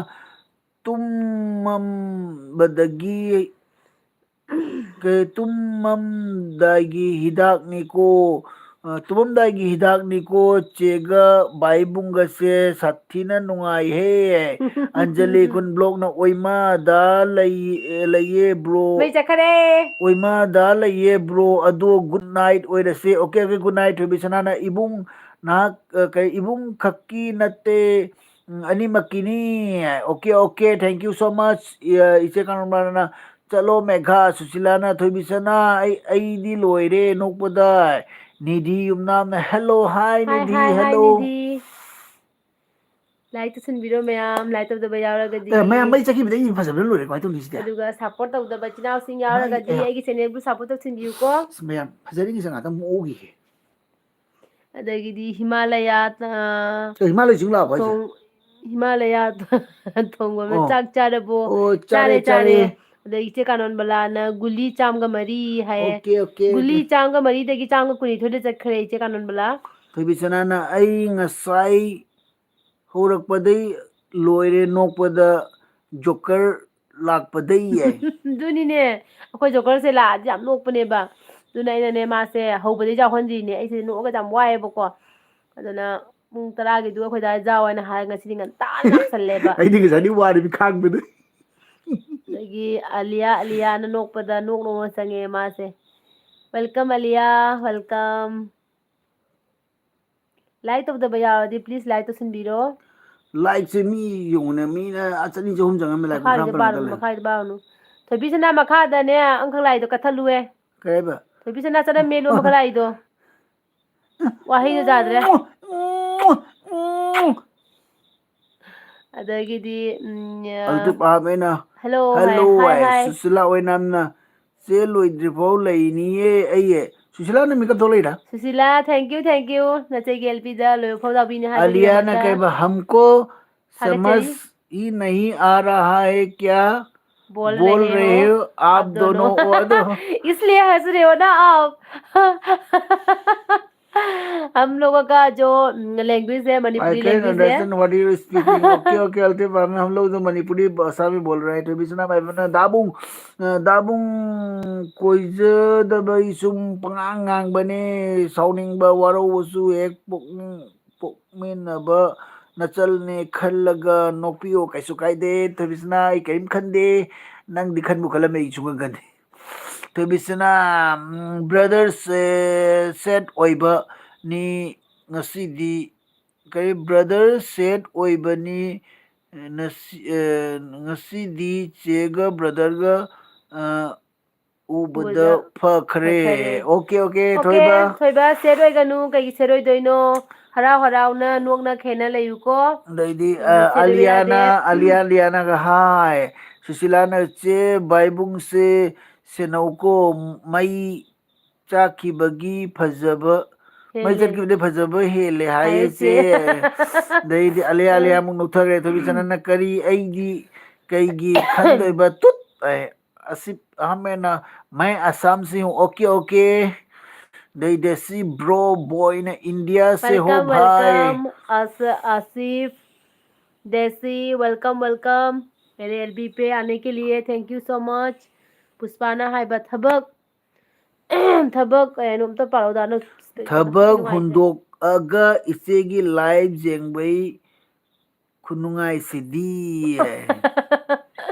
"ꯇꯨꯝꯃꯝꯕꯗꯒꯤ, ꯀꯩ, ꯇꯨꯝꯃꯝꯗꯥꯏꯒꯤ ꯍꯤꯗꯥꯛꯅꯤꯀꯣ, ꯑ, ꯇꯨꯝꯃꯝꯗꯥꯏꯒꯤ ꯍꯤꯗꯥꯛꯅꯤꯀꯣ, ꯆꯦꯒ ꯕꯥꯏꯕꯨꯡꯒꯁꯦ ꯁꯥꯊꯤꯅ ꯅꯨꯡꯉꯥꯏꯍꯦ"꯫ ꯑꯟꯖꯂꯤ ꯈꯨꯟ blockꯅ, "ꯑꯣꯏꯃꯥꯗ ꯂꯩ-, ꯂꯩꯌꯦ bro꯫ ꯃꯩ ꯆꯠꯈꯔꯦ꯫ ꯑꯣꯏꯃꯥꯗ ꯂꯩꯌꯦ bro, ꯑꯗꯣ good night ꯑꯣꯏꯔꯁꯦ"꯫ Okay, okay, good night꯫ ꯊꯣꯏꯕꯤꯁꯅꯥꯅ, "ꯏꯕꯨꯡ ꯅꯍꯥꯛ, ꯑ, ꯀꯩ, ꯏꯕꯨꯡ ꯈꯛꯀꯤ ꯅꯠꯇꯦ, ꯎꯝ, ꯑꯅꯤꯃꯛꯀꯤꯅꯤ"꯫ Okay, okay, thank you so much꯫ ꯑ, ꯏꯆꯦ ꯀꯥꯂꯨꯃꯥꯅꯥꯅ, "ꯆꯠꯂꯣ ꯃꯦꯘꯥ"꯫ ꯁꯨꯁꯤꯂꯥꯅ, "ꯊꯣꯏꯕꯤꯁꯅꯥ, ꯑꯩ, ꯑꯩꯗꯤ ꯂꯣꯏꯔꯦ ꯅꯣꯛꯄꯗ"꯫ Nidhi ꯌꯨꯝꯅꯥꯝꯅ, "Hello, hi, Hi, Nidhi, hi, hi, hello"꯫ Nidhi. Like ꯇꯧꯁꯤꯟꯕꯤꯔꯣ ꯃꯌꯥꯝ, like ꯇꯧꯗꯕ ꯌꯥꯎꯔꯒꯗꯤ꯫ ꯑꯦ, ꯃꯌꯥꯝ ꯃꯩ ꯆꯠꯈꯤꯕꯗ ꯑꯩ ꯐꯖꯕꯅ ꯂꯣꯏꯔꯦ, ꯀꯃꯥꯏꯅ ꯇꯧꯅꯤ ꯁꯤꯗꯤ? ꯑꯗꯨꯒ support ꯇꯧꯗꯕ ꯏꯆꯤꯟ ꯏꯅꯥꯎꯁꯤꯡ ꯃꯩ, ꯌꯥꯎꯔꯒꯗꯤ ꯑꯦ꯫ ꯑꯩꯒꯤ channelꯕꯨ support ꯇꯧꯁꯤꯟꯕꯤꯌꯨꯀꯣ꯫ ꯑꯁ, ꯃꯌꯥꯝ ꯐꯖꯔꯤꯉꯩꯁꯦ ꯉꯥꯛꯇꯪ ꯃꯨꯛꯍꯧꯈꯤꯒꯦ꯫ ꯑꯗꯒꯤꯗꯤ ꯍꯤꯃꯥꯂꯌꯥ, ꯑ, ꯑꯦ, ꯍꯤꯃꯥꯂꯌꯥ ꯆꯤꯡ ꯂꯥꯛꯑꯕꯣ ꯍꯥꯏꯁꯦ? ꯊꯣꯡ-, ꯍꯤꯃꯥꯂꯌꯥ ꯊꯣꯡꯕ ꯑꯃ, ꯑꯣ꯫ "ꯆꯥꯛ ꯆꯥꯔꯕꯣ?" ꯑꯣ, ꯆꯥꯔꯦ, "ꯆꯥꯔꯦ, ꯆꯥꯔꯦ"꯫ ꯆꯥꯔꯦ"꯫ ꯑꯗꯩ ꯏꯆꯦ ꯀꯥꯅꯣꯟꯕꯂꯥꯅ, "ꯒꯨꯂꯤ ꯆꯥꯝꯒ ꯃꯔꯤ" ꯍꯥꯏꯌꯦ꯫ Okay, okay, ꯒꯨꯂꯤ okay꯫ ꯆꯥꯝꯒ ꯃꯔꯤꯗꯒꯤ ꯆꯥꯝꯒ ꯀꯨꯟꯅꯤꯊꯣꯏꯗ ꯆꯠꯈ꯭ꯔꯦ, ꯏꯆꯦ ꯀꯥꯅꯣꯟꯕꯂꯥ꯫ ꯊꯣꯏꯕꯤꯁꯅꯥꯅ, "ꯑꯩ ꯉꯁꯥꯏ ꯍꯧꯔꯛꯄꯗꯩ ꯂꯣꯏꯔꯦ ꯅꯣꯛꯄꯗ, ꯖꯣꯀꯔ ꯂꯥꯛꯄꯗꯩ ꯌꯥꯏ꯫ ꯑꯗꯨꯅꯤꯅꯦ, ꯑꯩꯈꯣꯏ ꯖꯣꯀꯔꯁꯦ ꯂꯥꯛꯑꯗꯤ ꯌꯥꯝ ꯅꯣꯛꯄꯅꯦꯕ꯫ ꯑꯗꯨꯅ ꯑꯩꯅꯅꯦ, ꯃꯥꯁꯦ ꯍꯧꯕꯗꯩ ꯌꯥꯎꯍꯟꯗ꯭ꯔꯤꯅꯦ꯫ ꯑꯩꯁꯦ ꯅꯣꯛꯑꯒꯗꯤ ꯌꯥꯝ ꯋꯥꯏꯑꯦꯕꯀꯣ꯫ ꯑꯗꯨꯅ ꯄꯨꯡ ꯇꯔꯥꯒꯤꯗꯨ ꯑꯩꯈꯣꯏ ꯗꯥ ꯌꯥꯎ ꯍꯥꯏꯅ ꯍꯥꯏꯔꯒ ꯉꯁꯤꯗꯤ ꯉꯟꯇꯥꯅ ꯂꯥꯛꯁꯜꯂꯦꯕ꯫ ꯑꯩꯗꯤ ꯉꯁꯥꯏꯗꯤ ꯋꯥꯔꯦ ꯃꯤ ꯈꯥꯡꯕꯗ꯫ ꯑꯗꯒꯤ ꯑꯂꯤꯌꯥ, ꯑꯂꯤꯌꯥꯅ ꯅꯣꯛꯄꯗ ꯅꯣꯛ ꯅꯣꯛꯅ ꯆꯪꯉꯦ ꯃꯥꯁꯦ꯫ Welcome ꯑꯂꯤꯌꯥ, welcome꯫ Like ꯇꯧꯗꯕ ꯌꯥꯎꯔꯗꯤ please like ꯇꯧꯁꯤꯟꯕꯤꯔꯣ꯫ Likeꯁꯦ ꯃꯤ ꯌꯦꯡꯉꯨꯅꯦ, ꯃꯤꯅ ꯆꯅꯤ ꯆꯍꯨꯝ ꯆꯪꯉꯝꯃꯦ, like ꯀꯨꯟꯊ꯭ꯔꯥ ꯃꯈꯥꯒꯤꯗꯣ ꯃꯥꯄꯟ ꯈꯛꯇ ꯄꯥꯔꯨꯅꯨ, ꯂꯩ꯫ ꯃꯈꯥꯒꯤꯗꯣ ꯄꯥꯔꯨꯅꯨ꯫ ꯊꯣꯏꯕꯤꯁꯅꯥ, ꯃꯈꯥꯗꯅꯦ ꯑꯪꯈꯛ ꯂꯥꯏꯗꯣ ꯀꯠꯊꯠꯂꯨꯍꯦ꯫ ꯀꯩ ꯍꯥꯏꯕ? ꯊꯣꯏꯕꯤꯁꯅꯥ, ꯆꯠꯅꯝ ꯃꯦꯠꯂꯨ ꯃꯈꯥ ꯂꯥꯏꯗꯣ꯫ ꯋꯥꯍꯩꯗꯣ ꯌꯥꯗ꯭ꯔꯦ꯫ ꯑꯗꯒꯤꯗꯤ, ꯎꯝ, ꯑ, ꯑꯜꯇꯨꯞ ꯑꯍꯥꯞ ꯑꯩꯅ hello ꯍꯥꯏ, hello hi, ꯍꯥꯏ꯫ hi꯫ ꯁꯨꯁꯤꯂꯥ ꯑꯣꯏꯅꯥꯝꯅ ꯆꯦ ꯂꯣꯏꯗ꯭ꯔꯤꯐꯥꯎ ꯂꯩꯅꯤꯌꯦ ꯑꯩꯌꯦ꯫ ꯁꯨꯁꯤꯂꯥ ꯅꯨꯃꯤꯠ ꯀꯞꯊꯣꯛ ꯂꯩꯔꯥ? Sushila, thank you, thank you꯫ ꯅꯆꯦꯒꯤ ꯑꯦꯜ ꯄꯤꯗ ꯂꯣꯏꯕ ꯐꯥꯎ ꯌꯥꯎꯕꯤꯅꯤ ꯍꯥꯏꯕꯒꯤ ꯑꯂꯤꯌꯥꯅ ꯗꯃꯛꯇ꯫ ꯀꯩꯕ, हमको ꯊꯥꯒꯠꯆꯔꯤ꯫ समझ ही नहीं आ रहा है क्या बोल बोल रहे रहे हो हो आप दोनों। ओ, ꯑꯗꯣ इसलिए हंस रहे हो ना आप। हम लोगों का जो, उम, language है, I मणिपुरी can language है। understand what you speaking. Okay, okay, अल्तुप, हम, हम लोग तो मणिपुरी भाषा में बोल रहे हैं। ꯊꯣꯏꯕꯤꯁꯅꯥ ꯃꯥꯏꯕꯝ, ꯗꯥꯕꯨꯡ, ꯑ, ꯗꯥꯕꯨꯡ ꯀꯣꯏꯖꯗꯕꯩ ꯁꯨꯝ ꯄꯉꯥꯡ ꯉꯥꯡꯕꯅꯦ꯫ ꯁꯥꯎꯅꯤꯡꯕ ꯋꯥꯔꯧꯕꯁꯨ ꯍꯦꯛ ꯄꯣꯛꯅꯤꯡ-, ꯄꯣꯛꯃꯤꯟꯅꯕ ꯅꯆꯜꯅꯦ ꯈꯜꯂꯒ ꯅꯣꯛꯄꯤꯌꯣ, ꯀꯩꯁꯨ ꯀꯥꯏꯗꯦ꯫ ꯊꯣꯏꯕꯤꯁꯅꯥ, ꯑꯩ ꯀꯔꯤꯝ ꯈꯟꯗꯦ꯫ ꯅꯪꯗꯤ ꯈꯟꯕꯨ ꯈꯜꯂꯝꯃꯦ, ꯑꯩ ꯁꯨꯡꯈꯟ ꯈꯟꯗꯦ꯫ ꯊꯣꯏꯕꯤꯁꯅꯥ, ꯎꯝ, brother ꯁꯦ-, sad ꯑꯣꯏꯕꯅꯤ ꯉꯁꯤꯗꯤ꯫ ꯀꯔꯤ, brother sad ꯑꯣꯏꯕꯅꯤ ꯉꯁꯤ-, ꯑ, ꯉꯁꯤꯗꯤ ꯆꯦꯒ brotherꯒ, ꯑ, ꯎꯕꯗ ꯎꯕꯗ ꯐꯈ꯭ꯔꯦ꯫ ꯐꯈ꯭ꯔꯦ꯫ Okay, okay, Okay, ꯊꯣꯏꯕ꯫ ꯊꯣꯏꯕ, sad ꯑꯣꯏꯒꯅꯨ, ꯀꯩꯒꯤ sad ꯑꯣꯏꯗꯣꯏꯅꯣ? ꯍꯔꯥꯎ ꯍꯔꯥꯎꯅ ꯅꯣꯛꯅ ꯈꯦꯅ ꯂꯩꯌꯨꯀꯣ꯫ ꯑꯗꯩꯗꯤ, ꯎꯝ, ꯑ, sad ꯑꯣꯏꯕ ꯌꯥꯗꯦ꯫ ꯑꯂꯤꯌꯥꯅ, ꯑꯂꯤꯌꯥ, ꯑꯂꯤꯌꯥꯅꯒ ꯍꯥꯏ, ꯁꯨꯁꯤꯂꯥꯅ, "ꯆꯦ ꯕꯥꯏꯕꯨꯡꯁꯦ ꯁꯦꯟꯅꯧꯀꯣ, ꯃꯩ ꯆꯥꯛꯈꯤꯕꯒꯤ ꯐꯖꯕ, ꯃꯩ ꯍꯦꯜꯂꯦ꯫ ꯆꯠꯈꯤꯕꯗꯩ ꯐꯖꯕ ꯍꯦꯜꯂꯦ ꯍꯥꯏꯌꯦ, ꯍꯥꯏꯌꯦ, ꯆꯦ"꯫ ꯆꯦ꯫ ꯑꯗꯩꯗꯤ ꯑꯂꯤꯌꯥ, ꯑꯂꯤꯌꯥ ꯑꯃꯨꯛ ꯅꯣꯛꯊꯈ꯭ꯔꯦ꯫ ꯊꯣꯏꯕꯤꯁꯅꯥꯅ, "ꯀꯔꯤ, ꯑꯩꯗꯤ ꯀꯩꯒꯤ ꯈꯟꯗꯣꯏꯕ? ꯇꯨꯠ!" ꯑꯦ, ꯑꯁꯤꯞ ꯑꯍꯃꯦꯗꯅ, "मैं असम से हूँ, OK, OK"꯫ Dei Desi bro, boy na India se ho Welcome, bhai. Welcome, As- Asif, Desi, welcome, welcome. मेरे एलबी पे आने के लिए thank you so much. पुष्पाना ꯍꯥꯏꯕ ꯊꯕꯛ ꯊꯕꯛ ꯀꯩꯅꯣꯝꯇ ꯄꯥꯔꯛꯎꯗ, ꯅꯪ ꯀꯩꯅꯣꯝꯇ ꯊꯕꯛ ꯅꯨꯡꯉꯥꯏꯇꯦ꯫ ꯍꯨꯟꯗꯣꯛꯑꯒ ꯏꯆꯦꯒꯤ live ꯌꯦꯡꯕꯩ ꯈꯨꯅꯨꯡꯉꯥꯏꯁꯤꯗꯤ꯫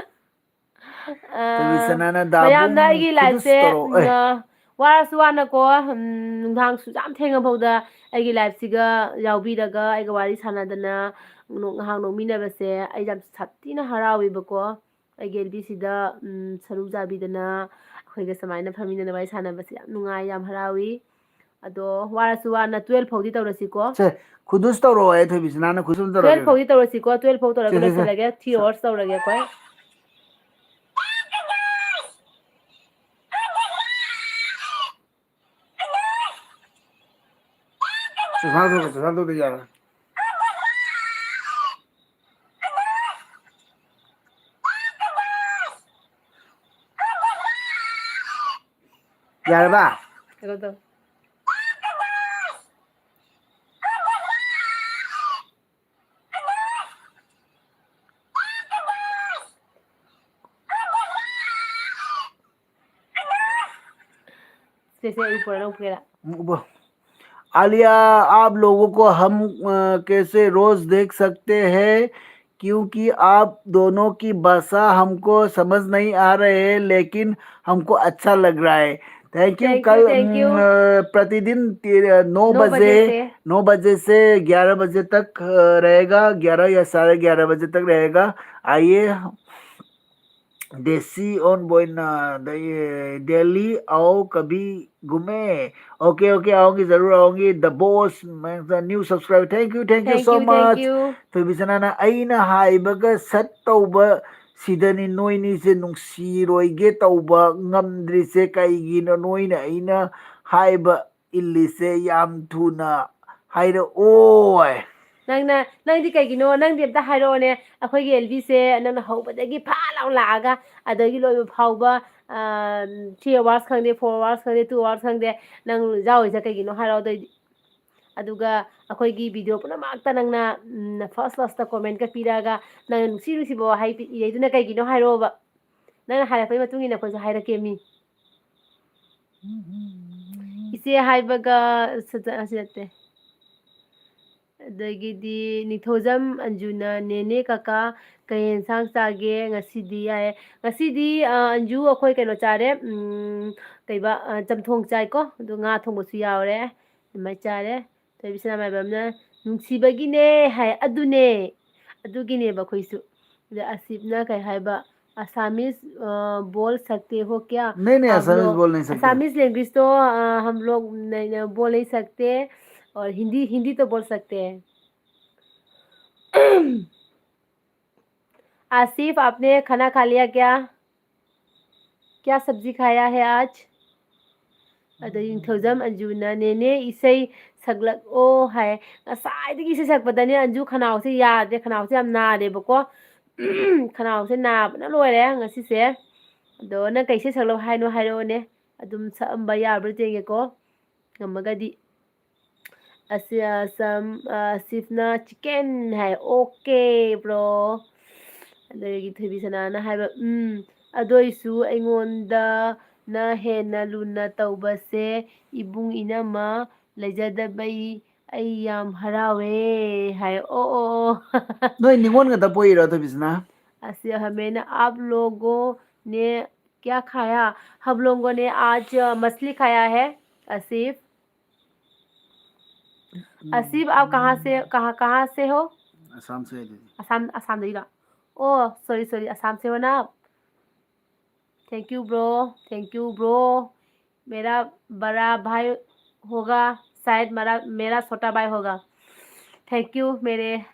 ꯑ, ꯇꯣꯕꯤꯁꯅꯥꯅ ꯃꯌꯥꯝꯅ ꯗꯥꯕꯨꯡ ꯑꯩꯒꯤ ꯈꯨꯗꯨꯁ liveꯁꯦ, ꯇꯧꯔꯛꯑꯣ꯫ ꯑꯦ, ꯎꯝ, ꯋꯥꯔꯁꯨ ꯋꯥꯅꯀꯣ, ꯎꯝ, ꯅꯨꯡꯗꯥꯡꯁꯨ ꯌꯥꯝ ꯊꯦꯡꯉꯐꯥꯎꯗ ꯑꯩꯒꯤ liveꯁꯤꯒ ꯌꯥꯎꯕꯤꯔꯒ ꯑꯩꯒ ꯋꯥꯔꯤ ꯁꯥꯟꯅꯗꯅ ꯅꯣꯛ-, ꯉꯥꯏꯍꯥꯛ ꯅꯣꯛꯃꯤꯟꯅꯕꯁꯦ ꯑꯩ ꯌꯥꯝ ꯁꯥꯊꯤꯅ ꯍꯔꯥꯎꯋꯦꯕꯀꯣ꯫ ꯑꯩꯒꯤ ꯑꯦꯜꯕꯤꯁꯤꯗ, ꯎꯝ, ꯁꯔꯨꯛ ꯆꯥꯕꯤꯗꯅ ꯑꯩꯈꯣꯏꯒ ꯁꯨꯃꯥꯏꯅ ꯐꯝꯃꯤꯟꯅꯅ ꯋꯥꯔꯤ ꯁꯥꯟꯅꯕꯁꯦ ꯌꯥꯝ ꯅꯨꯡꯉꯥꯏ, ꯌꯥꯝ ꯍꯔꯥꯎꯏ꯫ ꯑꯗꯣ ꯋꯥꯔꯁꯨ ꯋꯥꯅ twelve ꯐꯥꯎꯗꯤ ꯇꯧꯔꯁꯤꯀꯣ꯫ ꯁꯦ, ꯈꯨꯗꯨꯁ ꯇꯧꯔꯛꯑꯣ, ꯑꯩ ꯊꯣꯏꯕꯤꯁꯤ ꯅꯍꯥꯟꯅ ꯈꯨꯗꯨꯁ twelve ꯇꯧꯔꯛꯑꯒꯦ꯫ ꯐꯥꯎꯗꯤ ꯇꯧꯔꯁꯤꯀꯣ, twelve ꯐꯥꯎ ꯇꯧꯔꯒ ꯁꯦ, ꯁꯦ, ꯁꯦ꯫ ꯂꯣꯏꯁꯤꯜꯂꯒꯦ, three hours ꯇꯧꯔꯒꯦ ꯑꯩꯈꯣꯏ꯫ ꯆꯨꯁꯥꯟ ꯇꯧꯗꯦ, ꯆꯨꯁꯥꯟ ꯇꯧꯗꯦ, ꯌꯥꯔꯦ꯫ ꯌꯥꯔꯕ? ꯀꯩꯅꯣ ꯇꯧ꯫ ꯁꯦ, ꯁꯦ, ꯑꯩ ꯄꯨꯔꯥ ꯂꯧꯊꯣꯛꯀꯦꯔꯥ? वो, आलिया, आप लोगों को हम, अ, कैसे रोज देख सकते हैं? क्योंकि आप दोनों की भाषा हमको समझ नहीं आ रहे हैं, लेकिन हमको अच्छा लग रहा है। Thank you। Thank you, कल, thank you। उम, अ, प्रतिदिन ती-, अ, नौ नौ बजे बजे, से। नौ बजे से ग्यारह बजे तक, अ, रहेगा, ग्यारह या साढ़े ग्यारह बजे तक रहेगा। आइए, देसी ऑन बॉय ना, दे-, दिल्ली आओ कभी घूमे। OK, OK, आऊंगी, जरूर आऊंगी। The boss, मैं, the new subscriber, thank you, thank you Thank so you, thank much। you. ꯊꯣꯏꯕꯤꯁꯅꯥꯅ ꯑꯩꯅ ꯍꯥꯏꯕꯒ ꯁꯠ ꯇꯧꯕ ꯁꯤꯗꯅꯤ, ꯅꯣꯏꯅꯤꯁꯦ ꯅꯨꯡꯁꯤꯔꯣꯏꯒꯦ ꯇꯧꯕ ꯉꯝꯗ꯭ꯔꯤꯁꯦ ꯀꯩꯒꯤꯅꯣ? ꯅꯣꯏꯅ ꯑꯩꯅ ꯍꯥꯏꯕ ꯏꯜꯂꯤꯁꯦ ꯌꯥꯝ ꯊꯨꯅ ꯍꯥꯏꯔꯛꯑꯣ꯫ ꯅꯪꯅ, ꯅꯪꯗꯤ ꯀꯩꯒꯤꯅꯣ? ꯅꯪꯗꯤ ꯑꯝꯇ ꯍꯥꯏꯔꯛꯑꯣꯅꯦ꯫ ꯑꯩꯈꯣꯏꯒꯤ ꯑꯦꯜꯕꯤꯁꯦ ꯅꯪꯅ ꯍꯧꯕꯗꯒꯤ ꯐꯥ ꯂꯥꯎ ꯂꯥꯛꯑꯒ ꯑꯗꯒꯤ ꯂꯣꯏꯕ ꯐꯥꯎꯕ ꯊ꯭ꯔꯤ ꯑꯋꯥꯔꯁ ꯈꯪꯗꯦ, ꯐꯣꯔ ꯑꯋꯥꯔꯁ ꯈꯪꯗꯦ, ꯇꯨ ꯑꯋꯥꯔꯁ ꯈꯪꯗꯦ, ꯅꯪ ꯌꯥꯎꯔꯤꯁꯦ ꯀꯩꯒꯤꯅꯣ ꯍꯥꯏꯔꯣ꯫ ꯑꯗꯩꯗꯤ ꯑꯗꯨꯒ ꯑꯩꯈꯣꯏꯒꯤ ꯚꯤꯗꯤꯑꯣ ꯄꯨꯝꯅꯃꯛꯇ ꯅꯪꯅ ꯐꯥꯔꯁ ꯐꯥꯔꯁꯇ ꯀꯣꯃꯦꯟꯒ ꯄꯤꯔꯛꯑꯒ ꯅꯪꯅ ꯅꯨꯡꯁꯤ ꯅꯨꯡꯁꯤꯕ ꯋꯥꯍꯩ ꯄꯤ- ꯏꯔꯩꯗꯨꯅ ꯀꯩꯒꯤꯅꯣ ꯍꯥꯏꯔꯛꯑꯣꯕ꯫ ꯅꯪꯅ ꯍꯥꯏꯔꯛꯄꯒꯤ ꯃꯇꯨꯡ ꯏꯟꯅ ꯑꯩꯈꯣꯏꯁꯨ ꯍꯥꯏꯔꯛꯀꯦ ꯃꯤ꯫ ꯏꯆꯦ ꯍꯥꯏꯕꯒ ꯁꯖ- ꯑꯁꯤ ꯅꯠꯇꯦ꯫ ꯑꯗꯒꯤꯗꯤ ꯅꯤꯡꯊꯧꯖꯝ ꯑꯟꯖꯨꯅ ꯅꯦꯅꯦ ꯀꯀꯥ ꯀꯩ ꯌꯦꯟꯁꯥꯡ ꯆꯥꯒꯦ ꯉꯁꯤꯗꯤ ꯍꯥꯏꯌꯦ꯫ ꯉꯁꯤꯗꯤ ꯑ, ꯑꯟꯖꯨ ꯑꯩꯈꯣꯏ ꯀꯩꯅꯣ ꯆꯥꯔꯦ꯫ ꯎꯝ, ꯀꯩꯕ ꯑ, ꯆꯝꯊꯣꯡ ꯆꯥꯏꯀꯣ꯫ ꯑꯗꯣ ꯉꯥ ꯊꯣꯡꯕꯁꯨ ꯌꯥꯎꯔꯦ꯫ ꯑꯗꯨꯃꯥꯏꯅ ꯆꯥꯔꯦ꯫ ꯊꯣꯏꯕꯤꯁꯅꯥ ꯃꯥꯏꯕꯝꯅ ꯅꯨꯡꯁꯤꯕꯒꯤꯅꯦ ꯍꯥꯏ꯫ ꯑꯗꯨꯅꯦ, ꯑꯗꯨꯒꯤꯅꯦꯕ ꯑꯩꯈꯣꯏꯁꯨ꯫ ꯑꯗ ꯑꯁꯤꯞꯅ ꯀꯩ ꯍꯥꯏꯕ, "ꯑꯁꯥꯃꯤꯁ ꯑ, ꯕꯣꯜ ꯁꯛꯇꯦ ꯍꯣ ꯀ꯭ꯌꯥ?" नहीं नहीं आप असामीज लोग बोल नहीं सकते। असामीज लैंग्वेज तो अ, हम लोग नहीं, नहीं, बोल नहीं सकते। और हिंदी, हिंदी तो बोल सकते हैं। आसिफ, आपने खाना खा लिया क्या? क्या सब्जी खाया है आज? ꯑꯗ ꯅꯤꯡꯊꯧꯖꯝ ꯑꯟꯖꯨꯅ ꯅꯦꯅꯦ ꯏꯁꯩ ꯁꯛꯂꯛꯑꯣ ꯍꯥꯏ꯫ ꯉꯁꯥꯏꯗꯒꯤ ꯏꯁꯩ ꯁꯛꯄꯗꯅꯦ ꯑꯟꯖꯨ ꯈꯅꯥꯎꯁꯦ ꯌꯥꯗ꯭ꯔꯦ, ꯈꯅꯥꯎꯁꯦ ꯌꯥꯝ ꯅꯥꯔꯦꯕꯀꯣ꯫ ꯈꯅꯥꯎꯁꯦ ꯅꯥꯕꯅ ꯂꯣꯏꯔꯦ ꯉꯁꯤꯁꯦ꯫ ꯑꯗꯣ ꯅꯪ ꯀꯩ ꯏꯁꯩ ꯁꯛꯂꯛꯑꯣ ꯍꯥꯏꯅꯣ ꯍꯥꯏꯔꯛꯑꯣꯅꯦ, ꯑꯗꯨꯝ ꯁꯛꯑꯝꯕ ꯌꯥꯕ꯭ꯔꯥ ꯌꯦꯡꯒꯦꯀꯣ, ꯉꯝꯃꯒꯗꯤ꯫ ꯑꯁꯤ ꯑꯁꯝ ꯑꯁꯤꯐꯅ ꯆꯤꯀꯦꯟ ꯍꯥꯏ꯫ Okay bro. ꯑꯗꯒꯤ ꯊꯣꯏꯕꯤ ꯁꯅꯥꯅ ꯍꯥꯏꯕ, ꯎꯝ, ꯑꯗꯨꯏꯁꯨ ꯑꯩꯉꯣꯟꯗꯅ ꯍꯦꯟꯅ ꯂꯨꯅ ꯇꯧꯕꯁꯦ ꯏꯕꯨꯡ ꯏꯅꯝꯃ ꯂꯩꯖꯗꯕꯩ ꯑꯩ ꯌꯥꯝ ꯍꯔꯥꯎꯋꯦ ꯍꯥꯏ꯫ ꯑꯣ ꯑꯣ ꯑꯣ꯫ ꯅꯣꯏ ꯅꯤꯉꯣꯜ ꯈꯛꯇ ꯄꯣꯛꯏꯔꯣ ꯊꯣꯏꯕꯤꯁꯅꯥ? आसिफ, हमें ना आप लोगों ने क्या खाया? हम लोगों ने आज अ, मछली खाया है आसिफ। आसिफ, आप कहाँ से, कहाँ कहाँ से हो? ꯑꯁꯥꯝ ꯁꯦ ꯑꯗꯨꯗꯤ꯫ असम, असम दे रहा। ओ सॉरी सॉरी, असम से हो ना आप? Thank you bro, thank you bro। मेरा बड़ा भाई होगा, शायद मेरा मेरा छोटा भाई होगा। थैंक यू मेरे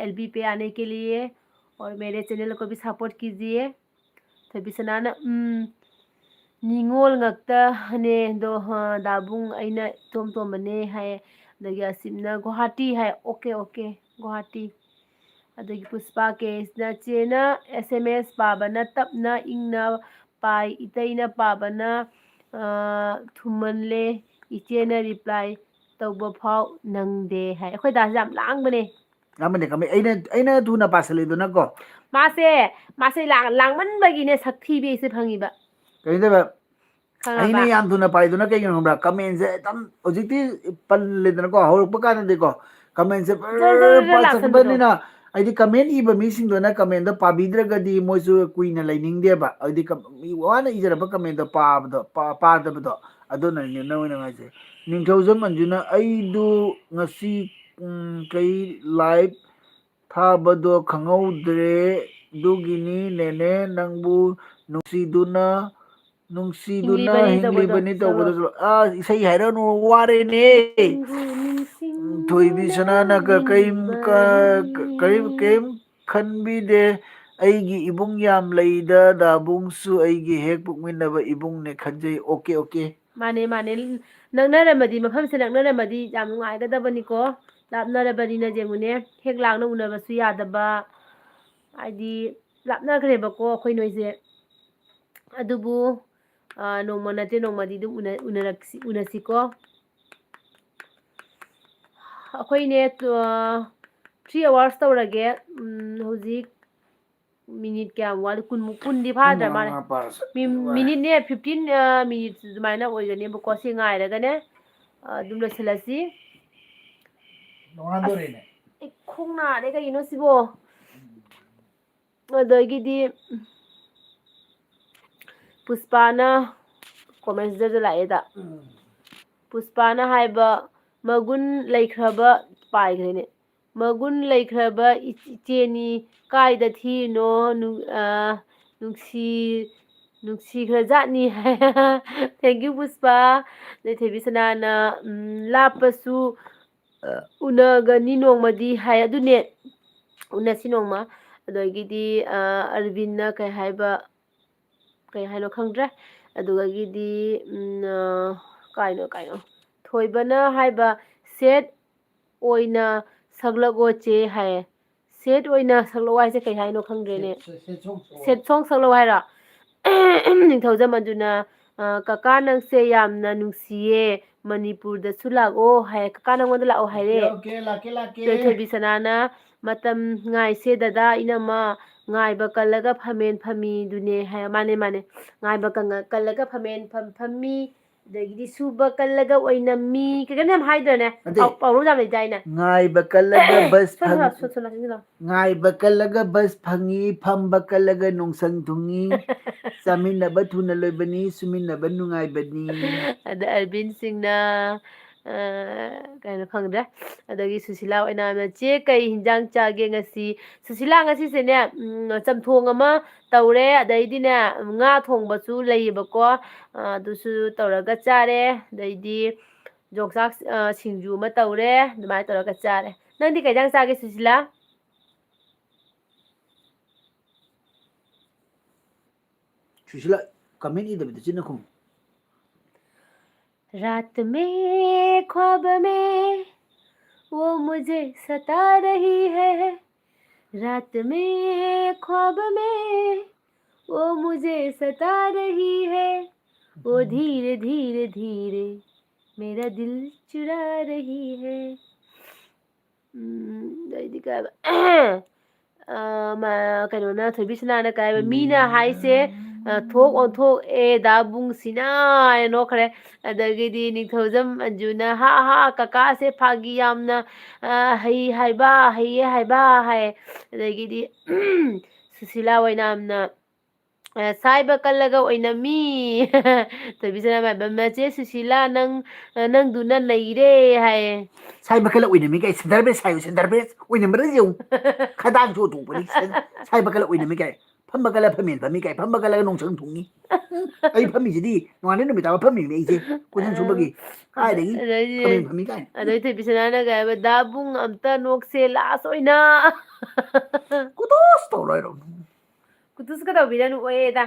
एल बी पे आने के लिए और मेरे चैनल को भी सपोर्ट कीजिए। ꯊꯣꯏꯕꯤꯁꯅꯥꯅ, ꯎꯝ, ꯅꯤꯉꯣꯜ ꯉꯥꯛꯇꯅꯦ ꯑꯗꯣ, ꯍ, ꯗꯥꯕꯨꯡ ꯑꯩꯅ ꯏꯇꯣꯝ ꯇꯣꯝꯕꯅꯦ ꯍꯥꯏ꯫ ꯑꯗꯒꯤ ꯑꯁꯤꯞꯅ ꯒꯨꯋꯥꯍꯥꯇꯤ ꯍꯥꯏ꯫ Okay okay, Guwahati. ꯑꯗꯒꯤ ꯄꯨꯁꯄꯥ ꯀꯦꯁꯅ, "ꯆꯦꯅ ꯑꯦꯁ ꯑꯦꯝ ꯑꯦꯁ ꯄꯥꯕꯅ ꯇꯞꯅ ꯏꯪꯅ ꯄꯥꯏ, ꯏꯇꯩꯅ ꯄꯥꯕꯅ, ꯑ, ꯊꯨꯝꯃꯜꯂꯦ, ꯏꯆꯦꯅ ꯔꯤꯄ꯭ꯂꯥꯏ ꯇꯧꯕ ꯐꯥꯎ ꯅꯪꯗꯦ" ꯍꯥꯏ꯫ ꯑꯩꯈꯣꯏ ꯗꯥꯁꯦ ꯌꯥꯝ ꯂꯥꯡꯕꯅꯦ꯫ ꯂꯥꯡꯕꯅꯦ, ꯀꯃꯥꯏ-, ꯑꯩꯅ, ꯑꯩꯅ ꯊꯨꯅ ꯄꯥꯁꯜꯂꯤꯗꯨꯅꯀꯣ꯫ ꯃꯥꯁꯦ, ꯃꯥꯁꯦ ꯂꯥꯡ-, ꯂꯥꯡꯃꯟꯕꯒꯤꯅꯦ ꯁꯛ ꯊꯤꯕꯤ ꯑꯩꯁꯦ ꯐꯪꯉꯤꯕ꯫ ꯀꯩꯗꯧꯕ? ꯈꯪꯉꯕ? ꯑꯩꯅ ꯌꯥꯝ ꯊꯨꯅ ꯄꯥꯏꯗꯨꯅ ꯀꯩꯒꯤꯅꯣ ꯈꯪꯕ꯭ꯔꯥ? ꯀꯃꯦꯟꯁꯦ ꯑꯗꯨꯝ ꯍꯧꯖꯤꯛꯇꯤ ꯄꯜꯂꯦꯗꯅꯀꯣ, ꯍꯧꯔꯛꯄ ꯀꯥꯟꯗꯗꯤꯀꯣ, ꯀꯃꯦꯟꯁꯦ ꯖꯔ, ꯖꯔ, ꯖꯔ ꯂꯥꯛꯁꯟꯕꯗꯣ꯫ ꯄꯥꯏꯁꯜꯂꯛꯄꯅꯤꯅ, ꯍꯥꯏꯗꯤ ꯀꯃꯦꯟ ꯏꯕ ꯃꯤꯁꯤꯡꯗꯨꯅ ꯀꯃꯦꯟꯗꯣ ꯄꯥꯕꯤꯗ꯭ꯔꯒꯗꯤ ꯃꯣꯏꯁꯨ ꯀꯨꯏꯅ ꯂꯩꯅꯤꯡꯗꯦꯕ꯫ ꯍꯥꯏꯗꯤ ꯀ-, ꯃꯤ ꯋꯥꯅ ꯏꯖꯔꯛꯄ ꯀꯃꯦꯟꯗꯣ ꯄꯥꯕꯗꯣ, ꯄꯥ-, ꯄꯥꯗꯕꯗꯣ, ꯑꯗꯨꯅꯅꯦ ꯅꯣꯏꯅ ꯍꯥꯏꯁꯦ꯫ ꯅꯤꯡꯊꯧꯖꯝ ꯃꯟꯖꯨꯅ, "ꯑꯩꯗꯨ ꯉꯁꯤ, ꯎꯝ, ꯀꯩ ꯂꯥꯏꯚ ꯊꯥꯕꯗꯣ ꯈꯪꯍꯧꯗ꯭ꯔꯦ, ꯑꯗꯨꯒꯤꯅꯤ ꯅꯦꯅꯦ ꯅꯪꯕꯨ ꯅꯨꯡꯁꯤꯗꯨꯅ, ꯅꯨꯡꯁꯤꯗꯨꯅ ꯍꯤꯡꯂꯤꯕꯅꯤ ꯍꯤꯡꯂꯤꯕꯅꯤ ꯇꯧꯕꯗꯣ, ꯇꯧꯕꯗꯣ ꯆꯠꯂꯣ꯫ ꯆꯠꯂꯣ"꯫ ꯑꯁ, ꯏꯁꯩ ꯍꯥꯏꯔꯅꯨ, ꯋꯥꯔꯦꯅꯦ꯫ ꯅꯪꯕꯨ ꯅꯤꯡꯁꯤꯡꯗꯨꯅ ꯊꯣꯏꯕꯤ ꯁꯅꯥꯅ ꯀ-, ꯀꯔꯤꯝ ꯀ-, ꯀ-, ꯀꯔꯤꯝ, ꯍꯤꯡꯂꯤꯕꯅꯤ꯫ ꯀꯔꯤꯝ ꯈꯟꯕꯤꯗꯦ꯫ "ꯑꯩꯒꯤ ꯏꯕꯨꯡ ꯌꯥꯝ ꯂꯩꯗ, ꯗꯥꯕꯨꯡꯁꯨ ꯑꯩꯒꯤ ꯍꯦꯛ ꯄꯣꯛꯃꯤꯟꯅꯕ ꯏꯕꯨꯡꯅꯦ ꯈꯟꯖꯩ"꯫ Okay, okay. ꯃꯥꯅꯦ, ꯃꯥꯅꯦ꯫ ꯅꯛꯅꯔꯝꯃꯗꯤ, ꯃꯐꯝꯁꯦ ꯅꯛꯅꯔꯝꯃꯗꯤ ꯌꯥꯝ ꯅꯨꯡꯉꯥꯏꯒꯗꯕꯅꯤꯀꯣ꯫ ꯂꯥꯞꯅꯔꯕꯅꯤꯅ ꯌꯦꯡꯉꯨꯅꯦ, ꯍꯦꯛ ꯂꯥꯡꯅ ꯎꯅꯕꯁꯨ ꯌꯥꯗꯕ, ꯍꯥꯏꯗꯤ ꯂꯥꯞꯅꯈ꯭ꯔꯦꯕꯀꯣ ꯑꯩꯈꯣꯏ ꯅꯣꯏꯁꯦ꯫ ꯑꯗꯨꯕꯨ, ꯑ, ꯅꯣꯡꯃ ꯅꯠꯇꯦ ꯅꯣꯡꯃꯗꯤ ꯑꯗꯨꯝ ꯎꯅ-, ꯎꯅꯔꯛꯁꯤ-, ꯎꯅꯁꯤꯀꯣ꯫ ꯑꯩꯈꯣꯏꯅꯦ, ꯑ, three hours ꯇꯧꯔꯒꯦ꯫ ꯎꯝ, ꯍꯧꯖꯤꯛ ꯃꯤꯅꯤꯠ ꯀꯌꯥꯝ ꯋꯥꯠꯂꯤ? ꯀꯨꯟꯃꯨꯛ, ꯀꯨꯟꯗꯤ ꯐꯥꯗ꯭ꯔ ꯃꯥꯜꯂꯦ꯫ ꯃꯉꯥ ꯄꯥꯔꯁꯦ꯫ ꯃꯤ-, ꯋꯥꯏ꯫ ꯃꯤꯅꯤꯠꯅꯦ, fifteen, ꯑ, minutes ꯑꯗꯨꯃꯥꯏꯅ ꯑꯣꯏꯒꯅꯦꯕꯀꯣ꯫ ꯁꯤ ꯉꯥꯏꯔꯒꯅꯦ, ꯑ, ꯑꯗꯨꯝ ꯂꯣꯏꯁꯤꯜꯂꯁꯤ꯫ ꯅꯣꯡꯉꯥꯟꯗꯣꯔꯦꯅꯦ꯫ ꯑꯁ, ꯑꯩ ꯈꯣꯡ ꯅꯥꯔꯦ, ꯀꯩꯒꯤꯅꯣ ꯁꯤꯕꯣ? ꯑꯗꯒꯤꯗꯤ ꯄꯨꯁꯄꯥꯅ comment ꯁꯤꯗꯁꯨ ꯂꯥꯛꯑꯦꯗ꯫ ꯎꯝ꯫ ꯄꯨꯁꯄꯥꯅ ꯍꯥꯏꯕ, "ꯃꯒꯨꯟ ꯂꯩꯈ꯭ꯔꯕ" ꯄꯥꯏꯈ꯭ꯔꯦꯅꯦ꯫ "ꯃꯒꯨꯟ ꯂꯩꯈ꯭ꯔꯕ ꯏꯆꯦꯅꯤ, ꯀꯥꯏꯗ ꯊꯤꯔꯤꯅꯣ? ꯅꯨ-, ꯑ, ꯅꯨꯡꯁꯤ-, ꯅꯨꯡꯁꯤꯈ꯭ꯔꯖꯥꯠꯅꯤ"꯫ Thank you, ꯄꯨꯁꯄꯥ꯫ ꯑꯗꯩ ꯊꯣꯏꯕꯤ ꯁꯅꯥꯅ, ꯎꯝ, "ꯂꯥꯞꯄꯁꯨ, ꯑ, ꯎꯅꯒꯅꯤ ꯅꯣꯡꯃꯗꯤ" ꯍꯥꯏ꯫ ꯑꯗꯨꯅꯦ, ꯎꯅꯁꯤ ꯅꯣꯡꯃ꯫ ꯑꯗꯒꯤꯗꯤ, ꯑ, ꯑꯔꯕꯤꯟꯅ ꯀꯩ ꯍꯥꯏꯕ, ꯀꯩ ꯍꯥꯏꯅꯣ ꯈꯪꯗ꯭ꯔꯦ꯫ ꯑꯗꯨꯗꯒꯤꯗꯤ, ꯎꯝ, ꯑ, ꯀꯥꯏꯅꯣ, ꯀꯥꯏꯅꯣ? ꯊꯣꯏꯕꯅ ꯍꯥꯏꯕ, "ꯁꯦꯠ ꯑꯣꯏꯅ ꯁꯛꯂꯛꯑꯣ ꯆꯦ" ꯍꯥꯏꯌꯦ꯫ ꯁꯦꯠ ꯑꯣꯏꯅ ꯁꯛꯂꯛꯑꯣ ꯍꯥꯏꯁꯦ ꯀꯩ ꯍꯥꯏꯅꯣ ꯈꯪꯗ꯭ꯔꯦꯅꯦ꯫ ꯁꯦꯠ ꯁꯣꯡ ꯁꯛꯂꯛꯑꯣ ꯍꯥꯏꯔꯣ? ꯅꯤꯡꯊꯧꯖꯝ ꯑꯗꯨꯅ, "ꯑ, ꯀꯀꯥ ꯅꯪꯁꯦ ꯌꯥꯝꯅ ꯅꯨꯡꯁꯤꯌꯦ, ꯃꯅꯤꯄꯨꯔꯗꯁꯨ ꯂꯥꯛꯑꯣ" ꯍꯥꯏ꯫ "ꯀꯀꯥ ꯅꯪꯉꯣꯟꯗ ꯂꯥꯛꯑꯣ" ꯍꯥꯏꯔꯦ꯫ "ꯑꯣꯀꯦ, ꯂꯥꯛꯀꯦ, ꯂꯥꯛꯀꯦ꯫ ꯑꯗꯣ ꯊꯣꯏꯕꯤ ꯁꯅꯥꯅ, "ꯃꯇꯝ ꯉꯥꯏꯁꯦ ꯗꯗꯥ ꯏꯅꯝꯃ, ꯉꯥꯏꯕ ꯀꯜꯂꯒ ꯐꯝꯃꯦꯟ ꯐꯝꯃꯤꯗꯨꯅꯦ" ꯍꯥꯏ꯫ ꯃꯥꯅꯦ, ꯃꯥꯅꯦ꯫ "ꯉꯥꯏꯕ ꯀꯪꯉ-, ꯀꯜꯂꯒ ꯐꯝꯃꯦꯟ ꯐꯝ-, ꯐꯝꯃꯤ", ꯑꯗꯒꯤꯗꯤ "ꯁꯨꯕ ꯀꯜꯂꯒ ꯑꯣꯏꯅꯝꯃꯤ", ꯀꯩ ꯀꯩꯅꯣ ꯌꯥꯝ ꯍꯥꯏꯗ꯭ꯔꯅꯦ? ꯅꯠꯇꯦ꯫ ꯄꯥꯎ-, ꯄꯥꯎꯔꯧ ꯌꯥꯝ ꯂꯩꯗꯥꯏꯅꯦ? "ꯉꯥꯏꯕ ꯀꯜꯂꯒ ꯕꯁ ꯁꯣꯝ ꯐꯪ-, ꯂꯥꯎ, ꯁꯣꯝ, ꯁꯣꯝ ꯂꯥꯎ, ꯁꯣꯝ ꯂꯥꯎ꯫ ꯉꯥꯏꯕ ꯀꯜꯂꯒ ꯕꯁ ꯐꯪꯉꯤ, ꯐꯝꯕ ꯀꯜꯂꯒ ꯅꯣꯡꯁꯪ ꯊꯨꯡꯉꯤ, ꯆꯥꯃꯤꯟꯅꯕ ꯊꯨꯅ ꯂꯣꯏꯕꯅꯤ, ꯁꯨꯃꯤꯟꯅꯕ ꯅꯨꯡꯉꯥꯏꯕꯅꯤ"꯫ ꯑꯗ ꯑꯔꯕꯤꯟ ꯁꯤꯡꯅ, ꯑ, ꯀꯩꯅꯣ ꯈꯪꯗ꯭ꯔꯦ꯫ ꯑꯗꯒꯤ ꯁꯨꯁꯤꯂꯥ ꯑꯣꯏꯅꯥꯝꯅ, "ꯆꯦ, ꯀꯩ ꯍꯤꯟꯖꯥꯡ ꯆꯥꯒꯦ ꯉꯁꯤ?" ꯁꯨꯁꯤꯂꯥ, ꯉꯁꯤꯁꯦꯅꯦ, ꯎꯝ, ꯆꯝꯊꯣꯡ ꯑꯃ ꯇꯧꯔꯦ, ꯑꯗꯩꯗꯤꯅꯦ, ꯉꯥ ꯊꯣꯡꯕꯁꯨ ꯂꯩꯌꯦꯕꯀꯣ, ꯑ, ꯑꯗꯨꯁꯨ ꯇꯧꯔꯒ ꯆꯥꯔꯦ, ꯑꯗꯩꯗꯤ ꯌꯣꯡꯆꯥꯛ, ꯑ, ꯁꯤꯡꯖꯨ ꯑꯃ ꯇꯧꯔꯦ, ꯑꯗꯨꯃꯥꯏꯅ ꯇꯧꯔꯒ ꯆꯥꯔꯦ꯫ ꯅꯪꯗꯤ ꯀꯩ ꯍꯤꯟꯖꯥꯡ ꯆꯥꯒꯦ, ꯁꯨꯁꯤꯂꯥ? ꯁꯨꯁꯤꯂꯥ, comment ꯏꯗꯕꯤꯗ ꯆꯤꯟꯅ ꯈꯨꯝꯃꯨ꯫ "रात में ख्वाब में वो मुझे सता रही है, रात में ख्वाब में वो मुझे सता रही है, वो धीरे धीरे धीरे मेरा दिल चुरा रही है"꯫ ꯎꯝ, ꯑꯗꯩꯗꯤ ꯀꯩ ꯍꯥꯏꯕ? ꯑ, ꯃ-, ꯀꯩꯅꯣꯅ, ꯊꯣꯏꯕꯤ ꯁꯅꯥꯅ ꯀꯩ ꯍꯥꯏꯕ? "ꯃꯤꯅ ꯍꯥꯏꯁꯦ, ꯑ, ꯊꯣꯛ ꯑꯣꯟꯊꯣꯛꯑꯦ ꯗꯥ ꯕꯨꯡꯁꯤꯅ" ꯍꯥꯏꯅ ꯅꯣꯛꯈ꯭ꯔꯦ꯫ ꯑꯗꯒꯤꯗꯤ ꯅꯤꯡꯊꯧꯖꯝ ꯑꯟꯖꯨꯅ, "ꯍꯥ ꯍꯥ, ꯀꯀꯥꯁꯦ ꯐꯥꯒꯤ ꯌꯥꯝꯅ, ꯑ, ꯍꯩ ꯍꯥꯏꯕ, ꯍꯩꯌꯦ ꯍꯥꯏꯕ" ꯍꯥꯏ꯫ ꯑꯗꯒꯤꯗꯤ ꯁꯨꯁꯤꯂꯥ ꯑꯣꯏꯅꯥꯝꯅ, ꯑ, "ꯁꯥꯏꯕ ꯀꯜꯂꯒ ꯑꯣꯏꯅꯝꯃꯤ"꯫ ꯊꯣꯏꯕꯤ ꯁꯅꯥ ꯃꯥꯏꯕꯝꯅ, "ꯆꯦ ꯁꯨꯁꯤꯂꯥ, ꯅꯪ, ꯑ, ꯅꯪꯗꯨꯅ ꯅꯩꯔꯦ" ꯍꯥꯏꯌꯦ꯫ "ꯁꯥꯏꯕ ꯀꯜꯂ ꯑꯣꯏꯅꯝꯃꯤ" ꯀꯥꯏ, ꯁꯦꯟꯗꯔ ꯕꯦꯁ ꯁꯥꯏꯌꯨ, ꯁꯦꯟꯗꯔ ꯕꯦꯁ ꯑꯣꯏꯅꯝꯕ꯭ꯔꯥ ꯌꯦꯡꯉꯨ꯫ ꯈꯗꯥꯡ ꯆꯣꯠꯊꯣꯛꯄꯅꯤ꯫ "ꯁꯥꯏꯕ ꯀꯜꯂ ꯑꯣꯏꯅꯝꯃꯤ" ꯀꯥꯏ, "ꯐꯝꯕ ꯀꯜꯂ ꯐꯝꯃꯦꯟ ꯐꯝꯃꯤ" ꯀꯥꯏ, "ꯐꯝꯕ ꯀꯜꯂꯒ ꯅꯣꯡꯁꯪ ꯊꯨꯡꯉꯤ"꯫ ꯑꯩ ꯐꯝꯃꯤꯁꯤꯗꯤ ꯅꯣꯡꯉꯥꯟꯕ ꯅꯨꯃꯤꯠ ꯇꯥꯕ ꯐꯝꯃꯤꯅꯦ ꯑꯩꯁꯦ, ꯀꯣꯏꯁꯟ ꯁꯨꯝꯕꯒꯤ꯫ ꯀꯥꯏꯗꯒꯤ ꯑꯗꯩꯗꯤ, ꯐꯝꯃꯦꯟ ꯐꯝꯃꯤ ꯀꯥꯏ꯫ ꯑꯗꯩ ꯊꯣꯏꯕꯤ ꯁꯅꯥꯅ ꯀꯩ ꯍꯥꯏꯕ? "ꯗꯥ ꯕꯨꯡ, ꯑꯝꯇ ꯅꯣꯛꯁꯦ ꯂꯥꯁ ꯑꯣꯏꯅ"꯫ ꯀꯨꯇꯨꯁ ꯇꯧꯔꯣꯏꯔꯣ? ꯀꯨꯇꯨꯁꯀ ꯇꯧꯕꯤꯔꯅꯨ, ꯑꯣꯏꯌꯦꯗ꯫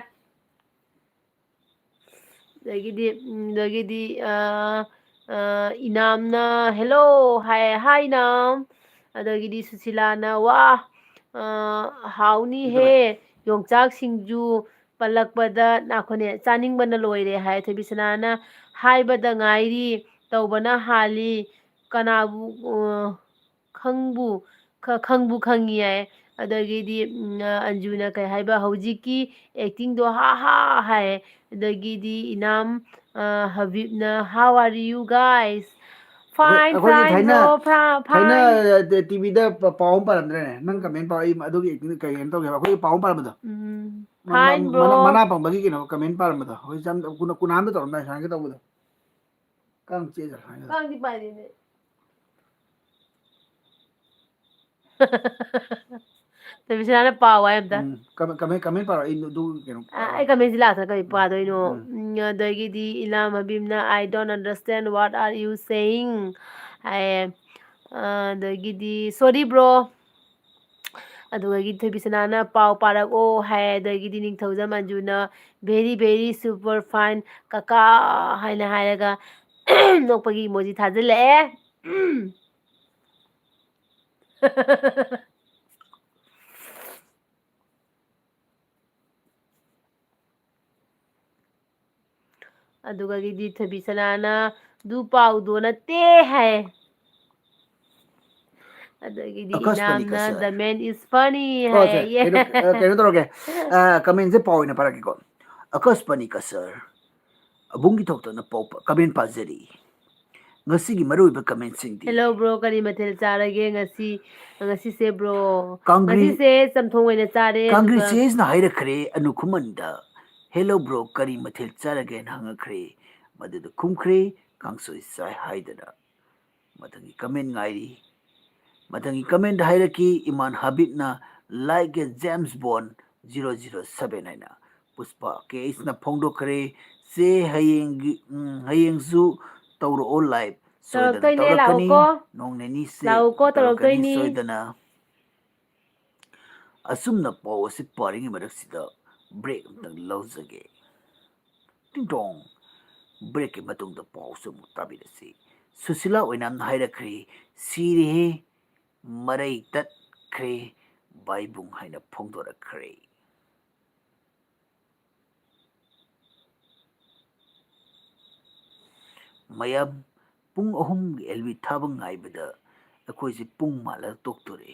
ꯑꯗꯒꯤꯗꯤ, ꯎꯝ, ꯑꯗꯒꯤꯗꯤ, ꯑ, ꯑ, ꯏꯅꯥꯝꯅ, "Hello" ꯍꯥꯏ, "Hi, ꯏꯅꯥꯝ"꯫ ꯑꯗꯒꯤꯗꯤ ꯁꯨꯁꯤꯂꯥꯅ, "ꯋꯥ, ꯑ, ꯍꯥꯎꯅꯤꯍꯦ, ꯌꯣꯡꯆꯥꯛ ꯁꯤꯡꯖꯨ ꯄꯜꯂꯛꯄꯗ ꯅꯥꯈꯣꯅꯦ, ꯆꯥꯅꯤꯡꯕꯅ ꯂꯣꯏꯔꯦ" ꯍꯥꯏ꯫ ꯊꯣꯏꯕꯤꯁꯅꯥꯅ ꯍꯥꯏꯕꯗ ꯉꯥꯏꯔꯤ, ꯇꯧꯕꯅ ꯍꯥꯜꯂꯤ, ꯀꯅꯥꯕꯨ, ꯑ, ꯈꯪꯕꯨ, ꯈ-, ꯈꯪꯕꯨ ꯈꯪꯉꯤ ꯍꯥꯏ꯫ ꯑꯗꯒꯤꯗꯤ, ꯎꯝ, ꯑ, ꯑꯟꯖꯨꯅ ꯀꯩ ꯍꯥꯏꯕ, "ꯍꯧꯖꯤꯛꯀꯤ actingꯗꯣ ꯍꯥ ꯍꯥ" ꯍꯥꯏ꯫ ꯑꯗꯒꯤꯗꯤ ꯏꯅꯥꯝ, ꯑ, ꯍꯕꯤꯕꯅ, "How are you guys?" ꯑꯩꯈꯣꯏ, "Fine, ꯑꯩꯈꯣꯏꯒꯤ fine, ꯊꯥꯏꯅ, bro, fine, ꯊꯥꯏꯅ, fine." ꯑ, ꯇ-, TVꯗ ꯄ-, ꯄꯥꯎ ꯑꯃ ꯄꯥꯔꯝꯗ꯭ꯔꯦꯅꯦ? ꯅꯪ comment ꯄꯥꯎ, ꯑꯩ ꯑꯗꯨꯒꯤ acting ꯀꯩ ꯀꯩꯅꯣ ꯇꯧꯒꯦꯕ? ꯑꯩꯈꯣꯏꯒꯤ ꯄꯥꯎ ꯑꯃ ꯄꯥꯔꯝꯕꯗꯣ? ꯎꯝ. ꯃ-, ꯃ-, "Fine, ꯃꯅꯥ, bro." ꯃꯅꯥ ꯄꯪꯕꯒꯤ ꯀꯩꯅꯣ comment ꯄꯥꯔꯝꯕꯗꯣ? ꯍꯧꯖꯤꯛ ꯆꯝ-, ꯀꯨꯅ-, ꯀꯨꯅꯥꯝꯗ ꯇꯧꯔꯝꯗꯥꯏ ꯁꯨꯃꯥꯏꯅ ꯇꯧꯕꯗꯣ? ꯀꯥꯡ ꯆꯦ ꯆꯠꯈ꯭ꯔꯦ ꯍꯥꯏꯅ꯫ ꯀꯥꯡꯗꯤ ꯄꯥꯏꯗꯦꯅꯦ꯫ ꯇꯣꯝꯕꯤꯁꯅꯥꯅ ꯄꯥꯎ ꯍꯥꯏ ꯑꯝꯇ꯫ ꯎꯝ, comment, comment, comment ꯄꯥꯔꯣ, ꯑꯩ ꯑꯗꯨ ꯀꯩꯅꯣ ꯑ, ꯄꯥꯔꯣ꯫ ꯑꯩ commentꯁꯤ ꯂꯥꯛꯇꯅ ꯀꯔꯤ ꯎꯝ, ꯄꯥꯗꯣꯏꯅꯣ? ꯎꯝ꯫ ꯎꯝ, ꯑꯗꯒꯤꯗꯤ ꯏꯅꯥꯝ ꯍꯕꯤꯕꯅ, "I don't understand, what are you saying?" ꯍꯥꯏꯌꯦ꯫ ꯑ, ꯑꯗꯒꯤꯗꯤ, "Sorry bro." ꯑꯗꯨꯗꯒꯤ ꯊꯣꯏꯕꯤꯁꯅꯥꯅ, "ꯄꯥꯎ ꯄꯥꯔꯛꯑꯣ" ꯍꯥꯏ꯫ ꯑꯗꯒꯤꯗꯤ ꯅꯤꯡꯊꯧꯖꯝ ꯑꯟꯖꯨꯅ, "Very, very super fine ꯀꯀꯥ" ꯍꯥꯏꯅ ꯍꯥꯏꯔꯒ ꯅꯣꯛꯄꯒꯤ emoji ꯊꯥꯖꯤꯜꯂꯛꯑꯦ꯫ ꯑꯗꯨꯒꯒꯤꯗꯤ ꯊꯣꯏꯕꯤꯁꯅꯥꯅ, "ꯑꯗꯨ ꯄꯥꯎꯗꯣ ꯅꯠꯇꯦ" ꯍꯥꯏ꯫ ꯑꯗꯒꯤꯗꯤ ꯑꯀꯁꯄꯅꯤ ꯏꯅꯥꯝꯅ, ꯀꯁꯔ꯫ "The man is funny" ꯑꯣ, ꯁꯦ, ꯍꯥꯏꯌꯦ꯫ ꯀꯩꯅꯣ, ꯑ, ꯀꯩꯅꯣ ꯇꯧꯔꯒꯦ꯫ ꯑ, commentꯁꯦ ꯄꯥꯎ ꯑꯣꯏꯅ ꯄꯥꯔꯛꯀꯦꯀꯣ꯫ "ꯑꯀꯁꯄꯅꯤ ꯀꯁꯔ, ꯑꯕꯨꯡꯒꯤ ꯊꯣꯛꯇꯅ ꯄꯥꯎ ꯄ-, comment ꯄꯥꯖꯔꯤ꯫ ꯉꯁꯤꯒꯤ ꯃꯔꯨꯑꯣꯏꯕ commentꯁꯤꯡꯗꯤ"꯫ "Hello bro, ꯀꯔꯤ ꯃꯊꯦꯜ ꯆꯥꯔꯒꯦ ꯉꯁꯤ?" ꯉꯁꯤꯁꯦ bro, ꯀꯥꯡꯒ꯭ꯔꯤ-, ꯉꯁꯤꯁꯦ ꯆꯝꯊꯣꯡ ꯑꯣꯏꯅ ꯆꯥꯔꯦ, ꯑꯗꯨꯒ ꯀꯥꯡꯒ꯭ꯔꯤꯆꯦꯁꯅ ꯍꯥꯏꯔꯛꯈ꯭ꯔꯦ ꯑꯅꯨ ꯈꯨꯃꯟꯗ, "Hello bro, ꯀꯔꯤ ꯃꯊꯦꯜ ꯆꯥꯔꯒꯦꯅ?" ꯍꯪꯉꯛꯈ꯭ꯔꯦ꯫ ꯃꯗꯨꯗ ꯈꯨꯝꯈ꯭ꯔꯦ, "ꯀꯥꯡꯁꯣꯏ ꯆꯥꯏ" ꯍꯥꯏꯗꯅ꯫ ꯃꯊꯪꯒꯤ comment ꯉꯥꯏꯔꯤ꯫ ꯃꯊꯪꯒꯤ comment ꯍꯥꯏꯔꯛꯈꯤ ꯏꯃꯥꯟ ꯍꯕꯤꯕꯅ, "Like a James Bond zero zero seven" ꯍꯥꯏꯅ꯫ ꯄꯨꯁꯄꯥ ꯀꯦ ꯑꯩꯆꯅ ꯐꯣꯡꯗꯣꯛꯈ꯭ꯔꯦ, "ꯆꯦ, ꯍꯌꯦꯡꯒꯤ, ꯎꯝ, ꯍꯌꯦꯡꯁꯨ ꯇꯧꯔꯛꯑꯣ live, ꯁꯣꯏꯗꯅ ꯇꯧꯔꯛꯇꯣꯏꯅꯦ, ꯇꯧꯔꯛꯀꯅꯤ, ꯂꯥꯛꯎꯀꯣ꯫ ꯅꯣꯡ ꯅꯤꯅꯤꯁꯦ ꯂꯥꯛꯎꯀꯣ, ꯇꯧꯔꯛꯀꯅꯤ ꯇꯧꯔꯛꯇꯣꯏꯅꯤ꯫ ꯁꯣꯏꯗꯅ"꯫ ꯑꯆꯨꯝꯅ ꯄꯥꯎ ꯑꯁꯤ ꯄꯥꯔꯤꯉꯩ ꯃꯔꯛꯁꯤꯗ break ꯑꯝꯇꯪ ꯂꯧꯖꯒꯦ꯫ ꯇꯤꯡ ꯇꯣꯡ! Breakꯀꯤ ꯃꯇꯨꯡꯗ ꯄꯥꯎꯁꯨ ꯑꯃꯨꯛ ꯇꯥꯕꯤꯔꯁꯤ꯫ ꯁꯨꯁꯤꯂꯥ ꯑꯣꯏꯅꯥꯝꯅ ꯍꯥꯏꯔꯛꯈ꯭ꯔꯦ, "ꯁꯤꯔꯦꯍꯦ, ꯃꯔꯩ ꯇꯠꯈ꯭ꯔꯦ, ꯕꯥꯏꯕꯨꯡ ꯍꯥꯏꯅ ꯐꯣꯡꯗꯣꯔꯛꯈ꯭ꯔꯦ꯫ ꯃꯌꯥꯝ, ꯄꯨꯡ ꯑꯍꯨꯝꯒꯤ ꯑꯦꯜ ꯕꯤ ꯊꯥꯕ ꯉꯥꯏꯕꯗ ꯑꯩꯈꯣꯏꯁꯦ ꯄꯨꯡ ꯃꯥꯜꯂꯒ ꯇꯣꯛꯇꯣꯔꯦ꯫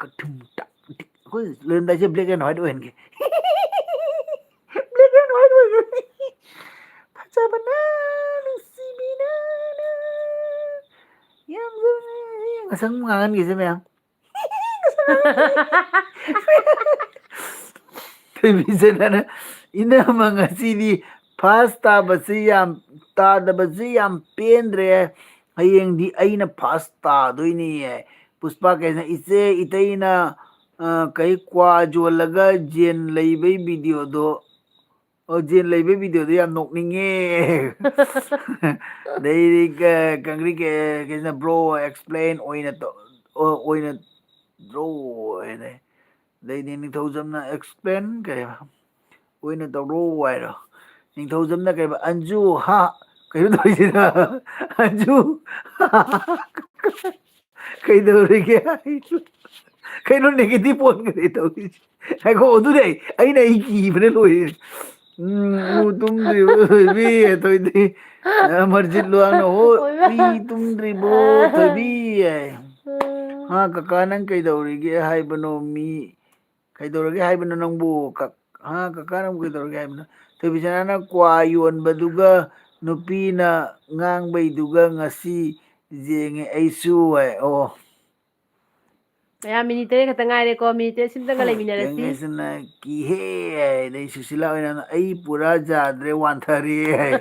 ꯑꯩꯈꯣꯏ ꯂꯣꯏꯔꯝꯗꯥꯏꯁꯦ black and white ꯑꯣꯏꯍꯟꯒꯦ꯫ Black and white ꯑꯣꯏꯍꯟꯒꯦ꯫ ꯐꯖꯕꯅ, ꯅꯨꯡꯁꯤꯕꯤꯅ, ꯌꯥꯝ ꯉꯁꯪ ꯉꯥꯡꯍꯟꯒꯦꯁꯦ ꯃꯌꯥꯝ꯫ ꯊꯣꯏꯕꯤꯆꯅꯅ, "ꯏꯅꯝꯃ, ꯉꯁꯤꯗꯤ ꯐꯥꯁ ꯇꯥꯕꯁꯤ ꯌꯥꯝ, ꯇꯥꯗꯕꯁꯤ ꯌꯥꯝ ꯄꯦꯟꯗ꯭ꯔꯦ꯫ ꯍꯌꯦꯡꯗꯤ ꯑꯩꯅ ꯐꯥꯁ ꯇꯥꯗꯣꯏꯅꯤꯌꯦ꯫" ꯄꯨꯁꯄꯥ ꯀꯩꯅ, "ꯏꯆꯦ, ꯏꯇꯩꯅ, ꯑ, ꯀꯩ ꯀ꯭ꯋꯥ ꯌꯣꯜꯂꯒ ꯖꯦꯟ ꯂꯩꯕꯩ ꯚꯤꯗꯤꯑꯣꯗꯣ, ꯑꯣ, ꯖꯦꯟ ꯂꯩꯕꯩ ꯚꯤꯗꯤꯑꯣꯗꯣ ꯌꯥꯝ ꯅꯣꯛꯅꯤꯡꯉꯦ꯫" ꯑꯗꯩꯗꯤ ꯀ-, ꯀꯪꯒ꯭ꯔꯤ ꯀ-, ꯀꯩꯅꯣ, "Bro, explain ꯑꯣꯏꯅ ꯇꯧ-, ꯑꯣ, ꯑꯣꯏꯅ ꯗ꯭ꯔꯣ" ꯍꯥꯏꯅ꯫ ꯑꯗꯩꯗꯤ ꯅꯤꯡꯊꯧꯖꯝꯅ "Explain ꯀꯩ ꯑꯣꯏꯅ ꯇꯧꯔꯣ" ꯍꯥꯏꯔꯣ꯫ ꯅꯤꯡꯊꯧꯖꯝꯅ ꯀꯩꯕ, "ꯑꯟꯖꯨ, ꯍꯥ?" ꯀꯩꯅꯣ ꯇꯧꯔꯤꯁꯤꯅ? "ꯑꯟꯖꯨ, ꯍꯥ?" ꯀꯩꯗꯧꯔꯤꯒꯦ? ꯀꯩꯅꯣ negative ꯑꯣꯟꯈ꯭ꯔꯦ ꯇꯧꯔꯤꯁꯦ꯫ ꯉꯥꯏꯈꯣ, ꯑꯗꯨꯗꯤ ꯑꯩ, ꯑꯩꯅ ꯑꯩ ꯀꯤꯕꯅ ꯂꯣꯏꯔꯦ꯫ ꯎꯝ, ꯎ, ꯇꯨꯝꯗ꯭ꯔꯤꯕꯣ, ꯊꯣꯏꯕꯤ? ꯊꯣꯏꯗꯤ, ꯑꯃꯔꯖꯤꯠ ꯂꯨꯋꯥꯡꯅ, "ꯍꯣ, ꯍꯣꯏꯕ꯫ ꯎꯏ, ꯇꯨꯝꯗ꯭ꯔꯤꯕꯣ, ꯊꯣꯏꯕꯤ?" ꯍꯥꯏ꯫ ꯎꯝ꯫ "ꯍꯥ, ꯀꯀꯥ, ꯅꯪ ꯀꯩꯗꯧꯔꯤꯒꯦ ꯍꯥꯏꯕꯅꯣ? ꯃꯤ ꯀꯩꯗꯧꯔꯒꯦ ꯍꯥꯏꯕꯅꯣ ꯅꯪꯕꯨ? ꯀꯛ-, ꯍꯥ, ꯀꯀꯥ, ꯅꯪꯕꯨ ꯀꯩꯗꯧꯔꯒꯦ ꯍꯥꯏꯕꯅꯣ?" ꯊꯣꯏꯕꯤꯆꯅꯥꯅ ꯀ꯭ꯋꯥ ꯌꯣꯟꯕꯗꯨꯒ ꯅꯨꯄꯤꯅ ꯉꯥꯡꯕꯩꯗꯨꯒ ꯉꯁꯤ ꯌꯦꯡꯉꯦ ꯑꯩꯁꯨ ꯍꯥꯏ꯫ ꯑꯣ꯫ ꯃꯌꯥꯝ, ꯃꯤꯅꯤꯠ ꯇꯔꯦꯠ ꯈꯛꯇ ꯉꯥꯏꯔꯦꯀꯣ, ꯃꯤꯅꯤꯠ ꯇꯔꯦꯠ ꯁꯤꯝꯇꯪꯒ ꯂꯩꯃꯤꯟꯅꯔꯁꯤ꯫ ꯌꯦꯡꯉꯦꯁꯤꯅ ꯀꯤꯍꯦ ꯍꯥꯏ꯫ ꯑꯗꯩ ꯁꯨꯁꯤꯂꯥ ꯑꯣꯏꯅ, "ꯑꯩ ꯄꯨꯔꯥ ꯌꯥꯗ꯭ꯔꯦ, ꯋꯥꯟꯊꯔꯦ" ꯍꯥꯏ꯫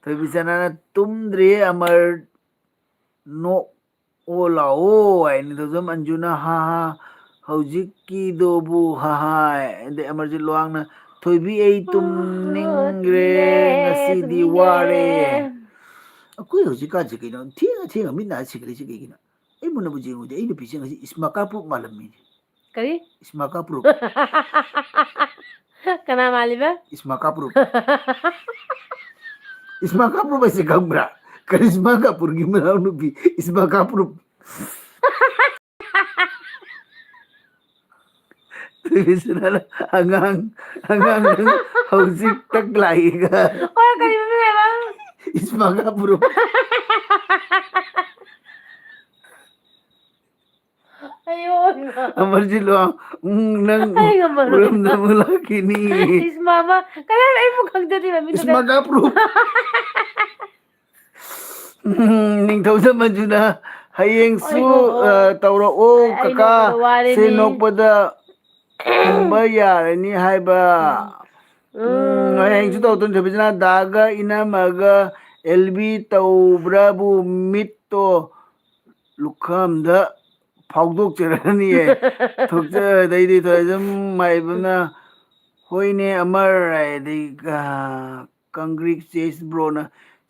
ꯊꯣꯏꯕꯤꯆꯅꯥꯅ, "ꯇꯨꯝꯗ꯭ꯔꯤ ꯑꯃꯔ, ꯅꯣꯛ ꯑꯣ ꯂꯥꯛꯑꯣ" ꯍꯥꯏ꯫ ꯅꯤꯡꯊꯧꯖꯝ ꯑꯟꯖꯨꯅ, "ꯍꯥ ꯍꯥ, ꯍꯧꯖꯤꯛꯀꯤꯗꯨꯕꯨ ꯍꯥ ꯍꯥ" ꯍꯥꯏ꯫ ꯑꯗꯩ ꯑꯃꯔꯖꯤꯠ ꯂꯨꯋꯥꯡꯅ, "ꯊꯣꯏꯕꯤ, ꯑꯩ ꯇꯨꯝꯅꯤꯡꯈ꯭ꯔꯦ, ꯉꯁꯤꯗꯤ ꯇꯨꯝꯅꯤꯡꯉꯦ꯫ ꯋꯥꯔꯦ" ꯍꯥꯏ꯫ ꯑꯩꯈꯣꯏ ꯍꯧꯖꯤꯛꯀꯥꯟꯁꯦ ꯀꯩꯅꯣ, ꯊꯦꯡꯉ ꯊꯦꯡꯉ ꯃꯤꯠ ꯅꯥ ꯁꯤꯒꯠꯂꯤꯁꯦ ꯀꯩꯒꯤꯅꯣ? ꯑꯩ ꯃꯨꯟꯅꯕꯨ ꯌꯦꯡꯉꯨꯗꯦ, ꯑꯩ ꯅꯨꯄꯤꯁꯦ ꯉꯁꯤ ꯏꯁꯃꯥꯀꯥ ꯄ꯭ꯔꯨꯞ ꯃꯥꯜꯂꯝꯃꯤꯅꯦ꯫ ꯀꯔꯤ? ꯏꯁꯃꯥꯀꯥ ꯄ꯭ꯔꯨꯞ꯫ ꯀꯅꯥ ꯃꯥꯜꯂꯤꯕ? ꯏꯁꯃꯥꯀꯥ ꯄ꯭ꯔꯨꯞ꯫ ꯏꯁꯃꯥꯀꯥ ꯄ꯭ꯔꯨꯞ ꯍꯥꯏꯁꯦ ꯈꯪꯕ꯭ꯔꯥ? ꯀꯔꯤꯁꯃꯥ ꯀꯥꯄꯨꯔꯒꯤ ꯃꯅꯥꯎꯅꯨꯄꯤ ꯏꯁꯃꯥ ꯀꯥꯄꯨꯔ꯫ ꯊꯣꯏꯕꯤꯁꯅꯥꯅ ꯑꯉꯥꯡ, ꯑꯉꯥꯡ ꯅꯪ ꯍꯧꯖꯤꯛ ꯇꯛ ꯂꯥꯛꯏꯒ꯫ ꯑꯣ, ꯀꯔꯤ ꯃꯃꯤꯡ ꯍꯥꯏꯕ? ꯏꯁꯃꯥ ꯀꯥꯄꯨꯔ꯫ ꯑꯌꯣ, ꯏꯃꯥ꯫ ꯑꯃꯔꯖꯤꯠꯂꯣ? ꯎꯝ, ꯅꯪ ꯑꯩ ꯉꯝꯃꯔꯣꯏ꯫ ꯎꯔꯝꯗꯕ ꯂꯥꯛꯈꯤꯅꯤ꯫ ꯏꯁ, ꯃꯥꯃ, ꯀꯅꯥꯅ ꯑꯩꯕꯨ ꯈꯪꯖꯗꯦ ꯃꯃꯤꯡꯗꯨꯗ? ꯏꯁꯃꯥ ꯀꯥꯄꯨꯔ꯫ ꯎꯝ, ꯅꯤꯡꯊꯧꯖꯝ ꯃꯟꯖꯨꯅ ꯍꯌꯦꯡꯁꯨ, ꯑꯣꯏ, ꯍꯣ, ꯍꯣ꯫ ꯑ, ꯇꯧꯔꯛꯑꯣ, ꯑꯩ ꯀꯀꯥ꯫ ꯅꯣꯛꯄꯗ ꯋꯥꯔꯦꯅꯦ꯫ ꯁꯦ ꯅꯣꯛꯄꯗ ꯍꯤꯡꯕ ꯌꯥꯔꯅꯤ ꯍꯥꯏꯕ꯫ ꯎꯝ꯫ ꯎꯝ, ꯍꯌꯦꯡꯁꯨ ꯇꯧꯗꯣꯏꯅꯤ, ꯊꯣꯏꯕꯤꯁꯅꯥ ꯗꯥꯒ ꯏꯅꯝꯃꯒ ꯑꯦꯜꯕꯤ ꯇꯧꯕ꯭ꯔꯥꯕꯨ ꯃꯤꯠꯇꯣ ꯂꯨꯈꯝꯗ ꯐꯥꯎꯗꯣꯛꯆꯔꯛꯑꯅꯤꯌꯦ꯫ ꯊꯣꯛꯆ-, ꯑꯗꯩꯗꯤ ꯊꯣꯏꯖꯝ ꯃꯥꯏꯕꯅ, "ꯍꯣꯏꯅꯦ ꯑꯃꯔ" ꯍꯥꯏꯗꯤ, ꯑ, ꯀꯪꯒ꯭ꯔꯤꯆꯦꯁ ꯕ꯭ꯔꯣꯅ,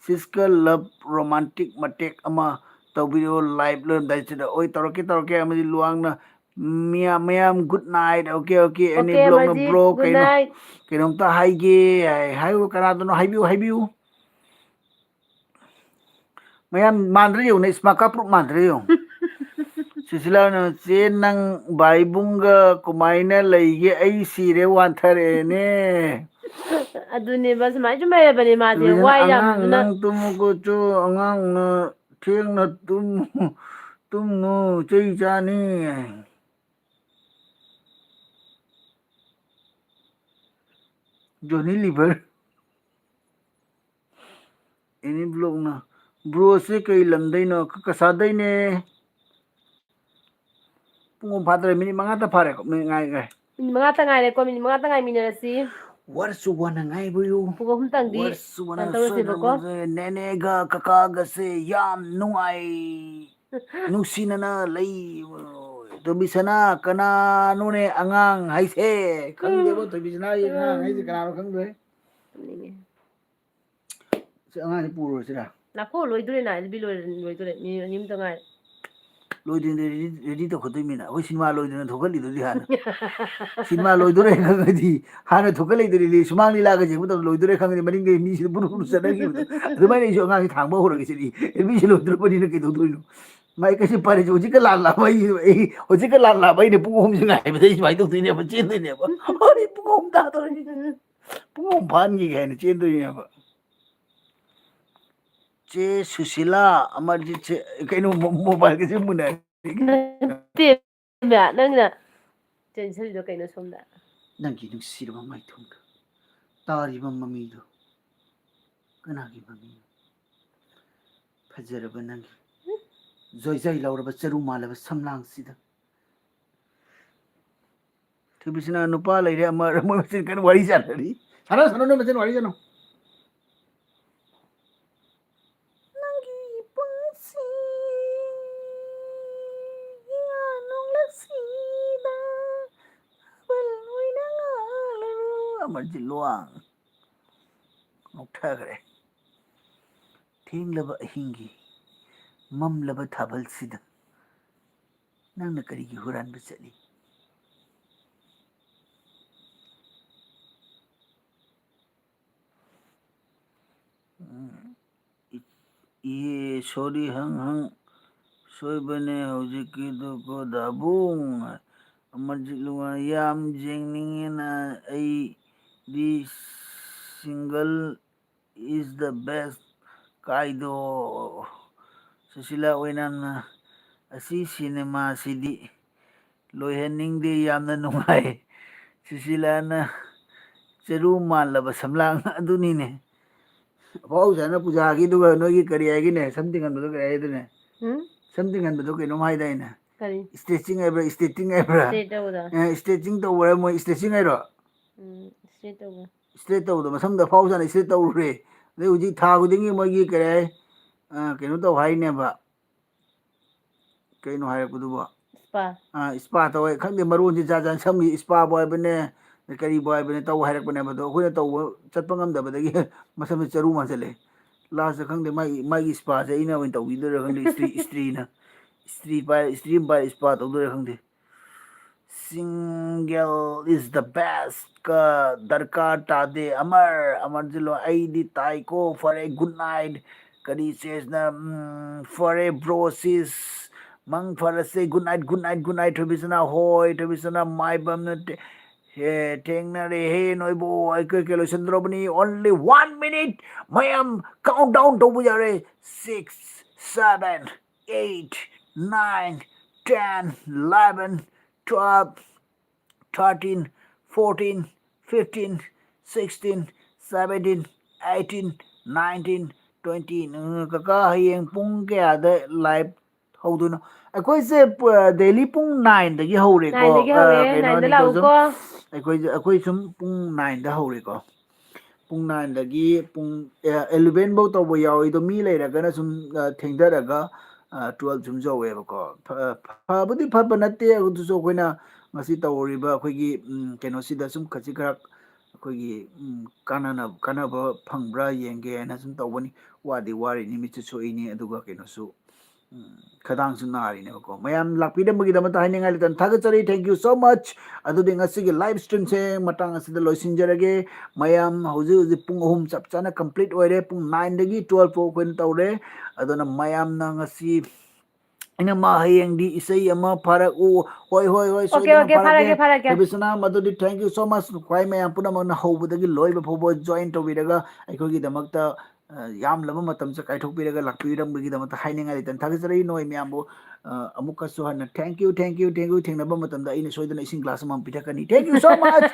"ꯁꯤꯁꯀ ꯂꯞ ꯔꯣꯃꯥꯟꯇꯤꯛ ꯃꯇꯦꯛ ꯑꯃ ꯇꯧꯕꯤꯔꯛꯑꯣ ꯂꯥꯏꯚ ꯂꯣꯏꯔꯝꯗꯥꯏꯁꯤꯗ"꯫ ꯍꯣꯏ, ꯇꯧꯔꯛꯀꯦ, ꯇꯧꯔꯛꯀꯦ꯫ ꯑꯃꯗꯤ ꯂꯨꯋꯥꯡꯅ, "ꯃꯤꯌꯥꯝ, ꯃꯌꯥꯝ ꯒꯨꯗ ꯅꯥꯏꯠ"꯫ Okay, okay. ꯑꯦꯅꯤ ꯑꯣꯀꯦ, ꯕ꯭ꯂꯣꯛꯅ, ꯑꯃꯔꯖꯤꯠ, "ꯕ꯭ꯔꯣ, ꯒꯨꯗ ꯀꯩꯅꯣ, ꯅꯥꯏꯠ꯫ ꯀꯩꯅꯣꯝꯇ ꯍꯥꯏꯒꯦ" ꯍꯥꯏ꯫ ꯍꯥꯏꯌꯨ, ꯀꯅꯥꯗꯅꯣ? ꯍꯥꯏꯕꯤꯌꯨ, ꯍꯥꯏꯕꯤꯌꯨ꯫ ꯃꯌꯥꯝ ꯃꯥꯟꯗ꯭ꯔꯥ ꯌꯦꯡꯉꯨꯅꯦ, ꯏꯁꯃꯥ ꯀꯥꯄ꯭ꯔꯨꯞ ꯃꯥꯟꯗ꯭ꯔꯥ ꯌꯦꯡꯉꯨ꯫ ꯁꯨꯁꯤꯂꯥꯅ, "ꯆꯦ, ꯅꯪ ꯚꯥꯏꯕꯨꯡꯒ ꯀꯃꯥꯏꯅ ꯂꯩꯒꯦ? ꯑꯩ ꯁꯤꯔꯦ, ꯋꯥꯟꯊꯔꯛꯑꯦꯅꯦ"꯫ ꯑꯗꯨꯅꯦꯕ, ꯁꯨꯃꯥꯏꯅ ꯁꯨꯝ ꯂꯩꯔꯕꯅꯦ ꯃꯥꯁꯦ, ꯇꯨꯃꯤꯟꯅ, ꯋꯥ "ꯑꯉꯥꯡ, ꯌꯥꯝꯗꯨꯅ꯫ ꯅꯪ ꯇꯨꯝꯃꯨꯀꯣ, ꯆꯨ, ꯑꯉꯥꯡꯅ ꯊꯦꯡꯅ ꯇꯨꯝꯃꯨ, ꯇꯨꯝꯅꯨ, ꯆꯩ ꯆꯥꯅꯤ"꯫ ꯖꯣꯅꯤ ꯂꯤꯚꯔ꯫ ꯑꯦꯅꯤ ꯕ꯭ꯂꯣꯛꯅ, "ꯕ꯭ꯔꯣꯁꯦ ꯀꯩ ꯂꯝꯗꯩꯅꯣ?" ꯀ-, ꯀꯁꯥꯗꯩꯅꯦ꯫ ꯄꯨꯡ ꯑꯃ ꯐꯥꯗ꯭ꯔꯦ, ꯃꯤꯅꯤꯠ ꯃꯉꯥꯇ ꯐꯥꯔꯦꯀꯣ, ꯃꯤꯅꯤꯠ ꯉꯥꯏ-, ꯉꯥꯏ꯫ ꯃꯤꯅꯤꯠ ꯃꯉꯥꯇ ꯉꯥꯏꯔꯦꯀꯣ, ꯃꯤꯅꯤꯠ ꯃꯉꯥꯇ ꯉꯥꯏꯃꯤꯟꯅꯔꯁꯤ꯫ ꯋꯥꯔꯁꯨ ꯋꯥꯅ ꯉꯥꯏꯕꯌꯨ꯫ ꯄꯨꯡ ꯑꯍꯨꯝꯇꯪꯗꯤ ꯋꯥꯔꯁꯨ ꯋꯥꯅ ꯀꯩꯅꯣ ꯇꯧꯔꯁꯦꯕꯀꯣ꯫ ꯁꯣꯏꯗꯅ ꯅꯦꯅꯦꯒ ꯀꯀꯥꯒꯁꯦ ꯌꯥꯝ ꯅꯨꯡꯉꯥꯏ꯫ ꯅꯨꯡꯁꯤꯅꯅ ꯂꯩ꯫ ꯊꯣꯏꯕꯤꯁꯅꯥ ꯀꯅꯥꯅꯣꯅꯦ ꯑꯉꯥꯡ ꯍꯥꯏꯁꯦ? ꯈꯪꯗꯦꯕꯣ, ꯎꯝ꯫ ꯊꯣꯏꯕꯤꯁꯅꯥꯒꯤ ꯑꯉꯥꯡ ꯍꯥꯏꯁꯦ ꯀꯅꯥꯅꯣ ꯈꯪꯗ꯭ꯔꯦ꯫ ꯇꯨꯝꯅꯤꯡꯉꯦ꯫ ꯁꯤ ꯑꯉꯥꯡꯁꯤ ꯄꯨꯔꯨꯔꯁꯤꯔꯥ? ꯂꯥꯛꯈꯣ, ꯂꯣꯏꯗꯣꯔꯦ ꯅꯥ, ꯑꯦꯜꯕꯤ ꯂꯣꯏꯔꯦ, ꯂꯣꯏꯗꯣꯔꯦ꯫ ꯃꯤꯅꯤꯠ ꯑꯅꯤ ꯑꯃꯇ ꯉꯥꯏꯔꯦ꯫ ꯂꯣꯏꯗ꯭ꯔꯤꯉꯩꯗ ꯔꯦꯗꯤ ꯇꯧꯈꯠꯇꯣꯏꯃꯤꯅ꯫ ꯑꯩꯈꯣꯏ ꯁꯤꯅꯦꯃꯥ ꯂꯣꯏꯗꯅ ꯊꯣꯛꯍꯜꯂꯤꯗꯨꯗꯤ ꯍꯥꯟꯅ꯫ ꯁꯤꯅꯦꯃꯥ ꯂꯣꯏꯗꯣꯔꯦ ꯈꯪꯉꯗꯤ, ꯍꯥꯟꯅ ꯊꯣꯛꯍꯜꯂꯛꯏꯗꯨꯗꯤ, ꯁꯨꯃꯥꯡ ꯂꯤꯂꯥꯒ ꯌꯦꯡꯕ ꯃꯇꯝꯗ ꯂꯣꯏꯗꯣꯔꯦ ꯈꯪꯉꯗꯤ ꯃꯅꯤꯡꯗꯩ ꯃꯤꯁꯤꯗ ꯕꯨꯔꯨ ꯕꯨꯔꯨ ꯆꯠꯅꯈꯤꯕꯗꯣ꯫ ꯑꯗꯨꯃꯥꯏꯅ ꯑꯩꯁꯨ ꯑꯉꯥꯡꯁꯦ ꯊꯥꯡꯕ ꯍꯧꯔꯒꯦ ꯁꯤꯅꯤ꯫ ꯑꯦ, ꯃꯤꯁꯤ ꯂꯣꯏꯗ꯭ꯔꯕꯅꯤꯅ ꯀꯩꯗꯧꯗꯣꯏꯅꯣ? ꯃꯥꯏ ꯀꯩꯁꯨ ꯐꯔꯦꯁꯦ, ꯍꯧꯖꯤꯛꯀ ꯂꯥꯟ ꯂꯥꯛꯄ ꯑꯩ, ꯑꯩ ꯍꯧꯖꯤꯛꯀ ꯂꯥꯟ ꯂꯥꯛꯄ ꯑꯩꯅ ꯄꯨꯡ ꯑꯍꯨꯝꯁꯦ ꯉꯥꯏꯕꯗ ꯑꯩ ꯁꯨꯃꯥꯏꯅ ꯇꯧꯗꯣꯏꯅꯦꯕ, ꯆꯦꯟꯗꯣꯏꯅꯦꯕ꯫ ꯑꯩ ꯄꯨꯡ ꯑꯍꯨꯝ ꯇꯥꯗꯧꯔꯦ꯫ ꯄꯨꯡ ꯑꯍꯨꯝ ꯐꯥꯍꯟꯈꯤꯒꯦ ꯍꯥꯏꯅ ꯆꯦꯟꯗꯣꯏꯅꯦꯕ꯫ ꯆꯦ ꯁꯨꯁꯤꯂꯥ, ꯑꯃꯔꯖꯤꯠꯁꯦ ꯀꯩꯅꯣ, ꯃꯣ-, ꯃꯣꯕꯥꯏꯜꯒꯁꯦ ꯃꯨꯟꯅꯔꯦ꯫ ꯅꯠꯇꯦ, ꯅꯪꯅ ꯆꯦꯟꯁꯤꯜꯂꯤꯗꯣ ꯀꯩꯅꯣ ꯁꯣꯝꯗ? ꯅꯪꯒꯤ ꯅꯨꯡꯁꯤꯔꯕ ꯃꯥꯏꯊꯣꯡꯗꯣ, ꯇꯥꯔꯤꯕ ꯃꯃꯤꯗꯣ ꯀꯅꯥꯒꯤ ꯃꯃꯤꯅꯣ? ꯐꯖꯔꯕ ꯅꯪꯒꯤ ꯖꯣꯏꯖꯥꯏ ꯂꯥꯎꯔꯕ ꯆꯔꯨ ꯃꯥꯜꯂꯕ ꯁꯝꯂꯥꯡꯁꯤꯗ꯫ ꯊꯣꯏꯕꯤꯁꯅꯥ ꯅꯨꯄꯥ ꯂꯩꯔꯦ ꯑꯃ, ꯃꯣꯏ ꯃꯆꯤꯟ ꯀꯟꯅ ꯋꯥꯔꯤ ꯁꯥꯟꯅꯔꯤ꯫ ꯁꯥꯟꯅꯧ, ꯁꯥꯟꯅꯧ, ꯅꯣꯏ ꯃꯆꯤꯟ ꯋꯥꯔꯤ ꯁꯥꯟꯅꯧ꯫ ꯅꯪꯒꯤ ꯄꯨꯟꯁꯤ ꯏꯉꯥ ꯅꯣꯡꯂꯛꯁꯤꯗ ꯑꯕꯜ ꯑꯣꯏꯅ ꯉꯥꯜꯂꯔꯣ꯫ ꯑꯃꯔꯖꯤꯠ ꯂꯨꯋꯥꯡ ꯅꯣꯛꯊꯈ꯭ꯔꯦ꯫ ꯊꯦꯡꯂꯕ ꯑꯍꯤꯡꯒꯤ ꯃꯝꯂꯕ ꯊꯥꯕꯜꯁꯤꯗ ꯅꯪꯅ ꯀꯔꯤꯒꯤ ꯍꯨꯔꯥꯟꯕ ꯆꯠꯂꯤ? ꯎꯝ, ꯏ-, ꯏꯍꯦ, ꯁꯣꯔꯤ, ꯍꯪ ꯍꯪ, ꯁꯣꯏꯕꯅꯦ ꯍꯧꯖꯤꯛꯀꯤꯗꯨꯀꯣ ꯗꯥꯕꯨꯡ꯫ ꯑꯃꯔꯖꯤꯠ ꯂꯨꯋꯥꯡ, ꯌꯥꯝ ꯌꯦꯡꯅꯤꯡꯉꯦꯅ ꯑꯩꯗꯤ single is the best ꯀꯥꯏꯗꯣ꯫ Sushila ꯑꯣꯏꯅꯥꯝꯅ, ꯑꯁꯤ ꯁꯤꯅꯦꯃꯥꯁꯤꯗꯤ ꯂꯣꯏꯍꯟꯅꯤꯡꯗꯦ, ꯌꯥꯝꯅ ꯅꯨꯡꯉꯥꯏ꯫ ꯁꯨꯁꯤꯂꯥꯅ ꯆꯔꯨ ꯃꯥꯜꯂꯕ ꯁꯝꯂꯥꯡ ꯑꯗꯨꯅꯤꯅꯦ꯫ ꯑꯐꯥꯎ ꯁꯥꯅ ꯄꯨꯖꯥꯒꯤꯗꯨꯒ ꯅꯣꯏꯒꯤ ꯀꯔꯤ ꯍꯥꯏꯒꯤꯅꯦ? ꯁꯝ ꯇꯤꯡꯍꯟꯕꯗꯣ ꯀꯔꯤ ꯍꯥꯏꯗꯨꯅꯦ? ꯎꯝ? ꯁꯝ ꯇꯤꯡꯍꯟꯕꯗꯣ ꯀꯩꯅꯣꯝ ꯍꯥꯏꯗꯥꯏꯅꯦ? ꯀꯔꯤ? Stretching ꯍꯥꯏꯕ꯭ꯔꯥ, stretching ꯍꯥꯏꯕ꯭ꯔꯥ? Straight ꯇꯧꯕꯗꯣ? ꯑꯦ, stretching ꯇꯧꯕ꯭ꯔꯥ? ꯃꯣꯏ stretching ꯍꯥꯏꯔꯣ? ꯎꯝ, straight ꯇꯧꯕ꯫ Straight ꯇꯧꯕꯗꯣ, ꯃꯁꯝꯗꯣ ꯑꯐꯥꯎ ꯁꯥꯅ straight ꯇꯧꯔꯨꯔꯦ꯫ ꯑꯗꯩ ꯍꯧꯖꯤꯛ ꯊꯥ ꯈꯨꯗꯤꯡꯒꯤ ꯃꯣꯏꯒꯤ ꯀꯔꯤ ꯍꯥꯏ, ꯑ, ꯀꯩꯅꯣ ꯇꯧ ꯍꯥꯏꯅꯦꯕ꯫ ꯀꯩꯅꯣ ꯍꯥꯏꯔꯛꯄꯗꯨꯕꯣ? Spa꯫ ꯑ, spa ꯇꯧꯋꯦ꯫ ꯈꯪꯗꯦ, ꯃꯔꯣꯟꯁꯦ ꯖꯥꯠ ꯖꯥꯠ, ꯁꯝꯒꯤ spa ꯕꯨ ꯍꯥꯏꯕꯅꯦ, ꯀꯔꯤꯕꯨ ꯍꯥꯏꯕꯅꯦ, ꯇꯧ ꯍꯥꯏꯔꯛꯄꯅꯦꯕ꯫ ꯑꯗꯣ ꯑꯩꯈꯣꯏꯅ ꯇꯧꯕ ꯆꯠꯄ ꯉꯝꯗꯕꯗꯒꯤ ꯃꯁꯝꯁꯦ ꯆꯔꯨ ꯃꯥꯟꯁꯤꯜꯂꯛꯑꯦ꯫ Last ꯇ ꯈꯪꯗꯦ, ꯃꯥꯒꯤ, ꯃꯥꯒꯤ spa ꯁꯦ ꯑꯩꯅ ꯑꯣꯏꯅ ꯇꯧꯕꯤꯗꯣꯏꯔꯥ ꯈꯪꯗꯦ, ꯏꯁꯇ꯭ꯔꯤ, ꯏꯁꯇ꯭ꯔꯤꯅ꯫ ꯏꯁꯇ꯭ꯔꯤ ꯄꯥꯏ, ꯏꯁꯇ꯭ꯔꯤ ꯑꯃ ꯄꯥꯏ, ꯏꯁꯄꯥ ꯇꯧꯗꯣꯏꯔꯥ ꯈꯪꯗꯦ꯫ Single is the best ꯀ ꯗꯔꯀꯥꯔ ꯇꯥꯗꯦ꯫ ꯑꯃꯔ, ꯑꯃꯔ ꯖꯤꯜꯂꯣ, ꯑꯩꯗꯤ ꯇꯥꯏꯀꯣ꯫ ꯐꯔꯦ, good night꯫ ꯀꯔꯤ ꯆꯦꯁꯅ, ꯎꯝ, ꯐꯔꯦ, bro, sis꯫ ꯃꯪ ꯐꯔꯁꯦ꯫ Good night, good night, good night꯫ ꯊꯣꯏꯕꯤꯁꯅꯥ, ꯍꯣꯏ꯫ ꯊꯣꯏꯕꯤꯁꯅꯥ, ꯃꯥꯏꯕꯝ ꯅꯠꯇꯦ꯫ ꯍꯦ, ꯊꯦꯡꯅꯔꯦ ꯍꯦ ꯅꯣꯏꯕꯨ꯫ ꯑꯩꯈꯣꯏ ꯀꯩ ꯂꯣꯏꯁꯤꯟꯗ꯭ꯔꯕꯅꯤ꯫ Only one minute꯫ ꯃꯌꯥꯝ countdown ꯇꯧꯕ ꯌꯥꯔꯦ꯫ Six, seven, eight, nine, ten, eleven, twelve, thirteen, fourteen, fifteen, sixteen, seventeen, eighteen, nineteen, twenty꯫ ꯎꯝ, ꯀꯀꯥ, ꯍꯌꯦꯡ ꯄꯨꯡ ꯀꯌꯥꯗ live ꯍꯧꯗꯣꯏꯅꯣ? ꯑꯩꯈꯣꯏꯁꯦ ꯄ-, daily ꯄꯨꯡ nineꯗꯒꯤ ꯍꯧꯔꯦꯀꯣ꯫ Nineꯗꯒꯤ ꯍꯧꯔꯦ, ꯑ, ꯀꯩꯅꯣ, nineꯗ ꯅꯤꯡꯊꯧꯖꯝ, ꯂꯥꯛꯎꯀꯣ꯫ ꯑꯩꯈꯣꯏꯁꯦ, ꯑꯩꯈꯣꯏ ꯁꯨꯝ ꯄꯨꯡ nineꯗ ꯍꯧꯔꯦꯀꯣ꯫ ꯄꯨꯡ nineꯗꯒꯤ ꯄꯨꯡ, ꯑ, eleven ꯐꯧ ꯇꯧꯕ ꯌꯥꯎꯏ꯫ ꯑꯗꯣ ꯃꯤ ꯂꯩꯔꯒꯅ ꯁꯨꯝ, ꯑ, ꯊꯦꯡꯊꯔꯒ, ꯑ, twelve ꯁꯨꯝ ꯌꯧꯋꯦꯕꯀꯣ꯫ ꯐ-, ꯐꯕꯨꯗꯤ ꯐꯕ ꯅꯠꯇꯦ, ꯑꯗꯨꯁꯨ ꯑꯩꯈꯣꯏꯅ ꯉꯁꯤ ꯇꯧꯔꯤꯕ ꯑꯩꯈꯣꯏꯒꯤ, ꯎꯝ, ꯀꯩꯅꯣꯁꯤꯗ ꯁꯨꯝ ꯈꯖꯤꯛ ꯈꯔ ꯑꯩꯈꯣꯏꯒꯤ, ꯎꯝ, ꯀꯥꯟꯅꯅ-, ꯀꯥꯟꯅꯕ ꯐꯪꯕ꯭ꯔꯥ ꯌꯦꯡꯒꯦ ꯍꯥꯏꯅ ꯁꯨꯝ ꯇꯧꯕꯅꯤ꯫ ꯋꯥꯗꯤ ꯋꯥꯔꯤꯅꯤ, ꯃꯤꯠꯁꯨ ꯁꯣꯛꯏꯅꯤ, ꯑꯗꯨꯒ ꯀꯩꯅꯣꯁꯨ, ꯎꯝ, ꯈꯗꯥꯡꯁꯨ ꯅꯥꯔꯤꯅꯦꯕꯀꯣ꯫ ꯃꯌꯥꯝ ꯂꯥꯛꯄꯤꯔꯝꯕꯒꯤꯗꯃꯛꯇ ꯍꯥꯏꯅꯤꯡꯉꯥꯏ ꯂꯩꯇꯅ ꯊꯥꯒꯠꯆꯔꯤ꯫ Thank you so much꯫ ꯑꯗꯨꯗꯤ ꯉꯁꯤꯒꯤ live streamꯁꯦ ꯃꯇꯥꯡ ꯑꯁꯤꯗ ꯂꯣꯏꯁꯤꯟꯖꯔꯒꯦ꯫ ꯃꯌꯥꯝ ꯍꯧꯖꯤꯛ ꯍꯧꯖꯤꯛ ꯄꯨꯡ ꯑꯍꯨꯝ ꯆꯞ ꯆꯥꯅ complete ꯑꯣꯏꯔꯦ꯫ ꯄꯨꯡ nineꯗꯒꯤ twelve ꯐꯥꯎ ꯑꯩꯈꯣꯏꯅ ꯇꯧꯔꯦ꯫ ꯑꯗꯨꯅ ꯃꯌꯥꯝꯅ ꯉꯁꯤ ꯑꯩꯅ ꯃꯥ ꯍꯌꯦꯡꯗꯤ ꯏꯁꯩ ꯑꯃ ꯐꯥꯔꯛꯎ꯫ ꯍꯣꯏ, ꯍꯣꯏ, ꯍꯣꯏ, OK, ꯁꯣꯏꯗꯅ OK, ꯐꯥꯔꯛꯀꯦ꯫ ꯐꯥꯔꯛꯀꯦ, ꯐꯥꯔꯛꯀꯦ꯫ ꯊꯣꯏꯕꯤꯁꯅꯥ, ꯃꯗꯨꯗꯤ thank you so much꯫ ꯈ꯭ꯋꯥꯏ ꯃꯌꯥꯝ ꯄꯨꯝꯅꯃꯛꯅ ꯍꯧꯕꯗꯒꯤ ꯂꯣꯏꯕ ꯐꯥꯎꯕ join ꯇꯧꯕꯤꯔꯒ ꯑꯩꯈꯣꯏꯒꯤꯗꯃꯛꯇ, ꯑ, ꯌꯥꯝꯂꯕ ꯃꯇꯝꯁꯦ ꯀꯥꯏꯊꯣꯛꯄꯤꯔꯒ ꯂꯥꯛꯄꯤꯔꯝꯕꯒꯤꯗꯃꯛꯇ ꯍꯥꯏꯅꯤꯡꯉꯥꯏ ꯂꯩꯇꯅ ꯊꯥꯒꯠꯆꯔꯤ꯫ ꯅꯣꯏ ꯃꯌꯥꯝꯕꯨ, ꯑ, ꯑꯃꯨꯛꯀꯁꯨ ꯍꯟꯅ thank you, thank you, thank you꯫ ꯊꯦꯡꯅꯕ ꯃꯇꯝꯗ ꯑꯩꯅ ꯁꯣꯏꯗꯅ ꯏꯁꯤꯡ glass ꯑꯃꯃꯝ ꯄꯤꯊꯛꯀꯅꯤ꯫ Thank you so much꯫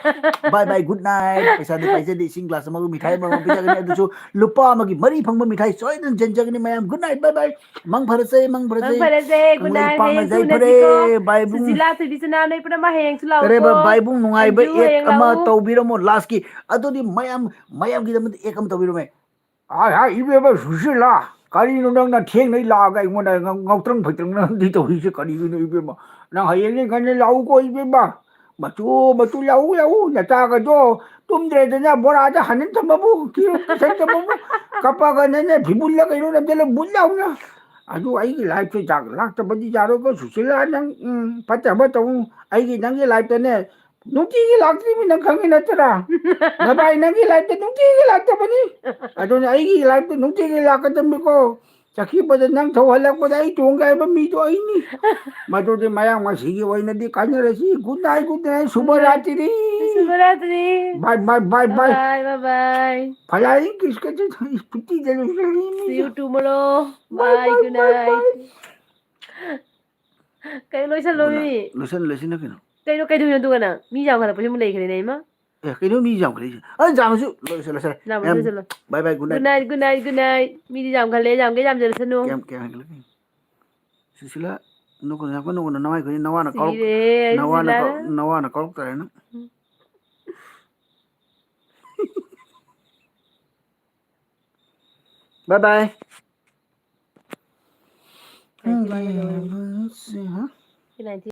Bye bye, good night꯫ ꯄꯩꯁꯥꯗꯤ ꯄꯥꯏꯖꯗꯦ, ꯏꯁꯤꯡ glass ꯑꯃꯒ ꯃꯤꯊꯥꯏ ꯑꯃꯃꯝ ꯄꯤꯖꯒꯅꯤ꯫ ꯑꯗꯨꯁꯨ ꯂꯨꯄꯥ ꯑꯃꯒꯤ ꯃꯔꯤ ꯐꯪꯕ ꯃꯤꯊꯥꯏ ꯁꯣꯏꯗꯅ ꯆꯦꯟꯖꯒꯅꯤ ꯃꯌꯥꯝ꯫ Good night, bye bye꯫ ꯃꯪ ꯐꯔꯁꯦ, ꯃꯪ ꯐꯔꯁꯦ꯫ ꯃꯪ ꯐꯔꯁꯦ, good ꯀꯪꯂꯩ night꯫ ꯄꯥꯡꯅ ꯍꯌꯦꯡꯁꯨ ꯌꯥꯏꯐꯔꯦ, ꯎꯅꯁꯤꯀꯣ꯫ ꯕꯥꯏꯕꯨꯡ꯫ ꯁꯨꯖꯤꯂꯥ, ꯊꯣꯏꯕꯤꯁꯅꯥ, ꯅꯣꯏ ꯄꯨꯝꯅꯃꯛ ꯍꯌꯦꯡꯁꯨ ꯂꯥꯛꯎꯀꯣ꯫ ꯀꯔꯦꯕ, ꯕꯥꯏꯕꯨꯡ ꯅꯨꯡꯉꯥꯏꯕ ꯑꯟꯖꯨ, act ꯍꯌꯦꯡ ꯑꯃ ꯂꯥꯛꯎ꯫ ꯇꯧꯕꯤꯔꯝꯃꯣ lastꯀꯤ꯫ ꯑꯗꯨꯗꯤ ꯃꯌꯥꯝ, ꯃꯌꯥꯝꯒꯤꯗꯃꯛꯇ act ꯑꯃ ꯇꯧꯕꯤꯔꯝꯃꯦ꯫ ꯍꯥꯏ, ꯍꯥꯏ, ꯏꯕꯦꯝꯃ ꯁꯨꯁꯤꯂꯥ, ꯀꯔꯤꯅꯣ ꯅꯪꯅ ꯊꯦꯡꯅ ꯂꯥꯛꯑꯒ ꯑꯩꯉꯣꯟꯗ ꯉꯥꯎ-, ꯉꯥꯎꯇ꯭ꯔꯪ ꯐꯩꯇ꯭ꯔꯪ ꯅꯪꯗꯤ ꯇꯧꯔꯤꯁꯦ ꯀꯔꯤꯒꯤꯅꯣ ꯏꯕꯦꯝꯃ? ꯅꯪ ꯍꯌꯦꯡꯗꯤ ꯉꯟꯅ ꯂꯥꯛꯎꯀꯣ ꯏꯕꯦꯝꯃ꯫ ꯃꯆꯨ, ꯃꯆꯨ ꯂꯥꯛꯎ, ꯂꯥꯛꯎ, ꯅꯆꯥꯒꯗꯣ ꯇꯨꯝꯗ꯭ꯔꯦꯗꯅ ꯕꯣꯔꯥꯗ ꯍꯥꯟꯖꯟ ꯊꯝꯃꯕꯨ, ꯀꯤꯔꯨꯝ ꯀꯤꯁꯟ ꯊꯝꯃꯕꯨ, ꯀꯞꯄꯒꯅꯅꯦ ꯐꯤꯕꯨꯜꯂ ꯀꯩꯅꯣ ꯅꯝꯁꯤꯜꯂ ꯕꯨꯠ ꯂꯥꯎꯅ꯫ ꯑꯗꯨ ꯑꯩꯒꯤ ꯂꯥꯏꯐꯁꯦ ꯂꯥꯛꯇꯕꯗꯤ ꯌꯥꯔꯣꯏꯀꯣ ꯁꯨꯁꯤꯂꯥ, ꯅꯪ, ꯎꯝ, ꯐꯠꯇꯕ ꯇꯧ꯫ ꯑꯩꯒꯤ, ꯅꯪꯒꯤ ꯂꯥꯏꯐꯇꯅꯦ ꯅꯨꯡꯇꯤꯒꯤ ꯂꯥꯛꯇ꯭ꯔꯤꯃꯤ, ꯅꯪ ꯈꯪꯉꯤ ꯅꯠꯇ꯭ꯔꯥ? ꯅꯕꯥꯏ, ꯅꯪꯒꯤ ꯂꯥꯏꯐꯇ ꯅꯨꯡꯇꯤꯒꯤ ꯂꯥꯛꯇꯕꯅꯤ꯫ ꯑꯗꯨꯅ ꯑꯩꯒꯤ ꯂꯥꯏꯐꯇ ꯅꯨꯡꯇꯤꯒꯤ ꯂꯥꯛꯀꯗꯕꯅꯤꯀꯣ꯫ ꯆꯠꯈꯤꯕꯗ ꯅꯪ ꯊꯧꯍꯜꯂꯛꯄꯗ ꯑꯩ ꯇꯣꯡꯒꯦ ꯍꯥꯏꯕ ꯃꯤꯗꯣ ꯑꯩꯅꯤ꯫ ꯃꯗꯨꯗꯤ ꯃꯌꯥꯝ ꯉꯁꯤꯒꯤ ꯑꯣꯏꯅꯗꯤ ꯀꯥꯏꯅꯔꯁꯤ꯫ Good night, good night, Shubh ꯔꯥꯇ꯭ꯔꯤ꯫ Shubh ꯔꯥꯇ꯭ꯔꯤ꯫ Bye, bye, bye, bye. Bye, bye, bye. Flying kiss ꯀꯁꯦ ꯁ꯭ꯀꯨꯇꯤꯗ ꯂꯣꯏꯁꯤꯜꯂꯤ꯫ See you tomorrow. Bye, bye, good night. Bye, bye. ꯀꯩꯅꯣ ꯂꯣꯏꯁꯜꯂꯣ ꯃꯤ꯫ ꯂꯣꯏꯁꯜ-, ꯂꯣꯏꯁꯤꯟꯅ ꯀꯩꯅꯣ? ꯀꯩꯅꯣ ꯀꯩꯗꯧꯔꯤꯅꯣ ꯑꯗꯨꯒ ꯅꯪ? ꯃꯤ ꯌꯥꯝꯈꯠꯂꯛꯄꯁꯤ ꯑꯃꯨꯛ ꯂꯩꯈ꯭ꯔꯦꯅꯦ ꯏꯃꯥ꯫ ꯑꯦ, ꯀꯩꯅꯣ ꯃꯤ ꯌꯥꯝꯈꯠꯂꯛꯏꯁꯦ? ꯑ, ꯌꯥꯝꯃꯁꯨ ꯂꯣꯏꯁꯜꯂꯣ, ꯂꯣꯏꯁꯜꯂꯣ꯫ ꯌꯥꯝꯃꯁꯨ ꯂꯣꯏꯁꯜꯂꯣ꯫ Bye bye, good night. Good night, good night, good night. ꯃꯤꯗꯤ ꯌꯥꯝꯈꯠꯂꯦ, ꯌꯥꯝꯒꯦ ꯌꯥꯝꯖꯔꯁꯅꯨ꯫ ꯀꯌꯥꯝ, ꯀꯌꯥꯝ ꯍꯦꯟꯒꯠꯂꯛꯀꯦ? ꯁꯨꯁꯤꯂꯥ, ꯅꯣꯛꯀꯅꯨ, ꯌꯥꯝ ꯀꯟꯅ ꯅꯣꯛꯀꯅꯨ, ꯅꯃꯥꯏ ꯈꯨꯅꯤ, ꯅꯋꯥꯅ ꯀꯥꯎꯔꯛ-, ꯁꯤꯔꯦ, ꯅꯋꯥꯅ ꯁꯨꯁꯤꯂꯥ꯫ ꯀꯥꯎ-, ꯅꯋꯥꯅ ꯀꯥꯎꯔꯛꯇꯔꯦ ꯅꯪ꯫ ꯎꯝ꯫ Bye bye. ꯀꯩ ꯀꯃꯥꯏꯅ ꯇꯧꯔꯤꯅꯣ? ꯁꯤ, ꯍꯥ? ꯁꯤ ꯅꯥꯏꯟꯇꯤ